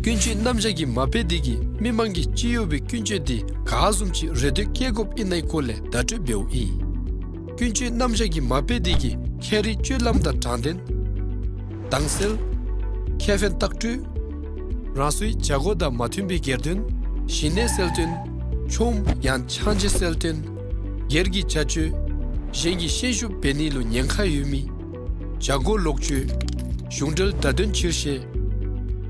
ཀུན་སྤྱོད་རྣམ་གཞག་གི་མ་དཔེ་འདི་གིས་མི་མང་གིས་སྤྱི་གཡོག་པའི་ཀུན་སྤྱོད་འདི་ག་བཟུམ་ཅིག་རེ་འདོད་བསྐྱེད་དགོཔ་ཨིན་ནའི་སྐོར་ལས་བརྡ་སྤྲོད་འབདཝ་ཨིན། ཀུན་སྤྱོད་རྣམ་གཞག་གི་མ་དཔེ་འདི་གིས་ཁྱད་རིག་སྤྱོད་ལམ་དང་དྲང་བདེན། དྭངས་གསལ། ཁེ་ཕན་ལྟག་སྤྲོད། རང་སོའི་བྱ་སྒོ་དང་མ་མཐུན་པའི་སྒེར་དོན། ཞི་གནས་གསལ་སྟོན། ཆོམ་ཡང་ཆང་བརྗེ་གསལ་སྟོན། སྒེར་གྱི་བྱ་སྤྱོད། གཞན་གྱི་ཤན་ཤུགས་འབད་ནི་ལུ་ཉེན་ཁ་ཡོད་མི། བྱ་སྒོ་ལོག་སྤྱོད། གཞུང་འབྲེལ་བརྡ་དོན་ཕྱིར་བཤེར།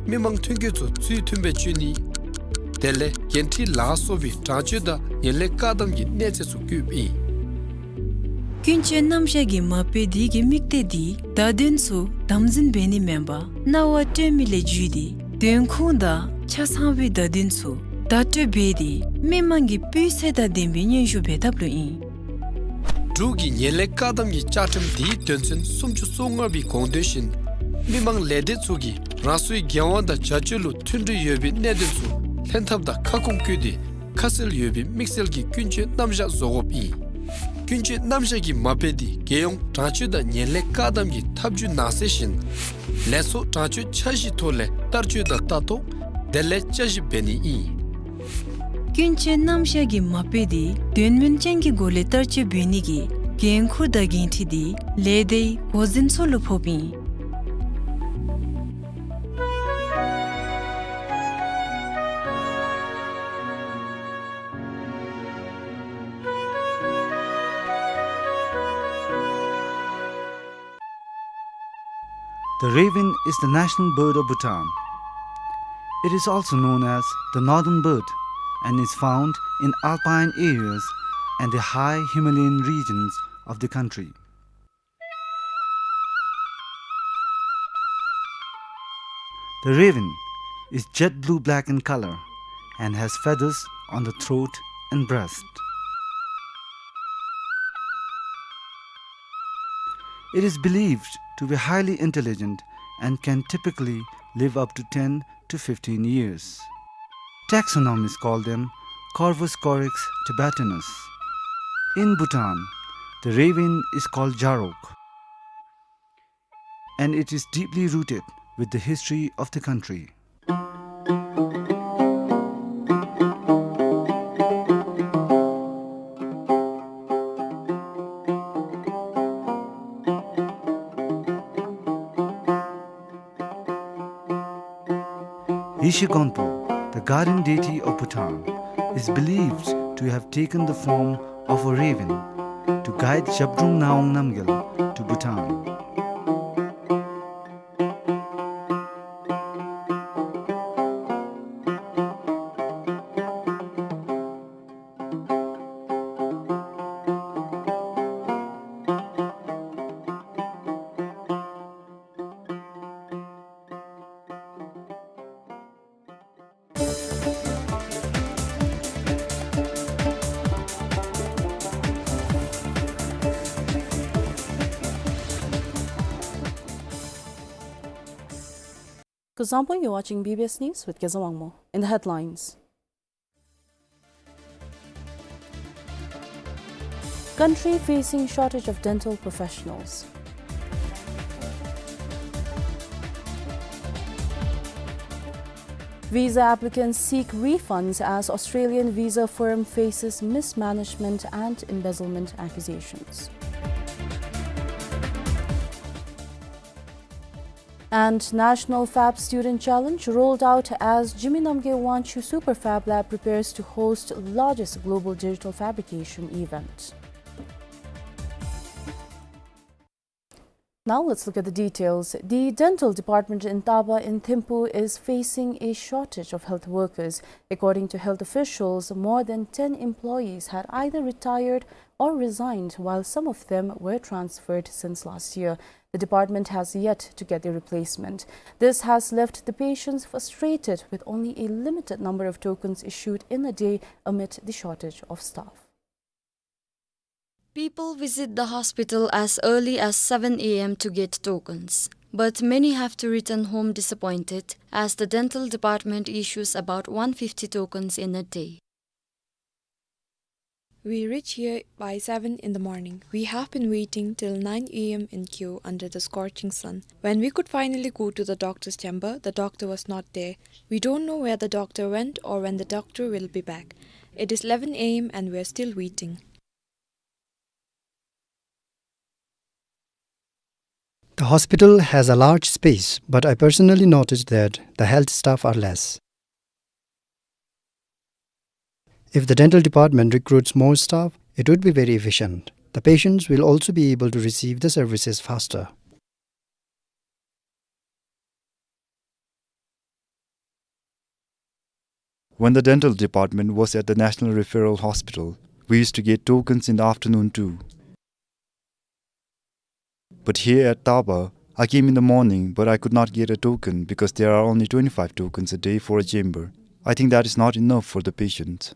མི་མང་ཐོན་སྐྱེད་ཚུ་ཚུལ་མཐུན་སྦེ་སྤྱོད་ནི། དེ་ལས་འགན་འཁྲི་ལ་སོགས་པའི་དྲང་སྤྱོད་དང་ངན་ལྷད་བཀག་སྡོམ་གྱི་གནས་ཚད་ཚུ་བཀོདཔ་ཨིན། ཀུན་སྤྱོད་རྣམ་གཞག་གི་མ་དཔེ་འདི་གི་དམིགས་གཏད་འདི་བརྡ་དོན་ཚུ་དམ་འཛིན་འབད་ནི་མེན་པར་སྣང་བ་སྤྲོད་མི་ལས་བརྒྱུད་དེ་དོན་ཁུངས་དང་ཆ་ཚང་བའི་བརྡ་དོན་ཚུ་བརྡ་སྤྲོད་འབད་དེ་མི་མང་གི་སྤུས་ཚད་དང་ལྡན་པའི་སྙན་ཞུ་འབད་ཐབས་ལུ་ཨིན། འབྲུག་གི་ངན་ལྷད་བཀག་སྡོམ་གྱི་བཅའ་ཁྲིམས་འདིའི་དོན་ཚན་སུམ་ཅུ་སོ་ལྔ་པའི་དགོངས་དོན་བཞིན་མི་མང་ལས་སྡེ་ཚུ་གིས་རང་སོའི་འགན་དབང་དང་བྱ་སྤྱོད་ལུ་མཐུན་སྒྲིལ་ཡོད་པའི་གནད་དོན་ཚུ་ལྷན་ཐབས་དང་ཁ་སྐོང་བཀོད་དེ་ཁ་གསལ་ཡོད་པའི་དམིགས་བསལ་གྱི་ཀུན་སྤྱོད་རྣམ་གཞག་བཟོ་དགོཔ་ཨིན། ཀུན་སྤྱོད་རྣམ་གཞག་གི་མ་དཔེ་འདི་རྒྱལ་ཡོངས་དྲང་སྤྱོད་དང་ངན་ལྷད་བཀག་སྡོམ་གྱི་ཐབས་བྱུས་ནང་གསེས་བཞིན་ལས་ཚོགས་དྲང་སྤྱོད་འཆར་གཞིའི་ཐོག་ལས་བསྟར་སྤྱོད་དང་ལྟ་རྟོག་དེ་ལས་བསྐྱར་ཞིབ་འབད་ནི་ཨིན། ཀུན་སྤྱོད་རྣམ་གཞག་གི་མ་དཔེ་འདི་དོན་སྨིན་ཅན་གྱི་སྒོ་ལས་བསྟར་སྤྱོད་འབད་ནི་གི་འགན་ཁུར་དང་འགན་འཁྲི་འདི་ལས་སྡེའི་འགོ་འཛིན་ཚུ་ལུ་ཕོགཔ་ཨིན། The raven is the national bird of Bhutan. It is also known as the northern bird and is found in alpine areas and the high Himalayan regions of the country. The raven is jet blue-black in color and has feathers on the throat and breast. It is believed to be highly intelligent and can typically live up to ten to fifteen years. Taxonomists call them Corvus corax tibetanus. In Bhutan, the raven is called Jarok, and it is deeply rooted with the history of the country. Yeshe Gonpo, the guardian deity of Bhutan, is believed to have taken the form of a raven to guide Zhabdrung Ngawang Namgyal to Bhutan. Kuzuzangpo, you're watching B B S News with Kezang Wangmo. In the headlines. Country facing shortage of dental professionals. Visa applicants seek refunds as Australian visa firm faces mismanagement and embezzlement accusations. And National Fab Student Challenge rolled out as Zhimee Namgay Wangchuck Super Fab Lab prepares to host largest global digital fabrication event. Now let's look at the details. The dental department in Taba in Thimphu is facing a shortage of health workers. According to health officials, more than ten employees had either retired or resigned, while some of them were transferred since last year. The department has yet to get a replacement. This has left the patients frustrated, with only a limited number of tokens issued in a day amid the shortage of staff. People visit the hospital as early as seven A M to get tokens, but many have to return home disappointed, as the dental department issues about one fifty tokens in a day. We reach here by seven in the morning. We have been waiting till nine A M in queue under the scorching sun. When we could finally go to the doctor's chamber, the doctor was not there. We don't know where the doctor went or when the doctor will be back. It is eleven A M and we are still waiting. The hospital has a large space, but I personally noticed that the health staff are less. If the dental department recruits more staff, it would be very efficient. The patients will also be able to receive the services faster. When the dental department was at the National Referral Hospital, we used to get tokens in the afternoon too. But here at Taba, I came in the morning, but I could not get a token because there are only twenty-five tokens a day for a chamber. I think that is not enough for the patients.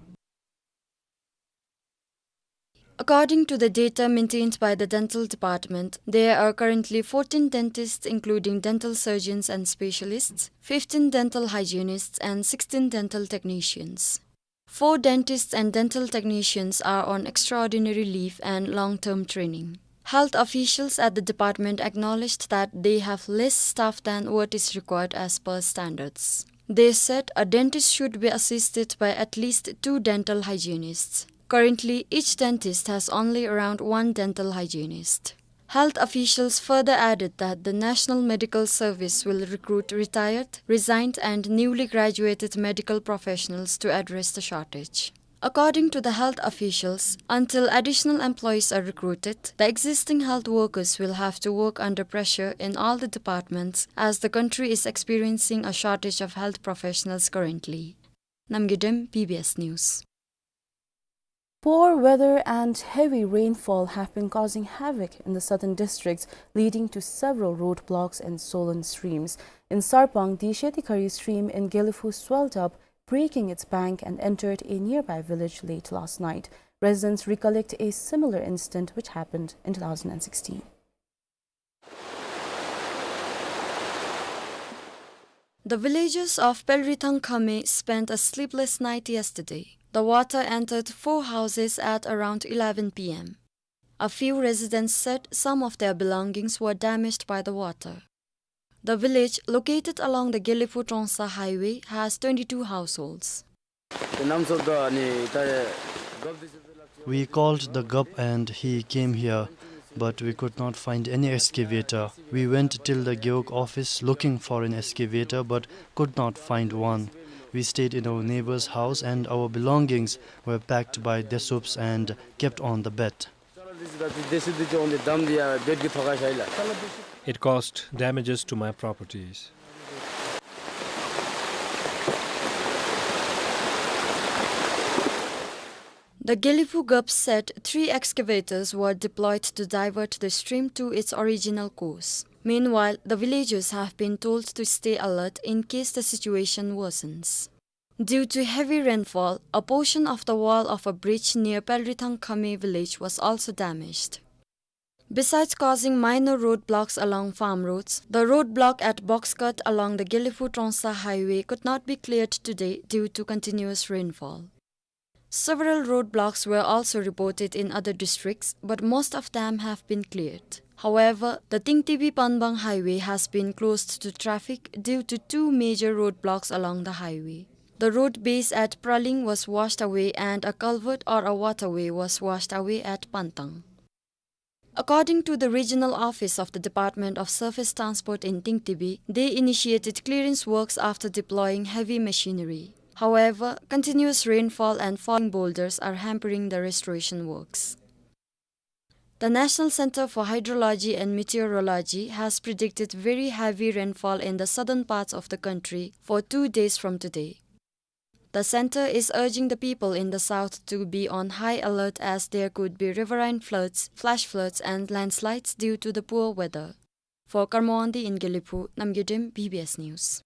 According to the data maintained by the dental department, there are currently fourteen dentists, including dental surgeons and specialists, fifteen dental hygienists, and sixteen dental technicians. Four dentists and dental technicians are on extraordinary leave and long-term training. Health officials at the department acknowledged that they have less staff than what is required as per standards. They said a dentist should be assisted by at least two dental hygienists. Currently, each dentist has only around one dental hygienist. Health officials further added that the National Medical Service will recruit retired, resigned, and newly graduated medical professionals to address the shortage. According to the health officials, until additional employees are recruited, the existing health workers will have to work under pressure in all the departments, as the country is experiencing a shortage of health professionals currently. Namgay Dem, B B S News. Poor weather and heavy rainfall have been causing havoc in the southern districts, leading to several roadblocks and swollen streams. In Sarpang, the Shetikhari stream in Gelephu swelled up, breaking its bank, and entered a nearby village late last night. Residents recollect a similar incident which happened in two thousand sixteen. The villagers of Pelrithang Khame spent a sleepless night yesterday. The water entered four houses at around eleven p m. A few residents said some of their belongings were damaged by the water. The village, located along the Gelephu Trongsa highway, has twenty-two households. We called the Gup and he came here, but we could not find any excavator. We went till the Gewog office looking for an excavator, but could not find one. We stayed in our neighbor's house and our belongings were packed by Desups and kept on the bed. It caused damages to my properties. The Gelephu Gup said three excavators were deployed to divert the stream to its original course. Meanwhile, the villagers have been told to stay alert in case the situation worsens. Due to heavy rainfall, a portion of the wall of a bridge near Pelrithang Khame village was also damaged. Besides causing minor roadblocks along farm roads, the roadblock at Boxcut along the Gelephu Trongsa highway could not be cleared today due to continuous rainfall. Several roadblocks were also reported in other districts, but most of them have been cleared. However, the Tingtibi Panbang highway has been closed to traffic due to two major roadblocks along the highway. The road base at Praling was washed away and a culvert or a waterway was washed away at Pantang. According to the regional office of the Department of Surface Transport in Tingtibi, they initiated clearance works after deploying heavy machinery. However, continuous rainfall and falling boulders are hampering the restoration works. The National Center for Hydrology and Meteorology has predicted very heavy rainfall in the southern parts of the country for two days from today. The center is urging the people in the south to be on high alert as there could be riverine floods, flash floods, and landslides due to the poor weather. For Karma Wangdi in Gelephu, Namgay Dem, B B S News.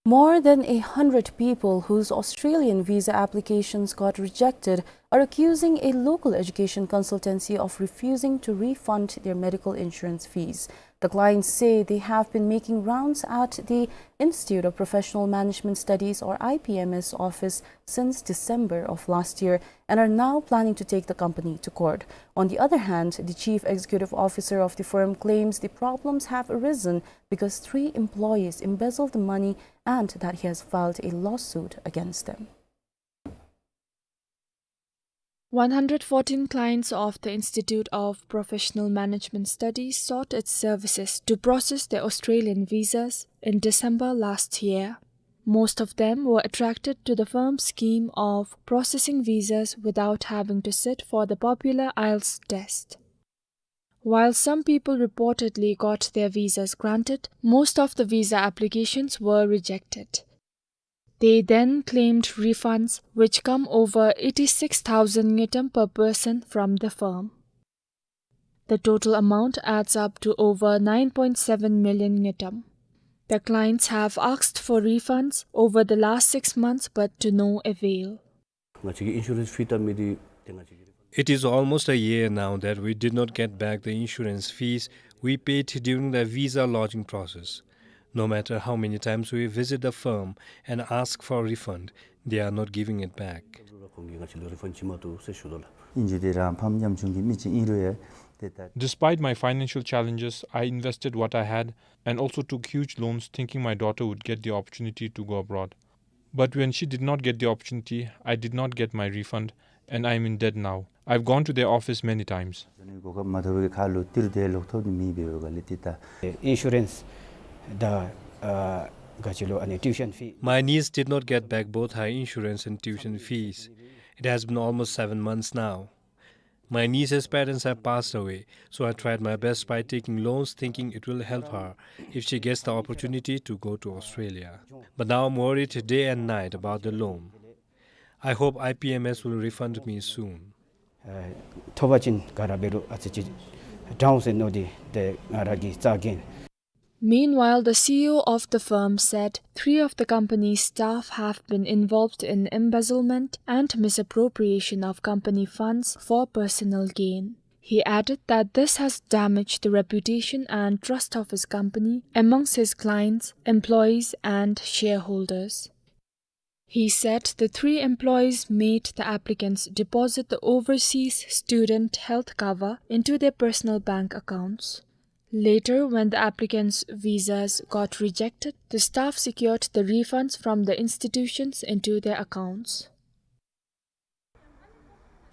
More than a hundred people whose Australian visa applications got rejected are accusing a local education consultancy of refusing to refund their medical insurance fees. The clients say they have been making rounds at the Institute of Professional Management Studies, or I P M S, office since December of last year and are now planning to take the company to court. On the other hand, the chief executive officer of the firm claims the problems have arisen because three employees embezzled the money and that he has filed a lawsuit against them. One hundred fourteen clients of the Institute of Professional Management Studies sought its services to process their Australian visas in December last year. Most of them were attracted to the firm's scheme of processing visas without having to sit for the popular IELTS test. While some people reportedly got their visas granted, most of the visa applications were rejected. They then claimed refunds, which come over eighty-six thousand ngultrum per person from the firm. The total amount adds up to over nine point seven million ngultrum. The clients have asked for refunds over the last six months, but to no avail. It is almost a year now that we did not get back the insurance fees we paid during the visa lodging process. No matter how many times we visit the firm and ask for a refund, they are not giving it back. Despite my financial challenges, I invested what I had and also took huge loans thinking my daughter would get the opportunity to go abroad. But when she did not get the opportunity, I did not get my refund and I am in debt now. I've gone to their office many times. Insurance, the, uh, tuition fee. My niece did not get back both her insurance and tuition fees. It has been almost seven months now. My niece's parents have passed away, so I tried my best by taking loans thinking it will help her if she gets the opportunity to go to Australia. But now I'm worried day and night about the loan. I hope I P M S will refund me soon. ཨ་ཐོབ་པ་ཅིན་ག་ར་འབད་རུང་ཨ་ཙི་ཅིག་དྲག་འོང་ཟེར་མནོ་སྟེ་ཏེ་ང་ར་གིས་རྩ་འགེངས། Meanwhile, the C E O of the firm said three of the company's staff have been involved in embezzlement and misappropriation of company funds for personal gain. He added that this has damaged the reputation and trust of his company amongst his clients, employees, and shareholders. He said the three employees made the applicants deposit the overseas student health cover into their personal bank accounts. Later, when the applicants' visas got rejected, the staff secured the refunds from the institutions into their accounts.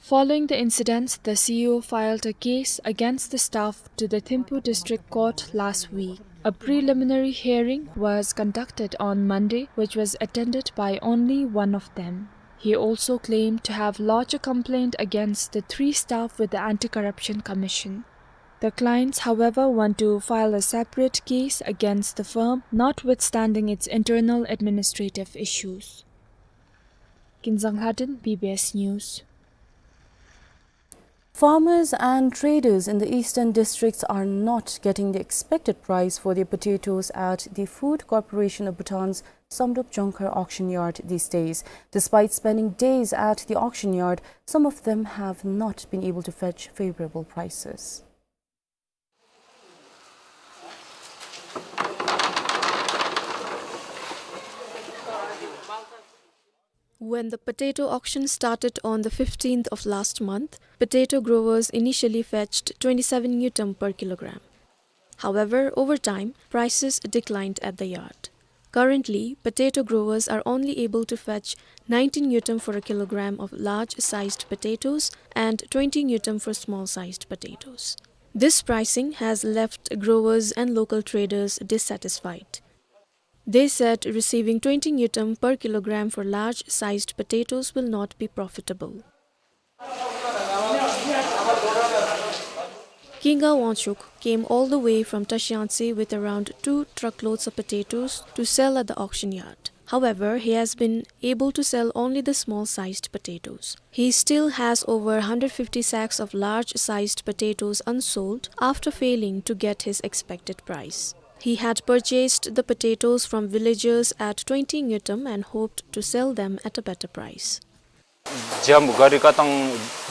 Following the incidents, the C E O filed a case against the staff to the Thimphu District Court last week. A preliminary hearing was conducted on Monday, which was attended by only one of them. He also claimed to have lodged a complaint against the three staff with the Anti-Corruption Commission. The clients, however, want to file a separate case against the firm, notwithstanding its internal administrative issues. Kinzang Lhaden, B B S News. Farmers and traders in the eastern districts are not getting the expected price for their potatoes at the Food Corporation of Bhutan's Samdrup Jongkhar auction yard these days. Despite spending days at the auction yard, some of them have not been able to fetch favorable prices. When the potato auction started on the fifteenth of last month, potato growers initially fetched twenty-seven ngultrum per kilogram. However, over time, prices declined at the yard. Currently, potato growers are only able to fetch nineteen ngultrum for a kilogram of large-sized potatoes and twenty ngultrum for small-sized potatoes. This pricing has left growers and local traders dissatisfied. They said receiving twenty ngultrum per kilogram for large-sized potatoes will not be profitable. Kinga Wangchuk came all the way from Trashiyangtse with around two truckloads of potatoes to sell at the auction yard. However, he has been able to sell only the small-sized potatoes. He still has over hundred fifty sacks of large-sized potatoes unsold after failing to get his expected price. He had purchased the potatoes from villagers at twenty ngultrum and hoped to sell them at a better price. Jambu, gari katang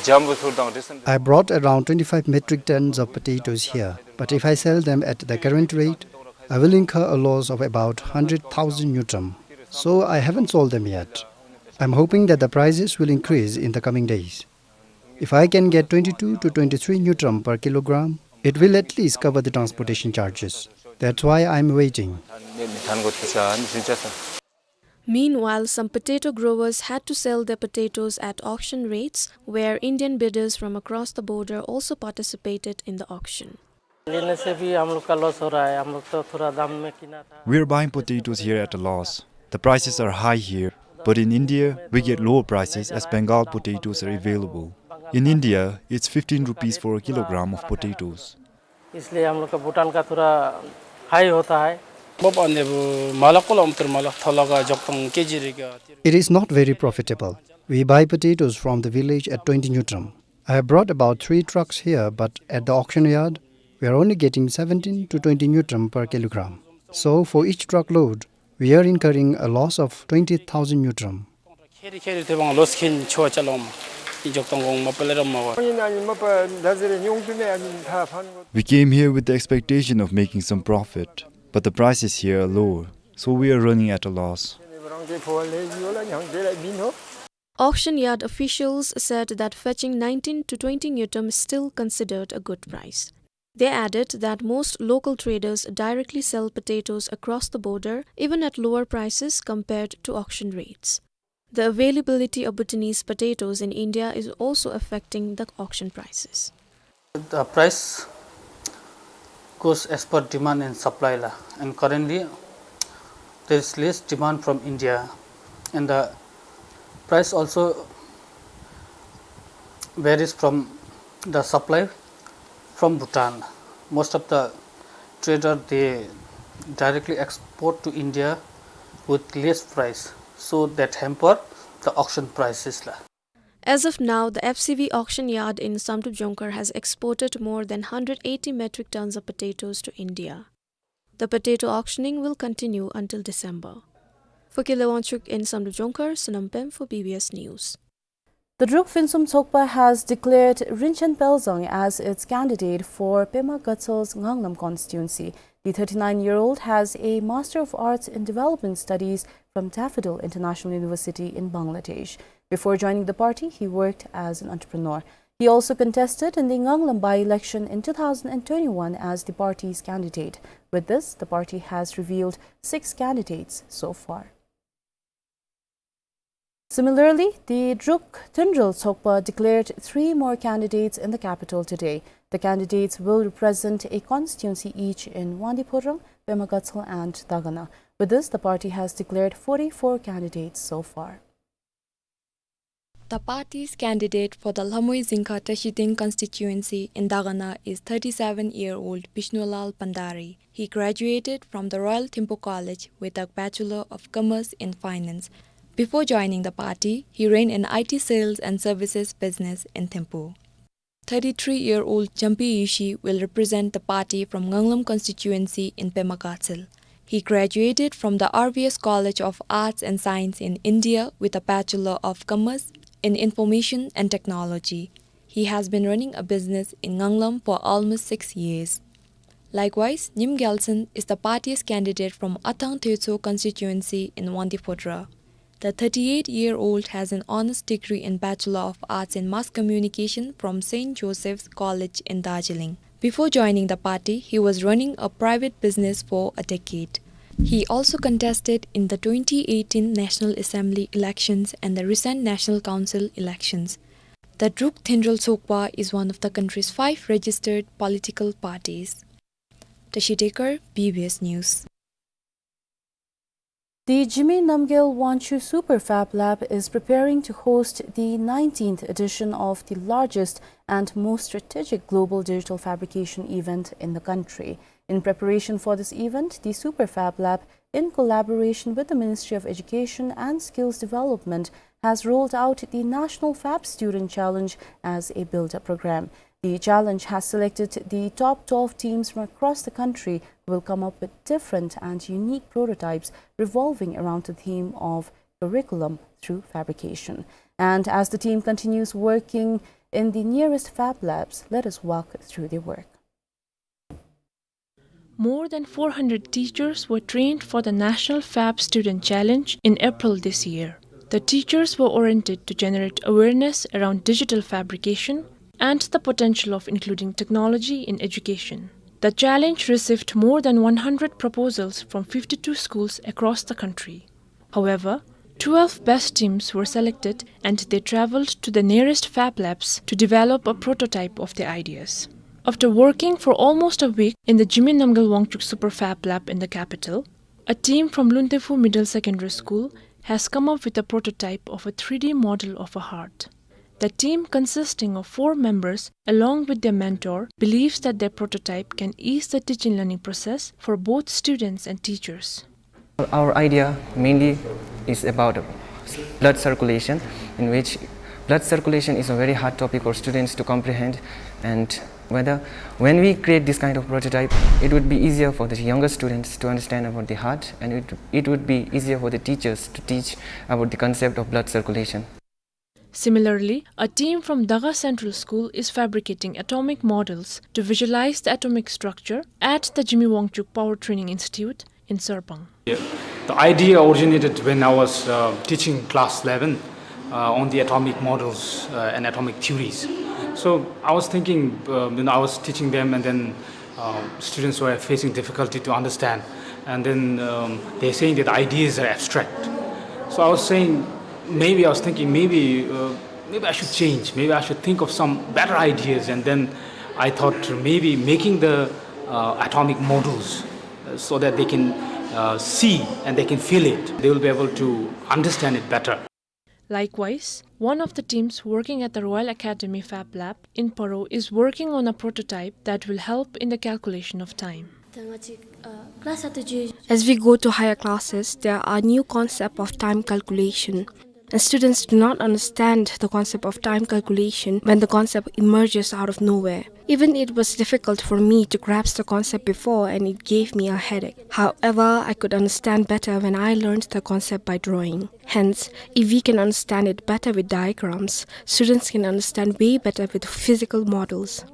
jambu surdang recently. I brought around twenty-five metric tons of potatoes here, but if I sell them at the current rate, I will incur a loss of about hundred thousand ngultrum. So I haven't sold them yet. I'm hoping that the prices will increase in the coming days. If I can get twenty-two to twenty-three ngultrum per kilogram, it will at least cover the transportation charges. That's why I'm waiting. Meanwhile, some potato growers had to sell their potatoes at auction rates, where Indian bidders from across the border also participated in the auction. लेने से भी हम लोग का लॉस हो रहा है, हम लोग तो थोड़ा दाम में किना था। We are buying potatoes here at a loss. The prices are high here, but in India, we get lower prices as Bengal potatoes are available. In India, it's fifteen rupees for a kilogram of potatoes. इसलिए हम लोग का भूटान का थोड़ा हाई होता है। Bop ane bu malak kola umtur malak thalaga joktang kg riga. It is not very profitable. We buy potatoes from the village at twenty ngultrum. I have brought about three trucks here, but at the auction yard, we are only getting seventeen to twenty ngultrum per kilogram. So for each truckload, we are incurring a loss of twenty thousand ngultrum. Kheri kheri te bang loss khin chua chalom. Ijok tong gong mapale ram mawa. We came here with the expectation of making some profit, but the prices here are low, so we are running at a loss. Auction yard officials said that fetching nineteen to twenty ngultrum is still considered a good price. They added that most local traders directly sell potatoes across the border, even at lower prices compared to auction rates. The availability of Bhutanese potatoes in India is also affecting the auction prices. The price goes as per demand and supply la, and currently there is less demand from India, and the price also varies from the supply from Bhutan. Most of the trader, they directly export to India with less price, so that hamper the auction prices la. As of now, the F C V auction yard in Samdrup Jongkhar has exported more than hundred eighty metric tons of potatoes to India. The potato auctioning will continue until December. For Kile Wangchuk in Samdrup Jongkhar, Sonam Pem for B B S News. The Druk Phuentsum Tshogpa has declared Rinchen Pelzang as its candidate for Pema Gatsel's Nganglam constituency. The thirty-nine-year-old has a Master of Arts in Development Studies from Daffodil International University in Bangladesh. Before joining the party, he worked as an entrepreneur. He also contested in the Nganglam by-election in two thousand and twenty-one as the party's candidate. With this, the party has revealed six candidates so far. Similarly, the Druk Tendrel Tshogpa declared three more candidates in the capital today. The candidates will represent a constituency each in Wangdue Phodrang, Pema Gatsal and Dagana. With this, the party has declared forty-four candidates so far. The party's candidate for the Lhamui Zingkha Tashiding constituency in Dagana is thirty-seven-year-old Bishnulal Bhandari. He graduated from the Royal Thimphu College with a Bachelor of Commerce in Finance. Before joining the party, he ran an I T sales and services business in Thimphu. Thirty-three-year-old Jampi Yushi will represent the party from Nganglam constituency in Pema Gatshel. He graduated from the R V S College of Arts and Science in India with a Bachelor of Commerce in Information and Technology. He has been running a business in Nganglam for almost six years. Likewise, Nyim Gyaltshen is the party's candidate from Athang Thewtso constituency in Wangdue Phodrang. The thirty-eight-year-old has an honours degree in Bachelor of Arts in Mass Communication from Saint Joseph's College in Darjeeling. Before joining the party, he was running a private business for a decade. He also contested in the twenty eighteen National Assembly elections and the recent National Council elections. The Druk Tendrel Tshogpa is one of the country's five registered political parties. Tashi Dekar, B B S News. The Jigme Namgyel Wangchuk Super Fab Lab is preparing to host the nineteenth edition of the largest and most strategic global digital fabrication event in the country. In preparation for this event, the Super Fab Lab, in collaboration with the Ministry of Education and Skills Development, has rolled out the National Fab Student Challenge as a build-up program. The challenge has selected the top twelve teams from across the country who will come up with different and unique prototypes revolving around the theme of curriculum through fabrication. And as the team continues working in the nearest fab labs, let us walk through their work. More than four hundred teachers were trained for the National Fab Student Challenge in April this year. The teachers were oriented to generate awareness around digital fabrication and the potential of including technology in education. The challenge received more than one hundred proposals from fifty-two schools across the country. However, twelve best teams were selected and they traveled to the nearest fab labs to develop a prototype of their ideas. After working for almost a week in the Jigme Namgyel Wangchuk Super Fab Lab in the capital, a team from Luntefu Middle Secondary School has come up with a prototype of a three D model of a heart. The team, consisting of four members, along with their mentor, believes that their prototype can ease the teaching learning process for both students and teachers. Our idea mainly is about blood circulation, in which blood circulation is a very hard topic for students to comprehend, and whether when we create this kind of prototype, it would be easier for the younger students to understand about the heart, and it, it would be easier for the teachers to teach about the concept of blood circulation. Similarly, a team from Daga Central School is fabricating atomic models to visualize the atomic structure at the Jigme Wangchuk Power Training Institute in Sarpang. Yeah. The idea originated when I was, uh, teaching class eleven, uh, on the atomic models, uh, and atomic theories. So I was thinking, uh, you know, I was teaching them, and then, uh, students were facing difficulty to understand. And then, um, they're saying that ideas are abstract. So I was saying, maybe I was thinking, maybe, uh, maybe I should change. Maybe I should think of some better ideas. And then I thought maybe making the, uh, atomic models, uh, so that they can, uh, see and they can feel it. They will be able to understand it better. Likewise, one of the teams working at the Royal Academy Fab Lab in Paro is working on a prototype that will help in the calculation of time. As we go to higher classes, there are new concept of time calculation, and students do not understand the concept of time calculation when the concept emerges out of nowhere. Even it was difficult for me to grasp the concept before, and it gave me a headache. However, I could understand better when I learned the concept by drawing. Hence, if we can understand it better with diagrams, students can understand way better with physical models.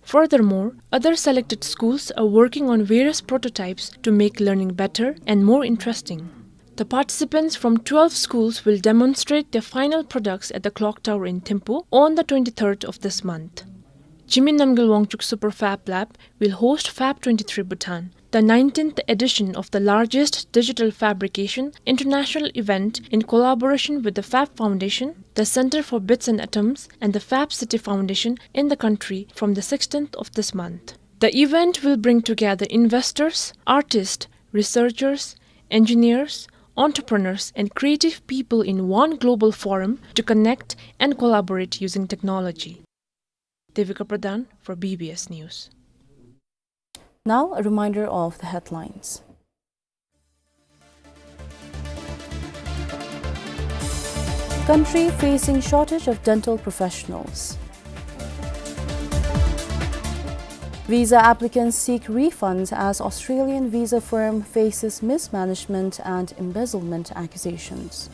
Furthermore, other selected schools are working on various prototypes to make learning better and more interesting. The participants from twelve schools will demonstrate their final products at the clock tower in Thimphu on the twenty-third of this month. Jigme Namgyel Wangchuck Super Fab Lab will host Fab twenty-three Bhutan, the nineteenth edition of the largest digital fabrication international event in collaboration with the Fab Foundation, the Center for Bits and Atoms, and the Fab City Foundation in the country from the sixteenth of this month. The event will bring together investors, artists, researchers, engineers, entrepreneurs, and creative people in one global forum to connect and collaborate using technology. Devika Pradhan for B B S News. Now, a reminder of the headlines. Country facing shortage of dental professionals. Visa applicants seek refunds as Australian visa firm faces mismanagement and embezzlement accusations.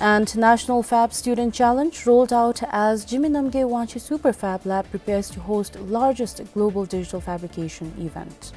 And National Fab Student Challenge rolled out as Jigme Namgyel Wangchuck Super Fab Lab prepares to host largest global digital fabrication event.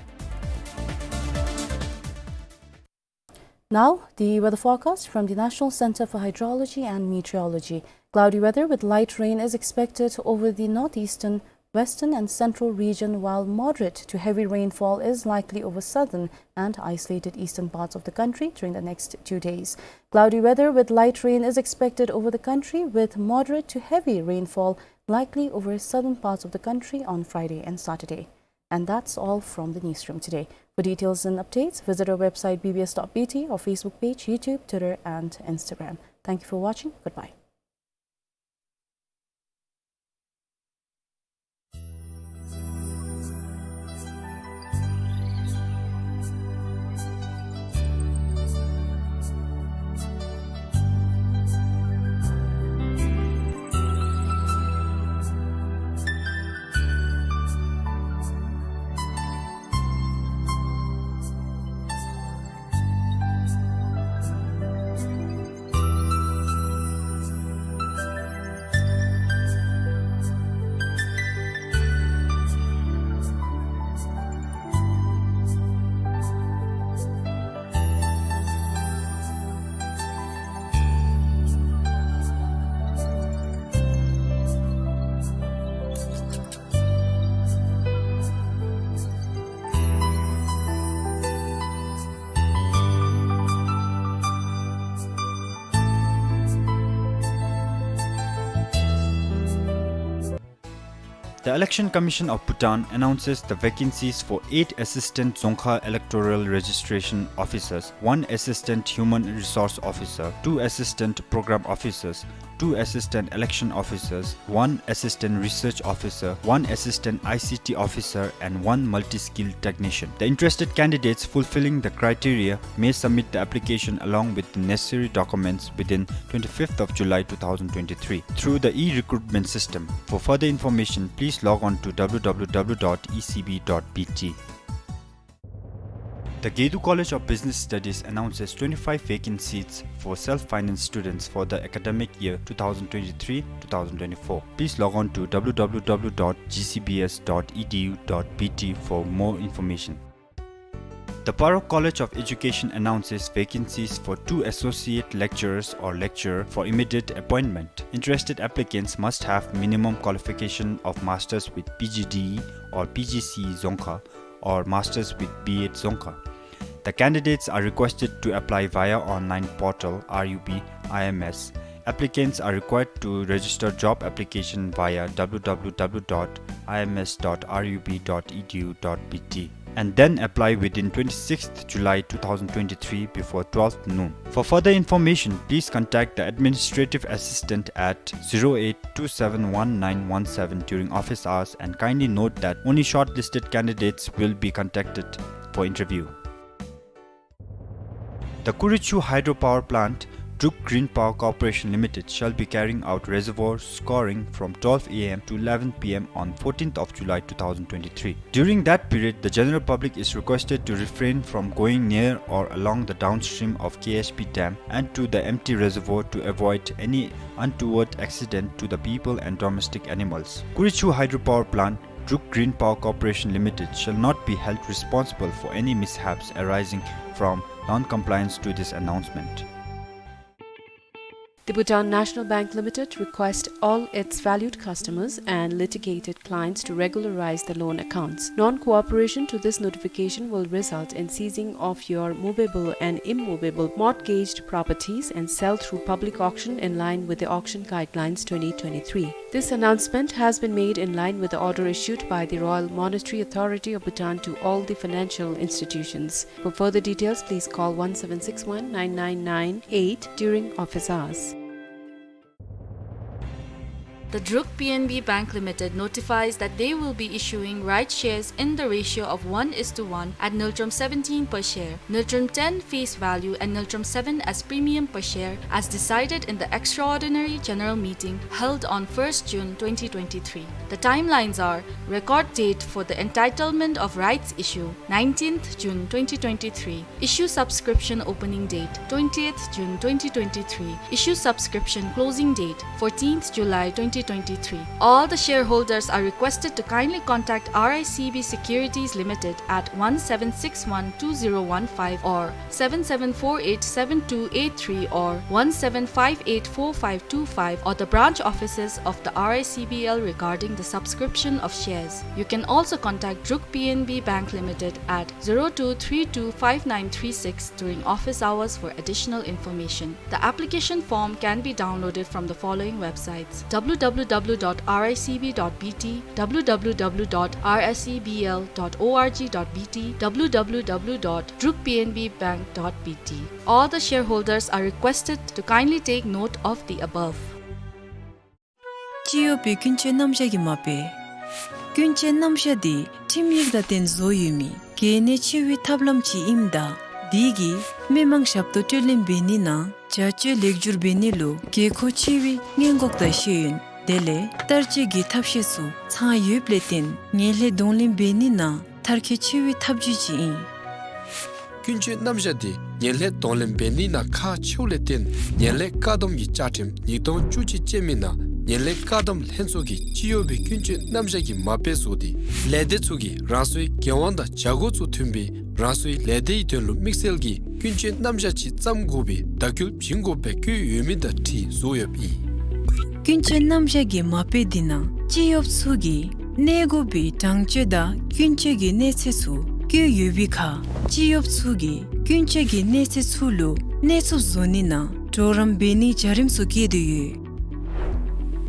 Now, the weather forecast from the National Center for Hydrology and Meteorology. Cloudy weather with light rain is expected over the northeastern, western and central region, while moderate to heavy rainfall is likely over southern and isolated eastern parts of the country during the next two days. Cloudy weather with light rain is expected over the country, with moderate to heavy rainfall likely over southern parts of the country on Friday and Saturday. And that's all from the newsroom today. For details and updates, visit our website B B S dot B T, our Facebook page, YouTube, Twitter, and Instagram. Thank you for watching. Goodbye. The Election Commission of Bhutan announces the vacancies for eight Assistant Dzongkha Electoral Registration Officers, one Assistant Human Resource Officer, two Assistant Program Officers, two Assistant Election Officers, one Assistant Research Officer, one Assistant I C T Officer, and one Multi-Skilled Technician. The interested candidates fulfilling the criteria may submit the application along with the necessary documents within twenty-fifth of July two thousand twenty-three through the e-recruitment system. For further information, please log on to W W W dot E C B dot B T. The Gedu College of Business Studies announces twenty-five vacant seats for self-finance students for the academic year two thousand twenty-three two thousand twenty-four. Please log on to W W W dot G C B S dot E D U dot B T for more information. The Paro College of Education announces vacancies for two associate lecturers or lecturer for immediate appointment. Interested applicants must have minimum qualification of masters with P G D E or P G C E Dzongkha or masters with B Ed Dzongkha. The candidates are requested to apply via online portal R U B I M S. Applicants are required to register job application via W W W dot I M S dot R U B dot E D U dot B T and then apply within twenty-sixth July two thousand twenty-three before twelve noon. For further information, please contact the administrative assistant at zero eight two seven one nine one seven during office hours, and kindly note that only shortlisted candidates will be contacted for interview. The Kurichu Hydropower Plant Druk Green Power Corporation Limited shall be carrying out reservoir scoring from twelve A M to eleven P M on fourteenth of July two thousand twenty-three. During that period, the general public is requested to refrain from going near or along the downstream of K H P dam and to the empty reservoir to avoid any untoward accident to the people and domestic animals. Kurichu Hydropower Plant, Druk Green Power Corporation Limited shall not be held responsible for any mishaps arising from non-compliance to this announcement. The Bhutan National Bank Limited requests all its valued customers and litigated clients to regularize the loan accounts. Non-cooperation to this notification will result in seizing of your movable and immovable mortgaged properties and sale through public auction in line with the Auction Guidelines twenty twenty-three. This announcement has been made in line with the order issued by the Royal Monetary Authority of Bhutan to all the financial institutions. For further details, please call one seven six one nine nine nine eight during office hours. The Druk P N B Bank Limited notifies that they will be issuing rights shares in the ratio of one is to one at ngultrum seventeen per share, ngultrum ten face value and ngultrum seven as premium per share, as decided in the extraordinary general meeting held on first June twenty twenty-three. The timelines are: record date for the entitlement of rights issue, nineteenth June twenty twenty-three. Issue subscription opening date, twentieth June twenty twenty-three. Issue subscription closing date, fourteenth July twenty twenty-three. All the shareholders are requested to kindly contact R I C B Securities Limited at one seven six one two zero one five or seven seven four eight seven two eight three or one seven five eight four five two five or the branch offices of the R I C B L regarding the subscription of shares. You can also contact Druk P N B Bank Limited at zero two three two five nine three six during office hours for additional information. The application form can be downloaded from the following websites: W W W dot R I C B dot B T, W W W dot R I C B L dot org dot B T, W W W dot druk P N B bank dot B T. All the shareholders are requested to kindly take note of the above. སྤྱི་གཡོག་པའི་ཀུན་སྤྱོད་རྣམ་གཞག་གི་མ་དཔེ། ཀུན་སྤྱོད་རྣམ་གཞག་འདི་ཁྲིམས་ཡིག་དང་བསྟུན་བཟོ་ཡོད་མི་གལ་གནད་ཆེ་བའི་ཐབས་ལམ་ཅིག་ཨིནམ་ད་འདི་གིས་མི་མང་ཞབས་ཏོག་སྤྲོད་ལེན་འབད་ནི་ནང་བྱ་སྤྱོད་ལེགས་བསྒྱུར་འབད་ནི་ལུ་དགོས་མཁོ་ཆེ་བའི་སྔོན་འགོག་དང་ཤེས་ཡོན་དེ་ལས་བསྟར་སྤྱོད་ཀྱི་ཐབས་ཤེས་ཚུ་ཚང་ཡོདཔ་ལས་བརྟེན་ངན་ལྷད་གདོང་ལེན་འབད་ནི་ནང་མཐར་འཁྱོལ་ཆེ་བའི་ཐབས་ཇུས་ཅིག་ཨིན། ཀུན་སྤྱོད་རྣམ་གཞག་འདི་ངན་ལྷད་གདོང་ལེན་འབད་ནི་ནང་ཁག་ཆེཝ་ལས་བརྟེན་ངན་ལྷད་བཀག་སྡོམ་གྱི་བཅའ་ཁྲིམས་ཉིས་སྟོང་བཅུ་གཅིག་ཅན་མའི་ནང་ངན་ལྷད་བཀག་སྡོམ་ལྷན་ཚོགས་ཀྱིས་སྤྱི་གཡོག་པའི་ཀུན་སྤྱོད་རྣམ་གཞག་གི་མ་དཔེ་བཟོ་སྟེ་ལས་སྡེ་ཚུ་གིས་རང་སོའི་འགན་དབང་དང་བྱ་སྒོ་ཚུ་མཐུན་པའི་རང་སོའི་ལས་སྡེའི་དོན་ལུ་དམིགས་བསལ་གྱི་ཀུན་སྤྱོད་རྣམ་གཞག་ཅིག་བརྩམ་དགོ་པའི་བརྡ་ཁུལ་བྱིན་དགོཔ་སྦེ་བཀོད་ཡོད་མི་དང་འཁྲིལ་བཟོ་ཡོདཔ་ཨིན། ཀུན་སྤྱོད་རྣམ་གཞག་གི་མ་དཔེ་འདི་ནང་སྤྱི་གཡོགཔ་ཚུ་གིས་གནས་དགོ་པའི་དྲང་སྤྱོད་དང་ཀུན་སྤྱོད་ཀྱི་གནས་ཚད་ཚུ་བཀོད་ཡོད་པའི་ཁར་སྤྱི་གཡོགཔ་ཚུ་གིས་ཀུན་སྤྱོད་ཀྱི་གནས་ཚད་ཚུ་ལུ་གནས་ཚུགསཔ་བཟོ་ནི་ནང་གྲོགས་རམ་འབད་ནིའི་བྱ་རིམ་ཚུ་བཀོད་དེ་ཡོད།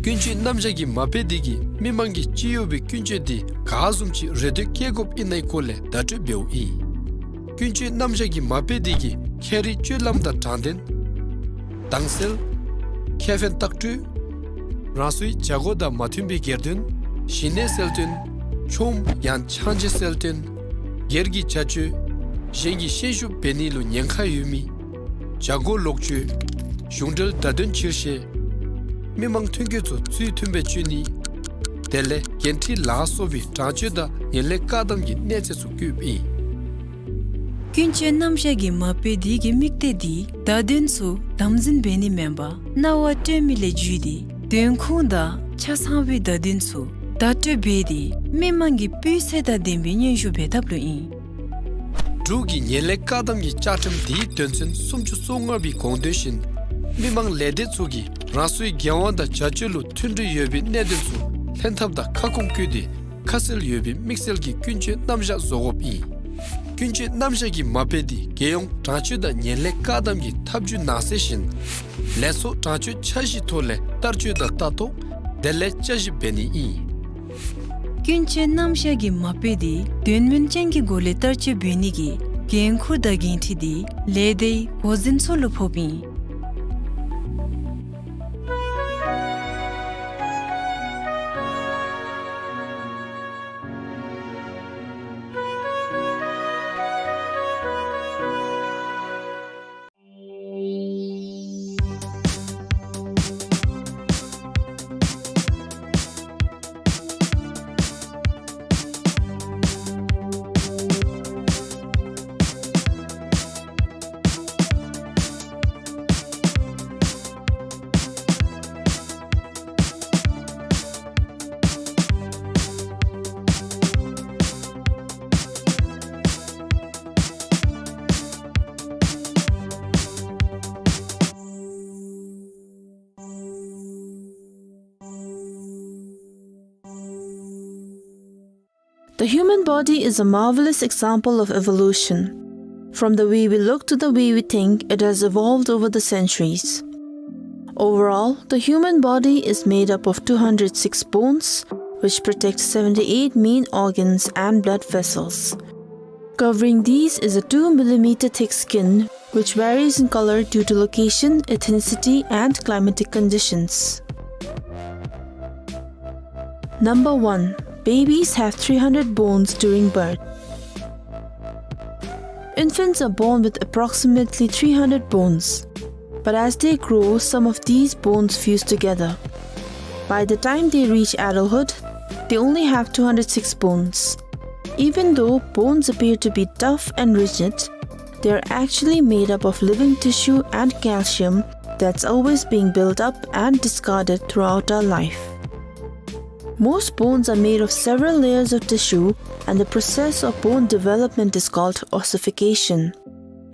ཀུན་སྤྱོད་རྣམ་གཞག་གི་མ་དཔེ་འདི་གིས་མི་མང་གིས་སྤྱི་གཡོག་པའི་ཀུན་སྤྱོད་འདི་ག་བཟུམ་ཅིག་རེ་འདོད་བསྐྱེད་དགོཔ་ཨིན་ནའི་སྐོར་ལས་བརྡ་སྤྲོད་འབདཝ་ཨིན། ཀུན་སྤྱོད་རྣམ་གཞག་གི་མ་དཔེ་འདི་གིས་ཁྱད་རིག་སྤྱོད་ལམ་དང་དྲང་བདེན། དྭངས་གསལ། ཁེ་ཕན་ལྟག་སྤྲོད། རང་སོའི་བྱ་སྒོ་དང་མ་མཐུན་པའི་སྒེར་དོན། ཞི་གནས་གསལ་སྟོན། ཆོམ་ཡང་ཆང་ཆེ་གསལ་སྟོན། སྒེར་གྱི་བྱ་སྤྱོད། གཞན་གྱི་ཤན་ཤུགས་འབད་ནི་ལུ་ཉེན་ཁ་ཡོད་མི། བྱ་སྒོ་ལོག་སྤྱོད། གཞུང་འབྲེལ་བརྡ་དོན་ཕྱིར་བཤེར། མི་མང་ཐོན་སྐྱེད་ཚུ་ཚུལ་མཐུན་སྦེ་སྤྱོད་ནི། དེ་ལས་འགན་འཁྲི་ལ་སོགས་པའི་དྲང་སྤྱོད་དང་ངན་ལྷད་བཀག་སྡོམ་གྱི་གནས་ཚད་ཚུ་བཀོདཔ་ཨིན། ཀུན་སྤྱོད་རྣམ་གཞག་གི་མ་དཔེ་འདི་གི་དམིགས་གཏད་འདི་བརྡ་དོན་ཚུ་དམ་འཛིན་འབད་ནི་མེན་པར་རྣ་བར་སྤྲོད་མི་ལས་བརྒྱུད་དེ་དོན་ཁུངས་དང་ཆ་ཚང་བའི་བརྡ་དོན་ཚུ་བརྡ་སྤྲོད་འབད་དེ་མི་མང་གི་སྤུས་ཚད་དང་ལྡན་པའི་སྙན་ཞུ་འབད་ཐབས་ལུ་ཨིན། འབྲུག་གི་ངན་ལྷད་བཀག་སྡོམ་གྱི་བཅའ་ཁྲིམས་འདིའི་དོན་ཚན་སུམ་ཅུ་སོ་ལྔ་པའི་དགོངས་དོན་བཞིན་མི་མང་ལས་སྡེ་ཚུ་གིས་རང་སོའི་འགན་དབང་དང་བྱ་སྤྱོད་ལུ་མཐུན་སྒྲིལ་ཡོད་པའི་གནད་དོན་ཚུ་ལྷན་ཐབས་དང་ཁ་སྐོང་བཀོད་དེ་ཁ་གསལ་ཡོད་པའི་དམིགས་བསལ་གྱི་ཀུན་སྤྱོད་རྣམ་གཞག་བཟོ་དགོཔ་ཨིན། ཀུན་སྤྱོད་རྣམ་གཞག་གི་མ་དཔེ་འདི་རྒྱལ་ཡོངས་དྲང་སྤྱོད་དང་ངན་ལྷད་བཀག་སྡོམ་གྱི་ཐབས་ཇུས་ནང་གསེས་བཞིན་ལས་ཚོགས་དྲང་སྤྱོད་འཆར་གཞིའི་ཐོག་ལས་བསྟར་སྤྱོད་དང་ལྟ་རྟོག་དེ་ལས་བསྐྱར་ཞིབ་འབད་ནི་ཨིན། ཀུན་སྤྱོད་རྣམ་གཞག་གི་མ་དཔེ་འདི་དོན་སྨིན་ཅན་གྱི་སྒོ་ལས་བསྟར་སྤྱོད་འབད་ནི་གི་འགན་ཁུར་དང་འགན་འཁྲི་འདི་ལས་སྡེའི་འགོ་འཛིན་ཚུ་ལུ་ཕོགཔ་ཨིན། The human body is a marvelous example of evolution. From the way we look to the way we think, it has evolved over the centuries. Overall, the human body is made up of two hundred six bones, which protect seventy-eight main organs and blood vessels. Covering these is a two millimeter thick skin, which varies in color due to location, ethnicity, and climatic conditions. Number one, babies have three hundred bones during birth. Infants are born with approximately three hundred bones, but as they grow, some of these bones fuse together. By the time they reach adulthood, they only have two hundred six bones. Even though bones appear to be tough and rigid, they are actually made up of living tissue and calcium that's always being built up and discarded throughout our life. Most bones are made of several layers of tissue, and the process of bone development is called ossification.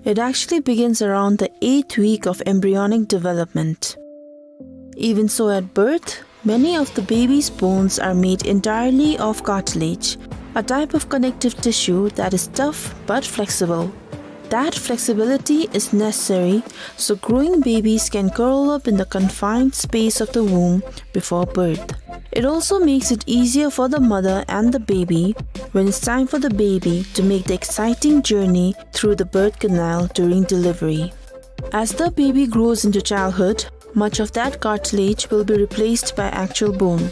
It actually begins around the eighth week of embryonic development. Even so, at birth, many of the baby's bones are made entirely of cartilage, a type of connective tissue that is tough but flexible. That flexibility is necessary so growing babies can curl up in the confined space of the womb before birth. It also makes it easier for the mother and the baby when it's time for the baby to make the exciting journey through the birth canal during delivery. As the baby grows into childhood, much of that cartilage will be replaced by actual bone.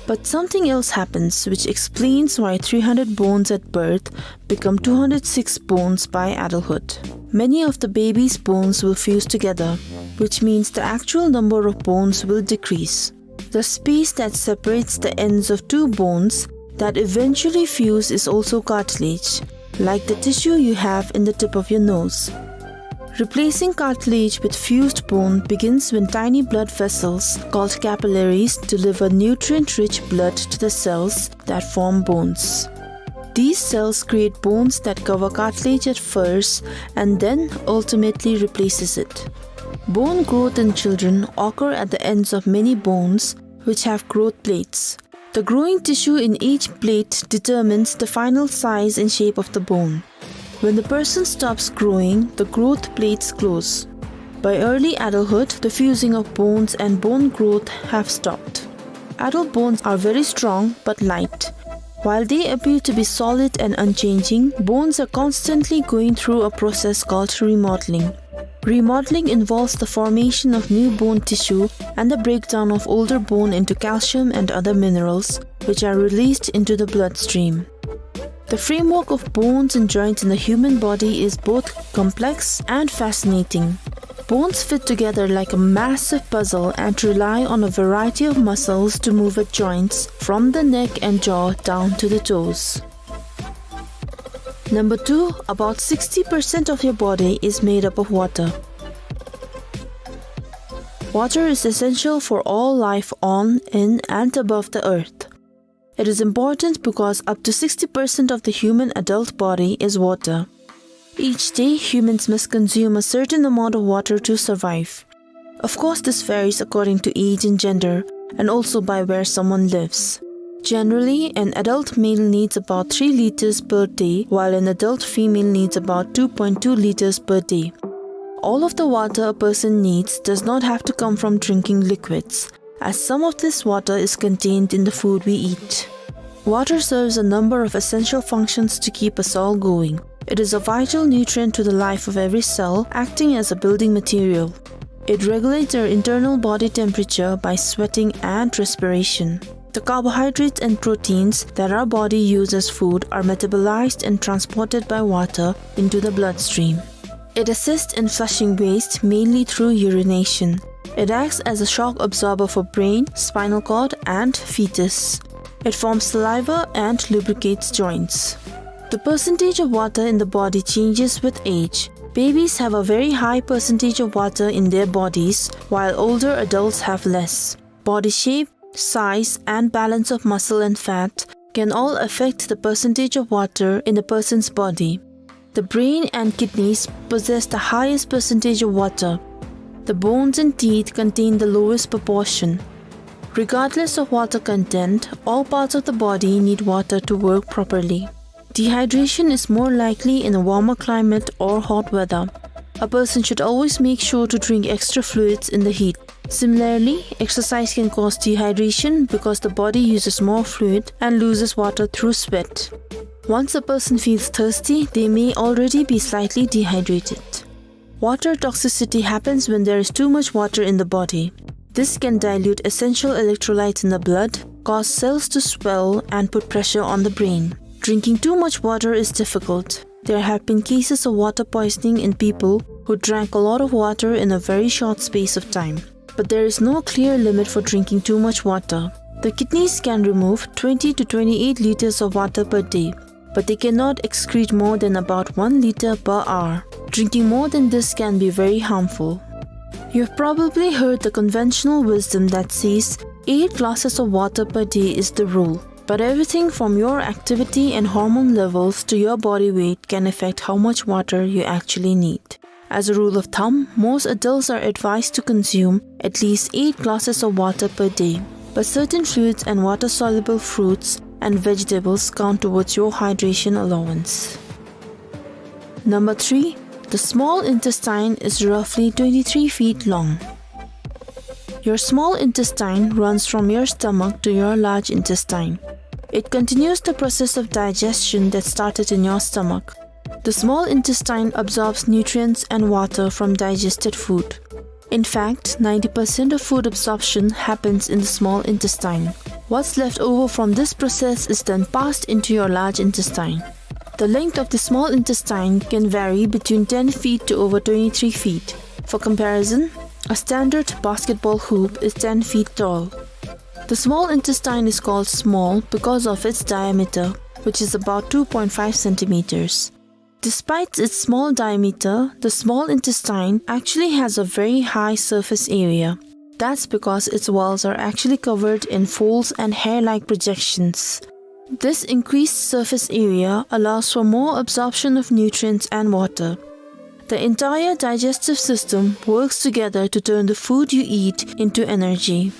But something else happens which explains why three hundred bones at birth become two hundred six bones by adulthood. Many of the baby's bones will fuse together, which means the actual number of bones will decrease. The space that separates the ends of two bones that eventually fuse is also cartilage, like the tissue you have in the tip of your nose. Replacing cartilage with fused bone begins when tiny blood vessels, called capillaries, deliver nutrient-rich blood to the cells that form bones. These cells create bones that cover cartilage at first and then ultimately replaces it. Bone growth in children occur at the ends of many bones, which have growth plates. The growing tissue in each plate determines the final size and shape of the bone. When the person stops growing, the growth plates close. By early adulthood, the fusing of bones and bone growth have stopped. Adult bones are very strong but light. While they appear to be solid and unchanging, bones are constantly going through a process called remodeling. Remodeling involves the formation of new bone tissue and the breakdown of older bone into calcium and other minerals, which are released into the bloodstream. The framework of bones and joints in the human body is both complex and fascinating. Bones fit together like a massive puzzle and rely on a variety of muscles to move at joints, from the neck and jaw down to the toes. Number two, about sixty percent of your body is made up of water. Water is essential for all life on, in, and above the earth. It is important because up to sixty percent of the human adult body is water. Each day, humans must consume a certain amount of water to survive. Of course, this varies according to age and gender, and also by where someone lives. Generally, an adult male needs about three liters per day, while an adult female needs about two point two liters per day. All of the water a person needs does not have to come from drinking liquids, as some of this water is contained in the food we eat. Water serves a number of essential functions to keep us all going. It is a vital nutrient to the life of every cell, acting as a building material. It regulates our internal body temperature by sweating and respiration. The carbohydrates and proteins that our body uses as food are metabolized and transported by water into the bloodstream. It assists in flushing waste mainly through urination. It acts as a shock absorber for brain, spinal cord, and fetus. It forms saliva and lubricates joints. The percentage of water in the body changes with age. Babies have a very high percentage of water in their bodies, while older adults have less. Body shape, size, and balance of muscle and fat can all affect the percentage of water in a person's body. The brain and kidneys possess the highest percentage of water. The bones and teeth contain the lowest proportion. Regardless of water content, all parts of the body need water to work properly. Dehydration is more likely in a warmer climate or hot weather. A person should always make sure to drink extra fluids in the heat. Similarly, exercise can cause dehydration because the body uses more fluid and loses water through sweat. Once a person feels thirsty, they may already be slightly dehydrated. Water toxicity happens when there is too much water in the body. This can dilute essential electrolytes in the blood, cause cells to swell, and put pressure on the brain. Drinking too much water is difficult. There have been cases of water poisoning in people who drank a lot of water in a very short space of time. But there is no clear limit for drinking too much water. The kidneys can remove twenty to twenty-eight liters of water per day, but they cannot excrete more than about one liter per hour. Drinking more than this can be very harmful. You've probably heard the conventional wisdom that says eight glasses of water per day is the rule. But everything from your activity and hormone levels to your body weight can affect how much water you actually need. As a rule of thumb, most adults are advised to consume at least eight glasses of water per day, but certain fluids and water-soluble fruits and vegetables count towards your hydration allowance. Number three, the small intestine is roughly twenty-three feet long. Your small intestine runs from your stomach to your large intestine. It continues the process of digestion that started in your stomach. The small intestine absorbs nutrients and water from digested food. In fact, ninety percent of food absorption happens in the small intestine. What's left over from this process is then passed into your large intestine. The length of the small intestine can vary between ten feet to over twenty-three feet. For comparison, a standard basketball hoop is ten feet tall. The small intestine is called small because of its diameter, which is about two point five centimeters. Despite its small diameter, the small intestine actually has a very high surface area. That's because its walls are actually covered in folds and hair-like projections. This increased surface area allows for more absorption of nutrients and water. The entire digestive system works together to turn the food you eat into energy.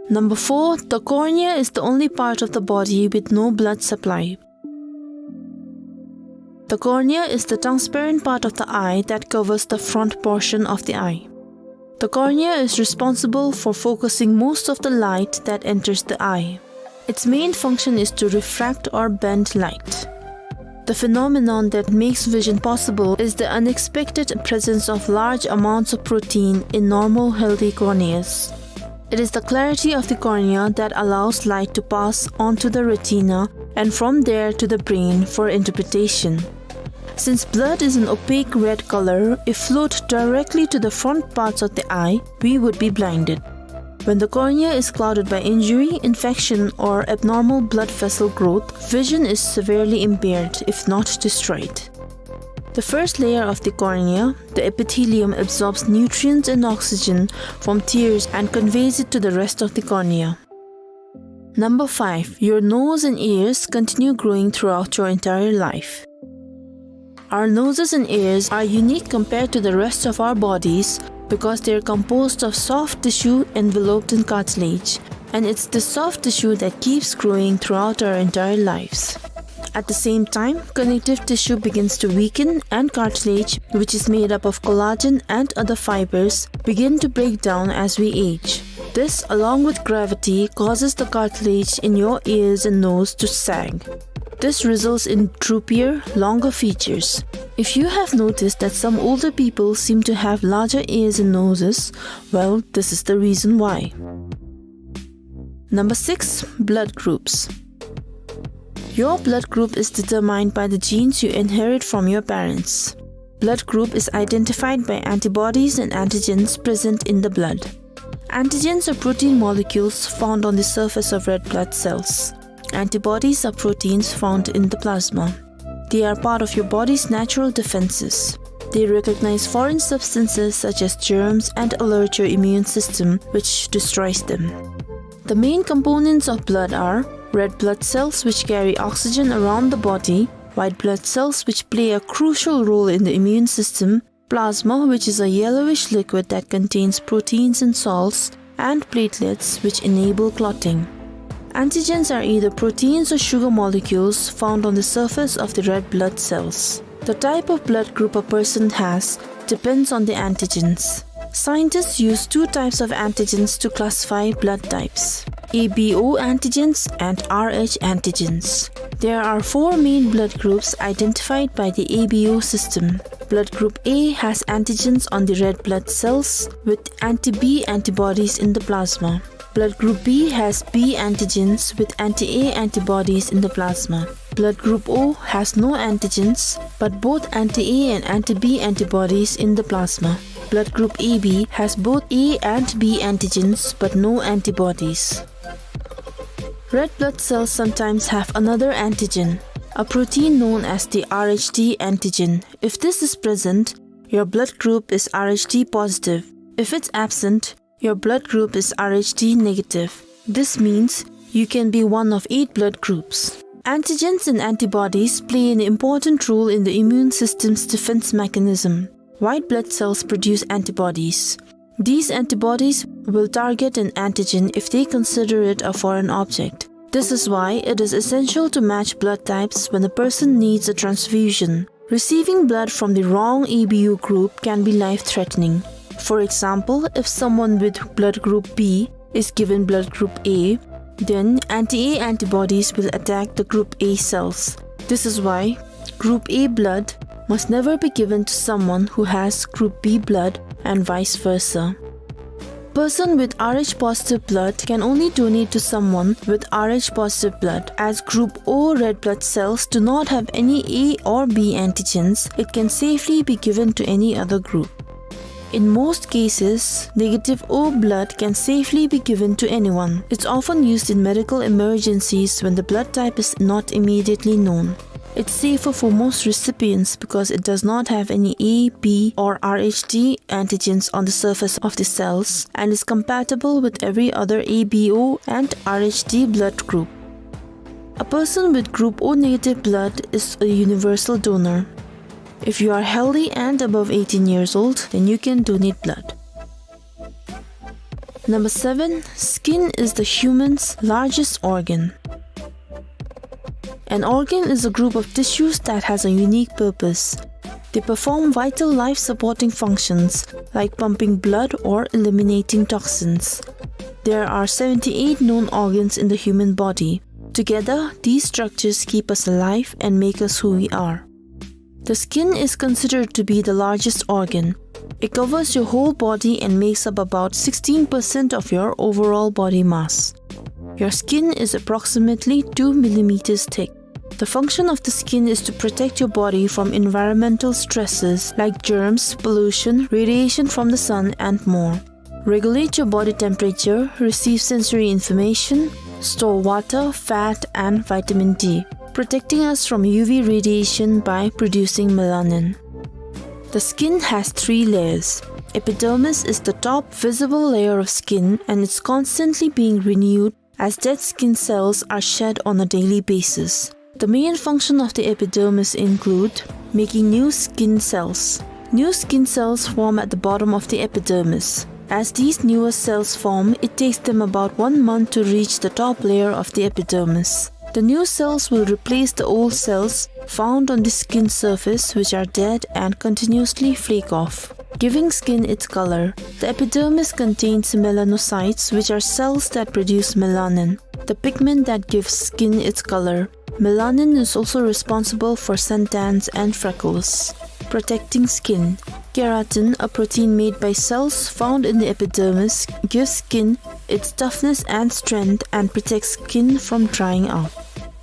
Number four, the cornea is the only part of the body with no blood supply. The cornea is the transparent part of the eye that covers the front portion of the eye. The cornea is responsible for focusing most of the light that enters the eye. Its main function is to refract or bend light. The phenomenon that makes vision possible is the unexpected presence of large amounts of protein in normal, healthy corneas. It is the clarity of the cornea that allows light to pass onto the retina and from there to the brain for interpretation. Since blood is an opaque red color, if flowed directly to the front parts of the eye, we would be blinded. When the cornea is clouded by injury, infection, or abnormal blood vessel growth, vision is severely impaired, if not destroyed. The first layer of the cornea, the epithelium, absorbs nutrients and oxygen from tears and conveys it to the rest of the cornea. Number five, your nose and ears continue growing throughout your entire life. Our noses and ears are unique compared to the rest of our bodies because they are composed of soft tissue enveloped in cartilage, and it's the soft tissue that keeps growing throughout our entire lives. At the same time, connective tissue begins to weaken and cartilage, which is made up of collagen and other fibers, begin to break down as we age. This, along with gravity, causes the cartilage in your ears and nose to sag. This results in droopier, longer features. If you have noticed that some older people seem to have larger ears and noses, well, this is the reason why. Number six, blood groups. Your blood group is determined by the genes you inherit from your parents. Blood group is identified by antibodies and antigens present in the blood. Antigens are protein molecules found on the surface of red blood cells. Antibodies are proteins found in the plasma. They are part of your body's natural defenses. They recognize foreign substances such as germs and alert your immune system, which destroys them. The main components of blood are red blood cells, which carry oxygen around the body, white blood cells, which play a crucial role in the immune system, plasma, which is a yellowish liquid that contains proteins and salts, and platelets, which enable clotting. Antigens are either proteins or sugar molecules found on the surface of the red blood cells. The type of blood group a person has depends on the antigens. Scientists use two types of antigens to classify blood types: A B O antigens and R H antigens. There are four main blood groups identified by the A B O system. Blood group A has antigens on the red blood cells with anti-B antibodies in the plasma. Blood group B has B antigens with anti-A antibodies in the plasma. Blood group O has no antigens, but both anti-A and anti-B antibodies in the plasma. Blood group A B has both A and B antigens, but no antibodies. Red blood cells sometimes have another antigen, a protein known as the R H D antigen. If this is present, your blood group is R H D positive. If it's absent, your blood group is R H D negative. This means you can be one of eight blood groups. Antigens and antibodies play an important role in the immune system's defense mechanism. White blood cells produce antibodies. These antibodies will target an antigen if they consider it a foreign object. This is why it is essential to match blood types when a person needs a transfusion. Receiving blood from the wrong A B O group can be life-threatening. For example, if someone with blood group B is given blood group A, then anti-A antibodies will attack the group A cells. This is why group A blood must never be given to someone who has group B blood, and vice versa. Person with R H positive blood can only donate to someone with R H positive blood. As group O red blood cells do not have any A or B antigens, it can safely be given to any other group. In most cases, negative O blood can safely be given to anyone. It's often used in medical emergencies when the blood type is not immediately known. It's safer for most recipients because it does not have any A, B, or R H D antigens on the surface of the cells and is compatible with every other A B O and R H D blood group. A person with group O negative blood is a universal donor. If you are healthy and above eighteen years old, then you can donate blood. Number seven, skin is the human's largest organ. An organ is a group of tissues that has a unique purpose. They perform vital life-supporting functions like pumping blood or eliminating toxins. There are seventy-eight known organs in the human body. Together, these structures keep us alive and make us who we are. The skin is considered to be the largest organ. It covers your whole body and makes up about sixteen percent of your overall body mass. Your skin is approximately two millimeters thick. The function of the skin is to protect your body from environmental stresses like germs, pollution, radiation from the sun, and more. Regulate your body temperature, receive sensory information, store water, fat, and vitamin D, protecting us from U V radiation by producing melanin. The skin has three layers. Epidermis is the top visible layer of skin and it's constantly being renewed as dead skin cells are shed on a daily basis. The main function of the epidermis include making new skin cells. New skin cells form at the bottom of the epidermis. As these newer cells form, it takes them about one month to reach the top layer of the epidermis. The new cells will replace the old cells found on the skin surface, which are dead and continuously flake off, giving skin its color. The epidermis contains melanocytes, which are cells that produce melanin, the pigment that gives skin its color. Melanin is also responsible for suntans and freckles. Protecting skin. Keratin, a protein made by cells found in the epidermis, gives skin its toughness and strength and protects skin from drying out.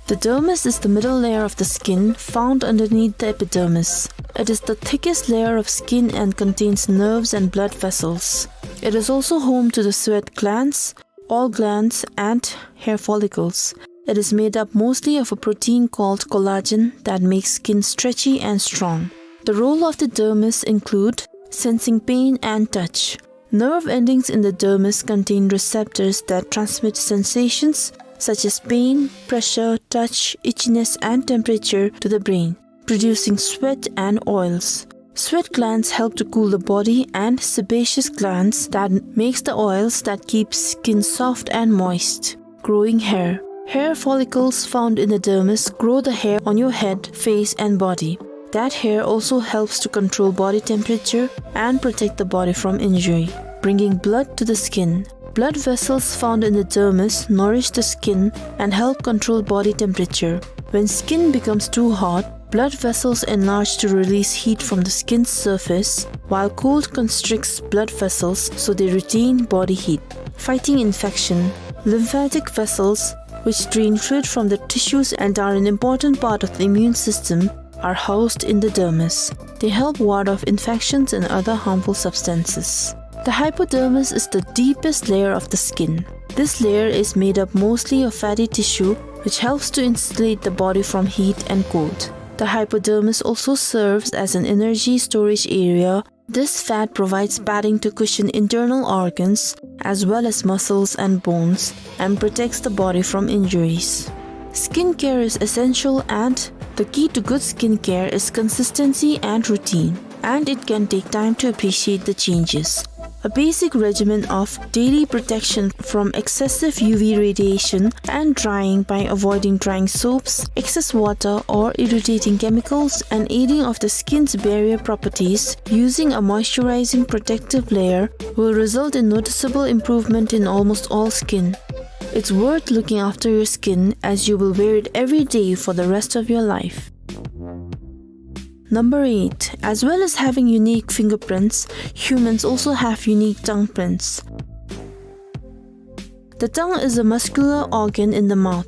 The dermis is the middle layer of the skin found underneath the epidermis. It is the thickest layer of skin and contains nerves and blood vessels. It is also home to the sweat glands, oil glands, and hair follicles. It is made up mostly of a protein called collagen that makes skin stretchy and strong. The role of the dermis include sensing pain and touch. Nerve endings in the dermis contain receptors that transmit sensations such as pain, pressure, touch, itchiness, and temperature to the brain, producing sweat and oils. Sweat glands help to cool the body, and sebaceous glands that makes the oils that keep skin soft and moist. Growing hair. Hair follicles found in the dermis grow the hair on your head, face, and body. That hair also helps to control body temperature and protect the body from injury. Bringing blood to the skin. Blood vessels found in the dermis nourish the skin and help control body temperature. When skin becomes too hot, blood vessels enlarge to release heat from the skin's surface, while cold constricts blood vessels so they retain body heat. Fighting infection. Lymphatic vessels, which drain fluid from the tissues and are an important part of the immune system, are housed in the dermis. They help ward off infections and other harmful substances. The hypodermis is the deepest layer of the skin. This layer is made up mostly of fatty tissue, which helps to insulate the body from heat and cold. The hypodermis also serves as an energy storage area. This fat provides padding to cushion internal organs as well as muscles and bones and protects the body from injuries. Skincare is essential, and the key to good skincare is consistency and routine, and it can take time to appreciate the changes. A basic regimen of daily protection from excessive U V radiation and drying by avoiding drying soaps, excess water, or irritating chemicals, and aiding of the skin's barrier properties using a moisturizing protective layer will result in noticeable improvement in almost all skin. It's worth looking after your skin, as you will wear it every day for the rest of your life. Number eight. As well as having unique fingerprints, humans also have unique tongue prints. The tongue is a muscular organ in the mouth.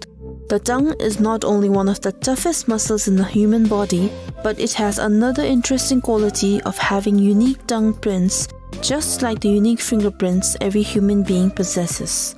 The tongue is not only one of the toughest muscles in the human body, but it has another interesting quality of having unique tongue prints, just like the unique fingerprints every human being possesses.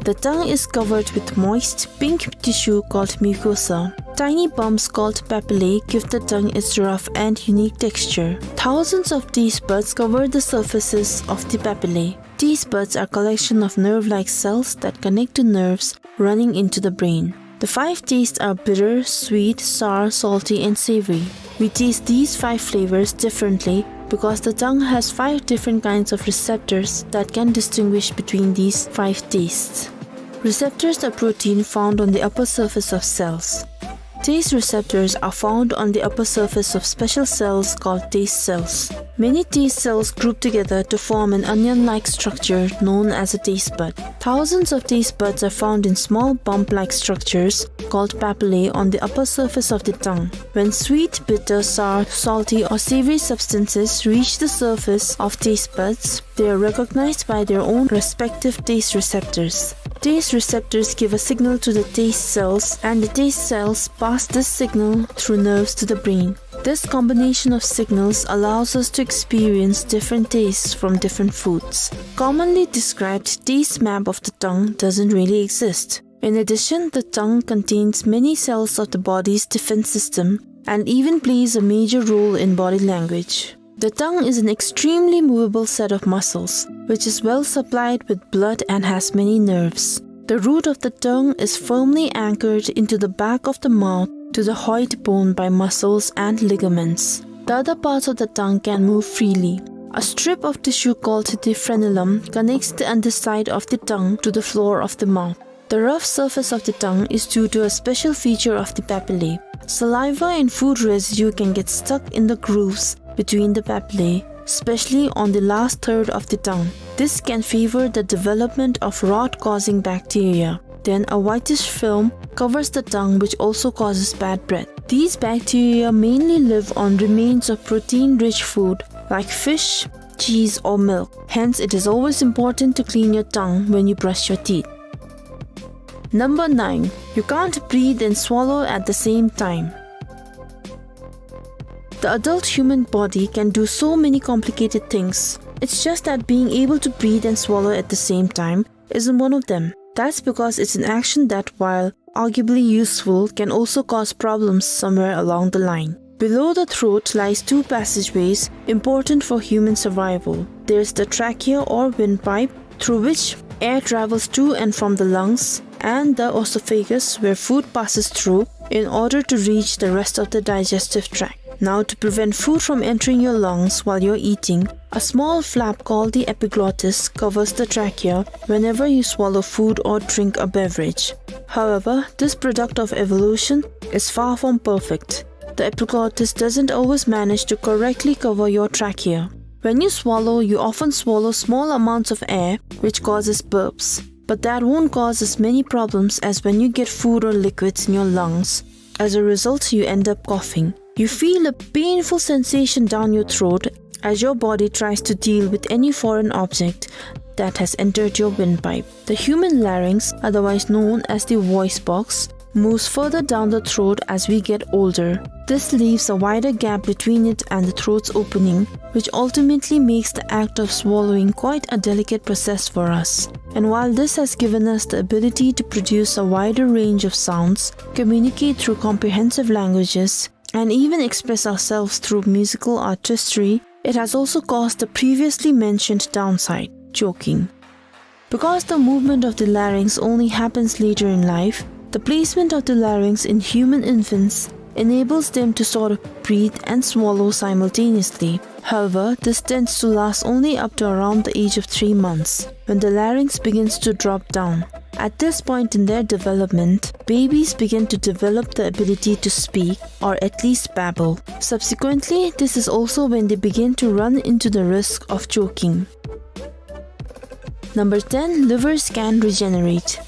The tongue is covered with moist pink tissue called mucosa. Tiny bumps called papillae give the tongue its rough and unique texture. Thousands of taste buds cover the surfaces of the papillae. Taste buds are collection of nerve-like cells that connect to nerves running into the brain. The five tastes are bitter, sweet, sour, salty, and savory. We taste these five flavors differently because the tongue has five different kinds of receptors that can distinguish between these five tastes. Receptors are protein found on the upper surface of cells. Taste receptors are found on the upper surface of special cells called taste cells. Many taste cells group together to form an onion-like structure known as a taste bud. Thousands of taste buds are found in small bump-like structures called papillae on the upper surface of the tongue. When sweet, bitter, sour, salty, or savory substances reach the surface of taste buds, they are recognized by their own respective taste receptors. Taste receptors give a signal to the taste cells, and the taste cells pass this signal through nerves to the brain. This combination of signals allows us to experience different tastes from different foods. Commonly described taste map of the tongue doesn't really exist. In addition, the tongue contains many cells of the body's defense system and even plays a major role in body language. The tongue is an extremely movable set of muscles, which is well supplied with blood and has many nerves. The root of the tongue is firmly anchored into the back of the mouth to the hyoid bone by muscles and ligaments. The other parts of the tongue can move freely. A strip of tissue called the frenulum connects the underside of the tongue to the floor of the mouth. The rough surface of the tongue is due to a special feature of the papillae. Saliva and food residue can get stuck in the grooves between the papillae, especially on the last third of the tongue. This can favor the development of rot-causing bacteria. Then a whitish film covers the tongue, which also causes bad breath. These bacteria mainly live on remains of protein-rich food like fish, cheese, or milk. Hence, it is always important to clean your tongue when you brush your teeth. Number nine. You can't breathe and swallow at the same time. The adult human body can do so many complicated things. It's just that being able to breathe and swallow at the same time isn't one of them. That's because it's an action that, while arguably useful, can also cause problems somewhere along the line. Below the throat lies two passageways important for human survival. There's the trachea or windpipe, through which air travels to and from the lungs, and the oesophagus, where food passes through in order to reach the rest of the digestive tract. Now, to prevent food from entering your lungs while you're eating, a small flap called the epiglottis covers the trachea whenever you swallow food or drink a beverage. However, this product of evolution is far from perfect. The epiglottis doesn't always manage to correctly cover your trachea. When you swallow, you often swallow small amounts of air, which causes burps. But that won't cause as many problems as when you get food or liquids in your lungs. As a result, you end up coughing. You feel a painful sensation down your throat as your body tries to deal with any foreign object that has entered your windpipe. The human larynx, otherwise known as the voice box, moves further down the throat as we get older. This leaves a wider gap between it and the throat's opening, which ultimately makes the act of swallowing quite a delicate process for us. And while this has given us the ability to produce a wider range of sounds, communicate through comprehensive languages, and even express ourselves through musical artistry, it has also caused the previously mentioned downside, choking. Because the movement of the larynx only happens later in life, the placement of the larynx in human infants enables them to sort of breathe and swallow simultaneously. However, this tends to last only up to around the age of three months, when the larynx begins to drop down. At this point in their development, babies begin to develop the ability to speak, or at least babble. Subsequently, this is also when they begin to run into the risk of choking. Number ten, livers can regenerate.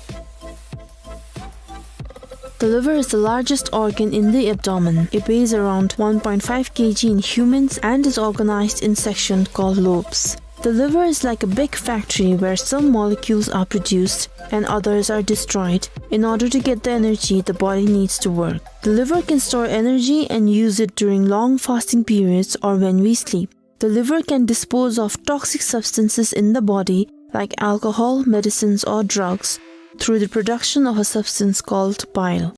The liver is the largest organ in the abdomen. It weighs around one point five kilograms in humans and is organized in sections called lobes. The liver is like a big factory where some molecules are produced and others are destroyed in order to get the energy the body needs to work. The liver can store energy and use it during long fasting periods or when we sleep. The liver can dispose of toxic substances in the body, like alcohol, medicines, or drugs, through the production of a substance called bile.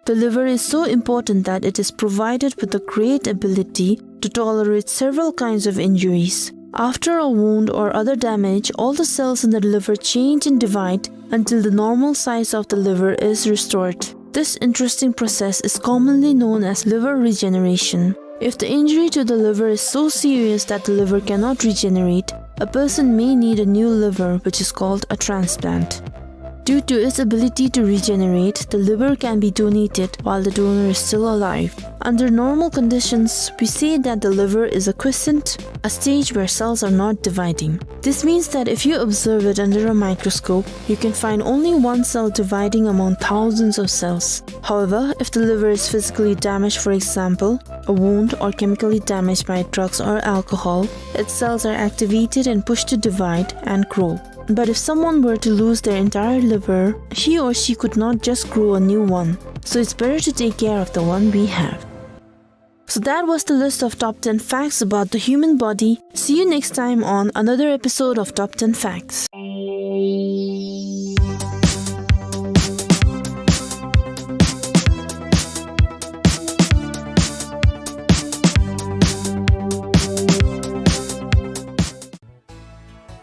The liver is so important that it is provided with a great ability to tolerate several kinds of injuries. After a wound or other damage, all the cells in the liver change and divide until the normal size of the liver is restored. This interesting process is commonly known as liver regeneration. If the injury to the liver is so serious that the liver cannot regenerate, a person may need a new liver, which is called a transplant. Due to its ability to regenerate, the liver can be donated while the donor is still alive. Under normal conditions, we say that the liver is a quiescent, a stage where cells are not dividing. This means that if you observe it under a microscope, you can find only one cell dividing among thousands of cells. However, if the liver is physically damaged, for example, a wound, or chemically damaged by drugs or alcohol, its cells are activated and pushed to divide and grow. But if someone were to lose their entire liver, he or she could not just grow a new one. So it's better to take care of the one we have. So that was the list of top ten facts about the human body. See you next time on another episode of Top ten Facts.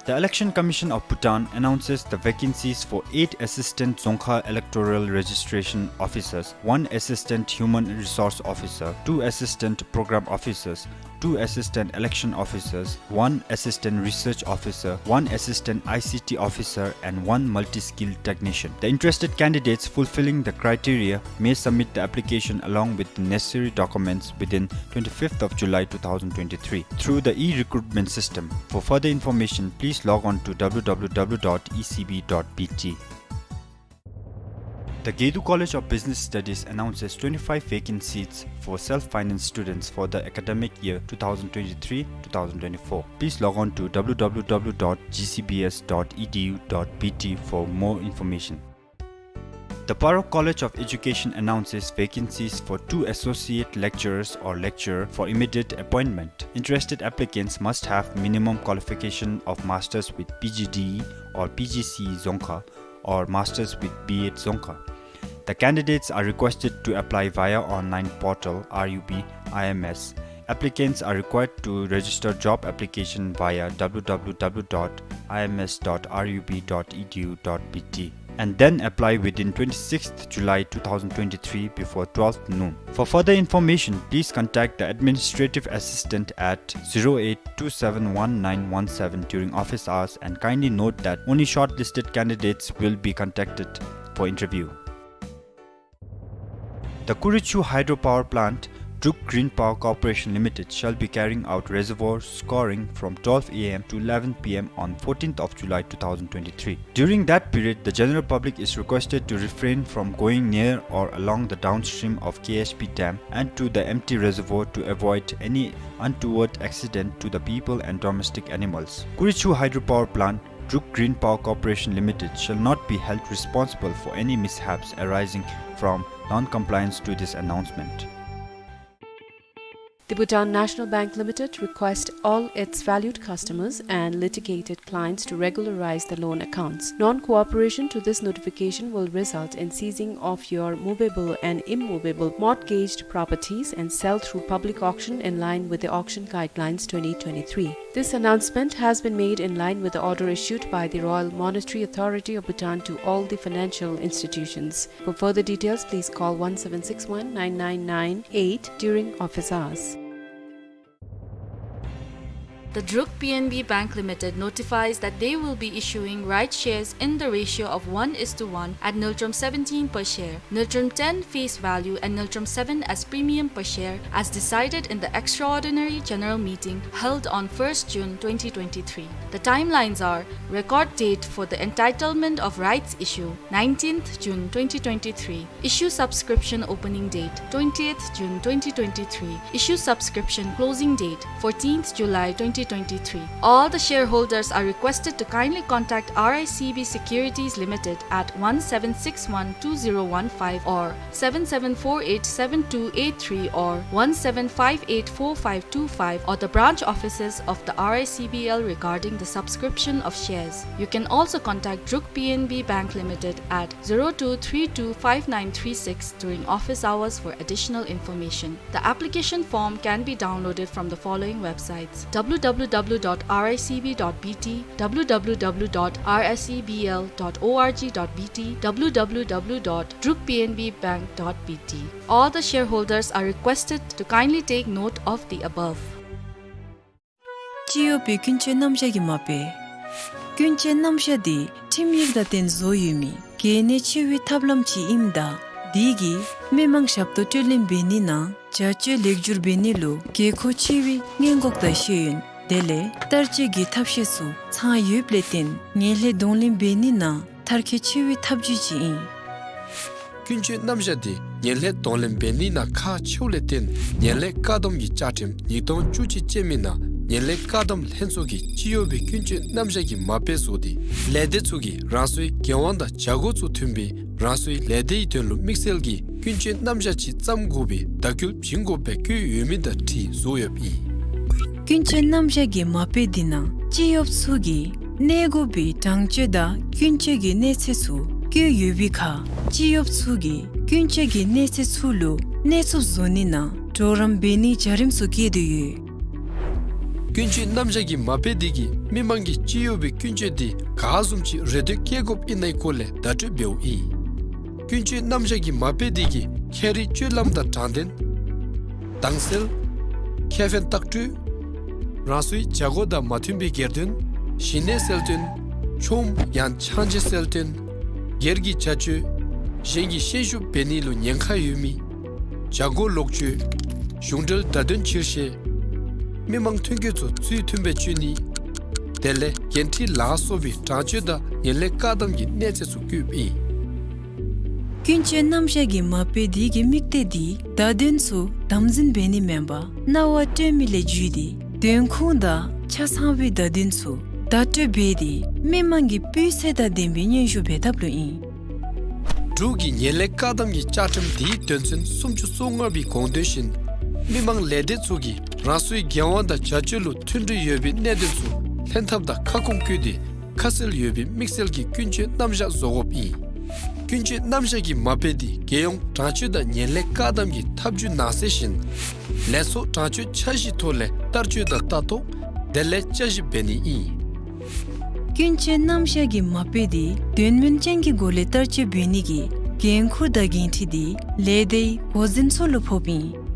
The Election Commission of Bhutan announces the vacancies for eight Assistant Dzongkha Electoral Registration Officers, one Assistant Human Resource Officer, two Assistant Program Officers, two Assistant Election Officers, one Assistant Research Officer, one Assistant I C T Officer, and one Multi-Skilled Technician. The interested candidates fulfilling the criteria may submit the application along with the necessary documents within twenty-fifth of July two thousand twenty-three through the e-recruitment system. For further information, please log on to W W W dot E C B dot B T. The Gedu College of Business Studies announces twenty-five vacant seats for self-finance students for the academic year two thousand twenty-three two thousand twenty-four. Please log on to W W W dot G C B S dot E D U dot B T for more information. The Paro College of Education announces vacancies for two associate lecturers or lecturer for immediate appointment. Interested applicants must have minimum qualification of masters with P G D E or P G C E Dzongkha or masters with B Ed Dzongkha. The candidates are requested to apply via online portal R U B I M S. Applicants are required to register job application via W W W dot I M S dot R U B dot E D U dot B T. and then apply within twenty-sixth July two thousand twenty-three before twelve noon. For further information, please contact the administrative assistant at zero eight two seven one nine one seven during office hours, and kindly note that only shortlisted candidates will be contacted for interview. The Kurichu Hydropower Plant, Druk Green Power Corporation Limited, shall be carrying out reservoir scoring from twelve A M to eleven P M on fourteenth of July two thousand twenty-three. During that period, the general public is requested to refrain from going near or along the downstream of K H P dam and to the empty reservoir to avoid any untoward accident to the people and domestic animals. Kurichu Hydropower Plant, Druk Green Power Corporation Limited shall not be held responsible for any mishaps arising from non-compliance to this announcement. The Bhutan National Bank Limited requests all its valued customers and litigated clients to regularize the loan accounts. Non-cooperation to this notification will result in seizing of your movable and immovable mortgaged properties and sale through public auction in line with the Auction Guidelines twenty twenty-three. This announcement has been made in line with the order issued by the Royal Monetary Authority of Bhutan to all the financial institutions. For further details, please call one seven six one nine nine nine eight during office hours. The Druk P N B Bank Limited notifies that they will be issuing rights shares in the ratio of one is to one at ngultrum seventeen per share, ngultrum ten face value and ngultrum seven as premium per share, as decided in the extraordinary general meeting held on first June twenty twenty-three. The timelines are: record date for the entitlement of rights issue, nineteenth June twenty twenty-three. Issue subscription opening date, twentieth June twenty twenty-three. Issue subscription closing date, fourteenth July twenty twenty-three. All the shareholders are requested to kindly contact R I C B Securities Limited at one seven six one two zero one five or seven seven four eight seven two eight three or one seven five eight four five two five or the branch offices of the R I C B L regarding the subscription of shares. You can also contact Druk P N B Bank Limited at zero two three two five nine three six during office hours for additional information. The application form can be downloaded from the following websites: W W W dot R I C B dot B T, W W W dot R I C B L dot org dot B T, W W W dot druk P N B bank dot B T. All the shareholders are requested to kindly take note of the above. སྤྱི་ཡོངས་པའི་ཀུན་སྤྱོད་རྣམ་གཞག་གི་མ་དཔེ། ཀུན་སྤྱོད་རྣམ་གཞག་འདི་ཁྲིམས་ཡིག་དང་བསྟུན་བཟོ་ཡོད་མི་གལ་གནད་ཆེ་བའི་ཐབས་ལམ་ཅིག་ཨིནམ་ད་འདི་གིས་མི་མང་ཞབས་ཏོག་སྤྲོད་ལེན་འབད་ནི་ནང་བྱ་སྤྱོད་ལེགས་བསྒྱུར་འབད་ནི་ལུ་དགོས་མཁོ་ཆེ་བའི་སྔོན་འགོག་དང་ཤེས་ཡོན་དེ་ལས་བསྟར་སྤྱོད་ཀྱི་ཐབས་ཤེས་ཚུ་ཚང་ཡོདཔ་ལས་བརྟེན་ངན་ལྷད་གདོང་ལེན་འབད་ནི་ནང་མཐར་འཁྱོལ་ཆེ་བའི་ཐབས་བྱུས་ཅིག་ཨིན། ཀུན་སྤྱོད་རྣམ་གཞག་འདི་ངན་ལྷད་གདོང་ལེན་འབད་ནི་ནང་ཁག་ཆེཝ་ལས་བརྟེན་ངན་ལྷད་བཀག་སྡོམ་གྱི་བཅའ་ཁྲིམས་ཉིས་སྟོང་བཅུ་གཅིག་ཅན་མའི་ནང་ངན་ལྷད་བཀག་སྡོམ་ལྷན་ཚོགས་ཀྱིས་སྤྱི་ཡོངས་པའི་ཀུན་སྤྱོད་རྣམ་གཞག་གི་མ་དཔེ་བཟོ་སྟེ་ལས་སྡེ་ཚུ་གིས་རང་སོའི་འགན་དབང་དང་བྱ་སྒོ་ཚུ་མཐུན་པའི་རང་སོའི་ལས་སྡེའི་དོན་ལུ་དམིགས་བསལ་གྱི་ཀུན་སྤྱོད་རྣམ་གཞག་ཅིག་བརྩམ་དགོ་པའི་བརྡ་སྐུལ་བྱིན་དགོཔ་སྦེ་བཀོད་ཡོད་མི་དང་འཁྲིལ་བཟོ་ཡོདཔ་ཨིན། ཀུན་སྤྱོད་རྣམ་གཞག་གི་མ་དཔེ་འདི་ནང་སྤྱི་ཡོངས་ཚུ་གིས་གནས་དགོ་པའི་དྲང་སྤྱོད་དང་ཀུན་སྤྱོད་ཀྱི་གནས་ཚད་ཚུ་བཀོད་ཡོད་པའི་ཁར་སྤྱི་ཡོངས་ཚུ་གིས་ཀུན་སྤྱོད་ཀྱི་གནས་ཚད་ཚུ་ལུ་གནས་ཚུགསཔ་བཟོ་ནི་ནང་གྲོགས་རམ་འབད་ནིའི་བྱ་རིམ་ཚུ་བཀོད་དེ་ཡོད། ཀུན་སྤྱོད་རྣམ་གཞག་གི་མ་དཔེ་འདི་གིས་མི་མང་གིས་སྤྱི་ཡོངས་པའི་ཀུན་སྤྱོད་འདི་ག་བཟུམ་ཅིག་རེ་འདོད་བསྐྱེད་དགོཔ་ཨིན་ནའི་སྐོར་ལས་བརྡ་སྤྲོད་འབདཝ་ཨིན། ཀུན་སྤྱོད་རྣམ་གཞག་གི་མ་དཔེ་འདི་གིས་ཁྱད་རིག་སྤྱོད་ལམ་དང་དྲང་བདེན། དྭངས་གསལ། ཁེ་ཕན་ལྟག་སྤྲོད། རང་སོའི་བྱ་སྒོ་དང་མ་མཐུན་པའི་སྒེར་དོན། ཞི་གནས་གསལ་སྟོན། ཆོམ་ཡང་ཆང་བརྗེ་གསལ་སྟོན། སྒེར་གྱི་བྱ་སྤྱོད། གཞན་གྱི་ཤན་ཤུགས་འབད་ནི་ལུ་ཉེན་ཁ་ཡོད་མི། བྱ་སྒོ་ལོག་སྤྱོད། གཞུང་འབྲེལ་བརྡ་དོན་ཕྱིར་བཤེར། མི་མང་ཐོན་སྐྱེད་ཚུ་ཚུལ་མཐུན་སྦེ་སྤྱོད་ནི། དེ་ལས་འགན་འཁྲི་ལ་སོགས་པའི་དྲང་སྤྱོད་དང་ངན་ལྷད་བཀག་སྡོམ་གྱི་གནས་ཚད་ཚུ་བཀོདཔ་ཨིན། ཀུན་སྤྱོད་རྣམ་གཞག་གི་མ་དཔེ་འདི་གི་དམིགས་གཏད་འདི་བརྡ་དོན་ཚུ་དམ་འཛིན་འབད་ནི་མེན་པར་རྣ་བར་སྤྲོད་མི་ལས་བརྒྱུད་དེ་དོན་ཁུངས་དང་ཆ་ཚང་བའི་བརྡ་དོན་ཚུ་བརྡ་སྤྲོད་འབད་དེ་མི་མང་གི་སྤུས་ཚད་དང་ལྡན་པའི་སྙན་ཞུ་འབད་ཐབས་ལུ་ཨིན། འབྲུག་གི་ངན་ལྷད་བཀག་སྡོམ་གྱི་བཅའ་ཁྲིམས་འདིའི་དོན་ཚན་སུམ་ཅུ་སོ་ལྔ་པའི་དགོངས་དོན་བཞིན་མི་མང་ལས་སྡེ་ཚུ་གིས་རང་སོའི་འགན་དབང་དང་བྱ་སྤྱོད་ལུ་མཐུན་སྒྲིལ་ཡོད་པའི་གནད་དོན་ཚུ་ལྷན་ཐབས་དང་ཁ་སྐོང་བཀོད་དེ་ཁ་གསལ་ཡོད་པའི་དམིགས་བསལ་གྱི་ཀུན་སྤྱོད་རྣམ་གཞག་བཟོ་དགོཔ་ཨིན། ཀུན་སྤྱོད་རྣམ་གཞག་གི་མ་དཔེ་འདི་རྒྱལ་ཡོངས་དྲང་སྤྱོད་དང་ངན་ལྷད་བཀག་སྡོམ་གྱི་ཐབས་བྱུས་ནང་གསེས་བཞིན་ལས་ཚོགས་དྲང་སྤྱོད་འཆར་གཞིའི་ཐོག་ལས་བསྟར་སྤྱོད་དང་ལྟ་རྟོག་དེ་ལས་བསྐྱར་ཞིབ་འབད་ནི་ཨིན། ཀུན་སྤྱོད་རྣམ་གཞག་གི་མ་དཔེ་དེ་དོན་སྨིན་ཅན་གྱི་སྒོ་ལས་བསྟར་སྤྱོད་འབད་ནི་གི་འགན་ཁུར་དང་འགན་འཁྲི་དེ་ལས་སྡེའི་འགོ་འཛིན་ཚུ་ལུ་ཕོགཔ་ཨིན།